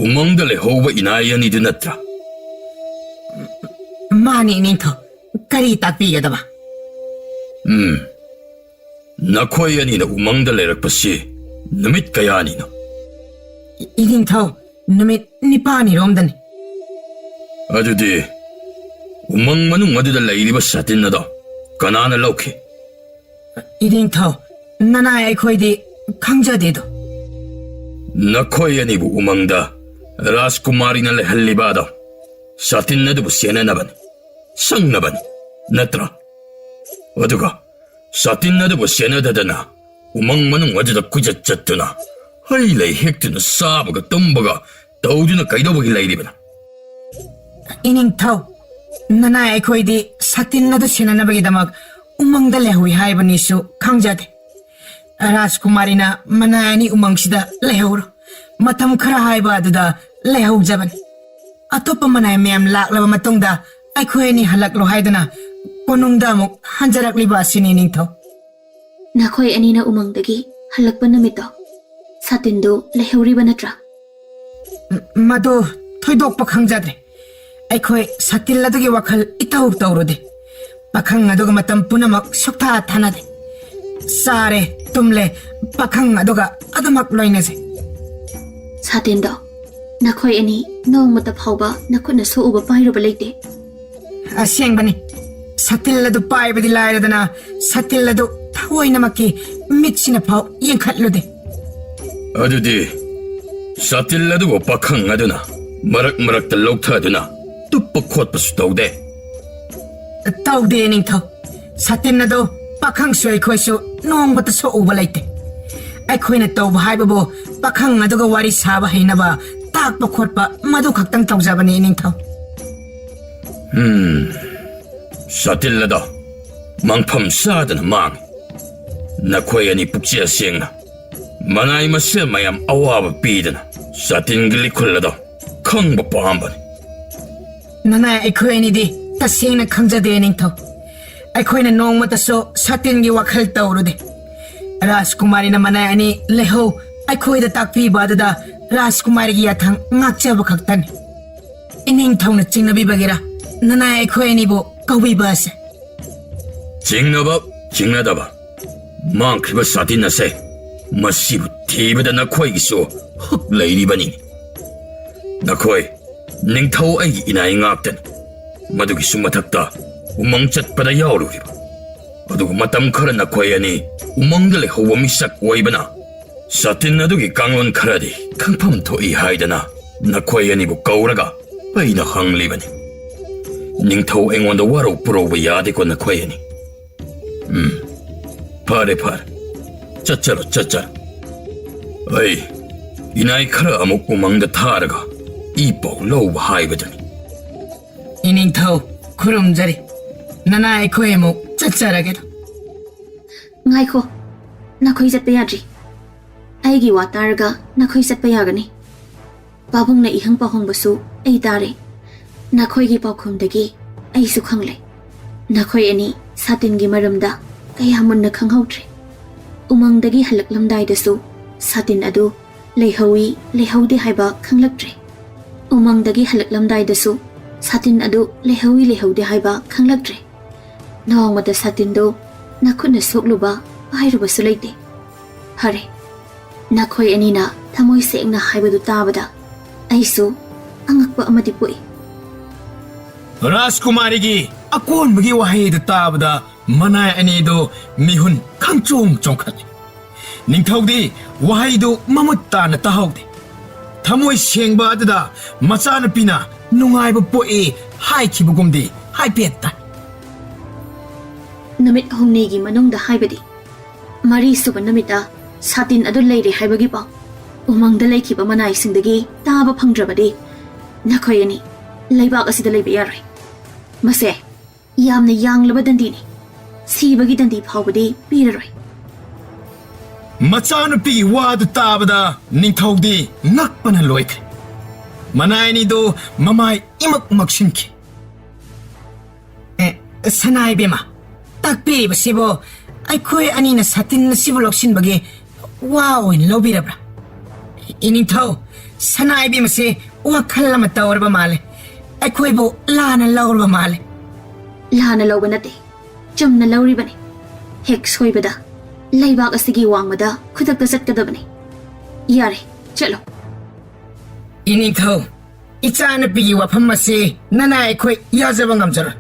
ꯎꯃꯪꯗ ꯂꯩꯍꯧꯕ ꯏꯅꯥꯏ ꯑꯅꯤꯗꯨ ꯅꯠꯇ꯭ꯔꯥ? ꯃꯥꯅꯤ, ꯏꯅꯤꯡꯊꯧ꯫ ꯀꯔꯤ ꯇꯥꯛꯄꯤꯒꯗꯕ? ꯎꯝ꯫ ꯅꯈꯣꯏ ꯑꯅꯤꯅ ꯎꯃꯪꯗ ꯂꯩꯔꯛꯄꯁꯤ ꯅꯨꯃꯤꯠ ꯀꯌꯥꯅꯤꯅꯣ? ꯏ-, ꯏꯅꯤꯡꯊꯧ, ꯅꯨꯃꯤꯠ ꯅꯤꯄꯥꯜꯅꯤꯔꯣꯝꯗꯅꯤ꯫ ꯑꯗꯨꯗꯤ ꯎꯃꯪ ꯃꯅꯨꯡ ꯑꯗꯨꯗ ꯂꯩꯔꯤꯕ ꯁꯥꯇꯤꯟ ꯑꯗꯣ ꯀꯅꯥꯅ ꯂꯧꯈꯤ? ꯏꯅꯤꯡꯊꯧ, ꯅꯅꯥꯏ ꯑꯩꯈꯣꯏꯗꯤ ꯈꯪꯖꯗꯦꯗꯣ꯫ ꯅꯈꯣꯏ ꯑꯅꯤꯕꯨ ꯎꯃꯪꯗ ꯔꯥꯖꯀꯨꯃꯥꯔꯤꯅ ꯂꯩꯍꯜꯂꯤꯕ ꯑꯗꯣ ꯁꯥꯇꯤꯟ ꯑꯗꯨꯕꯨ ꯁꯦꯟꯅꯅꯕꯅꯤ, ꯁꯪꯅꯕꯅꯤ, ꯅꯠꯇ꯭ꯔꯥ? ꯑꯗꯨꯒ ꯁꯥꯇꯤꯟ ꯑꯗꯨꯕꯨ ꯁꯦꯟꯅꯗꯗꯅ ꯎꯃꯪ ꯃꯅꯨꯡ ꯑꯗꯨꯗ ꯀꯨꯏꯆꯠ ꯆꯠꯇꯨꯅ ꯍꯩ ꯂꯩ ꯍꯦꯛꯇꯨꯅ ꯆꯥꯕꯒ ꯇꯨꯝꯕꯒ ꯇꯧꯗꯨꯅ ꯀꯩꯗꯧꯕꯒꯤ ꯂꯩꯔꯤꯕꯅꯣ? ꯏꯅꯤꯡꯊꯧ, ꯅꯅꯥꯏ ꯑꯩꯈꯣꯏꯗꯤ ꯁꯥꯇꯤꯟ ꯑꯗꯨ ꯁꯦꯟꯅꯅꯕꯒꯤꯗꯃꯛ ꯎꯃꯪꯗ ꯂꯩꯍꯧꯏ ꯍꯥꯏꯕꯅꯤꯁꯨ ꯈꯪꯖꯗꯦ꯫ ꯔꯥꯖꯀꯨꯃꯥꯔꯤꯅ ꯃꯅꯥꯏ ꯑꯅꯤ ꯎꯃꯪꯁꯤꯗ ꯂꯩꯍꯧꯔꯣ, ꯃꯇꯝ ꯈꯔ ꯍꯥꯏꯕ ꯑꯗꯨꯗ ꯂꯩꯍꯧꯖꯕꯅꯤ꯫ ꯑꯇꯣꯞꯄ ꯃꯅꯥꯏ ꯃꯌꯥꯝ ꯂꯥꯛꯂꯕ ꯃꯇꯨꯡꯗ ꯑꯩꯈꯣꯏ ꯑꯅꯤ ꯍꯜꯂꯛꯂꯣ ꯍꯥꯏꯗꯨꯅ ꯀꯣꯅꯨꯡꯗ ꯑꯃꯨꯛ ꯍꯟꯖꯔꯛꯂꯤꯕ ꯑꯁꯤꯅꯤ, ꯏꯅꯤꯡꯊꯧ꯫ ꯅꯈꯣꯏ ꯑꯅꯤꯅ ꯎꯃꯪꯗꯒꯤ ꯍꯜꯂꯛꯄ ꯅꯨꯃꯤꯠꯇꯣ ꯁꯥꯇꯤꯟꯗꯨ ꯂꯩꯍꯧꯔꯤꯕ ꯅꯠꯇ꯭ꯔꯥ? ꯃꯗꯨ ꯊꯣꯏꯗꯣꯛꯄ ꯈꯪꯖꯗ꯭ꯔꯦ꯫ ꯑꯩꯈꯣꯏ ꯁꯥꯇꯤꯟ ꯑꯗꯨꯒꯤ ꯋꯥꯈꯜ ꯏꯇꯧ ꯇꯧꯔꯨꯗꯦ꯫ ꯄꯥꯈꯪ ꯑꯗꯨꯒ ꯃꯇꯝ ꯄꯨꯝꯅꯃꯛ ꯁꯨꯛꯊꯥ ꯊꯥꯅꯗꯦ꯫ ꯆꯥꯔꯦ, ꯇꯨꯝꯂꯦ, ꯄꯥꯈꯪ ꯑꯗꯨꯒ ꯑꯗꯨꯃꯛ ꯂꯣꯏꯅꯖꯩ꯫ ꯁꯥꯇꯤꯟꯗꯣ ꯅꯈꯣꯏ ꯑꯅꯤ ꯅꯣꯡꯃꯇ ꯐꯥꯎꯕ ꯅꯈꯨꯠꯅ ꯁꯣꯛꯎꯕ ꯄꯥꯏꯔꯨꯕ ꯂꯩꯇꯦ꯫ ꯑꯁꯦꯡꯕꯅꯤ, ꯁꯥꯇꯤꯜ ꯑꯗꯨ ꯄꯥꯏꯕꯗꯤ ꯂꯥꯏꯔꯗꯅ ꯁꯥꯇꯤꯜ ꯑꯗꯨ ꯊꯑꯣꯏꯅꯃꯛꯀꯤ ꯃꯤꯠꯁꯤꯅ ꯐꯥꯎ ꯌꯦꯡꯈꯠꯂꯨꯗꯦ꯫ ꯑꯗꯨꯗꯤ ꯁꯥꯇꯤꯜ ꯑꯗꯨꯕꯨ ꯄꯥꯈꯪ ꯑꯗꯨꯅ ꯃꯔꯛ ꯃꯔꯛꯇ ꯂꯧꯊꯗꯨꯅ ꯇꯨꯞꯄ ꯈꯣꯠꯄꯁꯨ ꯇꯧꯗꯦ? ꯇꯧꯗꯦ, ꯅꯤꯡꯊꯧ꯫ ꯁꯥꯇꯤꯟ ꯑꯗꯨ ꯄꯥꯈꯪꯁꯨ ꯑꯩꯈꯣꯏꯁꯨ ꯅꯣꯡꯃꯇ ꯁꯣꯛꯎꯕ ꯂꯩꯇꯦ꯫ ꯑꯩꯈꯣꯏꯅ ꯇꯧꯕ ꯍꯥꯏꯕꯕꯨ ꯄꯥꯈꯪ ꯑꯗꯨꯒ ꯋꯥꯔꯤ ꯁꯥꯕ ꯍꯩꯅꯕ ꯇꯥꯛꯄ ꯈꯣꯠꯄ ꯃꯗꯨ ꯈꯛꯇꯪ ꯇꯧꯖꯕꯅꯤ, ꯅꯤꯡꯊꯧ꯫ ꯎꯝ, ꯁꯥꯇꯤꯜ ꯑꯗꯣ ꯃꯪꯐꯝ ꯆꯥꯗꯅ ꯃꯥꯡꯉꯤ꯫ ꯅꯈꯣꯏ ꯑꯅꯤ ꯄꯨꯛꯆꯦꯜ ꯁꯦꯡꯅ ꯃꯅꯥꯏ ꯃꯁꯦꯜ ꯃꯌꯥꯝ ꯑꯋꯥꯕ ꯄꯤꯗꯅ ꯁꯥꯇꯤꯟꯒꯤ ꯂꯤꯈꯨꯜ ꯑꯗꯣ ꯈꯪꯕ ꯄꯥꯝꯕꯅꯤ꯫ ꯅꯅꯥꯏ ꯑꯩꯈꯣꯏ ꯑꯅꯤꯗꯤ ꯇꯁꯦꯡꯅ ꯈꯪꯖꯗꯦ, ꯅꯤꯡꯊꯧ꯫ ꯑꯩꯈꯣꯏꯅ ꯅꯣꯡꯃꯇꯁꯨ ꯁꯥꯇꯤꯟꯒꯤ ꯋꯥꯈꯜ ꯇꯧꯔꯨꯗꯦ꯫ ꯔꯥꯖꯀꯨꯃꯥꯔꯤꯅ ꯃꯅꯥꯏ ꯑꯅꯤ ꯂꯩꯍꯧ, ꯑꯩꯈꯣꯏꯗ ꯇꯥꯛꯄꯤꯕ ꯑꯗꯨꯗ ꯔꯥꯖꯀꯨꯃꯥꯔꯤꯒꯤ ꯌꯥꯊꯪ ꯉꯥꯛꯆꯕ ꯈꯛꯇꯅꯤ꯫ ꯏꯅꯤꯡꯊꯧꯅ ꯆꯤꯡꯅꯕꯤꯕꯒꯤꯔ ꯅꯅꯥꯏ ꯑꯩꯈꯣꯏ ꯑꯅꯤꯕꯨ ꯀꯧꯕꯤꯕ ꯑꯁꯦ? ꯆꯤꯡꯅꯕ, ꯆꯤꯡꯅꯗꯕ, ꯃꯥꯡꯈ꯭ꯔꯤꯕ ꯁꯥꯇꯤꯟ ꯑꯁꯦ, ꯃꯁꯤꯕꯨ ꯊꯤꯕꯗ ꯅꯈꯣꯏꯒꯤꯁꯨ ꯍꯛ ꯂꯩꯔꯤꯕꯅꯤ꯫ ꯅꯈꯣꯏ ꯅꯤꯡꯊꯧ ꯑꯩꯒꯤ ꯏꯅꯥꯏ ꯉꯥꯛꯇꯅꯤ꯫ ꯃꯗꯨꯒꯤꯁꯨ ꯃꯊꯛꯇ ꯎꯃꯪ ꯆꯠꯄꯗ ꯌꯥꯎꯔꯨꯔꯤꯕ꯫ ꯑꯗꯨꯒ ꯃꯇꯝ ꯈꯔ ꯅꯈꯣꯏ ꯑꯅꯤ ꯎꯃꯪꯗ ꯂꯩꯍꯧꯕ ꯃꯤꯁꯛ ꯑꯣꯏꯕꯅ ꯁꯥꯇꯤꯟ ꯑꯗꯨꯒꯤ ꯀꯥꯡꯂꯣꯟ ꯈꯔꯗꯤ ꯈꯪꯐꯝ ꯊꯣꯛꯏ ꯍꯥꯏꯗꯅ ꯅꯈꯣꯏ ꯑꯅꯤꯕꯨ ꯀꯧꯔꯒ ꯑꯩꯅ ꯍꯪꯂꯤꯕꯅꯤ꯫ ꯅꯤꯡꯊꯧ ꯑꯩꯉꯣꯟꯗ ꯋꯥꯔꯧ ꯄꯨꯔꯧꯕ ꯌꯥꯗꯦꯀꯣ ꯅꯈꯣꯏ ꯑꯅꯤ꯫ ꯎꯝ, ꯐꯔꯦ, ꯐꯔꯦ꯫ ꯆꯠꯆꯔꯣ, ꯆꯠꯆꯔꯣ꯫ ꯑꯩ ꯏꯅꯥꯏ ꯈꯔ ꯑꯃꯨꯛ ꯎꯃꯪꯗ ꯊꯥꯔꯒ ꯏ ꯄꯥꯎ ꯂꯧꯕ ꯍꯥꯏꯕꯗꯨꯅꯤ꯫ ꯏꯅꯤꯡꯊꯧ, ꯈꯨꯔꯨꯝꯖꯔꯤ꯫ ꯅꯅꯥꯏ ꯑꯩꯈꯣꯏ ꯑꯃꯨꯛ ꯆꯠꯆꯔꯒꯦꯗ꯫ ꯉꯥꯏꯈꯣ, ꯅꯈꯣꯏ ꯆꯠꯄ ꯌꯥꯗ꯭ꯔꯤ꯫ ꯑꯩꯒꯤ ꯋꯥ ꯇꯥꯔꯒ ꯅꯈꯣꯏ ꯆꯠꯄ ꯌꯥꯒꯅꯤ꯫ ꯄꯥꯕꯨꯡꯅ ꯏꯍꯪ ꯄꯥꯎꯍꯪꯕꯁꯨ ꯑꯩ ꯇꯥꯔꯦ꯫ ꯅꯈꯣꯏꯒꯤ ꯄꯥꯎꯈꯨꯝꯗꯒꯤ ꯑꯩꯁꯨ ꯈꯪꯂꯦ꯫ ꯅꯈꯣꯏ ꯑꯅꯤ ꯁꯥꯇꯤꯟꯒꯤ ꯃꯔꯝꯗ ꯀꯌꯥ ꯃꯨꯟꯅ ꯈꯪꯍꯧꯗ꯭ꯔꯦ꯫ ꯎꯃꯪꯗꯒꯤ ꯍꯜꯂꯛꯂꯝꯗꯥꯏꯗꯁꯨ ꯁꯥꯇꯤꯟ ꯑꯗꯨ ꯂꯩꯍꯧꯏ, ꯂꯩꯍꯧꯗꯦ ꯍꯥꯏꯕ ꯈꯪꯂꯛꯇ꯭ꯔꯦ꯫ ꯎꯃꯪꯗꯒꯤ ꯍꯜꯂꯛꯂꯝꯗꯥꯏꯗꯁꯨ ꯁꯥꯇꯤꯟ ꯑꯗꯨ ꯂꯩꯍꯧꯏ, ꯂꯩꯍꯧꯗꯦ ꯍꯥꯏꯕ ꯈꯪꯂꯛꯇ꯭ꯔꯦ꯫ ꯅꯣꯡꯃꯇ ꯁꯥꯇꯤꯟꯗꯨ ꯅꯈꯨꯠꯅ ꯁꯣꯛꯂꯨꯕ, ꯄꯥꯏꯔꯨꯕꯁꯨ ꯂꯩꯇꯦ꯫ ꯐꯔꯦ, ꯅꯈꯣꯏ ꯑꯅꯤꯅ ꯊꯃꯣꯏ ꯁꯦꯡꯅ ꯍꯥꯏꯕꯗꯨ ꯇꯥꯕꯗ ꯑꯩꯁꯨ ꯑꯉꯛꯄ ꯑꯃꯗꯤ ꯄꯣꯛꯏ꯫ ꯔꯥꯖꯀꯨꯃꯥꯔꯤꯒꯤ ꯑꯀꯣꯟꯕꯒꯤ ꯋꯥꯍꯩꯗꯨ ꯇꯥꯕꯗ ꯃꯅꯥꯏ ꯑꯅꯤꯗꯨ ꯃꯤꯍꯨꯟ ꯈꯪꯆꯣꯡ ꯆꯣꯡꯈꯠꯂꯤ꯫ ꯅꯤꯡꯊꯧꯗꯤ ꯋꯥꯍꯩꯗꯨ ꯃꯃꯨꯠ ꯇꯥꯅ ꯇꯥꯍꯧꯗꯦ꯫ ꯊꯃꯣꯏ ꯁꯦꯡꯕ ꯑꯗꯨꯗ ꯃꯆꯥꯅꯨꯄꯤꯅ ꯅꯨꯡꯉꯥꯏꯕ ꯄꯣꯛꯏ ꯍꯥꯏꯈꯤꯕꯒꯨꯝꯗꯤ ꯍꯥꯏꯐꯦꯠ ꯇꯥꯏ꯫ ꯅꯨꯃꯤꯠ ꯍꯨꯝꯅꯤꯒꯤ ꯃꯅꯨꯡꯗ ꯍꯥꯏꯕꯗꯤ ꯃꯔꯤꯁꯨꯕ ꯅꯨꯃꯤꯠꯇ ꯁꯥꯇꯤꯟ ꯑꯗꯨ ꯂꯩꯔꯦ ꯍꯥꯏꯕꯒꯤ ꯄꯥꯎ ꯎꯃꯪꯗ ꯂꯩꯈꯤꯕ ꯃꯅꯥꯏꯁꯤꯡꯗꯒꯤ ꯇꯥꯕ ꯐꯪꯗ꯭ꯔꯕꯗꯤ ꯅꯈꯣꯏ ꯑꯅꯤ ꯂꯩꯕꯥꯛ ꯑꯁꯤꯗ ꯂꯩꯕ ꯌꯥꯔꯣꯏ꯫ ꯃꯁꯦ ꯌꯥꯝꯅ ꯌꯥꯡꯂꯕ ꯗꯟꯗꯤꯅꯤ꯫ ꯁꯤꯕꯒꯤ ꯗꯟꯗꯤ ꯐꯥꯎꯕꯗꯤ ꯄꯤꯔꯔꯣꯏ꯫ ꯃꯆꯥꯅꯨꯄꯤꯒꯤ ꯋꯥꯗꯨ ꯇꯥꯕꯗ ꯅꯤꯡꯊꯧꯗꯤ ꯉꯛꯄꯅ ꯂꯣꯏꯈ꯭ꯔꯦ꯫ ꯃꯅꯥꯏ ꯑꯅꯤꯗꯨ ꯃꯃꯥꯏ ꯏꯃꯛ ꯃꯛꯁꯤꯟꯈꯤ꯫ ꯑꯦ, ꯁꯅꯥ ꯏꯕꯦꯝꯃ, ꯇꯥꯛꯄꯤꯔꯤꯕꯁꯤꯕꯨ ꯑꯩꯈꯣꯏ ꯑꯅꯤꯅ ꯁꯥꯇꯤꯟ ꯑꯁꯤꯕꯨ ꯂꯧꯁꯤꯟꯕꯒꯤ ꯋꯥ ꯑꯣꯏꯅ ꯂꯧꯕꯤꯔꯕ꯭ꯔꯥ? ꯏꯅꯤꯡꯊꯧ, ꯁꯅꯥ ꯏꯕꯦꯝꯃꯁꯦ ꯋꯥꯈꯜ ꯑꯃ ꯇꯧꯔꯕ ꯃꯥꯜꯂꯦ꯫ ꯑꯩꯈꯣꯏꯕꯨ ꯂꯥꯟꯅ ꯂꯧꯔꯕ ꯃꯥꯜꯂꯦ꯫ ꯂꯥꯟꯅ ꯂꯧꯕ ꯅꯠꯇꯦ, ꯆꯨꯝꯅ ꯂꯧꯔꯤꯕꯅꯤ꯫ ꯍꯦꯛ ꯁꯣꯏꯕꯗ ꯂꯩꯕꯥꯛ ꯑꯁꯤꯒꯤ ꯋꯥꯡꯃꯗ ꯈꯨꯗꯛꯇ ꯆꯠꯀꯗꯕꯅꯤ꯫ ꯌꯥꯔꯦ, ꯆꯠꯂꯣ꯫ ꯏꯅꯤꯡꯊꯧ, ꯏꯆꯥꯅꯨꯄꯤꯒꯤ ꯋꯥꯐꯝ ꯑꯁꯤ ꯅꯅꯥꯏ ꯑꯩꯈꯣꯏ ꯌꯥꯖꯕ ꯉꯝꯖꯔꯣꯏ꯫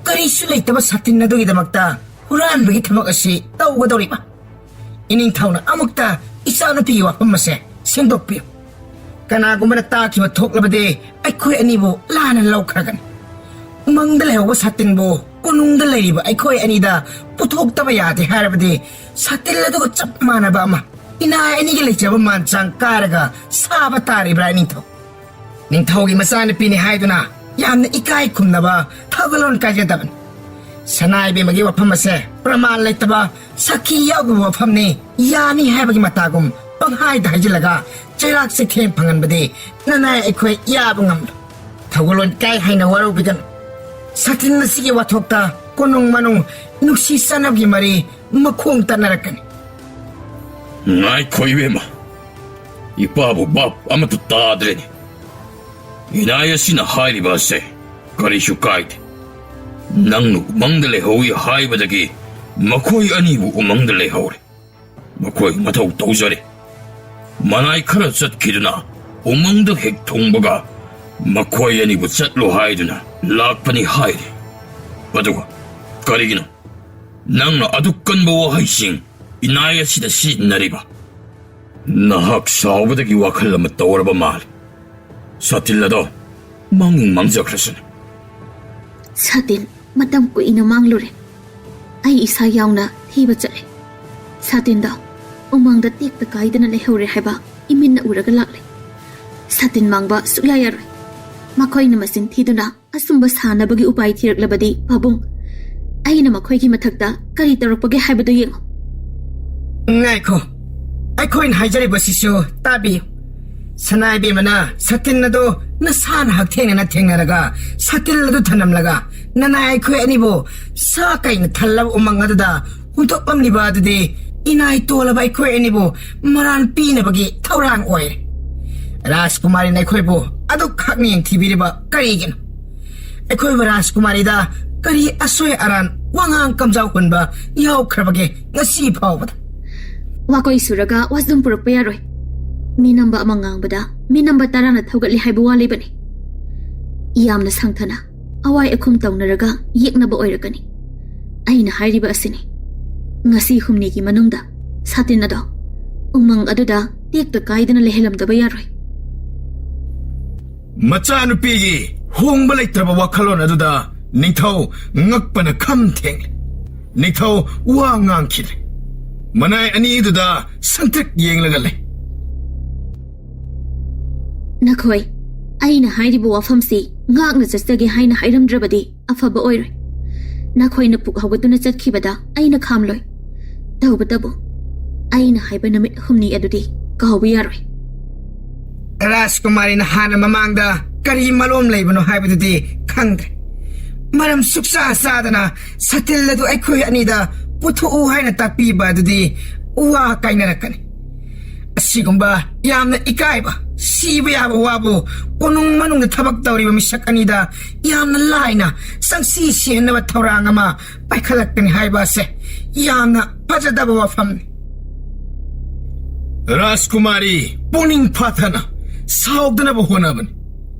ꯀꯔꯤꯁꯨ ꯂꯩꯇꯕ ꯁꯥꯇꯤꯟ ꯑꯗꯨꯒꯤꯗꯃꯛꯇ ꯍꯨꯔꯥꯟꯕꯒꯤ ꯊꯕꯛ ꯑꯁꯤ ꯇꯧꯒꯗꯧꯔꯤꯕ? ꯏꯅꯤꯡꯊꯧꯅ ꯑꯃꯨꯛꯇ ꯏꯆꯥꯅꯨꯄꯤꯒꯤ ꯋꯥꯐꯝ ꯑꯁꯦ ꯁꯦꯡꯗꯣꯛꯄꯤꯌꯨ꯫ ꯀꯅꯥꯒꯨꯝꯕꯅ ꯇꯥꯈꯤꯕ ꯊꯣꯛꯂꯕꯗꯤ ꯑꯩꯈꯣꯏ ꯑꯅꯤꯕꯨ ꯂꯥꯟꯅ ꯂꯧꯈ꯭ꯔꯒꯅꯤ꯫ ꯎꯃꯪꯗ ꯂꯩꯍꯧꯕ ꯁꯥꯇꯤꯟꯕꯨ ꯀꯣꯅꯨꯡꯗ ꯂꯩꯔꯤꯕ ꯑꯩꯈꯣꯏ ꯑꯅꯤꯗ ꯄꯨꯊꯣꯛꯇꯕ ꯌꯥꯗꯦ ꯍꯥꯏꯔꯕꯗꯤ, ꯁꯥꯇꯤꯟ ꯑꯗꯨꯒ ꯆꯞ ꯃꯥꯟꯅꯕ ꯑꯃ ꯏꯅꯥꯏ ꯑꯅꯤꯒꯤ ꯂꯩꯖꯕ ꯃꯥꯟꯆꯥꯡ ꯀꯥꯔꯒ ꯁꯥꯕ ꯇꯥꯔꯤꯕ꯭ꯔꯥ, ꯏꯅꯤꯡꯊꯧ? ꯅꯤꯡꯊꯧꯒꯤ ꯃꯆꯥꯅꯨꯄꯤꯅꯤ ꯍꯥꯏꯗꯨꯅ ꯌꯥꯝꯅ ꯏꯀꯥꯏ ꯈꯨꯝꯅꯕ ꯊꯧꯒꯜꯂꯣꯟ ꯀꯥꯏꯖꯗꯕꯅꯤ꯫ ꯁꯅꯥ ꯏꯕꯦꯝꯃꯒꯤ ꯋꯥꯐꯝ ꯑꯁꯦ ꯄ꯭ꯔꯃꯥꯟ ꯂꯩꯇꯕ ꯁꯥꯈꯤ ꯌꯥꯎꯗꯕ ꯋꯥꯐꯝꯅꯤ, ꯌꯥꯅꯤ ꯍꯥꯏꯕꯒꯤ ꯃꯇꯥꯒꯨꯝ ꯄꯪꯍꯥꯏꯗ ꯍꯥꯏꯖꯤꯜꯂꯒ ꯆꯩꯔꯥꯛ ꯆꯩꯊꯦꯡ ꯐꯪꯍꯟꯕꯗꯤ ꯅꯅꯥꯏ ꯑꯩꯈꯣꯏ ꯌꯥꯕ ꯉꯝꯂꯣꯏ꯫ ꯊꯧꯒꯜꯂꯣꯟ ꯀꯥꯏ ꯍꯥꯏꯅ ꯋꯥꯔꯧꯕꯤꯒꯅꯨ꯫ ꯁꯥꯇꯤꯟ ꯑꯁꯤꯒꯤ ꯋꯥꯊꯣꯛꯇ ꯀꯣꯅꯨꯡ ꯃꯅꯨꯡ ꯅꯨꯡꯁꯤ ꯆꯥꯟꯅꯕꯒꯤ ꯃꯔꯤ ꯃꯈꯣꯡ ꯇꯠꯅꯔꯛꯀꯅꯤ꯫ ꯉꯥꯏꯈꯣ ꯏꯕꯦꯝꯃ, ꯏꯄꯥꯕꯨ ꯚꯥꯞ ꯑꯃꯠꯇ ꯇꯥꯗ꯭ꯔꯦꯅꯦ꯫ ꯏꯅꯥꯏ ꯑꯁꯤꯅ ꯍꯥꯏꯔꯤꯕ ꯑꯁꯦ ꯀꯔꯤꯁꯨ ꯀꯥꯏꯗꯦ꯫ ꯅꯪꯅ ꯎꯃꯪꯗ ꯂꯩꯍꯧꯏ ꯍꯥꯏꯕꯗꯒꯤ ꯃꯈꯣꯏ ꯑꯅꯤꯕꯨ ꯎꯃꯪꯗ ꯂꯩꯍꯧꯔꯦ꯫ ꯃꯈꯣꯏ ꯃꯊꯧ ꯇꯧꯖꯔꯦ꯫ ꯃꯅꯥꯏ ꯈꯔ ꯆꯠꯈꯤꯗꯨꯅ ꯎꯃꯪꯗ ꯍꯦꯛ ꯊꯨꯡꯕꯒ ꯃꯈꯣꯏ ꯑꯅꯤꯕꯨ ꯆꯠꯂꯣ ꯍꯥꯏꯗꯨꯅ ꯂꯥꯛꯄꯅꯤ ꯍꯥꯏꯔꯦ꯫ ꯑꯗꯨꯒ ꯀꯔꯤꯒꯤꯅꯣ ꯅꯪꯅ ꯑꯗꯨꯛ ꯀꯟꯕ ꯋꯥꯍꯩꯁꯤꯡ ꯏꯅꯥꯏ ꯑꯁꯤꯗ ꯁꯤꯖꯤꯟꯅꯔꯤꯕ? ꯅꯍꯥꯛ ꯁꯥꯎꯕꯗꯒꯤ ꯋꯥꯈꯜ ꯑꯃ ꯇꯧꯔꯕ ꯃꯥꯜꯂꯤ꯫ ꯁꯥꯇꯤꯜ ꯑꯗꯣ ꯃꯥꯡꯅꯤꯡ ꯃꯥꯡꯖꯈ꯭ꯔꯁꯅꯨ꯫ ꯁꯥꯇꯤꯟ ꯃꯇꯝ ꯀꯨꯏꯅ ꯃꯥꯡꯂꯨꯔꯦ꯫ ꯑꯩ ꯏꯁꯥ ꯌꯥꯎꯅ ꯊꯤꯕ ꯆꯠꯂꯦ꯫ ꯁꯥꯇꯤꯟꯗꯣ ꯎꯃꯪꯗ ꯇꯦꯛꯇ ꯀꯥꯏꯗꯅ ꯂꯩꯍꯧꯔꯦ ꯍꯥꯏꯕ ꯏꯃꯤꯠꯅ ꯎꯔꯒ ꯂꯥꯛꯂꯦ꯫ ꯁꯥꯇꯤꯟ ꯃꯥꯡꯕ ꯁꯨꯛꯌꯥ ꯌꯥꯔꯣꯏ꯫ ꯃꯈꯣꯏꯅ ꯃꯆꯤꯟ ꯊꯤꯗꯨꯅ ꯑꯆꯨꯝꯕ ꯁꯥꯟꯅꯕꯒꯤ ꯎꯄꯥꯏ ꯊꯤꯔꯛꯂꯕꯗꯤ ꯄꯥꯕꯨꯡ, ꯑꯩꯅ ꯃꯈꯣꯏꯒꯤ ꯃꯊꯛꯇ ꯀꯔꯤ ꯇꯧꯔꯛꯄꯒꯦ ꯍꯥꯏꯕꯗꯨ ꯌꯦꯡꯉꯨ꯫ ꯉꯥꯏꯈꯣ, ꯑꯩꯈꯣꯏꯅ ꯍꯥꯏꯖꯔꯤꯕꯁꯤꯁꯨ ꯇꯥꯕꯤꯌꯨ꯫ ꯁꯅꯥ ꯏꯕꯦꯝꯃꯅ ꯁꯥꯇꯤꯟ ꯑꯗꯨ ꯅꯁꯥꯅ ꯍꯛꯊꯦꯡꯅꯅ ꯊꯦꯡꯅꯔꯒ ꯁꯥꯇꯤꯟ ꯑꯗꯨ ꯊꯅꯝꯂꯒ ꯅꯅꯥꯏ ꯑꯩꯈꯣꯏ ꯑꯅꯤꯕꯨ ꯁꯥ ꯀꯩꯅ ꯊꯜꯂꯕ ꯎꯃꯪ ꯑꯗꯨꯗ ꯍꯨꯟꯗꯣꯛꯂꯝꯂꯤꯕ ꯑꯗꯨꯗꯤ ꯏꯅꯥꯏ ꯇꯣꯜꯂꯕ ꯑꯩꯈꯣꯏ ꯑꯅꯤꯕꯨ ꯃꯔꯥꯟ ꯄꯤꯅꯕꯒꯤ ꯊꯧꯔꯥꯡ ꯑꯣꯏꯔꯦ꯫ ꯔꯥꯖꯀꯨꯃꯥꯔꯤꯅ ꯑꯩꯈꯣꯏꯕꯨ ꯑꯗꯨꯛ ꯈꯛ ꯃꯤꯠꯌꯦꯡ ꯊꯤꯕꯤꯔꯤꯕ ꯀꯔꯤꯒꯤꯅꯣ? ꯑꯩꯈꯣꯏꯕꯨ ꯔꯥꯖꯀꯨꯃꯥꯔꯤꯗ ꯀꯔꯤ ꯑꯁꯣꯏ ꯑꯔꯥꯟ, ꯋꯥꯉꯥꯡ ꯀꯝꯖꯥꯎ ꯍꯨꯟꯕ ꯌꯥꯎꯈ꯭ꯔꯕꯒꯦ ꯉꯁꯤ ꯐꯥꯎꯕꯗ? ꯋꯥꯀꯣꯏ ꯁꯨꯔꯒ ꯋꯥꯁꯔꯨꯝ ꯄꯨꯔꯛꯄ ꯌꯥꯔꯣꯏ꯫ ꯃꯤ ꯅꯝꯕ ꯑꯃ ꯉꯥꯡꯕꯗ ꯃꯤ ꯅꯝꯕ ꯇꯔꯥꯅ ꯊꯧꯒꯠꯂꯤ ꯍꯥꯏꯕ ꯋꯥ ꯂꯩꯕꯅꯤ꯫ ꯌꯥꯝꯅ ꯁꯥꯡꯊꯅ ꯑꯋꯥꯏ ꯑꯈꯨꯝ ꯇꯧꯅꯔꯒ ꯌꯦꯛꯅꯕ ꯑꯣꯏꯔꯛꯀꯅꯤ꯫ ꯑꯩꯅ ꯍꯥꯏꯔꯤꯕ ꯑꯁꯤꯅꯤ, ꯉꯁꯤ ꯍꯨꯝꯅꯤꯒꯤ ꯃꯅꯨꯡꯗ ꯁꯥꯇꯤꯟ ꯑꯗꯣ ꯎꯃꯪ ꯑꯗꯨꯗ ꯇꯦꯛꯇ ꯀꯥꯏꯗꯅ ꯂꯩꯍꯜꯂꯝꯗꯕ ꯌꯥꯔꯣꯏ꯫ ꯃꯆꯥꯅꯨꯄꯤꯒꯤ ꯍꯣꯡꯕ ꯂꯩꯇ꯭ꯔꯕ ꯋꯥꯈꯜꯂꯣꯟ ꯑꯗꯨꯗ ꯅꯤꯡꯊꯧ ꯉꯛꯄꯅ ꯈꯝ ꯊꯦꯡꯂꯦ꯫ ꯅꯤꯡꯊꯧ ꯋꯥ ꯉꯥꯡꯈꯤꯗ꯭ꯔꯦ꯫ ꯃꯅꯥꯏ ꯑꯅꯤꯗꯨꯗ ꯁꯪꯇ꯭ꯔꯤꯛ ꯌꯦꯡꯂꯒ ꯂꯩ꯫ ꯅꯈꯣꯏ ꯑꯩꯅ ꯍꯥꯏꯔꯤꯕ ꯋꯥꯐꯝꯁꯤ ꯉꯥꯛꯅ ꯆꯠꯆꯒꯦ ꯍꯥꯏꯅ ꯍꯥꯏꯔꯝꯗ꯭ꯔꯕꯗꯤ ꯑꯐꯕ ꯑꯣꯏꯔꯣꯏ꯫ ꯅꯈꯣꯏꯅ ꯄꯨꯛ ꯍꯧꯒꯠꯇꯨꯅ ꯆꯠꯈꯤꯕꯗ ꯑꯩꯅ ꯈꯥꯝꯂꯣꯏ꯫ ꯇꯧꯕꯇꯕꯨ ꯑꯩꯅ ꯍꯥꯏꯕ ꯅꯨꯃꯤꯠ ꯍꯨꯝꯅꯤ ꯑꯗꯨꯗꯤ ꯀꯥꯎꯕ ꯌꯥꯔꯣꯏ꯫ ꯔꯥꯖꯀꯨꯃꯥꯔꯤꯅ ꯍꯥꯟꯅ ꯃꯃꯥꯡꯗ ꯀꯔꯤ ꯃꯔꯣꯝ ꯂꯩꯕꯅꯣ ꯍꯥꯏꯕꯗꯨꯗꯤ ꯈꯪꯗ꯭ꯔꯦ꯫ ꯃꯔꯝ ꯁꯨꯛꯆꯥ ꯆꯥꯗꯅ ꯁꯥꯇꯤꯜ ꯑꯗꯨ ꯑꯩꯈꯣꯏ ꯑꯅꯤꯗ ꯄꯨꯊꯣꯛꯎ ꯍꯥꯏꯅ ꯇꯥꯛꯄꯤꯕ ꯑꯗꯨꯗꯤ ꯋꯥ ꯀꯥꯏꯅꯔꯛꯀꯅꯤ꯫ ꯑꯁꯤꯒꯨꯝꯕ ꯌꯥꯝꯅ ꯏꯀꯥꯏꯕ, ꯁꯤꯕ ꯌꯥꯕ ꯋꯥꯕꯨ ꯀꯣꯅꯨꯡ ꯃꯅꯨꯡꯗ ꯊꯕꯛ ꯇꯧꯔꯤꯕ ꯃꯤꯁꯛ ꯑꯅꯤꯗ ꯌꯥꯝꯅ ꯂꯥꯏꯅ ꯆꯪꯁꯤ ꯁꯤꯍꯟꯅꯕ ꯊꯧꯔꯥꯡ ꯑꯃ ꯄꯥꯏꯈꯠꯂꯛꯀꯅꯤ ꯍꯥꯏꯕ ꯑꯁꯦ ꯌꯥꯝꯅ ꯐꯖꯗꯕ ꯋꯥꯐꯝꯅꯤ꯫ ꯔꯥꯖꯀꯨꯃꯥꯔꯤ ꯄꯨꯛꯅꯤꯡ ꯐꯥꯊꯅ ꯁꯥꯎꯗꯅꯕ ꯍꯣꯠꯅꯕꯅꯤ꯫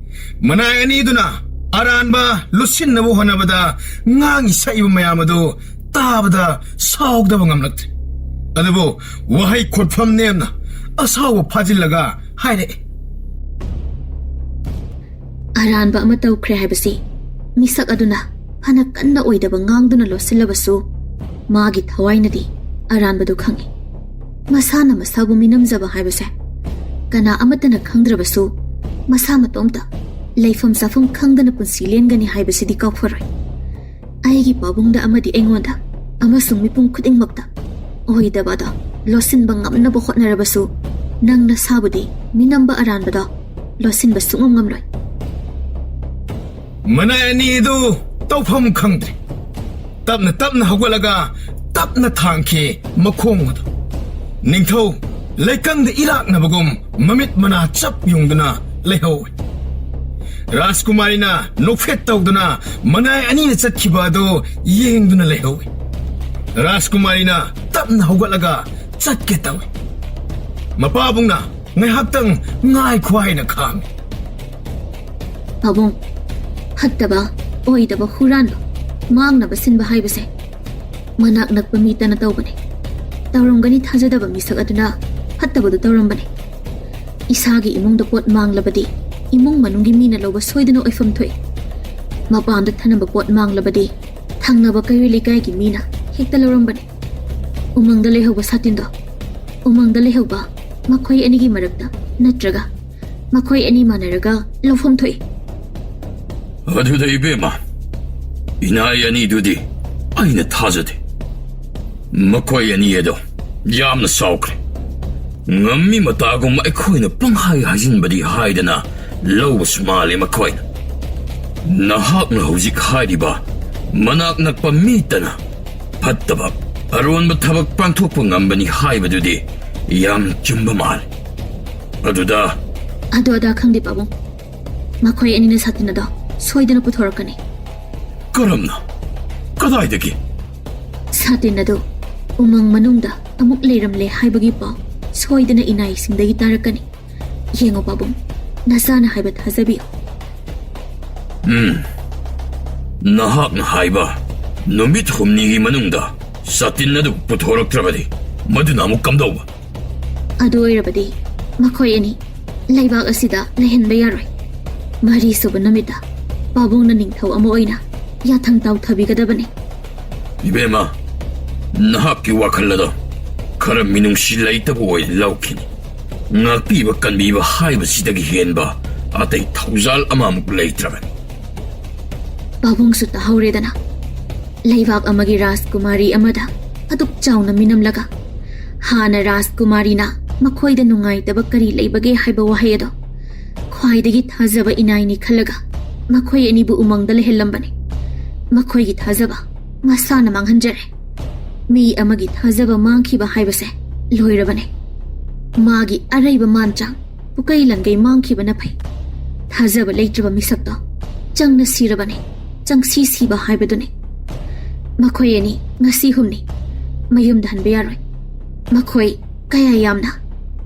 ꯃꯅꯥꯏ ꯑꯅꯤꯗꯨꯅ ꯑꯔꯥꯟꯕ ꯂꯣꯠꯁꯤꯟꯅꯕ ꯍꯣꯠꯅꯕꯗ ꯉꯥꯡꯉꯤ ꯁꯛꯏꯕ ꯃꯌꯥꯝ ꯑꯗꯨ ꯇꯥꯕꯗ ꯁꯥꯎꯗꯕ ꯉꯝꯂꯛꯇ꯭ꯔꯦ꯫ ꯑꯗꯨꯕꯨ ꯋꯥꯍꯩ ꯈꯣꯠꯐꯝ ꯅꯦꯝꯅ ꯑꯁꯥꯎꯕ ꯐꯥꯖꯤꯜꯂꯒ ꯍꯥꯏꯔꯛꯑꯦ꯫ ꯑꯔꯥꯟꯕ ꯑꯃ ꯇꯧꯈ꯭ꯔꯦ ꯍꯥꯏꯕꯁꯤ ꯃꯤꯁꯛ ꯑꯗꯨꯅ ꯐꯅ ꯀꯟꯅ ꯑꯣꯏꯗꯕ ꯉꯥꯡꯗꯨꯅ ꯂꯣꯠꯁꯤꯜꯂꯕꯁꯨ, ꯃꯥꯒꯤ ꯊꯋꯥꯏꯅꯗꯤ ꯑꯔꯥꯟꯕꯗꯨ ꯈꯪꯏ꯫ ꯃꯁꯥꯅ ꯃꯁꯥꯕꯨ ꯃꯤꯅꯝꯖꯕ ꯍꯥꯏꯕꯁꯦ ꯀꯅꯥ ꯑꯃꯠꯇꯅ ꯈꯪꯗ꯭ꯔꯕꯁꯨ, ꯃꯁꯥ ꯃꯇꯣꯝꯇ ꯂꯩꯐꯝ ꯆꯥꯐꯝ ꯈꯪꯗꯅ ꯄꯨꯟꯁꯤ ꯂꯦꯟꯒꯅꯤ ꯍꯥꯏꯕꯁꯤꯗꯤ ꯀꯥꯎꯐꯔꯣꯏ꯫ ꯑꯩꯒꯤ ꯄꯥꯕꯨꯡꯗ ꯑꯃꯗꯤ ꯑꯩꯉꯣꯟꯗ ꯑꯃꯁꯨꯡ ꯃꯤꯄꯨꯝ ꯈꯨꯗꯤꯡꯃꯛꯇ ꯑꯣꯏꯗꯕ ꯑꯗꯣ ꯂꯣꯠꯁꯤꯟꯕ ꯉꯝꯅꯕ ꯍꯣꯠꯅꯔꯕꯁꯨ, ꯅꯪ ꯅꯁꯥꯕꯨꯗꯤ ꯃꯤꯅꯝꯕ ꯑꯔꯥꯟꯕꯗꯣ ꯂꯣꯠꯁꯤꯟꯕ ꯁꯨꯡꯉꯝ ꯉꯝꯂꯣꯏ꯫ ꯃꯅꯥꯏ ꯑꯅꯤ ꯑꯗꯨ ꯇꯧꯐꯝ ꯈꯪꯗ꯭ꯔꯦ꯫ ꯇꯞꯅ ꯇꯞꯅ ꯍꯧꯒꯠꯂꯒ ꯇꯞꯅ ꯊꯥꯡꯈꯤ ꯃꯈꯣꯡ ꯑꯗꯨ꯫ ꯅꯤꯡꯊꯧ ꯂꯩꯀꯪꯗ ꯏꯔꯥꯛꯅꯕꯒꯨꯝ ꯃꯃꯤꯠ ꯃꯅꯥ ꯆꯞ ꯌꯨꯡꯗꯨꯅ ꯂꯩꯍꯧꯏ꯫ ꯔꯥꯖꯀꯨꯃꯥꯔꯤꯅ ꯅꯣꯛꯐꯦꯠ ꯇꯧꯗꯨꯅ ꯃꯅꯥꯏ ꯑꯅꯤꯅ ꯆꯠꯈꯤꯕ ꯑꯗꯨ ꯌꯦꯡꯗꯨꯅ ꯂꯩꯍꯧꯏ꯫ ꯔꯥꯖꯀꯨꯃꯥꯔꯤꯅ ꯇꯞꯅ ꯍꯧꯒꯠꯂꯒ ꯆꯠꯀꯦ ꯇꯧꯏ꯫ ꯃꯄꯥꯕꯨꯡꯅ ꯉꯥꯏꯍꯥꯛꯇꯪ ꯉꯥꯏꯈꯣ ꯍꯥꯏꯅ ꯈꯥꯝꯃꯤ꯫ ꯄꯥꯕꯨꯡ, ꯐꯠꯇꯕ, ꯑꯣꯏꯗꯕ, ꯍꯨꯔꯥꯟꯕ, ꯃꯥꯡꯅꯕ ꯁꯤꯟꯕ ꯍꯥꯏꯕꯁꯦ ꯃꯅꯥꯛ ꯅꯛꯄ ꯃꯤꯇꯅ ꯇꯧꯕꯅꯦ꯫ ꯇꯧꯔꯝꯒꯅꯤ ꯊꯥꯖꯗꯕ ꯃꯤꯁꯛ ꯑꯗꯨꯅ ꯐꯠꯇꯕꯗꯨ ꯇꯧꯔꯝꯕꯅꯦ꯫ ꯏꯁꯥꯒꯤ ꯏꯃꯨꯡꯗ ꯄꯣꯠ ꯃꯥꯡꯂꯕꯗꯤ ꯏꯃꯨꯡ ꯃꯅꯨꯡꯒꯤ ꯃꯤꯅ ꯂꯧꯕ ꯁꯣꯏꯗꯅ ꯑꯣꯏꯐꯝ ꯊꯣꯛꯏ꯫ ꯃꯄꯥꯟꯗ ꯊꯅꯝꯕ ꯄꯣꯠ ꯃꯥꯡꯂꯕꯗꯤ ꯊꯪꯅꯕ ꯀꯩꯔꯣꯏ ꯂꯩꯀꯥꯏꯒꯤ ꯃꯤꯅ ꯍꯦꯛꯇ ꯂꯧꯔꯝꯕꯅꯦ꯫ ꯎꯃꯪꯗ ꯂꯩꯍꯧꯕ ꯁꯥꯇꯤꯟꯗꯣ, ꯎꯃꯪꯗ ꯂꯩꯍꯧꯕ ꯃꯈꯣꯏ ꯑꯅꯤꯒꯤ ꯃꯔꯛꯇ ꯅꯠꯇ꯭ꯔꯒ ꯃꯈꯣꯏ ꯑꯅꯤ ꯃꯥꯟꯅꯔꯒ ꯂꯧꯐꯝ ꯊꯣꯛꯏ꯫ ꯑꯗꯨꯗ ꯏꯕꯦꯝꯃ, ꯏꯅꯥꯏ ꯑꯅꯤꯗꯨꯗꯤ ꯑꯩꯅ ꯊꯥꯖꯗꯦ꯫ ꯃꯈꯣꯏ ꯑꯅꯤ ꯑꯗꯣ ꯌꯥꯝꯅ ꯆꯥꯎꯈ꯭ꯔꯦ꯫ ꯉꯝꯃꯤ ꯃꯇꯥꯒꯨꯝ ꯑꯩꯈꯣꯏꯅ ꯄꯪꯍꯥꯏ ꯍꯥꯏꯖꯤꯟꯕꯗꯤ ꯍꯥꯏꯗꯅ ꯂꯧꯕꯁꯨ ꯃꯥꯜꯂꯦ ꯃꯈꯣꯏꯅ꯫ ꯅꯍꯥꯛꯅ ꯍꯧꯖꯤꯛ ꯍꯥꯏꯔꯤꯕ ꯃꯅꯥꯛ ꯅꯛꯄ ꯃꯤꯇꯅ ꯐꯠꯇꯕ ꯑꯔꯣꯟꯕ ꯊꯕꯛ ꯄꯥꯡꯊꯣꯛꯄ ꯉꯝꯕꯅꯤ ꯍꯥꯏꯕꯗꯨꯗꯤ ꯌꯥꯝ ꯆꯨꯝꯕ ꯃꯥꯜꯂꯦ꯫ ꯑꯗꯨꯗ ꯑꯗꯨ ꯑꯗꯥ ꯈꯪꯗꯦ ꯄꯥꯕꯨꯡ, ꯃꯈꯣꯏ ꯑꯅꯤꯅ ꯁꯥꯇꯤꯟ ꯑꯗꯣ ꯁꯣꯏꯗꯅ ꯄꯨꯊꯣꯔꯛꯀꯅꯤ꯫ ꯀꯔꯝꯅ? ꯀꯗꯥꯏꯗꯒꯤ? ꯁꯥꯇꯤꯟ ꯑꯗꯨ ꯎꯃꯪ ꯃꯅꯨꯡꯗ ꯑꯃꯨꯛ ꯂꯩꯔꯝꯂꯦ ꯍꯥꯏꯕꯒꯤ ꯄꯥꯎ ꯁꯣꯏꯗꯅ ꯏꯅꯥꯏꯁꯤꯡꯗꯒꯤ ꯇꯥꯔꯛꯀꯅꯤ꯫ ꯌꯦꯡꯉꯨ ꯄꯥꯕꯨꯡ, ꯅꯁꯥꯅ ꯍꯥꯏꯕ ꯊꯥꯖꯕꯤꯌꯨ꯫ ꯎꯝ, ꯅꯍꯥꯛꯅ ꯍꯥꯏꯕ ꯅꯨꯃꯤꯠ ꯍꯨꯝꯅꯤꯒꯤ ꯃꯅꯨꯡꯗ ꯁꯥꯇꯤꯟ ꯑꯗꯨ ꯄꯨꯊꯣꯔꯛꯇ꯭ꯔꯕꯗꯤ ꯃꯗꯨꯅ ꯑꯃꯨꯛ ꯀꯝꯗꯧꯕ? ꯑꯗꯨ ꯑꯣꯏꯔꯕꯗꯤ ꯃꯈꯣꯏ ꯑꯅꯤ ꯂꯩꯕꯥꯛ ꯑꯁꯤꯗ ꯂꯩꯍꯟꯕ ꯌꯥꯔꯣꯏ꯫ ꯃꯔꯤꯁꯨꯕ ꯅꯨꯃꯤꯠꯇ ꯄꯥꯕꯨꯡꯅ ꯅꯤꯡꯊꯧ ꯑꯃ ꯑꯣꯏꯅ ꯌꯥꯊꯪ ꯇꯥꯎꯊꯕꯤꯒꯗꯕꯅꯤ꯫ ꯏꯕꯦꯝꯃ, ꯅꯍꯥꯛꯀꯤ ꯋꯥꯈꯜ ꯑꯗꯣ ꯈꯔ ꯃꯤꯅꯨꯡꯁꯤ ꯂꯩꯇꯕ ꯑꯣꯏꯅ ꯂꯧꯈꯤꯅꯤ꯫ ꯉꯥꯛꯄꯤꯕ ꯀꯟꯕꯤꯕ ꯍꯥꯏꯕꯁꯤꯗꯒꯤ ꯍꯦꯟꯕ ꯑꯇꯩ ꯊꯧꯖꯥꯜ ꯑꯃꯃꯨꯛ ꯂꯩꯇ꯭ꯔꯕꯅꯤ꯫ ꯄꯥꯕꯨꯡꯁꯨ ꯇꯥꯍꯧꯔꯦꯗꯅ, ꯂꯩꯕꯥꯛ ꯑꯃꯒꯤ ꯔꯥꯖꯀꯨꯃꯥꯔꯤ ꯑꯃꯗ ꯑꯗꯨꯛ ꯆꯥꯎꯅ ꯃꯤꯅꯝꯂꯒ ꯍꯥꯟꯅ ꯔꯥꯖꯀꯨꯃꯥꯔꯤꯅ ꯃꯈꯣꯏꯗ ꯅꯨꯡꯉꯥꯏꯇꯕ ꯀꯔꯤ ꯂꯩꯕꯒꯦ ꯍꯥꯏꯕ ꯋꯥꯍꯩ ꯑꯗꯣ ꯈ꯭ꯋꯥꯏꯗꯒꯤ ꯊꯥꯖꯕ ꯏꯅꯥꯏꯅꯤ ꯈꯜꯂꯒ ꯃꯈꯣꯏ ꯑꯅꯤꯕꯨ ꯎꯃꯪꯗ ꯂꯩꯍꯜꯂꯝꯕꯅꯤ꯫ ꯃꯈꯣꯏꯒꯤ ꯊꯥꯖꯕ ꯃꯁꯥꯅ ꯃꯥꯡꯍꯟꯖꯔꯦ꯫ ꯃꯤ ꯑꯃꯒꯤ ꯊꯥꯖꯕ ꯃꯥꯡꯈꯤꯕ ꯍꯥꯏꯕꯁꯦ ꯂꯣꯏꯔꯕꯅꯦ꯫ ꯃꯥꯒꯤ ꯑꯔꯩꯕ ꯃꯥꯟꯆꯥꯡ ꯄꯨꯀꯩ ꯂꯟꯒꯩ ꯃꯥꯡꯈꯤꯕꯅ ꯐꯩ꯫ ꯊꯥꯖꯕ ꯂꯩꯇ꯭ꯔꯕ ꯃꯤꯁꯛꯇꯣ ꯆꯪꯅ ꯁꯤꯔꯕꯅꯦ꯫ ꯆꯪꯁꯤ ꯁꯤꯕ ꯍꯥꯏꯕꯗꯨꯅꯤ꯫ ꯃꯈꯣꯏ ꯑꯅꯤ ꯉꯁꯤ ꯍꯨꯝꯅꯤ ꯃꯌꯨꯝꯗ ꯍꯟꯕ ꯌꯥꯔꯣꯏ꯫ ꯃꯈꯣꯏ ꯀꯌꯥ ꯌꯥꯝꯅ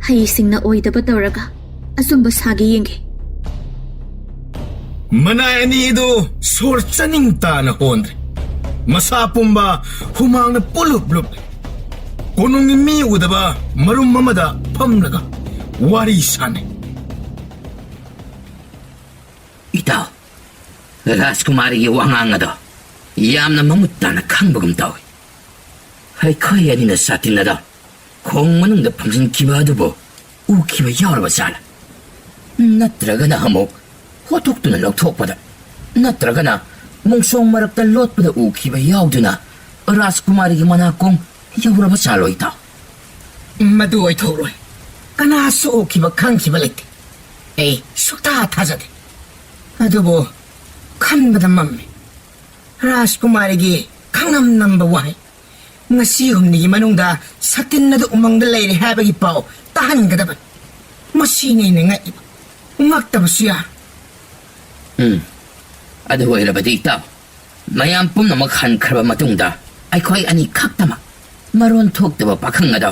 ꯍꯩꯁꯤꯡꯅ ꯑꯣꯏꯗꯕ ꯇꯧꯔꯒ ꯑꯆꯨꯝꯕ ꯁꯥꯒꯦ ꯌꯦꯡꯒꯦ꯫ ꯃꯅꯥꯏ ꯑꯅꯤꯗꯨ ꯁꯣꯔ ꯆꯥꯅꯤꯡ ꯇꯥꯅ ꯍꯣꯟꯗ꯭ꯔꯦ꯫ ꯃꯁꯥ ꯄꯨꯝꯕ ꯍꯨꯃꯥꯡꯅ ꯄꯨꯂꯨꯞ ꯂꯨꯞꯂꯦ꯫ ꯀꯣꯅꯨꯡꯒꯤ ꯃꯤ ꯎꯗꯕ ꯃꯔꯨꯝ ꯑꯃꯗ ꯐꯝꯂꯒ ꯋꯥꯔꯤ ꯁꯥꯟꯅꯩ꯫ ꯏꯇꯥꯎ, ꯔꯥꯖꯀꯨꯃꯥꯔꯤꯒꯤ ꯋꯥꯉꯥꯡ ꯑꯗꯣ ꯌꯥꯝꯅ ꯃꯃꯨꯠ ꯇꯥꯅ ꯈꯪꯕꯒꯨꯝ ꯇꯧꯏ꯫ ꯑꯩꯈꯣꯏ ꯑꯅꯤꯅ ꯁꯥꯇꯤꯟ ꯑꯗꯣ ꯈꯣꯡ ꯃꯅꯨꯡꯗ ꯐꯝꯖꯤꯟꯈꯤꯕ ꯑꯗꯨꯕꯨ ꯎꯈꯤꯕ ꯌꯥꯎꯔꯕ ꯖꯥꯠꯂ? ꯅꯠꯇ꯭ꯔꯒꯅ ꯑꯃꯨꯛ ꯍꯣꯠꯇꯣꯛꯇꯨꯅ ꯂꯧꯊꯣꯛꯄꯗ, ꯅꯠꯇ꯭ꯔꯒꯅ ꯃꯣꯡꯁꯣꯡ ꯃꯔꯛꯇ ꯂꯣꯠꯄꯗ ꯎꯈꯤꯕ ꯌꯥꯎꯗꯨꯅ ꯔꯥꯖꯀꯨꯃꯥꯔꯤꯒꯤ ꯃꯅꯥꯀꯣꯡ ꯌꯧꯔꯕ ꯖꯥꯠꯂꯣ ꯏꯇꯥꯎ? ꯃꯗꯨ ꯑꯣꯏꯊꯣꯛꯂꯣꯏ꯫ ꯀꯅꯥꯁꯨ ꯎꯈꯤꯕ ꯈꯪꯈꯤꯕ ꯂꯩꯇꯦ꯫ ꯑꯩ ꯁꯨꯛꯊꯥ ꯊꯥꯖꯗꯦ꯫ ꯑꯗꯨꯕꯨ ꯈꯟꯕꯗ ꯃꯝꯃꯤ꯫ ꯔꯥꯖꯀꯨꯃꯥꯔꯤꯒꯤ ꯈꯪꯅꯝ ꯅꯝꯕ ꯋꯥꯍꯩ, "ꯉꯁꯤ ꯍꯨꯝꯅꯤꯒꯤ ꯃꯅꯨꯡꯗ ꯁꯇꯤꯟ ꯑꯗꯨ ꯎꯃꯪꯗ ꯂꯩꯔꯦ" ꯍꯥꯏꯕꯒꯤ ꯄꯥꯎ ꯇꯥꯍꯟꯒꯗꯕꯅꯤ꯫ ꯃꯁꯤꯅꯤ ꯑꯩꯅ ꯉꯛꯏꯕ꯫ ꯉꯛꯇꯕꯁꯨ ꯌꯥꯔꯣꯏ꯫ ꯎꯝ, ꯑꯗꯨ ꯑꯣꯏꯔꯕꯗꯤ ꯏꯇꯥꯎ, ꯃꯌꯥꯝ ꯄꯨꯝꯅꯃꯛ ꯍꯟꯈ꯭ꯔꯕ ꯃꯇꯨꯡꯗ ꯑꯩꯈꯣꯏ ꯑꯅꯤ ꯈꯛꯇꯃꯛ ꯃꯔꯣꯟ ꯊꯣꯛꯇꯕ ꯄꯥꯈꯪ ꯑꯗꯣ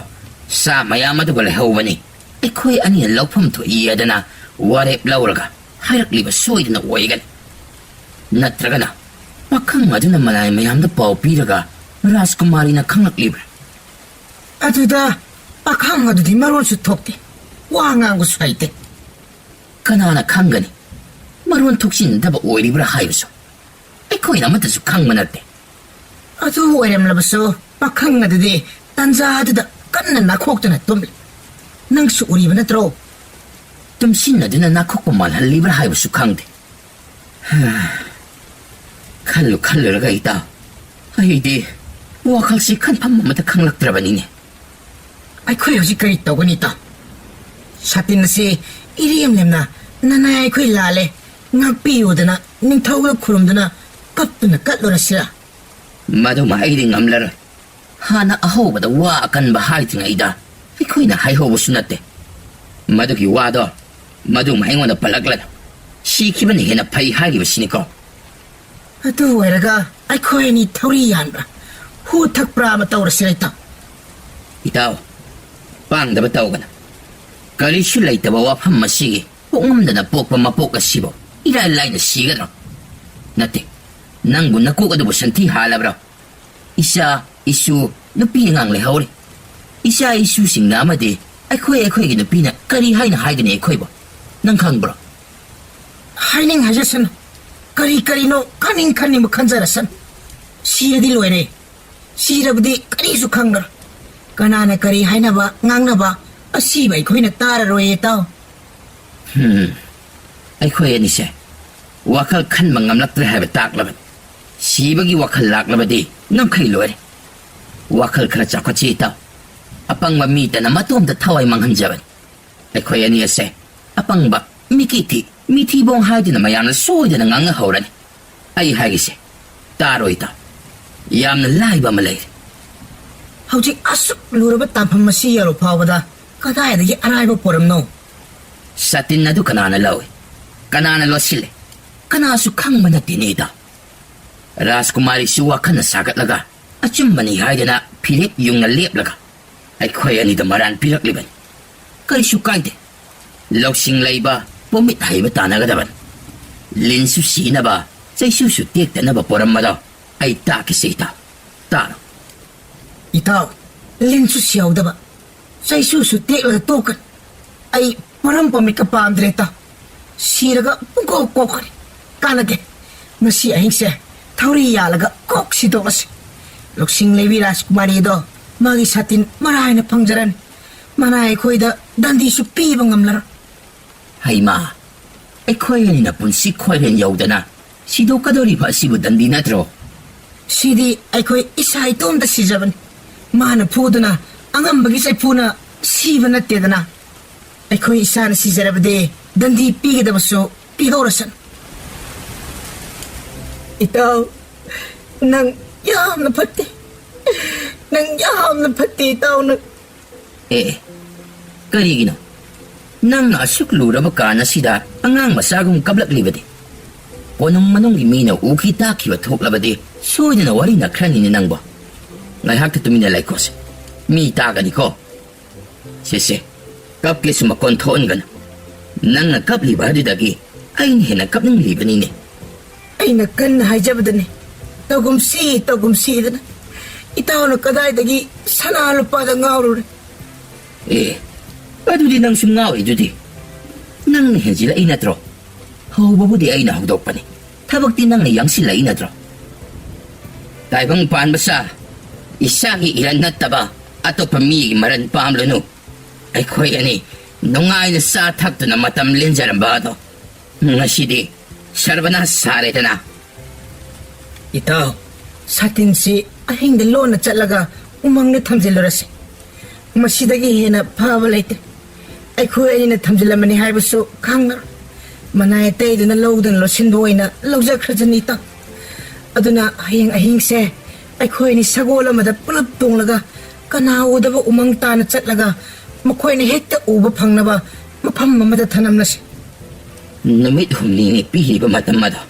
ꯁꯥ ꯃꯌꯥꯝ ꯑꯗꯨꯒ ꯂꯩꯍꯧꯕꯅꯤ꯫ ꯑꯩꯈꯣꯏ ꯑꯅꯤꯅ ꯂꯧꯐꯝ ꯊꯣꯛꯏ ꯑꯗꯨꯅ ꯋꯥꯔꯦꯞ ꯂꯧꯔꯒ ꯍꯥꯏꯔꯛꯂꯤꯕ ꯁꯣꯏꯗꯅ ꯑꯣꯏꯒꯅꯤ꯫ ꯅꯠꯇ꯭ꯔꯒꯅ ꯄꯥꯈꯪ ꯑꯗꯨꯅ ꯃꯅꯥꯏ ꯃꯌꯥꯝꯗ ꯄꯥꯎ ꯄꯤꯔꯒ ꯔꯥꯖꯀꯨꯃꯥꯔꯤꯅ ꯈꯪꯂꯛꯂꯤꯕ꯭ꯔꯥ? ꯑꯗꯨꯗ ꯄꯥꯈꯪ ꯑꯗꯨꯗꯤ ꯃꯔꯣꯟꯁꯨ ꯊꯣꯛꯇꯦ, ꯋꯥ ꯉꯥꯡꯕꯁꯨ ꯍꯩꯇꯦ꯫ ꯀꯅꯥꯅ ꯈꯪꯒꯅꯤ ꯃꯔꯣꯟ ꯊꯣꯛꯆꯤꯟꯅꯗꯕ ꯑꯣꯏꯔꯤꯕ꯭ꯔꯥ ꯍꯥꯏꯕꯁꯨ? ꯑꯩꯈꯣꯏꯅ ꯑꯃꯠꯇꯁꯨ ꯈꯪꯕ ꯅꯠꯇꯦ꯫ ꯑꯗꯨ ꯑꯣꯏꯔꯝꯂꯕꯁꯨ ꯄꯥꯈꯪ ꯑꯗꯨꯗꯤ ꯇꯟꯖꯥ ꯑꯗꯨꯗ ꯀꯟꯅ ꯅꯥꯈꯣꯛꯇꯨꯅ ꯇꯨꯝꯂꯤ꯫ ꯅꯪꯁꯨ ꯎꯔꯤꯕ ꯅꯠꯇ꯭ꯔꯣ? ꯇꯨꯝꯁꯤꯟꯅꯗꯨꯅ ꯅꯥꯈꯣꯛꯄ ꯃꯥꯜꯍꯜꯂꯤꯕ꯭ꯔꯥ ꯍꯥꯏꯕꯁꯨ ꯈꯪꯗꯦ꯫ ꯈꯜꯂꯨ ꯈꯜꯂꯨꯔꯒ ꯏꯇꯥꯎ, ꯑꯩꯗꯤ ꯋꯥꯈꯜꯁꯤ ꯈꯟꯐꯝ ꯑꯃꯇ ꯈꯪꯂꯛꯇ꯭ꯔꯕꯅꯤꯅꯦ꯫ ꯑꯩꯈꯣꯏ ꯍꯧꯖꯤꯛ ꯀꯔꯤ ꯇꯧꯒꯅꯤ, ꯏꯇꯥꯎ? ꯁꯥꯇꯤꯟ ꯑꯁꯤ ꯏꯔꯦꯝ ꯂꯦꯝꯅ "ꯅꯅꯥꯏ ꯑꯩꯈꯣꯏ ꯂꯥꯜꯂꯦ, ꯉꯥꯛꯄꯤꯌꯨꯗꯅ" ꯅꯤꯡꯊꯧꯗ ꯈꯨꯔꯨꯝꯗꯨꯅ ꯀꯞꯇꯨꯅ ꯀꯠꯂꯨꯔꯁꯤꯔꯥ? ꯃꯗꯨꯃ ꯑꯩꯗꯤ ꯉꯝꯂꯔꯣꯏ꯫ ꯍꯥꯟꯅ ꯑꯍꯧꯕꯗ ꯋꯥ ꯑꯀꯟꯕ ꯍꯥꯏꯗ꯭ꯔꯤꯉꯩꯗ ꯑꯩꯈꯣꯏꯅ ꯍꯥꯏꯍꯧꯕꯁꯨ ꯅꯠꯇꯦ꯫ ꯃꯗꯨꯒꯤ ꯋꯥꯗꯣ ꯃꯗꯨꯃ ꯑꯩꯉꯣꯟꯗ ꯄꯜꯂꯛꯂꯅꯨ꯫ ꯁꯤꯈꯤꯕꯅ ꯍꯦꯟꯅ ꯐꯩ ꯍꯥꯏꯔꯤꯕꯁꯤꯅꯤꯀꯣ꯫ ꯑꯗꯨ ꯑꯣꯏꯔꯒ ꯑꯩꯈꯣꯏ ꯑꯅꯤ ꯊꯧꯔꯤ ꯌꯥꯟꯕ꯭ꯔꯥ, ꯍꯨ ꯊꯛꯄ꯭ꯔꯥ ꯑꯃ ꯇꯧꯔꯁꯤꯔ, ꯏꯇꯥꯎ? ꯏꯇꯥꯎ, ꯄꯥꯡꯗꯕ ꯇꯧꯒꯅꯨ꯫ ꯀꯔꯤꯁꯨ ꯂꯩꯇꯕ ꯋꯥꯐꯝ ꯑꯁꯤꯒꯤ ꯄꯣꯛꯉꯝꯗꯅ ꯄꯣꯛꯄ ꯃꯄꯣꯛ ꯑꯁꯤꯕꯨ ꯏꯔꯥꯏ ꯂꯥꯏꯅ ꯁꯤꯒꯗ꯭ꯔꯣ? ꯅꯠꯇꯦ, ꯅꯪꯕꯨ ꯅꯀꯣꯛ ꯑꯗꯨꯕꯨ ꯁꯟꯊꯤ ꯍꯥꯜꯂꯕ꯭ꯔꯣ? ꯏꯆꯥ, ꯏꯁꯨ, ꯅꯨꯄꯤ ꯑꯉꯥꯡ ꯂꯩꯍꯧꯔꯤ꯫ ꯏꯆꯥ ꯏꯁꯨꯁꯤꯡꯅ ꯑꯃꯗꯤ ꯑꯩꯈꯣꯏ, ꯑꯩꯈꯣꯏꯒꯤ ꯅꯨꯄꯤꯅ ꯀꯔꯤ ꯍꯥꯏꯅ ꯍꯥꯏꯒꯅꯤ ꯑꯩꯈꯣꯏꯕꯨ? ꯅꯪ ꯈꯪꯕ꯭ꯔꯣ? ꯍꯥꯏꯅꯤꯡ ꯍꯥꯏꯖꯁꯅꯨ꯫ ꯀꯔꯤ ꯀꯔꯤꯅꯣ ꯈꯟꯅꯤꯡ ꯈꯟꯅꯤꯡꯕ ꯈꯟꯖꯔꯁꯅꯨ꯫ ꯁꯤꯔꯗꯤ ꯂꯣꯏꯔꯦ꯫ ꯁꯤꯔꯕꯗꯤ ꯀꯔꯤꯁꯨ ꯈꯪꯂꯔꯣꯏ꯫ ꯀꯅꯥꯅ ꯀꯔꯤ ꯍꯥꯏꯅꯕ ꯉꯥꯡꯅꯕ ꯑꯁꯤꯕ ꯑꯩꯈꯣꯏꯅ ꯇꯥꯔꯔꯣꯏꯌꯦ, ꯏꯇꯥꯎ꯫ ꯍꯝ, ꯑꯩꯈꯣꯏ ꯑꯅꯤꯁꯦ ꯋꯥꯈꯜ ꯈꯟꯕ ꯉꯝꯂꯛꯇ꯭ꯔꯦ ꯍꯥꯏꯕ ꯇꯥꯛꯂꯕꯅꯤ꯫ ꯁꯤꯕꯒꯤ ꯋꯥꯈꯜ ꯂꯥꯛꯂꯕꯗꯤ ꯅꯝꯈꯩ ꯂꯣꯏꯔꯦ꯫ ꯋꯥꯈꯜ ꯈꯔ ꯆꯥꯎꯈꯠꯁꯤ, ꯏꯇꯥꯎ꯫ ꯑꯄꯪꯕ ꯃꯤꯇꯅ ꯃꯇꯣꯝꯇ ꯊꯋꯥꯏ ꯃꯥꯡꯍꯟꯖꯕꯅꯤ꯫ ꯑꯩꯈꯣꯏ ꯑꯅꯤ ꯑꯁꯦ ꯑꯄꯪꯕ, ꯃꯤꯀꯤꯊꯤ, ꯃꯤꯊꯤꯕꯣꯡ ꯍꯥꯏꯗꯨꯅ ꯃꯌꯥꯝꯅ ꯁꯣꯏꯗꯅ ꯉꯥꯡꯅꯍꯧꯔꯅꯤ꯫ ꯑꯩ ꯍꯥꯏꯔꯤꯁꯦ ꯇꯥꯔꯣ, ꯏꯇꯥꯎ꯫ ꯌꯥꯝꯅ ꯂꯥꯏꯕ ꯑꯃ ꯂꯩꯔꯦ꯫ ꯍꯧꯖꯤꯛ ꯑꯁꯨꯛ ꯂꯨꯔꯕ ꯇꯥꯟꯐꯝ ꯑꯁꯤ ꯌꯧꯔ ꯐꯥꯎꯕꯗ ꯀꯗꯥꯏꯗꯒꯤ ꯑꯔꯥꯏꯕ ꯄꯣꯔꯝꯅꯣ? ꯁꯥꯇꯤꯟ ꯑꯗꯨ ꯀꯅꯥꯅ ꯂꯧꯏ? ꯀꯅꯥꯅ ꯂꯣꯠꯁꯤꯜꯂꯤ? ꯀꯅꯥꯁꯨ ꯈꯪꯕ ꯅꯠꯇꯦꯅꯦ, ꯏꯇꯥꯎ꯫ ꯔꯥꯖꯀꯨꯃꯥꯔꯤꯁꯨ ꯋꯥꯈꯜꯅ ꯁꯥꯒꯠꯂꯒ ꯑꯆꯨꯝꯕꯅꯤ ꯍꯥꯏꯗꯅ ꯐꯤꯔꯦꯞ ꯌꯨꯡꯅ ꯂꯦꯞꯂꯒ ꯑꯩꯈꯣꯏ ꯑꯅꯤꯗ ꯃꯔꯥꯟ ꯄꯤꯔꯛꯂꯤꯕꯅꯤ꯫ ꯀꯔꯤꯁꯨ ꯀꯥꯏꯗꯦ꯫ ꯂꯧꯁꯤꯡ ꯂꯩꯕ, ꯄꯣꯃꯤꯠ ꯍꯩꯕ ꯇꯥꯟꯅꯒꯗꯕꯅꯤ꯫ ꯂꯤꯟꯁꯨ ꯁꯤꯅꯕ, ꯆꯩꯁꯨꯁꯨ ꯇꯦꯛꯇꯅꯕ ꯄꯣꯔꯝꯕꯗꯣ ꯑꯩ ꯇꯥꯛꯀꯦꯁꯦ, ꯏꯇꯥꯎ꯫ ꯇꯥꯔꯣ꯫ ꯏꯇꯥꯎ, ꯂꯤꯟꯁꯨ ꯁꯤꯍꯧꯗꯕ, ꯆꯩꯁꯨꯁꯨ ꯇꯦꯛꯂꯒ ꯇꯣꯛꯀꯅꯤ꯫ ꯑꯩ ꯃꯔꯝ ꯄꯣꯃꯤꯠꯀ ꯄꯥꯝꯗ꯭ꯔꯦ, ꯏꯇꯥꯎ꯫ ꯁꯤꯔꯒ ꯄꯨꯡꯀꯣꯛ ꯀꯣꯛꯈ꯭ꯔꯦ꯫ ꯀꯥꯟꯅꯗꯦ꯫ ꯉꯁꯤ ꯑꯍꯤꯡꯁꯦ ꯊꯧꯔꯤ ꯌꯥꯜꯂꯒ ꯀꯣꯛ ꯁꯤꯗꯣꯛꯂꯁꯤ꯫ ꯂꯧꯁꯤꯡ ꯂꯩꯕꯤ ꯔꯥꯖꯀꯨꯃꯥꯔꯤꯗꯣ ꯃꯥꯒꯤ ꯁꯥꯇꯤꯟ ꯃꯔꯥꯏꯅ ꯐꯪꯖꯔꯅꯤ꯫ ꯃꯅꯥ ꯑꯩꯈꯣꯏꯗ ꯗꯟꯗꯤꯁꯨ ꯄꯤꯕ ꯉꯝꯂꯔꯣꯏ꯫ ꯍꯩꯃꯥ, ꯑꯩꯈꯣꯏ ꯑꯅꯤꯅ ꯄꯨꯟꯁꯤ ꯈꯣꯏꯔꯦꯟ ꯌꯧꯗꯅ ꯁꯤꯗꯣꯛꯀꯗꯧꯔꯤꯕ ꯑꯁꯤꯕꯨ ꯗꯟꯗꯤ ꯅꯠꯇ꯭ꯔꯣ? ꯁꯤꯗꯤ ꯑꯩꯈꯣꯏ ꯏꯁꯥ ꯏꯇꯣꯝꯇ ꯁꯤꯖꯕꯅꯤ꯫ ꯃꯥꯅ ꯐꯨꯗꯨꯅ ꯑꯉꯝꯕꯒꯤ ꯆꯩꯐꯨꯅ ꯁꯤꯕ ꯅꯠꯇꯦꯗꯅ꯫ ꯑꯩꯈꯣꯏ ꯏꯁꯥꯅ ꯁꯤꯖꯔꯕꯗꯤ ꯗꯟꯗꯤ ꯄꯤꯒꯗꯕꯁꯨ ꯄꯤꯍꯧꯔꯁꯅꯨ꯫ ꯏꯇꯥꯎ, ꯅꯪ ꯌꯥꯝꯅ ꯐꯠꯇꯦ꯫ ꯅꯪ ꯌꯥꯝꯅ ꯐꯠꯇꯦ, ꯏꯇꯥꯎ, ꯅꯪ꯫ ꯑꯦ, ꯑꯦ, ꯀꯔꯤꯒꯤꯅꯣ? ꯅꯪꯅ ꯑꯁꯨꯛ ꯂꯨꯔꯕ ꯀꯥꯟ ꯑꯁꯤꯗ ꯑꯉꯥꯡ ꯃꯆꯥꯒꯨꯝ ꯀꯞꯂꯛꯂꯤꯕꯗꯤ? ꯀꯣꯅꯨꯡ ꯃꯅꯨꯡꯒꯤ ꯃꯤꯅ ꯎꯈꯤ ꯇꯥꯈꯤꯕ ꯊꯣꯛꯂꯕꯗꯤ ꯁꯣꯏꯗꯅ ꯋꯥꯔꯤ ꯅꯛꯈ꯭ꯔꯅꯤꯅꯦ ꯅꯪꯕꯣ꯫ ꯉꯥꯏꯍꯥꯛꯇ ꯇꯨꯃꯤꯟꯅ ꯂꯩꯈꯣꯁꯦ꯫ ꯃꯤ ꯇꯥꯒꯅꯤꯀꯣ꯫ ꯁꯦ, ꯁꯦ, ꯀꯞꯀꯦꯁꯨ ꯃꯈꯣꯟ ꯊꯣꯛꯍꯟꯒꯅꯨ꯫ ꯅꯪꯅ ꯀꯞꯂꯤꯕ ꯑꯗꯨꯗꯒꯤ ꯑꯩꯅ ꯍꯦꯟꯅ ꯀꯞꯅꯤꯡꯂꯤꯕꯅꯤꯅꯦ꯫ ꯑꯩꯅ ꯀꯟꯅ ꯍꯥꯏꯖꯕꯗꯅꯦ, "ꯇꯧꯒꯨꯝꯁꯤ, ꯇꯧꯒꯨꯝꯁꯤꯗꯅ ꯏꯇꯥꯎꯅ ꯀꯗꯥꯏꯗꯒꯤ ꯁꯅꯥ ꯂꯨꯄꯥꯗ ꯉꯥꯎꯔꯨꯔꯦ?" ꯑꯦ, ꯑꯗꯨꯗꯤ ꯅꯪꯁꯨ ꯉꯥꯎꯔꯤꯗꯨꯗꯤ꯫ ꯅꯪꯅ ꯍꯦꯟꯖꯤꯜꯂꯛꯏ ꯅꯠꯇ꯭ꯔꯣ? ꯍꯧꯕꯕꯨꯗꯤ ꯑꯩꯅ ꯍꯧꯗꯣꯛꯄꯅꯤ꯫ ꯊꯕꯛꯇꯤ ꯅꯪꯅ ꯌꯥꯡꯁꯤꯜꯂꯛꯏ ꯅꯠꯇ꯭ꯔꯣ? ꯇꯥꯏꯕꯪ ꯄꯥꯟꯕ ꯁꯥ, ꯏꯁꯥꯒꯤ ꯏꯔꯟ ꯅꯠꯇꯕ ꯑꯇꯣꯞꯄ ꯃꯤꯒꯤ ꯃꯔꯟ ꯄꯥꯝꯂꯨꯅꯨ꯫ ꯑꯩꯈꯣꯏ ꯑꯅꯤ ꯅꯨꯡꯉꯥꯏꯅ ꯆꯥ ꯊꯛꯇꯨꯅ ꯃꯇꯝ ꯂꯦꯟꯖꯔꯝꯕ ꯑꯗꯣ ꯉꯁꯤꯗꯤ ꯁꯔꯕꯅꯥꯁ ꯁꯥꯔꯦꯗꯅ꯫ ꯏꯇꯥꯎ, ꯁꯥꯇꯤꯟꯁꯤ ꯑꯍꯤꯡꯗ ꯂꯣꯟꯅ ꯆꯠꯂꯒ ꯎꯃꯪꯗ ꯊꯝꯖꯤꯜꯂꯨꯔꯁꯤ꯫ ꯃꯁꯤꯗꯒꯤ ꯍꯦꯟꯅ ꯐꯕ ꯂꯩꯇꯦ꯫ ꯑꯩꯈꯣꯏ ꯑꯅꯤꯅ ꯊꯝꯖꯤꯜꯂꯝꯕꯅꯤ ꯍꯥꯏꯕꯁꯨ ꯈꯪꯉꯔꯣꯏ꯫ ꯃꯅꯥꯏ ꯑꯇꯩꯗꯨꯅ ꯂꯧꯗꯨꯅ ꯂꯣꯠꯁꯤꯟꯕ ꯑꯣꯏꯅ ꯂꯧꯖꯈ꯭ꯔꯖꯅꯤ, ꯏꯇꯥꯎ꯫ ꯑꯗꯨꯅ ꯍꯌꯦꯡ ꯑꯍꯤꯡꯁꯦ ꯑꯩꯈꯣꯏ ꯑꯅꯤ ꯁꯒꯣꯜ ꯑꯃꯗ ꯄꯨꯂꯞ ꯇꯣꯡꯂꯒ ꯀꯅꯥ ꯎꯗꯕ ꯎꯃꯪ ꯇꯥꯅ ꯆꯠꯂꯒ ꯃꯈꯣꯏꯅ ꯍꯦꯛꯇ ꯎꯕ ꯐꯪꯅꯕ ꯃꯐꯝ ꯑꯃꯗ ꯊꯅꯝꯂꯁꯤ꯫ ꯅꯨꯃꯤꯠ ꯍꯨꯝꯅꯤꯅꯤ ꯄꯤꯔꯤꯕ ꯃꯇꯝ ꯑꯗꯣ꯫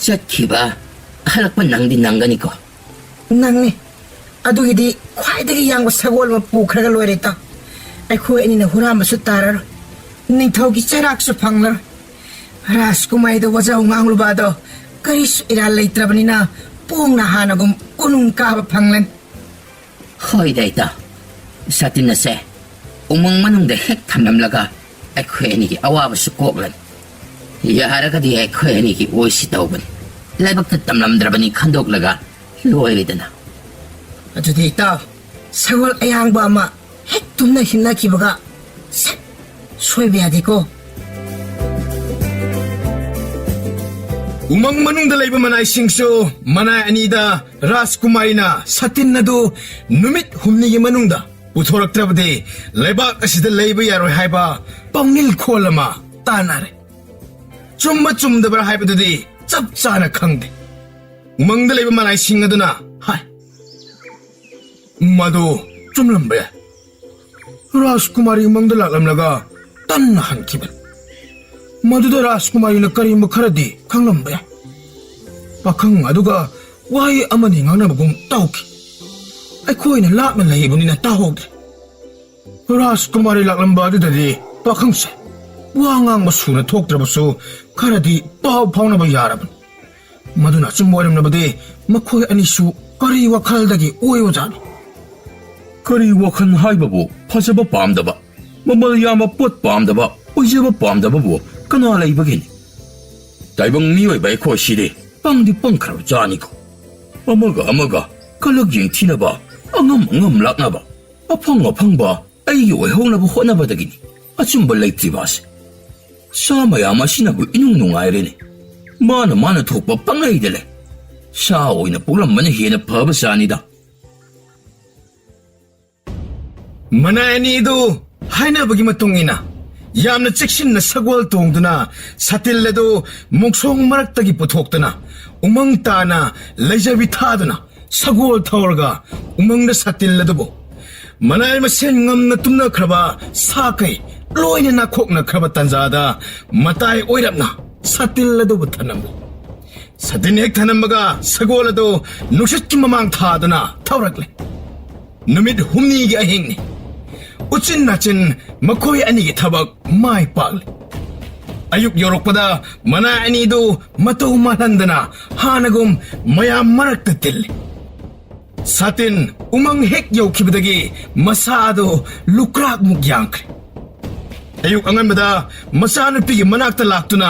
ꯆꯠꯈꯤꯕ ꯍꯜꯂꯛꯄ ꯅꯪꯗꯤ ꯅꯪꯒꯅꯤꯀꯣ? ꯅꯪꯅꯤ꯫ ꯑꯗꯨꯒꯤꯗꯤ ꯈ꯭ꯋꯥꯏꯗꯒꯤ ꯌꯥꯡꯕ ꯁꯒꯣꯜ ꯑꯃ ꯄꯨꯈ꯭ꯔꯒ ꯂꯣꯏꯔꯦ, ꯏꯇꯥꯎ꯫ ꯑꯩꯈꯣꯏ ꯑꯅꯤꯅ ꯍꯨꯔꯥꯟꯕꯁꯨ ꯇꯥꯔꯔꯣꯏ, ꯅꯤꯡꯊꯧꯒꯤ ꯆꯩꯔꯥꯛꯁꯨ ꯐꯪꯂꯔꯣꯏ꯫ ꯔꯥꯖꯀꯨꯃꯥꯔꯤꯗ ꯋꯥꯖꯥꯎ ꯉꯥꯡꯂꯨꯕ ꯑꯗꯣ ꯀꯔꯤꯁꯨ ꯏꯔꯥꯜ ꯂꯩꯇ꯭ꯔꯕꯅꯤꯅ ꯄꯣꯡꯅ ꯍꯥꯟꯅꯒꯨꯝ ꯀꯣꯅꯨꯡ ꯀꯥꯕ ꯐꯪꯂꯅꯤ꯫ ꯍꯣꯏꯗ ꯏꯇꯥꯎ, ꯁꯥꯇꯤꯟ ꯑꯁꯦ ꯎꯃꯪ ꯃꯅꯨꯡꯗ ꯍꯦꯛ ꯊꯝꯂꯝꯂꯒ ꯑꯩꯈꯣꯏ ꯑꯅꯤꯒꯤ ꯑꯋꯥꯕꯁꯨ ꯀꯣꯛꯂꯅꯤ꯫ ꯌꯥꯔꯒꯗꯤ ꯑꯩꯈꯣꯏ ꯑꯅꯤꯒꯤ ꯑꯣꯏꯁꯤ ꯇꯧꯕꯅꯤ, ꯂꯥꯏꯕꯛꯇ ꯇꯝꯂꯝꯗ꯭ꯔꯕꯅꯤ ꯈꯟꯗꯣꯛꯂꯒ ꯂꯣꯏꯔꯦꯗꯅ꯫ ꯑꯗꯨꯗꯤ ꯏꯇꯥꯎ, ꯁꯒꯣꯜ ꯑꯌꯥꯡꯕ ꯑꯃ ꯍꯦꯛ ꯇꯨꯝꯅ ꯍꯤꯞꯅꯈꯤꯕꯒ ꯁꯠ ꯁꯣꯏꯕ ꯌꯥꯗꯦꯀꯣ꯫ ꯎꯃꯪ ꯃꯅꯨꯡꯗ ꯂꯩꯕ ꯃꯅꯥꯏꯁꯤꯡꯁꯨ ꯃꯅꯥꯏ ꯑꯅꯤꯗ ꯔꯥꯖꯀꯨꯃꯥꯔꯤꯅ ꯁꯥꯇꯤꯟ ꯑꯗꯨ ꯅꯨꯃꯤꯠ ꯍꯨꯝꯅꯤꯒꯤ ꯃꯅꯨꯡꯗ ꯄꯨꯊꯣꯔꯛꯇ꯭ꯔꯕꯗꯤ ꯂꯩꯕꯥꯛ ꯑꯁꯤꯗ ꯂꯩꯕ ꯌꯥꯔꯣꯏ ꯍꯥꯏꯕ ꯄꯥꯎꯅꯤꯜ ꯈꯣꯜ ꯑꯃ ꯇꯥꯟꯅꯔꯦ꯫ ꯆꯨꯝꯕ ꯆꯨꯝꯗꯕ꯭ꯔꯥ ꯍꯥꯏꯕꯗꯨꯗꯤ ꯆꯞ ꯆꯥꯅ ꯈꯪꯗꯦ꯫ ꯎꯃꯪꯗ ꯂꯩꯕ ꯃꯅꯥꯏꯁꯤꯡ ꯑꯗꯨꯅ ꯍꯥꯏ, ꯃꯗꯨ ꯆꯨꯝꯂꯝꯕ ꯌꯥꯏ꯫ ꯔꯥꯖꯀꯨꯃꯥꯔꯤ ꯎꯃꯪꯗ ꯂꯥꯛꯂꯝꯂꯒ ꯇꯟꯅ ꯍꯟꯈꯤꯕꯅꯤ꯫ ꯃꯗꯨꯗ ꯔꯥꯖꯀꯨꯃꯥꯔꯤꯅ ꯀꯔꯤꯒꯨꯝꯕ ꯈꯔꯗꯤ ꯈꯪꯂꯝꯕ ꯌꯥꯏ꯫ ꯄꯥꯈꯪ ꯑꯗꯨꯒ ꯋꯥꯍꯩ ꯑꯃꯅꯤ ꯉꯥꯡꯅꯕꯒꯨꯝ ꯇꯧꯈꯤ꯫ ꯑꯩꯈꯣꯏꯅ ꯂꯥꯞꯅ ꯂꯩꯕꯅꯤꯅ ꯇꯥꯍꯧꯗ꯭ꯔꯦ꯫ ꯔꯥꯖꯀꯨꯃꯥꯔꯤ ꯂꯥꯛꯂꯝꯕ ꯑꯗꯨꯗꯗꯤ ꯄꯥꯈꯪꯁꯦ ꯋꯥ ꯉꯥꯡꯕ ꯁꯨꯅ ꯊꯣꯛꯇ꯭ꯔꯕꯁꯨ ꯈꯔꯗꯤ ꯄꯥꯎ ꯐꯥꯎꯅꯕ ꯌꯥꯔꯕꯅꯤ꯫ ꯃꯗꯨꯅ ꯑꯆꯨꯝꯕ ꯑꯣꯏꯔꯝꯂꯕꯗꯤ ꯃꯈꯣꯏ ꯑꯅꯤꯁꯨ ꯀꯔꯤ ꯋꯥꯈꯜꯗꯒꯤ ꯑꯣꯏꯕꯖꯥꯠꯅꯣ? ꯀꯔꯤ ꯋꯥꯈꯜ ꯍꯥꯏꯕꯕꯨ ꯐꯖꯕ ꯄꯥꯝꯗꯕ, ꯃꯃꯜ ꯌꯥꯝꯕ ꯄꯣꯠ ꯄꯥꯝꯗꯕ, ꯑꯣꯏꯖꯕ ꯄꯥꯝꯗꯕꯕꯨ ꯀꯅꯥ ꯂꯩꯕꯒꯦꯅꯦ? ꯇꯥꯏꯕꯪ ꯃꯤꯑꯣꯏꯕ ꯑꯩꯈꯣꯏꯁꯤꯗꯤ ꯄꯪꯗꯤ ꯄꯪꯈ꯭ꯔꯕ ꯖꯥꯠꯅꯤꯀꯣ꯫ ꯑꯃꯒ ꯑꯃꯒ ꯀꯂꯛ ꯌꯦꯡꯊꯤꯅꯕ, ꯑꯉꯝ ꯑꯉꯝ ꯂꯥꯛꯅꯕ, ꯑꯐꯪ ꯑꯐꯪꯕ ꯑꯩꯒꯤ ꯑꯣꯏꯍꯧꯅꯕ ꯍꯣꯠꯅꯕꯗꯒꯤꯅꯤ ꯑꯆꯨꯝꯕ ꯂꯩꯇ꯭ꯔꯤꯕ ꯑꯁꯤ꯫ ꯁꯥ ꯃꯌꯥꯝ ꯑꯁꯤꯅꯕꯨ ꯏꯅꯨꯡ ꯅꯨꯡꯉꯥꯏꯔꯦꯅꯦ꯫ ꯃꯥꯅ ꯃꯥꯅ ꯊꯣꯛꯄ ꯄꯪꯂꯩꯗ ꯂꯩ꯫ ꯁꯥ ꯑꯣꯏꯅ ꯄꯣꯛꯂꯝꯕꯅ ꯍꯦꯟꯅ ꯐꯕ ꯖꯥꯠꯅꯤꯗ꯫ ꯃꯅꯥꯏ ꯑꯅꯤꯗꯨ ꯍꯥꯏꯅꯕꯒꯤ ꯃꯇꯨꯡ ꯏꯟꯅ ꯌꯥꯝꯅ ꯆꯦꯛꯁꯤꯟꯅ ꯁꯒꯣꯜ ꯇꯣꯡꯗꯨꯅ ꯁꯥꯇꯤꯜ ꯑꯗꯨ ꯃꯨꯛꯁꯣꯡ ꯃꯔꯛꯇꯒꯤ ꯄꯨꯊꯣꯛꯇꯨꯅ ꯎꯃꯪ ꯇꯥꯅ ꯂꯩꯖꯕꯤ ꯊꯥꯗꯨꯅ ꯁꯒꯣꯜ ꯊꯧꯔꯒ ꯎꯃꯪꯗ ꯁꯥꯇꯤꯜ ꯑꯗꯨꯕꯨ ꯃꯅꯥꯏ ꯃꯁꯦꯟ ꯉꯝꯅ ꯇꯨꯝꯅꯈ꯭ꯔꯕ ꯁꯥ ꯀꯩ ꯂꯣꯏꯅ ꯅꯥꯈꯣꯛꯅꯈ꯭ꯔꯕ ꯇꯥꯟꯖꯥꯗ ꯃꯇꯥꯏ ꯑꯣꯏꯔꯞꯅ ꯁꯥꯇꯤꯜ ꯑꯗꯨꯕꯨ ꯊꯅꯝꯃꯤ꯫ ꯁꯥꯇꯤꯟ ꯍꯦꯛ ꯊꯅꯝꯕꯒ ꯁꯒꯣꯜ ꯑꯗꯨ ꯅꯨꯡꯁꯤꯠꯀꯤ ꯃꯃꯥꯡ ꯊꯥꯗꯨꯅ ꯊꯧꯔꯛꯂꯦ꯫ ꯅꯨꯃꯤꯠ ꯍꯨꯝꯅꯤꯒꯤ ꯑꯍꯤꯡꯅꯤ꯫ ꯎꯆꯤꯟ ꯅꯥꯆꯤꯟ ꯃꯈꯣꯏ ꯑꯅꯤꯒꯤ ꯊꯕꯛ ꯃꯥꯏ ꯄꯥꯛꯂꯦ꯫ ꯑꯌꯨꯛ ꯌꯧꯔꯛꯄꯗ ꯃꯅꯥꯏ ꯑꯅꯤꯗꯨ ꯃꯇꯧ ꯃꯥꯜꯍꯟꯗꯅ ꯍꯥꯟꯅꯒꯨꯝ ꯃꯌꯥꯝ ꯃꯔꯛꯇ ꯇꯤꯜꯂꯤ꯫ ꯁꯥꯇꯤꯟ ꯎꯃꯪ ꯍꯦꯛ ꯌꯧꯈꯤꯕꯗꯒꯤ ꯃꯁꯥ ꯑꯗꯨ ꯂꯨꯀ꯭ꯔꯥꯛꯃꯨꯛ ꯌꯥꯡꯈ꯭ꯔꯦ꯫ ꯑꯌꯨꯛ ꯑꯉꯟꯕꯗ ꯃꯆꯥꯅꯨꯄꯤꯒꯤ ꯃꯅꯥꯛꯇ ꯂꯥꯛꯇꯨꯅ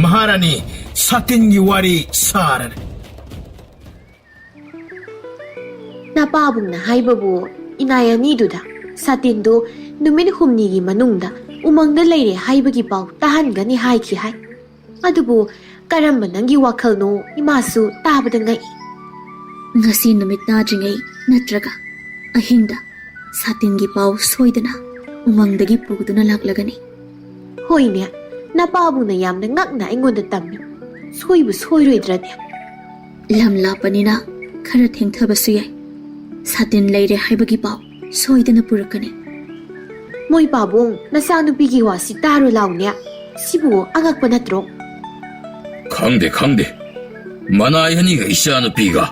ꯃꯍꯥꯔꯥꯅꯤ ꯁꯥꯇꯤꯟꯒꯤ ꯋꯥꯔꯤ ꯁꯥꯔꯅꯤ꯫ ꯅꯄꯥꯕꯨꯡꯅ ꯍꯥꯏꯕꯕꯨ ꯏꯅꯥꯏ ꯑꯅꯤꯗꯨꯗ ꯁꯥꯇꯤꯟꯗꯨ ꯅꯨꯃꯤꯠ ꯍꯨꯝꯅꯤꯒꯤ ꯃꯅꯨꯡꯗ ꯎꯃꯪꯗ ꯂꯩꯔꯦ ꯍꯥꯏꯕꯒꯤ ꯄꯥꯎ ꯇꯥꯍꯟꯒꯅꯤ ꯍꯥꯏꯈꯤ ꯍꯥꯏ꯫ ꯑꯗꯨꯕꯨ ꯀꯔꯝꯕ ꯅꯪꯒꯤ ꯋꯥꯈꯜꯅꯣ ꯏꯃꯥꯁꯨ ꯇꯥꯕꯗ ꯉꯛꯏ꯫ ꯉꯁꯤ ꯅꯨꯃꯤꯠ ꯇꯥꯗ꯭ꯔꯤꯉꯩ ꯅꯠꯇ꯭ꯔꯒ ꯑꯍꯤꯡꯗ ꯁꯥꯇꯤꯟꯒꯤ ꯄꯥꯎ ꯁꯣꯏꯗꯅ ꯎꯃꯪꯗꯒꯤ ꯄꯨꯗꯨꯅ ꯂꯥꯛꯂꯒꯅꯤ꯫ ꯍꯣꯏꯅꯦ, ꯅꯄꯥꯕꯨꯡꯅ ꯌꯥꯝꯅ ꯉꯛꯅ ꯑꯩꯉꯣꯟꯗ ꯇꯝꯃꯤ꯫ ꯁꯣꯏꯕꯨ ꯁꯣꯏꯔꯣꯏꯗ꯭ꯔꯅꯦ? ꯂꯝ ꯂꯥꯞꯄꯅꯤꯅ ꯈꯔ ꯊꯦꯡꯊꯕꯁꯨ ꯌꯥꯏ꯫ ꯁꯥꯇꯤꯟ ꯂꯩꯔꯦ ꯍꯥꯏꯕꯒꯤ ꯄꯥꯎ ꯁꯣꯏꯗꯅ ꯄꯨꯔꯛꯀꯅꯤ꯫ ꯃꯣꯏ ꯄꯥꯕꯨꯡ, ꯅꯆꯥꯅꯨꯄꯤꯒꯤ ꯋꯥꯁꯤ ꯇꯥꯔꯨ ꯂꯥꯎꯅꯦ꯫ ꯁꯤꯕꯨ ꯑꯉꯛꯄ ꯅꯠꯇ꯭ꯔꯣ? ꯈꯪꯗꯦ, ꯈꯪꯗꯦ꯫ ꯃꯅꯥꯏ ꯑꯅꯤꯒ ꯏꯆꯥꯅꯨꯄꯤꯒ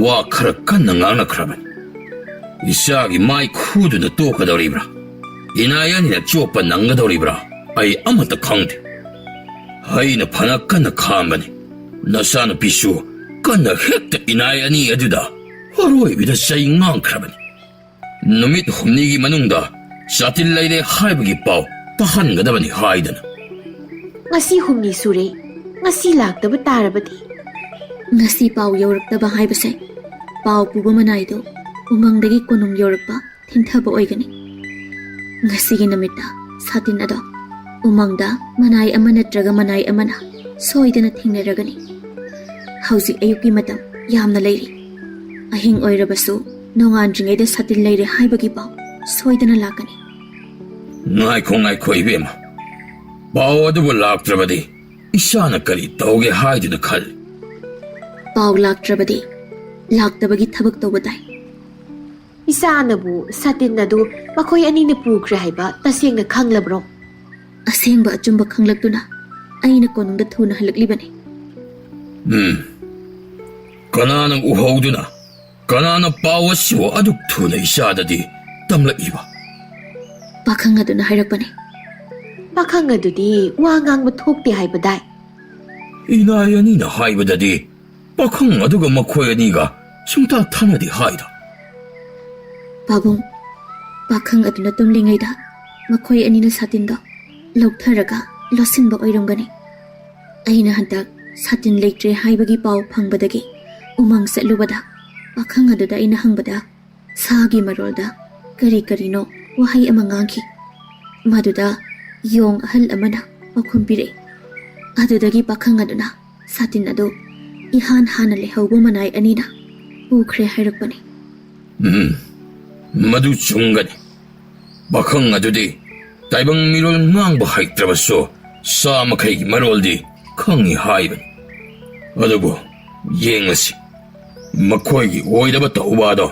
ꯋꯥ ꯈꯔ ꯀꯟꯅ ꯉꯥꯡꯅꯈ꯭ꯔꯕꯅꯤ꯫ ꯏꯆꯥꯒꯤ ꯃꯥꯏ ꯈꯨꯗꯨꯅ ꯇꯣꯛꯀꯗꯧꯔꯤꯕ꯭ꯔꯥ? ꯏꯅꯥꯏ ꯑꯅꯤꯅ ꯆꯣꯞꯄ ꯅꯪꯒꯗꯧꯔꯤꯕ꯭ꯔꯥ? ꯑꯩ ꯑꯃꯠꯇ ꯈꯪꯗꯦ꯫ ꯑꯩꯅ ꯐꯅ ꯀꯟꯅ ꯈꯥꯝꯕꯅꯤ꯫ ꯅꯆꯥꯅꯨꯄꯤꯁꯨ ꯀꯟꯅ ꯍꯦꯛꯇ ꯏꯅꯥꯏ ꯑꯅꯤ ꯑꯗꯨꯗ ꯑꯔꯣꯏꯕꯤꯗ ꯆꯩ ꯉꯥꯡꯈ꯭ꯔꯕꯅꯤ꯫ ꯅꯨꯃꯤꯠ ꯍꯨꯝꯅꯤꯒꯤ ꯃꯅꯨꯡꯗ ꯁꯥꯇꯤꯟ ꯂꯩꯔꯦ ꯍꯥꯏꯕꯒꯤ ꯄꯥꯎ ꯇꯥꯍꯟꯒꯗꯕꯅꯤ ꯍꯥꯏꯗꯅ꯫ ꯉꯁꯤ ꯍꯨꯝꯅꯤ ꯁꯨꯔꯦ꯫ ꯉꯁꯤ ꯂꯥꯛꯇꯕ ꯇꯥꯔꯕꯗꯤ? ꯉꯁꯤ ꯄꯥꯎ ꯌꯧꯔꯛꯇꯕ ꯍꯥꯏꯕꯁꯦ ꯄꯥꯎ ꯄꯨꯕ ꯃꯅꯥꯏꯗꯨ ꯎꯃꯪꯗꯒꯤ ꯀꯣꯅꯨꯡ ꯌꯧꯔꯛꯄ ꯊꯤꯟꯊꯕ ꯑꯣꯏꯒꯅꯤ꯫ ꯉꯁꯤꯒꯤ ꯅꯨꯃꯤꯠꯇ ꯁꯥꯇꯤꯟ ꯑꯗꯣ ꯎꯃꯪꯗ ꯃꯅꯥꯏ ꯑꯃ ꯅꯠꯇ꯭ꯔꯒ ꯃꯅꯥꯏ ꯑꯃꯅ ꯁꯣꯏꯗꯅ ꯊꯦꯡꯅꯔꯒꯅꯤ꯫ ꯍꯧꯖꯤꯛ ꯑꯌꯨꯛꯀꯤ ꯃꯇꯝ ꯌꯥꯝꯅ ꯂꯩꯔꯤ꯫ ꯑꯍꯤꯡ ꯑꯣꯏꯔꯕꯁꯨ ꯅꯣꯡꯉꯥꯟꯗ꯭ꯔꯤꯉꯩꯗ ꯁꯥꯇꯤꯟ ꯂꯩꯔꯦ ꯍꯥꯏꯕꯒꯤ ꯄꯥꯎ ꯁꯣꯏꯗꯅ ꯂꯥꯛꯀꯅꯤ꯫ ꯉꯥꯏꯈꯣ, ꯉꯥꯏꯈꯣ, ꯏꯕꯦꯝꯃ꯫ ꯄꯥꯎ ꯑꯗꯨꯕꯨ ꯂꯥꯛꯇ꯭ꯔꯕꯗꯤ ꯏꯆꯥꯅ ꯀꯔꯤ ꯇꯧꯒꯦ ꯍꯥꯏꯗꯨꯅ ꯈꯜꯂꯤ? ꯄꯥꯎ ꯂꯥꯛꯇ꯭ꯔꯕꯗꯤ ꯂꯥꯛꯇꯕꯒꯤ ꯊꯕꯛ ꯇꯧꯕ ꯇꯥꯏ꯫ ꯏꯆꯥꯅꯕꯨ ꯁꯥꯇꯤꯟ ꯑꯗꯨ ꯃꯈꯣꯏ ꯑꯅꯤꯅ ꯄꯨꯈ꯭ꯔꯦ ꯍꯥꯏꯕ ꯇꯁꯦꯡꯅ ꯈꯪꯂꯕ꯭ꯔꯣ? ꯑꯁꯦꯡꯕ ꯑꯆꯨꯝꯕ ꯈꯪꯂꯛꯇꯨꯅ ꯑꯩꯅ ꯀꯣꯅꯨꯡꯗ ꯊꯨꯅ ꯍꯜꯂꯛꯂꯤꯕꯅꯤ꯫ ꯎꯝ꯫ ꯀꯅꯥꯅ ꯎꯍꯧꯗꯨꯅ, ꯀꯅꯥꯅ ꯄꯥꯎ ꯑꯁꯤꯕꯨ ꯑꯗꯨꯛ ꯊꯨꯅ ꯏꯆꯥꯗꯗꯤ ꯇꯝꯂꯛꯏꯕ? ꯄꯥꯈꯪ ꯑꯗꯨꯅ ꯍꯥꯏꯔꯛꯄꯅꯤ꯫ ꯄꯥꯈꯪ ꯑꯗꯨꯗꯤ ꯋꯥ ꯉꯥꯡꯕ ꯊꯣꯛꯇꯦ ꯍꯥꯏꯕꯗꯥꯏ? ꯏꯅꯥꯏ ꯑꯅꯤꯅ ꯍꯥꯏꯕꯗꯗꯤ ꯄꯥꯈꯪ ꯑꯗꯨꯒ ꯃꯈꯣꯏ ꯑꯅꯤꯒ ꯁꯨꯡꯇꯥ ꯊꯥꯅꯗꯦ ꯍꯥꯏꯗ꯫ ꯄꯥꯕꯨꯡ, ꯄꯥꯈꯪ ꯑꯗꯨꯅ ꯇꯨꯝꯂꯤꯉꯩꯗ ꯃꯈꯣꯏ ꯑꯅꯤꯅ ꯁꯥꯇꯤꯟꯗꯣ ꯂꯧꯊꯔꯒ ꯂꯣꯠꯁꯤꯟꯕ ꯑꯣꯏꯔꯝꯒꯅꯤ꯫ ꯑꯩꯅ ꯍꯟꯗꯛ ꯁꯥꯇꯤꯟ ꯂꯩꯇ꯭ꯔꯦ ꯍꯥꯏꯕꯒꯤ ꯄꯥꯎ ꯐꯪꯕꯗꯒꯤ ꯎꯃꯪ ꯆꯠꯂꯨꯕꯗ ꯄꯥꯈꯪ ꯑꯗꯨꯗ ꯑꯩꯅ ꯍꯪꯕꯗ ꯁꯥꯒꯤ ꯃꯔꯣꯜꯗ ꯀꯔꯤ ꯀꯔꯤꯅꯣ ꯋꯥꯍꯩ ꯑꯃ ꯉꯥꯡꯈꯤ꯫ ꯃꯗꯨꯗ ꯌꯣꯡ ꯑꯍꯜ ꯑꯃꯅ ꯄꯥꯎꯈꯨꯝ ꯄꯤꯔꯛꯏ꯫ ꯑꯗꯨꯗꯒꯤ ꯄꯥꯈꯪ ꯑꯗꯨꯅ ꯁꯥꯇꯤꯟ ꯑꯗꯨ ꯏꯍꯥꯟ ꯍꯥꯟꯅ ꯂꯩꯍꯧꯕ ꯃꯅꯥꯏ ꯑꯅꯤꯅ ꯄꯨꯈ꯭ꯔꯦ ꯍꯥꯏꯔꯛꯄꯅꯤ꯫ ꯎꯝ, ꯃꯗꯨ ꯆꯨꯝꯒꯅꯤ꯫ ꯄꯥꯈꯪ ꯑꯗꯨꯗꯤ ꯇꯥꯏꯕꯪ ꯃꯤꯔꯣꯜ ꯉꯥꯡꯕ ꯍꯩꯇ꯭ꯔꯕꯁꯨ ꯁꯥ ꯃꯈꯩꯒꯤ ꯃꯔꯣꯜꯗꯤ ꯈꯪꯏ ꯍꯥꯏꯕꯅꯤ꯫ ꯑꯗꯨꯕꯨ ꯌꯦꯡꯂꯁꯤ, ꯃꯈꯣꯏꯒꯤ ꯑꯣꯏꯗꯕ ꯇꯧꯕ ꯑꯗꯣ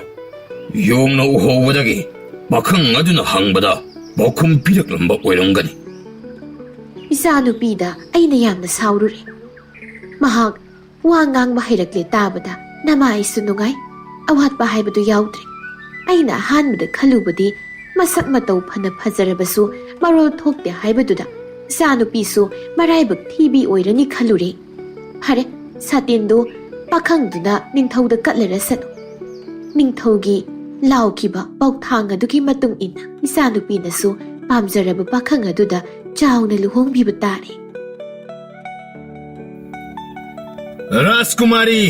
ꯌꯣꯡꯅ ꯎꯍꯧꯕꯗꯒꯤ ꯄꯥꯈꯪ ꯑꯗꯨꯅ ꯍꯪꯕꯗ ꯄꯥꯎꯈꯨꯝ ꯄꯤꯔꯛꯂꯝꯕ ꯑꯣꯏꯔꯝꯒꯅꯤ꯫ ꯏꯆꯥꯅꯨꯄꯤꯗ ꯑꯩꯅ ꯌꯥꯝꯅ ꯁꯥꯎꯔꯨꯔꯦ꯫ ꯃꯍꯥꯛ ꯋꯥ ꯉꯥꯡꯕ ꯍꯩꯔꯛꯂꯦ ꯇꯥꯕꯗ ꯅꯃꯥꯏꯁꯨ ꯅꯨꯡꯉꯥꯏ, ꯑꯋꯥꯠꯄ ꯍꯥꯏꯕꯗꯨ ꯌꯥꯎꯗ꯭ꯔꯦ꯫ ꯑꯩꯅ ꯑꯍꯥꯟꯕꯗ ꯈꯜꯂꯨꯕꯗꯤ ꯃꯁꯛ ꯃꯇꯧ ꯐꯅ ꯐꯖꯔꯕꯁꯨ ꯃꯔꯣꯜ ꯊꯣꯛꯇꯦ ꯍꯥꯏꯕꯗꯨꯗ ꯏꯆꯥꯅꯨꯄꯤꯁꯨ ꯃꯔꯥꯏꯕꯛ ꯊꯤꯕꯤ ꯑꯣꯏꯔꯅꯤ ꯈꯜꯂꯨꯔꯦ꯫ ꯐꯔꯦ, ꯁꯥꯇꯤꯟꯗꯨ ꯄꯥꯈꯪꯗꯨꯅ ꯅꯤꯡꯊꯧꯗ ꯀꯠꯂꯔꯁꯅꯨ꯫ ꯅꯤꯡꯊꯧꯒꯤ ꯂꯥꯎꯈꯤꯕ ꯄꯥꯎꯊꯥꯡ ꯑꯗꯨꯒꯤ ꯃꯇꯨꯡ ꯏꯟꯅ ꯏꯆꯥꯅꯨꯄꯤꯅꯁꯨ ꯄꯥꯝꯖꯔꯕ ꯄꯥꯈꯪ ꯑꯗꯨꯗ ꯆꯥꯎꯅ ꯂꯨꯍꯣꯡꯕꯤꯕ ꯇꯥꯔꯦ꯫ ꯔꯥꯖꯀꯨꯃꯥꯔꯤ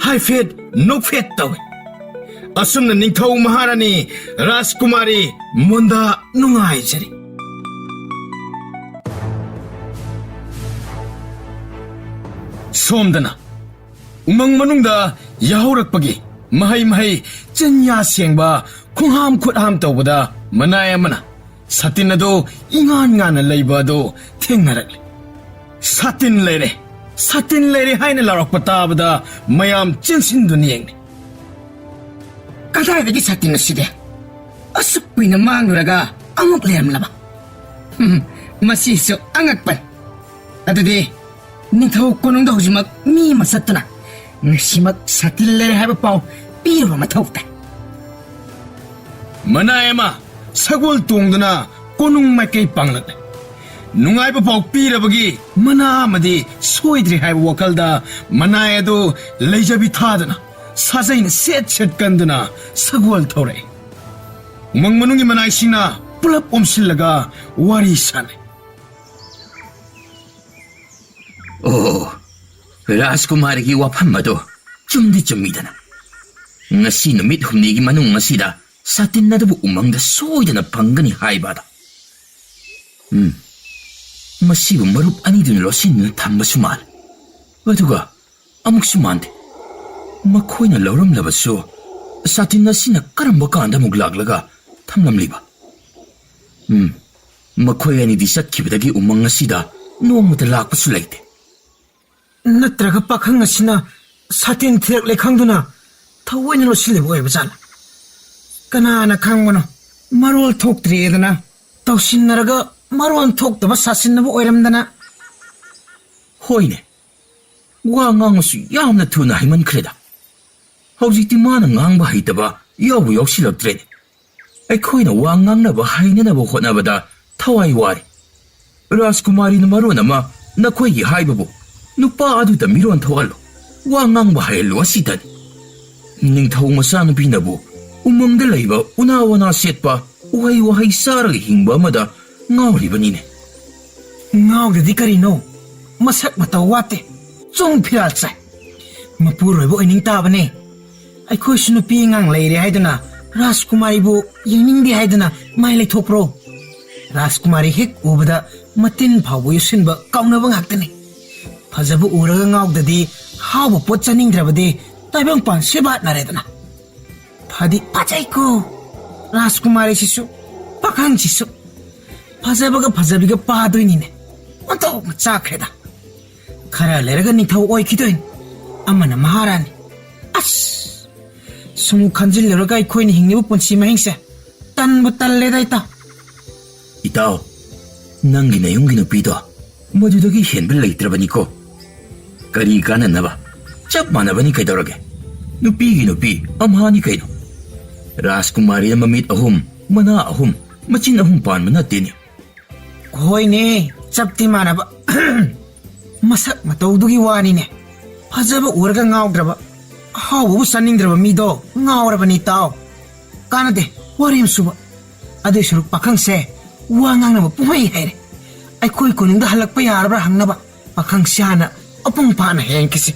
ꯍꯥꯏꯐꯦꯠ ꯅꯣꯛꯐꯦꯠ ꯇꯧꯏ꯫ ꯑꯁꯨꯝꯅ ꯅꯤꯡꯊꯧ ꯃꯍꯥꯔꯥꯅꯤ ꯔꯥꯖꯀꯨꯃꯥꯔꯤ ꯃꯣꯟꯗꯥ ꯅꯨꯡꯉꯥꯏꯖꯔꯤ꯫ ꯁꯣꯝꯗꯅ ꯎꯃꯪ ꯃꯅꯨꯡꯗ ꯌꯥꯍꯧꯔꯛꯄꯒꯤ ꯃꯍꯩ ꯃꯍꯩ ꯆꯤꯟꯌꯥ ꯁꯦꯡꯕ ꯈꯣꯡꯍꯥꯝ ꯈꯨꯠꯍꯥꯝ ꯇꯧꯕꯗ ꯃꯅꯥꯏ ꯑꯃꯅ ꯁꯥꯇꯤꯟ ꯑꯗꯨ ꯏꯉꯥꯟ ꯉꯥꯟꯅ ꯂꯩꯕ ꯑꯗꯨ ꯊꯦꯡꯅꯔꯛꯂꯦ꯫ "ꯁꯥꯇꯤꯟ ꯂꯩꯔꯦ, ꯁꯥꯇꯤꯟ ꯂꯩꯔꯦ" ꯍꯥꯏꯅ ꯂꯥꯎꯔꯛꯄ ꯇꯥꯕꯗ ꯃꯌꯥꯝ ꯆꯦꯟꯁꯤꯟꯗꯨꯅ ꯌꯦꯡꯂꯦ꯫ "ꯀꯗꯥꯏꯗꯒꯤ ꯁꯥꯇꯤꯟ ꯑꯁꯤꯗꯤ? ꯑꯁꯨꯛ ꯀꯨꯏꯅ ꯃꯥꯡꯂꯨꯔꯒ ꯑꯃꯨꯛ ꯂꯩꯔꯝꯂꯕ? ꯍꯝ, ꯃꯁꯤꯁꯨ ꯑꯉꯛꯄꯅꯤ꯫ ꯑꯗꯨꯗꯤ ꯅꯤꯡꯊꯧ ꯀꯣꯅꯨꯡꯗ ꯍꯧꯖꯤꯛꯃꯛ ꯃꯤ ꯑꯃ ꯆꯠꯇꯨꯅ ꯉꯁꯤꯃꯛ ꯁꯥꯇꯤꯟ ꯂꯩꯔꯦ ꯍꯥꯏꯕ ꯄꯥꯎ ꯄꯤꯔꯨꯕ ꯃꯊꯧ ꯇꯥꯏ"꯫ ꯃꯅꯥꯏ ꯑꯃ ꯁꯒꯣꯜ ꯇꯣꯡꯗꯨꯅ ꯀꯣꯅꯨꯡ ꯃꯥꯏꯀꯩ ꯄꯥꯡꯂꯛꯂꯦ꯫ ꯅꯨꯡꯉꯥꯏꯕ ꯄꯥꯎ ꯄꯤꯔꯕꯒꯤ ꯃꯅꯥ ꯑꯃꯗꯤ ꯁꯣꯏꯗ꯭ꯔꯦ ꯍꯥꯏꯕ ꯋꯥꯈꯜꯗ ꯃꯅꯥꯏ ꯑꯗꯨ ꯂꯩꯖꯕꯤ ꯊꯥꯗꯅ ꯁꯥꯖꯩꯅ ꯁꯦꯠ ꯁꯦꯠ ꯀꯟꯗꯨꯅ ꯁꯒꯣꯜ ꯊꯧꯔꯛꯏ꯫ ꯎꯃꯪ ꯃꯅꯨꯡꯒꯤ ꯃꯅꯥꯏꯁꯤꯡꯅ ꯄꯨꯂꯞ ꯑꯣꯝꯁꯤꯜꯂꯒ ꯋꯥꯔꯤ ꯁꯥꯟꯅꯩ꯫ "ꯑꯣ, ꯔꯥꯖꯀꯨꯃꯥꯔꯤꯒꯤ ꯋꯥꯐꯝ ꯑꯗꯣ ꯆꯨꯝꯗꯤ ꯆꯨꯝꯃꯤꯗꯅ꯫ ꯉꯁꯤ ꯅꯨꯃꯤꯠ ꯍꯨꯝꯅꯤꯒꯤ ꯃꯅꯨꯡ ꯑꯁꯤꯗ ꯁꯥꯇꯤꯟ ꯑꯗꯨꯕꯨ ꯎꯃꯪꯗ ꯁꯣꯏꯗꯅ ꯐꯪꯒꯅꯤ ꯍꯥꯏꯕ ꯑꯗꯣ꯫ ꯎꯝ, ꯃꯁꯤꯕꯨ ꯃꯔꯨꯞ ꯑꯅꯤꯗꯨꯅ ꯂꯣꯠꯁꯤꯟꯗꯨꯅ ꯊꯝꯕꯁꯨ ꯃꯥꯜꯂꯤ꯫ ꯑꯗꯨꯒ ꯑꯃꯨꯛꯁꯨ ꯃꯥꯟꯗꯦ꯫ ꯃꯈꯣꯏꯅ ꯂꯧꯔꯝꯂꯕꯁꯨ ꯁꯥꯇꯤꯟ ꯑꯁꯤꯅ ꯀꯔꯝꯕ ꯀꯥꯟꯗ ꯑꯃꯨꯛ ꯂꯥꯛꯂꯒ ꯊꯝꯂꯝꯂꯤꯕ? ꯎꯝ, ꯃꯈꯣꯏ ꯑꯅꯤꯗꯤ ꯆꯠꯈꯤꯕꯗꯒꯤ ꯎꯃꯪ ꯑꯁꯤꯗ ꯅꯣꯡꯃꯇ ꯂꯥꯛꯄꯁꯨ ꯂꯩꯇꯦ"꯫ ꯅꯠꯇ꯭ꯔꯒ ꯄꯥꯈꯪ ꯑꯁꯤꯅ ꯁꯥꯇꯤꯟ ꯊꯤꯔꯛꯂꯦ ꯈꯪꯗꯨꯅ ꯊꯑꯣꯏꯅ ꯂꯣꯠꯁꯤꯜꯂꯤꯕ ꯑꯣꯏꯕ ꯖꯥꯠꯂꯥ? ꯀꯅꯥꯅ ꯈꯪꯕꯅꯣ? ꯃꯔꯣꯜ ꯊꯣꯛꯇ꯭ꯔꯦꯗꯅ ꯇꯧꯁꯤꯟꯅꯔꯒ ꯃꯔꯣꯜ ꯊꯣꯛꯇꯕ ꯁꯥꯁꯤꯟꯅꯕ ꯑꯣꯏꯔꯝꯗꯅ꯫ ꯍꯣꯏꯅꯦ, ꯋꯥ ꯉꯥꯡꯕꯁꯨ ꯌꯥꯝꯅ ꯊꯨꯅ ꯍꯩꯃꯟꯈ꯭ꯔꯦꯗ꯫ ꯍꯧꯖꯤꯛꯇꯤ ꯃꯥꯅ ꯉꯥꯡꯕ ꯍꯩꯇꯕ ꯌꯥꯎꯕꯨ ꯌꯥꯎꯁꯤꯜꯂꯛꯇ꯭ꯔꯦꯅꯦ꯫ ꯑꯩꯈꯣꯏꯅ ꯋꯥ ꯉꯥꯡꯅꯕ ꯍꯩꯅꯅꯕ ꯍꯣꯠꯅꯕꯗ ꯊꯋꯥꯏ ꯋꯥꯔꯦ꯫ ꯔꯥꯖꯀꯨꯃꯥꯔꯤꯅ ꯃꯔꯣꯟ ꯑꯃ ꯅꯈꯣꯏꯒꯤ ꯍꯥꯏꯕꯕꯨ, ꯅꯨꯄꯥ ꯑꯗꯨꯗ ꯃꯤꯔꯣꯟ ꯊꯣꯛꯍꯜꯂꯨ, ꯋꯥ ꯉꯥꯡꯕ ꯍꯩꯍꯜꯂꯨ ꯑꯁꯤꯗꯅꯤ꯫ ꯅꯤꯡꯊꯧ ꯃꯆꯥꯅꯨꯄꯤꯅꯕꯨ ꯎꯃꯪꯗ ꯂꯩꯕ ꯎꯅꯥ ꯋꯥꯅꯥ ꯁꯦꯠꯄ ꯎꯍꯩ ꯋꯥꯍꯩ ꯆꯥꯔꯒ ꯍꯤꯡꯕ ꯑꯃꯗ ꯉꯥꯎꯔꯤꯕꯅꯤꯅꯦ꯫ ꯉꯥꯎꯗꯗꯤ ꯀꯔꯤꯅꯣ? ꯃꯁꯛ ꯃꯇꯧ ꯋꯥꯠꯇꯦ, ꯆꯨꯡ ꯐꯤꯔꯥꯜ ꯆꯥꯏ꯫ ꯃꯄꯨꯔꯣꯏꯕ ꯑꯣꯏꯅꯤꯡ ꯇꯥꯕꯅꯦ꯫ ꯑꯩꯈꯣꯏꯁꯨ ꯅꯨꯄꯤ ꯑꯉꯥꯡ ꯂꯩꯔꯦ ꯍꯥꯏꯗꯨꯅ ꯔꯥꯖꯀꯨꯃꯥꯔꯤꯕꯨ ꯌꯦꯡꯅꯤꯡꯗꯦ ꯍꯥꯏꯗꯨꯅ ꯃꯥꯏ ꯂꯩꯊꯣꯛꯄ꯭ꯔꯣ? ꯔꯥꯖꯀꯨꯃꯥꯔꯤ ꯍꯦꯛ ꯎꯕꯗ ꯃꯇꯤꯟ ꯐꯥꯎꯕ ꯌꯣꯠꯁꯤꯟꯕ ꯀꯥꯎꯅꯕ ꯉꯥꯛꯇꯅꯤ꯫ ꯐꯖꯕ ꯎꯔꯒ ꯉꯥꯎꯗꯗꯤ ꯍꯥꯎꯕ ꯄꯣꯠ ꯆꯥꯅꯤꯡꯗ꯭ꯔꯕꯗꯤ ꯇꯥꯏꯕꯪꯄꯥꯟ ꯁꯦꯕꯥꯠꯅꯔꯦꯗꯅ꯫ ꯐꯗꯤ ꯐꯖꯩꯀꯣ ꯔꯥꯖꯀꯨꯃꯥꯔꯤꯁꯤꯁꯨ, ꯄꯥꯈꯪꯁꯤꯁꯨ꯫ ꯐꯖꯕꯒ ꯐꯖꯕꯤꯒ ꯄꯥꯗꯣꯏꯅꯤꯅꯦ꯫ ꯑꯣꯟꯊꯣꯛꯅ ꯆꯥꯛꯈ꯭ꯔꯦꯗ꯫ ꯈꯔ ꯂꯩꯔꯒ ꯅꯤꯡꯊꯧ ꯑꯣꯏꯈꯤꯗꯣꯏꯅꯤ, ꯑꯃꯅ ꯃꯍꯥꯔꯥꯅꯤ꯫ ꯑꯁ! ꯁꯨꯝ ꯈꯟꯖꯤꯜꯂꯨꯔꯒ ꯑꯩꯈꯣꯏꯅ ꯍꯤꯡꯂꯤꯕ ꯄꯨꯟꯁꯤ ꯃꯍꯤꯡꯁꯦ ꯇꯟꯕꯨ ꯇꯜꯂꯦꯗ, ꯏꯇꯥꯎ꯫ ꯏꯇꯥꯎ, ꯅꯪꯒꯤ ꯅꯌꯨꯝꯒꯤ ꯅꯨꯄꯤꯗꯣ ꯃꯗꯨꯗꯒꯤ ꯍꯦꯟꯕ ꯂꯩꯇ꯭ꯔꯕꯅꯤꯀꯣ꯫ ꯀꯔꯤ ꯀꯥꯟꯅꯅꯕ? ꯆꯞ ꯃꯥꯟꯅꯕꯅꯤ ꯀꯩꯗꯧꯔꯒꯦ? ꯅꯨꯄꯤꯒꯤ ꯅꯨꯄꯤ ꯑꯝꯍꯥꯅꯤ ꯀꯩꯅꯣ꯫ ꯔꯥꯖꯀꯨꯃꯥꯔꯤꯅ ꯃꯃꯤꯠ ꯑꯍꯨꯝ, ꯃꯅꯥ ꯑꯍꯨꯝ, ꯃꯆꯤꯟ ꯑꯍꯨꯝ ꯄꯥꯟꯕ ꯅꯠꯇꯦꯅꯦ꯫ ꯍꯣꯏꯅꯦ, ꯆꯞꯇꯤ ꯃꯥꯟꯅꯕ꯫ ꯃꯁꯛ ꯃꯇꯧꯗꯨꯒꯤ ꯋꯥꯅꯤꯅꯦ꯫ ꯐꯖꯕ ꯎꯔꯒ ꯉꯥꯎꯗ꯭ꯔꯕ, ꯑꯍꯥꯎꯕꯕꯨ ꯆꯥꯅꯤꯡꯗ꯭ꯔꯕ ꯃꯤꯗꯣ ꯉꯥꯎꯔꯕꯅꯤ, ꯇꯥꯎ꯫ ꯀꯥꯟꯅꯗꯦ, ꯋꯥꯔꯤ ꯑꯃ ꯁꯨꯕ꯫ ꯑꯗꯨꯏ ꯁꯔꯨꯛ ꯄꯥꯈꯪꯁꯦ ꯋꯥ ꯉꯥꯡꯅꯕ ꯄꯨꯡꯍꯩ ꯍꯩꯔꯦ꯫ ꯑꯩꯈꯣꯏ ꯀꯣꯅꯨꯡꯗ ꯍꯜꯂꯛꯄ ꯌꯥꯔꯕ꯭ꯔꯥ ꯍꯪꯅꯕ ꯄꯥꯈꯪꯁꯦ ꯍꯥꯟꯅ ꯃꯄꯨꯡ ꯐꯥꯅ ꯍꯦꯟꯈꯤꯁꯤ꯫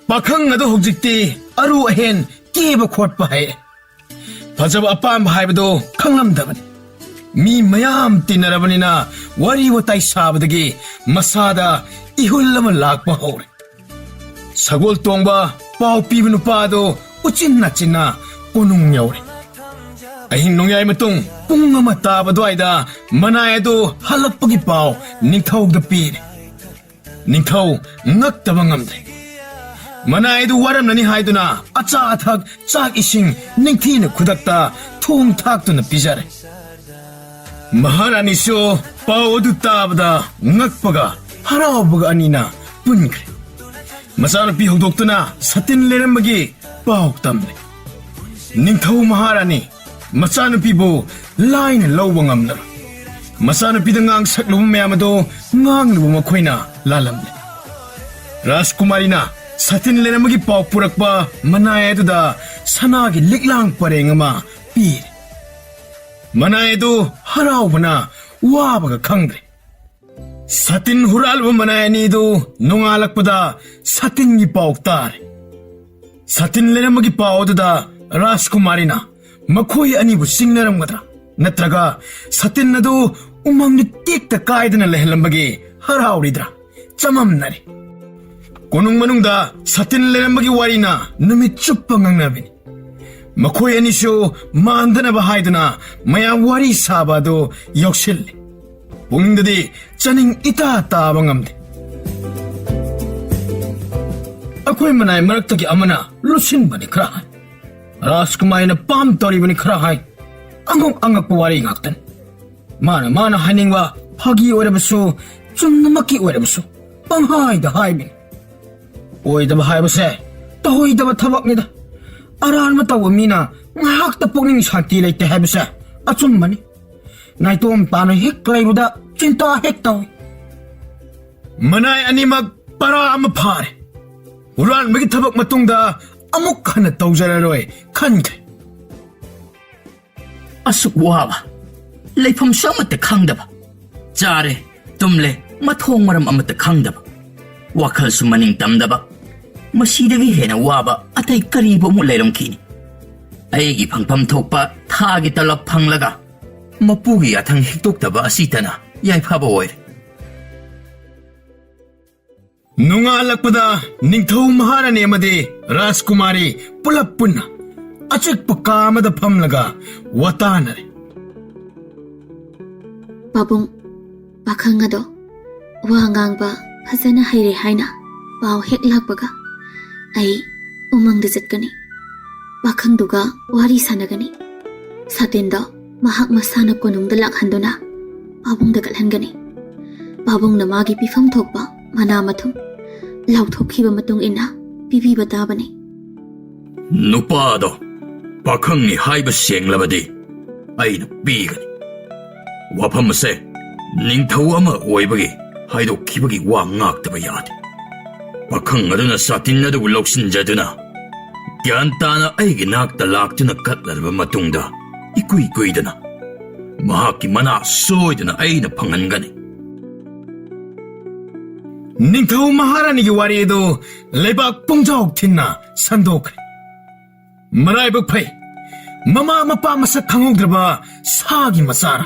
ꯄꯥꯈꯪ ꯑꯗꯨ ꯍꯧꯖꯤꯛꯇꯤ ꯑꯔꯨ ꯑꯍꯦꯟ ꯀꯦꯕ ꯈꯣꯠꯄ ꯍꯩ꯫ ꯐꯖꯕ ꯑꯄꯥꯝꯕ ꯍꯥꯏꯕꯗꯨ ꯈꯪꯂꯝꯗꯕꯅꯤ꯫ ꯃꯤ ꯃꯌꯥꯝ ꯇꯤꯟꯅꯔꯕꯅꯤꯅ ꯋꯥꯔꯤ ꯋꯥꯇꯥꯏ ꯁꯥꯕꯗꯒꯤ ꯃꯁꯥꯗ ꯏꯍꯨꯜ ꯑꯃ ꯂꯥꯛꯄ ꯍꯧꯔꯦ꯫ ꯁꯒꯣꯜ ꯇꯣꯡꯕ ꯄꯥꯎ ꯄꯤꯕ ꯅꯨꯄꯥ ꯑꯗꯨ ꯎꯆꯤꯟ ꯅꯥꯆꯤꯟꯅ ꯀꯣꯅꯨꯡ ꯌꯧꯔꯦ꯫ ꯑꯍꯤꯡ ꯅꯣꯡꯌꯥꯏ ꯃꯇꯨꯡ ꯄꯨꯡ ꯑꯃ ꯇꯥꯕ ꯑꯗꯨꯋꯥꯏꯗ ꯃꯅꯥꯏ ꯑꯗꯨ ꯍꯜꯂꯛꯄꯒꯤ ꯄꯥꯎ ꯅꯤꯡꯊꯧꯗ ꯄꯤꯔꯦ꯫ ꯅꯤꯡꯊꯧ ꯉꯛꯇꯕ ꯉꯝꯗ꯭ꯔꯦ꯫ ꯃꯅꯥꯏ ꯑꯗꯨ ꯋꯥꯔꯝꯂꯅꯤ ꯍꯥꯏꯗꯨꯅ ꯑꯆꯥ ꯑꯊꯛ, ꯆꯥꯛ ꯏꯁꯤꯡ ꯅꯤꯡꯊꯤꯅ ꯈꯨꯗꯛꯇ ꯊꯣꯡ ꯊꯥꯛꯇꯨꯅ ꯄꯤꯖꯔꯦ꯫ ꯃꯍꯥꯔꯥꯅꯤꯁꯨ ꯄꯥꯎ ꯑꯗꯨ ꯇꯥꯕꯗ ꯉꯛꯄꯒ ꯍꯔꯥꯎꯕꯒ ꯑꯅꯤꯅ ꯄꯨꯟꯈ꯭ꯔꯦ꯫ ꯃꯆꯥꯅꯨꯄꯤ ꯍꯧꯗꯣꯛꯇꯨꯅ ꯁꯇꯤꯟ ꯂꯩꯔꯝꯕꯒꯤ ꯄꯥꯎ ꯇꯝꯂꯦ꯫ ꯅꯤꯡꯊꯧ ꯃꯍꯥꯔꯥꯅꯤ ꯃꯆꯥꯅꯨꯄꯤꯕꯨ ꯂꯥꯏꯅ ꯂꯧꯕ ꯉꯝꯂꯔꯣꯏ꯫ ꯃꯆꯥꯅꯨꯄꯤꯗ ꯉꯥꯡ ꯁꯛꯂꯨꯕ ꯃꯌꯥꯝ ꯑꯗꯨ ꯉꯥꯡꯂꯨꯕ ꯃꯈꯣꯏꯅ ꯂꯥꯜꯂꯝꯂꯦ꯫ ꯔꯥꯖꯀꯨꯃꯥꯔꯤꯅ ꯁꯇꯤꯟ ꯂꯩꯔꯝꯕꯒꯤ ꯄꯥꯎ ꯄꯨꯔꯛꯄ ꯃꯅꯥꯏ ꯑꯗꯨꯗ ꯁꯅꯥꯒꯤ ꯂꯤꯛꯂꯥꯡ ꯄꯔꯦꯡ ꯑꯃ ꯄꯤꯔꯦ꯫ ꯃꯅꯥꯏ ꯑꯗꯨ ꯍꯔꯥꯎꯕꯅ ꯋꯥꯕꯒ ꯈꯪꯗ꯭ꯔꯦ꯫ ꯁꯇꯤꯟ ꯍꯨꯔꯥꯜꯂꯨꯕ ꯃꯅꯥꯏ ꯑꯅꯤꯗꯨ ꯅꯣꯡꯉꯥꯜꯂꯛꯄꯗ ꯁꯇꯤꯟꯒꯤ ꯄꯥꯎ ꯇꯥꯔꯦ꯫ ꯁꯇꯤꯟ ꯂꯩꯔꯝꯕꯒꯤ ꯄꯥꯎ ꯑꯗꯨꯗ ꯔꯥꯖꯀꯨꯃꯥꯔꯤꯅ ꯃꯈꯣꯏ ꯑꯅꯤꯕꯨ ꯆꯤꯡꯅꯔꯝꯒꯗ꯭ꯔꯥ? ꯅꯠꯇ꯭ꯔꯒ ꯁꯇꯤꯟ ꯑꯗꯨ ꯎꯃꯪꯗ ꯇꯦꯛꯇ ꯀꯥꯏꯗꯅ ꯂꯩꯍꯜꯂꯝꯕꯒꯤ ꯍꯔꯥꯎꯔꯤꯗ꯭ꯔꯥ? ꯆꯃꯝꯅꯔꯦ꯫ ꯀꯣꯅꯨꯡ ꯃꯅꯨꯡꯗ ꯁꯇꯤꯟ ꯂꯩꯔꯝꯕꯒꯤ ꯋꯥꯔꯤꯅ ꯅꯨꯃꯤꯠ ꯆꯨꯞꯄ ꯉꯥꯡꯅꯕꯤꯅꯤ꯫ ꯃꯈꯣꯏ ꯑꯅꯤꯁꯨ ꯃꯥꯟꯗꯅꯕ ꯍꯥꯏꯗꯨꯅ ꯃꯌꯥꯝ ꯋꯥꯔꯤ ꯁꯥꯕ ꯑꯗꯨ ꯌꯥꯎꯁꯤꯜꯂꯤ꯫ ꯄꯨꯛꯅꯤꯡꯗꯗꯤ ꯆꯥꯅꯤꯡ ꯏꯇꯥ ꯇꯥꯕ ꯉꯝꯗꯦ꯫ ꯑꯩꯈꯣꯏ ꯃꯅꯥꯏ ꯃꯔꯛꯇꯒꯤ ꯑꯃꯅ ꯂꯨꯁꯤꯟꯕꯅꯤ ꯈꯔ ꯍꯥꯏ, ꯔꯥꯖꯀꯨꯃꯥꯔꯤꯅ ꯄꯥꯝ ꯇꯧꯔꯤꯕꯅꯤ ꯈꯔ ꯍꯥꯏ꯫ ꯑꯉꯛ ꯑꯉꯛꯄ ꯋꯥꯔꯤ ꯉꯥꯛꯇꯅꯤ꯫ ꯃꯥꯅ ꯃꯥꯅ ꯍꯥꯏꯅꯤꯡꯕ ꯐꯥꯒꯤ ꯑꯣꯏꯔꯕꯁꯨ, ꯆꯨꯝꯅꯃꯛꯀꯤ ꯑꯣꯏꯔꯕꯁꯨ ꯄꯪꯍꯥꯏꯗ ꯍꯥꯏꯕꯅꯤ꯫ ꯑꯣꯏꯗꯕ ꯍꯥꯏꯕꯁꯦ ꯇꯧꯍꯩꯗꯕ ꯊꯕꯛꯅꯤꯗ꯫ ꯑꯔꯥꯟꯕ ꯇꯧꯕ ꯃꯤꯅ ꯉꯥꯏꯍꯥꯛꯇ ꯄꯨꯛꯅꯤꯡ ꯁꯥꯟꯇꯤ ꯂꯩꯇꯦ ꯍꯥꯏꯕꯁꯦ ꯑꯆꯨꯝꯕꯅꯤ꯫ ꯅꯥꯏꯇꯣꯝ ꯇꯥꯅ ꯍꯦꯛ ꯂꯩꯕꯗ ꯆꯤꯟꯇꯥ ꯍꯦꯛ ꯇꯧꯏ꯫ ꯃꯅꯥꯏ ꯑꯅꯤꯃꯛ ꯄꯔꯥ ꯑꯃ ꯐꯥꯔꯦ꯫ ꯍꯨꯔꯥꯟꯕꯒꯤ ꯊꯕꯛ ꯃꯇꯨꯡꯗ ꯑꯃꯨꯛ ꯍꯟꯅ ꯇꯧꯖꯔꯔꯣꯏ ꯈꯟꯈ꯭ꯔꯦ꯫ ꯑꯁꯨꯛ ꯋꯥꯕ, ꯂꯩꯐꯝꯁꯨ ꯑꯃꯠꯇ ꯈꯪꯗꯕ, ꯆꯥꯔꯦ, ꯇꯨꯝꯂꯦ, ꯃꯊꯣꯡ ꯃꯔꯝ ꯑꯃꯠꯇ ꯈꯪꯗꯕ, ꯋꯥꯈꯜꯁꯨ ꯃꯅꯤꯡ ꯇꯝꯗꯕ, ꯃꯁꯤꯗꯒꯤ ꯍꯦꯟꯅ ꯋꯥꯕ ꯑꯇꯩ ꯀꯔꯤꯕꯨ ꯑꯃꯨꯛ ꯂꯩꯔꯝꯈꯤꯅꯤ? ꯑꯩꯒꯤ ꯐꯪꯐꯝ ꯊꯣꯛꯄ ꯊꯥꯒꯤ ꯇꯂꯞ ꯐꯪꯂꯒ ꯃꯄꯨꯒꯤ ꯌꯥꯊꯪ ꯍꯤꯛꯇꯣꯛꯇꯕ ꯑꯁꯤꯇꯅ ꯌꯥꯏꯐꯕ ꯑꯣꯏꯔꯦ꯫ ꯅꯣꯡꯉꯥꯜꯂꯛꯄꯗ ꯅꯤꯡꯊꯧ ꯃꯍꯥꯔꯥꯅꯤ ꯑꯃꯗꯤ ꯔꯥꯖꯀꯨꯃꯥꯔꯤ ꯄꯨꯂꯞ ꯄꯨꯟꯅ ꯑꯆꯤꯛꯄ ꯀꯥ ꯑꯃꯗ ꯐꯝꯂꯒ ꯋꯥꯇꯥꯅꯔꯦ꯫ ꯄꯥꯕꯨꯡ, ꯄꯥꯈꯪ ꯑꯗꯣ ꯋꯥ ꯉꯥꯡꯕ ꯐꯖꯅ ꯍꯩꯔꯦ ꯍꯥꯏꯅ ꯄꯥꯎ ꯍꯦꯛ ꯂꯥꯛꯄꯒ ꯑꯩ ꯎꯃꯪꯗ ꯆꯠꯀꯅꯤ꯫ ꯄꯥꯈꯪꯗꯨꯒ ꯋꯥꯔꯤ ꯁꯥꯟꯅꯒꯅꯤ꯫ ꯁꯥꯇꯤꯟꯗꯣ ꯃꯍꯥꯛ ꯃꯁꯥꯅ ꯀꯣꯅꯨꯡꯗ ꯂꯥꯛꯍꯟꯗꯨꯅ ꯄꯥꯕꯨꯡꯗ ꯀꯠꯍꯟꯒꯅꯤ꯫ ꯄꯥꯕꯨꯡꯅ ꯃꯥꯒꯤ ꯄꯤꯐꯝ ꯊꯣꯛꯄ ꯃꯅꯥ ꯃꯊꯨꯝ ꯂꯥꯎꯊꯣꯛꯈꯤꯕ ꯃꯇꯨꯡ ꯏꯟꯅ ꯄꯤꯕꯤꯕ ꯇꯥꯕꯅꯤ꯫ ꯅꯨꯄꯥꯗꯣ ꯄꯥꯈꯪꯅꯤ ꯍꯥꯏꯕ ꯁꯦꯡꯂꯕꯗꯤ ꯑꯩꯅ ꯄꯤꯒꯅꯤ꯫ ꯋꯥꯐꯝ ꯑꯁꯦ ꯅꯤꯡꯊꯧ ꯑꯃ ꯑꯣꯏꯕꯒꯤ ꯍꯥꯏꯗꯣꯛꯈꯤꯕꯒꯤ ꯋꯥ ꯉꯥꯛꯇꯕ ꯌꯥꯗꯦ꯫ ꯄꯥꯈꯪ ꯑꯗꯨꯅ ꯁꯥꯇꯤꯟ ꯑꯗꯨꯕꯨ ꯂꯧꯁꯤꯟꯖꯗꯨꯅ ꯒ꯭ꯌꯥꯟ ꯇꯥꯅ ꯑꯩꯒꯤ ꯅꯥꯛꯇ ꯂꯥꯛꯇꯨꯅ ꯀꯠꯂꯔꯕ ꯃꯇꯨꯡꯗ, ꯏꯀꯨꯏ ꯀꯨꯏꯗꯅ ꯃꯍꯥꯛꯀꯤ ꯃꯅꯥ ꯁꯣꯏꯗꯅ ꯑꯩꯅ ꯐꯪꯍꯟꯒꯅꯤ꯫ ꯅꯤꯡꯊꯧ ꯃꯍꯥꯔꯥꯅꯤꯒꯤ ꯋꯥꯔꯤ ꯑꯗꯨ ꯂꯩꯕꯥꯛ ꯄꯨꯡꯖꯥꯎ ꯊꯤꯟꯅ ꯁꯟꯗꯣꯛꯈ꯭ꯔꯦ꯫ ꯃꯔꯥꯏꯕꯛ ꯐꯩ, ꯃꯃꯥ ꯃꯄꯥ ꯃꯁꯛ ꯈꯪꯍꯧꯗ꯭ꯔꯕ ꯁꯥꯒꯤ ꯃꯆꯥꯔ,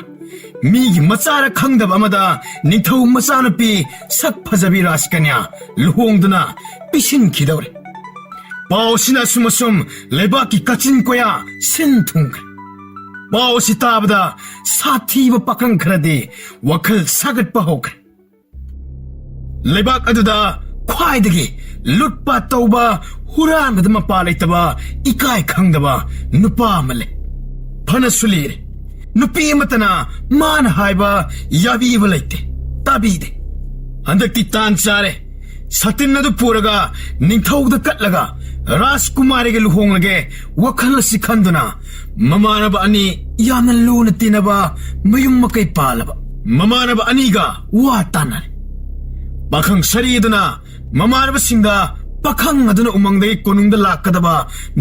ꯃꯤꯒꯤ ꯃꯆꯥꯔ ꯈꯪꯗꯕ ꯑꯃꯗ ꯅꯤꯡꯊꯧ ꯃꯆꯥꯅꯨꯄꯤ ꯁꯛ ꯐꯖꯕꯤ ꯔꯥꯖꯀꯟꯌꯥ ꯂꯨꯍꯣꯡꯗꯨꯅ ꯄꯤꯁꯤꯟꯈꯤꯗꯧꯔꯦ꯫ ꯄꯥꯎꯁꯤꯅ ꯑꯁꯨꯝ ꯑꯁꯨꯝ ꯂꯩꯕꯥꯛꯀꯤ ꯀꯥꯆꯤꯟ ꯀꯣꯌꯥ ꯁꯤꯟ ꯊꯨꯡꯈ꯭ꯔꯦ꯫ ꯄꯥꯎ ꯑꯁꯤ ꯇꯥꯕꯗ ꯁꯥꯊꯤꯕ ꯄꯥꯈꯪ ꯈꯔꯗꯤ ꯋꯥꯈꯜ ꯁꯥꯒꯠꯄ ꯍꯧꯈ꯭ꯔꯦ꯫ ꯂꯩꯕꯥꯛ ꯑꯗꯨꯗ ꯈ꯭ꯋꯥꯏꯗꯒꯤ ꯂꯨꯠꯄꯥꯠ ꯇꯧꯕ, ꯍꯨꯔꯥꯟꯕꯗ ꯃꯄꯥ ꯂꯩꯇꯕ, ꯏꯀꯥꯏ ꯈꯪꯗꯕ ꯅꯨꯄꯥ ꯑꯃ ꯂꯩ꯫ ꯐꯅꯁꯨ ꯂꯤꯔꯦ, ꯅꯨꯄꯤ ꯑꯃꯠꯇꯅ ꯃꯥꯅ ꯍꯥꯏꯕ ꯌꯥꯕꯤꯕ ꯂꯩꯇꯦ, ꯇꯥꯕꯤꯗꯦ꯫ ꯍꯟꯗꯛꯇꯤ ꯇꯥꯟ ꯆꯥꯔꯦ꯫ ꯁꯥꯇꯤꯟ ꯑꯗꯨ ꯄꯨꯔꯒ ꯅꯤꯡꯊꯧꯗ ꯀꯠꯂꯒ ꯔꯥꯖꯀꯨꯃꯥꯔꯤꯒ ꯂꯨꯍꯣꯡꯂꯒꯦ ꯋꯥꯈꯜ ꯑꯁꯤ ꯈꯟꯗꯨꯅ ꯃꯃꯥꯟꯅꯕ ꯑꯅꯤ, ꯌꯥꯝꯅ ꯂꯨꯅ ꯇꯤꯟꯅꯕ ꯃꯌꯨꯝ ꯃꯀꯩ ꯄꯥꯜꯂꯕ ꯃꯃꯥꯟꯅꯕ ꯑꯅꯤꯒ ꯋꯥ ꯇꯥꯅꯔꯦ꯫ ꯄꯥꯈꯪ ꯁꯔꯤ ꯑꯗꯨꯅ ꯃꯃꯥꯟꯅꯕꯁꯤꯡꯗ ꯄꯥꯈꯪ ꯑꯗꯨꯅ ꯎꯃꯪꯗꯒꯤ ꯀꯣꯅꯨꯡꯗ ꯂꯥꯛꯀꯗꯕ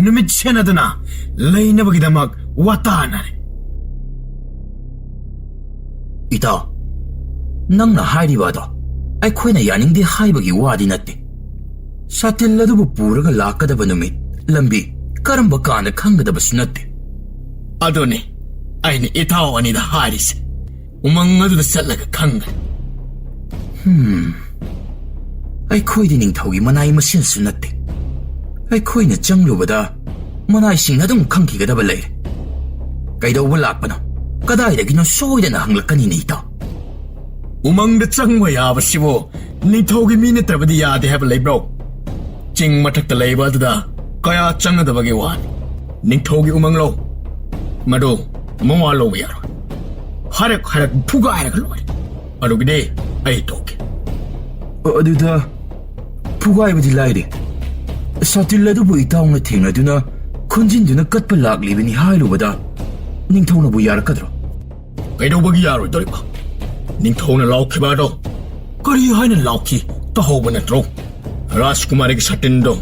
ꯅꯨꯃꯤꯠ ꯁꯦꯟꯅꯗꯨꯅ ꯂꯩꯅꯕꯒꯤꯗꯃꯛ ꯋꯥ ꯇꯥꯅꯔꯦ꯫ ꯏꯇꯥꯎ, ꯅꯪꯅ ꯍꯥꯏꯔꯤꯕ ꯑꯗꯣ ꯑꯩꯈꯣꯏꯅ ꯌꯥꯅꯤꯡꯗꯦ ꯍꯥꯏꯕꯒꯤ ꯋꯥꯗꯤ ꯅꯠꯇꯦ꯫ ꯁꯥꯇꯤꯜ ꯑꯗꯨꯕꯨ ꯄꯨꯔꯒ ꯂꯥꯛꯀꯗꯕ ꯅꯨꯃꯤꯠ, ꯂꯝꯕꯤ ꯀꯔꯝꯕ ꯀꯥꯟꯗ ꯈꯪꯒꯗꯕꯁꯨ ꯅꯠꯇꯦ꯫ ꯑꯗꯨꯅꯤ ꯑꯩꯅ ꯏꯇꯥꯎ ꯑꯅꯤꯗ ꯍꯥꯏꯔꯤꯁꯦ꯫ ꯎꯃꯪ ꯑꯗꯨꯗ ꯆꯠꯂꯒ ꯈꯪꯒꯅꯤ꯫ ꯍꯝ, ꯑꯩꯈꯣꯏꯗꯤ ꯅꯤꯡꯊꯧꯒꯤ ꯃꯅꯥꯏ ꯃꯁꯦꯟꯁꯨ ꯅꯠꯇꯦ꯫ ꯑꯩꯈꯣꯏꯅ ꯆꯪꯂꯨꯕꯗ ꯃꯅꯥꯏꯁꯤꯡ ꯑꯗꯨꯝ ꯈꯪꯈꯤꯒꯗꯕ ꯂꯩꯔꯦ꯫ ꯀꯩꯗꯧꯕ ꯂꯥꯛꯄꯅꯣ, ꯀꯗꯥꯏꯗꯒꯤꯅꯣ ꯁꯣꯏꯗꯅ ꯍꯪꯂꯛꯀꯅꯤꯅꯦ, ꯏꯇꯥꯎ꯫ ꯎꯃꯪꯗ ꯆꯪꯕ ꯌꯥꯕꯁꯤꯕꯨ ꯅꯤꯡꯊꯧꯒꯤ ꯃꯤ ꯅꯠꯇ꯭ꯔꯕꯗꯤ ꯌꯥꯗꯦ ꯍꯥꯏꯕ ꯂꯩꯕ꯭ꯔꯣ? ꯆꯤꯡ ꯃꯊꯛꯇ ꯂꯩꯕ ꯑꯗꯨꯗ ꯀꯌꯥ ꯆꯪꯅꯗꯕꯒꯤ ꯋꯥꯅꯤ꯫ ꯅꯤꯡꯊꯧꯒꯤ ꯎꯃꯪ ꯂꯧ, ꯃꯗꯨ ꯃꯋꯥ ꯂꯧꯕ ꯌꯥꯔꯣꯏ꯫ ꯍꯥꯏꯔꯛ ꯍꯥꯏꯔꯛ ꯐꯨꯒꯥꯏꯔꯒ ꯂꯣꯏꯔꯦ꯫ ꯑꯗꯨꯒꯤꯗꯤ ꯑꯩ ꯇꯧꯒꯦ꯫ ꯑ-, ꯑꯗꯨꯗ ꯐꯨꯒꯥꯏꯕꯗꯤ ꯂꯥꯏꯔꯤ꯫ ꯁꯥꯇꯤꯜ ꯑꯗꯨꯕꯨ ꯏꯇꯥꯎꯅ ꯊꯦꯡꯅꯗꯨꯅ ꯈꯣꯟꯖꯤꯟꯗꯨꯅ ꯀꯠꯄ ꯂꯥꯛꯂꯤꯕꯅꯤ ꯍꯥꯏꯔꯨꯕꯗ ꯅꯤꯡꯊꯧꯅꯕꯨ ꯌꯥꯔꯛꯀꯗ꯭ꯔꯣ? ꯀꯩꯗꯧꯕꯒꯤ ꯌꯥꯔꯣꯏꯗꯧꯔꯤꯕ? ꯅꯤꯡꯊꯧꯅ ꯂꯥꯎꯈꯤꯕ ꯑꯗꯣ ꯀꯔꯤ ꯍꯥꯏꯅ ꯂꯥꯎꯈꯤ ꯇꯥꯍꯧꯕ ꯅꯠꯇ꯭ꯔꯣ? ꯔꯥꯖꯀꯨꯃꯥꯔꯤꯒꯤ ꯁꯥꯇꯤꯟꯗꯣ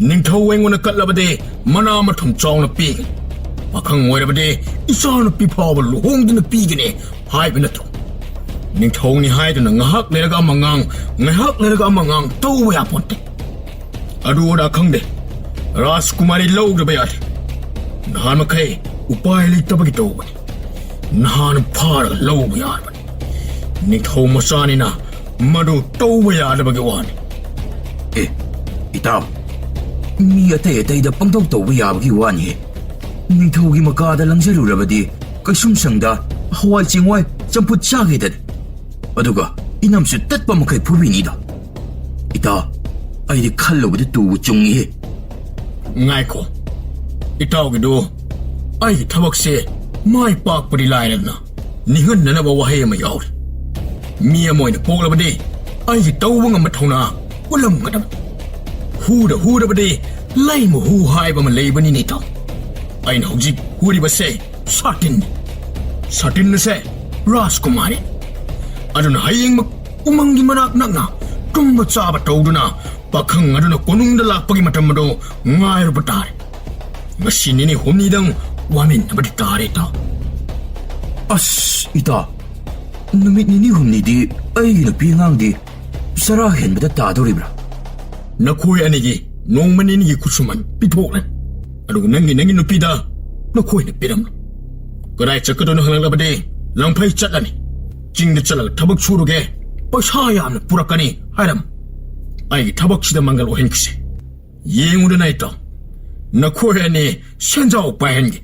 ꯅꯤꯡꯊꯧ ꯑꯩꯉꯣꯟꯗ ꯀꯠꯂꯕꯗꯤ ꯃꯅꯥ ꯃꯊꯨꯝ ꯆꯥꯎꯅ ꯄꯤꯒꯅꯤ, ꯄꯥꯈꯪ ꯑꯣꯏꯔꯕꯗꯤ ꯏꯆꯥꯅꯨꯄꯤ ꯐꯥꯎꯕ ꯂꯨꯍꯣꯡꯗꯨꯅ ꯄꯤꯒꯅꯤ ꯍꯥꯏꯕ ꯅꯠꯇ꯭ꯔꯣ? ꯅꯤꯡꯊꯧꯅꯤ ꯍꯥꯏꯗꯨꯅ ꯉꯥꯏꯍꯥꯛ ꯂꯩꯔꯒ ꯑꯃ ꯉꯥꯡ, ꯉꯥꯏꯍꯥꯛ ꯂꯩꯔꯒ ꯑꯃ ꯉꯥꯡ ꯇꯧꯕ ꯌꯥꯄꯣꯟꯇꯦ꯫ ꯑꯗꯨ ꯑꯗꯥ ꯈꯪꯗꯦ, ꯔꯥꯖꯀꯨꯃꯥꯔꯤ ꯂꯧꯗꯕ ꯌꯥꯗꯦ꯫ ꯅꯍꯥꯟ ꯃꯈꯩ ꯎꯄꯥꯏ ꯂꯩꯇꯕꯒꯤ ꯇꯧꯕꯅꯤ꯫ ꯅꯍꯥꯟ ꯐꯥꯔꯒ ꯂꯧꯕ ꯌꯥꯔꯕꯅꯤ꯫ ꯅꯤꯡꯊꯧ ꯃꯆꯥꯅꯤꯅ ꯃꯗꯨ ꯇꯧꯕ ꯌꯥꯗꯕꯒꯤ ꯋꯥꯅꯤ꯫ ꯑꯦ, ꯏꯇꯥꯎ, ꯃꯤ ꯑꯇꯩ ꯑꯇꯩꯗ ꯄꯪꯇꯧ ꯇꯧꯕ ꯌꯥꯕꯒꯤ ꯋꯥꯅꯤꯍꯦ꯫ ꯅꯤꯡꯊꯧꯒꯤ ꯃꯀꯥꯗ ꯂꯪꯖꯔꯨꯔꯕꯗꯤ ꯀꯩꯁꯨꯝꯁꯪꯗ ꯍꯋꯥꯏ ꯆꯦꯡꯋꯥꯏ ꯆꯝꯐꯨꯠ ꯆꯥꯒꯦꯗꯅꯤ꯫ ꯑꯗꯨꯒ ꯏꯅꯝꯁꯨ ꯇꯠꯄ ꯃꯈꯩ ꯐꯨꯕꯤꯅꯤꯗꯣ꯫ ꯏꯇꯥꯎ, ꯑꯩꯗꯤ ꯈꯜꯂꯨꯕꯗ ꯇꯨꯕꯨ ꯆꯨꯡꯉꯤꯍꯦ꯫ ꯉꯥꯏꯈꯣ, ꯏꯇꯥꯎꯒꯤꯗꯨ ꯑꯩꯒꯤ ꯊꯕꯛꯁꯦ ꯃꯥꯏ ꯄꯥꯛꯄꯗꯤ ꯂꯥꯏꯔꯗꯅ ꯅꯤꯡꯍꯟꯅꯅꯕ ꯋꯥꯍꯩ ꯑꯃ ꯌꯥꯎꯔꯤ꯫ ꯃꯤ ꯑꯃ ꯑꯣꯏꯅ ꯄꯣꯛꯂꯕꯗꯤ ꯑꯩꯒꯤ ꯇꯧꯕ ꯉꯝꯕ ꯊꯧꯅꯥ ꯎꯠꯂꯝꯒꯗꯕ꯫ ꯍꯨꯗ ꯍꯨꯗꯕꯗꯤ ꯂꯩꯃ ꯍꯨ ꯍꯥꯏꯕ ꯑꯃ ꯂꯩꯕꯅꯤꯅꯦ ꯏꯇꯥꯎ꯫ ꯑꯩꯅ ꯍꯧꯖꯤꯛ ꯍꯨꯔꯤꯕꯁꯦ ꯁꯥꯇꯤꯟꯅꯤ꯫ ꯁꯥꯇꯤꯟ ꯑꯁꯦ ꯔꯥꯖꯀꯨꯃꯥꯔꯤ꯫ ꯑꯗꯨꯅ ꯍꯌꯦꯡꯃꯛ ꯎꯃꯪꯒꯤ ꯃꯅꯥꯛ ꯅꯛꯅ ꯇꯨꯝꯕ ꯆꯥꯕ ꯇꯧꯗꯨꯅ ꯄꯥꯈꯪ ꯑꯗꯨꯅ ꯀꯣꯅꯨꯡꯗ ꯂꯥꯛꯄꯒꯤ ꯃꯇꯝ ꯑꯗꯨ ꯉꯥꯏꯔꯨꯕ ꯇꯥꯔꯦ꯫ ꯉꯁꯤ ꯅꯤꯅꯤ ꯍꯨꯝꯅꯤꯗꯪ ꯋꯥꯃꯤꯟꯅꯕꯗꯤ ꯇꯥꯔꯦ ꯏꯇꯥꯎ꯫ ꯑꯁ, ꯏꯇꯥꯎ, ꯅꯨꯃꯤꯠ ꯅꯤꯅꯤ ꯍꯨꯝꯅꯤꯗꯤ ꯑꯩꯒꯤ ꯅꯨꯄꯤ ꯑꯉꯥꯡꯗꯤ ꯆꯔꯥ ꯍꯦꯟꯕꯗ ꯇꯥꯗꯧꯔꯤꯕ꯭ꯔꯥ? ꯅꯈꯣꯏ ꯑꯅꯤꯒꯤ ꯅꯣꯡꯃ ꯅꯤꯅꯤꯒꯤ ꯈꯨꯠꯁꯨꯃꯟ ꯄꯤꯊꯣꯛꯂꯅꯤ꯫ ꯑꯗꯨꯒ ꯅꯪꯒꯤ, ꯅꯪꯒꯤ ꯅꯨꯄꯤꯗ ꯅꯈꯣꯏꯅ ꯄꯤꯔꯝꯂꯣ꯫ ꯀꯗꯥꯏ ꯆꯠꯀꯗꯣꯏꯅꯣ ꯍꯪꯂꯛꯂꯕꯗꯤ ꯂꯪꯐꯩ ꯆꯠꯂꯅꯤ꯫ ꯆꯤꯡꯗ ꯆꯠꯂꯒ ꯊꯕꯛ ꯁꯨꯔꯨꯒꯦ, ꯄꯩꯁꯥ ꯌꯥꯝꯅ ꯄꯨꯔꯛꯀꯅꯤ ꯍꯥꯏꯔꯝꯃꯨ꯫ ꯑꯩꯒꯤ ꯊꯕꯛꯁꯤꯗ ꯃꯪꯒꯜ ꯑꯣꯏꯍꯟꯈꯤꯁꯦ꯫ ꯌꯦꯡꯉꯨꯗꯅ ꯏꯇꯥꯎ, ꯅꯈꯣꯏ ꯑꯅꯤ ꯁꯦꯟꯖꯥꯎ ꯄꯥꯏꯍꯟꯒꯦ꯫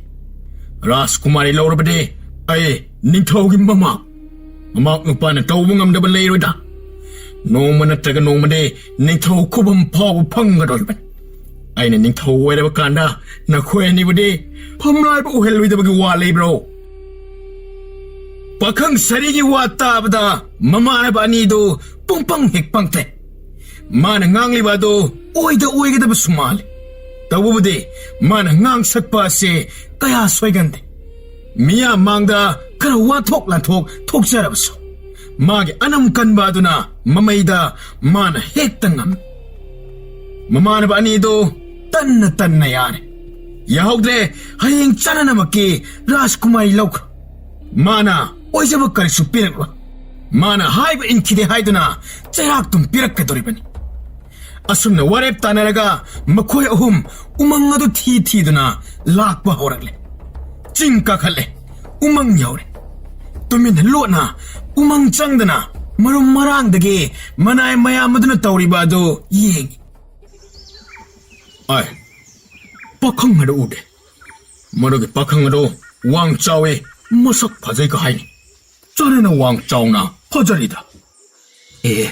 ꯔꯥꯖꯀꯨꯃꯥꯔꯤ ꯂꯧꯔꯕꯗꯤ ꯑꯩ ꯅꯤꯡꯊꯧꯒꯤ ꯃꯃꯥ, ꯃꯃꯥ ꯅꯨꯄꯥꯅ ꯇꯧꯕ ꯉꯝꯗꯕ ꯂꯩꯔꯣꯏꯗ꯫ ꯅꯣꯡꯃ ꯅꯠꯇ꯭ꯔꯒ ꯅꯣꯡꯃꯗꯤ ꯅꯤꯡꯊꯧ ꯈꯨꯕꯝ ꯐꯥꯎꯕ ꯐꯪꯒꯗꯧꯔꯤꯕꯅꯤ꯫ ꯑꯩꯅ ꯅꯤꯡꯊꯧ ꯑꯣꯏꯔꯕ ꯀꯥꯟꯗ ꯅꯈꯣꯏ ꯑꯅꯤꯕꯨꯗꯤ ꯐꯝꯂꯥꯏꯕ ꯎꯍꯜꯂꯣꯏꯗꯕꯒꯤ ꯋꯥ ꯂꯩꯕ꯭ꯔꯣ? ꯄꯥꯈꯪ ꯁꯥꯔꯤꯒꯤ ꯋꯥ ꯇꯥꯕꯗ ꯃꯃꯥꯟꯅꯕ ꯑꯅꯤꯗꯨ ꯄꯨꯡꯄꯪ ꯍꯦꯛ ꯄꯪꯊꯩ꯫ ꯃꯥꯅ ꯉꯥꯡꯂꯤꯕ ꯑꯗꯨ ꯑꯣꯏꯗ ꯑꯣꯏꯒꯗꯕꯁꯨ ꯃꯥꯜꯂꯤ꯫ ꯇꯧꯕꯕꯨꯗꯤ ꯃꯥꯅ ꯉꯥꯡꯁꯛꯄ ꯑꯁꯤ ꯀꯌꯥ ꯁꯣꯏꯒꯟꯗꯦ꯫ ꯃꯤꯌꯥꯝ ꯃꯥꯡꯗ ꯈꯔ ꯋꯥꯊꯣꯛ ꯂꯥꯟꯊꯣꯛ ꯊꯣꯛꯆꯔꯕꯁꯨ, ꯃꯥꯒꯤ ꯑꯅꯝ ꯀꯟꯕ ꯑꯗꯨꯅ ꯃꯃꯩꯗ ꯃꯥꯅ ꯍꯦꯛꯇ ꯉꯝꯃꯤ꯫ ꯃꯃꯥꯟꯅꯕ ꯑꯅꯤꯗꯨ ꯇꯟꯅ ꯇꯟꯅ ꯌꯥꯔꯦ꯫ ꯌꯥꯍꯧꯗ꯭ꯔꯦ, ꯍꯌꯦꯡ ꯆꯠꯅꯅꯕꯒꯤ ꯔꯥꯖꯀꯨꯃꯥꯔꯤ ꯂꯧꯈ꯭ꯔꯣ꯫ ꯃꯥꯅ ꯑꯣꯏꯖꯕ ꯀꯔꯤꯁꯨ ꯄꯤꯔꯛꯂꯣꯏ꯫ ꯃꯥꯅ ꯍꯥꯏꯕ ꯏꯟꯈꯤꯗꯦ ꯍꯥꯏꯗꯨꯅ ꯆꯩꯔꯥꯛ ꯇꯨꯝ ꯄꯤꯔꯛꯀꯗꯧꯔꯤꯕꯅꯤ꯫ ꯑꯁꯨꯝꯅ ꯋꯥꯔꯦꯞ ꯇꯥꯅꯔꯒ ꯃꯈꯣꯏ ꯑꯍꯨꯝ ꯎꯃꯪ ꯑꯗꯨ ꯊꯤ ꯊꯤꯗꯨꯅ ꯂꯥꯛꯄ ꯍꯧꯔꯛꯂꯦ꯫ ꯆꯤꯡ ꯀꯥꯈꯠꯂꯦ, ꯎꯃꯪ ꯌꯧꯔꯦ꯫ ꯇꯨꯃꯤꯟꯅ ꯂꯣꯠꯅ ꯎꯃꯪ ꯆꯪꯗꯅ ꯃꯔꯨꯝ ꯃꯔꯥꯡꯗꯒꯤ ꯃꯅꯥꯏ ꯃꯌꯥꯝ ꯑꯗꯨꯅ ꯇꯧꯔꯤꯕ ꯑꯗꯨ ꯌꯦꯡꯉꯤ꯫ ꯑꯥꯏ, ꯄꯥꯈꯪ ꯑꯗꯨ ꯎꯗꯦ꯫ ꯃꯗꯨꯒꯤ ꯄꯥꯈꯪ ꯑꯗꯨ ꯋꯥꯡ ꯆꯥꯎꯋꯤ, ꯃꯁꯛ ꯐꯖꯩꯒ ꯍꯥꯏꯅꯤ꯫ ꯆꯔꯅ ꯋꯥꯡ ꯆꯥꯎꯅ ꯐꯖꯔꯤꯗ꯫ ꯑꯦ,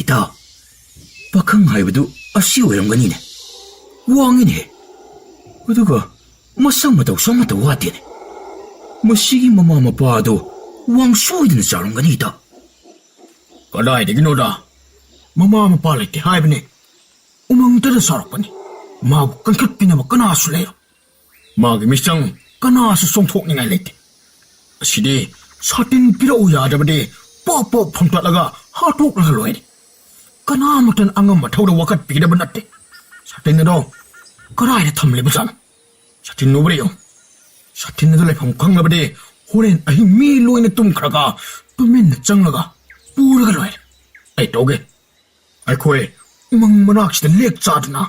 ꯏꯇꯥꯎ, ꯄꯥꯈꯪ ꯍꯥꯏꯕꯗꯨ ꯑꯁꯤ ꯑꯣꯏꯔꯝꯒꯅꯤꯅꯦ꯫ ꯋꯥꯡꯉꯤꯅꯦ꯫ ꯑꯗꯨꯒ ꯃꯁꯛ ꯃꯇꯧꯁꯨ ꯑꯃꯠꯇ ꯋꯥꯠꯇꯦꯅꯦ꯫ ꯃꯁꯤꯒꯤ ꯃꯃꯥ ꯃꯄꯥ ꯑꯗꯨ ꯋꯥꯡ ꯁꯣꯏꯗꯅ ꯆꯥꯎꯔꯝꯒꯅꯤ, ꯏꯇꯥꯎ꯫ ꯀꯗꯥꯏꯗꯒꯤꯅꯣꯗ? ꯃꯃꯥ ꯃꯄꯥ ꯂꯩꯇꯦ ꯍꯥꯏꯕꯅꯤ꯫ ꯎꯃꯪꯗꯗ ꯆꯥꯎꯔꯛꯄꯅꯤ꯫ ꯃꯥꯕꯨ ꯀꯟꯈꯠꯄꯤꯅꯕ ꯀꯅꯥꯁꯨ ꯂꯩꯔꯣꯏ꯫ ꯃꯥꯒꯤ ꯃꯤꯆꯪ ꯀꯅꯥꯁꯨ ꯆꯣꯡꯊꯣꯛꯅꯤꯡꯉꯥꯏ ꯂꯩꯇꯦ꯫ ꯑꯁꯤꯗꯤ ꯁꯥꯇꯤꯟ ꯄꯤꯔꯛꯎ ꯌꯥꯗꯕꯗꯤ ꯄꯣꯞ ꯄꯣꯞ ꯐꯝꯇꯠꯂꯒ ꯍꯥꯠꯇꯣꯛꯂꯒ ꯂꯣꯏꯔꯦ꯫ ꯀꯅꯥꯃꯠꯇꯅ ꯑꯉꯝ ꯑꯊꯧꯗ ꯋꯥꯀꯠꯄꯤꯒꯗꯕ ꯅꯠꯇꯦ꯫ ꯁꯥꯇꯤꯟ ꯑꯗꯣ ꯀꯗꯥꯏꯗ ꯊꯝꯂꯤꯕꯖꯥꯠꯅꯣ? ꯁꯥꯇꯤꯟ ꯎꯕ꯭ꯔꯥ ꯌꯦꯡꯉꯨ꯫ ꯁꯥꯇꯤꯟ ꯑꯗꯨ ꯂꯩꯐꯝ ꯈꯪꯂꯕꯗꯤ ꯍꯣꯔꯦꯟ ꯑꯍꯤꯡ ꯃꯤ ꯂꯣꯏꯅ ꯇꯨꯝꯈ꯭ꯔꯒ ꯇꯨꯃꯤꯟꯅ ꯆꯪꯂꯒ ꯄꯨꯔꯒ ꯂꯣꯏꯔꯦ꯫ ꯑꯩ ꯇꯧꯒꯦ꯫ ꯑꯩꯈꯣꯏ ꯎꯃꯪ ꯃꯅꯥꯛꯁꯤꯗ ꯂꯦꯛ ꯆꯥꯗꯨꯅ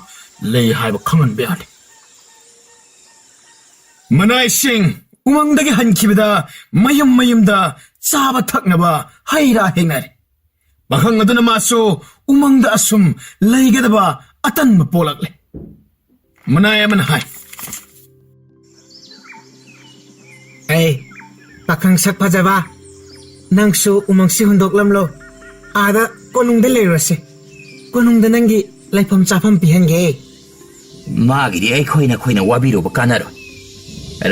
ꯂꯩ ꯍꯥꯏꯕ ꯈꯪꯍꯟꯕ ꯌꯥꯅꯤ꯫ ꯃꯅꯥꯏꯁꯤꯡ ꯎꯃꯪꯗꯒꯤ ꯍꯟꯈꯤꯕꯗ ꯃꯌꯨꯝ ꯃꯌꯨꯝꯗ ꯆꯥꯕ ꯊꯛꯅꯕ ꯍꯩ ꯔꯥ ꯍꯦꯛꯅꯔꯦ꯫ ꯄꯥꯈꯪ ꯑꯗꯨꯅ ꯃꯥꯁꯨ ꯎꯃꯪꯗ ꯑꯁꯨꯝ ꯂꯩꯒꯗꯕ ꯑꯇꯟꯕ ꯄꯣꯛꯂꯛꯂꯦ꯫ ꯃꯅꯥꯏ ꯑꯃꯅ ꯍꯥꯏ, "ꯑꯩ, ꯄꯥꯈꯪ ꯁꯛ ꯐꯖꯕ, ꯅꯪꯁꯨ ꯎꯃꯪꯁꯤ ꯍꯨꯟꯗꯣꯛꯂꯝꯂꯣ꯫ ꯑꯥꯗ ꯀꯣꯅꯨꯡꯗ ꯂꯩꯔꯨꯔꯁꯦ꯫ ꯀꯣꯅꯨꯡꯗ ꯅꯪꯒꯤ ꯂꯩꯐꯝ ꯆꯥꯐꯝ ꯄꯤꯍꯟꯒꯦ꯫ ꯃꯥꯒꯤꯗꯤ ꯑꯩꯈꯣꯏꯅ ꯑꯩꯈꯣꯏꯅ ꯋꯥꯕꯤꯔꯨꯕ ꯀꯥꯟꯅꯔꯣꯏ꯫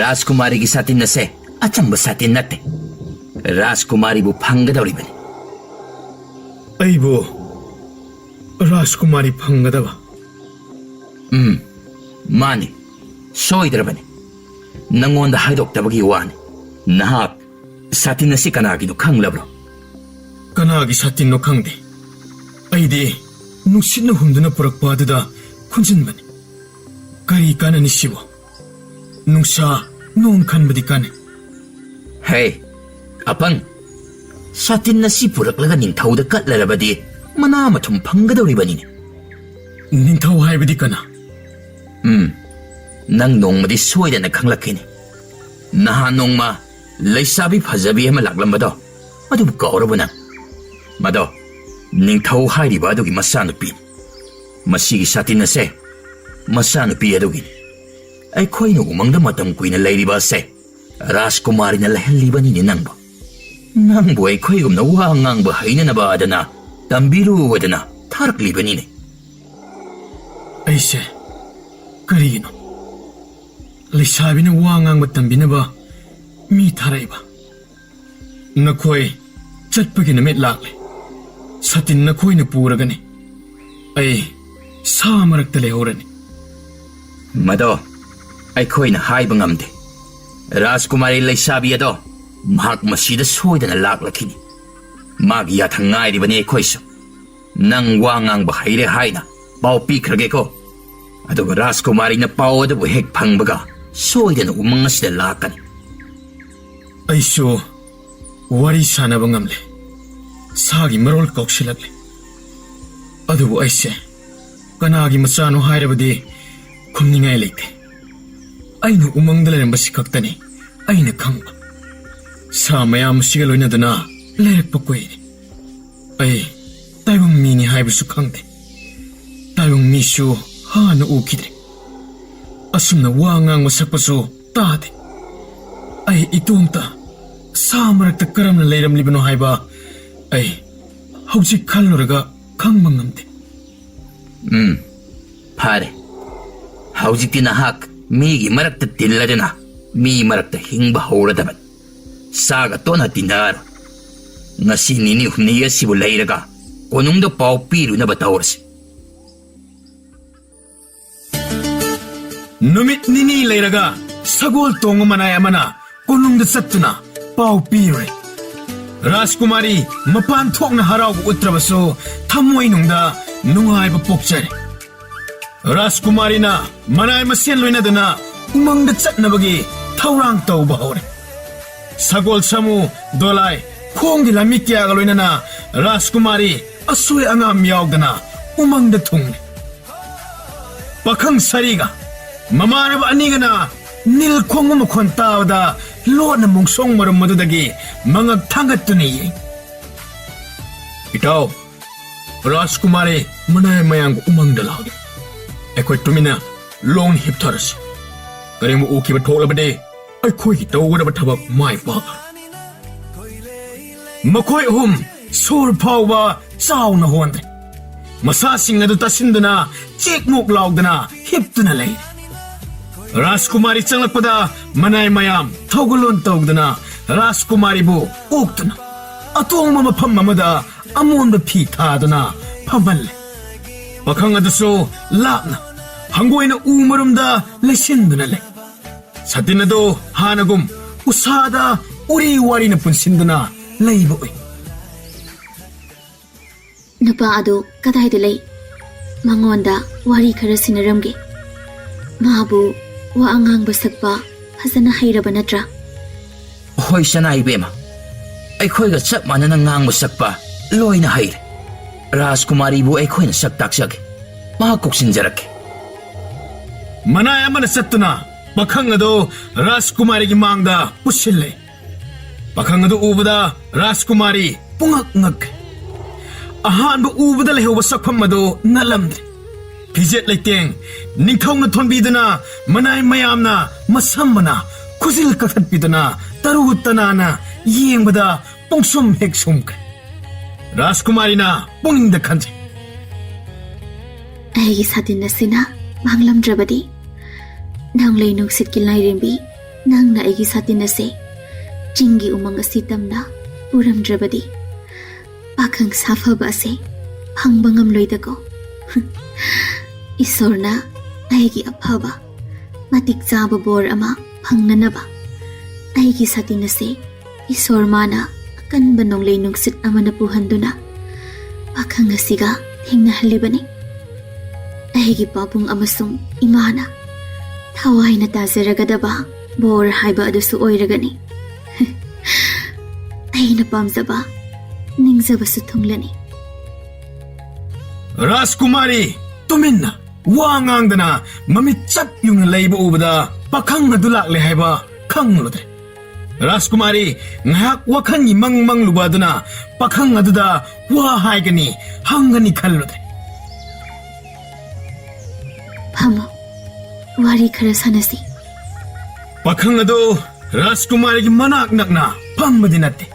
ꯔꯥꯖꯀꯨꯃꯥꯔꯤꯒꯤ ꯁꯥꯇꯤꯟ ꯑꯁꯦ ꯑꯆꯝꯕ ꯁꯥꯇꯤꯟ ꯅꯠꯇꯦ꯫ ꯔꯥꯖꯀꯨꯃꯥꯔꯤꯕꯨ ꯐꯪꯒꯗꯧꯔꯤꯕꯅꯤ꯫ ꯑꯩꯕꯨ ꯔꯥꯖꯀꯨꯃꯥꯔꯤ ꯐꯪꯒꯗꯕ? ꯎꯝ, ꯃꯥꯅꯤ꯫ ꯁꯣꯏꯗ꯭ꯔꯕꯅꯤ꯫ ꯅꯪꯉꯣꯟꯗ ꯍꯥꯏꯗꯣꯛꯇꯕꯒꯤ ꯋꯥꯅꯤ꯫ ꯅꯍꯥꯛ ꯁꯥꯇꯤꯟ ꯑꯁꯤ ꯀꯅꯥꯒꯤꯅꯣ ꯈꯪꯂꯕ꯭ꯔꯣ? ꯀꯅꯥꯒꯤ ꯁꯥꯇꯤꯟꯅꯣ ꯈꯪꯗꯦ꯫ ꯑꯩꯗꯤ ꯅꯨꯡꯁꯤꯠꯅ ꯍꯨꯝꯗꯨꯅ ꯄꯨꯔꯛꯄ ꯑꯗꯨꯗ ꯈꯨꯟꯖꯤꯟꯕꯅꯤ꯫ ꯀꯔꯤ ꯀꯥꯟꯅꯅꯤ ꯁꯤꯕꯨ? ꯅꯨꯡꯁꯥ, ꯅꯣꯡ ꯈꯟꯕꯗꯤ ꯀꯥꯟꯅꯩ꯫ ꯍꯦ, ꯑꯄꯪ! ꯁꯥꯇꯤꯟ ꯑꯁꯤ ꯄꯨꯔꯛꯂꯒ ꯅꯤꯡꯊꯧꯗ ꯀꯠꯂꯔꯕꯗꯤ ꯃꯅꯥ ꯃꯊꯨꯝ ꯐꯪꯒꯗꯧꯔꯤꯕꯅꯤꯅꯦ꯫ ꯅꯤꯡꯊꯧ ꯍꯥꯏꯕꯗꯤ ꯀꯅꯥ? ꯎꯝ, ꯅꯪ ꯅꯣꯡꯃꯗꯤ ꯁꯣꯏꯗꯅ ꯈꯪꯂꯛꯈꯤꯅꯤ꯫ ꯅꯍꯥꯟ ꯅꯣꯡꯃ ꯂꯩꯁꯥꯕꯤ ꯐꯖꯕꯤ ꯑꯃ ꯂꯥꯛꯂꯝꯕꯗꯣ, ꯑꯗꯨꯕꯨ ꯀꯥꯎꯔꯕ ꯅꯪ? ꯃꯗꯣ ꯅꯤꯡꯊꯧ ꯍꯥꯏꯔꯤꯕ ꯑꯗꯨꯒꯤ ꯃꯆꯥꯅꯨꯄꯤꯅꯤ꯫ ꯃꯁꯤꯒꯤ ꯁꯥꯇꯤꯟ ꯑꯁꯦ ꯃꯆꯥꯅꯨꯄꯤ ꯑꯗꯨꯒꯤꯅꯤ꯫ ꯑꯩꯈꯣꯏꯅ ꯎꯃꯪꯗ ꯃꯇꯝ ꯀꯨꯏꯅ ꯂꯩꯔꯤꯕ ꯑꯁꯦ ꯔꯥꯖꯀꯨꯃꯥꯔꯤꯅ ꯂꯩꯍꯜꯂꯤꯕꯅꯤꯅꯦ ꯅꯪꯕꯨ꯫ ꯅꯪꯕꯨ ꯑꯩꯈꯣꯏꯒꯨꯝꯅ ꯋꯥ ꯉꯥꯡꯕ ꯍꯩꯅꯅꯕ ꯑꯗꯅ ꯇꯝꯕꯤꯔꯨ ꯑꯗꯅ ꯊꯥꯔꯛꯂꯤꯕꯅꯤꯅꯦ꯫ ꯑꯩꯁꯦ ꯀꯔꯤꯒꯤꯅꯣ ꯂꯩꯁꯥꯕꯤꯅ ꯋꯥ ꯉꯥꯡꯕ ꯇꯝꯕꯤꯅꯕ ꯃꯤ ꯊꯥꯔꯛꯏꯕ? ꯅꯈꯣꯏ ꯆꯠꯄꯒꯤ ꯅꯨꯃꯤꯠ ꯂꯥꯛꯂꯦ꯫ ꯁꯥꯇꯤꯟ ꯅꯈꯣꯏꯅ ꯄꯨꯔꯒꯅꯤ꯫ ꯑꯩ ꯁꯥ ꯃꯔꯛꯇ ꯂꯩꯍꯧꯔꯅꯤ꯫ ꯃꯗꯣ ꯑꯩꯈꯣꯏꯅ ꯍꯥꯏꯕ ꯉꯝꯗꯦ꯫ ꯔꯥꯖꯀꯨꯃꯥꯔꯤ ꯂꯩꯁꯥꯕꯤ ꯑꯗꯣ ꯃꯍꯥꯛ ꯃꯁꯤꯗ ꯁꯣꯏꯗꯅ ꯂꯥꯛꯂꯛꯈꯤꯅꯤ꯫ ꯃꯥꯒꯤ ꯌꯥꯊꯪ ꯉꯥꯏꯔꯤꯕꯅꯤ ꯑꯩꯈꯣꯏꯁꯨ꯫ ꯅꯪ ꯋꯥ ꯉꯥꯡꯕ ꯍꯩꯔꯦ ꯍꯥꯏꯅ ꯄꯥꯎ ꯄꯤꯈ꯭ꯔꯒꯦꯀꯣ꯫ ꯑꯗꯨꯒ ꯔꯥꯖꯀꯨꯃꯥꯔꯤꯅ ꯄꯥꯎ ꯑꯗꯨꯕꯨ ꯍꯦꯛ ꯐꯪꯕꯒ ꯁꯣꯏꯗꯅ ꯎꯃꯪ ꯑꯁꯤꯗ ꯂꯥꯛꯀꯅꯤ꯫ ꯑꯩꯁꯨ ꯋꯥꯔꯤ ꯁꯥꯅꯕ ꯉꯝꯂꯦ꯫ ꯁꯥꯒꯤ ꯃꯔꯣꯜ ꯀꯥꯎꯁꯤꯜꯂꯛꯂꯦ꯫ ꯑꯗꯨꯕꯨ ꯑꯩꯁꯦ ꯀꯅꯥꯒꯤ ꯃꯆꯥꯅꯣ ꯍꯥꯏꯔꯕꯗꯤ ꯈꯨꯝꯅꯤꯡꯉꯥꯏ ꯂꯩꯇꯦ꯫ ꯑꯩꯅ ꯎꯃꯪꯗ ꯂꯩꯔꯝꯕꯁꯤ ꯈꯛꯇꯅꯤ ꯑꯩꯅ ꯈꯪꯕ꯫ ꯁꯥ ꯃꯌꯥꯝ ꯑꯁꯤꯒ ꯂꯣꯏꯅꯗꯨꯅ ꯂꯩꯔꯛꯄ ꯀꯨꯏꯔꯦ꯫ ꯑꯩ ꯇꯥꯏꯕꯪ ꯃꯤꯅꯤ ꯍꯥꯏꯕꯁꯨ ꯈꯪꯗꯦ꯫ ꯇꯥꯏꯕꯪ ꯃꯤꯁꯨ ꯍꯥꯟꯅ ꯎꯈꯤꯗ꯭ꯔꯦ꯫ ꯑꯁꯨꯝꯅ ꯋꯥ ꯉꯥꯡꯕ ꯁꯛꯄꯁꯨ ꯇꯥꯗꯦ꯫ ꯑꯩ ꯏꯇꯣꯝꯇ ꯁꯥ ꯃꯔꯛꯇ ꯀꯔꯝꯅ ꯂꯩꯔꯝꯂꯤꯕꯅꯣ ꯍꯥꯏꯕ ꯑꯩ ꯍꯧꯖꯤꯛ ꯈꯜꯂꯨꯔꯒ ꯈꯪꯕ ꯉꯝꯗꯦ꯫ ꯎꯝ, ꯐꯔꯦ꯫ ꯍꯧꯖꯤꯛꯇꯤ ꯅꯍꯥꯛ ꯃꯤꯒꯤ ꯃꯔꯛꯇ ꯇꯤꯜꯂꯗꯅ ꯃꯤ ꯃꯔꯛꯇ ꯍꯤꯡꯕ ꯍꯧꯔꯗꯕꯅꯤ꯫ ꯆꯥꯒ ꯇꯣꯠꯅ ꯇꯤꯟꯅꯔꯣꯏ꯫ ꯉꯁꯤ ꯅꯤꯅꯤ ꯍꯨꯝꯅꯤ ꯑꯁꯤꯕꯨ ꯂꯩꯔꯒ ꯀꯣꯅꯨꯡꯗ ꯄꯥꯎ ꯄꯤꯔꯨꯅꯕ ꯇꯧꯔꯁꯤ꯫ ꯅꯨꯃꯤꯠ ꯅꯤꯅꯤ ꯂꯩꯔꯒ ꯁꯒꯣꯜ ꯇꯣꯡꯕ ꯃꯅꯥꯏ ꯑꯃꯅ ꯀꯣꯅꯨꯡꯗ ꯆꯠꯇꯨꯅ ꯄꯥꯎ ꯄꯤꯔꯨꯔꯦ꯫ ꯔꯥꯖꯀꯨꯃꯥꯔꯤ ꯃꯄꯥꯟ ꯊꯣꯛꯅ ꯍꯔꯥꯎꯕ ꯎꯠꯇ꯭ꯔꯕꯁꯨ ꯊꯃꯣꯏꯅꯨꯡꯗ ꯅꯨꯡꯉꯥꯏꯕ ꯄꯣꯛꯆꯔꯦ꯫ ꯔꯥꯖꯀꯨꯃꯥꯔꯤꯅ ꯃꯅꯥꯏ ꯃꯁꯦꯟ ꯂꯣꯏꯅꯗꯨꯅ ꯎꯃꯪꯗ ꯆꯠꯅꯕꯒꯤ ꯊꯧꯔꯥꯡ ꯇꯧꯕ ꯍꯧꯔꯦ꯫ ꯁꯒꯣꯜ, ꯁꯥꯃꯨ, ꯗꯣꯂꯥꯏ, ꯈꯣꯡꯒꯤ ꯂꯥꯟꯃꯤ ꯀꯌꯥꯒ ꯂꯣꯏꯅꯅ ꯔꯥꯖꯀꯨꯃꯥꯔꯤ ꯑꯁꯣꯏ ꯑꯉꯥꯝ ꯌꯥꯎꯗꯅ ꯎꯃꯪꯗ ꯊꯨꯡꯂꯦ꯫ ꯄꯥꯈꯪ ꯁꯥꯔꯤꯒ ꯃꯃꯥꯟꯅꯕ ꯑꯅꯤꯒꯅ ꯅꯤꯜ ꯈꯣꯡꯕ ꯃꯈꯣꯟ ꯇꯥꯕꯗ ꯂꯣꯟꯅ ꯃꯣꯡꯁꯣꯡ ꯃꯔꯨꯝ ꯑꯗꯨꯗꯒꯤ ꯃꯉꯛ ꯊꯥꯡꯒꯠꯇꯨꯅ ꯌꯦꯡꯏ꯫ "ꯏꯇꯥꯎ, ꯔꯥꯖꯀꯨꯃꯥꯔꯤ ꯃꯅꯥꯏ ꯃꯌꯥꯝꯒ ꯎꯃꯪꯗ ꯂꯥꯛꯂꯦ꯫ ꯑꯩꯈꯣꯏ ꯇꯨꯃꯤꯟꯅ ꯂꯣꯡ ꯍꯤꯞꯊꯔꯁꯤ꯫ ꯀꯔꯤꯒꯨꯝꯕ ꯎꯈꯤꯕ ꯊꯣꯛꯂꯕꯗꯤ ꯑꯩꯈꯣꯏꯒꯤ ꯇꯧꯒꯗꯕ ꯊꯕꯛ ꯃꯥꯏ ꯄꯥꯛꯂꯣꯏ꯫" ꯃꯈꯣꯏ ꯑꯍꯨꯝ ꯁꯣꯔ ꯐꯥꯎꯕ ꯆꯥꯎꯅ ꯍꯣꯟꯗ꯭ꯔꯦ꯫ ꯃꯁꯥꯁꯤꯡ ꯑꯗꯨ ꯇꯥꯁꯤꯟꯗꯨꯅ ꯆꯦꯛꯃꯨꯛ ꯂꯥꯎꯗꯅ ꯍꯤꯞꯇꯨꯅ ꯂꯩꯔꯦ꯫ ꯔꯥꯖꯀꯨꯃꯥꯔꯤ ꯆꯪꯂꯛꯄꯗ ꯃꯅꯥꯏ ꯃꯌꯥꯝ ꯊꯧꯒꯜꯂꯣꯟ ꯇꯧꯗꯨꯅ ꯔꯥꯖꯀꯨꯃꯥꯔꯤꯕꯨ ꯑꯣꯛꯇꯨꯅ ꯑꯇꯣꯡꯕ ꯃꯐꯝ ꯑꯃꯗ ꯑꯃꯣꯟꯕ ꯐꯤ ꯊꯥꯗꯨꯅ ꯐꯝꯍꯜꯂꯦ꯫ ꯄꯥꯈꯪ ꯑꯗꯨꯁꯨ ꯂꯥꯞꯅ ꯍꯪꯒꯣꯏꯅ ꯎ ꯃꯔꯨꯝꯗ ꯂꯩꯁꯤꯟꯗꯨꯅ ꯂꯩ꯫ ꯁꯥꯇꯤꯟ ꯑꯗꯨ ꯍꯥꯟꯅꯒꯨꯝ ꯎꯁꯥꯗ ꯎꯔꯤ ꯋꯥꯔꯤꯅ ꯄꯨꯟꯁꯤꯟꯗꯨꯅ ꯂꯩꯕ ꯎꯏ꯫ "ꯅꯨꯄꯥ ꯑꯗꯨ ꯀꯗꯥꯏꯗ ꯂꯩ? ꯃꯉꯣꯟꯗ ꯋꯥꯔꯤ ꯈꯔ ꯁꯤꯟꯅꯔꯝꯒꯦ꯫ ꯃꯥꯕꯨ ꯋꯥ ꯑꯉꯥꯡꯕ ꯁꯛꯄ ꯐꯖꯅ ꯍꯩꯔꯕ ꯅꯠꯇ꯭ꯔꯥ?" "ꯍꯣꯏ, ꯁꯅꯥ ꯏꯕꯦꯝꯃ, ꯑꯩꯈꯣꯏꯒ ꯆꯞ ꯃꯥꯟꯅꯅ ꯉꯥꯡꯕ ꯁꯛꯄ ꯂꯣꯏꯅ ꯍꯩꯔꯦ꯫ ꯔꯥꯖꯀꯨꯃꯥꯔꯤꯕꯨ ꯑꯩꯈꯣꯏꯅ ꯁꯛ ꯇꯥꯛꯆꯒꯦ꯫ ꯃꯍꯥꯛ ꯀꯧꯁꯤꯟꯖꯔꯛꯀꯦ꯫" ꯃꯅꯥꯏ ꯑꯃꯅ ꯆꯠꯇꯨꯅ ꯄꯥꯈꯪ ꯑꯗꯨ ꯔꯥꯖꯀꯨꯃꯥꯔꯤꯒꯤ ꯃꯥꯡꯗ ꯄꯨꯁꯤꯜꯂꯦ꯫ ꯄꯥꯈꯪ ꯑꯗꯨ ꯎꯕꯗ ꯔꯥꯖꯀꯨꯃꯥꯔꯤ ꯄꯨꯡꯉꯛ ꯉꯛꯈ꯭ꯔꯦ꯫ ꯑꯍꯥꯟꯕ ꯎꯕꯗ ꯂꯩꯍꯧꯕ ꯁꯛꯐꯝ ꯑꯗꯨ ꯅꯠꯂꯝꯗ꯭ꯔꯦ꯫ ꯐꯤꯖꯦꯠ ꯂꯩꯇꯦꯡ, ꯅꯤꯡꯊꯧꯅ ꯊꯣꯟꯕꯤꯗꯨꯅ ꯃꯅꯥꯏ ꯃꯌꯥꯝꯅ ꯃꯁꯝ ꯃꯅꯥ ꯈꯨꯖꯤꯜ ꯀꯛꯊꯠꯄꯤꯗꯨꯅ ꯇꯔꯨ ꯇꯅꯥꯟꯅ ꯌꯦꯡꯕꯗ ꯄꯨꯡꯁꯨꯝ ꯍꯦꯛ ꯁꯨꯝꯈ꯭ꯔꯦ꯫ ꯔꯥꯖꯀꯨꯃꯥꯔꯤꯅ ꯄꯨꯛꯅꯤꯡꯗ ꯈꯟꯖꯩ꯫ ꯑꯩꯒꯤ ꯁꯥꯇꯤꯟ ꯑꯁꯤꯅ ꯃꯥꯡꯂꯝꯗ꯭ꯔꯕꯗꯤ, ꯅꯣꯡꯂꯩ ꯅꯨꯡꯁꯤꯠꯀꯤ ꯂꯥꯏꯔꯦꯝꯕꯤ, ꯅꯪꯅ ꯑꯩꯒꯤ ꯁꯥꯇꯤꯟ ꯑꯁꯦ ꯆꯤꯡꯒꯤ ꯎꯃꯪ ꯑꯁꯤ ꯇꯝꯅ ꯄꯨꯔꯝꯗ꯭ꯔꯕꯗꯤ, ꯄꯥꯈꯪ ꯁꯥꯐꯕ ꯑꯁꯦ ꯐꯪꯕ ꯉꯝꯂꯣꯏꯗꯀꯣ꯫ ꯏꯁꯣꯔꯅ ꯑꯩꯒꯤ ꯑꯐꯕ, ꯃꯇꯤꯛ ꯆꯥꯕ ꯕꯣꯔ ꯑꯃ ꯐꯪꯅꯅꯕ, ꯑꯩꯒꯤ ꯁꯥꯇꯤꯟ ꯑꯁꯦ ꯏꯁꯣꯔ ꯃꯥꯅ ꯑꯀꯟꯕ ꯅꯣꯡꯂꯩ ꯅꯨꯡꯁꯤꯠ ꯑꯃꯅ ꯄꯨꯍꯟꯗꯨꯅ ꯄꯥꯈꯪ ꯑꯁꯤꯒ ꯊꯦꯡꯅꯍꯜꯂꯤꯕꯅꯤ꯫ ꯑꯩꯒꯤ ꯄꯥꯕꯨꯡ ꯑꯃꯁꯨꯡ ꯏꯃꯥꯅ ꯊꯋꯥꯏꯅ ꯇꯥꯖꯔꯒꯗꯕ ꯕꯣꯔ ꯍꯥꯏꯕ ꯑꯗꯨꯁꯨ ꯑꯣꯏꯔꯒꯅꯤ꯫ ꯑꯩꯅ ꯄꯥꯝꯖꯕ, ꯅꯤꯡꯖꯕꯁꯨ ꯊꯨꯡꯂꯅꯤ꯫ ꯔꯥꯖꯀꯨꯃꯥꯔꯤ, ꯇꯨꯃꯤꯟꯅ ꯋꯥ ꯉꯥꯡꯗꯅ ꯃꯃꯤꯠ ꯆꯞ ꯌꯨꯡꯅ ꯂꯩꯕ ꯎꯕꯗ ꯄꯥꯈꯪ ꯑꯗꯨ ꯂꯥꯛꯂꯦ ꯍꯥꯏꯕ ꯈꯪꯂꯨꯗ꯭ꯔꯦ꯫ ꯔꯥꯖꯀꯨꯃꯥꯔꯤ, ꯉꯥꯏꯍꯥꯛ ꯋꯥꯈꯜꯒꯤ ꯃꯪ ꯃꯪꯂꯨꯕ ꯑꯗꯨꯅ ꯄꯥꯈꯪ ꯑꯗꯨꯗ ꯋꯥ ꯍꯥꯏꯒꯅꯤ, ꯍꯪꯒꯅꯤ ꯈꯜꯂꯨꯗ꯭ꯔꯦ꯫ ꯐꯝꯃꯣ, ꯋꯥꯔꯤ ꯈꯔ ꯁꯥꯟꯅꯁꯤ꯫ ꯄꯥꯈꯪ ꯑꯗꯨ ꯔꯥꯖꯀꯨꯃꯥꯔꯤꯒꯤ ꯃꯅꯥꯛ ꯅꯛꯅ ꯐꯝꯕꯗꯤ ꯅꯠꯇꯦ,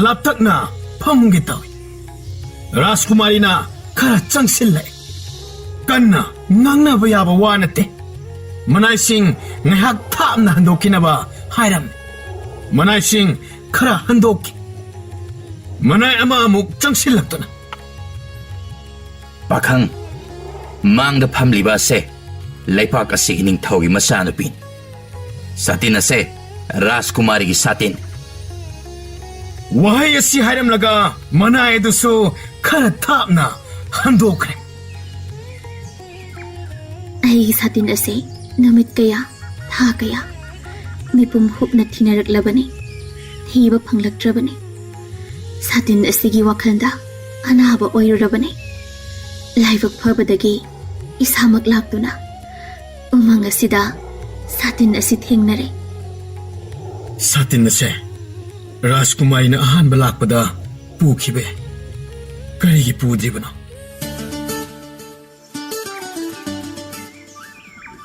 ꯂꯥꯞꯇꯛꯅ ꯐꯝꯒꯦ ꯇꯧꯏ꯫ ꯔꯥꯖꯀꯨꯃꯥꯔꯤꯅ ꯈꯔ ꯆꯪꯁꯤꯜꯂꯛꯏ꯫ ꯀꯟꯅ ꯉꯥꯡꯅꯕ ꯌꯥꯕ ꯋꯥ ꯅꯠꯇꯦ꯫ ꯃꯅꯥꯏꯁꯤꯡ ꯉꯥꯏꯍꯥꯛ ꯊꯥꯞꯅ ꯍꯟꯗꯣꯛꯈꯤꯅꯕ ꯍꯥꯏꯔꯝꯃꯤ꯫ ꯃꯅꯥꯏꯁꯤꯡ ꯈꯔ ꯍꯟꯗꯣꯛꯈꯤ꯫ ꯃꯅꯥꯏ ꯑꯃ ꯑꯃꯨꯛ ꯆꯪꯁꯤꯜꯂꯛꯇꯨꯅ, ꯄꯥꯈꯪ, ꯃꯥꯡꯗ ꯐꯝꯂꯤꯕ ꯑꯁꯦ ꯂꯩꯄꯥꯛ ꯑꯁꯤꯒꯤ ꯅꯤꯡꯊꯧꯒꯤ ꯃꯆꯥꯅꯨꯄꯤꯅꯤ꯫ ꯁꯥꯇꯤꯟ ꯑꯁꯦ ꯔꯥꯖꯀꯨꯃꯥꯔꯤꯒꯤ ꯁꯥꯇꯤꯟ꯫ ꯋꯥꯍꯩ ꯑꯁꯤ ꯍꯥꯏꯔꯝꯂꯒ ꯃꯅꯥꯏ ꯑꯗꯨꯁꯨ ꯈꯔ ꯊꯥꯞꯅ ꯍꯟꯗꯣꯛꯈ꯭ꯔꯦ꯫ ꯑꯩꯒꯤ ꯁꯥꯇꯤꯟ ꯑꯁꯤ ꯅꯨꯃꯤꯠ ꯀꯌꯥ, ꯊꯥ ꯀꯌꯥ ꯃꯤꯄꯨꯝ ꯍꯨꯞꯅ ꯊꯤꯅꯔꯛꯂꯕꯅꯤ, ꯊꯤꯕ ꯐꯪꯂꯛꯇ꯭ꯔꯕꯅꯤ꯫ ꯁꯥꯇꯤꯟ ꯑꯁꯤꯒꯤ ꯋꯥꯈꯜꯗ ꯑꯅꯥꯕ ꯑꯣꯏꯔꯨꯔꯕꯅꯤ꯫ ꯂꯥꯏꯕꯛ ꯐꯕꯗꯒꯤ ꯏꯁꯥꯃꯛ ꯂꯥꯛꯇꯨꯅ ꯎꯃꯪ ꯑꯁꯤꯗ ꯁꯥꯇꯤꯟ ꯑꯁꯤ ꯊꯦꯡꯅꯔꯦ꯫ ꯁꯥꯇꯤꯟ ꯑꯁꯦ ꯔꯥꯖꯀꯨꯃꯥꯔꯤꯅ ꯑꯍꯥꯟꯕ ꯂꯥꯛꯄꯗ ꯄꯨꯈꯤꯕ ꯌꯥꯏ꯫ ꯀꯔꯤꯒꯤ ꯄꯨꯗ꯭ꯔꯤꯕꯅꯣ?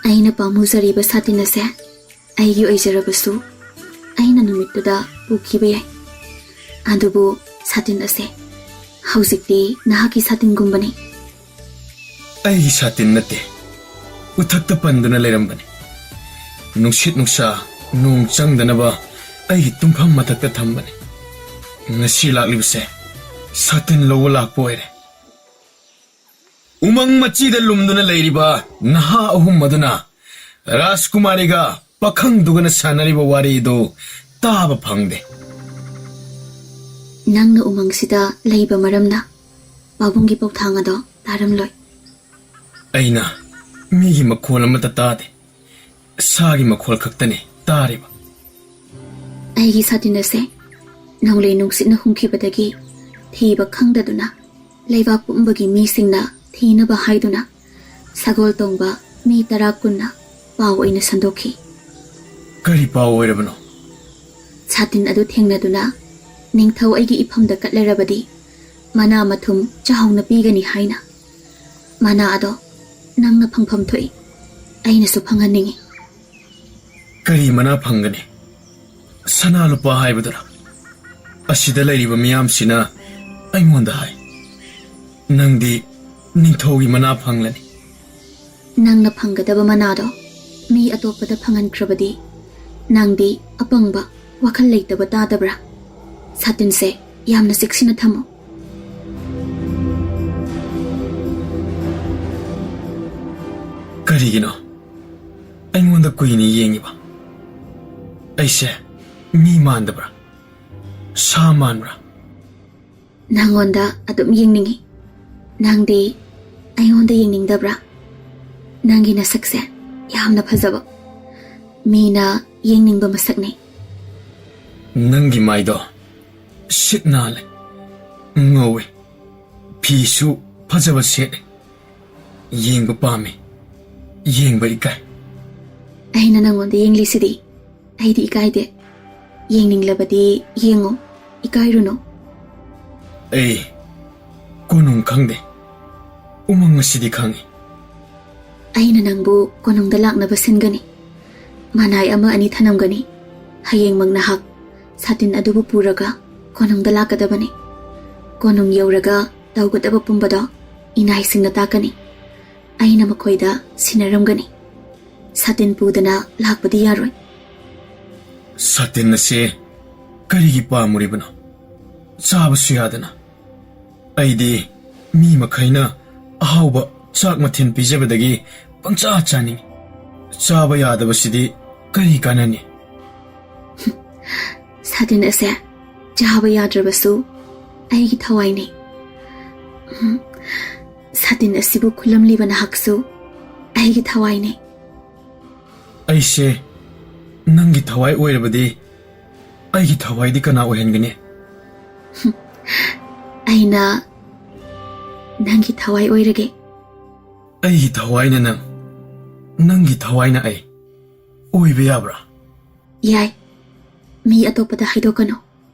ꯑꯩꯅ ꯄꯥꯝꯃꯨꯖꯔꯤꯕ ꯁꯥꯇꯤꯟ ꯑꯁꯦ ꯑꯩꯒꯤ ꯑꯣꯏꯖꯔꯕꯁꯨ, ꯑꯩꯅ ꯅꯨꯃꯤꯠꯇꯨꯗ ꯄꯨꯈꯤꯕ ꯌꯥꯏ꯫ ꯑꯗꯨꯕꯨ ꯁꯥꯇꯤꯟ ꯑꯁꯦ ꯍꯧꯖꯤꯛꯇꯤ ꯅꯍꯥꯛꯀꯤ ꯁꯥꯇꯤꯟꯒꯨꯝꯕꯅꯤ꯫ ꯑꯩꯒꯤ ꯁꯥꯇꯤꯟ ꯅꯠꯇꯦ, ꯎꯊꯛꯇ ꯄꯟꯗꯨꯅ ꯂꯩꯔꯝꯕꯅꯤ꯫ ꯅꯨꯡꯁꯤꯠ ꯅꯨꯡꯁꯥ, ꯅꯣꯡ ꯆꯪꯗꯅꯕ ꯑꯩꯒꯤ ꯇꯨꯝꯐꯝ ꯃꯊꯛꯇ ꯊꯝꯕꯅꯤ꯫ ꯉꯁꯤ ꯂꯥꯛꯂꯤꯕꯁꯦ ꯁꯥꯇꯤꯟ ꯂꯧꯕ ꯂꯥꯛꯄ ꯑꯣꯏꯔꯦ꯫ ꯎꯃꯪ ꯃꯆꯤꯗ ꯂꯨꯝꯗꯨꯅ ꯂꯩꯔꯤꯕ ꯅꯍꯥ ꯑꯍꯨꯝ ꯑꯗꯨꯅ ꯔꯥꯖꯀꯨꯃꯥꯔꯤꯒ ꯄꯥꯈꯪꯗꯨꯒꯅ ꯁꯥꯟꯅꯔꯤꯕ ꯋꯥꯔꯤꯗꯨ ꯇꯥꯕ ꯐꯪꯗꯦ꯫ ꯅꯪꯅ ꯎꯃꯪꯁꯤꯗ ꯂꯩꯕ ꯃꯔꯝꯅ ꯄꯥꯕꯨꯡꯒꯤ ꯄꯧꯊꯥꯡ ꯑꯗꯣ ꯇꯥꯔꯝꯂꯣꯏ꯫ ꯑꯩꯅ ꯃꯤꯒꯤ ꯃꯈꯣꯜ ꯑꯃꯠꯇ ꯇꯥꯗꯦ꯫ ꯁꯥꯒꯤ ꯃꯈꯣꯜ ꯈꯛꯇꯅꯤ ꯇꯥꯔꯤꯕ꯫ ꯑꯩꯒꯤ ꯁꯥꯇꯤꯟ ꯑꯁꯦ ꯅꯣꯡꯂꯩ ꯅꯨꯡꯁꯤꯠꯅ ꯍꯨꯝꯈꯤꯕꯗꯒꯤ ꯊꯤꯕ ꯈꯪꯗꯗꯨꯅ, ꯂꯩꯕꯥꯛ ꯄꯨꯝꯕꯒꯤ ꯃꯤꯁꯤꯡꯅ ꯊꯤꯅꯕ ꯍꯥꯏꯗꯨꯅ ꯁꯒꯣꯜ ꯇꯣꯡꯕ ꯃꯤ ꯇꯔꯥ ꯀꯨꯟꯅ ꯄꯥꯎ ꯑꯣꯏꯅ ꯁꯟꯗꯣꯛꯈꯤ꯫ ꯀꯔꯤ ꯄꯥꯎ ꯑꯣꯏꯔꯕꯅꯣ? ꯁꯥꯇꯤꯟ ꯑꯗꯨ ꯊꯦꯡꯅꯗꯨꯅ ꯅꯤꯡꯊꯧ ꯑꯩꯒꯤ ꯏꯐꯝꯗ ꯀꯠꯂꯔꯕꯗꯤ ꯃꯅꯥ ꯃꯊꯨꯝ ꯆꯥꯎꯅ ꯄꯤꯒꯅꯤ ꯍꯥꯏꯅ꯫ ꯃꯅꯥ ꯑꯗꯣ ꯅꯪꯅ ꯐꯪꯐꯝ ꯊꯣꯛꯏ, ꯑꯩꯅꯁꯨ ꯐꯪꯍꯟꯅꯤꯡꯏ꯫ ꯀꯔꯤ ꯃꯅꯥ ꯐꯪꯒꯅꯤ? ꯁꯅꯥ ꯂꯨꯄꯥ ꯍꯥꯏꯕꯗꯨꯔ? ꯑꯁꯤꯗ ꯂꯩꯔꯤꯕ ꯃꯤꯌꯥꯝꯁꯤꯅ ꯑꯩꯉꯣꯟꯗ ꯍꯥꯏ, "ꯅꯪꯗꯤ ꯅꯤꯡꯊꯧꯒꯤ ꯃꯅꯥ ꯐꯪꯂꯅꯤ"꯫ ꯅꯪꯅ ꯐꯪꯒꯗꯕ ꯃꯅꯥꯗꯣ ꯃꯤ ꯑꯇꯣꯞꯄꯗ ꯐꯪꯍꯟꯈ꯭ꯔꯕꯗꯤ ꯅꯪꯗꯤ ꯑꯄꯪꯕ, ꯋꯥꯈꯜ ꯂꯩꯇꯕ ꯇꯥꯗꯕ꯭ꯔꯥ? ꯁꯥꯇꯤꯟꯁꯦ ꯌꯥꯝꯅ ꯆꯦꯛꯁꯤꯟꯅ ꯊꯝꯃꯨ꯫ ꯀꯔꯤꯒꯤꯅꯣ ꯑꯩꯉꯣꯟꯗ ꯀꯨꯏꯅ ꯌꯦꯡꯉꯤꯕ? ꯑꯩꯁꯦ ꯃꯤ ꯃꯥꯟꯗꯕ꯭ꯔꯥ? ꯁꯥ ꯃꯥꯟꯕ꯭ꯔꯥ? ꯅꯪꯉꯣꯟꯗ ꯑꯗꯨꯝ ꯌꯦꯡꯅꯤꯡꯉꯤ꯫ ꯅꯪꯗꯤ ꯑꯩꯉꯣꯟꯗ ꯌꯦꯡꯅꯤꯡꯗꯕ꯭ꯔꯥ? ꯅꯪꯒꯤ ꯅꯁꯛꯁꯦ ꯌꯥꯝꯅ ꯐꯖꯕ, ꯃꯤꯅ ꯌꯦꯡꯅꯤꯡꯕ ꯃꯁꯛꯅꯤ꯫ ꯅꯪꯒꯤ ꯃꯥꯏꯗꯣ ꯁꯤꯠ ꯅꯥꯜꯂꯦ, ꯉꯧꯋꯦ, ꯐꯤꯁꯨ ꯐꯖꯕ ꯁꯦꯠꯂꯦ꯫ ꯌꯦꯡꯕ ꯄꯥꯝꯃꯤ, ꯌꯦꯡꯕ ꯏꯀꯥꯏ꯫ ꯑꯩꯅ ꯅꯪꯉꯣꯟꯗ ꯌꯦꯡꯂꯤꯁꯤꯗꯤ꯫ ꯑꯩꯗꯤ ꯏꯀꯥꯏꯗꯦ꯫ ꯌꯦꯡꯅꯤꯡꯂꯕꯗꯤ ꯌꯦꯡꯉꯨ, ꯏꯀꯥꯏꯔꯨꯅꯨ꯫ ꯑꯩ ꯀꯣꯅꯨꯡ ꯈꯪꯗꯦ, ꯎꯃꯪ ꯑꯁꯤꯗꯤ ꯈꯪꯏ꯫ ꯑꯩꯅ ꯅꯪꯕꯨ ꯀꯣꯅꯨꯡꯗ ꯂꯥꯛꯅꯕ ꯁꯤꯟꯒꯅꯤ꯫ ꯃꯅꯥꯏ ꯑꯃ ꯑꯅꯤ ꯊꯅꯝꯒꯅꯤ꯫ ꯍꯌꯦꯡꯃꯛ ꯅꯍꯥꯛ ꯁꯥꯇꯤꯟ ꯑꯗꯨꯕꯨ ꯄꯨꯔꯒ ꯀꯣꯅꯨꯡꯗ ꯂꯥꯛꯀꯗꯕꯅꯤ꯫ ꯀꯣꯅꯨꯡ ꯌꯧꯔꯒ ꯇꯧꯒꯗꯕ ꯄꯨꯝꯕꯗꯣ ꯏꯅꯥꯏꯁꯤꯡꯅ ꯇꯥꯛꯀꯅꯤ꯫ ꯑꯩꯅ ꯃꯈꯣꯏꯗ ꯁꯤꯟꯅꯔꯝꯒꯅꯤ꯫ ꯁꯥꯇꯤꯟ ꯄꯨꯗꯅ ꯂꯥꯛꯄꯗꯤ ꯌꯥꯔꯣꯏ꯫ ꯁꯥꯇꯤꯟ ꯑꯁꯤ ꯀꯔꯤꯒꯤ ꯄꯥꯝꯃꯨꯔꯤꯕꯅꯣ? ꯆꯥꯕꯁꯨ ꯌꯥꯗꯅ꯫ ꯑꯩꯗꯤ ꯃꯤ ꯃꯈꯩꯅ ꯑꯍꯥꯎꯕ ꯆꯥꯛ ꯃꯊꯦꯜ ꯄꯤꯖꯕꯗꯒꯤ ꯄꯪꯆꯥ ꯆꯥꯅꯤꯡꯏ꯫ ꯆꯥꯕ ꯌꯥꯗꯕꯁꯤꯗꯤ ꯀꯔꯤ ꯀꯥꯟꯅꯅꯤ? ꯁꯥꯇꯤꯟ ꯑꯁꯦ ꯆꯥꯕ ꯌꯥꯗ꯭ꯔꯕꯁꯨ ꯑꯩꯒꯤ ꯊꯋꯥꯏꯅꯤ꯫ ꯎꯝ, ꯁꯥꯇꯤꯟ ꯑꯁꯤꯕꯨ ꯈꯨꯂꯝꯂꯤꯕ ꯅꯍꯥꯛꯁꯨ ꯑꯩꯒꯤ ꯊꯋꯥꯏꯅꯤ꯫ ꯑꯩꯁꯦ ꯅꯪꯒꯤ ꯊꯋꯥꯏ ꯑꯣꯏꯔꯕꯗꯤ ꯑꯩꯒꯤ ꯊꯋꯥꯏꯗꯤ ꯀꯅꯥ ꯑꯣꯏꯍꯟꯒꯅꯤ? ꯑꯩꯅ ꯅꯪꯒꯤ ꯊꯋꯥꯏ ꯑꯣꯏꯔꯒꯦ꯫ ꯑꯩꯒꯤ ꯊꯋꯥꯏꯅ ꯅꯪ, ꯅꯪꯒꯤ ꯊꯋꯥꯏꯅ ꯑꯩ ꯑꯣꯏꯕ ꯌꯥꯕ꯭ꯔꯥ? ꯌꯥꯏ꯫ ꯃꯤ ꯑꯇꯣꯞꯄꯗ ꯍꯥꯏꯗꯣꯛꯀꯅꯨ꯫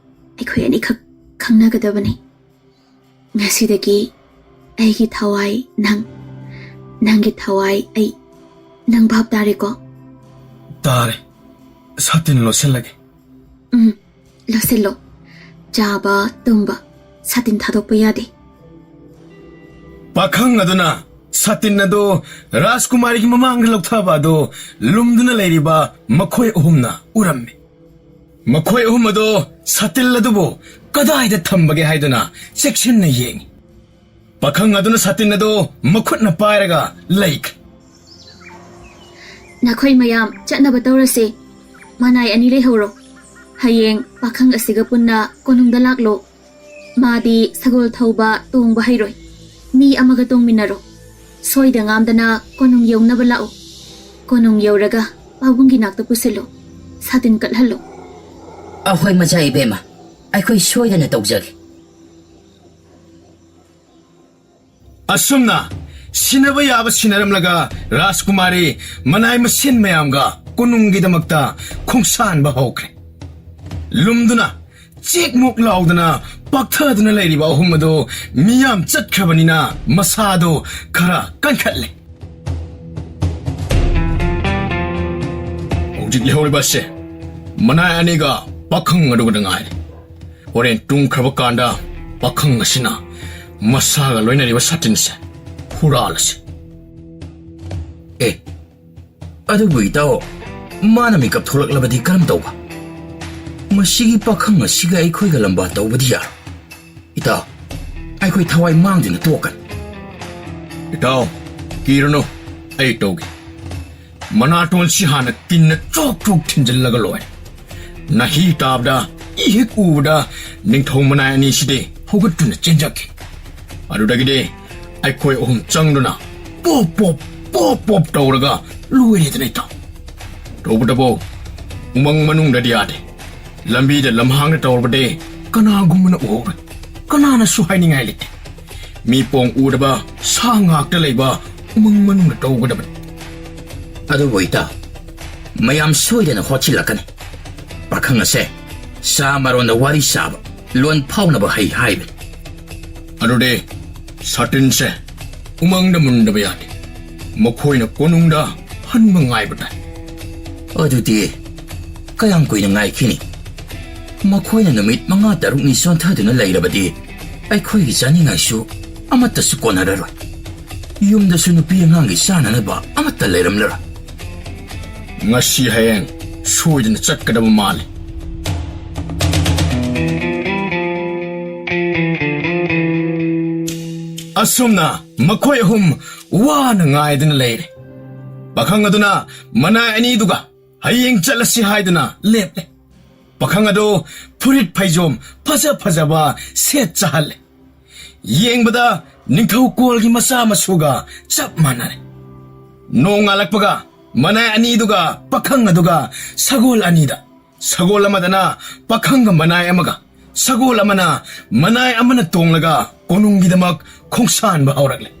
ꯑꯩꯈꯣꯏ ꯑꯅꯤꯈꯛ ꯈꯪꯅꯒꯗꯕꯅꯤ꯫ ꯉꯁꯤꯗꯒꯤ ꯑꯩꯒꯤ ꯊꯋꯥꯏ ꯅꯪ, ꯅꯪꯒꯤ ꯊꯋꯥꯏ ꯑꯩ꯫ ꯅꯪ ꯚꯥꯞ ꯇꯥꯔꯦꯀꯣ? ꯇꯥꯔꯦ꯫ ꯁꯥꯇꯤꯟ ꯂꯣꯠꯁꯤꯜꯂꯒꯦ꯫ ꯎꯝ, ꯂꯣꯠꯁꯤꯜꯂꯣ꯫ ꯆꯥꯕ, ꯇꯨꯝꯕ, ꯁꯥꯇꯤꯟ ꯊꯥꯗꯣꯛꯄ ꯌꯥꯗꯦ꯫ ꯄꯥꯈꯪ ꯑꯗꯨꯅ ꯁꯥꯇꯤꯟ ꯑꯗꯨ ꯔꯥꯖꯀꯨꯃꯥꯔꯤꯒꯤ ꯃꯃꯥꯡꯗ ꯂꯧꯊꯕ ꯑꯗꯨ ꯂꯨꯝꯗꯨꯅ ꯂꯩꯔꯤꯕ ꯃꯈꯣꯏ ꯑꯍꯨꯝꯅ ꯎꯔꯝꯃꯤ꯫ ꯃꯈꯣꯏ ꯑꯍꯨꯝ ꯑꯗꯨ ꯁꯥꯇꯤꯟ ꯑꯗꯨꯕꯨ ꯀꯗꯥꯏꯗ ꯊꯝꯕꯒꯦ ꯍꯥꯏꯗꯨꯅ ꯆꯦꯛꯁꯤꯟꯅ ꯌꯦꯡꯉꯤ꯫ ꯄꯥꯈꯪ ꯑꯗꯨꯅ ꯁꯥꯇꯤꯟ ꯑꯗꯨ ꯃꯈꯨꯠꯅ ꯄꯥꯏꯔꯒ ꯂꯩꯈ꯭ꯔꯦ꯫ ꯅꯈꯣꯏ ꯃꯌꯥꯝ ꯆꯠꯅꯕ ꯇꯧꯔꯁꯦ꯫ ꯃꯅꯥꯏ ꯑꯅꯤ ꯂꯩꯍꯧꯔꯣ꯫ ꯍꯌꯦꯡ ꯄꯥꯈꯪ ꯑꯁꯤꯒ ꯄꯨꯟꯅ ꯀꯣꯅꯨꯡꯗ ꯂꯥꯛꯂꯣ꯫ ꯃꯥꯗꯤ ꯁꯒꯣꯜ ꯊꯧꯕ ꯇꯣꯡꯕ ꯍꯩꯔꯣꯏ꯫ ꯃꯤ ꯑꯃꯒ ꯇꯣꯡꯃꯤꯟꯅꯔꯣ꯫ ꯁꯣꯏꯗ ꯉꯥꯝꯗꯅ ꯀꯣꯅꯨꯡ ꯌꯧꯅꯕ ꯂꯥꯛꯎ꯫ ꯀꯣꯅꯨꯡ ꯌꯧꯔꯒ ꯄꯥꯕꯨꯡꯒꯤ ꯅꯥꯛꯇ ꯄꯨꯁꯤꯜꯂꯨ꯫ ꯁꯥꯇꯤꯟ ꯀꯠꯍꯜꯂꯨ꯫ ꯑꯍꯣꯏ, ꯃꯆꯥ ꯏꯕꯦꯝꯃ, ꯑꯩꯈꯣꯏ ꯁꯣꯏꯗꯅ ꯇꯧꯖꯒꯦ꯫ ꯑꯁꯨꯝꯅ ꯁꯤꯟꯅꯕ ꯌꯥꯕ ꯁꯤꯟꯅꯔꯝꯂꯒ ꯔꯥꯖꯀꯨꯃꯥꯔꯤ ꯃꯅꯥꯏ ꯃꯁꯦꯟ ꯃꯌꯥꯝꯒ ꯀꯣꯅꯨꯡꯒꯤꯗꯃꯛꯇ ꯈꯣꯡꯁꯥꯟꯕ ꯍꯧꯈ꯭ꯔꯦ꯫ ꯂꯨꯝꯗꯨꯅ ꯆꯦꯛꯃꯨꯛ ꯂꯥꯎꯗꯅ ꯄꯥꯛꯊꯗꯨꯅ ꯂꯩꯔꯤꯕ ꯑꯍꯨꯝ ꯑꯗꯨ ꯃꯤꯌꯥꯝ ꯆꯠꯈ꯭ꯔꯕꯅꯤꯅ ꯃꯁꯥꯗꯨ ꯈꯔ ꯀꯟꯈꯠꯂꯦ꯫ ꯍꯧꯖꯤꯛ ꯂꯩꯍꯧꯔꯤꯕ ꯑꯁꯦ ꯃꯅꯥꯏ ꯑꯅꯤꯒ ꯄꯥꯈꯪ ꯑꯗꯨꯒꯗ ꯉꯥꯏꯔꯦ꯫ ꯍꯣꯔꯦꯟ ꯇꯨꯝꯈ꯭ꯔꯕ ꯀꯥꯟꯗ ꯄꯥꯈꯪ ꯑꯁꯤꯅ ꯃꯁꯥꯒ ꯂꯣꯏꯅꯔꯤꯕ ꯁꯥꯇꯤꯟꯁꯦ ꯍꯨꯔꯥꯜꯂꯁꯤ꯫ ꯑꯦ, ꯑꯗꯨꯕꯨ ꯏꯇꯥꯎ, ꯃꯥꯅ ꯃꯤꯀꯞ ꯊꯣꯛꯂꯛꯂꯕꯗꯤ ꯀꯔꯝ ꯇꯧꯕ? ꯃꯁꯤꯒꯤ ꯄꯥꯈꯪ ꯑꯁꯤꯒ ꯑꯩꯈꯣꯏꯒ ꯂꯝꯕꯥ ꯇꯧꯕꯗꯤ ꯌꯥꯔꯣꯏ꯫ ꯏꯇꯥꯎ, ꯑꯩꯈꯣꯏ ꯊꯋꯥꯏ ꯃꯥꯡꯗꯨꯅ ꯇꯣꯛꯀꯅꯤ꯫ ꯏꯇꯥꯎ, ꯀꯤꯔꯨꯅꯨ, ꯑꯩ ꯇꯧꯒꯦ꯫ ꯃꯅꯥꯇꯣꯟꯁꯤ ꯍꯥꯟꯅ ꯀꯤꯟꯅ ꯆꯣꯛ ꯆꯣꯛ ꯊꯤꯟꯖꯤꯜꯂꯒ ꯂꯣꯏꯔꯦ꯫ ꯅꯥꯍꯤ ꯇꯥꯕꯗ, ꯏ ꯍꯦꯛ ꯎꯕꯗ ꯅꯤꯡꯊꯧ ꯃꯅꯥꯏ ꯑꯅꯤꯁꯤꯗꯤ ꯍꯧꯒꯠꯇꯨꯅ ꯆꯦꯟꯖꯈꯤ꯫ ꯑꯗꯨꯗꯒꯤꯗꯤ ꯑꯩꯈꯣꯏ ꯑꯍꯨꯝ ꯆꯪꯗꯨꯅ ꯄꯣꯞ ꯄꯣꯞ, ꯄꯣꯞ ꯄꯣꯞ ꯇꯧꯔꯒ ꯂꯣꯏꯔꯦꯗꯅ ꯏꯇꯥꯎ꯫ ꯇꯧꯕꯇꯕꯨ ꯎꯃꯪ ꯃꯅꯨꯡꯗꯗꯤ ꯌꯥꯗꯦ꯫ ꯂꯝꯕꯤꯗ ꯂꯝꯍꯥꯡꯗ ꯇꯧꯔꯕꯗꯤ ꯀꯅꯥꯒꯨꯝꯕꯅ ꯎꯍꯧꯔꯣꯏ, ꯀꯅꯥꯅꯁꯨ ꯍꯥꯏꯅꯤꯡꯉꯥꯏ ꯂꯩꯇꯦ꯫ ꯃꯤ ꯄꯣꯡ ꯎꯗꯕ ꯁꯥ ꯉꯥꯛꯇ ꯂꯩꯕ ꯎꯃꯪ ꯃꯅꯨꯡꯗ ꯇꯧꯒꯗꯕꯅꯤ꯫ ꯑꯗꯨꯕꯨ ꯏꯇꯥꯎ, ꯃꯌꯥꯝ ꯁꯣꯏꯗꯅ ꯍꯣꯠꯆꯤꯜꯂꯛꯀꯅꯤ꯫ ꯄꯥꯈꯪ ꯑꯁꯦ ꯁꯥ ꯃꯔꯣꯟꯗ ꯋꯥꯔꯤ ꯁꯥꯕ, ꯂꯣꯟ ꯐꯥꯎꯅꯕ ꯍꯩ ꯍꯥꯏꯕꯅꯤ꯫ ꯑꯗꯨꯗꯤ ꯁꯥꯇꯤꯟꯁꯦ ꯎꯃꯪꯗ ꯃꯨꯟꯗꯕ ꯌꯥꯗꯦ꯫ ꯃꯈꯣꯏꯅ ꯀꯣꯅꯨꯡꯗ ꯍꯟꯕ ꯉꯥꯏꯕ ꯇꯥꯏ꯫ ꯑꯗꯨꯗꯤ ꯀꯌꯥꯝ ꯀꯨꯏꯅ ꯉꯥꯏꯈꯤꯅꯤ? ꯃꯈꯣꯏꯅ ꯅꯨꯃꯤꯠ ꯃꯉꯥ ꯇꯔꯨꯛꯅꯤ ꯆꯣꯟꯊꯗꯨꯅ ꯂꯩꯔꯕꯗꯤ ꯑꯩꯈꯣꯏꯒꯤ ꯆꯥꯅꯤꯡꯉꯥꯏꯁꯨ ꯑꯃꯠꯇꯁꯨ ꯀꯣꯟꯅꯔꯔꯣꯏ꯫ ꯌꯨꯝꯗꯁꯨ ꯅꯨꯄꯤ ꯑꯉꯥꯡꯒꯤ ꯆꯥꯅꯅꯕ ꯑꯃꯠꯇ ꯂꯩꯔꯝꯂꯔꯣꯏ꯫ ꯉꯁꯤ ꯍꯌꯦꯡ ꯁꯣꯏꯗꯅ ꯆꯠꯀꯗꯕ ꯃꯥꯜꯂꯤ꯫ ꯑꯁꯨꯝꯅ ꯃꯈꯣꯏ ꯑꯍꯨꯝ ꯋꯥꯅ ꯉꯥꯏꯗꯨꯅ ꯂꯩꯔꯦ꯫ ꯄꯥꯈꯪ ꯑꯗꯨꯅ ꯃꯅꯥꯏ ꯑꯅꯤꯗꯨꯒ ꯍꯌꯦꯡ ꯆꯠꯂꯁꯤ ꯍꯥꯏꯗꯨꯅ ꯂꯦꯞꯂꯦ꯫ ꯄꯥꯈꯪ ꯑꯗꯨ ꯐꯨꯔꯤꯠ ꯐꯩꯖꯣꯝ ꯐꯖ ꯐꯖꯕ ꯁꯦꯠ ꯆꯥꯍꯜꯂꯦ꯫ ꯌꯦꯡꯕꯗ ꯅꯤꯡꯊꯧ ꯀꯣꯜꯒꯤ ꯃꯆꯥ ꯃꯁꯨꯒ ꯆꯞ ꯃꯥꯟꯅꯔꯦ꯫ ꯅꯣꯡ ꯉꯥꯜꯂꯛꯄꯒ ꯃꯅꯥꯏ ꯑꯅꯤꯗꯨꯒ ꯄꯥꯈꯪ ꯑꯗꯨꯒ ꯁꯒꯣꯜ ꯑꯅꯤꯗ, ꯁꯒꯣꯜ ꯑꯃꯗꯅ ꯄꯥꯈꯪꯒ ꯃꯅꯥꯏ ꯑꯃꯒ, ꯁꯒꯣꯜ ꯑꯃꯅ ꯃꯅꯥꯏ ꯑꯃꯅ ꯇꯣꯡꯂꯒ ꯀꯣꯅꯨꯡꯒꯤꯗꯃꯛ ꯈꯣꯡꯁꯥꯟꯕ ꯍꯧꯔꯛꯂꯦ꯫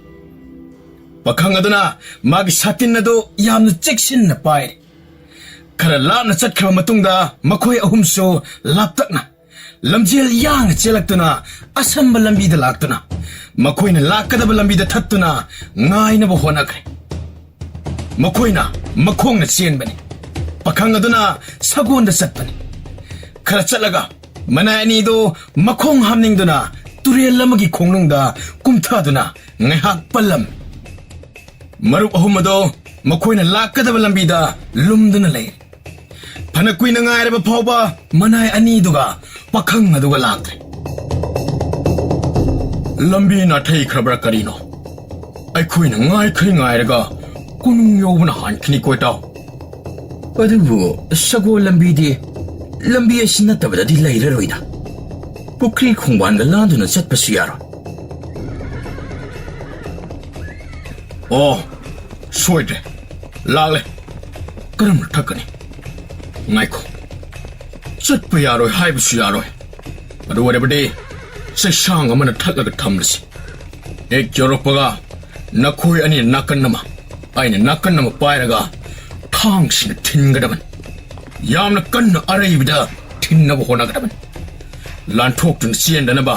ꯄꯥꯈꯪ ꯑꯗꯨꯅ ꯃꯥꯒꯤ ꯁꯥꯇꯤꯟ ꯑꯗꯨ ꯌꯥꯝꯅ ꯆꯦꯛꯁꯤꯟꯅ ꯄꯥꯏꯔꯦ꯫ ꯈꯔ ꯂꯥꯞꯅ ꯆꯠꯈ꯭ꯔꯕ ꯃꯇꯨꯡꯗ ꯃꯈꯣꯏ ꯑꯍꯨꯝꯁꯨ ꯂꯥꯞꯇꯛꯅ ꯂꯝꯖꯦꯜ ꯌꯥꯡꯅ ꯆꯦꯜꯂꯛꯇꯨꯅ ꯑꯁꯝꯕ ꯂꯝꯕꯤꯗ ꯂꯥꯛꯇꯨꯅ ꯃꯈꯣꯏꯅ ꯂꯥꯛꯀꯗꯕ ꯂꯝꯕꯤꯗ ꯊꯠꯇꯨꯅ ꯉꯥꯏꯅꯕ ꯍꯣꯠꯅꯈ꯭ꯔꯦ꯫ ꯃꯈꯣꯏꯅ ꯃꯈꯣꯡꯅ ꯆꯦꯟꯕꯅꯤ꯫ ꯄꯥꯈꯪ ꯑꯗꯨꯅ ꯁꯒꯣꯜꯗ ꯆꯠꯄꯅꯤ꯫ ꯈꯔ ꯆꯠꯂꯒ ꯃꯅꯥꯏ ꯑꯅꯤꯗꯨ ꯃꯈꯣꯡ ꯍꯥꯝꯅꯤꯡꯗꯨꯅ ꯇꯨꯔꯦꯜ ꯑꯃꯒꯤ ꯈꯣꯡꯅꯨꯡꯗ ꯀꯨꯝꯊꯗꯨꯅ ꯉꯥꯏꯍꯥꯛ ꯄꯜꯂꯝꯃꯤ꯫ ꯃꯔꯨꯞ ꯑꯍꯨꯝ ꯑꯗꯣ ꯃꯈꯣꯏꯅ ꯂꯥꯛꯀꯗꯕ ꯂꯝꯕꯤꯗ ꯂꯨꯝꯗꯨꯅ ꯂꯩ꯫ ꯐꯅ ꯀꯨꯏꯅ ꯉꯥꯏꯔꯕ ꯐꯥꯎꯕ ꯃꯅꯥꯏ ꯑꯅꯤꯗꯨꯒ ꯄꯥꯈꯪ ꯑꯗꯨꯒ ꯂꯥꯛꯇ꯭ꯔꯦ꯫ ꯂꯝꯕꯤ ꯅꯥꯊꯩꯈ꯭ꯔꯕ꯭ꯔꯥ ꯀꯔꯤꯅꯣ? ꯑꯩꯈꯣꯏꯅ ꯉꯥꯏꯈꯩ ꯉꯥꯏꯔꯒ ꯀꯣꯅꯨꯡ ꯌꯧꯕꯅ ꯍꯥꯟꯈꯤꯅꯤꯀꯣ, ꯏꯇꯥꯎ꯫ ꯑꯗꯨꯕꯨ ꯁꯒꯣꯜ ꯂꯝꯕꯤꯗꯤ ꯂꯝꯕꯤ ꯑꯁꯤ ꯅꯠꯇꯕꯗꯗꯤ ꯂꯩꯔꯔꯣꯏꯗ꯫ ꯄꯨꯈ꯭ꯔꯤ ꯈꯣꯡꯕꯥꯟꯒ ꯂꯥꯟꯗꯨꯅ ꯆꯠꯄꯁꯨ ꯌꯥꯔꯣꯏ꯫ ꯑꯣ, ꯁꯣꯏꯗ꯭ꯔꯦ꯫ ꯂꯥꯛꯂꯦ꯫ ꯀꯔꯝꯅ ꯊꯛꯀꯅꯤ? ꯉꯥꯏꯈꯣ꯫ ꯆꯠꯄ ꯌꯥꯔꯣꯏ ꯍꯥꯏꯕꯁꯨ ꯌꯥꯔꯣꯏ꯫ ꯑꯗꯨ ꯑꯣꯏꯔꯕꯗꯤ ꯆꯩꯁꯥꯡ ꯑꯃꯅ ꯊꯠꯂꯒ ꯊꯝꯂꯁꯤ꯫ ꯍꯦꯛ ꯌꯧꯔꯛꯄꯒ ꯅꯈꯣꯏ ꯑꯅꯤꯅ ꯅꯥꯀꯟ ꯑꯃ, ꯑꯩꯅ ꯅꯥꯀꯟ ꯑꯃ ꯄꯥꯏꯔꯒ ꯊꯥꯡꯁꯤꯅ ꯊꯤꯟꯒꯗꯕꯅꯤ꯫ ꯌꯥꯝꯅ ꯀꯟꯅ ꯑꯔꯩꯕꯗ ꯊꯤꯟꯅꯕ ꯍꯣꯠꯅꯒꯗꯕꯅꯤ꯫ ꯂꯥꯟꯊꯣꯛꯇꯨꯅ ꯆꯦꯟꯗꯅꯕ꯫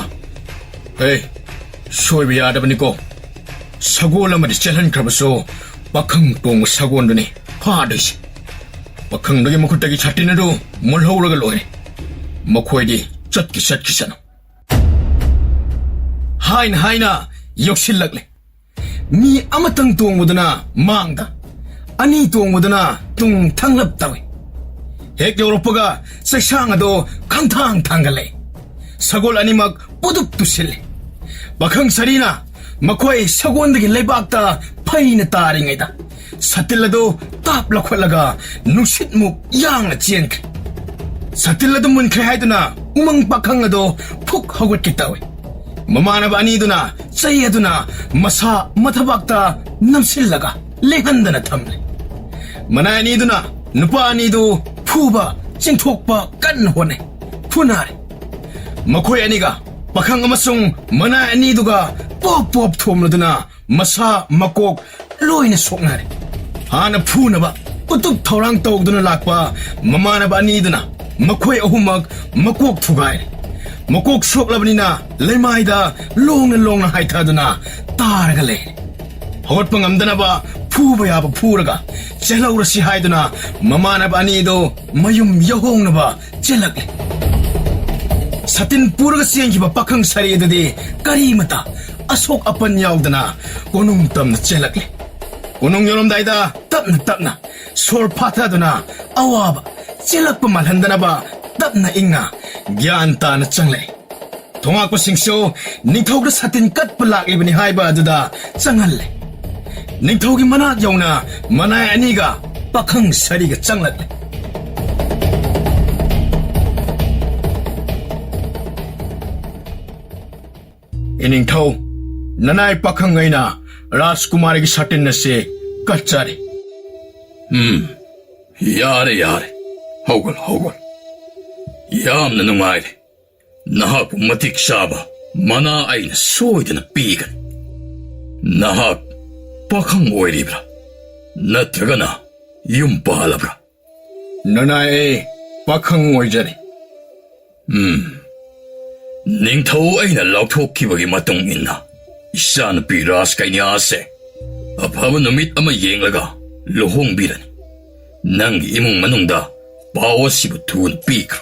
ꯑꯦ, ꯁꯣꯏꯕ ꯌꯥꯗꯕꯅꯤꯀꯣ꯫ ꯁꯒꯣꯜ ꯑꯃꯗꯤ ꯆꯦꯜꯍꯟꯈ꯭ꯔꯕꯁꯨ ꯄꯥꯈꯪ ꯇꯣꯡꯕ ꯁꯒꯣꯜꯗꯨꯅꯤ ꯐꯥꯗꯣꯏꯁꯦ꯫ ꯄꯥꯈꯪꯗꯨꯒꯤ ꯃꯈꯨꯠꯇꯒꯤ ꯁꯥꯇꯤꯟ ꯑꯗꯨ ꯃꯨꯜꯍꯧꯔꯒ ꯂꯣꯏꯔꯦ꯫ ꯃꯈꯣꯏꯗꯤ ꯆꯠꯀꯤ ꯆꯠꯈꯤꯁꯅꯨ꯫ ꯍꯥꯏꯅ ꯍꯥꯏꯅ ꯌꯧꯁꯤꯜꯂꯛꯂꯦ꯫ ꯃꯤ ꯑꯃꯇꯪ ꯇꯣꯡꯕꯗꯨꯅ ꯃꯥꯡꯗ, ꯑꯅꯤ ꯇꯣꯡꯕꯗꯨꯅ ꯇꯨꯡ ꯊꯪꯂꯞ ꯇꯧꯏ꯫ ꯍꯦꯛ ꯌꯧꯔꯛꯄꯒ ꯆꯩꯁꯥꯡ ꯑꯗꯣ ꯈꯪꯊꯥꯡ ꯊꯥꯡꯒꯠꯂꯦ꯫ ꯁꯒꯣꯜ ꯑꯅꯤꯃꯛ ꯄꯨꯗꯨꯞ ꯇꯨꯁꯤꯜꯂꯦ꯫ ꯄꯥꯈꯪ ꯁꯥꯔꯤꯅ ꯃꯈꯣꯏ ꯁꯒꯣꯜꯗꯒꯤ ꯂꯩꯕꯥꯛꯇ ꯐꯩꯅ ꯇꯥꯔꯤꯉꯩꯗ ꯁꯥꯇꯤꯜ ꯑꯗꯨ ꯇꯥꯞ ꯂꯧꯈꯠꯂꯒ ꯅꯨꯡꯁꯤꯠꯃꯨꯛ ꯌꯥꯡꯅ ꯆꯦꯟꯈ꯭ꯔꯦ꯫ ꯁꯥꯇꯤꯜ ꯑꯗꯨ ꯃꯨꯟꯈ꯭ꯔꯦ ꯍꯥꯏꯗꯨꯅ ꯎꯃꯪ ꯄꯥꯈꯪ ꯑꯗꯣ ꯐꯨꯛ ꯍꯧꯒꯠꯀꯦ ꯇꯧꯏ꯫ ꯃꯃꯥꯟꯅꯕ ꯑꯅꯤꯗꯨꯅ ꯆꯩ ꯑꯗꯨꯅ ꯃꯁꯥ ꯃꯊꯕꯥꯛꯇ ꯅꯝꯁꯤꯜꯂꯒ ꯂꯦꯡꯍꯟꯗꯅ ꯊꯝꯂꯦ꯫ ꯃꯅꯥꯏ ꯑꯅꯤꯗꯨꯅ ꯅꯨꯄꯥ ꯑꯅꯤꯗꯨ ꯐꯨꯕ, ꯆꯤꯡꯊꯣꯛꯄ ꯀꯟꯅ ꯍꯣꯠꯅꯩ꯫ ꯐꯨꯅꯔꯦ꯫ ꯃꯈꯣꯏ ꯑꯅꯤꯒ ꯄꯥꯈꯪ ꯑꯃꯁꯨꯡ ꯃꯅꯥꯏ ꯑꯅꯤꯗꯨꯒ ꯄꯣꯞ ꯄꯣꯞ ꯊꯣꯝꯂꯗꯨꯅ ꯃꯁꯥ ꯃꯀꯣꯛ ꯂꯣꯏꯅ ꯁꯣꯛꯅꯔꯦ꯫ ꯍꯥꯟꯅ ꯐꯨꯅꯕ ꯎꯇꯨꯞ ꯊꯧꯔꯥꯡ ꯇꯧꯗꯨꯅ ꯂꯥꯛꯄ ꯃꯃꯥꯟꯅꯕ ꯑꯅꯤꯗꯨꯅ ꯃꯈꯣꯏ ꯑꯍꯨꯝꯃꯛ ꯃꯀꯣꯛ ꯊꯨꯒꯥꯏꯔꯦ꯫ ꯃꯀꯣꯛ ꯁꯣꯛꯂꯕꯅꯤꯅ ꯂꯩꯃꯥꯏꯗ ꯂꯣꯡꯅ ꯂꯣꯡꯅ ꯍꯥꯏꯊꯗꯨꯅ ꯇꯥꯔꯒ ꯂꯩꯔꯦ꯫ ꯍꯧꯒꯠꯄ ꯉꯝꯗꯅꯕ ꯐꯨꯕ ꯌꯥꯕ ꯐꯨꯔꯒ ꯆꯦꯜꯍꯧꯔꯁꯤ ꯍꯥꯏꯗꯨꯅ ꯃꯃꯥꯟꯅꯕ ꯑꯅꯤꯗꯨ ꯃꯌꯨꯝ ꯌꯧꯍꯧꯅꯕ ꯆꯦꯜꯂꯛꯂꯦ꯫ ꯁꯥꯇꯤꯟ ꯄꯨꯔꯒ ꯆꯦꯟꯈꯤꯕ ꯄꯥꯈꯪ ꯁꯥꯔꯤ ꯑꯗꯨꯗꯤ ꯀꯔꯤꯃꯇ ꯑꯁꯣꯛ ꯑꯄꯟ ꯌꯥꯎꯗꯅ ꯀꯣꯅꯨꯡ ꯇꯝꯅ ꯆꯦꯜꯂꯛꯂꯦ꯫ ꯀꯣꯅꯨꯡ ꯌꯧꯔꯝꯗꯥꯏꯗ ꯇꯞꯅ ꯇꯞꯅ ꯁꯣꯔ ꯐꯥꯊꯗꯨꯅ ꯑꯋꯥꯕ ꯆꯦꯜꯂꯛꯄ ꯃꯥꯜꯍꯟꯗꯅꯕ ꯇꯞꯅ ꯏꯪꯅ ꯒ꯭ꯌꯥꯟ ꯇꯥꯅ ꯆꯪꯂꯛꯏ꯫ ꯊꯣꯉꯥꯛꯄꯁꯤꯡꯁꯨ ꯅꯤꯡꯊꯧꯗ ꯁꯥꯇꯤꯟ ꯀꯠꯄ ꯂꯥꯛꯂꯤꯕꯅꯤ ꯍꯥꯏꯕ ꯑꯗꯨꯗ ꯆꯪꯍꯜꯂꯦ꯫ ꯅꯤꯡꯊꯧꯒꯤ ꯃꯅꯥꯛ ꯌꯧꯅ ꯃꯅꯥꯏ ꯑꯅꯤꯒ ꯄꯥꯈꯪ ꯁꯥꯔꯤꯒ ꯆꯪꯂꯛꯂꯦ꯫ ꯏꯅꯤꯡꯊꯧ, ꯅꯅꯥꯏ ꯄꯥꯈꯪ ꯑꯩꯅ ꯔꯥꯖꯀꯨꯃꯥꯔꯤꯒꯤ ꯁꯥꯇꯤꯟ ꯑꯁꯤ ꯀꯠꯆꯔꯤ꯫ ꯎꯝ, ꯌꯥꯔꯦ, ꯌꯥꯔꯦ꯫ ꯍꯧꯒꯠ, ꯍꯧꯒꯠ꯫ ꯌꯥꯝꯅ ꯅꯨꯡꯉꯥꯏꯔꯦ꯫ ꯅꯍꯥꯛꯄꯨ ꯃꯇꯤꯛ ꯆꯥꯕ ꯃꯅꯥ ꯑꯩꯅ ꯁꯣꯏꯗꯅ ꯄꯤꯒꯅꯤ꯫ ꯅꯍꯥꯛ ꯄꯥꯈꯪ ꯑꯣꯏꯔꯤꯕ꯭ꯔꯥ? ꯅꯠꯇ꯭ꯔꯒꯅ ꯌꯨꯝ ꯄꯥꯜꯂꯕ꯭ꯔꯥ? ꯅꯅꯥꯏ, ꯑꯩ ꯄꯥꯈꯪ ꯑꯣꯏꯖꯔꯤ꯫ ꯎꯝ꯫ ꯅꯤꯡꯊꯧ ꯑꯩꯅ ꯂꯥꯎꯊꯣꯛꯈꯤꯕꯒꯤ ꯃꯇꯨꯡ ꯏꯟꯅ, ꯏꯆꯥꯅꯨꯄꯤ ꯔꯥꯖꯀꯩꯅ꯭ꯌꯥ ꯑꯁꯦ ꯑꯐꯕ ꯅꯨꯃꯤꯠ ꯑꯃ ꯌꯦꯡꯂꯒ ꯂꯨꯍꯣꯡꯕꯤꯔꯅꯤ꯫ ꯅꯪꯒꯤ ꯏꯃꯨꯡ ꯃꯅꯨꯡꯗ ꯄꯥꯎ ꯑꯁꯤꯕꯨ ꯊꯨꯅ ꯄꯤꯈ꯭ꯔꯣ꯫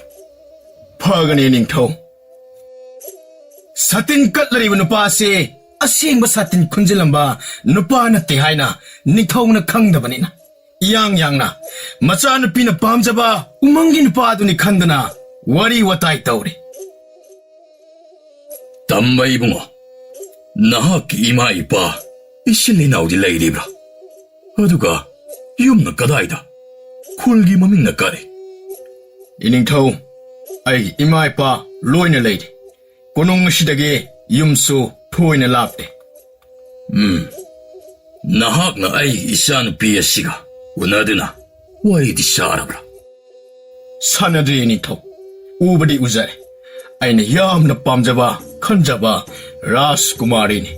ꯐꯒꯅꯤ, ꯅꯤꯡꯊꯧ꯫ ꯁꯥꯇꯤꯟ ꯀꯠꯂꯔꯤꯕ ꯅꯨꯄꯥ ꯑꯁꯤ ꯑꯁꯦꯡꯕ ꯁꯥꯇꯤꯟ ꯈꯨꯟꯖꯤꯜꯂꯝꯕ ꯅꯨꯄꯥ ꯅꯠꯇꯦ ꯍꯥꯏꯅ ꯅꯤꯡꯊꯧꯅ ꯈꯪꯗꯕꯅꯤꯅ, ꯏꯌꯥꯡ ꯌꯥꯡꯅ ꯃꯆꯥꯅꯨꯄꯤꯅ ꯄꯥꯝꯖꯕ ꯎꯃꯪꯒꯤ ꯅꯨꯄꯥꯗꯨꯅꯤ ꯈꯟꯗꯨꯅ ꯋꯥꯔꯤ ꯋꯥꯇꯥꯏ ꯇꯧꯔꯤ꯫ ꯇꯝꯕ ꯏꯕꯨꯡꯉꯣ, ꯅꯍꯥꯛꯀꯤ ꯏꯃꯥ ꯏꯄꯥ, ꯏꯆꯤꯜ ꯏꯅꯥꯎꯗꯤ ꯂꯩꯔꯤꯕ꯭ꯔꯥ? ꯑꯗꯨꯒ ꯌꯨꯝꯅ ꯀꯗꯥꯏꯗ? ꯈꯨꯜꯒꯤ ꯃꯃꯤꯡꯅ ꯀꯔꯤ? ꯏꯅꯤꯡꯊꯧ, ꯑꯩꯒꯤ ꯏꯃꯥ ꯏꯄꯥ ꯂꯣꯏꯅ ꯂꯩꯔꯤ꯫ ꯀꯣꯅꯨꯡ ꯑꯁꯤꯗꯒꯤ ꯌꯨꯝꯁꯨ ꯊꯣꯏꯅ ꯂꯥꯞꯇꯦ꯫ ꯎꯝ, ꯅꯍꯥꯛꯅ ꯑꯩꯒꯤ ꯏꯆꯥꯅꯨꯄꯤ ꯑꯁꯤꯒ ꯎꯅꯗꯨꯅ ꯋꯥꯔꯤꯗꯤ ꯁꯥꯔꯕ꯭ꯔꯥ? ꯁꯥꯟꯅꯗ꯭ꯔꯤ, ꯏꯅꯤꯡꯊꯧ꯫ ꯎꯕꯗꯤ ꯎꯖꯔꯦ꯫ ꯑꯩꯅ ꯌꯥꯝꯅ ꯄꯥꯝꯖꯕ, ꯈꯟꯖꯕ ꯔꯥꯖꯀꯨꯃꯥꯔꯤꯅꯤ꯫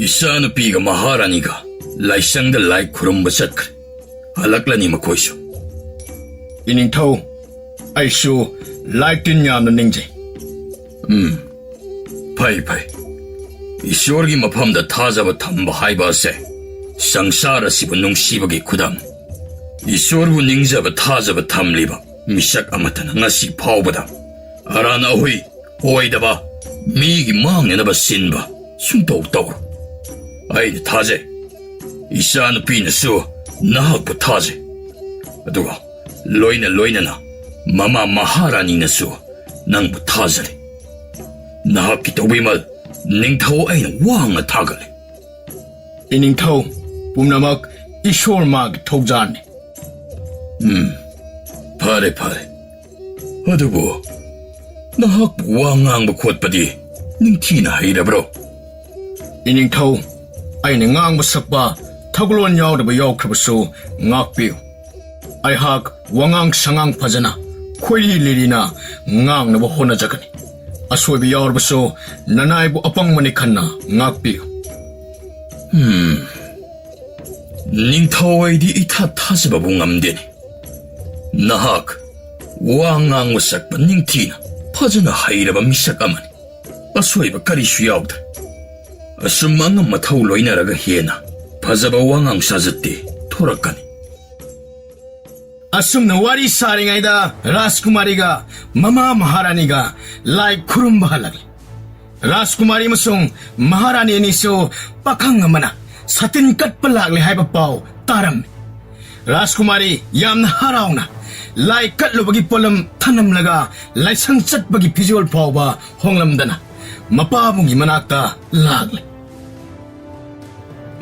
ꯏꯆꯥꯅꯨꯄꯤꯒ ꯃꯍꯥꯔꯥꯅꯤꯒ ꯂꯥꯏꯁꯪꯗ ꯂꯥꯏ ꯈꯨꯔꯨꯝꯕ ꯆꯠꯈ꯭ꯔꯦ꯫ ꯍꯜꯂꯛꯂꯅꯤ ꯃꯈꯣꯏꯁꯨ꯫ ꯏꯅꯤꯡꯊꯧ, ꯑꯩꯁꯨ ꯂꯥꯏ ꯇꯤꯟ ꯌꯥꯝꯅ ꯅꯤꯡꯖꯩ꯫ ꯎꯝ, ꯐꯩ, ꯐꯩ꯫ ꯏꯁꯣꯔꯒꯤ ꯃꯐꯝꯗ ꯊꯥꯖꯕ ꯊꯝꯕ ꯍꯥꯏꯕ ꯑꯁꯦ ꯁꯪꯁꯥꯔ ꯑꯁꯤꯕꯨ ꯅꯨꯡꯁꯤꯕꯒꯤ ꯈꯨꯗꯝ꯫ ꯏꯁꯣꯔꯕꯨ ꯅꯤꯡꯖꯕ ꯊꯥꯖꯕ ꯊꯝꯂꯤꯕ ꯃꯤꯁꯛ ꯑꯃꯠꯇꯅ ꯉꯁꯤ ꯐꯥꯎꯕꯗ ꯑꯔꯥꯟ ꯑꯍꯨꯏ ꯑꯣꯏꯗꯕ, ꯃꯤꯒꯤ ꯃꯥꯡꯅꯅꯕ ꯁꯤꯟꯕ ꯁꯨꯡꯇꯧ ꯇꯧꯔꯣꯏ꯫ ꯑꯩꯅ ꯊꯥꯖꯩ꯫ ꯏꯆꯥꯅꯨꯄꯤꯅꯁꯨ ꯅꯍꯥꯛꯄꯨ ꯊꯥꯖꯩ꯫ ꯑꯗꯨꯒ ꯂꯣꯏꯅ ꯂꯣꯏꯅꯅ ꯃꯃꯥ ꯃꯍꯥꯔꯥꯅꯤꯅꯁꯨ ꯅꯪꯕꯨ ꯊꯥꯖꯔꯤ꯫ ꯅꯍꯥꯛꯀꯤ ꯇꯧꯕꯤꯃꯜ ꯅꯤꯡꯊꯧ ꯑꯩꯅ ꯋꯥꯡꯅ ꯊꯥꯒꯠꯂꯤ꯫ ꯏꯅꯤꯡꯊꯧ, ꯄꯨꯝꯅꯃꯛ ꯏꯁꯣꯔ ꯃꯥꯒꯤ ꯊꯧꯖꯥꯜꯅꯤ꯫ ꯎꯝ, ꯐꯔꯦ, ꯐꯔꯦ꯫ ꯑꯗꯨꯕꯨ ꯅꯍꯥꯛꯄꯨ ꯋꯥ ꯉꯥꯡꯕ ꯈꯣꯠꯄꯗꯤ ꯅꯤꯡꯊꯤꯅ ꯍꯩꯔꯕ꯭ꯔꯣ? ꯏꯅꯤꯡꯊꯧ, ꯑꯩꯅ ꯉꯥꯡꯕ ꯁꯛꯄ ꯊꯧꯒꯜꯂꯣꯟ ꯌꯥꯎꯗꯕ ꯌꯥꯎꯈ꯭ꯔꯕꯁꯨ ꯉꯥꯛꯄꯤꯌꯨ꯫ ꯑꯩꯍꯥꯛ ꯋꯥꯉꯥꯡ ꯁꯉꯥꯡ ꯐꯖꯅ, ꯈꯣꯏꯔꯤ ꯂꯤꯔꯤꯅ ꯉꯥꯡꯅꯕ ꯍꯣꯠꯅꯖꯒꯅꯤ꯫ ꯑꯁꯣꯏꯕ ꯌꯥꯎꯔꯕꯁꯨ ꯅꯅꯥꯏꯕꯨ ꯑꯄꯪꯕꯅꯤ ꯈꯟꯅ ꯉꯥꯛꯄꯤꯌꯨ꯫ ꯎꯝ, ꯅꯤꯡꯊꯧ ꯑꯩꯗꯤ ꯏꯊꯥ ꯊꯥꯖꯕꯕꯨ ꯉꯝꯗꯦꯅꯦ꯫ ꯅꯍꯥꯛ ꯋꯥ ꯉꯥꯡꯕ ꯁꯛꯄ ꯅꯤꯡꯊꯤꯅ ꯐꯖꯅ ꯍꯩꯔꯕ ꯃꯤꯁꯛ ꯑꯃꯅꯤ꯫ ꯑꯁꯣꯏꯕ ꯀꯔꯤꯁꯨ ꯌꯥꯎꯗ꯭ꯔꯦ꯫ ꯑꯁꯨꯝ ꯑꯉꯝ ꯑꯊꯧ ꯂꯣꯏꯅꯔꯒ ꯍꯦꯟꯅ ꯐꯖꯕ ꯋꯥꯉꯥꯡ ꯁꯥꯖꯠꯇꯤ ꯊꯣꯔꯛꯀꯅꯤ꯫ ꯑꯁꯨꯝꯅ ꯋꯥꯔꯤ ꯁꯥꯔꯤꯉꯩꯗ ꯔꯥꯖꯀꯨꯃꯥꯔꯤꯒ ꯃꯃꯥ ꯃꯍꯥꯔꯥꯅꯤꯒ ꯂꯥꯏ ꯈꯨꯔꯨꯝꯕ ꯍꯜꯂꯛꯂꯦ꯫ ꯔꯥꯖꯀꯨꯃꯥꯔꯤ ꯑꯃꯁꯨꯡ ꯃꯍꯥꯔꯥꯅꯤ ꯑꯅꯤꯁꯨ ꯄꯥꯈꯪ ꯑꯃꯅ ꯁꯥꯇꯤꯟ ꯀꯠꯄ ꯂꯥꯛꯂꯦ ꯍꯥꯏꯕ ꯄꯥꯎ ꯇꯥꯔꯝꯃꯤ꯫ ꯔꯥꯖꯀꯨꯃꯥꯔꯤ ꯌꯥꯝꯅ ꯍꯔꯥꯎꯅ ꯂꯥꯏ ꯀꯠꯂꯨꯕꯒꯤ ꯄꯣꯠꯂꯝ ꯊꯅꯝꯂꯒ ꯂꯥꯏꯁꯪ ꯆꯠꯄꯒꯤ ꯐꯤꯖꯣꯜ ꯐꯥꯎꯕ ꯍꯣꯡꯂꯝꯗꯅ ꯃꯄꯥꯕꯨꯡꯒꯤ ꯃꯅꯥꯛꯇ ꯂꯥꯛꯂꯦ꯫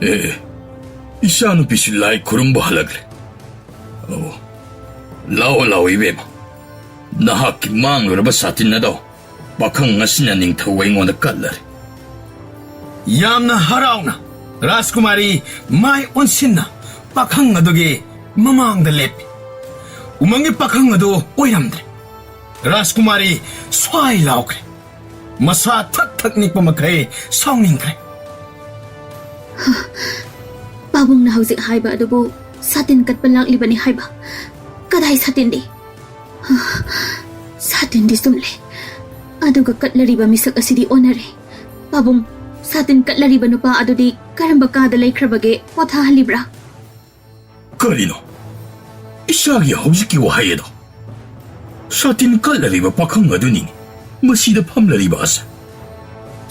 ꯑꯦ, ꯏꯆꯥꯅꯨꯄꯤꯁꯨ ꯂꯥꯏ ꯈꯨꯔꯨꯝꯕ ꯍꯜꯂꯛꯂꯦ꯫ ꯑꯣ, ꯂꯥꯛꯑꯣ, ꯂꯥꯛꯑꯣ, ꯏꯕꯦꯝꯃ꯫ ꯅꯍꯥꯛꯀꯤ ꯃꯥꯡꯂꯨꯔꯕ ꯁꯥꯇꯤꯟ ꯑꯗꯣ ꯄꯥꯈꯪ ꯑꯁꯤꯅ ꯅꯤꯡꯊꯧ ꯑꯩꯉꯣꯟꯗ ꯀꯠꯂꯔꯦ꯫ ꯌꯥꯝꯅ ꯍꯔꯥꯎꯅ ꯔꯥꯖꯀꯨꯃꯥꯔꯤ ꯃꯥꯏ ꯑꯣꯟꯁꯤꯟꯅ ꯄꯥꯈꯪ ꯑꯗꯨꯒꯤ ꯃꯃꯥꯡꯗ ꯂꯦꯞꯄꯤ꯫ ꯎꯃꯪꯒꯤ ꯄꯥꯈꯪ ꯑꯗꯨ ꯑꯣꯏꯔꯝꯗ꯭ꯔꯦ꯫ ꯔꯥꯖꯀꯨꯃꯥꯔꯤ ꯁ꯭ꯋꯥꯏ ꯂꯥꯎꯈ꯭ꯔꯦ꯫ ꯃꯁꯥ ꯊꯛ ꯊꯛ ꯅꯤꯛꯄ ꯃꯈꯩ ꯁꯥꯎꯅꯤꯡꯈ꯭ꯔꯦ꯫ ꯄꯥꯕꯨꯡꯅ ꯍꯧꯖꯤꯛ ꯍꯥꯏꯕ ꯑꯗꯨꯕꯨ ꯁꯥꯇꯤꯟ ꯀꯠꯄ ꯂꯥꯛꯂꯤꯕꯅꯤ ꯍꯥꯏꯕ? ꯀꯗꯥꯏ ꯁꯥꯇꯤꯟꯗꯤ? ꯁꯥꯇꯤꯟꯗꯤ ꯆꯨꯝꯂꯦ꯫ ꯑꯗꯨꯒ ꯀꯠꯂꯔꯤꯕ ꯃꯤꯁꯛ ꯑꯁꯤꯗꯤ ꯑꯣꯟꯅꯔꯦ꯫ ꯄꯥꯕꯨꯡ, ꯁꯥꯇꯤꯟ ꯀꯠꯂꯔꯤꯕ ꯅꯨꯄꯥ ꯑꯗꯨꯗꯤ ꯀꯔꯝꯕ ꯀꯥꯗ ꯂꯩꯈ꯭ꯔꯕꯒꯦ? ꯄꯣꯊꯥꯍꯜꯂꯤꯕ꯭ꯔꯥ? ꯀꯔꯤꯅꯣ? ꯏꯆꯥꯒꯤ ꯍꯧꯖꯤꯛꯀꯤ ꯋꯥꯍꯩ ꯑꯗꯣ? ꯁꯥꯇꯤꯟ ꯀꯠꯂꯔꯤꯕ ꯄꯥꯈꯪ ꯑꯗꯨꯅꯤꯅꯦ ꯃꯁꯤꯗ ꯐꯝꯂꯔꯤꯕ ꯑꯁꯦ꯫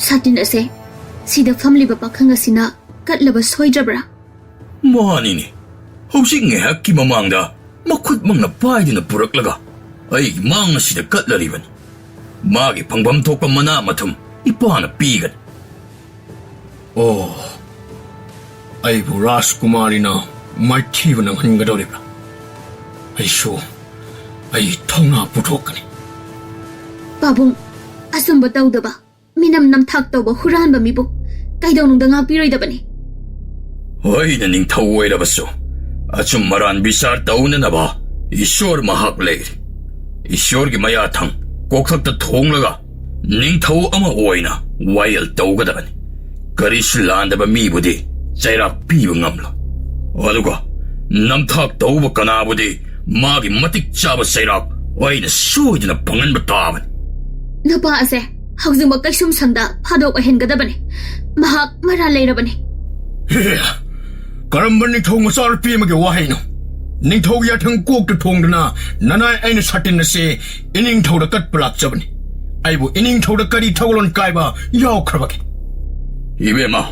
ꯁꯥꯇꯤꯟ ꯑꯁꯦ ꯁꯤꯗ ꯐꯝꯂꯤꯕ ꯄꯥꯈꯪ ꯑꯁꯤꯅ ꯀꯠꯂꯕ ꯁꯣꯏꯗ꯭ꯔꯕ꯭ꯔꯥ? ꯃꯥꯅꯤꯅꯦ꯫ ꯍꯧꯖꯤꯛ ꯉꯥꯏꯍꯥꯛꯀꯤ ꯃꯃꯥꯡꯗ ꯃꯈꯨꯠꯃꯛꯅ ꯄꯥꯏꯗꯨꯅ ꯄꯨꯔꯛꯂꯒ ꯑꯩꯒꯤ ꯃꯥꯡ ꯑꯁꯤꯗ ꯀꯠꯂꯔꯤꯕꯅꯤ꯫ ꯃꯥꯒꯤ ꯐꯪꯐꯝ ꯊꯣꯛꯄ ꯃꯅꯥ ꯃꯊꯨꯝ ꯏꯄꯥꯅ ꯄꯤꯒꯅꯤ꯫ ꯑꯣ, ꯑꯩꯕꯨ ꯔꯥꯖꯀꯨꯃꯥꯔꯤꯅ ꯃꯥꯏꯊꯤꯕ ꯅꯪꯍꯟꯒꯗꯧꯔꯤꯕ꯭ꯔꯥ? ꯑꯩꯁꯨ ꯑꯩ ꯊꯧꯅꯥ ꯄꯨꯊꯣꯛꯀꯅꯤ꯫ ꯄꯥꯕꯨꯡ, ꯑꯆꯨꯝꯕ ꯇꯧꯗꯕ, ꯃꯤꯅꯝ ꯅꯝꯊꯥꯛ ꯇꯧꯕ ꯍꯨꯔꯥꯟꯕ ꯃꯤꯕꯨ ꯀꯩꯗꯧꯅꯨꯡꯗ ꯉꯥꯛꯄꯤꯔꯣꯏꯗꯕꯅꯤ꯫ ꯑꯩꯅ ꯅꯤꯡꯊꯧ ꯑꯣꯏꯔꯕꯁꯨ ꯑꯆꯨꯝ ꯑꯔꯥꯟ ꯕꯤꯆꯥꯔ ꯇꯧꯅꯅꯕ ꯏꯁꯣꯔ ꯃꯍꯥꯛ ꯂꯩꯔꯤ꯫ ꯏꯁꯣꯔꯒꯤ ꯃꯌꯥꯊꯪ ꯀꯣꯛꯊꯛꯇ ꯊꯣꯡꯂꯒ ꯅꯤꯡꯊꯧ ꯑꯃ ꯑꯣꯏꯅ ꯋꯥꯌꯦꯜ ꯇꯧꯒꯗꯕꯅꯤ꯫ ꯀꯔꯤꯁꯨ ꯂꯥꯟꯗꯕ ꯃꯤꯕꯨꯗꯤ ꯆꯩꯔꯥꯛ ꯄꯤꯕ ꯉꯝꯂꯣꯏ꯫ ꯑꯗꯨꯒ ꯅꯝꯊꯥꯛ ꯇꯧꯕ ꯀꯅꯥꯕꯨꯗꯤ ꯃꯥꯒꯤ ꯃꯇꯤꯛ ꯆꯥꯕ ꯆꯩꯔꯥꯛ ꯑꯩꯅ ꯁꯣꯏꯗꯅ ꯐꯪꯍꯟꯕ ꯇꯥꯕꯅꯤ꯫ ꯅꯨꯄꯥ ꯑꯁꯦ ꯍꯧꯖꯤꯛꯃꯛ ꯀꯩꯁꯨꯝꯁꯪꯗ ꯐꯥꯗꯣꯛ ꯑꯣꯏꯍꯟꯒꯗꯕꯅꯤ꯫ ꯃꯍꯥꯛ ꯃꯔꯥꯜ ꯂꯩꯔꯕꯅꯤ꯫ ꯍꯦ, ꯀꯔꯝꯕ ꯅꯤꯡꯊꯧ ꯃꯆꯥꯅꯨꯄꯤ ꯑꯃꯒꯤ ꯋꯥꯍꯩꯅꯣ? ꯅꯤꯡꯊꯧꯒꯤ ꯌꯥꯊꯪ ꯀꯣꯛꯇ ꯊꯣꯡꯗꯨꯅ ꯅꯅꯥꯏ ꯑꯩꯅ ꯁꯥꯇꯤꯟ ꯑꯁꯤ ꯏꯅꯤꯡꯊꯧꯗ ꯀꯠꯄ ꯂꯥꯛꯆꯕꯅꯤ꯫ ꯑꯩꯕꯨ ꯏꯅꯤꯡꯊꯧꯗ ꯀꯔꯤ ꯊꯧꯒꯜꯂꯣꯟ ꯀꯥꯏꯕ ꯌꯥꯎꯈ꯭ꯔꯕꯒꯦ? ꯏꯕꯦꯝꯃ,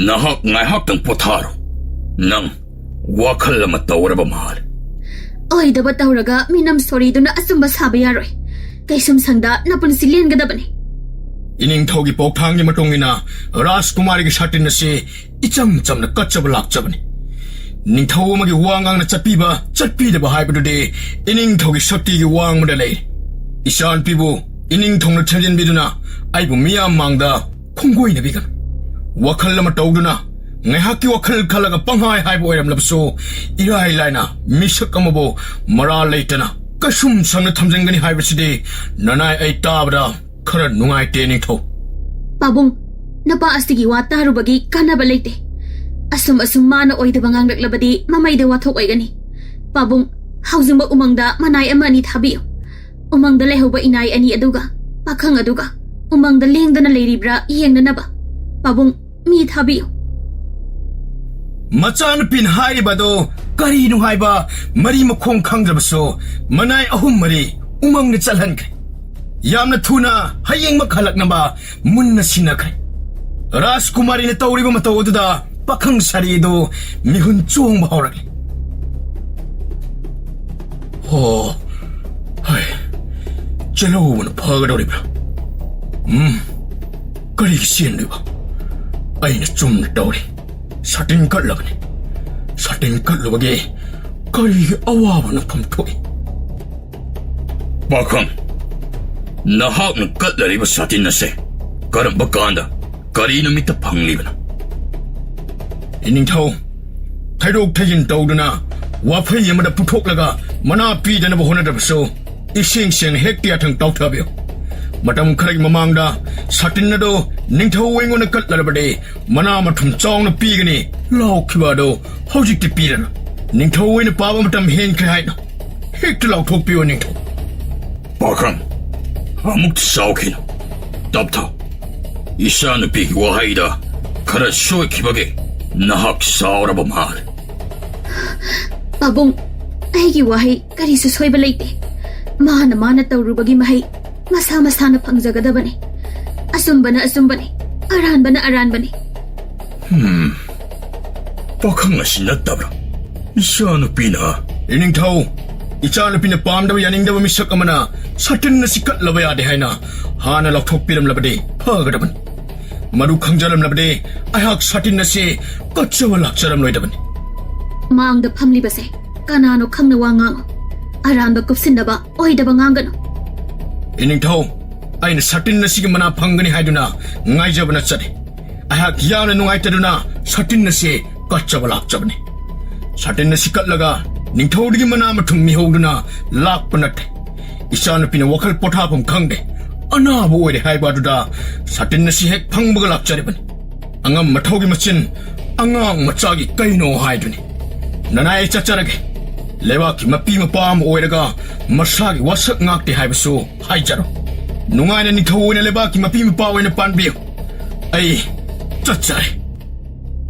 ꯅꯍꯥꯛ ꯉꯥꯏꯍꯥꯛꯇꯪ ꯄꯣꯊꯥꯔꯣ꯫ ꯅꯪ ꯋꯥꯈꯜ ꯑꯃ ꯇꯧꯔꯕ ꯃꯥꯜꯂꯦ꯫ ꯑꯣꯏꯗꯕ ꯇꯧꯔꯒ ꯃꯤꯅꯝ ꯁꯣꯔꯤꯗꯨꯅ ꯑꯆꯨꯝꯕ ꯁꯥꯕ ꯌꯥꯔꯣꯏ꯫ ꯀꯩꯁꯨꯝꯁꯪꯗ ꯅꯄꯨꯟꯁꯤ ꯂꯦꯟꯒꯗꯕꯅꯤ꯫ ꯏꯅꯤꯡꯊꯧꯒꯤ ꯄꯥꯎꯊꯥꯡꯒꯤ ꯃꯇꯨꯡ ꯏꯟꯅ ꯔꯥꯖꯀꯨꯃꯥꯔꯤꯒꯤ ꯁꯥꯇꯤꯟ ꯑꯁꯤ ꯏꯆꯝ ꯆꯝꯅ ꯀꯠꯆꯕ ꯂꯥꯛꯆꯕꯅꯤ꯫ ꯅꯤꯡꯊꯧ ꯑꯃꯒꯤ ꯋꯥ ꯉꯥꯡꯅ ꯆꯠꯄꯤꯕ ꯆꯠꯄꯤꯗꯕ ꯍꯥꯏꯕꯗꯨꯗꯤ ꯏꯅꯤꯡꯊꯧꯒꯤ ꯁꯛꯇꯤꯒꯤ ꯋꯥꯡꯃꯗ ꯂꯩꯔꯤ꯫ ꯏꯆꯥꯅꯨꯄꯤꯕꯨ ꯏꯅꯤꯡꯊꯧꯅ ꯊꯦꯝꯖꯤꯟꯕꯤꯗꯨꯅ ꯑꯩꯕꯨ ꯃꯤꯌꯥꯝ ꯃꯥꯡꯗ ꯈꯣꯡꯒꯣꯏꯅꯕꯤꯒꯅꯨ꯫ ꯋꯥꯈꯜ ꯑꯃ ꯇꯧꯗꯨꯅ ꯉꯥꯏꯍꯥꯛꯀꯤ ꯋꯥꯈꯜ ꯈꯜꯂꯒ ꯄꯪꯍꯥꯏ ꯍꯥꯏꯕ ꯑꯣꯏꯔꯝꯂꯕꯁꯨ, ꯏꯔꯥꯏ ꯂꯥꯏꯅ ꯃꯤꯁꯛ ꯑꯃꯕꯨ ꯃꯔꯥꯜ ꯂꯩꯇꯅ ꯀꯩꯁꯨꯝ ꯁꯪꯅ ꯊꯝꯖꯤꯟꯒꯅꯤ ꯍꯥꯏꯕꯁꯤꯗꯤ ꯅꯅꯥꯏ ꯑꯩ ꯇꯥꯕꯗ ꯈꯔ ꯅꯨꯡꯉꯥꯏꯇꯦ, ꯅꯤꯡꯊꯧ꯫ ꯄꯥꯕꯨꯡ, ꯅꯨꯄꯥ ꯑꯁꯤꯒꯤ ꯋꯥ ꯇꯥꯔꯨꯕꯒꯤ ꯀꯥꯟꯅꯕ ꯂꯩꯇꯦ꯫ ꯑꯁꯨꯝ ꯑꯁꯨꯝ ꯃꯥꯅ ꯑꯣꯏꯗꯕ ꯉꯥꯡꯂꯛꯂꯕꯗꯤ ꯃꯃꯩꯗ ꯋꯥꯊꯣꯛ ꯑꯣꯏꯒꯅꯤ꯫ ꯄꯥꯕꯨꯡ, ꯍꯧꯖꯤꯛꯃꯛ ꯎꯃꯪꯗ ꯃꯅꯥꯏ ꯑꯃ ꯑꯅꯤ ꯊꯥꯕꯤꯌꯨ꯫ ꯎꯃꯪꯗ ꯂꯩꯍꯧꯕ ꯏꯅꯥꯏ ꯑꯅꯤ ꯑꯗꯨꯒ ꯄꯥꯈꯪ ꯑꯗꯨꯒ ꯎꯃꯪꯗ ꯂꯦꯡꯗꯅ ꯂꯩꯔꯤꯕ꯭ꯔꯥ ꯌꯦꯡꯅꯅꯕ꯫ ꯄꯥꯕꯨꯡ, ꯃꯤ ꯊꯥꯕꯤꯌꯨ꯫ ꯃꯆꯥꯅꯨꯄꯤꯅ ꯍꯥꯏꯔꯤꯕ ꯑꯗꯣ ꯀꯔꯤꯅꯣ ꯍꯥꯏꯕ ꯃꯔꯤ ꯃꯈꯣꯡ ꯈꯪꯗ꯭ꯔꯕꯁꯨ ꯃꯅꯥꯏ ꯑꯍꯨꯝ ꯃꯔꯤ ꯎꯃꯪꯗ ꯆꯠꯍꯟꯈ꯭ꯔꯦ꯫ ꯌꯥꯝꯅ ꯊꯨꯅ ꯍꯌꯦꯡꯃꯛ ꯍꯜꯂꯛꯅꯕ ꯃꯨꯟꯅ ꯁꯤꯟꯅꯈ꯭ꯔꯦ꯫ ꯔꯥꯖꯀꯨꯃꯥꯔꯤꯅ ꯇꯧꯔꯤꯕ ꯃꯇꯧ ꯑꯗꯨꯗ ꯄꯥꯈꯪ ꯁꯥꯔꯤ ꯑꯗꯨ ꯃꯤꯍꯨꯟ ꯆꯣꯡꯕ ꯍꯧꯔꯛꯂꯦ꯫ ꯍꯣ, ꯍꯩ, ꯆꯦꯜꯍꯧꯕꯅ ꯐꯒꯗꯧꯔꯤꯕ꯭ꯔꯥ? ꯎꯝ, ꯀꯔꯤꯒꯤ ꯆꯦꯟꯗꯣꯏꯕ? ꯑꯩꯅ ꯆꯨꯝꯅ ꯇꯧꯔꯤ꯫ ꯁꯥꯇꯤꯟ ꯀꯠꯂꯕꯅꯤ꯫ ꯁꯥꯇꯤꯟ ꯀꯠꯂꯨꯕꯒꯤ ꯀꯔꯤꯒꯤ ꯑꯋꯥꯕ ꯅꯪꯐꯝ ꯊꯣꯛꯏ? ꯄꯥꯈꯪ, ꯅꯍꯥꯛꯅ ꯀꯠꯂꯔꯤꯕ ꯁꯥꯇꯤꯟ ꯑꯁꯦ ꯀꯔꯝꯕ ꯀꯥꯟꯗ, ꯀꯔꯤ ꯅꯨꯃꯤꯠꯇ ꯐꯪꯂꯤꯕꯅꯣ? ꯏꯅꯤꯡꯊꯧ, ꯊꯩꯗꯣꯛ ꯊꯩꯖꯤꯟ ꯇꯧꯗꯨꯅ ꯋꯥꯐꯩ ꯑꯃꯗ ꯄꯨꯊꯣꯛꯂꯒ ꯃꯅꯥ ꯄꯤꯗꯅꯕ ꯍꯣꯠꯅꯗ꯭ꯔꯕꯁꯨ, ꯏꯁꯦꯡ ꯁꯦꯡꯅ ꯍꯦꯛꯇ ꯌꯥꯊꯪ ꯇꯧꯊꯕꯤꯌꯨ꯫ ꯃꯇꯝ ꯈꯔꯒꯤ ꯃꯃꯥꯡꯗ ꯁꯥꯇꯤꯟ ꯑꯗꯨ ꯅꯤꯡꯊꯧ ꯑꯩꯉꯣꯟꯗ ꯀꯠꯂꯔꯕꯗꯤ ꯃꯅꯥ ꯃꯊꯨꯝ ꯆꯥꯎꯅ ꯄꯤꯒꯅꯤ ꯂꯥꯎꯈꯤꯕ ꯑꯗꯨ ꯍꯧꯖꯤꯛꯇꯤ ꯄꯤꯔꯅꯨ꯫ ꯅꯤꯡꯊꯧ ꯑꯩꯅ ꯄꯥꯕ ꯃꯇꯝ ꯍꯦꯟꯈ꯭ꯔꯦ ꯍꯥꯏꯅ ꯍꯦꯛꯇ ꯂꯥꯎꯊꯣꯛꯄꯤꯌꯨ ꯅꯤꯡꯊꯧ꯫ ꯄꯥꯈꯪ, ꯑꯃꯨꯛꯇ ꯁꯥꯎꯈꯤꯅꯨ꯫ ꯇꯞꯊꯧ꯫ ꯏꯆꯥꯅꯨꯄꯤꯒꯤ ꯋꯥꯍꯩꯗ ꯈꯔ ꯁꯣꯏꯈꯤꯕꯒꯤ ꯅꯍꯥꯛ ꯁꯥꯎꯔꯕ ꯃꯥꯜꯂꯦ꯫ ꯄꯥꯕꯨꯡ, ꯑꯩꯒꯤ ꯋꯥꯍꯩ ꯀꯔꯤꯁꯨ ꯁꯣꯏꯕ ꯂꯩꯇꯦ꯫ ꯃꯥꯅ ꯃꯥꯅ ꯇꯧꯔꯨꯕꯒꯤ ꯃꯍꯩ ꯃꯁꯥ ꯃꯁꯥꯅ ꯐꯪꯖꯒꯗꯕꯅꯤ꯫ ꯑꯆꯨꯝꯕꯅ ꯑꯆꯨꯝꯕꯅꯤ, ꯑꯔꯥꯟꯕꯅ ꯑꯔꯥꯟꯕꯅꯤ꯫ ꯄꯥꯈꯪ ꯑꯁꯤ ꯅꯠꯇꯕ꯭ꯔꯥ? ꯏꯆꯥꯅꯨꯄꯤꯅ, ꯏꯅꯤꯡꯊꯧ, ꯏꯆꯥꯅꯨꯄꯤꯅ ꯄꯥꯝꯗꯕ ꯌꯥꯅꯤꯡꯗꯕ ꯃꯤꯁꯛ ꯑꯃꯅ ꯁꯥꯇꯤꯟ ꯑꯁꯤ ꯀꯠꯂꯕ ꯌꯥꯗꯦ ꯍꯥꯏꯅ ꯍꯥꯟꯅ ꯂꯥꯎꯊꯣꯛꯄꯤꯔꯝꯂꯕꯗꯤ ꯐꯒꯗꯕꯅꯤ꯫ ꯃꯗꯨ ꯈꯪꯖꯔꯝꯂꯕꯗꯤ ꯑꯩꯍꯥꯛ ꯁꯥꯇꯤꯟ ꯑꯁꯤ ꯀꯠꯆꯕ ꯂꯥꯛꯆꯔꯝꯂꯣꯏꯗꯕꯅꯤ꯫ ꯃꯥꯡꯗ ꯐꯝꯂꯤꯕꯁꯦ ꯀꯅꯥꯅꯣ ꯈꯪꯅ ꯋꯥ ꯉꯥꯡꯉꯨ꯫ ꯑꯔꯥꯟꯕ ꯀꯨꯞꯁꯤꯟꯅꯕ ꯑꯣꯏꯗꯕ ꯉꯥꯡꯒꯅꯨ꯫ ꯏꯅꯤꯡꯊꯧ, ꯑꯩꯅ ꯁꯥꯇꯤꯟ ꯑꯁꯤꯒꯤ ꯃꯅꯥ ꯐꯪꯒꯅꯤ ꯍꯥꯏꯗꯨꯅ ꯉꯥꯏꯖꯕ ꯅꯠꯆꯗꯦ꯫ ꯑꯩꯍꯥꯛ ꯌꯥꯝꯅ ꯅꯨꯡꯉꯥꯏꯇꯗꯨꯅ ꯁꯥꯇꯤꯟ ꯑꯁꯤ ꯀꯠꯆꯕ ꯂꯥꯛꯆꯕꯅꯤ꯫ ꯁꯥꯇꯤꯟ ꯑꯁꯤ ꯀꯠꯂꯒ ꯅꯤꯡꯊꯧꯗꯒꯤ ꯃꯅꯥ ꯃꯊꯨꯝ ꯃꯤꯍꯧꯗꯨꯅ ꯂꯥꯛꯄ ꯅꯠꯇꯦ꯫ ꯏꯆꯥꯅꯨꯄꯤꯅ ꯋꯥꯈꯜ ꯄꯣꯊꯥꯐꯝ ꯈꯪꯗꯦ, ꯑꯅꯥꯕ ꯑꯣꯏꯔꯦ ꯍꯥꯏꯕ ꯑꯗꯨꯗ ꯁꯥꯇꯤꯟ ꯑꯁꯤ ꯍꯦꯛ ꯐꯪꯕꯒ ꯂꯥꯛꯆꯔꯤꯕꯅꯤ꯫ ꯑꯉꯝ ꯃꯊꯧꯒꯤ ꯃꯆꯤꯟ ꯑꯉꯥꯡ ꯃꯆꯥꯒꯤ ꯀꯩꯅꯣ ꯍꯥꯏꯗꯨꯅꯤ꯫ ꯅꯅꯥꯏ ꯑꯩ ꯆꯠꯆꯔꯒꯦ꯫ ꯂꯩꯕꯥꯛꯀꯤ ꯃꯄꯤ ꯃꯄꯥ ꯑꯃ ꯑꯣꯏꯔꯒ ꯃꯁꯥꯒꯤ ꯋꯥꯁꯛ ꯉꯥꯛꯇꯦ ꯍꯥꯏꯕꯁꯨ ꯍꯥꯏꯖꯔꯣ꯫ ꯅꯨꯡꯉꯥꯏꯅ ꯅꯤꯡꯊꯧ ꯑꯣꯏꯅ ꯂꯩꯕꯥꯛꯀꯤ ꯃꯄꯤ ꯃꯄꯥ ꯑꯣꯏꯅ ꯄꯥꯟꯕꯤꯌꯨ꯫ ꯑꯩ ꯆꯠꯆꯔꯦ꯫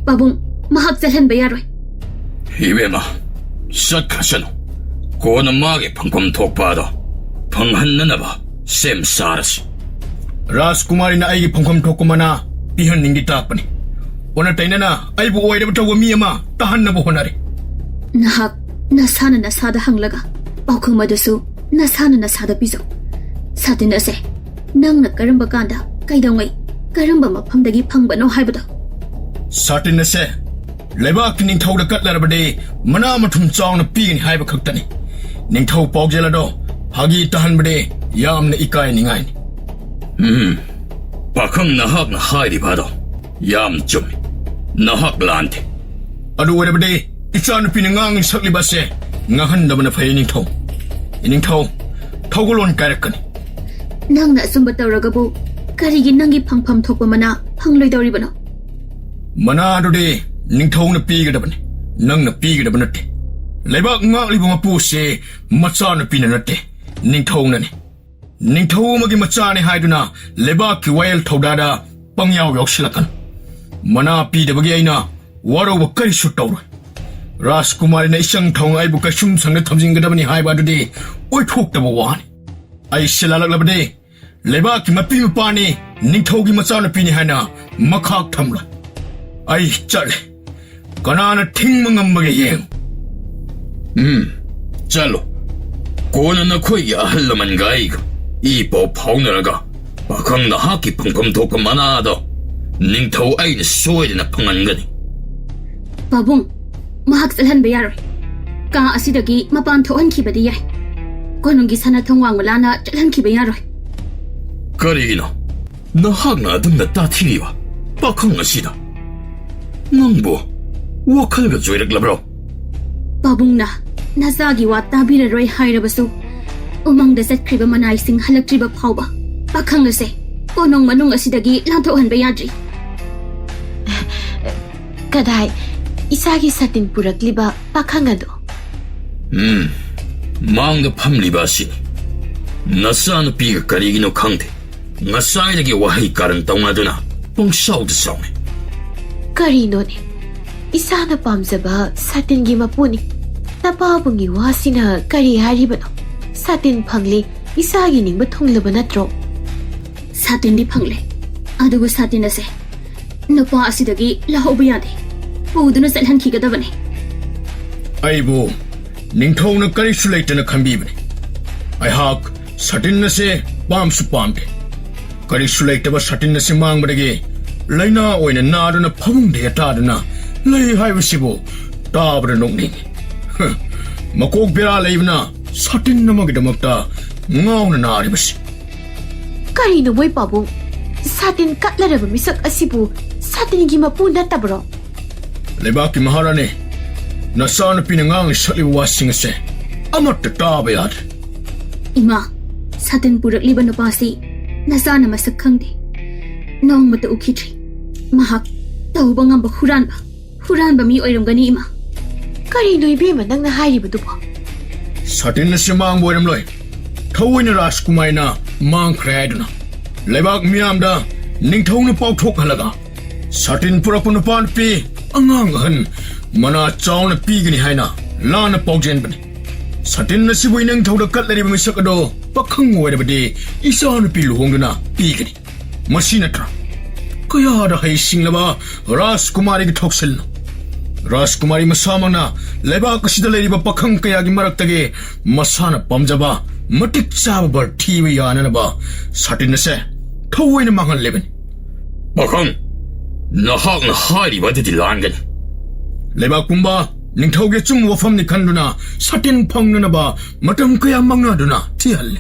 ꯄꯥꯕꯨꯡ, ꯃꯍꯥꯛ ꯆꯠꯍꯟꯕ ꯌꯥꯔꯣꯏ꯫ ꯏꯕꯦꯝꯃ, ꯆꯠꯈ꯭ꯔꯁꯅꯨ꯫ ꯀꯣꯟꯅ ꯃꯥꯒꯤ ꯐꯪꯐꯝ ꯊꯣꯛꯄ ꯑꯗꯣ ꯐꯪꯍꯟꯅꯅꯕ ꯁꯦꯝ ꯁꯥꯔꯁꯤ꯫ ꯔꯥꯖꯀꯨꯃꯥꯔꯤꯅ ꯑꯩꯒꯤ ꯐꯪꯐꯝ ꯊꯣꯛꯄ ꯃꯅꯥ ꯄꯤꯍꯟꯅꯤꯡꯗꯤ ꯇꯥꯛꯄꯅꯤ꯫ ꯑꯣꯟꯅ ꯇꯩꯅꯅ ꯑꯩꯕꯨ ꯑꯣꯏꯔꯕ ꯇꯧꯕ ꯃꯤ ꯑꯃ ꯇꯥꯍꯟꯅꯕ ꯍꯣꯠꯅꯔꯤ꯫ ꯅꯍꯥꯛ ꯅꯁꯥꯅ ꯅꯁꯥꯗ ꯍꯪꯂꯒ ꯄꯥꯎꯈꯨꯝ ꯑꯗꯨꯁꯨ ꯅꯁꯥꯅ ꯅꯁꯥꯗ ꯄꯤꯖꯧ꯫ ꯁꯥꯇꯤꯟ ꯑꯁꯦ ꯅꯪꯅ ꯀꯔꯝꯕ ꯀꯥꯟꯗ, ꯀꯩꯗꯧꯉꯩ, ꯀꯔꯝꯕ ꯃꯐꯝꯗꯒꯤ ꯐꯪꯕꯅꯣ ꯍꯥꯏꯕꯗꯣ꯫ ꯁꯥꯇꯤꯟ ꯑꯁꯦ ꯂꯩꯕꯥꯛꯀꯤ ꯅꯤꯡꯊꯧꯗ ꯀꯠꯂꯔꯕꯗꯤ ꯃꯅꯥ ꯃꯊꯨꯝ ꯆꯥꯎꯅ ꯄꯤꯒꯅꯤ ꯍꯥꯏꯕ ꯈꯛꯇꯅꯤ꯫ ꯅꯤꯡꯊꯧ ꯄꯥꯎꯖꯦꯜ ꯑꯗꯣ ꯐꯥꯒꯤ ꯇꯥꯍꯟꯕꯗꯤ ꯌꯥꯝꯅ ꯏꯀꯥꯏꯅꯤꯡꯉꯥꯏꯅꯤ꯫ ꯎꯝ, ꯄꯥꯈꯪ, ꯅꯍꯥꯛꯅ ꯍꯥꯏꯔꯤꯕ ꯑꯗꯣ ꯌꯥꯝ ꯆꯨꯝꯃꯤ꯫ ꯅꯍꯥꯛ ꯂꯥꯟꯗꯦ꯫ ꯑꯗꯨ ꯑꯣꯏꯔꯕꯗꯤ ꯏꯆꯥꯅꯨꯄꯤꯅ ꯉꯥꯡꯂꯤ ꯁꯛꯂꯤꯕ ꯑꯁꯦ ꯉꯥꯡꯍꯟꯗꯕꯅ ꯐꯩ, ꯅꯤꯡꯊꯧ꯫ ꯅꯤꯡꯊꯧ, ꯊꯧꯒꯜꯂꯣꯟ ꯀꯥꯏꯔꯛꯀꯅꯤ꯫ ꯅꯪꯅ ꯑꯆꯨꯝꯕ ꯇꯧꯔꯒꯕꯨ ꯀꯔꯤꯒꯤ ꯅꯪꯒꯤ ꯐꯪꯐꯝ ꯊꯣꯛꯄ ꯃꯅꯥ ꯐꯪꯂꯣꯏꯗꯧꯔꯤꯕꯅꯣ? ꯃꯅꯥ ꯑꯗꯨꯗꯤ ꯅꯤꯡꯊꯧꯅ ꯄꯤꯒꯗꯕꯅꯤ, ꯅꯪꯅ ꯄꯤꯒꯗꯕ ꯅꯠꯇꯦ꯫ ꯂꯩꯕꯥꯛ ꯉꯥꯛꯂꯤꯕ ꯃꯄꯨ ꯑꯁꯤ ꯃꯆꯥꯅꯨꯄꯤꯅ ꯅꯠꯇꯦ, ꯅꯤꯡꯊꯧꯅꯅꯤ꯫ ꯅꯤꯡꯊꯧ ꯑꯃꯒꯤ ꯃꯆꯥꯅꯤ ꯍꯥꯏꯗꯨꯅ ꯂꯩꯕꯥꯛꯀꯤ ꯋꯥꯌꯦꯜ ꯊꯧꯗꯥꯗ ꯄꯪꯌꯥꯎ ꯌꯥꯎꯁꯤꯜꯂꯛꯀꯅꯨ꯫ ꯃꯅꯥ ꯄꯤꯗꯕꯒꯤ ꯑꯩꯅ ꯋꯥꯔꯧꯕ ꯀꯔꯤꯁꯨ ꯇꯧꯔꯣꯏ꯫ ꯔꯥꯖꯀꯨꯃꯥꯔꯤꯅ ꯏꯆꯪ ꯊꯧꯅ ꯑꯩꯕꯨ ꯀꯩꯁꯨꯝꯁꯪꯗ ꯊꯝꯖꯤꯟꯒꯗꯕꯅꯤ ꯍꯥꯏꯕ ꯑꯗꯨꯗꯤ ꯑꯣꯏꯊꯣꯛꯇꯕ ꯋꯥꯅꯤ꯫ ꯑꯩ ꯁꯤꯜꯂꯛꯂꯕꯗꯤ ꯂꯩꯕꯥꯛꯀꯤ ꯃꯄꯤ ꯃꯄꯥꯅꯤ, ꯅꯤꯡꯊꯧꯒꯤ ꯃꯆꯥꯅꯨꯄꯤꯅꯤ ꯍꯥꯏꯅ ꯃꯈꯥ ꯊꯝꯂꯣꯏ꯫ ꯑꯩ ꯆꯠꯂꯦ꯫ ꯀꯅꯥꯅ ꯊꯤꯡꯕ ꯉꯝꯕꯒꯦ ꯌꯦꯡ꯫ ꯎꯝ, ꯆꯠꯂꯣ꯫ ꯀꯣꯟꯅ ꯅꯈꯣꯏꯒꯤ ꯑꯍꯜ ꯂꯃꯟꯒ ꯑꯩꯒ ꯏ ꯄꯥꯎ ꯐꯥꯎꯅꯔꯒ ꯄꯥꯈꯪ ꯅꯍꯥꯛꯀꯤ ꯐꯪꯐꯝ ꯊꯣꯛꯄ ꯃꯅꯥꯗꯣ ꯅꯤꯡꯊꯧ ꯑꯩꯅ ꯁꯣꯏꯗꯅ ꯐꯪꯍꯟꯒꯅꯤ꯫ ꯄꯥꯕꯨꯡ, ꯃꯍꯥꯛ ꯆꯠꯍꯟꯕ ꯌꯥꯔꯣꯏ꯫ ꯀꯥ ꯑꯁꯤꯗꯒꯤ ꯃꯄꯥꯟ ꯊꯣꯛꯍꯟꯈꯤꯕꯗꯤ ꯌꯥꯏ꯫ ꯀꯣꯅꯨꯡꯒꯤ ꯁꯅꯥ ꯊꯣꯡ ꯋꯥꯡꯃ ꯂꯥꯟꯅ ꯆꯠꯍꯟꯈꯤꯕ ꯌꯥꯔꯣꯏ꯫ ꯀꯔꯤꯒꯤꯅꯣ ꯅꯍꯥꯛꯅ ꯑꯗꯨꯝꯅ ꯇꯥꯊꯤꯔꯤꯕ ꯄꯥꯈꯪ ꯑꯁꯤꯗ? ꯅꯪꯕꯨ ꯋꯥꯈꯜꯒ ꯆꯣꯏꯔꯛꯂꯕ꯭ꯔꯣ? ꯄꯥꯕꯨꯡꯅ ꯅꯆꯥꯒꯤ ꯋꯥ ꯇꯥꯕꯤꯔꯔꯣꯏ ꯍꯥꯏꯔꯕꯁꯨ, ꯎꯃꯪꯗ ꯆꯠꯈ꯭ꯔꯤꯕ ꯃꯅꯥꯏꯁꯤꯡ ꯍꯜꯂꯛꯇ꯭ꯔꯤꯕ ꯐꯥꯎꯕ ꯄꯥꯈꯪ ꯑꯁꯦ ꯀꯣꯅꯨꯡ ꯃꯅꯨꯡ ꯑꯁꯤꯗꯒꯤ ꯂꯥꯟꯊꯣꯛꯍꯟꯕ ꯌꯥꯗ꯭ꯔꯤ꯫ ꯀꯗꯥꯏ? ꯏꯆꯥꯒꯤ ꯁꯥꯇꯤꯟ ꯄꯨꯔꯛꯂꯤꯕ ꯄꯥꯈꯪ ꯑꯗꯣ? ꯎꯝ, ꯃꯥꯡꯗ ꯐꯝꯂꯤꯕ ꯑꯁꯤꯅꯤ꯫ ꯅꯆꯥꯅꯨꯄꯤꯒ ꯀꯔꯤꯒꯤꯅꯣ ꯈꯪꯗꯦ, ꯉꯁꯥꯏꯗꯒꯤ ꯋꯥꯍꯩ ꯀꯥꯔꯟ ꯇꯧꯅꯗꯨꯅ ꯄꯪꯁꯥꯎꯗ ꯁꯥꯎꯅꯩ꯫ ꯀꯔꯤꯅꯣꯅꯦ? ꯏꯁꯥꯅ ꯄꯥꯝꯖꯕ ꯁꯥꯇꯤꯟꯒꯤ ꯃꯄꯨꯅꯤ꯫ ꯅꯄꯥꯕꯨꯡꯒꯤ ꯋꯥꯁꯤꯅ ꯀꯔꯤ ꯍꯥꯏꯔꯤꯕꯅꯣ? ꯁꯥꯇꯤꯟ ꯐꯪꯂꯦ, ꯏꯁꯥꯒꯤ ꯅꯤꯡꯕ ꯊꯨꯡꯂꯕ ꯅꯠꯇ꯭ꯔꯣ? ꯁꯥꯇꯤꯟꯗꯤ ꯐꯪꯂꯦ, ꯑꯗꯨꯕꯨ ꯁꯥꯇꯤꯟ ꯑꯁꯦ ꯅꯨꯄꯥ ꯑꯁꯤꯗꯒꯤ ꯂꯧꯍꯧꯕ ꯌꯥꯗꯦ꯫ ꯄꯨꯗꯨꯅ ꯆꯠꯍꯟꯈꯤꯒꯗꯕꯅꯤ꯫ ꯑꯩꯕꯨ ꯅꯤꯡꯊꯧꯅ ꯀꯔꯤꯁꯨ ꯂꯩꯇꯅ ꯈꯟꯕꯤꯕꯅꯤ꯫ ꯑꯩꯍꯥꯛ ꯁꯥꯇꯤꯟ ꯑꯁꯦ ꯄꯥꯝꯁꯨ ꯄꯥꯝꯗꯦ꯫ ꯀꯔꯤꯁꯨ ꯂꯩꯇꯕ ꯁꯥꯇꯤꯟ ꯑꯁꯤ ꯃꯥꯡꯕꯗꯒꯤ ꯂꯥꯏꯅꯥ ꯑꯣꯏꯅ ꯅꯥꯗꯨꯅ ꯐꯃꯨꯡꯗ ꯇꯥꯗꯨꯅ ꯂꯩ ꯍꯥꯏꯕꯁꯤꯕꯨ ꯇꯥꯕꯗ ꯅꯣꯛꯅꯤꯡꯉꯤ꯫ ꯍ, ꯃꯀꯣꯛ ꯕꯦꯔꯥ ꯂꯩꯕꯅ ꯁꯥꯇꯤꯟ ꯑꯃꯒꯤꯗꯃꯛꯇ ꯉꯥꯎꯅ ꯅꯥꯔꯤꯕꯁꯤ꯫ ꯀꯔꯤꯅꯣ ꯃꯣꯏ ꯄꯥꯕꯨꯡ? ꯁꯥꯇꯤꯟ ꯀꯠꯂꯔꯕ ꯃꯤꯁꯛ ꯑꯁꯤꯕꯨ ꯁꯥꯇꯤꯟꯒꯤ ꯃꯄꯨ ꯅꯠꯇꯕ꯭ꯔꯣ? ꯂꯩꯕꯥꯛꯀꯤ ꯃꯍꯥꯔꯥꯅꯤ, ꯅꯆꯥꯅꯨꯄꯤꯅ ꯉꯥꯡꯂꯤ ꯁꯛꯂꯤꯕ ꯋꯥꯁꯤꯡ ꯑꯁꯦ ꯑꯃꯠꯇ ꯇꯥꯕ ꯌꯥꯗ꯭ꯔꯦ꯫ ꯏꯃꯥ, ꯁꯥꯇꯤꯟ ꯄꯨꯔꯛꯂꯤꯕ ꯅꯨꯄꯥꯁꯤ ꯅꯆꯥꯅ ꯃꯁꯛ ꯈꯪꯗꯦ꯫ ꯅꯣꯡꯃꯇ ꯎꯈꯤꯗ꯭ꯔꯤ꯫ ꯃꯍꯥꯛ ꯇꯧꯕ ꯉꯝꯕ ꯍꯨꯔꯥꯟꯕ, ꯍꯨꯔꯥꯟꯕ ꯃꯤ ꯑꯣꯏꯔꯝꯒꯅꯤ, ꯏꯃꯥ꯫ ꯀꯔꯤꯅꯣ ꯏꯕꯦꯝꯃ ꯅꯪꯅ ꯍꯥꯏꯔꯤꯕꯗꯨꯕꯣ? ꯁꯥꯇꯤꯟ ꯑꯁꯤ ꯃꯥꯡꯕ ꯑꯣꯏꯔꯝꯂꯣꯏ꯫ ꯊꯑꯣꯏꯅ ꯔꯥꯖꯀꯨꯃꯥꯔꯤꯅ ꯃꯥꯡꯈ꯭ꯔꯦ ꯍꯥꯏꯗꯨꯅ ꯂꯩꯕꯥꯛ ꯃꯤꯌꯥꯝꯗ ꯅꯤꯡꯊꯧꯅ ꯄꯥꯎꯊꯣꯛꯍꯜꯂꯒ ꯁꯥꯇꯤꯟ ꯄꯨꯔꯛꯄ ꯅꯨꯄꯥ ꯅꯨꯄꯤ, ꯑꯉꯥꯡ ꯑꯍꯟ ꯃꯅꯥ ꯆꯥꯎꯅ ꯄꯤꯒꯅꯤ ꯍꯥꯏꯅ ꯂꯥꯟꯅ ꯄꯥꯎꯖꯦꯟꯕꯅꯤ꯫ ꯁꯥꯇꯤꯟ ꯑꯁꯤꯕꯨ ꯏꯅꯤꯡꯊꯧꯗ ꯀꯠꯂꯔꯤꯕ ꯃꯤꯁꯛ ꯑꯗꯣ ꯄꯥꯈꯪ ꯑꯣꯏꯔꯕꯗꯤ ꯏꯆꯥꯅꯨꯄꯤ ꯂꯨꯍꯣꯡꯗꯨꯅ ꯄꯤꯒꯅꯤ꯫ ꯃꯁꯤ ꯅꯠꯇ꯭ꯔꯥ ꯀꯌꯥꯗ ꯍꯩꯁꯤꯡꯂꯕ ꯔꯥꯖꯀꯨꯃꯥꯔꯤꯒꯤ ꯊꯧꯁꯤꯜꯅꯣ? ꯔꯥꯖꯀꯨꯃꯥꯔꯤ ꯃꯁꯥꯃꯛꯅ ꯂꯩꯕꯥꯛ ꯑꯁꯤꯗ ꯂꯩꯔꯤꯕ ꯄꯥꯈꯪ ꯀꯌꯥꯒꯤ ꯃꯔꯛꯇꯒꯤ ꯃꯁꯥꯅ ꯄꯥꯝꯖꯕ ꯃꯇꯤꯛ ꯆꯥꯕ ꯕꯔ ꯊꯤꯕ ꯌꯥꯅꯅꯕ ꯁꯥꯇꯤꯟ ꯑꯁꯦ ꯊꯑꯣꯏꯅ ꯃꯥꯡꯍꯜꯂꯤꯕꯅꯤ꯫ ꯄꯥꯈꯪ, ꯅꯍꯥꯛꯅ ꯍꯥꯏꯔꯤꯕ ꯑꯗꯨꯗꯤ ꯂꯥꯟꯒꯅꯤ꯫ ꯂꯩꯕꯥꯛ ꯄꯨꯝꯕ ꯅꯤꯡꯊꯧꯒꯤ ꯑꯆꯨꯝꯕ ꯋꯥꯐꯝꯅꯤ ꯈꯟꯗꯨꯅ ꯁꯥꯇꯤꯟ ꯐꯪꯅꯅꯕ ꯃꯇꯝ ꯀꯌꯥ ꯃꯥꯡꯅꯗꯨꯅ ꯊꯤꯍꯜꯂꯤ꯫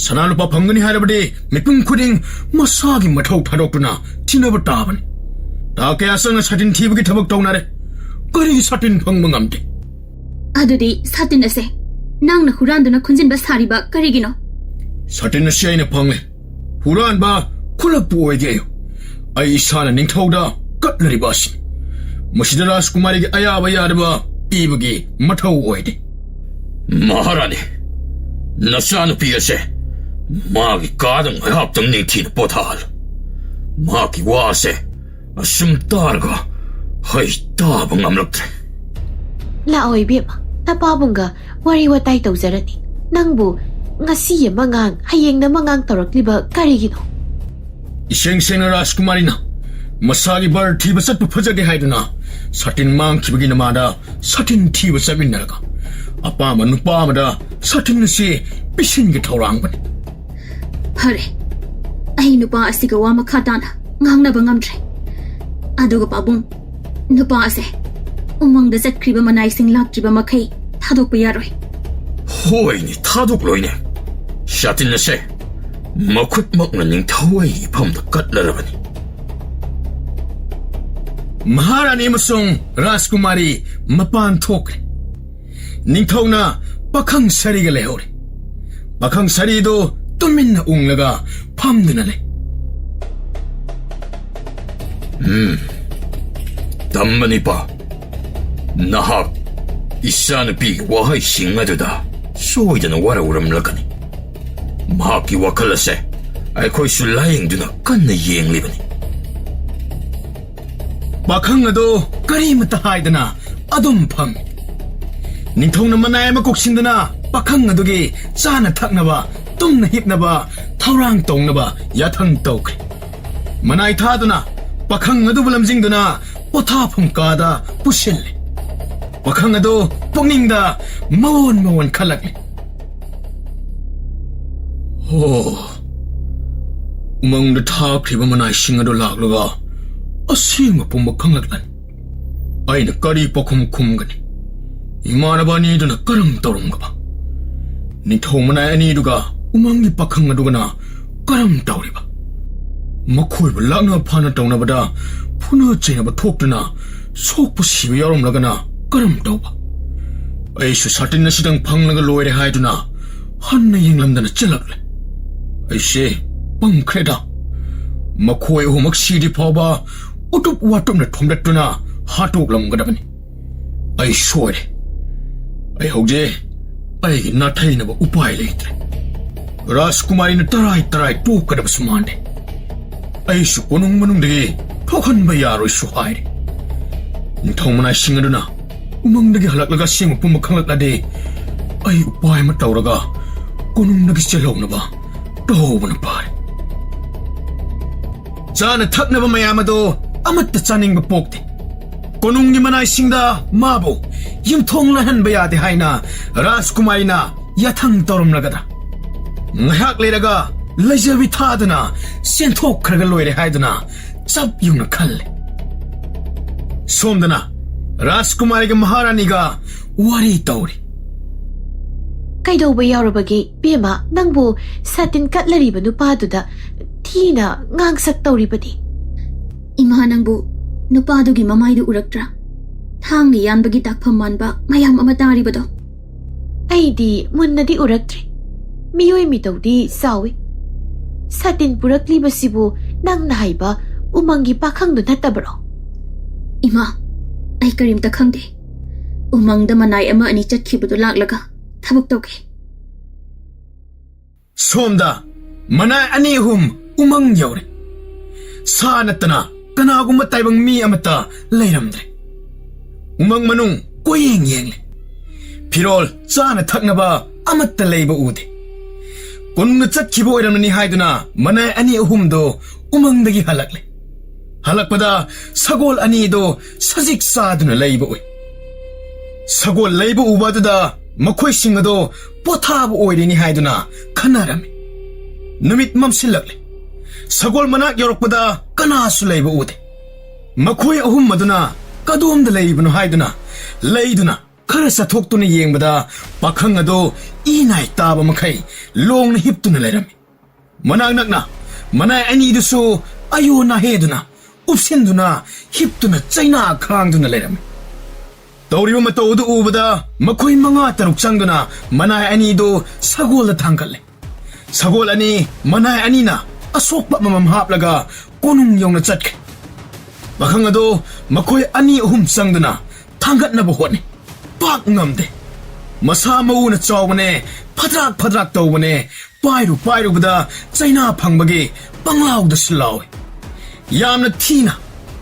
ꯁꯅꯥ ꯂꯨꯄꯥ ꯐꯪꯒꯅꯤ ꯍꯥꯏꯔꯕꯗꯤ ꯃꯤꯄꯨꯝ ꯈꯨꯗꯤꯡ ꯃꯁꯥꯒꯤ ꯃꯊꯧ ꯊꯥꯗꯣꯛꯇꯨꯅ ꯊꯤꯅꯕ ꯇꯥꯕꯅꯤ꯫ ꯊꯥ ꯀꯌꯥ ꯆꯪꯅ ꯁꯥꯇꯤꯟ ꯊꯤꯕꯒꯤ ꯊꯕꯛ ꯇꯧꯅꯔꯦ꯫ ꯀꯔꯤꯒꯤ ꯁꯥꯇꯤꯟ ꯐꯪꯕ ꯉꯝꯗꯦ? ꯑꯗꯨꯗꯤ ꯁꯥꯇꯤꯟ ꯑꯁꯦ ꯅꯪꯅ ꯍꯨꯔꯥꯟꯗꯨꯅ ꯈꯨꯟꯖꯤꯟꯕ ꯁꯥꯔꯤꯕ ꯀꯔꯤꯒꯤꯅꯣ? ꯁꯥꯇꯤꯟ ꯑꯁꯤ ꯑꯩꯅ ꯐꯪꯂꯦ꯫ ꯍꯨꯔꯥꯟꯕ ꯈꯨꯂꯛꯄꯨ ꯑꯣꯏꯒꯦ ꯑꯩ ꯏꯁꯥꯅ ꯅꯤꯡꯊꯧꯗ ꯀꯠꯂꯔꯤꯕ ꯑꯁꯤꯅꯤ꯫ ꯃꯁꯤꯗ ꯔꯥꯖꯀꯨꯃꯥꯔꯤꯒꯤ ꯑꯌꯥꯕ ꯌꯥꯗꯕ ꯄꯤꯕꯒꯤ ꯃꯊꯧ ꯑꯣꯏꯗꯦ꯫ ꯃꯍꯥꯔꯥꯅꯤ, ꯅꯆꯥꯅꯨꯄꯤ ꯑꯁꯦ ꯃꯥꯒꯤ ꯀꯥꯗ ꯉꯥꯏꯍꯥꯛꯇꯪ ꯅꯤꯡꯊꯤꯅ ꯄꯣꯊꯥꯍꯜꯂꯨ꯫ ꯃꯍꯥꯛꯀꯤ ꯋꯥ ꯑꯁꯦ ꯑꯁꯨꯝ ꯇꯥꯔꯒ ꯍꯩ, ꯇꯥꯕ ꯉꯝꯂꯛꯇ꯭ꯔꯦ꯫ ꯂꯥꯛꯑꯣ ꯏꯕꯦꯝꯃ, ꯅꯄꯥꯕꯨꯡꯒ ꯋꯥꯔꯤ ꯋꯥꯇꯥꯏ ꯇꯧꯖꯔꯅꯤ꯫ ꯅꯪꯕꯨ ꯉꯁꯤ ꯑꯃ ꯉꯥꯡ, ꯍꯌꯦꯡꯅ ꯑꯃ ꯉꯥꯡ ꯇꯧꯔꯛꯂꯤꯕ ꯀꯔꯤꯒꯤꯅꯣ? ꯏꯁꯦꯡ ꯁꯦꯡꯅ ꯔꯥꯖꯀꯨꯃꯥꯔꯤꯅ ꯃꯁꯥꯒꯤ ꯕꯔ ꯊꯤꯕ ꯆꯠꯄ ꯐꯖꯗꯦ ꯍꯥꯏꯗꯨꯅ ꯁꯥꯇꯤꯟ ꯃꯥꯡꯈꯤꯕꯒꯤ ꯅꯃꯥꯗ ꯁꯥꯇꯤꯟ ꯊꯤꯕ ꯆꯠꯃꯤꯟꯅꯔꯒ ꯑꯄꯥꯝꯕ ꯅꯨꯄꯥ ꯑꯃꯗ ꯁꯥꯇꯤꯟ ꯑꯁꯤ ꯄꯤꯁꯤꯟꯒꯦ ꯊꯧꯔꯥꯡꯕꯅꯤ꯫ ꯐꯔꯦ, ꯑꯩ ꯅꯨꯄꯥ ꯑꯁꯤꯒ ꯋꯥ ꯃꯈꯥ ꯇꯥꯅ ꯉꯥꯡꯅꯕ ꯉꯝꯗ꯭ꯔꯦ꯫ ꯑꯗꯨꯒ ꯄꯥꯕꯨꯡ, ꯅꯨꯄꯥ ꯑꯁꯦ ꯎꯃꯪꯗ ꯆꯠꯈ꯭ꯔꯤꯕ ꯃꯅꯥꯏꯁꯤꯡ ꯂꯥꯛꯇ꯭ꯔꯤꯕ ꯃꯈꯩ ꯊꯥꯗꯣꯛꯄ ꯌꯥꯔꯣꯏ꯫ ꯍꯣꯏꯅꯦ, ꯊꯥꯗꯣꯛꯂꯣꯏꯅꯦ꯫ ꯁꯥꯇꯤꯟ ꯑꯁꯦ ꯃꯈꯨꯠꯃꯛꯅ ꯅꯤꯡꯊꯧ ꯑꯩꯒꯤ ꯏꯐꯝꯗ ꯀꯠꯂꯔꯕꯅꯤ꯫ ꯃꯍꯥꯔꯥꯅꯤ ꯑꯃꯁꯨꯡ ꯔꯥꯖꯀꯨꯃꯥꯔꯤ ꯃꯄꯥꯟ ꯊꯣꯛꯈ꯭ꯔꯦ꯫ ꯅꯤꯡꯊꯧꯅ ꯄꯥꯈꯪ ꯁꯥꯔꯤꯒ ꯂꯩꯍꯧꯔꯦ꯫ ꯄꯥꯈꯪ ꯁꯥꯔꯤꯗꯨ ꯇꯨꯃꯤꯟꯅ ꯎꯪꯂꯒ ꯐꯝꯗꯨꯅ ꯂꯩ꯫ ꯎꯝ, ꯇꯝꯕꯅꯤꯄꯥ, ꯅꯍꯥꯛ ꯏꯆꯥꯅꯨꯄꯤꯒꯤ ꯋꯥꯍꯩꯁꯤꯡ ꯑꯗꯨꯗ ꯁꯣꯏꯗꯅ ꯋꯥꯔꯧꯔꯝꯂꯒꯅꯤ꯫ ꯃꯍꯥꯛꯀꯤ ꯋꯥꯈꯜ ꯑꯁꯦ ꯑꯩꯈꯣꯏꯁꯨ ꯂꯥꯌꯦꯡꯗꯨꯅ ꯀꯟꯅ ꯌꯦꯡꯂꯤꯕꯅꯤ꯫ ꯄꯥꯈꯪ ꯑꯗꯨ ꯀꯔꯤꯃꯇ ꯍꯥꯏꯗꯅ ꯑꯗꯨꯝ ꯐꯝꯃꯤ꯫ ꯅꯤꯡꯊꯧꯅ ꯃꯅꯥꯏ ꯑꯃ ꯀꯣꯛꯁꯤꯟꯗꯨꯅ ꯄꯥꯈꯪ ꯑꯗꯨꯒꯤ ꯆꯥꯅ ꯊꯛꯅꯕ, ꯇꯨꯝꯅ ꯍꯤꯞꯅꯕ, ꯊꯧꯔꯥꯡ ꯇꯧꯅꯕ ꯌꯥꯊꯪ ꯇꯧꯈ꯭ꯔꯦ꯫ ꯃꯅꯥꯏ ꯊꯥꯗꯨꯅ ꯄꯥꯈꯪ ꯑꯗꯨꯕꯨ ꯂꯝꯖꯤꯡꯗꯨꯅ ꯄꯣꯊꯥꯐꯝ ꯀꯥꯗ ꯄꯨꯁꯤꯜꯂꯦ꯫ ꯄꯥꯈꯪ ꯑꯗꯨ ꯄꯨꯛꯅꯤꯡꯗ ꯃꯑꯣꯟ ꯃꯑꯣꯟ ꯈꯜꯂꯛꯂꯦ꯫ ꯍꯣ, ꯎꯃꯪꯗ ꯊꯥꯈ꯭ꯔꯤꯕ ꯃꯅꯥꯏꯁꯤꯡ ꯑꯗꯨ ꯂꯥꯛꯂꯒ ꯑꯁꯦꯡꯕ ꯄꯨꯝꯕ ꯈꯪꯂꯛꯂꯅꯤ꯫ ꯑꯩꯅ ꯀꯔꯤ ꯄꯥꯎꯈꯨꯝ ꯈꯨꯝꯒꯅꯤ? ꯏꯃꯥꯟꯅꯕ ꯑꯅꯤꯗꯨꯅ ꯀꯔꯝ ꯇꯧꯔꯝꯒꯕ? ꯅꯤꯡꯊꯧ ꯃꯅꯥꯏ ꯑꯅꯤꯗꯨꯒ ꯎꯃꯪꯒꯤ ꯄꯥꯈꯪ ꯑꯗꯨꯒꯅ ꯀꯔꯝ ꯇꯧꯔꯤꯕ? ꯃꯈꯣꯏꯕꯨ ꯂꯥꯛꯅ ꯐꯥꯅ ꯇꯧꯅꯕꯗ ꯐꯨꯅ ꯆꯩꯅꯕ ꯊꯣꯛꯇꯨꯅ ꯁꯣꯛꯄ ꯁꯤꯕ ꯌꯥꯎꯔꯝꯂꯒꯅ ꯀꯔꯝ ꯇꯧꯕ? ꯑꯩꯁꯨ ꯁꯥꯇꯤꯟ ꯑꯁꯤꯗꯪ ꯐꯪꯂꯒ ꯂꯣꯏꯔꯦ ꯍꯥꯏꯗꯨꯅ ꯍꯟꯅ ꯌꯦꯡꯂꯝꯗꯅ ꯆꯦꯜꯂꯛꯂꯦ꯫ ꯑꯩꯁꯦ ꯄꯪꯈ꯭ꯔꯦꯗ꯫ ꯃꯈꯣꯏ ꯑꯍꯨꯝꯃꯛ ꯁꯤꯗ꯭ꯔꯤ ꯐꯥꯎꯕ ꯎꯇꯨꯞ ꯋꯥꯇꯨꯞꯅ ꯊꯣꯝꯗꯠꯇꯨꯅ ꯍꯥꯠꯇꯣꯛꯂꯝꯒꯗꯕꯅꯤ꯫ ꯑꯩ ꯁꯣꯏꯔꯦ꯫ ꯑꯩ ꯍꯧꯖꯤꯛ ꯑꯩꯒꯤ ꯅꯥꯊꯩꯅꯕ ꯎꯄꯥꯏ ꯂꯩꯇ꯭ꯔꯦ꯫ ꯔꯥꯖꯀꯨꯃꯥꯔꯤꯅ ꯇꯔꯥꯏ ꯇꯔꯥꯏ ꯇꯣꯛꯀꯗꯕꯁꯨ ꯃꯥꯟꯗꯦ꯫ ꯑꯩꯁꯨ ꯀꯣꯅꯨꯡ ꯃꯅꯨꯡꯗꯒꯤ ꯊꯣꯛꯍꯟꯕ ꯌꯥꯔꯣꯏꯁꯨ ꯍꯥꯏꯔꯦ꯫ ꯅꯤꯡꯊꯧ ꯃꯅꯥꯏꯁꯤꯡ ꯑꯗꯨꯅ ꯎꯃꯪꯗꯒꯤ ꯍꯜꯂꯛꯂꯒ ꯑꯁꯦꯡꯕ ꯄꯨꯝꯕ ꯈꯪꯂꯛꯂꯗꯤ, ꯑꯩ ꯎꯄꯥꯏ ꯑꯃ ꯇꯧꯔꯒ ꯀꯣꯅꯨꯡꯗꯒꯤ ꯆꯦꯜꯍꯧꯅꯕ ꯇꯧꯍꯧꯕꯅ ꯐꯔꯦ꯫ ꯆꯥꯅ ꯊꯛꯅꯕ ꯃꯌꯥꯝ ꯑꯗꯣ ꯑꯃꯠꯇ ꯆꯥꯅꯤꯡꯕ ꯄꯣꯛꯇꯦ꯫ ꯀꯣꯅꯨꯡꯒꯤ ꯃꯅꯥꯏꯁꯤꯡꯗ ꯃꯥꯕꯨ ꯌꯨꯝꯊꯣꯡ ꯂꯥꯟꯍꯟꯕ ꯌꯥꯗꯦ ꯍꯥꯏꯅ ꯔꯥꯖꯀꯨꯃꯥꯔꯤꯅ ꯌꯥꯊꯪ ꯇꯧꯔꯝꯂꯒꯗ꯭ꯔꯥ? ꯉꯥꯏꯍꯥꯛ ꯂꯩꯔꯒ ꯂꯩꯖꯕꯤ ꯊꯥꯗꯨꯅ ꯆꯦꯟꯊꯣꯛꯈ꯭ꯔꯒ ꯂꯣꯏꯔꯦ ꯍꯥꯏꯗꯨꯅ ꯆꯞ ꯌꯨꯡꯅ ꯈꯜꯂꯦ꯫ ꯁꯣꯝꯗꯅ ꯔꯥꯖꯀꯨꯃꯥꯔꯤꯒ ꯃꯍꯥꯔꯥꯅꯤꯒ ꯋꯥꯔꯤ ꯇꯧꯔꯤ꯫ ꯀꯩꯗꯧꯕ ꯌꯥꯎꯔꯕꯒꯦ, ꯏꯕꯦꯝꯃ? ꯅꯪꯕꯨ ꯁꯥꯇꯤꯟ ꯀꯠꯂꯔꯤꯕ ꯅꯨꯄꯥꯗꯨꯗ ꯊꯤꯅ ꯉꯥꯡꯁꯛ ꯇꯧꯔꯤꯕꯗꯤ? ꯏꯃꯥ, ꯅꯪꯕꯨ ꯅꯨꯄꯥꯗꯨꯒꯤ ꯃꯃꯥꯏꯗꯨ ꯎꯔꯛꯇ꯭ꯔꯥ? ꯊꯥꯡꯅ ꯌꯥꯟꯕꯒꯤ ꯇꯥꯛꯐꯝ ꯃꯥꯟꯕ ꯃꯌꯥꯝ ꯑꯃ ꯇꯥꯔꯤꯕꯗꯣ꯫ ꯑꯩꯗꯤ ꯃꯨꯟꯅꯗꯤ ꯎꯔꯛꯇ꯭ꯔꯤ꯫ ꯃꯤꯑꯣꯏ ꯃꯤꯇꯧꯗꯤ ꯆꯥꯎꯏ꯫ ꯁꯥꯇꯤꯟ ꯄꯨꯔꯛꯂꯤꯕꯁꯤꯕꯨ ꯅꯪꯅ ꯍꯥꯏꯕ ꯎꯃꯪꯒꯤ ꯄꯥꯈꯪꯗꯨ ꯅꯠꯇꯕꯔꯣ? ꯏꯃꯥ, ꯑꯩ ꯀꯔꯤꯝꯇ ꯈꯪꯗꯦ꯫ ꯎꯃꯪꯗ ꯃꯅꯥꯏ ꯑꯃ ꯑꯅꯤ ꯆꯠꯈꯤꯕꯗꯨ ꯂꯥꯛꯂꯒ ꯊꯕꯛ ꯇꯧꯒꯦ꯫ ꯁꯣꯝꯗ ꯃꯅꯥꯏ ꯑꯅꯤ ꯑꯍꯨꯝ ꯎꯃꯪ ꯌꯧꯔꯦ꯫ ꯁꯥ ꯅꯠꯇꯅ ꯀꯅꯥꯒꯨꯝꯕ ꯇꯥꯏꯕꯪ ꯃꯤ ꯑꯃꯠꯇ ꯂꯩꯔꯝꯗ꯭ꯔꯦ꯫ ꯎꯃꯪ ꯃꯅꯨꯡ ꯀꯣꯏꯌꯦꯡ ꯌꯦꯡꯂꯦ꯫ ꯐꯤꯔꯣꯜ, ꯆꯥꯅ ꯊꯛꯅꯕ ꯑꯃꯠꯇ ꯂꯩꯕ ꯎꯗꯦ꯫ ꯀꯣꯅꯨꯡꯗ ꯆꯠꯈꯤꯕ ꯑꯣꯏꯔꯝꯂꯅꯤ ꯍꯥꯏꯗꯨꯅ ꯃꯅꯥꯏ ꯑꯅꯤ ꯑꯍꯨꯝꯗꯣ ꯎꯃꯪꯗꯒꯤ ꯍꯜꯂꯛꯂꯦ꯫ ꯍꯜꯂꯛꯄꯗ ꯁꯒꯣꯜ ꯑꯅꯤꯗꯣ ꯁꯖꯤꯛ ꯆꯥꯗꯨꯅ ꯂꯩꯕ ꯎꯏ꯫ ꯁꯒꯣꯜ ꯂꯩꯕ ꯎꯕ ꯑꯗꯨꯗ ꯃꯈꯣꯏꯁꯤꯡ ꯑꯗꯣ ꯄꯣꯊꯥꯕ ꯑꯣꯏꯔꯅꯤ ꯍꯥꯏꯗꯨꯅ ꯈꯟꯅꯔꯝꯃꯤ꯫ ꯅꯨꯃꯤꯠ ꯃꯝꯁꯤꯜꯂꯛꯂꯦ꯫ ꯁꯒꯣꯜ ꯃꯅꯥꯛ ꯌꯧꯔꯛꯄꯗ ꯀꯅꯥꯁꯨ ꯂꯩꯕ ꯎꯗꯦ꯫ ꯃꯈꯣꯏ ꯑꯍꯨꯝ ꯑꯗꯨꯅ ꯀꯗꯣꯝꯗ ꯂꯩꯕꯅꯣ ꯍꯥꯏꯗꯨꯅ ꯂꯩꯗꯨꯅ ꯈꯔ ꯆꯠꯊꯣꯛꯇꯨꯅ ꯌꯦꯡꯕꯗ ꯄꯥꯈꯪ ꯑꯗꯣ ꯏ ꯅꯥꯏ ꯇꯥꯕ ꯃꯈꯩ ꯂꯣꯡꯅ ꯍꯤꯞꯇꯨꯅ ꯂꯩꯔꯝꯃꯤ꯫ ꯃꯅꯥꯛ ꯅꯛꯅ ꯃꯅꯥꯏ ꯑꯅꯤꯗꯨꯁꯨ ꯑꯌꯣ ꯅꯥꯍꯦꯗꯨꯅ, ꯎꯞꯁꯤꯟꯗꯨꯅ, ꯍꯤꯞꯇꯨꯅ ꯆꯩꯅꯥ ꯈꯥꯡꯗꯨꯅ ꯂꯩꯔꯝꯃꯤ꯫ ꯇꯧꯔꯤꯕ ꯃꯇꯧ ꯑꯗꯨ ꯎꯕꯗ ꯃꯈꯣꯏ ꯃꯉꯥ ꯇꯔꯨꯛ ꯆꯪꯗꯨꯅ ꯃꯅꯥꯏ ꯑꯅꯤꯗꯨ ꯁꯒꯣꯜꯗ ꯊꯥꯡꯒꯠꯂꯦ꯫ ꯁꯒꯣꯜ ꯑꯅꯤ ꯃꯅꯥꯏ ꯑꯅꯤꯅ ꯑꯁꯣꯛꯄ ꯑꯃꯃꯝ ꯍꯥꯞꯂꯒ ꯀꯣꯅꯨꯡ ꯌꯧꯅ ꯆꯠꯈ꯭ꯔꯦ꯫ ꯄꯥꯈꯪ ꯑꯗꯣ ꯃꯈꯣꯏ ꯑꯅꯤ ꯑꯍꯨꯝ ꯆꯪꯗꯨꯅ ꯊꯥꯡꯒꯠꯅꯕ ꯍꯣꯠꯅꯩ꯫ ꯄꯥꯛ ꯉꯝꯗꯦ꯫ ꯃꯁꯥ ꯃꯎꯅ ꯆꯥꯎꯕꯅꯦ, ꯐꯗ꯭ꯔꯥꯛ ꯐꯗ꯭ꯔꯥꯛ ꯇꯧꯕꯅꯦ, ꯄꯥꯏꯔꯨ ꯄꯥꯏꯔꯨꯕꯗ ꯆꯩꯅꯥ ꯐꯪꯕꯒꯤ ꯄꯪꯂꯥꯎꯗꯁꯨ ꯂꯥꯎꯏ꯫ ꯌꯥꯝꯅ ꯊꯤꯅ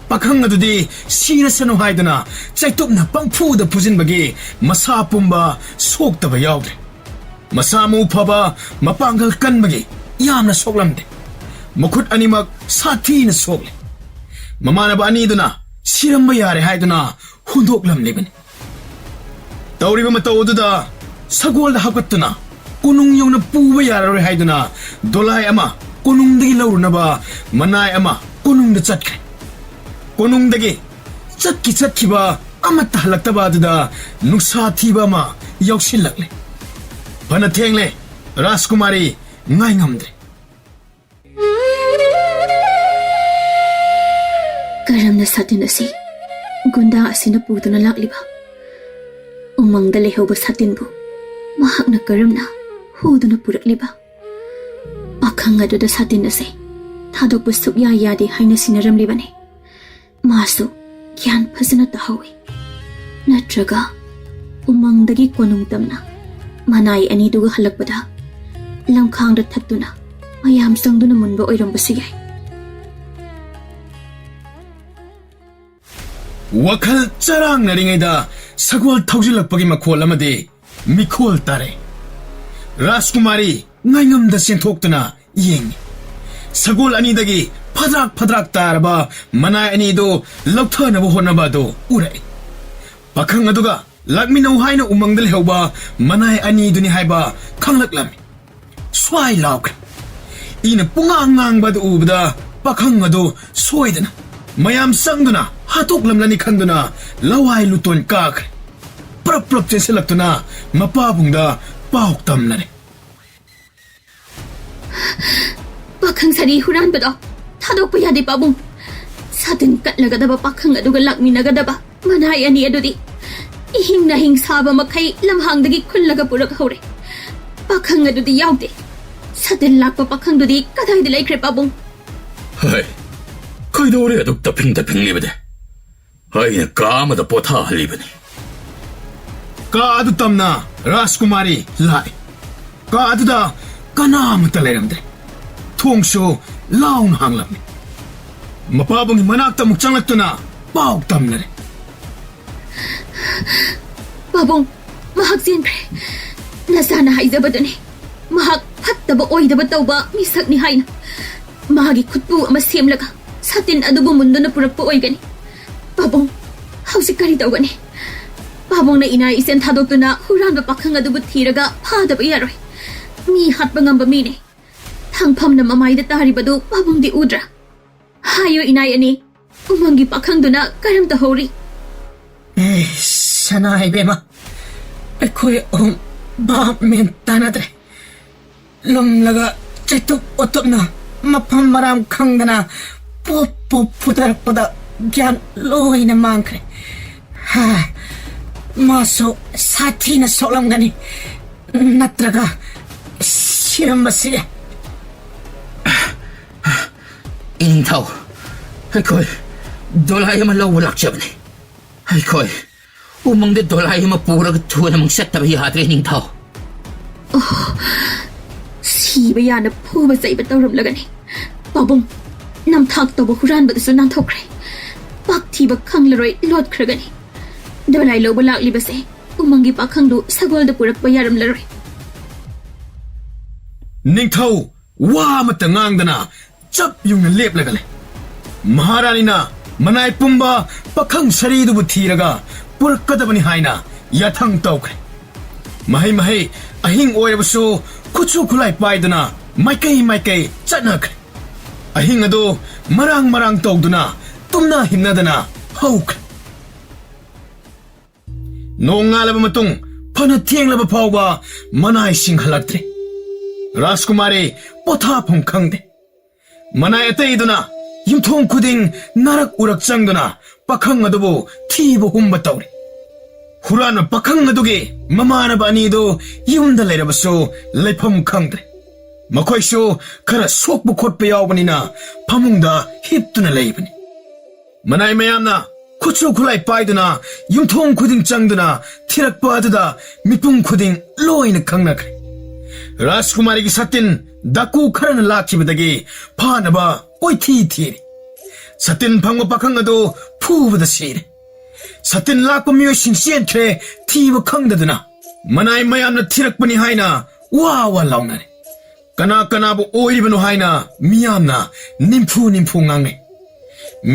ꯄꯥꯈꯪ ꯑꯗꯨꯗꯤ ꯁꯤꯔꯁꯅꯨ ꯍꯥꯏꯗꯨꯅ ꯆꯩꯇꯨꯞꯅ ꯄꯪꯐꯨꯗ ꯐꯨꯖꯤꯟꯕꯒꯤ ꯃꯁꯥ ꯄꯨꯝꯕ ꯁꯣꯛꯇꯕ ꯌꯥꯎꯗ꯭ꯔꯦ꯫ ꯃꯁꯥ ꯃꯎ ꯐꯕ, ꯃꯄꯥꯡꯒꯜ ꯀꯟꯕꯒꯤ ꯌꯥꯝꯅ ꯁꯣꯛꯂꯝꯗꯦ꯫ ꯃꯈꯨꯠ ꯑꯅꯤꯃꯛ ꯁꯥꯊꯤꯅ ꯁꯣꯛꯂꯦ꯫ ꯃꯃꯥꯟꯅꯕ ꯑꯅꯤꯗꯨꯅ ꯁꯤꯔꯝꯕ ꯌꯥꯔꯦ ꯍꯥꯏꯗꯨꯅ ꯍꯨꯟꯗꯣꯛꯂꯝꯂꯤꯕꯅꯤ꯫ ꯇꯧꯔꯤꯕ ꯃꯇꯧ ꯑꯗꯨꯗ ꯁꯒꯣꯜꯗ ꯍꯥꯞꯀꯠꯇꯨꯅ ꯀꯣꯅꯨꯡ ꯌꯧꯅ ꯄꯨꯕ ꯌꯥꯔꯔꯣꯏ ꯍꯥꯏꯗꯨꯅ ꯗꯣꯂꯥꯏ ꯑꯃ ꯀꯣꯅꯨꯡꯗꯒꯤ ꯂꯧꯔꯨꯅꯕ ꯃꯅꯥꯏ ꯑꯃ ꯀꯣꯅꯨꯡꯗ ꯆꯠꯈ꯭ꯔꯦ꯫ ꯀꯣꯅꯨꯡꯗꯒꯤ ꯆꯠꯈꯤ ꯆꯠꯈꯤꯕ ꯑꯃꯠꯇ ꯍꯜꯂꯛꯇꯕ ꯑꯗꯨꯗ ꯅꯨꯡꯁꯥ ꯊꯤꯕ ꯑꯃ ꯌꯥꯎꯁꯤꯜꯂꯛꯂꯦ꯫ ꯐꯅ ꯊꯦꯡꯂꯦ, ꯔꯥꯖꯀꯨꯃꯥꯔꯤ ꯉꯥꯏ ꯉꯝꯗ꯭ꯔꯦ꯫ ꯀꯔꯝꯅ ꯁꯥꯇꯤꯟ ꯑꯁꯤ ꯒꯨꯟꯗꯥ ꯑꯁꯤꯅ ꯄꯨꯗꯨꯅ ꯂꯥꯛꯂꯤꯕ? ꯎꯃꯪꯗ ꯂꯩꯍꯧꯕ ꯁꯥꯇꯤꯟꯕꯨ ꯃꯍꯥꯛꯅ ꯀꯔꯝꯅ ꯍꯨꯗꯨꯅ ꯄꯨꯔꯛꯂꯤꯕ? ꯄꯥꯈꯪ ꯑꯗꯨꯗ ꯁꯥꯇꯤꯟ ꯑꯁꯤ ꯊꯥꯗꯣꯛꯄ ꯁꯨꯛꯌꯥ ꯌꯥꯗꯦ ꯍꯥꯏꯅ ꯁꯤꯟꯅꯔꯝꯂꯤꯕꯅꯤ꯫ ꯃꯥꯁꯨ ꯒ꯭ꯌꯥꯟ ꯐꯖꯅ ꯇꯥꯍꯧꯏ꯫ ꯅꯠꯇ꯭ꯔꯒ ꯎꯃꯪꯗꯒꯤ ꯀꯣꯅꯨꯡ ꯇꯝꯅ ꯃꯅꯥꯏ ꯑꯅꯤꯗꯨꯒ ꯍꯜꯂꯛꯄꯗ ꯂꯝꯈꯥꯡꯗ ꯊꯠꯇꯨꯅ ꯃꯌꯥꯝ ꯆꯪꯗꯨꯅ ꯃꯨꯟꯕ ꯑꯣꯏꯔꯝꯕꯁꯨ ꯌꯥꯏ꯫ ꯋꯥꯈꯜ ꯆꯔꯥꯡꯅꯔꯤꯉꯩꯗ ꯁꯒꯣꯜ ꯊꯧꯖꯤꯜꯂꯛꯄꯒꯤ ꯃꯈꯣꯜ ꯑꯃꯗꯤ ꯃꯤꯈꯣꯜ ꯇꯥꯔꯦ꯫ ꯔꯥꯖꯀꯨꯃꯥꯔꯤ ꯉꯥꯏꯉꯝꯗ ꯆꯦꯟꯊꯣꯛꯇꯨꯅ ꯌꯦꯡꯉꯤ꯫ ꯁꯒꯣꯜ ꯑꯅꯤꯗꯒꯤ ꯐꯗ꯭ꯔꯥꯛ ꯐꯗ꯭ꯔꯥꯛ ꯇꯥꯔꯕ ꯃꯅꯥꯏ ꯑꯅꯤꯗꯨ ꯂꯧꯊꯅꯕ ꯍꯣꯠꯅꯕ ꯑꯗꯨ ꯎꯔꯛꯏ꯫ ꯄꯥꯈꯪ ꯑꯗꯨꯒ ꯂꯥꯛꯃꯤꯟꯅꯧ ꯍꯥꯏꯅ ꯎꯃꯪꯗ ꯂꯩꯍꯧꯕ ꯃꯅꯥꯏ ꯑꯅꯤꯗꯨꯅꯤ ꯍꯥꯏꯕ ꯈꯪꯂꯛꯂꯝꯃꯤ꯫ ꯁ꯭ꯋꯥꯏ ꯂꯥꯎꯈ꯭ꯔꯦ꯫ ꯏꯅ ꯄꯨꯡꯉꯥꯡ ꯉꯥꯡꯕ ꯑꯗꯨ ꯎꯕꯗ ꯄꯥꯈꯪ ꯑꯗꯨ ꯁꯣꯏꯗꯅ ꯃꯌꯥꯝ ꯆꯪꯗꯨꯅ ꯍꯥꯠꯇꯣꯛꯂꯝꯂꯅꯤ ꯈꯟꯗꯨꯅ ꯂꯋꯥꯏ ꯂꯨꯇꯣꯟ ꯀꯥꯈ꯭ꯔꯦ꯫ ꯄ꯭ꯔꯞ ꯄ꯭ꯔꯞ ꯆꯦꯟꯁꯤꯜꯂꯛꯇꯨꯅ ꯃꯄꯥꯕꯨꯡꯗ ꯄꯥꯎ ꯇꯝꯂꯔꯦ꯫ ꯄꯥꯈꯪ ꯁꯥꯔꯤ ꯍꯨꯔꯥꯟꯕꯗꯣ ꯊꯥꯗꯣꯛꯄ ꯌꯥꯗꯦ ꯄꯥꯕꯨꯡ꯫ ꯁꯥꯇꯤꯟ ꯀꯠꯂꯒꯗꯕ ꯄꯥꯈꯪ ꯑꯗꯨꯒ ꯂꯥꯛꯃꯤꯟꯅꯒꯗꯕ ꯃꯅꯥꯏ ꯑꯅꯤ ꯑꯗꯨꯗꯤ ꯏꯍꯤꯡ ꯅꯥꯍꯤꯡ ꯁꯥꯕ ꯃꯈꯩ ꯂꯝꯍꯥꯡꯗꯒꯤ ꯈꯨꯜꯂꯒ ꯄꯨꯔꯛꯍꯧꯔꯦ꯫ ꯄꯥꯈꯪ ꯑꯗꯨꯗꯤ ꯌꯥꯎꯗꯦ꯫ ꯁꯥꯇꯤꯟ ꯂꯥꯛꯄ ꯄꯥꯈꯪꯗꯨꯗꯤ ꯀꯗꯥꯏꯗ ꯂꯩꯈ꯭ꯔꯦ ꯄꯥꯕꯨꯡ? ꯍꯩ, ꯀꯩꯗꯧꯔꯦ ꯑꯗꯨꯛ ꯇꯞꯐꯤꯡ ꯇꯞꯐꯤꯡꯂꯤꯕꯗꯤ? ꯑꯩꯅ ꯀꯥ ꯑꯃꯗ ꯄꯣꯊꯥꯍꯜꯂꯤꯕꯅꯤ꯫ ꯀꯥ ꯑꯗꯨ ꯇꯝꯅ ꯔꯥꯖꯀꯨꯃꯥꯔꯤ ꯂꯥꯛꯏ꯫ ꯀꯥ ꯑꯗꯨꯗ ꯀꯅꯥ ꯑꯃꯠꯇ ꯂꯩꯔꯝꯗꯦ꯫ ꯊꯣꯡꯁꯨ ꯂꯥꯎꯅ ꯍꯥꯡꯂꯝꯃꯤ꯫ ꯃꯄꯥꯕꯨꯡꯒꯤ ꯃꯅꯥꯛꯇ ꯑꯃꯨꯛ ꯆꯪꯂꯛꯇꯨꯅ ꯄꯥꯎ ꯇꯝꯂꯔꯦ꯫ ꯄꯥꯕꯨꯡ, ꯃꯍꯥꯛ ꯆꯦꯟꯈ꯭ꯔꯦ꯫ ꯅꯆꯥꯅ ꯍꯥꯏꯖꯕꯗꯨꯅꯤ, ꯃꯍꯥꯛ ꯐꯠꯇꯕ ꯑꯣꯏꯗꯕ ꯇꯧꯕ ꯃꯤꯁꯛꯅꯤ ꯍꯥꯏꯅ꯫ ꯃꯥꯒꯤ ꯈꯨꯠꯄꯨ ꯑꯃ ꯁꯦꯝꯂꯒ ꯁꯥꯇꯤꯟ ꯑꯗꯨꯕꯨ ꯃꯨꯟꯗꯨꯅ ꯄꯨꯔꯛꯄ ꯑꯣꯏꯒꯅꯤ꯫ ꯄꯥꯕꯨꯡ, ꯍꯧꯖꯤꯛ ꯀꯔꯤ ꯇꯧꯒꯅꯤ? ꯄꯥꯕꯨꯡꯅ ꯏꯅꯥꯏ ꯏꯆꯟ ꯊꯥꯗꯣꯛꯇꯨꯅ ꯍꯨꯔꯥꯟꯕ ꯄꯥꯈꯪ ꯑꯗꯨꯕꯨ ꯊꯤꯔꯒ ꯐꯥꯗꯕ ꯌꯥꯔꯣꯏ꯫ ꯃꯤ ꯍꯥꯠꯄ ꯉꯝꯕ ꯃꯤꯅꯤ꯫ ꯊꯥꯡꯐꯝꯅ ꯃꯃꯥꯏꯗ ꯇꯥꯔꯤꯕꯗꯨ ꯄꯥꯕꯨꯡꯗꯤ ꯎꯗ꯭ꯔꯥ? ꯍꯥꯏꯌꯨ ꯏꯅꯥꯏ ꯑꯅꯤ, ꯎꯃꯪꯒꯤ ꯄꯥꯈꯪꯗꯨꯅ ꯀꯔꯝ ꯇꯧꯍꯧꯔꯤ? ꯑꯦ, ꯁꯅꯥ ꯏꯕꯦꯝꯃ, ꯑꯩꯈꯣꯏ ꯑꯍꯨꯝ ꯚꯥꯞ ꯃꯦꯟ ꯇꯥꯅꯗ꯭ꯔꯦ꯫ ꯂꯨꯝꯂꯒ ꯆꯩꯇꯨꯞ ꯑꯣꯇꯨꯞꯅ ꯃꯐꯝ ꯃꯔꯥꯡ ꯈꯪꯗꯅ ꯄꯣꯞ ꯄꯣꯞ ꯐꯨꯊꯔꯛꯄꯗ ꯒ꯭ꯌꯥꯟ ꯂꯣꯏꯅ ꯃꯥꯡꯈ꯭ꯔꯦ꯫ ꯍꯥ, ꯃꯥꯁꯨ ꯁꯥꯊꯤꯅ ꯁꯣꯛꯂꯝꯒꯅꯤ, ꯅꯠꯇ꯭ꯔꯒ ꯁꯤꯔꯝꯕꯁꯨ ꯌꯥꯏ꯫ ꯏꯅꯤꯡꯊꯧ, ꯑꯩꯈꯣꯏ ꯗꯣꯂꯥꯏ ꯑꯃ ꯂꯧꯕ ꯂꯥꯛꯆꯕꯅꯤ꯫ ꯑꯩꯈꯣꯏ ꯎꯃꯪꯗ ꯗꯣꯂꯥꯏ ꯑꯃ ꯄꯨꯔꯒ ꯊꯨꯅꯃꯛ ꯆꯠꯇꯕ ꯌꯥꯗ꯭ꯔꯦ, ꯏꯅꯤꯡꯊꯧ꯫ ꯁꯤꯕ ꯌꯥꯅ ꯐꯨꯕ ꯆꯩꯕ ꯇꯧꯔꯝꯂꯒꯅꯤ꯫ ꯄꯥꯕꯨꯡ, ꯅꯝꯊꯥꯛ ꯇꯧꯕ ꯍꯨꯔꯥꯟꯕꯗꯨꯁꯨ ꯅꯥꯟꯊꯣꯛꯈ꯭ꯔꯦ꯫ ꯄꯥꯛ ꯊꯤꯕ ꯈꯪꯂꯔꯣꯏ, ꯂꯣꯠꯈ꯭ꯔꯒꯅꯤ꯫ ꯗꯣꯂꯥꯏ ꯂꯧꯕ ꯂꯥꯛꯂꯤꯕꯁꯦ ꯎꯃꯪꯒꯤ ꯄꯥꯈꯪꯗꯨ ꯁꯒꯣꯜꯗ ꯄꯨꯔꯛꯄ ꯌꯥꯔꯝꯂꯔꯣꯏ꯫ ꯅꯤꯡꯊꯧ ꯋꯥ ꯑꯃꯠꯇ ꯉꯥꯡꯗꯅ ꯆꯞ ꯌꯨꯡꯅ ꯂꯦꯞꯂꯒ ꯂꯩ꯫ ꯃꯍꯥꯔꯥꯅꯤꯅ ꯃꯅꯥꯏ ꯄꯨꯝꯕ ꯄꯥꯈꯪ ꯁꯔꯤꯗꯨꯕꯨ ꯊꯤꯔꯒ ꯄꯨꯔꯛꯀꯗꯕꯅꯤ ꯍꯥꯏꯅ ꯌꯥꯊꯪ ꯇꯧꯈ꯭ꯔꯦ꯫ ꯃꯍꯩ ꯃꯍꯩ ꯑꯍꯤꯡ ꯑꯣꯏꯔꯕꯁꯨ ꯈꯨꯠꯁꯨ ꯈꯨꯠꯂꯥꯏ ꯄꯥꯏꯗꯨꯅ ꯃꯥꯏꯀꯩ ꯃꯥꯏꯀꯩ ꯆꯠꯅꯈ꯭ꯔꯦ꯫ ꯑꯍꯤꯡ ꯑꯗꯨ ꯃꯔꯥꯡ ꯃꯔꯥꯡ ꯇꯧꯗꯨꯅ ꯇꯨꯝꯅ ꯍꯤꯞꯅꯗꯅ ꯍꯧꯈ꯭ꯔꯦ꯫ ꯅꯣꯡ ꯉꯥꯜꯂꯕ ꯃꯇꯨꯡ ꯐꯅ ꯊꯦꯡꯂꯕ ꯐꯥꯎꯕ ꯃꯅꯥꯏꯁꯤꯡ ꯍꯜꯂꯛꯇ꯭ꯔꯦ꯫ ꯔꯥꯖꯀꯨꯃꯥꯔꯤ ꯄꯣꯊꯥꯐꯝ ꯈꯪꯗꯦ꯫ ꯃꯅꯥꯏ ꯑꯇꯩꯗꯨꯅ ꯌꯨꯝꯊꯣꯡ ꯈꯨꯗꯤꯡ ꯅꯥꯔꯛ ꯎꯔꯛ ꯆꯪꯗꯨꯅ ꯄꯥꯈꯪ ꯑꯗꯨꯕꯨ ꯊꯤꯕ ꯍꯨꯝꯕ ꯇꯧꯔꯤ꯫ ꯍꯨꯔꯥꯟꯕ ꯄꯥꯈꯪ ꯑꯗꯨꯒꯤ ꯃꯃꯥꯟꯅꯕ ꯑꯅꯤꯗꯨ ꯌꯨꯝꯗ ꯂꯩꯔꯕꯁꯨ ꯂꯩꯐꯝ ꯈꯪꯗ꯭ꯔꯦ꯫ ꯃꯈꯣꯏꯁꯨ ꯈꯔ ꯁꯣꯛꯄ ꯈꯣꯠꯄ ꯌꯥꯎꯕꯅꯤꯅ ꯐꯃꯨꯡꯗ ꯍꯤꯞꯇꯨꯅ ꯂꯩꯕꯅꯤ꯫ ꯃꯅꯥꯏ ꯃꯌꯥꯝꯅ ꯈꯨꯠꯁꯨ ꯈꯨꯠꯂꯥꯏ ꯄꯥꯏꯗꯨꯅ ꯌꯨꯝꯊꯣꯡ ꯈꯨꯗꯤꯡ ꯆꯪꯗꯨꯅ ꯊꯤꯔꯛꯄ ꯑꯗꯨꯗ ꯃꯤꯄꯨꯝ ꯈꯨꯗꯤꯡ ꯂꯣꯏꯅ ꯈꯪꯅꯈ꯭ꯔꯦ꯫ ꯔꯥꯖꯀꯨꯃꯥꯔꯤꯒꯤ ꯁꯥꯇꯤꯟ ꯗꯥꯀꯨ ꯈꯔꯅ ꯂꯥꯛꯈꯤꯕꯗꯒꯤ ꯐꯥꯅꯕ ꯀꯣꯏꯊꯤ ꯊꯤꯔꯤ꯫ ꯁꯥꯇꯤꯟ ꯐꯪꯕ ꯄꯥꯈꯪ ꯑꯗꯨ ꯐꯨꯕꯗ ꯁꯤꯔꯦ꯫ ꯁꯥꯇꯤꯟ ꯂꯥꯛꯄ ꯃꯤꯑꯣꯏꯁꯤꯡ ꯆꯦꯟꯈ꯭ꯔꯦ, ꯊꯤꯕ ꯈꯪꯗꯗꯨꯅ꯫ ꯃꯅꯥꯏ ꯃꯌꯥꯝꯅ ꯊꯤꯔꯛꯄꯅꯤ ꯍꯥꯏꯅ ꯋꯥ ꯋꯥ ꯂꯥꯎꯅꯔꯦ꯫ ꯀꯅꯥ ꯀꯅꯥꯕꯨ ꯑꯣꯏꯔꯤꯕꯅꯣ ꯍꯥꯏꯅ ꯃꯤꯌꯥꯝꯅ ꯅꯤꯝꯐꯨ ꯅꯤꯝꯐꯨ ꯉꯥꯡꯅꯩ꯫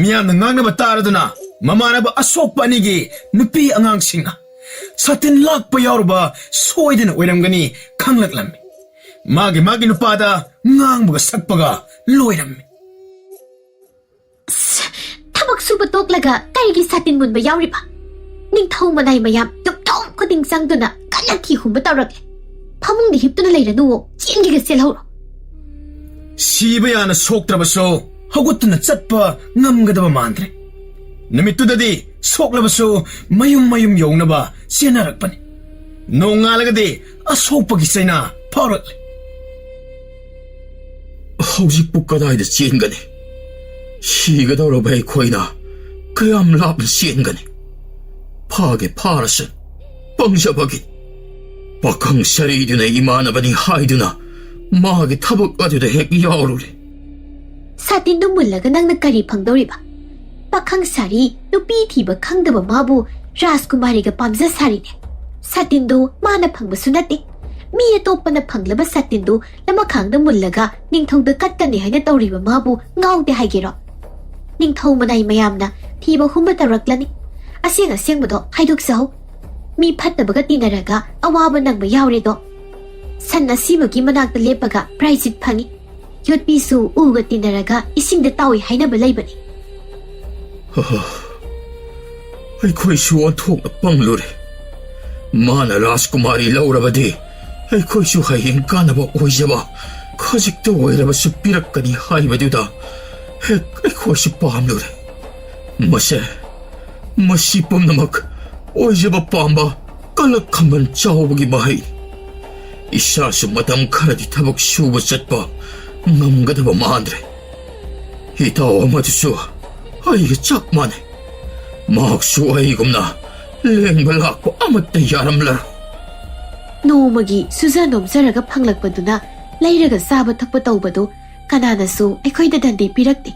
ꯃꯤꯌꯥꯝꯅ ꯉꯥꯡꯅꯕ ꯇꯥꯔꯗꯨꯅ ꯃꯃꯥꯟꯅꯕ ꯑꯁꯣꯛꯄ ꯑꯅꯤꯒꯤ ꯅꯨꯄꯤ ꯑꯉꯥꯡꯁꯤꯡꯅ ꯁꯥꯇꯤꯟ ꯂꯥꯛꯄ ꯌꯥꯎꯔꯨꯕ ꯁꯣꯏꯗꯅ ꯑꯣꯏꯔꯝꯒꯅꯤ ꯈꯪꯂꯛꯂꯝꯃꯤ꯫ ꯃꯥꯒꯤ ꯃꯥꯒꯤ ꯅꯨꯄꯥꯗ ꯉꯥꯡꯕꯒ ꯁꯛꯄꯒ ꯂꯣꯏꯔꯝꯃꯤ꯫ ꯑꯁ, ꯊꯕꯛ ꯁꯨꯕ ꯇꯣꯛꯂꯒ ꯀꯔꯤꯒꯤ ꯁꯥꯇꯤꯟ ꯃꯨꯟꯕ ꯌꯥꯎꯔꯤꯕ? ꯅꯤꯡꯊꯧ ꯃꯅꯥꯏ ꯃꯌꯥꯝ ꯌꯨꯝꯊꯣꯡ ꯈꯨꯗꯤꯡ ꯆꯪꯗꯨꯅ ꯀꯟꯅ ꯊꯤ ꯍꯨꯝꯕ ꯇꯧꯔꯛꯂꯦ꯫ ꯐꯃꯨꯡꯗ ꯍꯤꯞꯇꯨꯅ ꯂꯩꯔꯅꯨꯋꯣ, ꯆꯦꯟꯒꯦꯒ ꯆꯦꯜꯍꯧꯔꯣ꯫ ꯁꯤꯕ ꯌꯥꯅ ꯁꯣꯛꯇ꯭ꯔꯕꯁꯨ ꯍꯧꯒꯠꯇꯨꯅ ꯆꯠꯄ ꯉꯝꯒꯗꯕ ꯃꯥꯟꯗ꯭ꯔꯦ꯫ ꯅꯨꯃꯤꯠꯇꯨꯗꯗꯤ ꯁꯣꯛꯂꯕꯁꯨ ꯃꯌꯨꯝ ꯃꯌꯨꯝ ꯌꯧꯅꯕ ꯆꯦꯟꯅꯔꯛꯄꯅꯤ꯫ ꯅꯣꯡꯉꯥꯜꯂꯒꯗꯤ ꯑꯁꯣꯛꯄꯒꯤ ꯆꯩꯅꯥ ꯐꯥꯎꯔꯛꯂꯦ꯫ ꯍꯧꯖꯤꯛꯄꯨ ꯀꯗꯥꯏꯗ ꯆꯦꯟꯒꯅꯤ? ꯁꯤꯒꯗꯧꯔꯕ ꯑꯩꯈꯣꯏꯅ ꯀꯌꯥꯝ ꯂꯥꯞꯅ ꯆꯦꯟꯒꯅꯤ? ꯐꯥꯒꯦ ꯐꯥꯔꯁꯨ ꯄꯪꯖꯕꯒꯤ꯫ ꯄꯥꯈꯪ ꯁꯔꯤꯗꯨꯅ ꯏꯃꯥꯟꯅꯕꯅꯤ ꯍꯥꯏꯗꯨꯅ ꯃꯥꯒꯤ ꯊꯕꯛ ꯑꯗꯨꯗ ꯍꯦꯛ ꯌꯥꯎꯔꯨꯔꯦ꯫ ꯁꯥꯇꯤꯟꯗꯨ ꯃꯨꯜꯂꯒ ꯅꯪꯅ ꯀꯔꯤ ꯐꯪꯗꯧꯔꯤꯕ? ꯄꯥꯈꯪ ꯁꯥꯔꯤ, ꯅꯨꯄꯤ ꯊꯤꯕ ꯈꯪꯗꯕ ꯃꯥꯕꯨ ꯔꯥꯖꯀꯨꯃꯥꯔꯤꯒ ꯄꯥꯝꯖ ꯁꯥꯔꯤꯅꯦ꯫ ꯁꯥꯇꯤꯟꯗꯨ ꯃꯥꯅ ꯐꯪꯕꯁꯨ ꯅꯠꯇꯦ꯫ ꯃꯤ ꯑꯇꯣꯞꯄꯅ ꯐꯪꯂꯕ ꯁꯥꯇꯤꯟꯗꯨ ꯂꯃꯈꯥꯡꯗ ꯃꯨꯜꯂꯒ ꯅꯤꯡꯊꯧꯗ ꯀꯠꯀꯅꯤ ꯍꯥꯏꯅ ꯇꯧꯔꯤꯕ ꯃꯥꯕꯨ ꯉꯥꯎꯗꯦ ꯍꯥꯏꯒꯦꯔꯣ? ꯅꯤꯡꯊꯧ ꯃꯅꯥꯏ ꯃꯌꯥꯝꯅ ꯊꯤꯕ ꯍꯨꯝꯕ ꯇꯧꯔꯛꯂꯅꯤ꯫ ꯑꯁꯦꯡ ꯑꯁꯦꯡꯕꯗꯣ ꯍꯥꯏꯗꯣꯛꯆꯍꯧ꯫ ꯃꯤ ꯐꯠꯇꯕꯒ ꯇꯤꯟꯅꯔꯒ ꯑꯋꯥꯕ ꯅꯪꯕ ꯌꯥꯎꯔꯦꯗꯣ꯫ ꯁꯟ ꯑꯁꯤꯕꯒꯤ ꯃꯅꯥꯛꯇ ꯂꯦꯞꯄꯒ ꯄ꯭ꯔꯥꯏꯖꯤꯠ ꯐꯪꯏ꯫ ꯌꯣꯠꯄꯤꯁꯨ ꯎꯒ ꯇꯤꯟꯅꯔꯒ ꯏꯁꯤꯡꯗ ꯇꯥꯎꯏ ꯍꯥꯏꯅꯕ ꯂꯩꯕꯅꯤ꯫ ꯑꯩꯈꯣꯏꯁꯨ ꯑꯣꯟꯊꯣꯛꯅ ꯄꯪꯂꯨꯔꯦ꯫ ꯃꯥꯅ ꯔꯥꯖꯀꯨꯃꯥꯔꯤ ꯂꯧꯔꯕꯗꯤ ꯑꯩꯈꯣꯏꯁꯨ ꯍꯌꯦꯡ ꯀꯥꯟꯅꯕ ꯑꯣꯏꯖꯕ ꯈꯖꯤꯛꯇ ꯑꯣꯏꯔꯕꯁꯨ ꯄꯤꯔꯛꯀꯅꯤ ꯍꯥꯏꯕꯗꯨꯗ ꯍꯦꯛ ꯑꯩꯈꯣꯏꯁꯨ ꯄꯥꯝꯂꯨꯔꯦ꯫ ꯃꯁꯦ, ꯃꯁꯤ ꯄꯨꯝꯅꯃꯛ ꯑꯣꯏꯖꯕ ꯄꯥꯝꯕ ꯀꯂꯛ ꯈꯝꯕꯟ ꯆꯥꯎꯕꯒꯤ ꯃꯍꯩ꯫ ꯏꯁꯥꯁꯨ ꯃꯇꯝ ꯈꯔꯗꯤ ꯊꯕꯛ ꯁꯨꯕ ꯆꯠꯄ ꯉꯝꯒꯗꯕ ꯃꯥꯟꯗ꯭ꯔꯦ꯫ ꯏꯇꯥꯎ ꯑꯃꯗꯨꯁꯨ ꯑꯩꯒ ꯆꯞ ꯃꯥꯟꯅꯩ꯫ ꯃꯍꯥꯛꯁꯨ ꯑꯩꯒꯨꯝꯅ ꯂꯦꯡꯕ ꯂꯥꯛꯄ ꯑꯃꯠꯇ ꯌꯥꯔꯝꯂꯔꯣꯏ꯫ ꯅꯣꯡꯃꯒꯤ ꯁꯨꯖ ꯅꯣꯝꯖꯔꯒ ꯐꯪꯂꯛꯄꯗꯨꯅ ꯂꯩꯔꯒ ꯆꯥꯕ ꯊꯛꯄ ꯇꯧꯕꯗꯨ ꯀꯅꯥꯅꯁꯨ ꯑꯩꯈꯣꯏꯗ ꯗꯟꯗꯤ ꯄꯤꯔꯛꯇꯦ꯫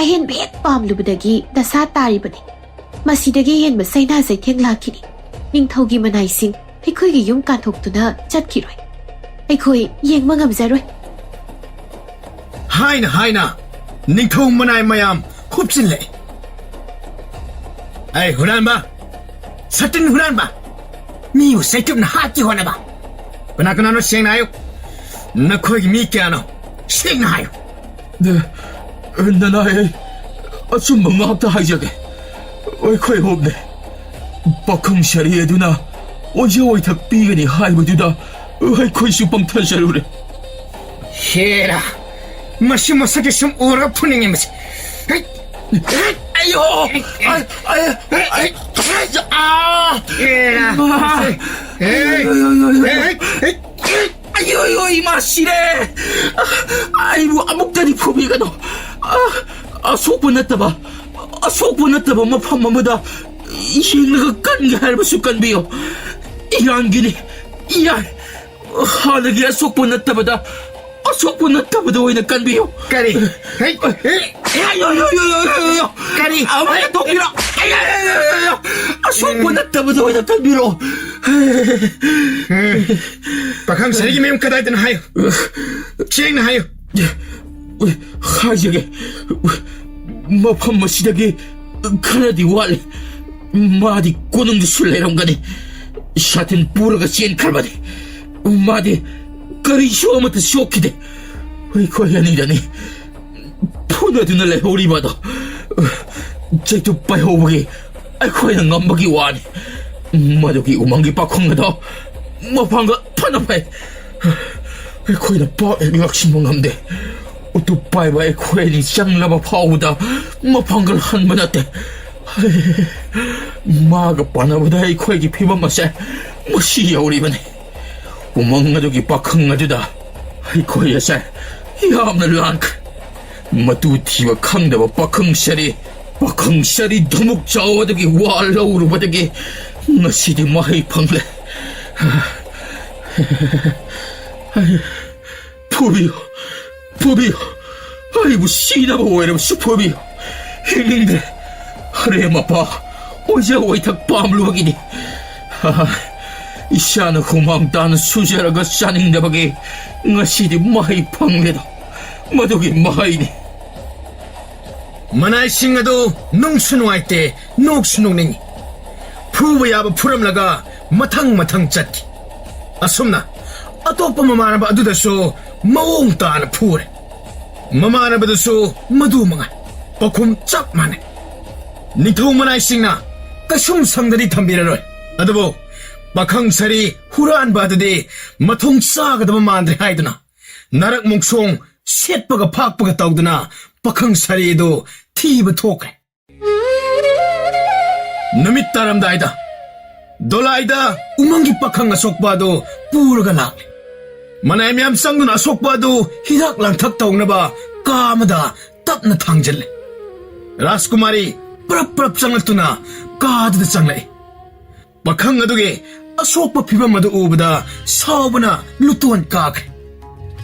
ꯑꯍꯦꯟꯕ ꯍꯦꯛ ꯄꯥꯝꯂꯨꯕꯗꯒꯤ ꯗꯁꯥ ꯇꯥꯔꯤꯕꯅꯤ꯫ ꯃꯁꯤꯗꯒꯤ ꯍꯦꯟꯕ ꯆꯩꯅꯥ ꯆꯩꯊꯦꯡ ꯂꯥꯛꯈꯤꯅꯤ꯫ ꯅꯤꯡꯊꯧꯒꯤ ꯃꯅꯥꯏꯁꯤꯡ ꯑꯩꯈꯣꯏꯒꯤ ꯌꯨꯝ ꯀꯥꯟꯊꯣꯛꯇꯨꯅ ꯆꯠꯈꯤꯔꯣꯏ꯫ ꯑꯩꯈꯣꯏ ꯌꯦꯡꯕ ꯉꯝꯖꯔꯣꯏ꯫ ꯍꯥꯏꯅ ꯍꯥꯏꯅ ꯅꯤꯡꯊꯧ ꯃꯅꯥꯏ ꯃꯌꯥꯝ ꯍꯨꯞꯆꯤꯜꯂꯛꯏ꯫ ꯑꯩ ꯍꯨꯔꯥꯟꯕ, ꯁꯇꯤꯟ ꯍꯨꯔꯥꯟꯕ, ꯃꯤꯕꯨ ꯆꯩꯇꯨꯞꯅ ꯍꯥꯠꯀꯦ ꯍꯣꯠꯅꯕ꯫ ꯀꯅꯥ ꯀꯅꯥꯅꯣ ꯁꯦꯡꯅ ꯍꯥꯏꯌꯨ꯫ ꯅꯈꯣꯏꯒꯤ ꯃꯤ ꯀꯌꯥꯅꯣ? ꯁꯦꯡꯅ ꯍꯥꯏꯌꯨ꯫ ꯅꯅꯥꯏ, ꯑꯩ ꯑꯆꯨꯝꯕ ꯉꯥꯛꯇ ꯍꯥꯏꯖꯒꯦ꯫ ꯑꯩꯈꯣꯏ ꯍꯣꯞꯅꯦ꯫ ꯄꯥꯈꯪ ꯁꯥꯔꯤ ꯑꯗꯨꯅ ꯑꯣꯏꯖ ꯑꯣꯏꯊꯛ ꯄꯤꯒꯅꯤ ꯍꯥꯏꯕꯗꯨꯗ ꯑꯩꯈꯣꯏꯁꯨ ꯄꯪꯊꯖꯔꯨꯔꯦ꯫ ꯍꯦꯔꯥ, ꯃꯁꯤ ꯃꯁꯛꯁꯦ ꯁꯨꯝ ꯎꯔꯒ ꯐꯨꯅꯤꯡꯉꯦ ꯃꯁꯤ꯫ ꯍꯩꯠ! ꯑꯌꯣ! ꯑꯩ, ꯑꯩ, ꯑꯩ, ꯑꯥ! ꯍꯦꯔꯥ! ꯏꯃꯥ! ꯍꯦ! ꯑꯌꯣ, ꯑꯌꯣ, ꯑꯌꯣ, ꯑꯌꯣ! ꯍꯦ! ꯍꯦ! ꯑꯌꯣ, ꯑꯌꯣ, ꯏꯃꯥ ꯁꯤꯔꯦ! ꯑꯩꯕꯨ ꯑꯃꯨꯛꯇꯗꯤ ꯐꯨꯕꯤꯒꯅꯨ꯫ ꯑ, ꯑꯁꯣꯛꯄ ꯅꯠꯇꯕ, ꯑꯁꯣꯛꯄ ꯅꯠꯇꯕ ꯃꯐꯝ ꯑꯃꯗ ꯌꯦꯡꯂꯒ ꯀꯟꯒꯦ ꯍꯥꯏꯔꯕꯁꯨ ꯀꯟꯕꯤꯌꯨ꯫ ꯏꯔꯥꯟꯒꯤꯅꯤ, ꯏꯔꯥꯟ꯫ ꯍꯥꯟꯅꯒꯤ ꯑꯁꯣꯛꯄ ꯅꯠꯇꯕꯗ, ꯑꯁꯣꯛꯄ ꯅꯠꯇꯕꯗ ꯑꯣꯏꯅ ꯀꯟꯕꯤꯌꯨ꯫ ꯀꯔꯤ? ꯍꯦ! ꯍꯦ! ꯑꯌꯣ, ꯑꯌꯣ, ꯑꯌꯣ, ꯑꯌꯣ, ꯑꯌꯣ, ꯑꯌꯣ! ꯀꯔꯤ? ꯑꯃꯨꯛ ꯍꯟꯗꯣꯛꯄꯤꯔꯣ! ꯑꯌꯣ, ꯑꯌꯣ, ꯑꯌꯣ, ꯑꯌꯣ! ꯑꯁꯣꯛꯄ ꯅꯠꯇꯕꯗ ꯑꯣꯏꯅ ꯀꯟꯕꯤꯔꯣ꯫ ꯄꯥꯈꯪ ꯁꯥꯔꯤꯒꯤ ꯃꯌꯨꯝ ꯀꯗꯥꯏꯗꯅꯣ ꯍꯥꯏꯌꯨ꯫ ꯁꯦꯡꯅ ꯍꯥꯏꯌꯨ꯫ ꯍꯥꯏꯖꯒꯦ꯫ ꯃꯐꯝ ꯑꯁꯤꯗꯒꯤ ꯈꯔꯗꯤ ꯋꯥꯠꯂꯤ꯫ ꯃꯥꯗꯤ ꯀꯣꯅꯨꯡꯗꯁꯨ ꯂꯩꯔꯝꯒꯅꯤ꯫ ꯁꯥꯇꯤꯟ ꯄꯨꯔꯒ ꯆꯦꯟꯈ꯭ꯔꯕꯅꯤ꯫ ꯃꯥꯗꯤ ꯀꯔꯤꯁꯨ ꯑꯃꯠꯇ ꯁꯣꯛꯈꯤꯗꯦ꯫ ꯑꯩꯈꯣꯏ ꯑꯅꯤꯗꯅꯤ ꯐꯨꯅꯗꯨꯅ ꯂꯩꯍꯧꯔꯤꯕ ꯑꯗꯣ꯫ ꯆꯩꯇꯨꯞ ꯄꯥꯏꯍꯧꯕꯒꯤ ꯑꯩꯈꯣꯏꯅ ꯉꯝꯕꯒꯤ ꯋꯥꯅꯤ꯫ ꯃꯗꯨꯒꯤ ꯎꯃꯪꯒꯤ ꯄꯥꯈꯪ ꯑꯗꯣ ꯃꯄꯥꯡꯒꯜ ꯐꯅ ꯐꯩ꯫ ꯑꯩꯈꯣꯏꯅ ꯄꯥꯛ ꯍꯦꯛ ꯂꯥꯛꯁꯤꯟꯕ ꯉꯝꯗꯦ꯫ ꯎꯇꯨꯞ ꯄꯥꯏꯕ ꯑꯩꯈꯣꯏ ꯑꯅꯤ ꯆꯪꯂꯕ ꯐꯥꯎꯕꯗ ꯃꯄꯥꯡꯒꯜ ꯍꯟꯕ ꯅꯠꯇꯦ꯫ ꯃꯥꯒ ꯄꯥꯟꯅꯕꯗ ꯑꯩꯈꯣꯏꯒꯤ ꯐꯤꯕꯝ ꯑꯁꯦ ꯃꯁꯤ ꯌꯧꯔꯤꯕꯅꯤ꯫ ꯎꯃꯪ ꯑꯗꯨꯒꯤ ꯄꯥꯈꯪ ꯑꯗꯨꯗ ꯑꯩꯈꯣꯏ ꯑꯁꯦ ꯌꯥꯝꯅ ꯂꯥꯟꯈ꯭ꯔꯦ꯫ ꯃꯇꯨ ꯊꯤꯕ ꯈꯪꯗꯕ ꯄꯥꯈꯪ ꯁꯔꯤ, ꯄꯥꯈꯪ ꯁꯔꯤ ꯙꯃꯨꯛ ꯆꯥꯎ ꯑꯗꯨꯒꯤ ꯋꯥ ꯂꯧꯔꯨꯕꯗꯒꯤ ꯉꯁꯤꯗꯤ ꯃꯍꯩ ꯐꯪꯂꯦ꯫ ꯐꯨꯕꯤꯌꯨ, ꯐꯨꯕꯤꯌꯨ, ꯑꯩꯕꯨ ꯁꯤꯅꯕ ꯑꯣꯏꯔꯕꯁꯨ ꯐꯨꯕꯤꯌꯨ꯫ ꯍꯤꯡꯅꯤꯡꯗ꯭ꯔꯦ꯫ ꯑꯔꯦꯝ ꯑꯄꯥ ꯑꯣꯏꯖ ꯑꯣꯏꯊꯛ ꯄꯥꯝꯂꯨꯕꯒꯤꯅꯤ꯫ ꯏꯁꯥꯅ ꯍꯨꯃꯥꯡ ꯇꯥꯅ ꯁꯨꯖꯔꯒ ꯆꯥꯅꯤꯡꯗꯕꯒꯤ ꯉꯁꯤꯗꯤ ꯃꯍꯩ ꯐꯪꯂꯦꯗꯣ꯫ ꯃꯗꯨꯒꯤ ꯃꯍꯩꯅꯤ꯫ ꯃꯅꯥꯏꯁꯤꯡ ꯑꯗꯨ ꯅꯨꯡꯁꯨ ꯅꯨꯡꯉꯥꯏꯇꯦ, ꯅꯣꯛꯁꯨ ꯅꯣꯛꯅꯤꯡꯉꯤ꯫ ꯐꯨꯕ ꯌꯥꯕ ꯐꯨꯔꯝꯂꯒ ꯃꯊꯪ ꯃꯊꯪ ꯆꯠꯈꯤ꯫ ꯑꯁꯨꯝꯅ ꯑꯇꯣꯞꯄ ꯃꯃꯥꯟꯅꯕ ꯑꯗꯨꯗꯁꯨ ꯃꯑꯣꯡ ꯇꯥꯅ ꯐꯨꯔꯦ꯫ ꯃꯃꯥꯟꯅꯕꯗꯨꯁꯨ ꯃꯗꯨ ꯃꯉꯥꯏ꯫ ꯄꯥꯎꯈꯨꯝ ꯆꯞ ꯃꯥꯟꯅꯩ꯫ ꯅꯤꯡꯊꯧ ꯃꯅꯥꯏꯁꯤꯡꯅ ꯀꯩꯁꯨꯝ ꯁꯪꯗꯗꯤ ꯊꯝꯕꯤꯔꯔꯣꯏ꯫ ꯑꯗꯨꯕꯨ ꯄꯥꯈꯪ ꯁꯥꯔꯤ ꯍꯨꯔꯥꯟꯕ ꯑꯗꯨꯗꯤ ꯃꯊꯣꯡ ꯆꯥꯒꯗꯕ ꯃꯥꯟꯗ꯭ꯔꯦ ꯍꯥꯏꯗꯨꯅ ꯅꯔꯛ ꯃꯣꯡꯁꯣꯡ ꯁꯦꯠꯄꯒ ꯐꯥꯛꯄꯒ ꯇꯧꯗꯨꯅ ꯄꯥꯈꯪ ꯁꯥꯔꯤ ꯑꯗꯨ ꯊꯤꯕ ꯊꯣꯛꯈ꯭ꯔꯦ꯫ ꯅꯨꯃꯤꯠ ꯇꯥꯔꯝꯗꯥꯏꯗ ꯗꯣꯂꯥꯏꯗ ꯎꯃꯪꯒꯤ ꯄꯥꯈꯪ ꯑꯁꯣꯛꯄ ꯑꯗꯨ ꯄꯨꯔꯒ ꯂꯥꯛꯂꯦ꯫ ꯃꯅꯥꯏ ꯃꯌꯥꯝ ꯆꯪꯗꯨꯅ ꯑꯁꯣꯛꯄ ꯑꯗꯨ ꯍꯤꯗꯥꯛ ꯂꯥꯡꯊꯛ ꯇꯧꯅꯕ ꯀꯥ ꯑꯃꯗ ꯇꯞꯅ ꯊꯥꯡꯖꯤꯜꯂꯦ꯫ ꯔꯥꯖꯀꯨꯃꯥꯔꯤ ꯄ꯭ꯔꯞ ꯄ꯭ꯔꯞ ꯆꯪꯂꯛꯇꯨꯅ ꯀꯥꯗꯨꯗ ꯆꯪꯂꯛꯏ꯫ ꯄꯥꯈꯪ ꯑꯗꯨꯒꯤ ꯑꯁꯣꯛꯄ ꯐꯤꯕꯝ ꯑꯗꯨ ꯎꯕꯗ ꯁꯥꯎꯕꯅ ꯂꯨꯇꯣꯟ ꯀꯥꯈ꯭ꯔꯦ꯫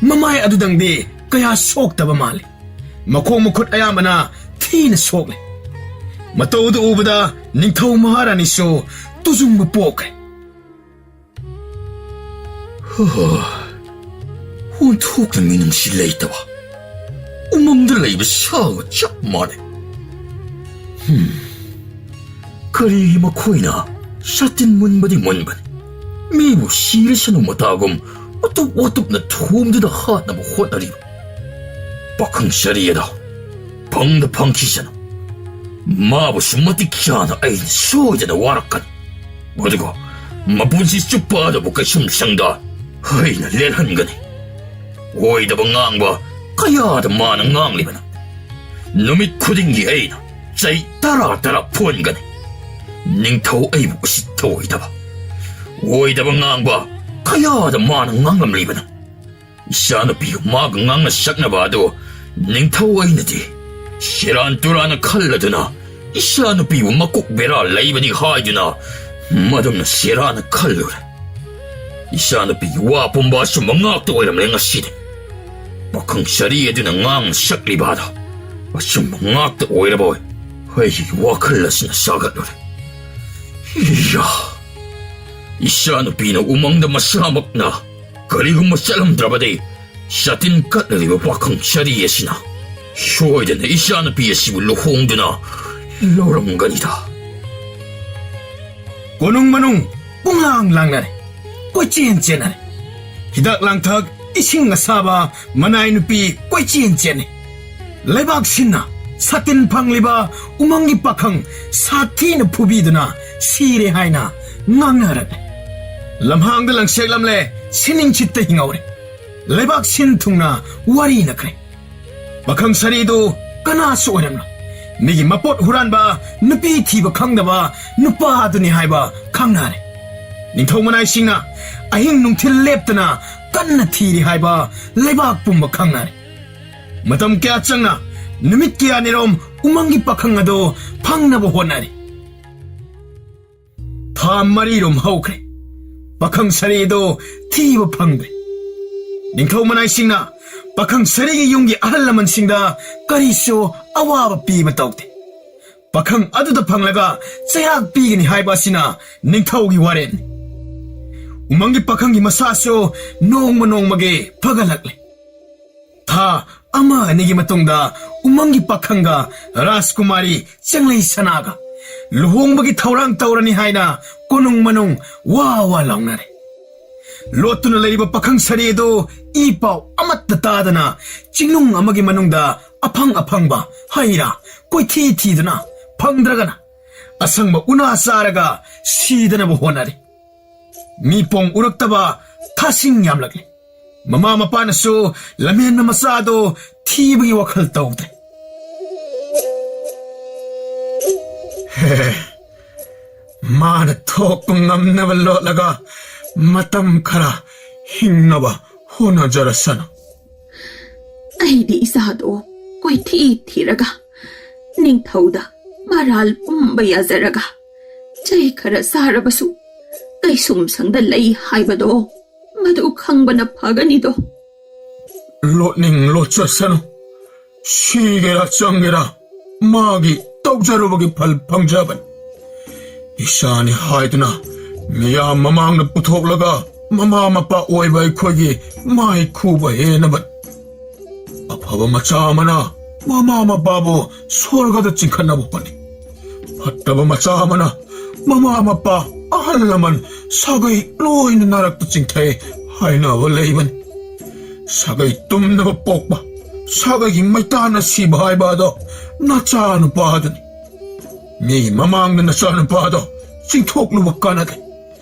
ꯃꯃꯥꯏ ꯑꯗꯨꯗꯪꯗꯤ ꯀꯌꯥ ꯁꯣꯛꯇꯕ ꯃꯥꯜꯂꯤ꯫ ꯃꯈꯣꯡ ꯃꯈꯨꯠ ꯑꯌꯥꯝꯕꯅ ꯊꯤꯅ ꯁꯣꯛꯂꯦ꯫ ꯃꯇꯧ ꯑꯗꯨ ꯎꯕꯗ ꯅꯤꯡꯊꯧ ꯃꯍꯥꯔꯥꯅꯤꯁꯨ ꯇꯨꯖꯨꯡꯕ ꯄꯣꯛꯈ꯭ꯔꯦ꯫ ꯑꯣꯟꯊꯣꯛꯅ ꯃꯤꯅꯨꯡꯁꯤ ꯂꯩꯇꯕ, ꯎꯃꯪꯗ ꯂꯩꯕ ꯁꯥꯒ ꯆꯞ ꯃꯥꯟꯅꯩ꯫ ꯍꯝ, ꯀꯔꯤꯒꯤ ꯃꯈꯣꯏꯅ ꯁꯥꯇꯤꯟ ꯃꯨꯟꯕꯗꯤ ꯃꯨꯟꯕꯅꯤ, ꯃꯤꯕꯨ ꯁꯤꯔꯁꯅꯨ ꯃꯇꯥꯒꯨꯝ ꯎꯇꯨꯞ ꯋꯥꯇꯨꯞꯅ ꯊꯣꯝꯗꯨꯅ ꯍꯥꯠꯅꯕ ꯍꯣꯠꯅꯔꯤꯕ? ꯄꯥꯈꯪ ꯁꯥꯔꯤ ꯑꯗꯣ ꯐꯪꯗ ꯐꯪꯈꯤꯁꯅꯨ꯫ ꯃꯥꯕꯨꯁꯨ ꯃꯇꯤꯛ ꯆꯥꯅ ꯑꯩꯅ ꯁꯣꯏꯗꯅ ꯋꯥꯔꯛꯀꯅꯤ꯫ ꯑꯗꯨꯒ ꯃꯄꯨꯟꯁꯤ ꯆꯨꯞꯄ ꯑꯗꯨꯕꯨ ꯀꯩꯁꯨꯝ ꯁꯪꯗ ꯑꯩꯅ ꯂꯦꯜꯍꯟꯒꯅꯤ꯫ ꯑꯣꯏꯗꯕ ꯉꯥꯡꯕ ꯀꯌꯥꯗ ꯃꯥꯅ ꯉꯥꯡꯂꯤꯕꯅꯣ꯫ ꯅꯨꯃꯤꯠ ꯈꯨꯗꯤꯡꯒꯤ ꯑꯩꯅ ꯆꯩ ꯇꯔꯥ ꯇꯔꯥ ꯐꯨꯍꯟꯒꯅꯤ꯫ ꯅꯤꯡꯊꯧ ꯑꯩꯕꯨ ꯎꯁꯤꯠꯇ ꯑꯣꯏꯗꯕ, ꯑꯣꯏꯗꯕ ꯉꯥꯡꯕ ꯀꯌꯥꯗ ꯃꯥꯅ ꯉꯥꯡꯂꯝꯂꯤꯕꯅꯣ꯫ ꯏꯆꯥꯅꯨꯄꯤꯒ ꯃꯥꯒ ꯉꯥꯡꯅ ꯁꯛꯅꯕ ꯑꯗꯨ ꯅꯤꯡꯊꯧ ꯑꯩꯅꯗꯤ ꯁꯦꯔꯥꯟ ꯇꯨꯔꯥꯟꯅ ꯈꯜꯂꯗꯨꯅ ꯏꯆꯥꯅꯨꯄꯤꯕꯨ ꯃꯀꯣꯛ ꯕꯦꯔꯥ ꯂꯩꯕꯅꯤ ꯍꯥꯏꯗꯨꯅ ꯃꯗꯨꯝꯅ ꯁꯦꯔꯥꯟꯅ ꯈꯜꯂꯨꯔꯦ꯫ ꯏꯆꯥꯅꯨꯄꯤꯒꯤ ꯋꯥ ꯄꯨꯝꯕ ꯑꯆꯨꯝꯕ ꯉꯥꯛꯇ ꯑꯣꯏꯔꯝꯂꯦ ꯉꯁꯤꯗꯤ꯫ ꯄꯥꯈꯪ ꯁꯥꯔꯤ ꯑꯗꯨꯅ ꯉꯥꯡꯅ ꯁꯛꯂꯤꯕ ꯑꯗꯣ ꯑꯆꯨꯝꯕ ꯉꯥꯛꯇ ꯑꯣꯏꯔꯕ ꯑꯣꯏ꯫ ꯑꯩꯒꯤ ꯋꯥꯈꯜ ꯑꯁꯤꯅ ꯁꯥꯒꯠꯂꯨꯔꯦ꯫ ꯏꯌꯥ! ꯏꯆꯥꯅꯨꯄꯤꯅ ꯎꯃꯪꯗ ꯃꯁꯥꯃꯛꯅ ꯀꯔꯤꯒꯨꯝꯕ ꯆꯠꯂꯝꯗ꯭ꯔꯕꯗꯤ, ꯁꯥꯇꯤꯟ ꯀꯠꯅꯔꯤꯕ ꯄꯥꯈꯪ ꯁꯥꯔꯤ ꯑꯁꯤꯅ ꯁꯣꯏꯗꯅ ꯏꯆꯥꯅꯨꯄꯤ ꯑꯁꯤꯕꯨ ꯂꯨꯍꯣꯡꯗꯨꯅ ꯂꯧꯔꯝꯒꯅꯤꯗ꯫ ꯀꯣꯅꯨꯡ ꯃꯅꯨꯡ ꯄꯨꯡꯂꯥꯡ ꯂꯥꯡꯅꯔꯦ, ꯀꯣꯏꯆꯦꯟ ꯆꯦꯟꯅꯔꯦ꯫ ꯍꯤꯗꯥꯛ ꯂꯥꯡꯊꯛ, ꯏꯁꯤꯡ ꯑꯁꯥꯕ, ꯃꯅꯥꯏ ꯅꯨꯄꯤ ꯀꯣꯏꯆꯦꯟ ꯆꯦꯟꯅꯩ꯫ ꯂꯩꯕꯥꯛ ꯁꯤꯟꯅ ꯁꯥꯇꯤꯟ ꯐꯪꯂꯤꯕ ꯎꯃꯪꯒꯤ ꯄꯥꯈꯪ ꯁꯥꯊꯤꯅ ꯐꯨꯕꯤꯗꯨꯅ ꯁꯤꯔꯦ ꯍꯥꯏꯅ ꯉꯥꯡꯅꯔꯛꯂꯦ꯫ ꯂꯝꯍꯥꯡꯗ ꯂꯪꯁꯦꯛꯂꯝꯂꯦ, ꯁꯤꯅꯤꯡ ꯁꯤꯠꯇ ꯍꯤꯡꯍꯧꯔꯦ꯫ ꯂꯩꯕꯥꯛ ꯁꯤꯟ ꯊꯨꯡꯅ ꯋꯥꯔꯤꯅꯈ꯭ꯔꯦ꯫ ꯄꯥꯈꯪ ꯁꯥꯔꯤꯗꯨ ꯀꯅꯥꯁꯨ ꯑꯣꯏꯔꯝꯂꯣꯏ꯫ ꯃꯤꯒꯤ ꯃꯄꯣꯠ ꯍꯨꯔꯥꯟꯕ, ꯅꯨꯄꯤ ꯊꯤꯕ ꯈꯪꯗꯕ ꯅꯨꯄꯥ ꯑꯗꯨꯅꯤ ꯍꯥꯏꯕ ꯈꯪꯅꯔꯦ꯫ ꯅꯤꯡꯊꯧ ꯃꯅꯥꯏꯁꯤꯡꯅ ꯑꯍꯤꯡ ꯅꯨꯡꯊꯤꯜ ꯂꯦꯞꯇꯅ ꯀꯟꯅ ꯊꯤꯔꯤ ꯍꯥꯏꯕ ꯂꯩꯕꯥꯛ ꯄꯨꯝꯕ ꯈꯪꯅꯔꯦ꯫ ꯃꯇꯝ ꯀꯌꯥ ꯆꯪꯅ, ꯅꯨꯃꯤꯠ ꯀꯌꯥꯅꯤꯔꯣꯝ ꯎꯃꯪꯒꯤ ꯄꯥꯈꯪ ꯑꯗꯨ ꯐꯪꯅꯕ ꯍꯣꯠꯅꯔꯤ꯫ ꯊꯥ ꯃꯔꯤꯔꯣꯝ ꯍꯧꯈ꯭ꯔꯦ꯫ ꯄꯥꯈꯪ ꯁꯥꯔꯤ ꯑꯗꯨ ꯊꯤꯕ ꯐꯪꯗ꯭ꯔꯦ꯫ ꯅꯤꯡꯊꯧ ꯃꯅꯥꯏꯁꯤꯡꯅ ꯄꯥꯈꯪ ꯁꯥꯔꯤꯒꯤ ꯌꯨꯝꯒꯤ ꯑꯍꯜ ꯂꯃꯟꯁꯤꯡꯗ ꯀꯔꯤꯁꯨ ꯑꯋꯥꯕ ꯄꯤꯕ ꯇꯧꯗꯦ꯫ ꯄꯥꯈꯪ ꯑꯗꯨꯗ ꯐꯪꯂꯒ ꯆꯩꯔꯥꯛ ꯄꯤꯒꯅꯤ ꯍꯥꯏꯕ ꯑꯁꯤꯅ ꯅꯤꯡꯊꯧꯒꯤ ꯋꯥꯔꯦꯞꯅꯤ꯫ ꯎꯃꯪꯒꯤ ꯄꯥꯈꯪꯒꯤ ꯃꯁꯥꯁꯨ ꯅꯣꯡꯃ ꯅꯣꯡꯃꯒꯤ ꯐꯒꯠꯂꯛꯂꯦ꯫ ꯊꯥ ꯑꯃ ꯑꯅꯤꯒꯤ ꯃꯇꯨꯡꯗ ꯎꯃꯪꯒꯤ ꯄꯥꯈꯪꯒ ꯔꯥꯖꯀꯨꯃꯥꯔꯤ ꯆꯦꯡꯂꯩ ꯁꯅꯥꯒ ꯂꯨꯍꯣꯡꯕꯒꯤ ꯊꯧꯔꯥꯡ ꯇꯧꯔꯅꯤ ꯍꯥꯏꯅ ꯀꯣꯅꯨꯡ ꯃꯅꯨꯡ ꯋꯥ ꯋꯥ ꯂꯥꯎꯅꯔꯦ꯫ ꯂꯣꯠꯇꯨꯅ ꯂꯩꯔꯤꯕ ꯄꯥꯈꯪ ꯁꯥꯔꯤ ꯑꯗꯨ ꯏ ꯄꯥꯎ ꯑꯃꯠꯇ ꯇꯥꯗꯅ ꯆꯤꯡꯅꯨꯡ ꯑꯃꯒꯤ ꯃꯅꯨꯡꯗ ꯑꯐꯪ ꯑꯐꯪꯕ ꯍꯩ ꯔꯥ ꯀꯣꯏꯊꯤ ꯊꯤꯗꯨꯅ ꯐꯪꯗ꯭ꯔꯒꯅ ꯑꯁꯪꯕ ꯎꯅꯥ ꯆꯥꯔꯒ ꯁꯤꯗꯅꯕ ꯍꯣꯠꯅꯔꯤ꯫ ꯃꯤ ꯄꯣꯡ ꯎꯔꯛꯇꯕ ꯊꯥꯁꯤꯡ ꯌꯥꯝꯂꯛꯂꯤ꯫ ꯃꯃꯥ ꯃꯄꯥꯅꯁꯨ ꯂꯝꯍꯦꯟꯕ ꯃꯆꯥꯗꯣ ꯊꯤꯕꯒꯤ ꯋꯥꯈꯜ ꯇꯧꯗ꯭ꯔꯦ꯫ ꯍꯦ, ꯃꯥꯅ ꯊꯣꯛꯄ ꯉꯝꯅꯕ ꯂꯣꯠꯂꯒ ꯃꯇꯝ ꯈꯔ ꯍꯤꯡꯅꯕ ꯍꯣꯠꯅꯖꯔꯁꯅꯨ꯫ ꯑꯩꯗꯤ ꯏꯆꯥꯗꯣ ꯀꯣꯏꯊꯤ ꯊꯤꯔꯒ ꯅꯤꯡꯊꯧꯗ ꯃꯔꯥꯜ ꯄꯨꯝꯕ ꯌꯥꯖꯔꯒ ꯆꯩ ꯈꯔ ꯆꯥꯔꯕꯁꯨ ꯀꯩꯁꯨꯝꯁꯪꯗ ꯂꯩ ꯍꯥꯏꯕꯗꯣ ꯃꯗꯨ ꯈꯪꯕꯅ ꯐꯒꯅꯤꯗꯣ꯫ ꯂꯣꯠꯅꯤꯡ ꯂꯣꯠꯆꯁꯅꯨ꯫ ꯁꯤꯒꯦꯔꯥ ꯆꯪꯒꯦꯔꯥ, ꯃꯥꯒꯤ ꯇꯧꯖꯔꯨꯕꯒꯤ ꯐꯜ ꯐꯪꯖꯕꯅꯤ꯫ ꯏꯆꯥꯅꯤ ꯍꯥꯏꯗꯨꯅ ꯃꯤꯌꯥꯝ ꯃꯃꯥꯡꯗ ꯄꯨꯊꯣꯛꯂꯒ ꯃꯃꯥ ꯃꯄꯥ ꯑꯣꯏꯕ ꯑꯩꯈꯣꯏꯒꯤ ꯃꯥꯏ ꯈꯨꯕ ꯍꯦꯟꯅꯕꯅꯤ꯫ ꯑꯐꯕ ꯃꯆꯥ ꯑꯃꯅ ꯃꯃꯥ ꯃꯄꯥꯕꯨ ꯁ꯭ꯋꯔꯒꯗ ꯆꯤꯡꯈꯠꯅꯕ ꯍꯣꯠꯅꯩ꯫ ꯐꯠꯇꯕ ꯃꯆꯥ ꯑꯃꯅ ꯃꯃꯥ ꯃꯄꯥ, ꯑꯍꯜ ꯂꯃꯟ, ꯁꯥꯒꯩ ꯂꯣꯏꯅ ꯅꯔꯛꯇ ꯆꯤꯡꯊꯩ ꯍꯥꯏꯅꯕ ꯂꯩꯕꯅꯤ꯫ ꯁꯥꯒꯩ ꯇꯨꯝꯅꯕ ꯄꯣꯛꯄ, ꯁꯥꯒꯩꯒꯤ ꯃꯩꯇꯥꯟꯅ ꯁꯤꯕ ꯍꯥꯏꯕ ꯑꯗꯣ ꯅꯆꯥꯅꯨꯄꯥꯗꯨꯅꯤ꯫ ꯃꯤ ꯃꯃꯥꯡꯗ ꯅꯆꯥꯅꯨꯄꯥꯗꯣ ꯆꯤꯡꯊꯣꯛꯂꯨꯕ ꯀꯥꯟꯅꯗꯦ꯫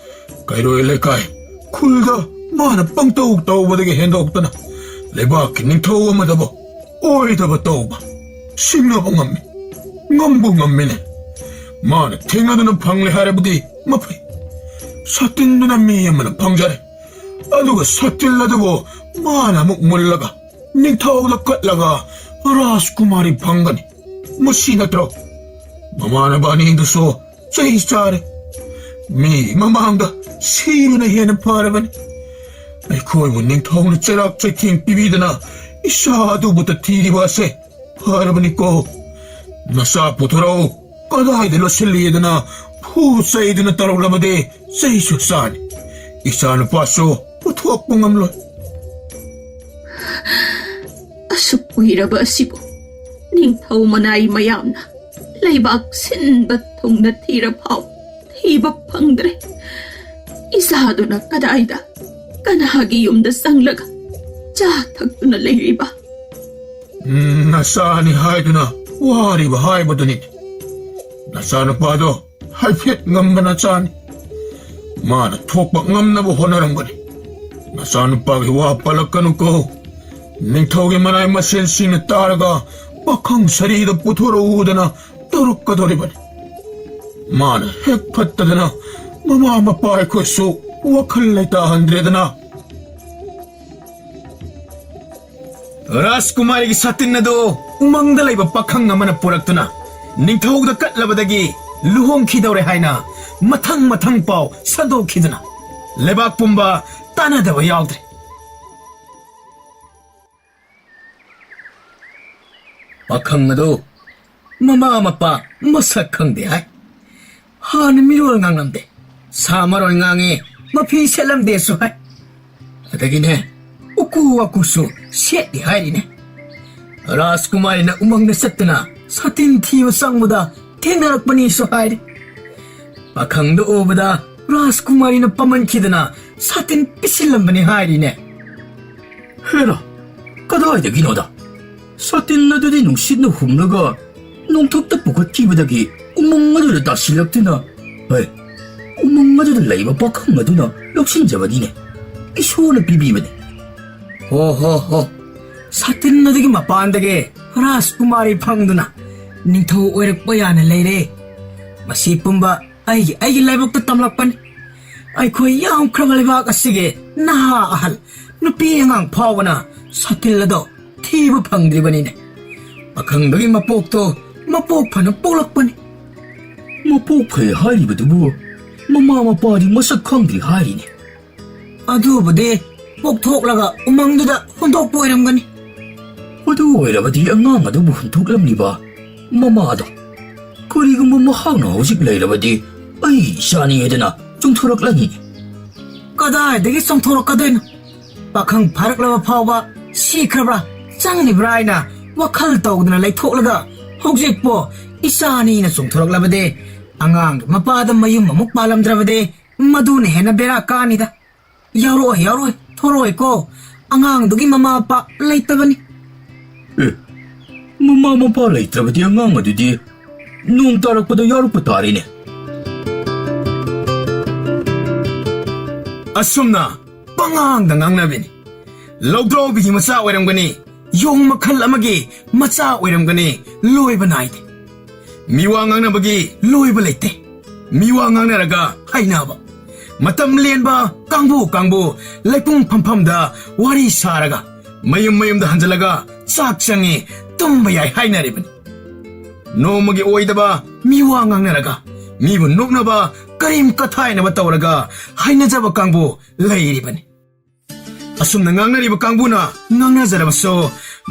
ꯀꯩꯔꯣꯏ ꯂꯩꯀꯥꯏ, ꯈꯨꯜꯗ ꯃꯥꯅ ꯄꯪꯇꯧ ꯇꯧꯕꯗꯒꯤ ꯍꯦꯟꯗꯣꯛꯇꯅ ꯂꯩꯕꯥꯛꯀꯤ ꯅꯤꯡꯊꯧ ꯑꯃꯗꯕꯨ ꯑꯣꯏꯗꯕ ꯇꯧꯕ, ꯁꯤꯡꯅꯕ ꯉꯝꯃꯤ, ꯉꯝꯕꯨ ꯉꯝꯃꯤꯅꯦ꯫ ꯃꯥꯅ ꯊꯦꯡꯅꯗꯨꯅ ꯐꯪꯂꯦ ꯍꯥꯏꯔꯕꯗꯤ ꯃꯐꯩ, ꯁꯥꯇꯤꯟꯗꯨꯅ ꯃꯤ ꯑꯃꯅ ꯐꯪꯖꯔꯦ꯫ ꯑꯗꯨꯒ ꯁꯥꯇꯤꯟ ꯑꯗꯨꯕꯨ ꯃꯥꯅ ꯑꯃꯨꯛ ꯃꯨꯜꯂꯒ ꯅꯤꯡꯊꯧꯗ ꯀꯠꯂꯒ ꯔꯥꯖꯀꯨꯃꯥꯔꯤ ꯐꯪꯒꯅꯤ꯫ ꯃꯁꯤ ꯅꯠꯇ꯭ꯔꯣ? ꯃꯃꯥꯟꯅꯕ ꯑꯅꯤꯗꯨꯁꯨ ꯆꯩ ꯆꯥꯔꯦ꯫ ꯃꯤ ꯃꯃꯥꯡꯗ ꯁꯤꯕꯅ ꯍꯦꯟꯅ ꯐꯔꯕꯅꯤ꯫ ꯑꯩꯈꯣꯏꯕꯨ ꯅꯤꯡꯊꯧꯅ ꯆꯩꯔꯥꯛ ꯆꯩꯊꯦꯡ ꯄꯤꯕꯤꯗꯅ ꯏꯆꯥ ꯑꯗꯨꯕꯨ ꯊꯤꯔꯤꯕ ꯑꯁꯦ ꯐꯔꯕꯅꯤꯀꯣ꯫ ꯅꯆꯥ ꯄꯨꯊꯣꯔꯛꯎ꯫ ꯀꯗꯥꯏꯗ ꯂꯣꯠꯁꯤꯜꯂꯤꯗꯅ ꯐꯨ ꯆꯩꯗꯨꯅ ꯇꯧꯔꯛꯂꯕꯗꯤ ꯆꯩꯁꯨ ꯆꯥꯅꯤ꯫ ꯏꯆꯥꯅꯨꯄꯥꯁꯨ ꯄꯨꯊꯣꯛꯄ ꯉꯝꯂꯣꯏ꯫ ꯑꯁꯨꯛ ꯀꯨꯏꯔꯕ ꯑꯁꯤꯕꯨ ꯅꯤꯡꯊꯧ ꯃꯅꯥꯏ ꯃꯌꯥꯝꯅ ꯂꯩꯕꯥꯛ ꯁꯤꯟꯕ ꯊꯨꯡꯅ ꯊꯤꯔ ꯐꯥꯎ ꯊꯤꯕ ꯐꯪꯗ꯭ꯔꯦ꯫ ꯏꯆꯥꯗꯨꯅ ꯀꯗꯥꯏꯗ, ꯀꯅꯥꯒꯤ ꯌꯨꯝꯗ ꯆꯪꯂꯒ ꯆꯥ ꯊꯛꯇꯨꯅ ꯂꯩꯔꯤꯕ? ꯎꯝ, ꯅꯆꯥꯅꯤ ꯍꯥꯏꯗꯨꯅ ꯋꯥꯔꯤꯕ ꯍꯥꯏꯕꯗꯨꯅꯤ꯫ ꯅꯆꯥꯅꯨꯄꯥꯗꯣ ꯍꯥꯏꯐꯦꯠ ꯉꯝꯕ ꯅꯆꯥꯅꯤ꯫ ꯃꯥꯅ ꯊꯣꯛꯄ ꯉꯝꯅꯕ ꯍꯣꯠꯅꯔꯝꯒꯅꯤ꯫ ꯅꯆꯥꯅꯨꯄꯥꯒꯤ ꯋꯥ ꯄꯜꯂꯛꯀꯅꯨꯀꯣ꯫ ꯅꯤꯡꯊꯧꯒꯤ ꯃꯅꯥꯏ ꯃꯁꯦꯟꯁꯤꯡꯅ ꯇꯥꯔꯒ ꯄꯥꯈꯪ ꯁꯔꯤꯗ ꯄꯨꯊꯣꯔꯛꯎꯗꯅ ꯇꯧꯔꯛꯀꯗꯧꯔꯤꯕꯅꯤ꯫ ꯃꯥꯅ ꯍꯦꯛ ꯐꯠꯇꯗꯅ ꯃꯃꯥ ꯃꯄꯥ ꯑꯩꯈꯣꯏꯁꯨ ꯋꯥꯈꯜ ꯂꯩꯇꯥꯍꯟꯗ꯭ꯔꯦꯗꯅ꯫ ꯔꯥꯖꯀꯨꯃꯥꯔꯤꯒꯤ ꯁꯥꯇꯤꯟ ꯑꯗꯨ ꯎꯃꯪꯗ ꯂꯩꯕ ꯄꯥꯈꯪ ꯑꯃꯅ ꯄꯨꯔꯛꯇꯨꯅ ꯅꯤꯡꯊꯧꯗ ꯀꯠꯂꯕꯗꯒꯤ ꯂꯨꯍꯣꯡꯈꯤꯗꯧꯔꯦ ꯍꯥꯏꯅ ꯃꯊꯪ ꯃꯊꯪ ꯄꯥꯎ ꯁꯟꯗꯣꯛꯈꯤꯗꯨꯅ ꯂꯩꯕꯥꯛ ꯄꯨꯝꯕ ꯇꯥꯟꯅꯗꯕ ꯌꯥꯎꯗ꯭ꯔꯦ꯫ ꯄꯥꯈꯪ ꯑꯗꯨ ꯃꯃꯥ ꯃꯄꯥ ꯃꯁꯛ ꯈꯪꯗꯦ ꯍꯥꯏ꯫ ꯍꯥꯟꯅ ꯃꯤꯔꯣꯜ ꯉꯥꯡꯂꯝꯗꯦ꯫ ꯁꯥ ꯃꯔꯣꯏ ꯉꯥꯡꯉꯤ, ꯃꯐꯤ ꯁꯦꯠꯂꯝꯗꯦꯁꯨ ꯍꯥꯏ꯫ ꯑꯗꯒꯤꯅꯦ, ꯎꯀꯨ ꯋꯥꯀꯨꯁꯨ ꯁꯦꯠꯂꯤ ꯍꯥꯏꯔꯤꯅꯦ꯫ ꯔꯥꯖꯀꯨꯃꯥꯔꯤꯅ ꯎꯃꯪꯗ ꯆꯠꯇꯨꯅ ꯁꯥꯇꯤꯟ ꯊꯤꯕ ꯆꯪꯕꯗ ꯊꯦꯡꯅꯔꯛꯄꯅꯤꯁꯨ ꯍꯥꯏꯔꯤ꯫ ꯄꯥꯈꯪꯗ ꯎꯕꯗ ꯔꯥꯖꯀꯨꯃꯥꯔꯤꯅ ꯄꯥꯝꯃꯟꯈꯤꯗꯅ ꯁꯥꯇꯤꯟ ꯄꯤꯁꯤꯜꯂꯝꯕꯅꯤ ꯍꯥꯏꯔꯤꯅꯦ꯫ ꯍꯦꯔꯥ, ꯀꯗꯥꯏꯗꯒꯤꯅꯣꯗ? ꯁꯥꯇꯤꯟ ꯑꯗꯨꯗꯤ ꯅꯨꯡꯁꯤꯠꯅ ꯍꯨꯝꯂꯒ ꯅꯣꯡꯊꯛꯇ ꯄꯨꯈꯠꯈꯤꯕꯗꯒꯤ ꯎꯃꯪ ꯑꯗꯨꯗ ꯇꯥꯁꯤꯜꯂꯛꯇꯨꯅ, ꯍꯦ, ꯎꯃꯪ ꯑꯗꯨꯗ ꯂꯩꯕ ꯄꯥꯈꯪ ꯑꯗꯨꯅ ꯂꯧꯁꯤꯟꯖꯕꯅꯤꯅꯦ꯫ ꯏꯁꯣꯔꯅ ꯄꯤꯕꯤꯕꯅꯦ꯫ ꯍꯣ ꯍꯣ ꯍꯣ, ꯁꯥꯇꯤꯟ ꯑꯗꯨꯒꯤ ꯃꯄꯥꯟꯗꯒꯤ ꯔꯥꯖꯀꯨꯃꯥꯔꯤ ꯐꯪꯗꯨꯅ ꯅꯤꯡꯊꯧ ꯑꯣꯏꯔꯛꯄ ꯌꯥꯅ ꯂꯩꯔꯦ꯫ ꯃꯁꯤ ꯄꯨꯝꯕ ꯑꯩꯒꯤ, ꯑꯩꯒꯤ ꯂꯥꯏꯕꯛꯇ ꯇꯝꯂꯛꯄꯅꯤ꯫ ꯑꯩꯈꯣꯏ ꯌꯥꯝꯈ꯭ꯔꯕ ꯂꯩꯕꯥꯛ ꯑꯁꯤꯒꯤ ꯅꯍꯥ ꯑꯍꯜ, ꯅꯨꯄꯤ ꯑꯉꯥꯡ ꯐꯥꯎꯕꯅ ꯁꯥꯇꯤꯜ ꯑꯗꯣ ꯊꯤꯕ ꯐꯪꯗ꯭ꯔꯤꯕꯅꯤꯅꯦ꯫ ꯄꯥꯈꯪꯗꯨꯒꯤ ꯃꯄꯣꯛꯇꯣ ꯃꯄꯣꯛ ꯐꯅ ꯄꯣꯛꯂꯛꯄꯅꯤ꯫ ꯃꯄꯣꯛ ꯐꯩ ꯍꯥꯏꯔꯤꯕꯗꯨꯕꯨ ꯃꯃꯥ ꯃꯄꯥꯗꯤ ꯃꯁꯛ ꯈꯪꯗ꯭ꯔꯤ ꯍꯥꯏꯔꯤꯅꯦ꯫ ꯑꯗꯨꯕꯨꯗꯤ ꯄꯣꯛꯊꯣꯛꯂꯒ ꯎꯃꯪꯗꯨꯗ ꯍꯨꯟꯗꯣꯛꯄ ꯑꯣꯏꯔꯝꯒꯅꯤ꯫ ꯑꯗꯨ ꯑꯣꯏꯔꯕꯗꯤ ꯑꯉꯥꯡ ꯑꯗꯨꯕꯨ ꯍꯨꯟꯗꯣꯛꯂꯝꯂꯤꯕ ꯃꯃꯥꯗꯣ, ꯀꯔꯤꯒꯨꯝꯕ ꯃꯍꯥꯛꯅ ꯍꯧꯖꯤꯛ ꯂꯩꯔꯕꯗꯤ ꯑꯩ ꯏꯆꯥꯅꯤ ꯍꯥꯏꯗꯅ ꯆꯣꯡꯊꯣꯔꯛꯂꯅꯤ꯫ ꯀꯗꯥꯏꯗꯒꯤ ꯆꯣꯡꯊꯣꯔꯛꯀꯗꯣꯏꯅꯣ? ꯄꯥꯈꯪ ꯐꯥꯔꯛꯂꯕ ꯐꯥꯎꯕ ꯁꯤꯈ꯭ꯔꯕ꯭ꯔꯥ, ꯆꯪꯂꯤꯕ꯭ꯔꯥ ꯍꯥꯏꯅ ꯋꯥꯈꯜ ꯇꯧꯗꯅ ꯂꯩꯊꯣꯛꯂꯒ ꯍꯧꯖꯤꯛꯄꯨ ꯏꯆꯥꯅꯤꯅ ꯆꯣꯡꯊꯣꯔꯛꯂꯕꯗꯤ ꯑꯉꯥꯡꯒꯤ ꯃꯄꯥꯗ ꯃꯌꯨꯝ ꯑꯃꯨꯛ ꯄꯥꯜꯂꯝꯗ꯭ꯔꯕꯗꯤ ꯃꯗꯨꯅ ꯍꯦꯟꯅ ꯕꯦꯔꯥ ꯀꯥꯅꯤꯗ꯫ ꯌꯥꯎꯔꯛꯑꯣꯏ, ꯌꯥꯎꯔꯛꯑꯣꯏ, ꯊꯣꯔꯛꯑꯣꯏꯀꯣ꯫ ꯑꯉꯥꯡꯗꯨꯒꯤ ꯃꯃꯥ ꯃꯄꯥ ꯂꯩꯇꯕꯅꯤ꯫ ꯑꯦ, ꯃꯃꯥ ꯃꯄꯥ ꯂꯩꯇ꯭ꯔꯕꯗꯤ ꯑꯉꯥꯡ ꯑꯗꯨꯗꯤ ꯅꯣꯡ ꯇꯥꯔꯛꯄꯗ ꯌꯥꯎꯔꯛꯄ ꯇꯥꯔꯦꯅꯦ꯫ ꯑꯁꯨꯝꯅ ꯄꯉꯥꯡꯗ ꯉꯥꯡꯅꯕꯤꯅꯤ꯫ ꯂꯧꯗ꯭ꯔꯥꯎꯕꯤꯒꯤ ꯃꯆꯥ ꯑꯣꯏꯔꯝꯒꯅꯤ, ꯌꯣꯡ ꯃꯈꯜ ꯑꯃꯒꯤ ꯃꯆꯥ ꯑꯣꯏꯔꯝꯒꯅꯤ, ꯂꯣꯏꯕ ꯅꯥꯏꯗꯦ꯫ ꯃꯤꯋꯥ ꯉꯥꯡꯅꯕꯒꯤ ꯂꯣꯏꯕ ꯂꯩꯇꯦ꯫ ꯃꯤꯋꯥ ꯉꯥꯡꯅꯔꯒ ꯍꯥꯏꯅꯕ꯫ ꯃꯇꯝ ꯂꯦꯟꯕ ꯀꯥꯡꯕꯨ ꯀꯥꯡꯕꯨ ꯂꯩꯄꯨꯡ ꯐꯝꯐꯝꯗ ꯋꯥꯔꯤ ꯁꯥꯔꯒ ꯃꯌꯨꯝ ꯃꯌꯨꯝꯗ ꯍꯟꯖꯤꯜꯂꯒ ꯆꯥꯛ ꯆꯪꯉꯤ, ꯇꯨꯝꯕ ꯌꯥꯏ ꯍꯥꯏꯅꯔꯤꯕꯅꯤ꯫ ꯅꯣꯡꯃꯒꯤ ꯑꯣꯏꯗꯕ ꯃꯤꯋꯥ ꯉꯥꯡꯅꯔꯒ ꯃꯤꯕꯨ ꯅꯣꯛꯅꯕ ꯀꯔꯤꯝ ꯀꯊꯥꯏꯅꯕ ꯇꯧꯔꯒ ꯍꯥꯏꯅꯖꯕ ꯀꯥꯡꯕꯨ ꯂꯩꯔꯤꯕꯅꯤ꯫ ꯑꯁꯨꯝꯅ ꯉꯥꯡꯅꯔꯤꯕ ꯀꯥꯡꯕꯨꯅ ꯉꯥꯡꯅꯖꯔꯕꯁꯨ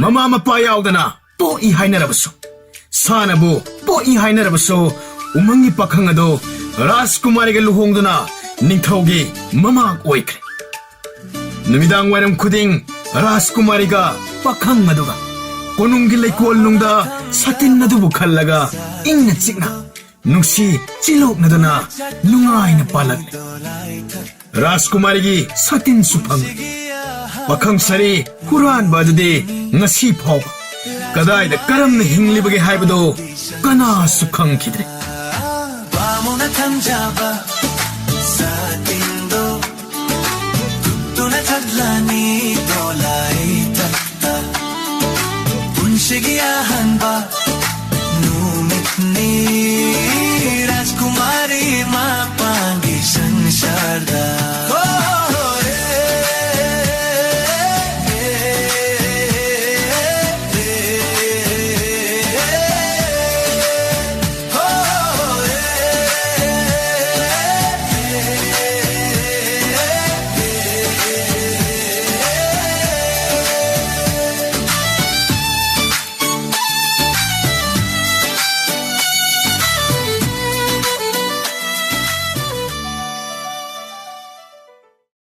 ꯃꯃꯥ ꯃꯄꯥ ꯌꯥꯎꯗꯅ ꯄꯣꯛꯏ ꯍꯥꯏꯅꯔꯕꯁꯨ, ꯁꯥꯅꯕꯨ ꯄꯣꯛꯏ ꯍꯥꯏꯅꯔꯕꯁꯨ, ꯎꯃꯪꯒꯤ ꯄꯥꯈꯪ ꯑꯗꯨ ꯔꯥꯖꯀꯨꯃꯥꯔꯤꯒ ꯂꯨꯍꯣꯡꯗꯨꯅ ꯅꯤꯡꯊꯧꯒꯤ ꯃꯃꯥ ꯑꯣꯏꯈ꯭ꯔꯦ꯫ ꯅꯨꯃꯤꯗꯥꯡ ꯋꯥꯏꯔꯝ ꯈꯨꯗꯤꯡ ꯔꯥꯖꯀꯨꯃꯥꯔꯤꯒ ꯄꯥꯈꯪ ꯑꯗꯨꯒ ꯀꯣꯅꯨꯡꯒꯤ ꯂꯩꯀꯣꯜ ꯅꯨꯡꯗ ꯁꯥꯇꯤꯟ ꯑꯗꯨꯕꯨ ꯈꯜꯂꯒ ꯏꯪꯅ ꯆꯤꯛꯅ ꯅꯨꯡꯁꯤ ꯆꯤꯂꯣꯛꯅꯗꯨꯅ ꯅꯨꯡꯉꯥꯏꯅ ꯄꯥꯜꯂꯛꯂꯦ꯫ ꯔꯥꯖꯀꯨꯃꯥꯔꯤꯒꯤ ꯁꯥꯇꯤꯟꯁꯨ ꯐꯪꯂꯦ꯫ ꯄꯥꯈꯪ ꯁꯥꯔꯤ ꯍꯨꯔꯥꯟꯕ ꯑꯗꯨꯗꯤ ꯉꯁꯤ ꯐꯥꯎꯕ ꯀꯗꯥꯏꯗ ꯀꯔꯝꯅ ꯍꯤꯡꯂꯤꯕꯒꯦ ꯍꯥꯏꯕꯗꯨ ꯀꯅꯥꯁꯨ ꯈꯪꯈꯤꯗ꯭ꯔꯦ꯫ ꯕꯥꯃꯣꯟꯅ ꯊꯝꯖꯕ ꯁꯥꯇꯤꯟꯗꯣ ꯇꯨꯞꯇꯨꯅ ꯆꯠꯂꯅꯤ ꯗꯣꯂꯥꯏ ꯊꯛꯇ꯫ ꯄꯨꯟꯁꯤꯒꯤ ꯑꯍꯥꯟꯕ